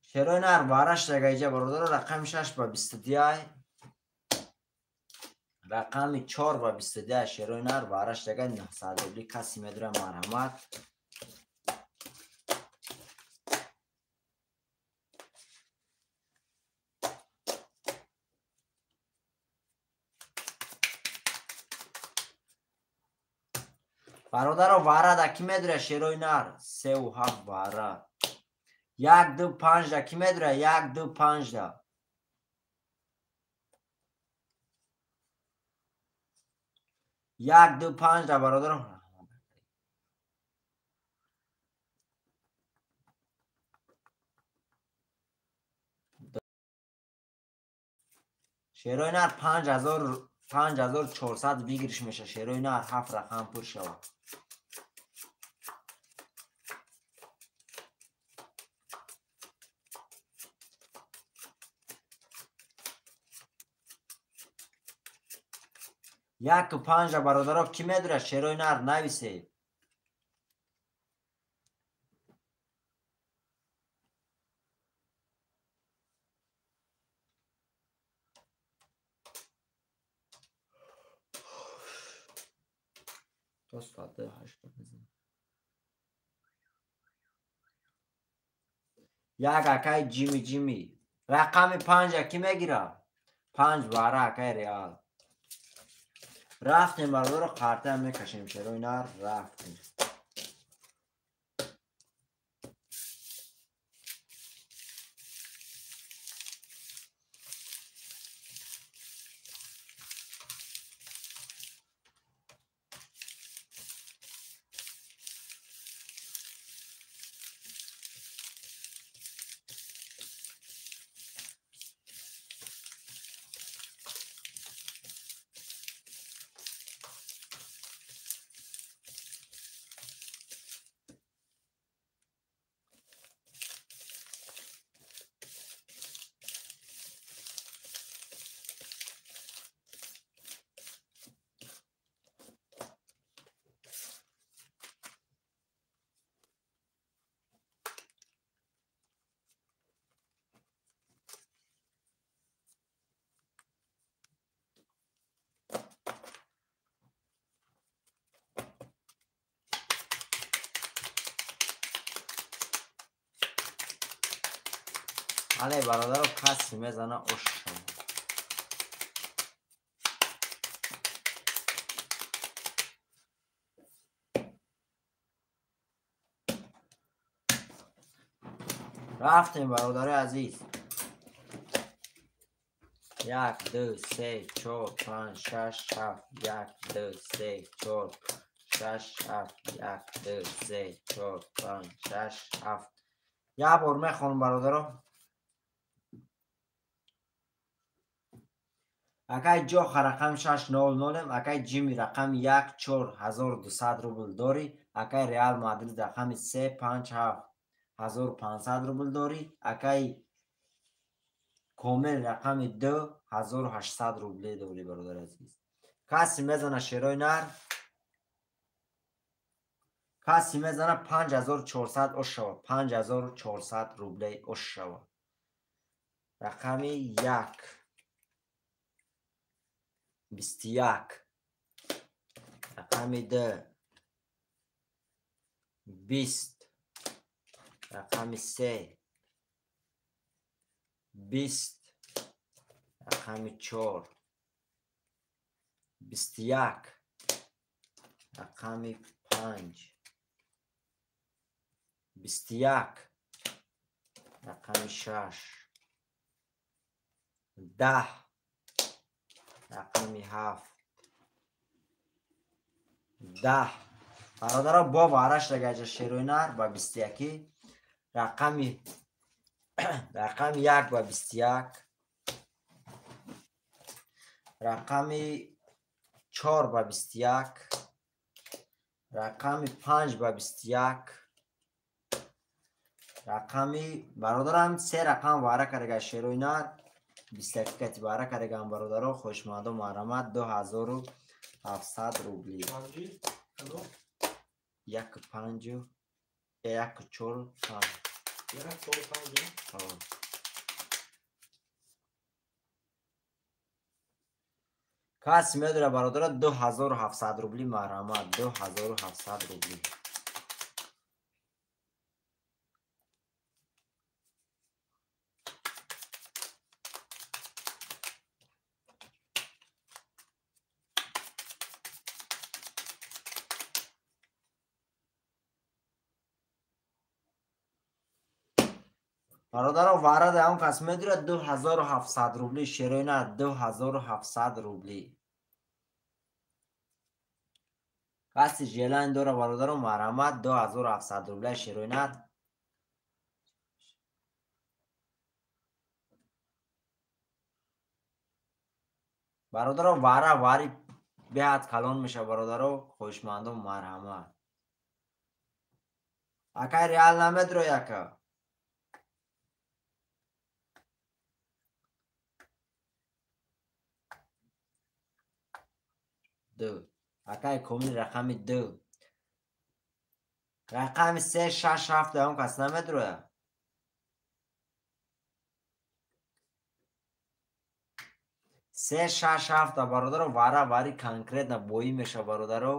Шерои нар вараш дагаиҷа бародаро рақами 6 ба 22, рақами 4 ба 22 шерои нар вараш дага 900 рубли. Каси медура марҳамат. Бародаро вара да ки медура шерои нар? 3 7 вара. 1 2 5 да ки медура? 1 2 5 да. 1 2 5 да бародаро. Шерои нар 5400 бигириш меша. Шерои нар 7 рақам пур шава. 1-5 бародаро ки медура шерои нар нависед. То соати 8 бизан. Як акай Ҷими Ҷими. Рақами 5 ки мегира? 5 вара акай Реал. Рафтем бародаро, қартаам мекашем шерои нар, рафтем. Але бародаро, каси мезана ошо. Рафтем бародарои азиз. 1 2 3 4 5 6 7 1 2 3 4 6 7 1 2 3 4 5 6 7. Як бор мехонам бародаро. Акай Ҷоха рақами 600, акай Ҷими рақами 1 4200 рубл дорӣ, акай Реал Мадрид рақами 3 5 7 1500 рубл дорӣ, акай Комел рақами 2 1800 рубле дорӣ бародар азиз. Каси мезана шерои нар, каси мезана 5400 ошава, 5400 рубле ошава. Рақами 1 21, рақами 2 20, рақами 3 20, рақами 4 21, рақами 5 21, рақами 6 10, рақами 7 10. Бародаро, бо вараш дагаҷа шерои нар ба 21, рақами 1 ба 21, рақами 4 ба 21, рақами 5 ба 21, рақами бародарам 3 рақам вара карда шерои нар 21 кати бара караган бародаро, хушмандо марҳамат 2700 рубли. 1 5 1 4 5 1 4 5. Каси медора бародаро 2700 рубли марҳамат 2700 рубли. Бародаро, варада он кас медура 2700 рубли шерои на 2700 рубли. Каси желан дора бародаро марҳамат 2700 рубли шерои на. Бародаро, вара вари беҳад калон меша бародаро, хоҳишмандо марҳамат. Акай Реал намедро яка. ду. Акай Комил рақами ду. Рақами се, шаш, ҳафт он кас намедурояд. Се, шаш, ҳафта бародаро вара вари конкретно боӣ меша бародаро.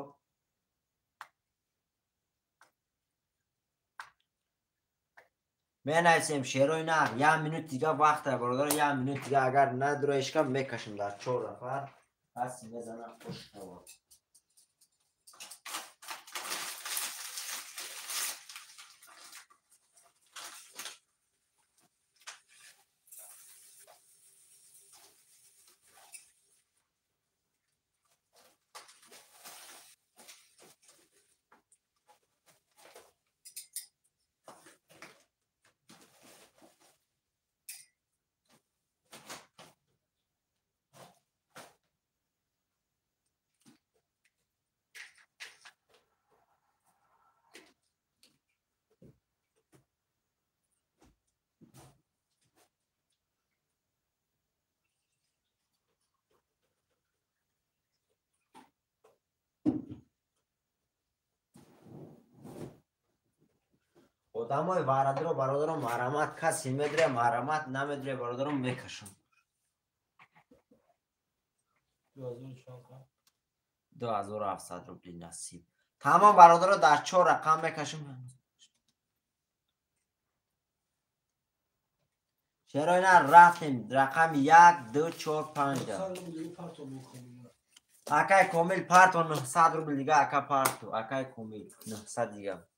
Менависем шерои нар, як минут дига вақта бародаро, як минут дига агар надуроишка мекашем дар чор нафар. Пас мезанам хушнава. Одамои варадро бародаро марамат касе медуре, марамат намедуре бародаро мекашам. 2700 рубли насиб. Тамом бародаро дар чор рақам мекашам. Чаро ина рафтем рақами 1 2 4 5. Акай Комил парто 900 рубли дига, ака парто, акай Комил 900 дига.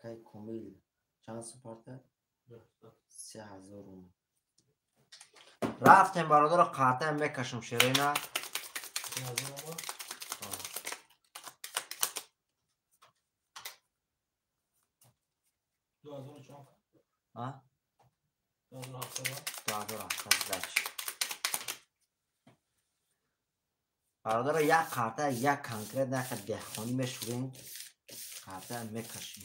Акай Комил чанд супорта? 3000 рум. Рафтем бародаро қартаям мекашам шерина. А? 2700. Бародаро як қарта як конкретно як деҳқонӣ мешурем, қартаям мекашем.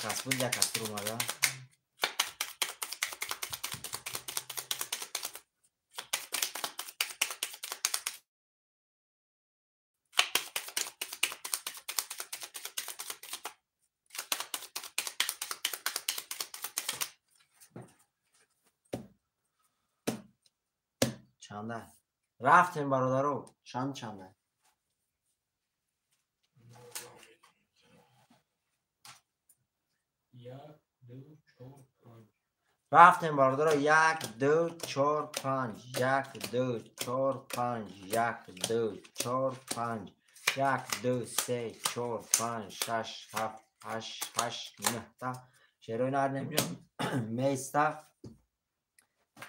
Кас буд, як кас омада. Чанда? Рафтем бародаро, чанд чанда? Рафтем бародаро 1 2 4 5 1 2 4 5 1 2 4 5 1 2 3 4 5 6 7 8 8 9 та шерои нар намеём меиста.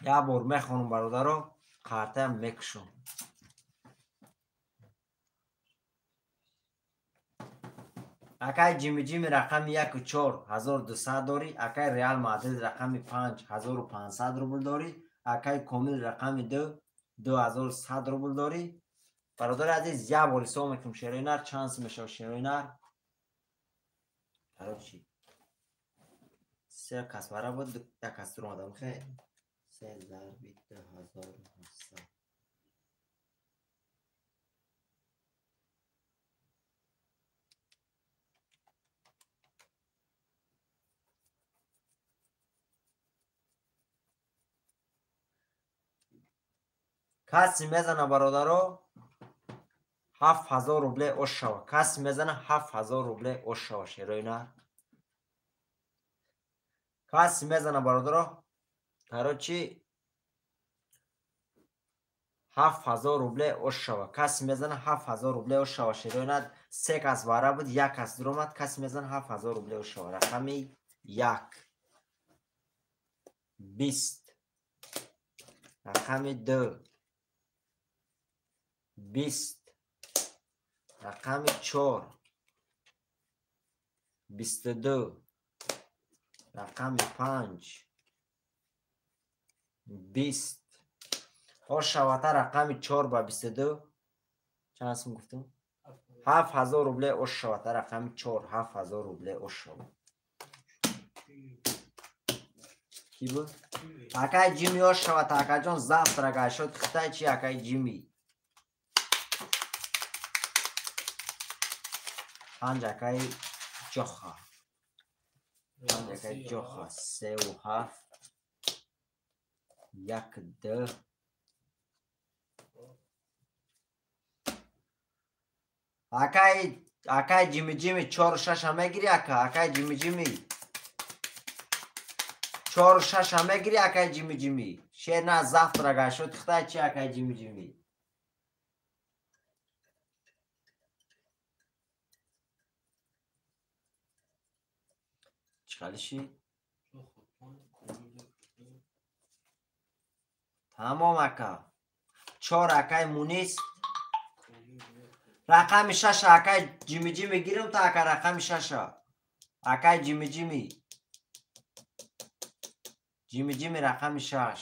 Як бор мехонам бародаро, қартаям мекушам. Акай Ҷими Ҷими рақами 1 4200 дорӣ. Акай Реал Мадрид рақами 5 1500 рубл дорӣ. Акай Комил рақами 2 2100 рубл дорӣ. Бародари азиз, як бор ҳисоб мекунем шерои нар чанд сум мешавад шерои нар. Короче, се кас бара буд, як кас дур омадам. Хе, се зарби 2700. Касе мезана бародаро 7000 рубле ош шава. Касе мезана 7000 рубле ош шава шерои нар. Касе мезана бародаро, короче 7000 рубле ош шава. Касе мезана 7000 рубле ош шава шерои нар. Се кас бара буд, як кас дуромад. Касе мезана 7000 рубле ош шава. Рақами 1 20, рақами 2 20, рақами 4 22, рақами 5 20. Ош шавата рақами 4 ба 22 чанд сум гуфтум? 7000 рубле ош шавата рақами 4 7000 рубле ош шава. Ки буд? Акай Ҷими ош шавата акаҷон, завтра гашод хитай чи акай Ҷими? 5 акай Ҷоха. 5 акай Ҷоха. 3 7 1 2 акай Ҷими Ҷими 4 6 мегири ака. Акай Ҷими Ҷими 4 6 мегири акай Ҷими Ҷими. Шер на завтра гашод хитай чи акай Ҷими Ҷими? Чӣ? Тамом ака. 4 акай Мунис. Рақами 6 акай Ҷими Ҷими гирим та ака рақами 6. Акай Ҷими Ҷими. Ҷими Ҷими рақами 6.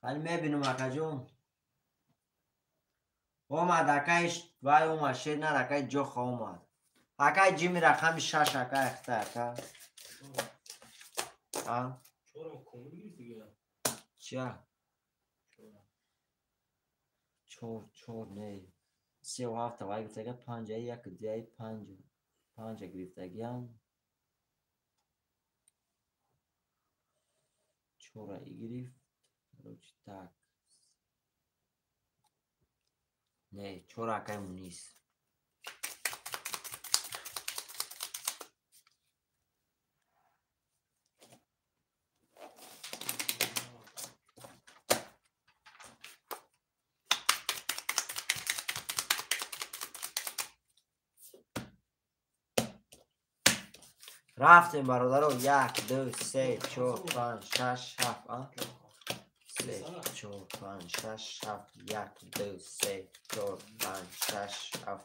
Хали мебинум акаҷон. Омад акай вай омад шер нар акай Ҷоха омад. Акай Ҷими рақами 6 акай ахта ака. А? Ча? 4 4 не. 3 7 вай гирифтага 5 1 2 5 5 гирифтагиам. 4 гирифт. Короче так. Не, 4 акай Мунис. Рафтем бародаро 1 2 3 4 5 6 7 3 4 5 6 7 1 2 3 4 5 6 7.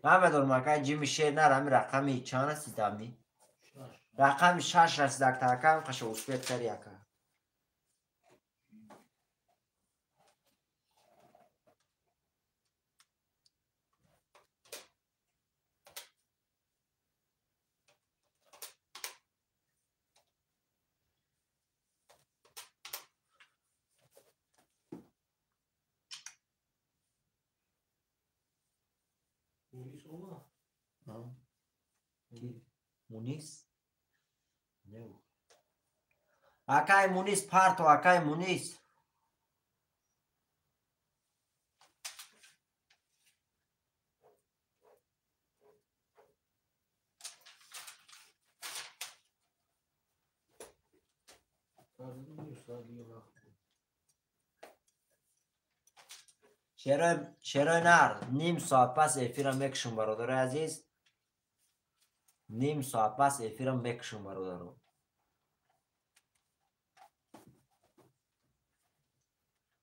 Намедонам акай Ҷими шер нар ҳами рақами чанд расид ами? Рақами 6 расид акта акам қаша успет кари ака. Мунис? Акай Мунис парто, акай Мунис. Шерои нар ним соат пас эфира мекушам бародари азиз. Ним соат пас эфирам мекушам, бародаро.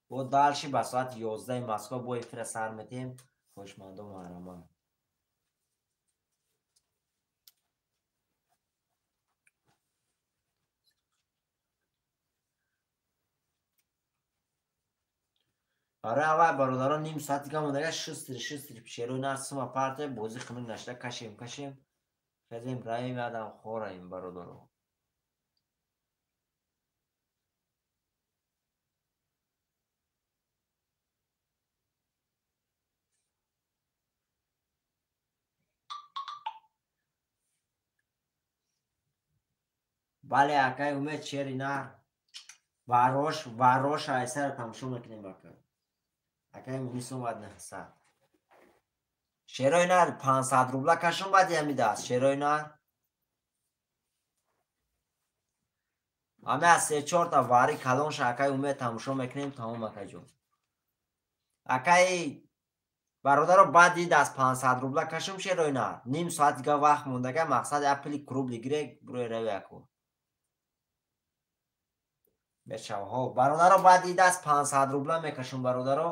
Бо дальше ба соати 11 Москва бо эфира сар метиҳем. Хушмандо маҳрамон. Барои аввал бародарон ним соат дига мондага, шустри шустри пешерои нар сума парте бозӣ хунук нашуда кашем кашем хезем раем ядам хораем, бародаро. Бале, акай Умед, шери нар варош варош айсара тамошо мекунем, ака. Акай Мунис омад 900. Шерои нар 500 рубла кашон баъди ҳами даст. Шерои нар ҳаме аз се-чорта вари калонша акай Умед тамошо мекунем, тамом, акайҷон. Акай бародаро, баъди даст 500 рубла кашом, шерои нар. Ним соат дига вақт мондага, мақсад як пули крубли гирек бурои рави аку. Мешавҳо. Бародаро, баъди даст 500 рубла мекашум, бародаро.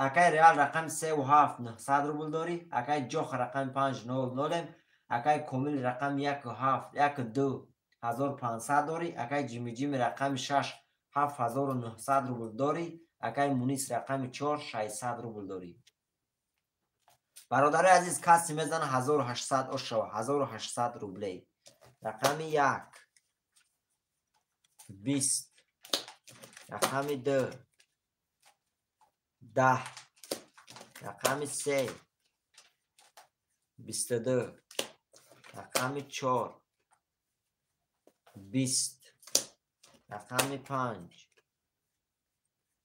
Акай Реал рақами 3 7 900 рубл дорӣ. Акай Ҷох рақами 5 0 нолем. Акай Комил рақами 1 7 1 2 1500 дорӣ. Акай Ҷимиҷими рақами 6 7900 рубл дорӣ. Акай Мунис рақами 4 600 рубл дорӣ. Бародарои азиз, касе мезана 1800 ошава, 1800 рублей. Рақами 1 20, рақами 2 10, рақами 3 22, рақами 4 20, рақами 5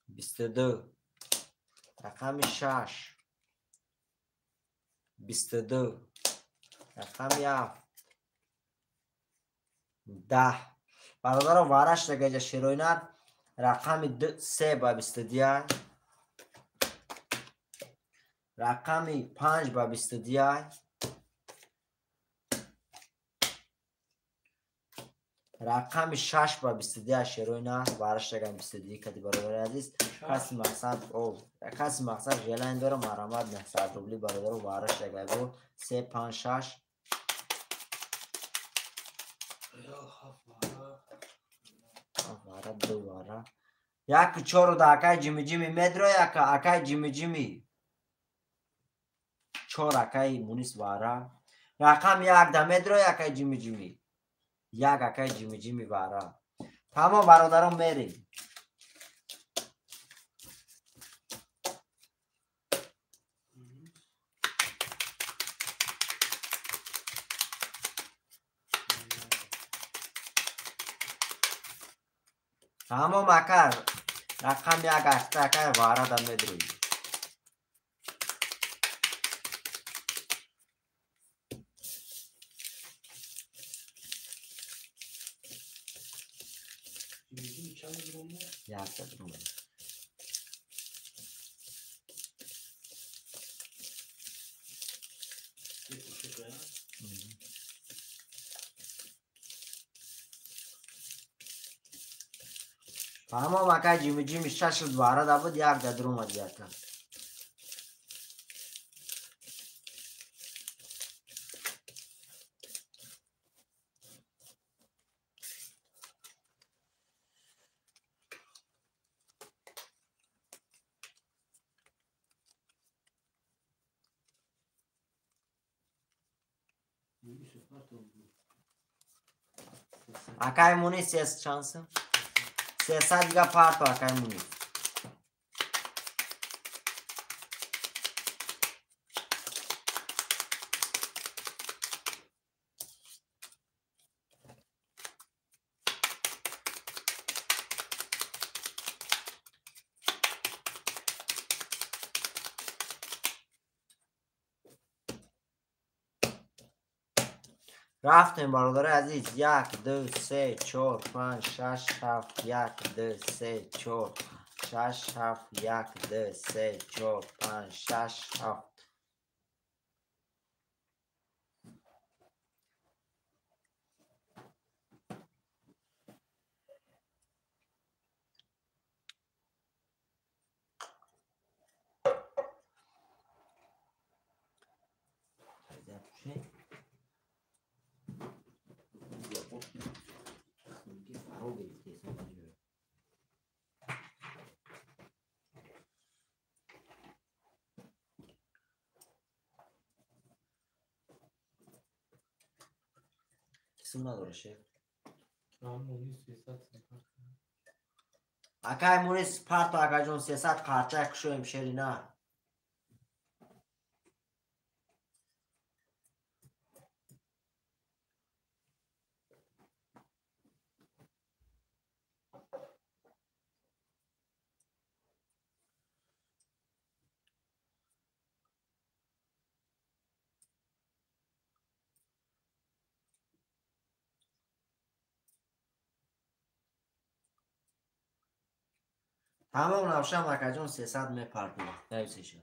22, рақами 6 22, рақами 7 10. Бародаро, вараш дагаҷа шероинар рақами 3 ба 22, рақами 5 ба 22, рақами 6 ба 22. Шероина вараш дагам 22 кади, бародари азиз. Каси мақсад о каси мақсад желание дора, марҳамат, 900 рубли, бародаро, вараш дагай бо 3 5 6. Реал ҳафт вара. Вара ду вара як чору да акай Ҷимиҷими медро яка, акай Ҷимиҷими чор, акай Мунис вара рақам як да медро, акай Ҷимиҷими як, акай Ҷимиҷими вара. Тамом, бародарон, мерем. Тамом, ака, рақам як аста, акай вара да медрои. Ҷимиҷими чанд рубл? Якта рубл. Се шука. Тамом, акай Ҷимиҷими шашу вара да буд, як да дуромад яка. Мунис парта. Акай Мунис сес шансы 300 дига парто, акай Мунис. Рафтем, бародари азиз. Як, ду, се, чор, панҷ, шаш, ҳафт. Як, ду, се, чор, шаш, ҳафт. Як, ду, се, чор, панҷ, шаш, ҳафт. Надора шеф. Акай Мунис парто акаҷон 300 қарча кушоем шерина. Тамом навшам акаҷон 300 мепардум. Нависеша.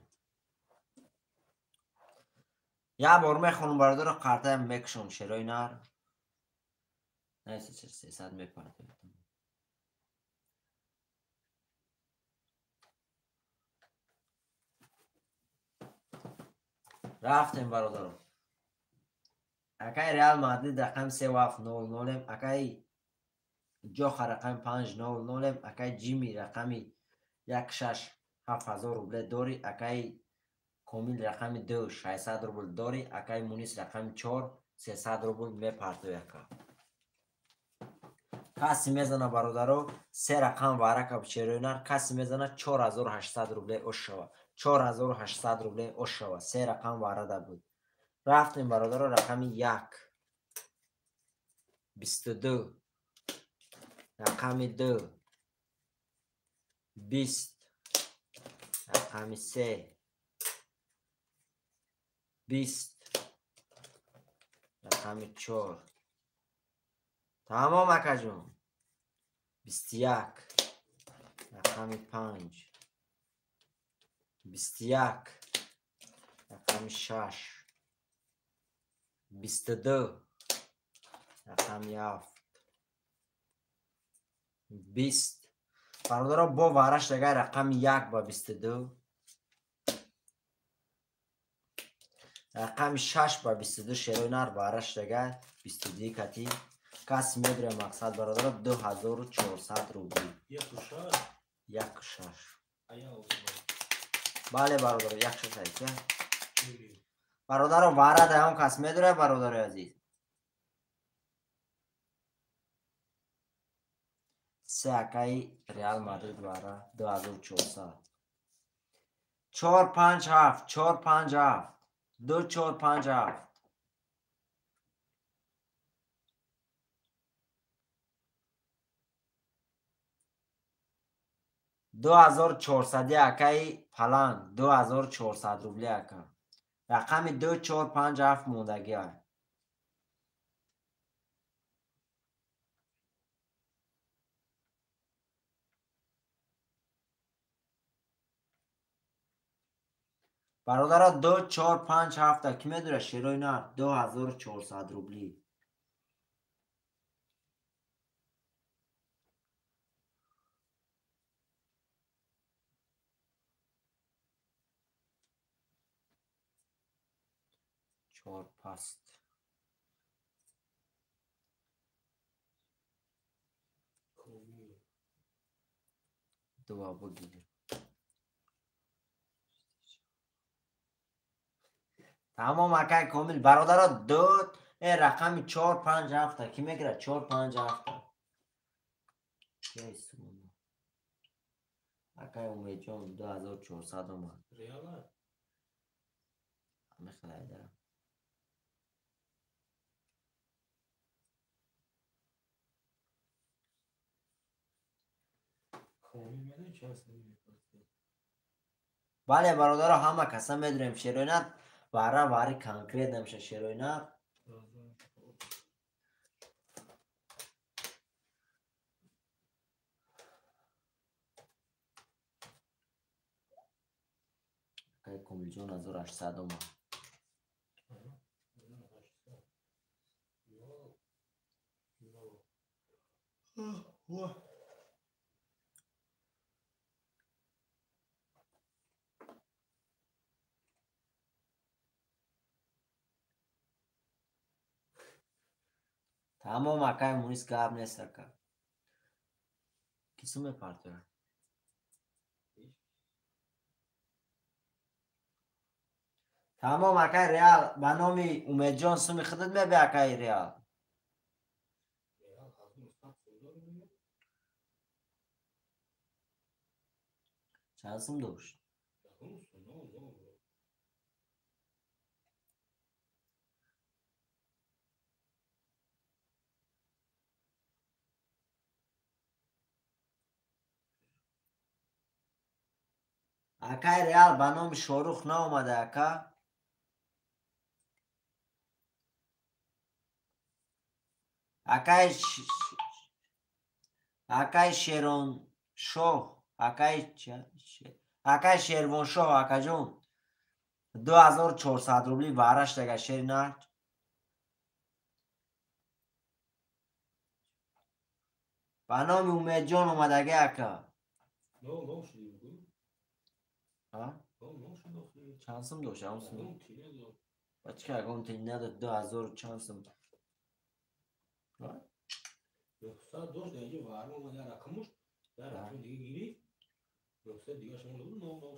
Я бор мехонум бародаро қартаям мекушам шерои нар. Нависеша 300 мепардум. Рафтем бародаро. Акай Реал Мадрид рақами 3700, акай Ҷоха рақами 500, акай Ҷими рақами 167 000 рубле дори, акай Комил рақами 2 600 рубл дори, акай Мунис рақами 4 300 рубл мепартои ака. Каси мезана бародаро, се рақам варака чероинар, каси мезана 4800 рубле ошава. 4800 рубле ошава. Се рақам варада буд. Рафтем бародаро рақами 1 22 рақами 2 20 рақами 3 20 рақами 4. Тамом акаҷон. 21 рақами 5 21 рақами 6 22 рақами 7 20. Бародаро бо вараш дагай рақами 1 ба 22 рақами 6 ба 22 шерои нар вараш дагай 22 кати каси медуре мақсад бародаро 2400 рубли. 1,6. Бале бародаро 1,6 айка. Бародаро вара даём кас медуре бародарои азиз. Се акаи Реал Мадрид вара 2400. 4 5 7 4 5 7 2 4 5 7. 2400 акаи паланг 2400 рубли ака. Рақами 2 4 5 7 мондагӣ. Бародаро 2 4 5 7 ки медура шерои нар 2400 рубли. Чор паст. Дуа бигир. Тамом акай Комил бародаро 2 рақами 4 5 7 ки мегирад 4 5 7. Кайсумон. Акай Умедҷон 2400 омад. Реала? Мехалайда. Бале бародаро ҳама каса медурем шероинар вара вари конкрет намеша шероинар. Акай Комилҷон 1800 омад. Тамом, акай Мунис, гап нест, ака. Ки сум мепартояд? Тамом, акай Реал, ба номи Умедҷон суми худат мебе, акай Реал. Чанд сум дошт? Акай Реал, ба номи Шорух наомада, ака. Акай Шероншоҳ, акай Шервоншоҳ, акаҷон, 2400 рубли вараштага, шери на. Ба номи Умедҷон омадаги, ака. Чанд сум дошт? Бачка, ягон тил надод, 2000 чанд сум. 900 дошт, инҷо варма омад, як рақамуш, як рақами дига гирифт, 900 дигааш омада буд, нол нол.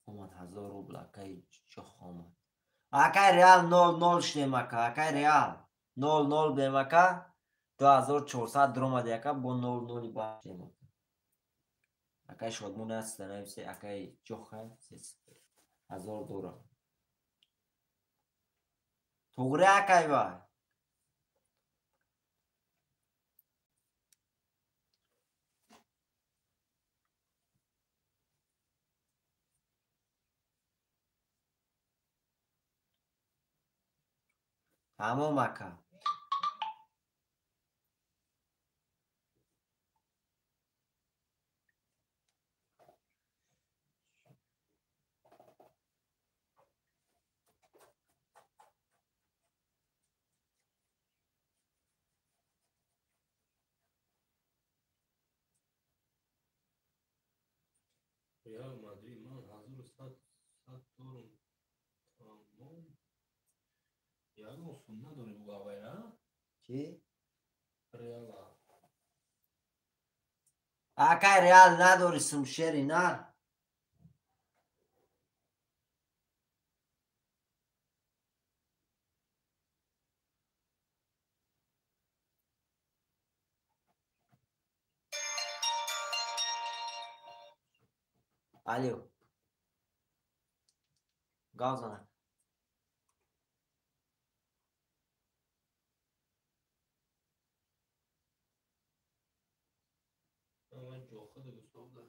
Омад, 1000 рубл, акай ҷох омад. Акай Реал, нол нол шудем, ака. Акай Реал, нол нол будем, ака. 2400 дуромади, ака, бо нол ноли башдем, ака. Акай Шодмон аст, нависе, акай ҷоха 1000 дора. Туғри, акай, вай. Тамом, ака. Реал Мадрид, ман 1100 сад дорум. Тамом. Ягон сум надорӣ, бугавайра? Чӣ? Реала. Акай Реал, надори сум, шери нар. Алё. Гав зана. Ман ҷоха дагустовда.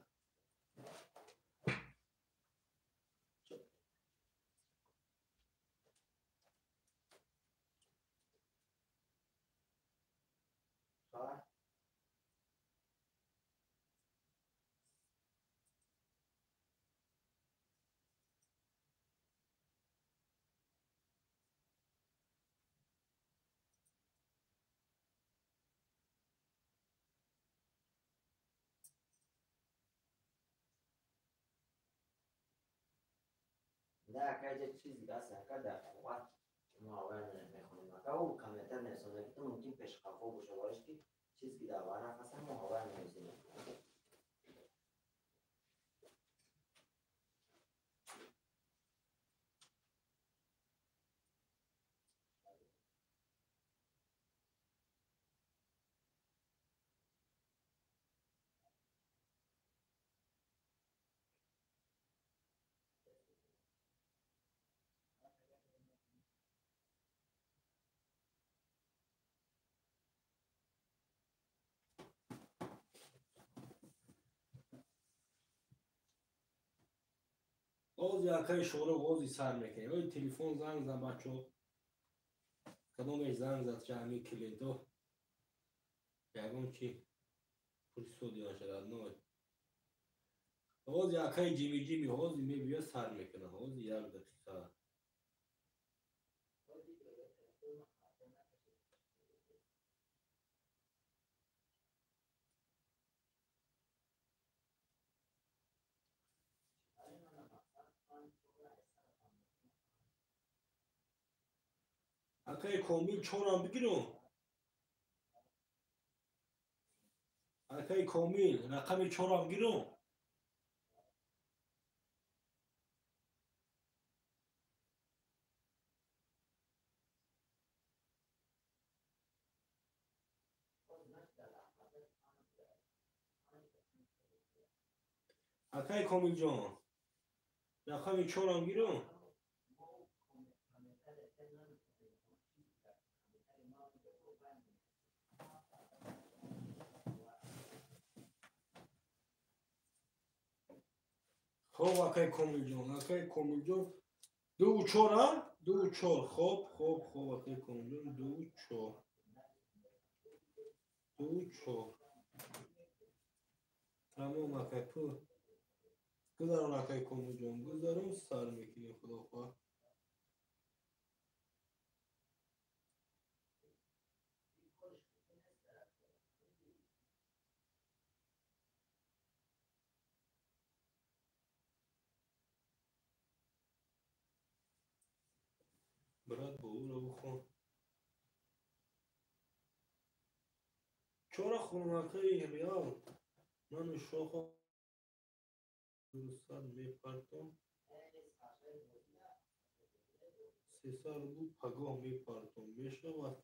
Не, ака, иҷа чиз дига аст, ака, дар қувват мо аввал мехонем, ака, ӯ комментар нависонда, ки ту мумкин пешқафо боша, барош ки чиз ки дар варақ аст, мо аввал менависем. Ози, акаи Шоро, ози сар мекунем. Ой, телефон занг зад, бачо. Кадомеш занг зад, ча ҳами клиенто. Ягон чи пурсо диён шадад, но. Ози акаи Ҷими Ҷими ҳози мебиёд, сар мекунад. Ҳози як дақиқа. Акаи Комил чорам бигирам. Акаи Комил рақами чорам гирам. Акаи Комилҷон рақами чорам гирам. Хоб акаи Комилҷон, акаи Комилҷон 2-4, а? 2-4. Хоб, хоб, хоб акаи Комилҷон 2-4. 2-4. Тамом акаи пул. Гузарон акаи Комилҷон, гузарон сар мекунем худо хоҳад. Брат бо ӯро бихон. Чора хонум акаи Реал ману шохо 200 мепартом. 300 рубл пагоҳ мепартом. Мешавад?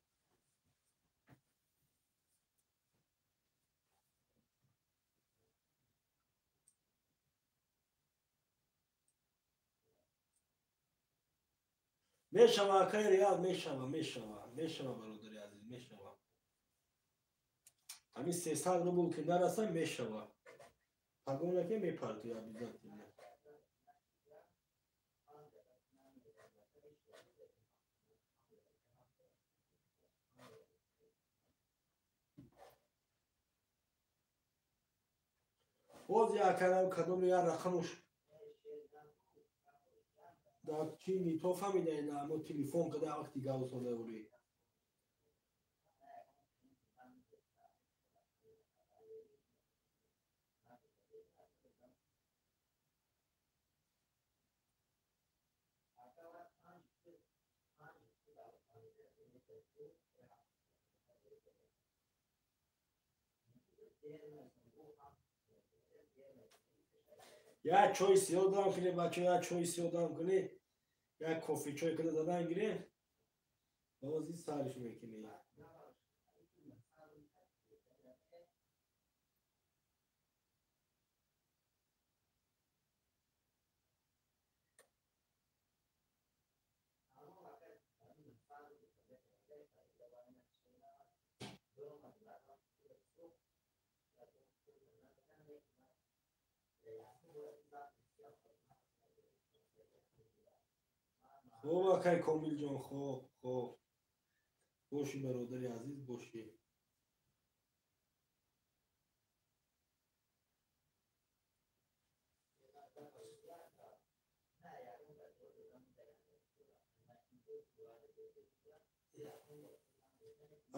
Мешава акаи Реал, мешава, мешава, мешава бародари азиз, мешава. Ҳамин 300 рубл ки нараса мешава. Пагона ки мепартои обязательно. Боз як кадом як рақамуш дар чи нито фаҳмидаед, мо телефон када вақти гавсода ури. Як чой сиёҳ дам кунед бачо, як чой сиёҳ дам кунед, як кофе чой када задан гирем, бози сарш мекунем. Хоб акай Комилҷон, хоб, хоб. Бошӣ бародари азиз, бошӣ.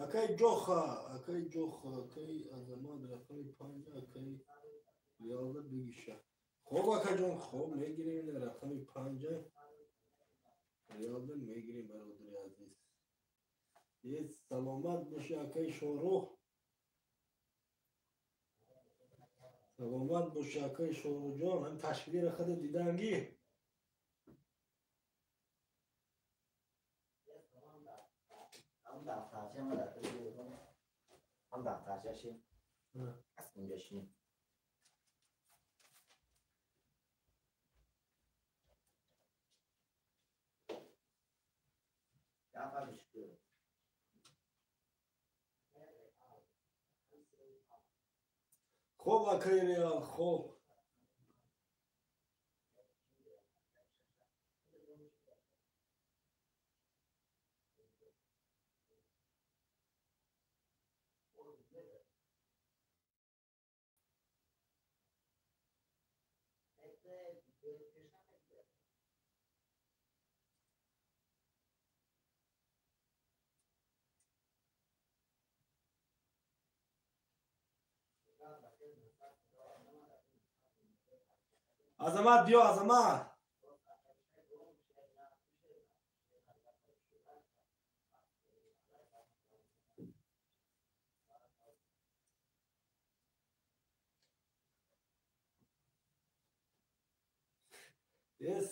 Акай Ҷоха, акай Ҷоха, акай Азамат рақами 5, акай Реалда бигиша. Хоб акаҷон, хоб мегирем рақами 5. Реалда мегирем бародари азиз. Саломат бошӣ акаи Шорух. Саломат бошӣ акаи Шорухҷон. Ҳам ташкилиро худат дидангӣ? ҳам дафтарчаши аз инҷа шинем. Хоб акаи Реал, хоб. Азамат биё, Азамат.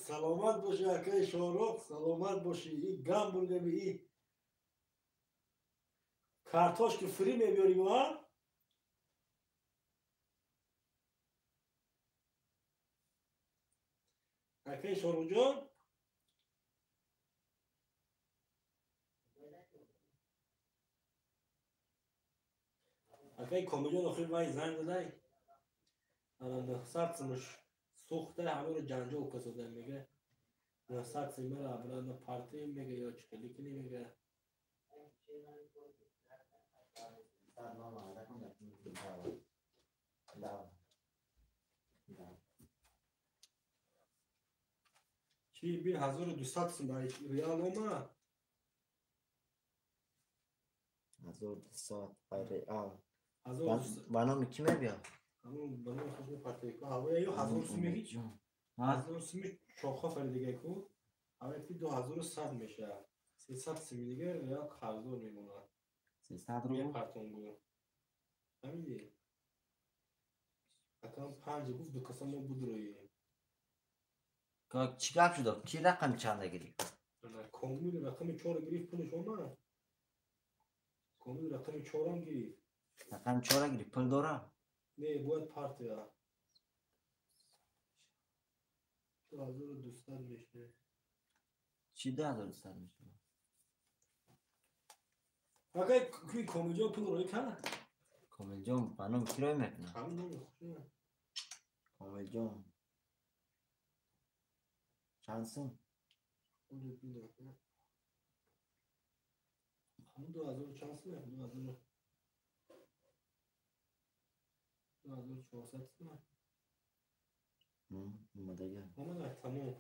Саломат бошӣ, акаи Шоҳрух, саломат бошӣ. И гамбургери, и картошки фри мебиёрӣ, а? Акаи Шоҳрухҷон, акаи Комилҷон, охир вай занг задай, ана 900 сумаш сӯхта, ҳамаро ҷанҷол касода, мега 900 сумара обратно партием, мега, ё чӣ хеле кунем, мега. Чӣ бин, 1200 сум реал омад. 1200 реал ба номи кӣ мебиёд? Ба номи худ мепартои ку. Ҳавоя ё 1000 суми, ҳеҷ 1000 суми чоха фаридига ку, ҳавоя ки 2100 мешавад, 300 суми дига реал қарздор мемонад. 300 рубл мепартон гу, фаҳмидӣ? Акам панҷ гуфт, ду каса мо будроем. Чӣ гап шудо? Ки рақами чанда гирифт? Комил рақами чора гирифт, пулаш омад. Комил рақами чорам гирифт. Рақами чора гирифт, пул дора? Не, бояд партия. 2200 мешавад. Чӣ 2200 мешавад? Акай ки Комилҷон пул роӣ кард? Комилҷон ба номи кӣ роӣ мекунад? Ҳамин номи худ. Комилҷон чанд сум? Ҳамин 2000 чанд сум? 2400 сум. Омадага. Омада, тамом.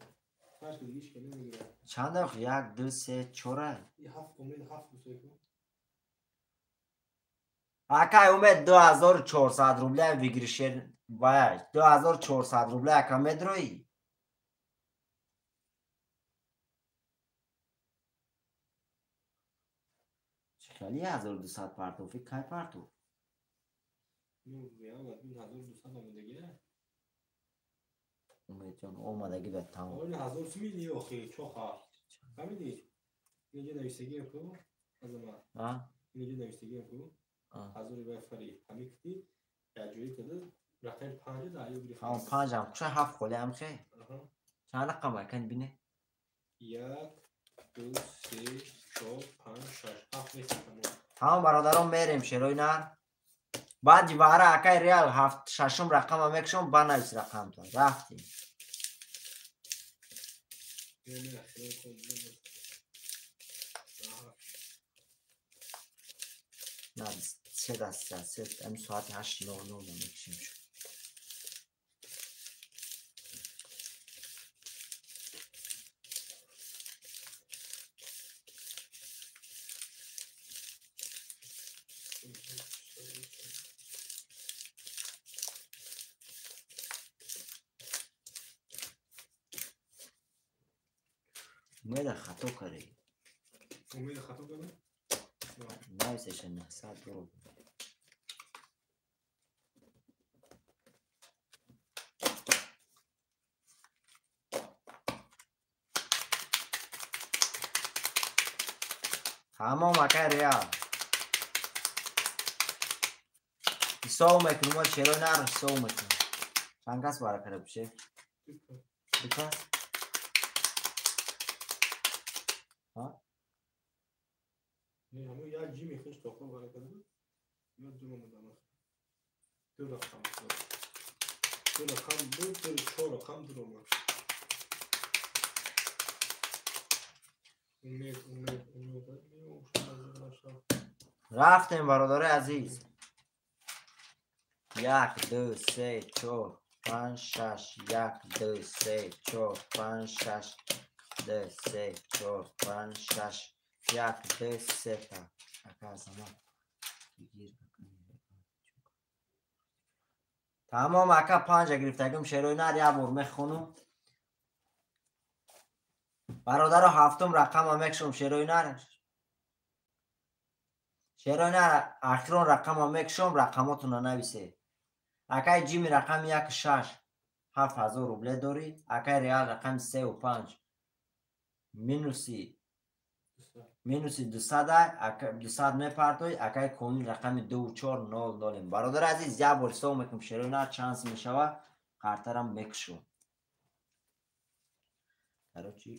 Фарқи дига ҳеч ка намегирад. Чанд ох? Як, ду, се, чора. Ҳафт, Умед ҳафт гусой ку. Акай Умед, 2400 рубля выигрыш, вай, 2400 рубля ака медроӣ? Чӣ хели 1200 партофӣ? Кай партоф? Ну, реал 1200 омадагия. Умедҷон омадагӣ да, тамом. Оли 1000 суми не, охи, чоха. Фаҳмидӣ? Инҷа нависагиам ку, Азамат. А? Инҷа нависагиам ку. Ҳазори вай фари. Ҳамин кити як ҷои када рақами панҷа да аю гирифт. Ҳамон панҷам куша, ҳафт холи ам хе. Чанд рақам акан бине? Як, ду, се, чор, панҷ, шаш, ҳафт нест, тамом. Тамом, бародарон, мерем шерои нар. Баъди баҳра, акай Реал, ҳафт шашум рақама мекушам, банавис рақамтон. Рафтем. На, се даста, се, ами соати 8:00 мекушем шуд. Умеда хато кардӣ. Умеда хато кардам? Нависеша 900 рубл. Тамом, акай Реал. Ҳисоб мекунем, мо шерои нар ҳисоб мекунем. Чанд кас бара карда буше? Ду кас? Не, ҳамон як ҷими хеш тоқо бара карда буд. Ё ду омадам. Ду рақам буд. Ду рақам буд, ду чор рақам дур омад. Умед, Умед, Умед. Рафтем, бародари азиз. Як, ду, се, чор, панҷ, шаш, як, ду, се, чор, панҷ, шаш, ду, се, чор, панҷ, шаш, як, ду, се та. Ака Азамат. Бигир. Тамом, ака, панҷа гирифтагим шерои нар, як бор мехонум. Бародаро, ҳафтум рақама мекушам шерои нар. Шерои нар, ахирон рақама мекушам, рақамотонро нависед. Акай Ҷими рақами як шаш, 7000 рубле дорӣ. Акай Реал рақами 3 5 минуси 200, 200 мепартоӣ. Акай Комил рақами 2 4 0 0. Бародари азиз, як бор ҳисоб мекунем, шерои нар чанд сум мешава, қартарам мекушо. Короче,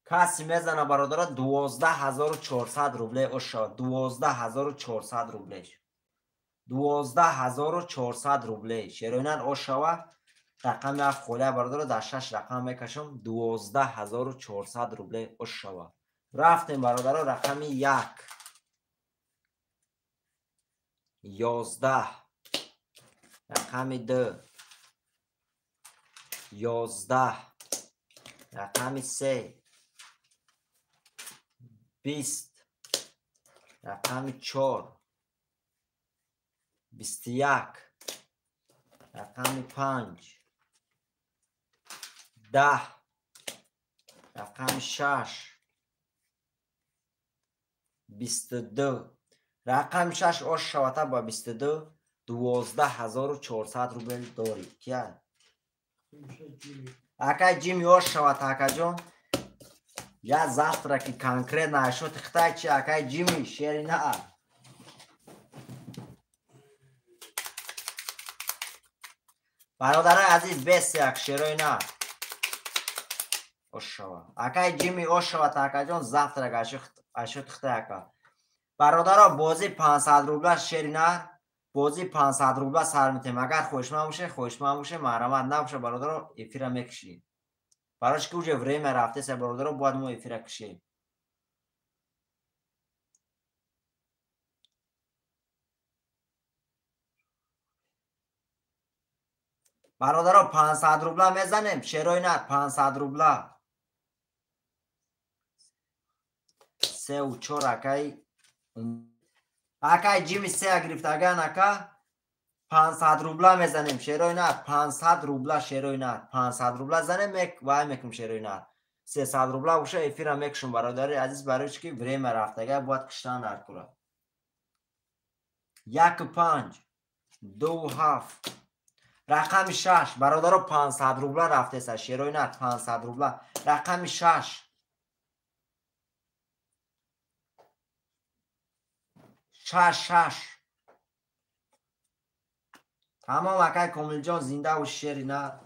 касе мезана, бародара, 12 400 рубле оша, 12 400 рублеш, 12 400 рубле шероинан ошава. Рақами ҳафт холия, бародара, дар шаш рақам мекашам, 12 400 рубле ошава. Рафтем, бародаро. Рақами 1, 11, рақами 2, 11, рақами 3, 20, рақами 4, 21, рақами 5, 10, рақами 6, 22. Рақами 6 ош шавата ба 22, 12 400 рубл дорӣ. Кия? Акай Ҷими, ош шавата, акаҷон. Я завтра ки конкретно ашоти хитай чи, акай Ҷими, шери наа. Бародарои азиз, бес як шерои на ошава. Акай Ҷими, ошавата, акаҷон, завтра ашоти хитай, ака. Бародаро, бозӣ 500 рубла, шери нар, бозӣ 500 рубла сар метем. Агар хоҳишманд боше, хоҳишманд боше, марҳамат, набоша, бародаро, эфира мекушӣ. Барош ки уже время рафтеса, бародаро, бояд мо эфира кушем. Бародаро, 500 рубла мезанем, шерои нар, 500 рубла. 3 4, акай Ҷими сея гирифтаган, ака. 500 рубла мезанем, шерои нар, 500 рубла, шерои нар, 500 рубла занем, вай мекунем, шерои нар. 300 рубла боша, эфира мекушем, бародари азиз, барои чи ки время рафтага, бояд киштан дар кура. 1 5, 2 7, рақами 6. Бародаро, 500 рубла рафтеса, шерои нар, 500 рубла, рақами 6, 6, 6. Тамом, акай Комилҷон, зинда боши, шери на.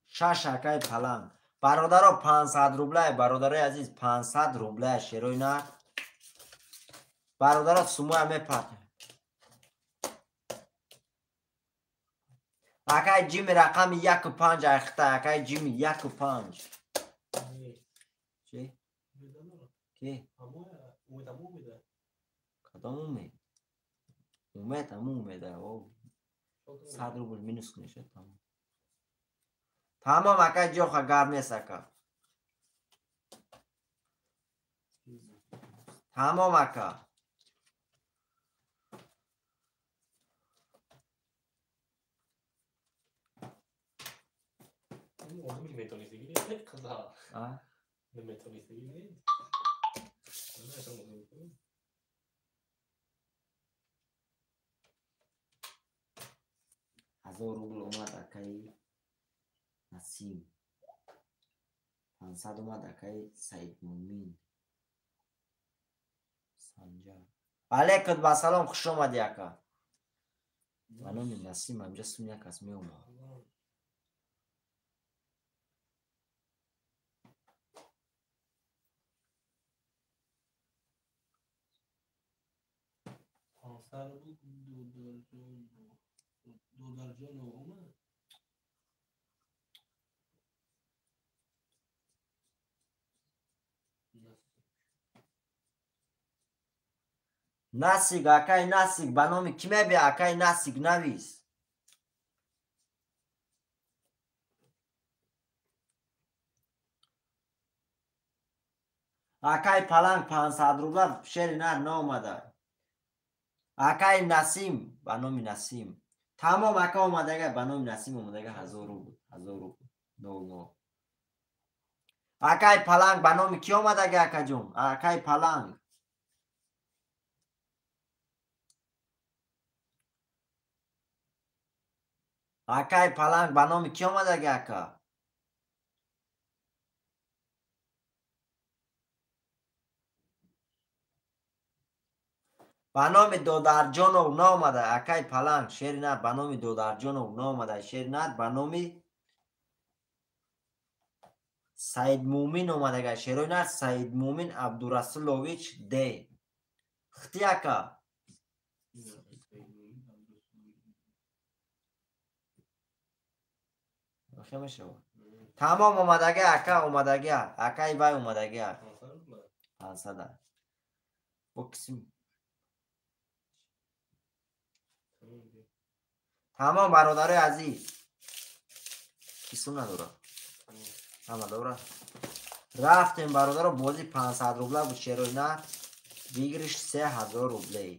Шаш, акай Паланг. Бародаро, 500 рублае, бародарои азиз, 500 рублае, шерои нар. Бародаро, сумоя мепарт. Акай Ҷими, рақами 1 5 айхта, акай Ҷими, 1 5. Чи? Ки? Кадом Умед? Умед, аму Умеда. 100 рубл минус кунеша, тамом. Тамом, акай Ҷоха, гап нест, ака. Тамом, ака. Наметонистагӣ не қаза. Наметонистагӣ не. 1000 рубл омад, акаи Насим. 500 омад, акаи Саидмумин Санҷар. Алейкум ба салом, хуш омадӣ, ака. Ба номи Насим ҳамҷа сум як кас меомад. 500 рубл додарҷон омад. Насиг, акай Насиг, ба номи ки мебия, акай Насиг навис. Акай Паланг 500 рубла шери нар наомада. Акай Насим, ба номи Насим. Тамом ака омадага, ба номи Насим омадага 1000 рубл, 1000 рубл. 00. Акай Паланг ба номи ки омадага, акаҷон? Акай Паланг. Акай Паланг ба номи ки омадага, ака? Ба номи Додарҷонов наомада, акай Паланг, шери нар ба номи Додарҷонов наомада, шери нар ба номи Саидмумин омадага, шерои нар Саидмумин Абдурасулович Д. Хти ака. Тамом омадага, ака омадага, акай вай омадага. 500. Боксим. Тамом бародарои азиз. Кисум надора. Ҳама дора. Рафтем бародаро, бози 500 рубла буд шерои нар. Выигрыш 3000 рублей.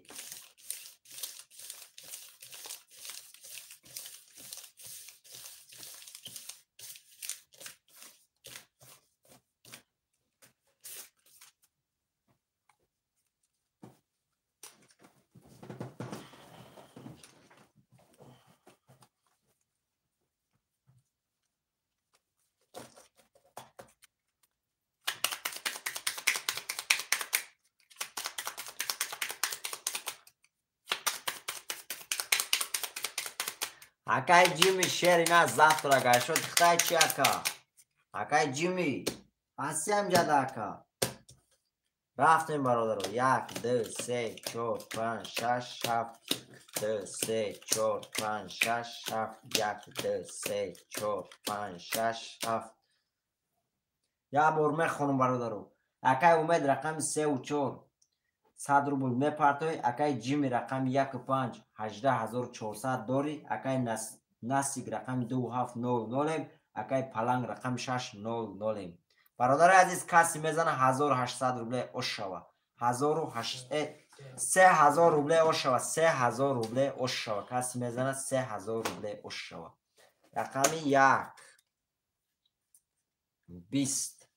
Акай Ҷими шери на завтра гашот хитай чи ака? Акай Ҷими ҳастиам ҷада ака. Рафтем бародаро. 1 2 3 4 5 6 7 2 3 4 5 6 7 1 2 3 4 5 6 7. Як бор мехонам бародаро. Акай Умед рақами 3 ва 4 100 рубл мепартои, акай Ҷими рақами 1 ва 5 18400 дори, акай Насиг рақами 2 7 0 0, акай Паланг рақами 6 0 0. Бародари азиз, каси мезана 1800 рубле ошава. 3000 рубле ошава, 3000 рубле ошава. Каси мезана 3000 рубле ошава. Рақами 1 20,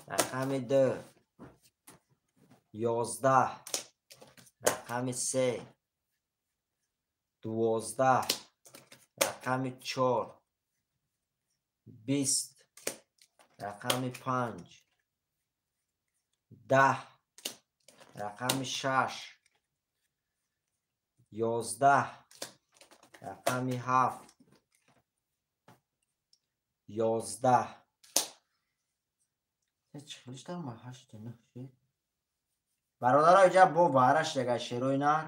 рақами 2 11, рақами 3 12, рақами 4 20, рақами 5 10, рақами 6 11, рақами 7 11. Бародаро, иҷа бо вараш дега шерои нар.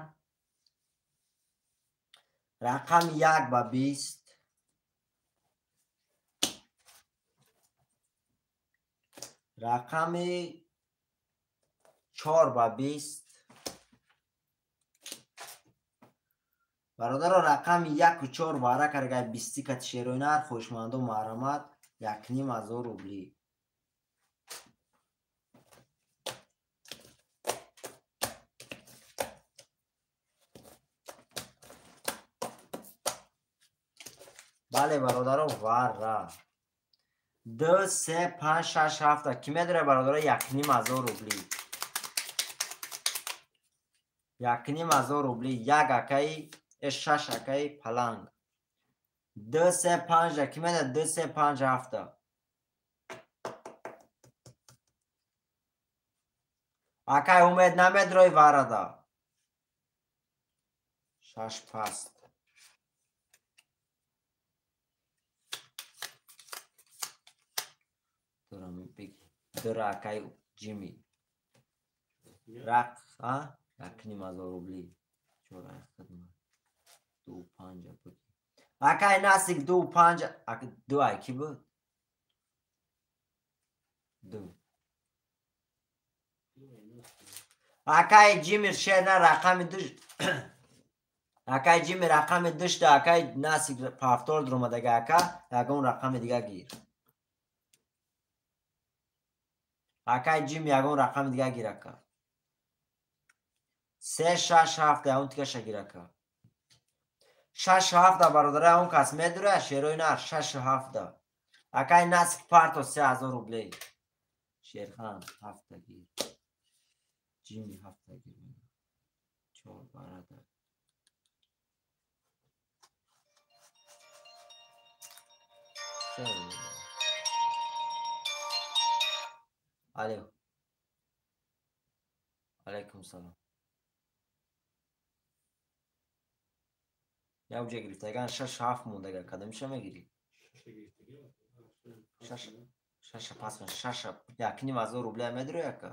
Рақами 1 ба 20, рақами 4 ба 20. Бародаро, рақами 1 ва 4 вара карга 20 кат шерои нар. Хоҳишмандо маҳрамат 1500 рубли. Бале бародаро, вара 2 3 5 6 7 ки медоре бародаро 1500 рубли. 1500 рубли. 1 акаи 6 акаи Паланг. 2 3 5 ки медоре 2 3 5 7. Акай Умед намедрои варада. 6 паст. Дора акай Ҷими. Рақ, а? 1500 рубли. 4 хидмат. 2 5 буд. Акай Насиг 2 5, 2 ай ки буд? 2. Акай Ҷимир шер на рақами душ. Акай Ҷимир рақами душта, акай Насик повтор дуромадага, ака ягон рақами дига гир. Акай Ҷими ягон рақами дига гир, ака. 3 6 7 ягон тигаша гир, ака. 6 7 бародарай, он кас медура шерои нар 6 7. Акай Насик парто 3000 рублей. Шерхан 7 гир. Ҷими 7 гир. 4 бародар. Алло. Алайкум салом. Я уҷа гирифтаган 6 7 мондага, кадомиша мегирӣ? 6 6 пас 6 1500 рубля медурӣ, ака?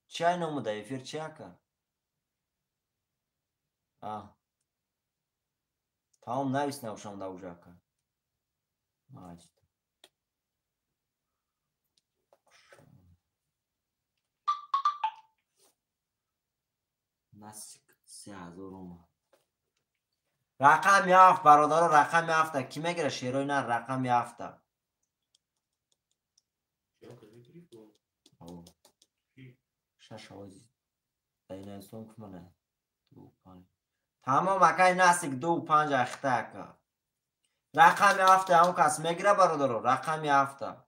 Чай номуда эфир чи, ака? А. Тамом, навис навшам да уҷа, ака. Маҷид. Насик 3000 омад. Рақами 7 бародаро, рақами 7 ки мегира шерои нар рақами 7. 6 овози. Дар кумана. 2 5. Тамом, акай Насик 2 5 ахта, ака. Рақами 7 ҳам кас мегира бародаро, рақами 7.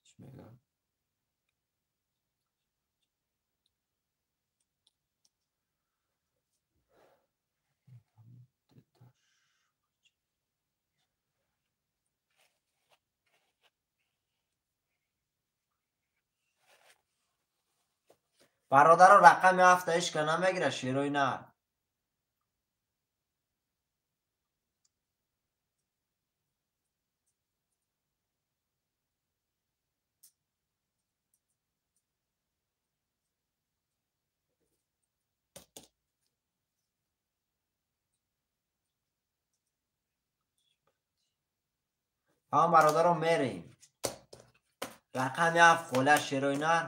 Чӣ мега? Бародаро, рақами 7 ҳеч ка намегира шерои нар. Ҳам бародаро, мерем. Рақами 7 хола шерои нар.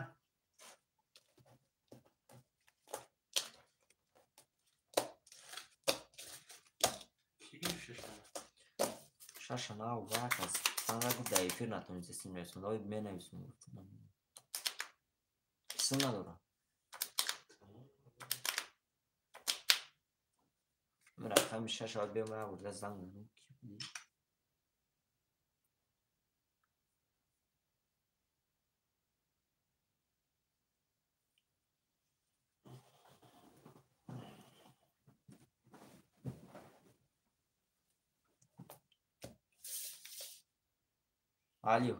Шаша нав вак аст. Ман гуфт дар эфир натонистем нависем. Ой, менависем гуфтам. Исм надорам. Рақами 6 бояд биём, бурда занг задам. Ки будӣ? Алло.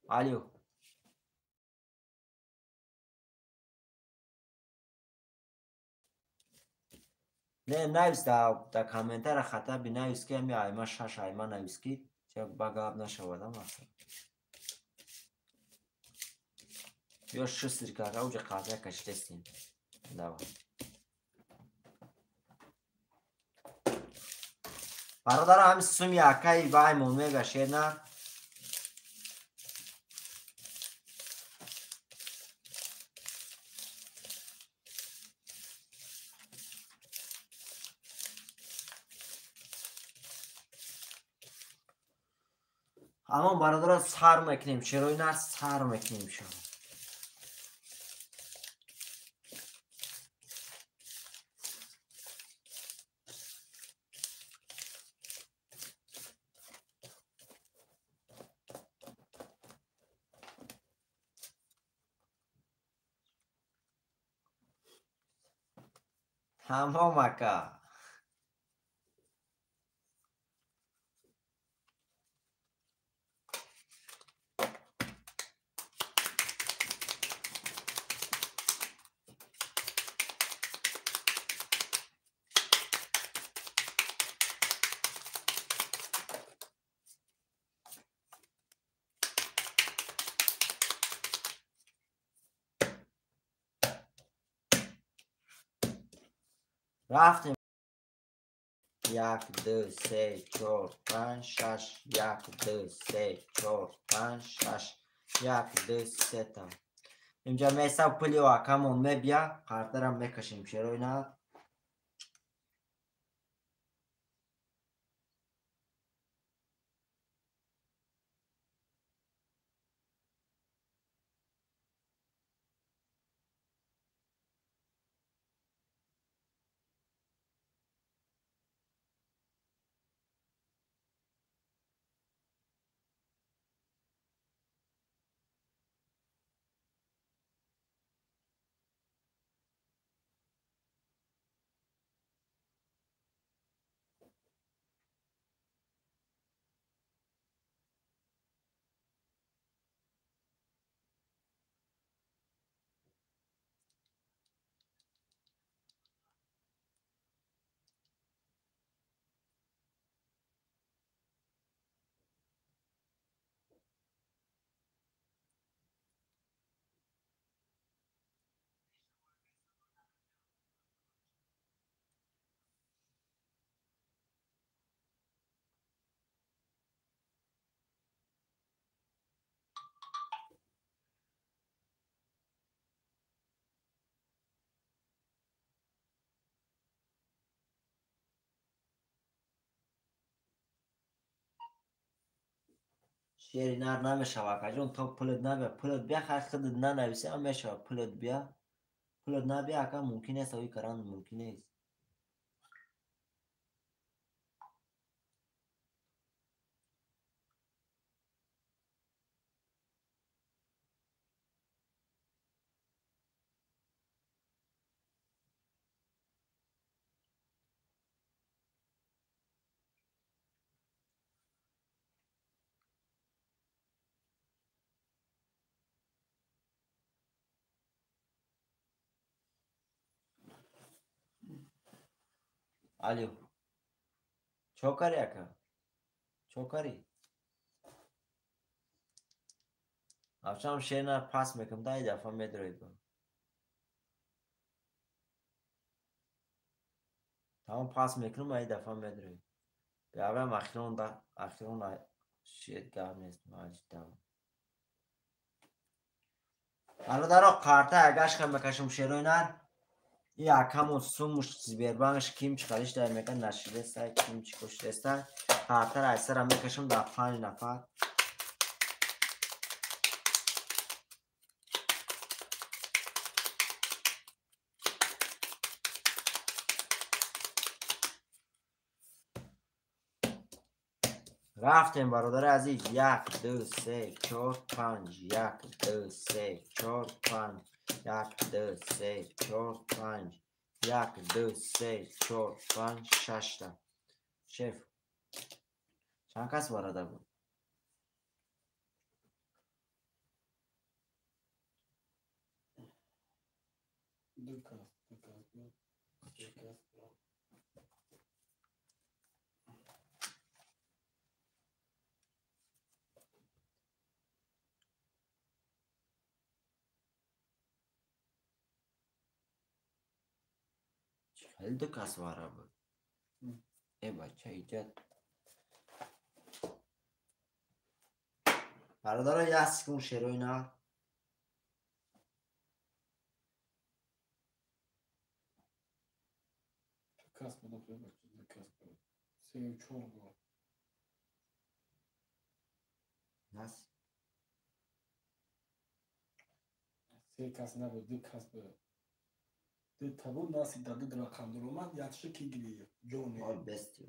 Алло. Не, навис дар комментария хата бинавис, ки ами айма 6 айма навис, ки ба гап нашавад мақсад. Ё шустр кака уҷа қазия кашидастем. Давай. Бародаро, ҳами суми акаи ваймон мега шер на. Аммо бародаро, сар мекунем, шерои нар сар мекунем шумо. Тамом, ака. Рафтем. 1, 2, 3, 4, 5, 6. 1, 2, 3, 4, 5, 6. 1, 2, 3 та. Инҷа меса пули акамон мебия, қартарам мекашем шерои на. Шери нар намешава, акаҷон, то пулат набия. Пулат бия, хай худат нанависи, ам мешава. Пулат бия. Пулат набия, ака, мумкин нест, ои каран мумкин нест. Алё. Чо кари, ака? Чо кари? Авчам шер нар пас мекунам, дай дафъа медроид ба. Тамом пас мекунам, ай дафъа медроид. Биавам ахирон да, ахирон шер гап нест, маҷидам. Бародаро, қарта агашка мекашам шерои нар. И акамон сумуш Сбербанкш ким чӣ дар мекан нашидеста, ким чӣ кушидеста. Қартара айсара мекашам дар 5 нафар. Рафтем, бародари азиз. 1, 2, 3, 4, 5. 1, 2, 3, 4, 5. 1, 2, 3, 4, 5. 1, 2, 3, 4, 5, 6 та. Шеф. Чанд кас бародар буд? Ду кас, ду кас буд. Се кас буд. Хеле ду кас вара буд. Э бача иҷад. Бародаро, як секунд шерои нар. Ду кас буд, бача, ду кас буд. Се чор буд. Нас. Се кас набуд, ду кас буд. Табу наси даду рақам дуромад, якши ки гирифт ҷоне. Ой, бести.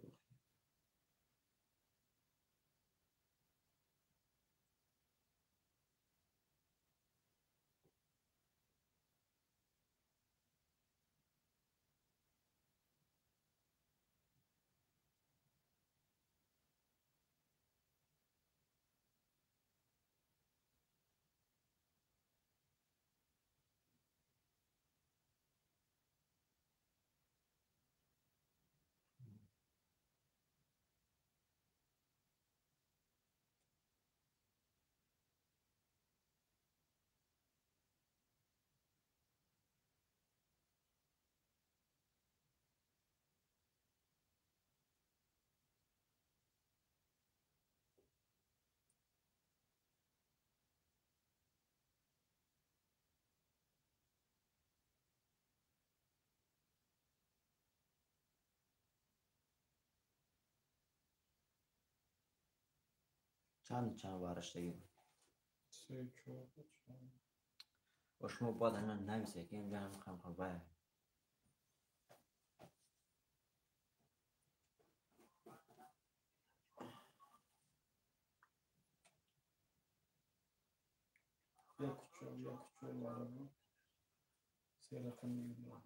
Чанд вараштагӣ буд? 3 4 буд. Бо шумо бояд ана нависе ки инҷа ҳам хам бая. Як чор, як чор вара буд. Се рақами буд.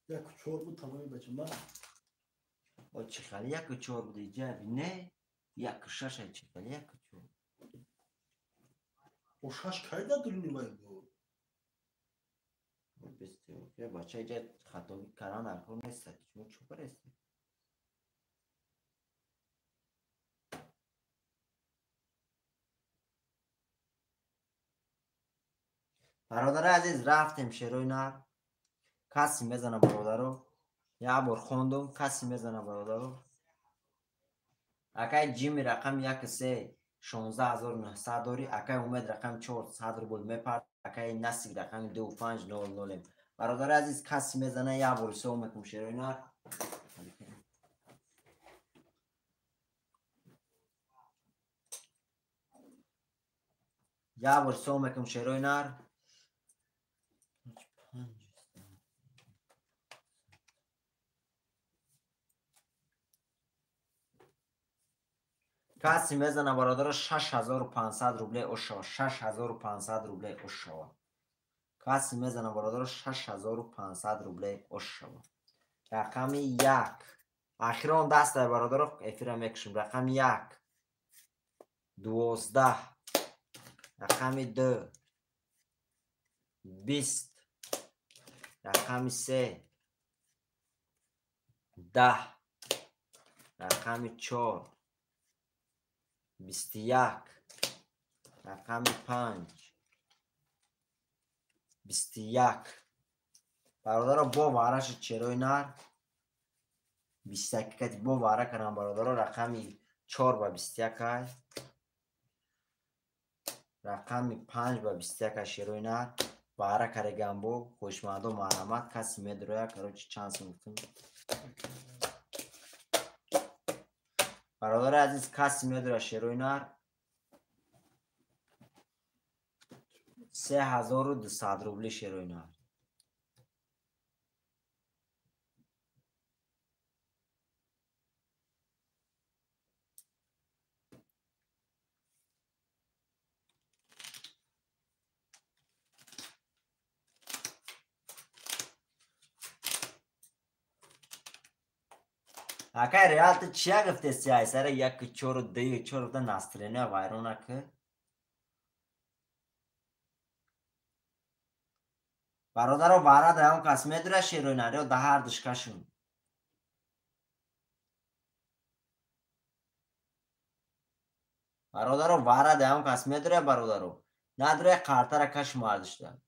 1-4 буд тамоми бача. Ман О чӣ хали 1-4 буд иҷа не? 1-6 чӣ хали 1-4. О 6 кай дар дуруни вай буд? Бисту бача иҷа хатогӣ кардан дар кор нест. Шумо чӣ карестед? Бародари азиз, рафтем шерои нар. Каси мезана бародаро. Як бор хондум, каси мезана бародаро. Акай Ҷими рақами 1-3 16900 дорӣ, акай Умед рақами 4 100 рубл мепард, акай Насиб рақами 2 5 0 0. Бародари азиз, каси мезана, як бор ҳисоб мекунем шерои нар. Як бор ҳисоб мекунем шерои нар. Каси мезана бародаро 6500 рубле ошава, 6500 рубле ошава. Каси мезана бародаро 6500 рубле ошава. Рақами 1. Ахирон дастай бародаро эфира мекушем. Рақами 1. 12. Рақами 2. 20. Рақами 3. 10. Рақами 4. 21. Рақами 5. 21. Бародаро бо вараши черои нар 21 кати бо вара карам бародаро. Рақами 4 ба 21 ай. Рақами 5 ба 21 ай шерои нар. Вара карегам бо хушмандо марҳамат каси медроя. Короче чанд сум гуфтум. Бародари азиз, каси медора шерои нар 3200 рубли шерои нар. Акай Реал ту чия гуфтеси ай сара 1 4 2 4 да настроение вайрона ки. Бародаро вара да он кас медура шерои нар ё да ҳар душкашун. Бародаро вара да он кас медура бародаро. Надура қартара каш мардушта.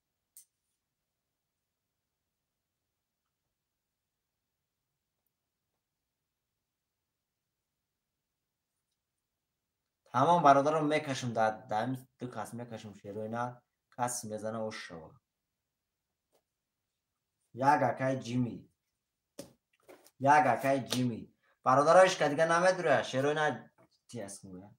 Тамом бародаро мекашум дар ду кас мекашум шерои нар. Кас мезана ошава. Як акай Ҷими. Як акай Ҷими. Бародаро ишка дига намедура шерои нар ти аст мегӯя.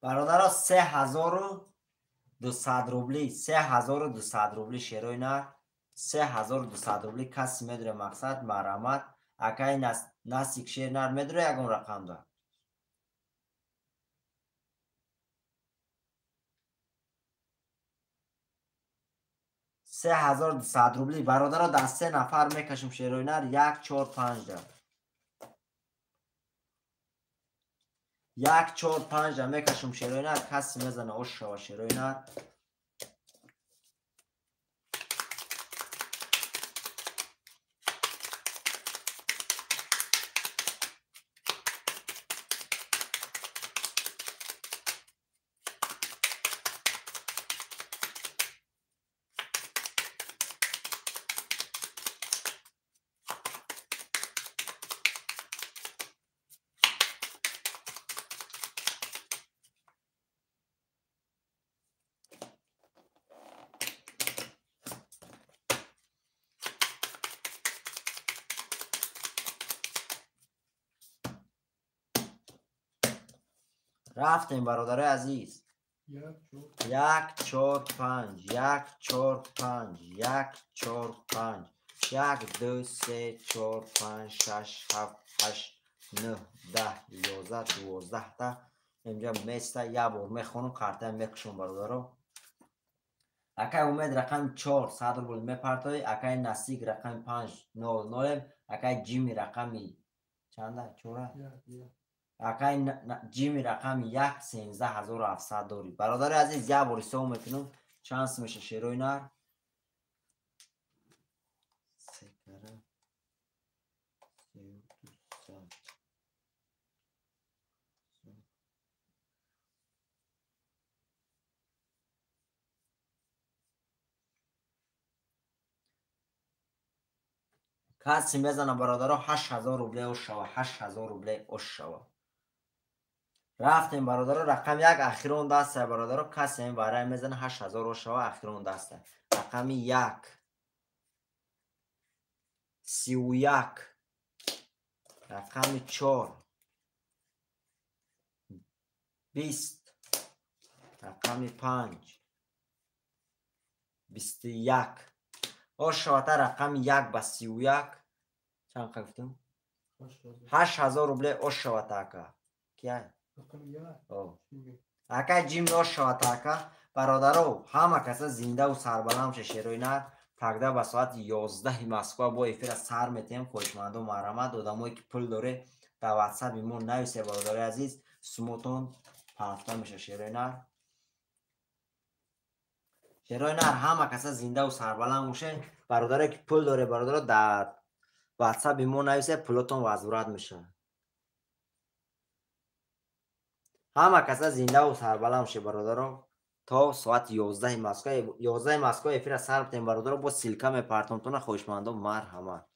Бародаро 3200 рубли, 3200 рубли шерои нар, 3200 рубли каси медура мақсад марҳамат. Акай Насик шер нар медура ягон рақам да. 3200 рубли бародаро дар 3 нафар мекашем шерои нар 1 4 5 да. 1 4 5 да мекашем шерои нар. Каси мезана ошава шерои нар. Рафтем, бародарои азиз. 1 4 5 1 4 5 1 4 5 1 2 3 4 5 6 7 8 9 10 11 12 та инҷа места. Як бор мехонам, картаям мекушам, бародаро. Акай Умед рақами 4 100 рубл мепартоӣ. Акай Насик рақами 5 0 0. Акай Ҷими рақами чанда? Чора? Акай Ҷими рақами 1 13700 дорӣ. Бародари азиз, як бор ҳисоб мекунам, чанд сум меша шерои нар? Секара 3200. Каси мезана, бародаро, 8000 рубле ош шава, 8000 рубле ош шава. Рафтем, бародаро, рақами 1 ахирон даста, бародаро, каси ин барай мезана 8000 ош шава, ахирон даста. Рақами 1 31, рақами 4 20, рақами 5 21. Ош шавата рақами 1 ба 31. Чанд қа гуфтам? 8000 рубле ош шавата, ака. Кия? Акай Ҷими ош шавата, ака. Бародаро, ҳама каса зиндаву сарбаланд ше, шерои нар. Тагда ба соати 11 Москва бо эфира сар метиҳем. Хоҳишмандо, марҳамат, одамое ки пул доре, дар ватсапи мо нависе, бародарои азиз, сумотон пафта меша, шерои нар. Шерои нар, ҳама каса зиндаву сарбаланд боше. Бародаре ки пул доре, бародаро, дар ватсапи мо нависе, пулотон вазурат мешавад. Ҳама каса зиндаву сарбаланд боше, бародаро. То соати 11 Москва, 11 Москва эфира сар метиҳем, бародаро, бо ссылка мепартом тона, хоҳишмандо, марҳамат.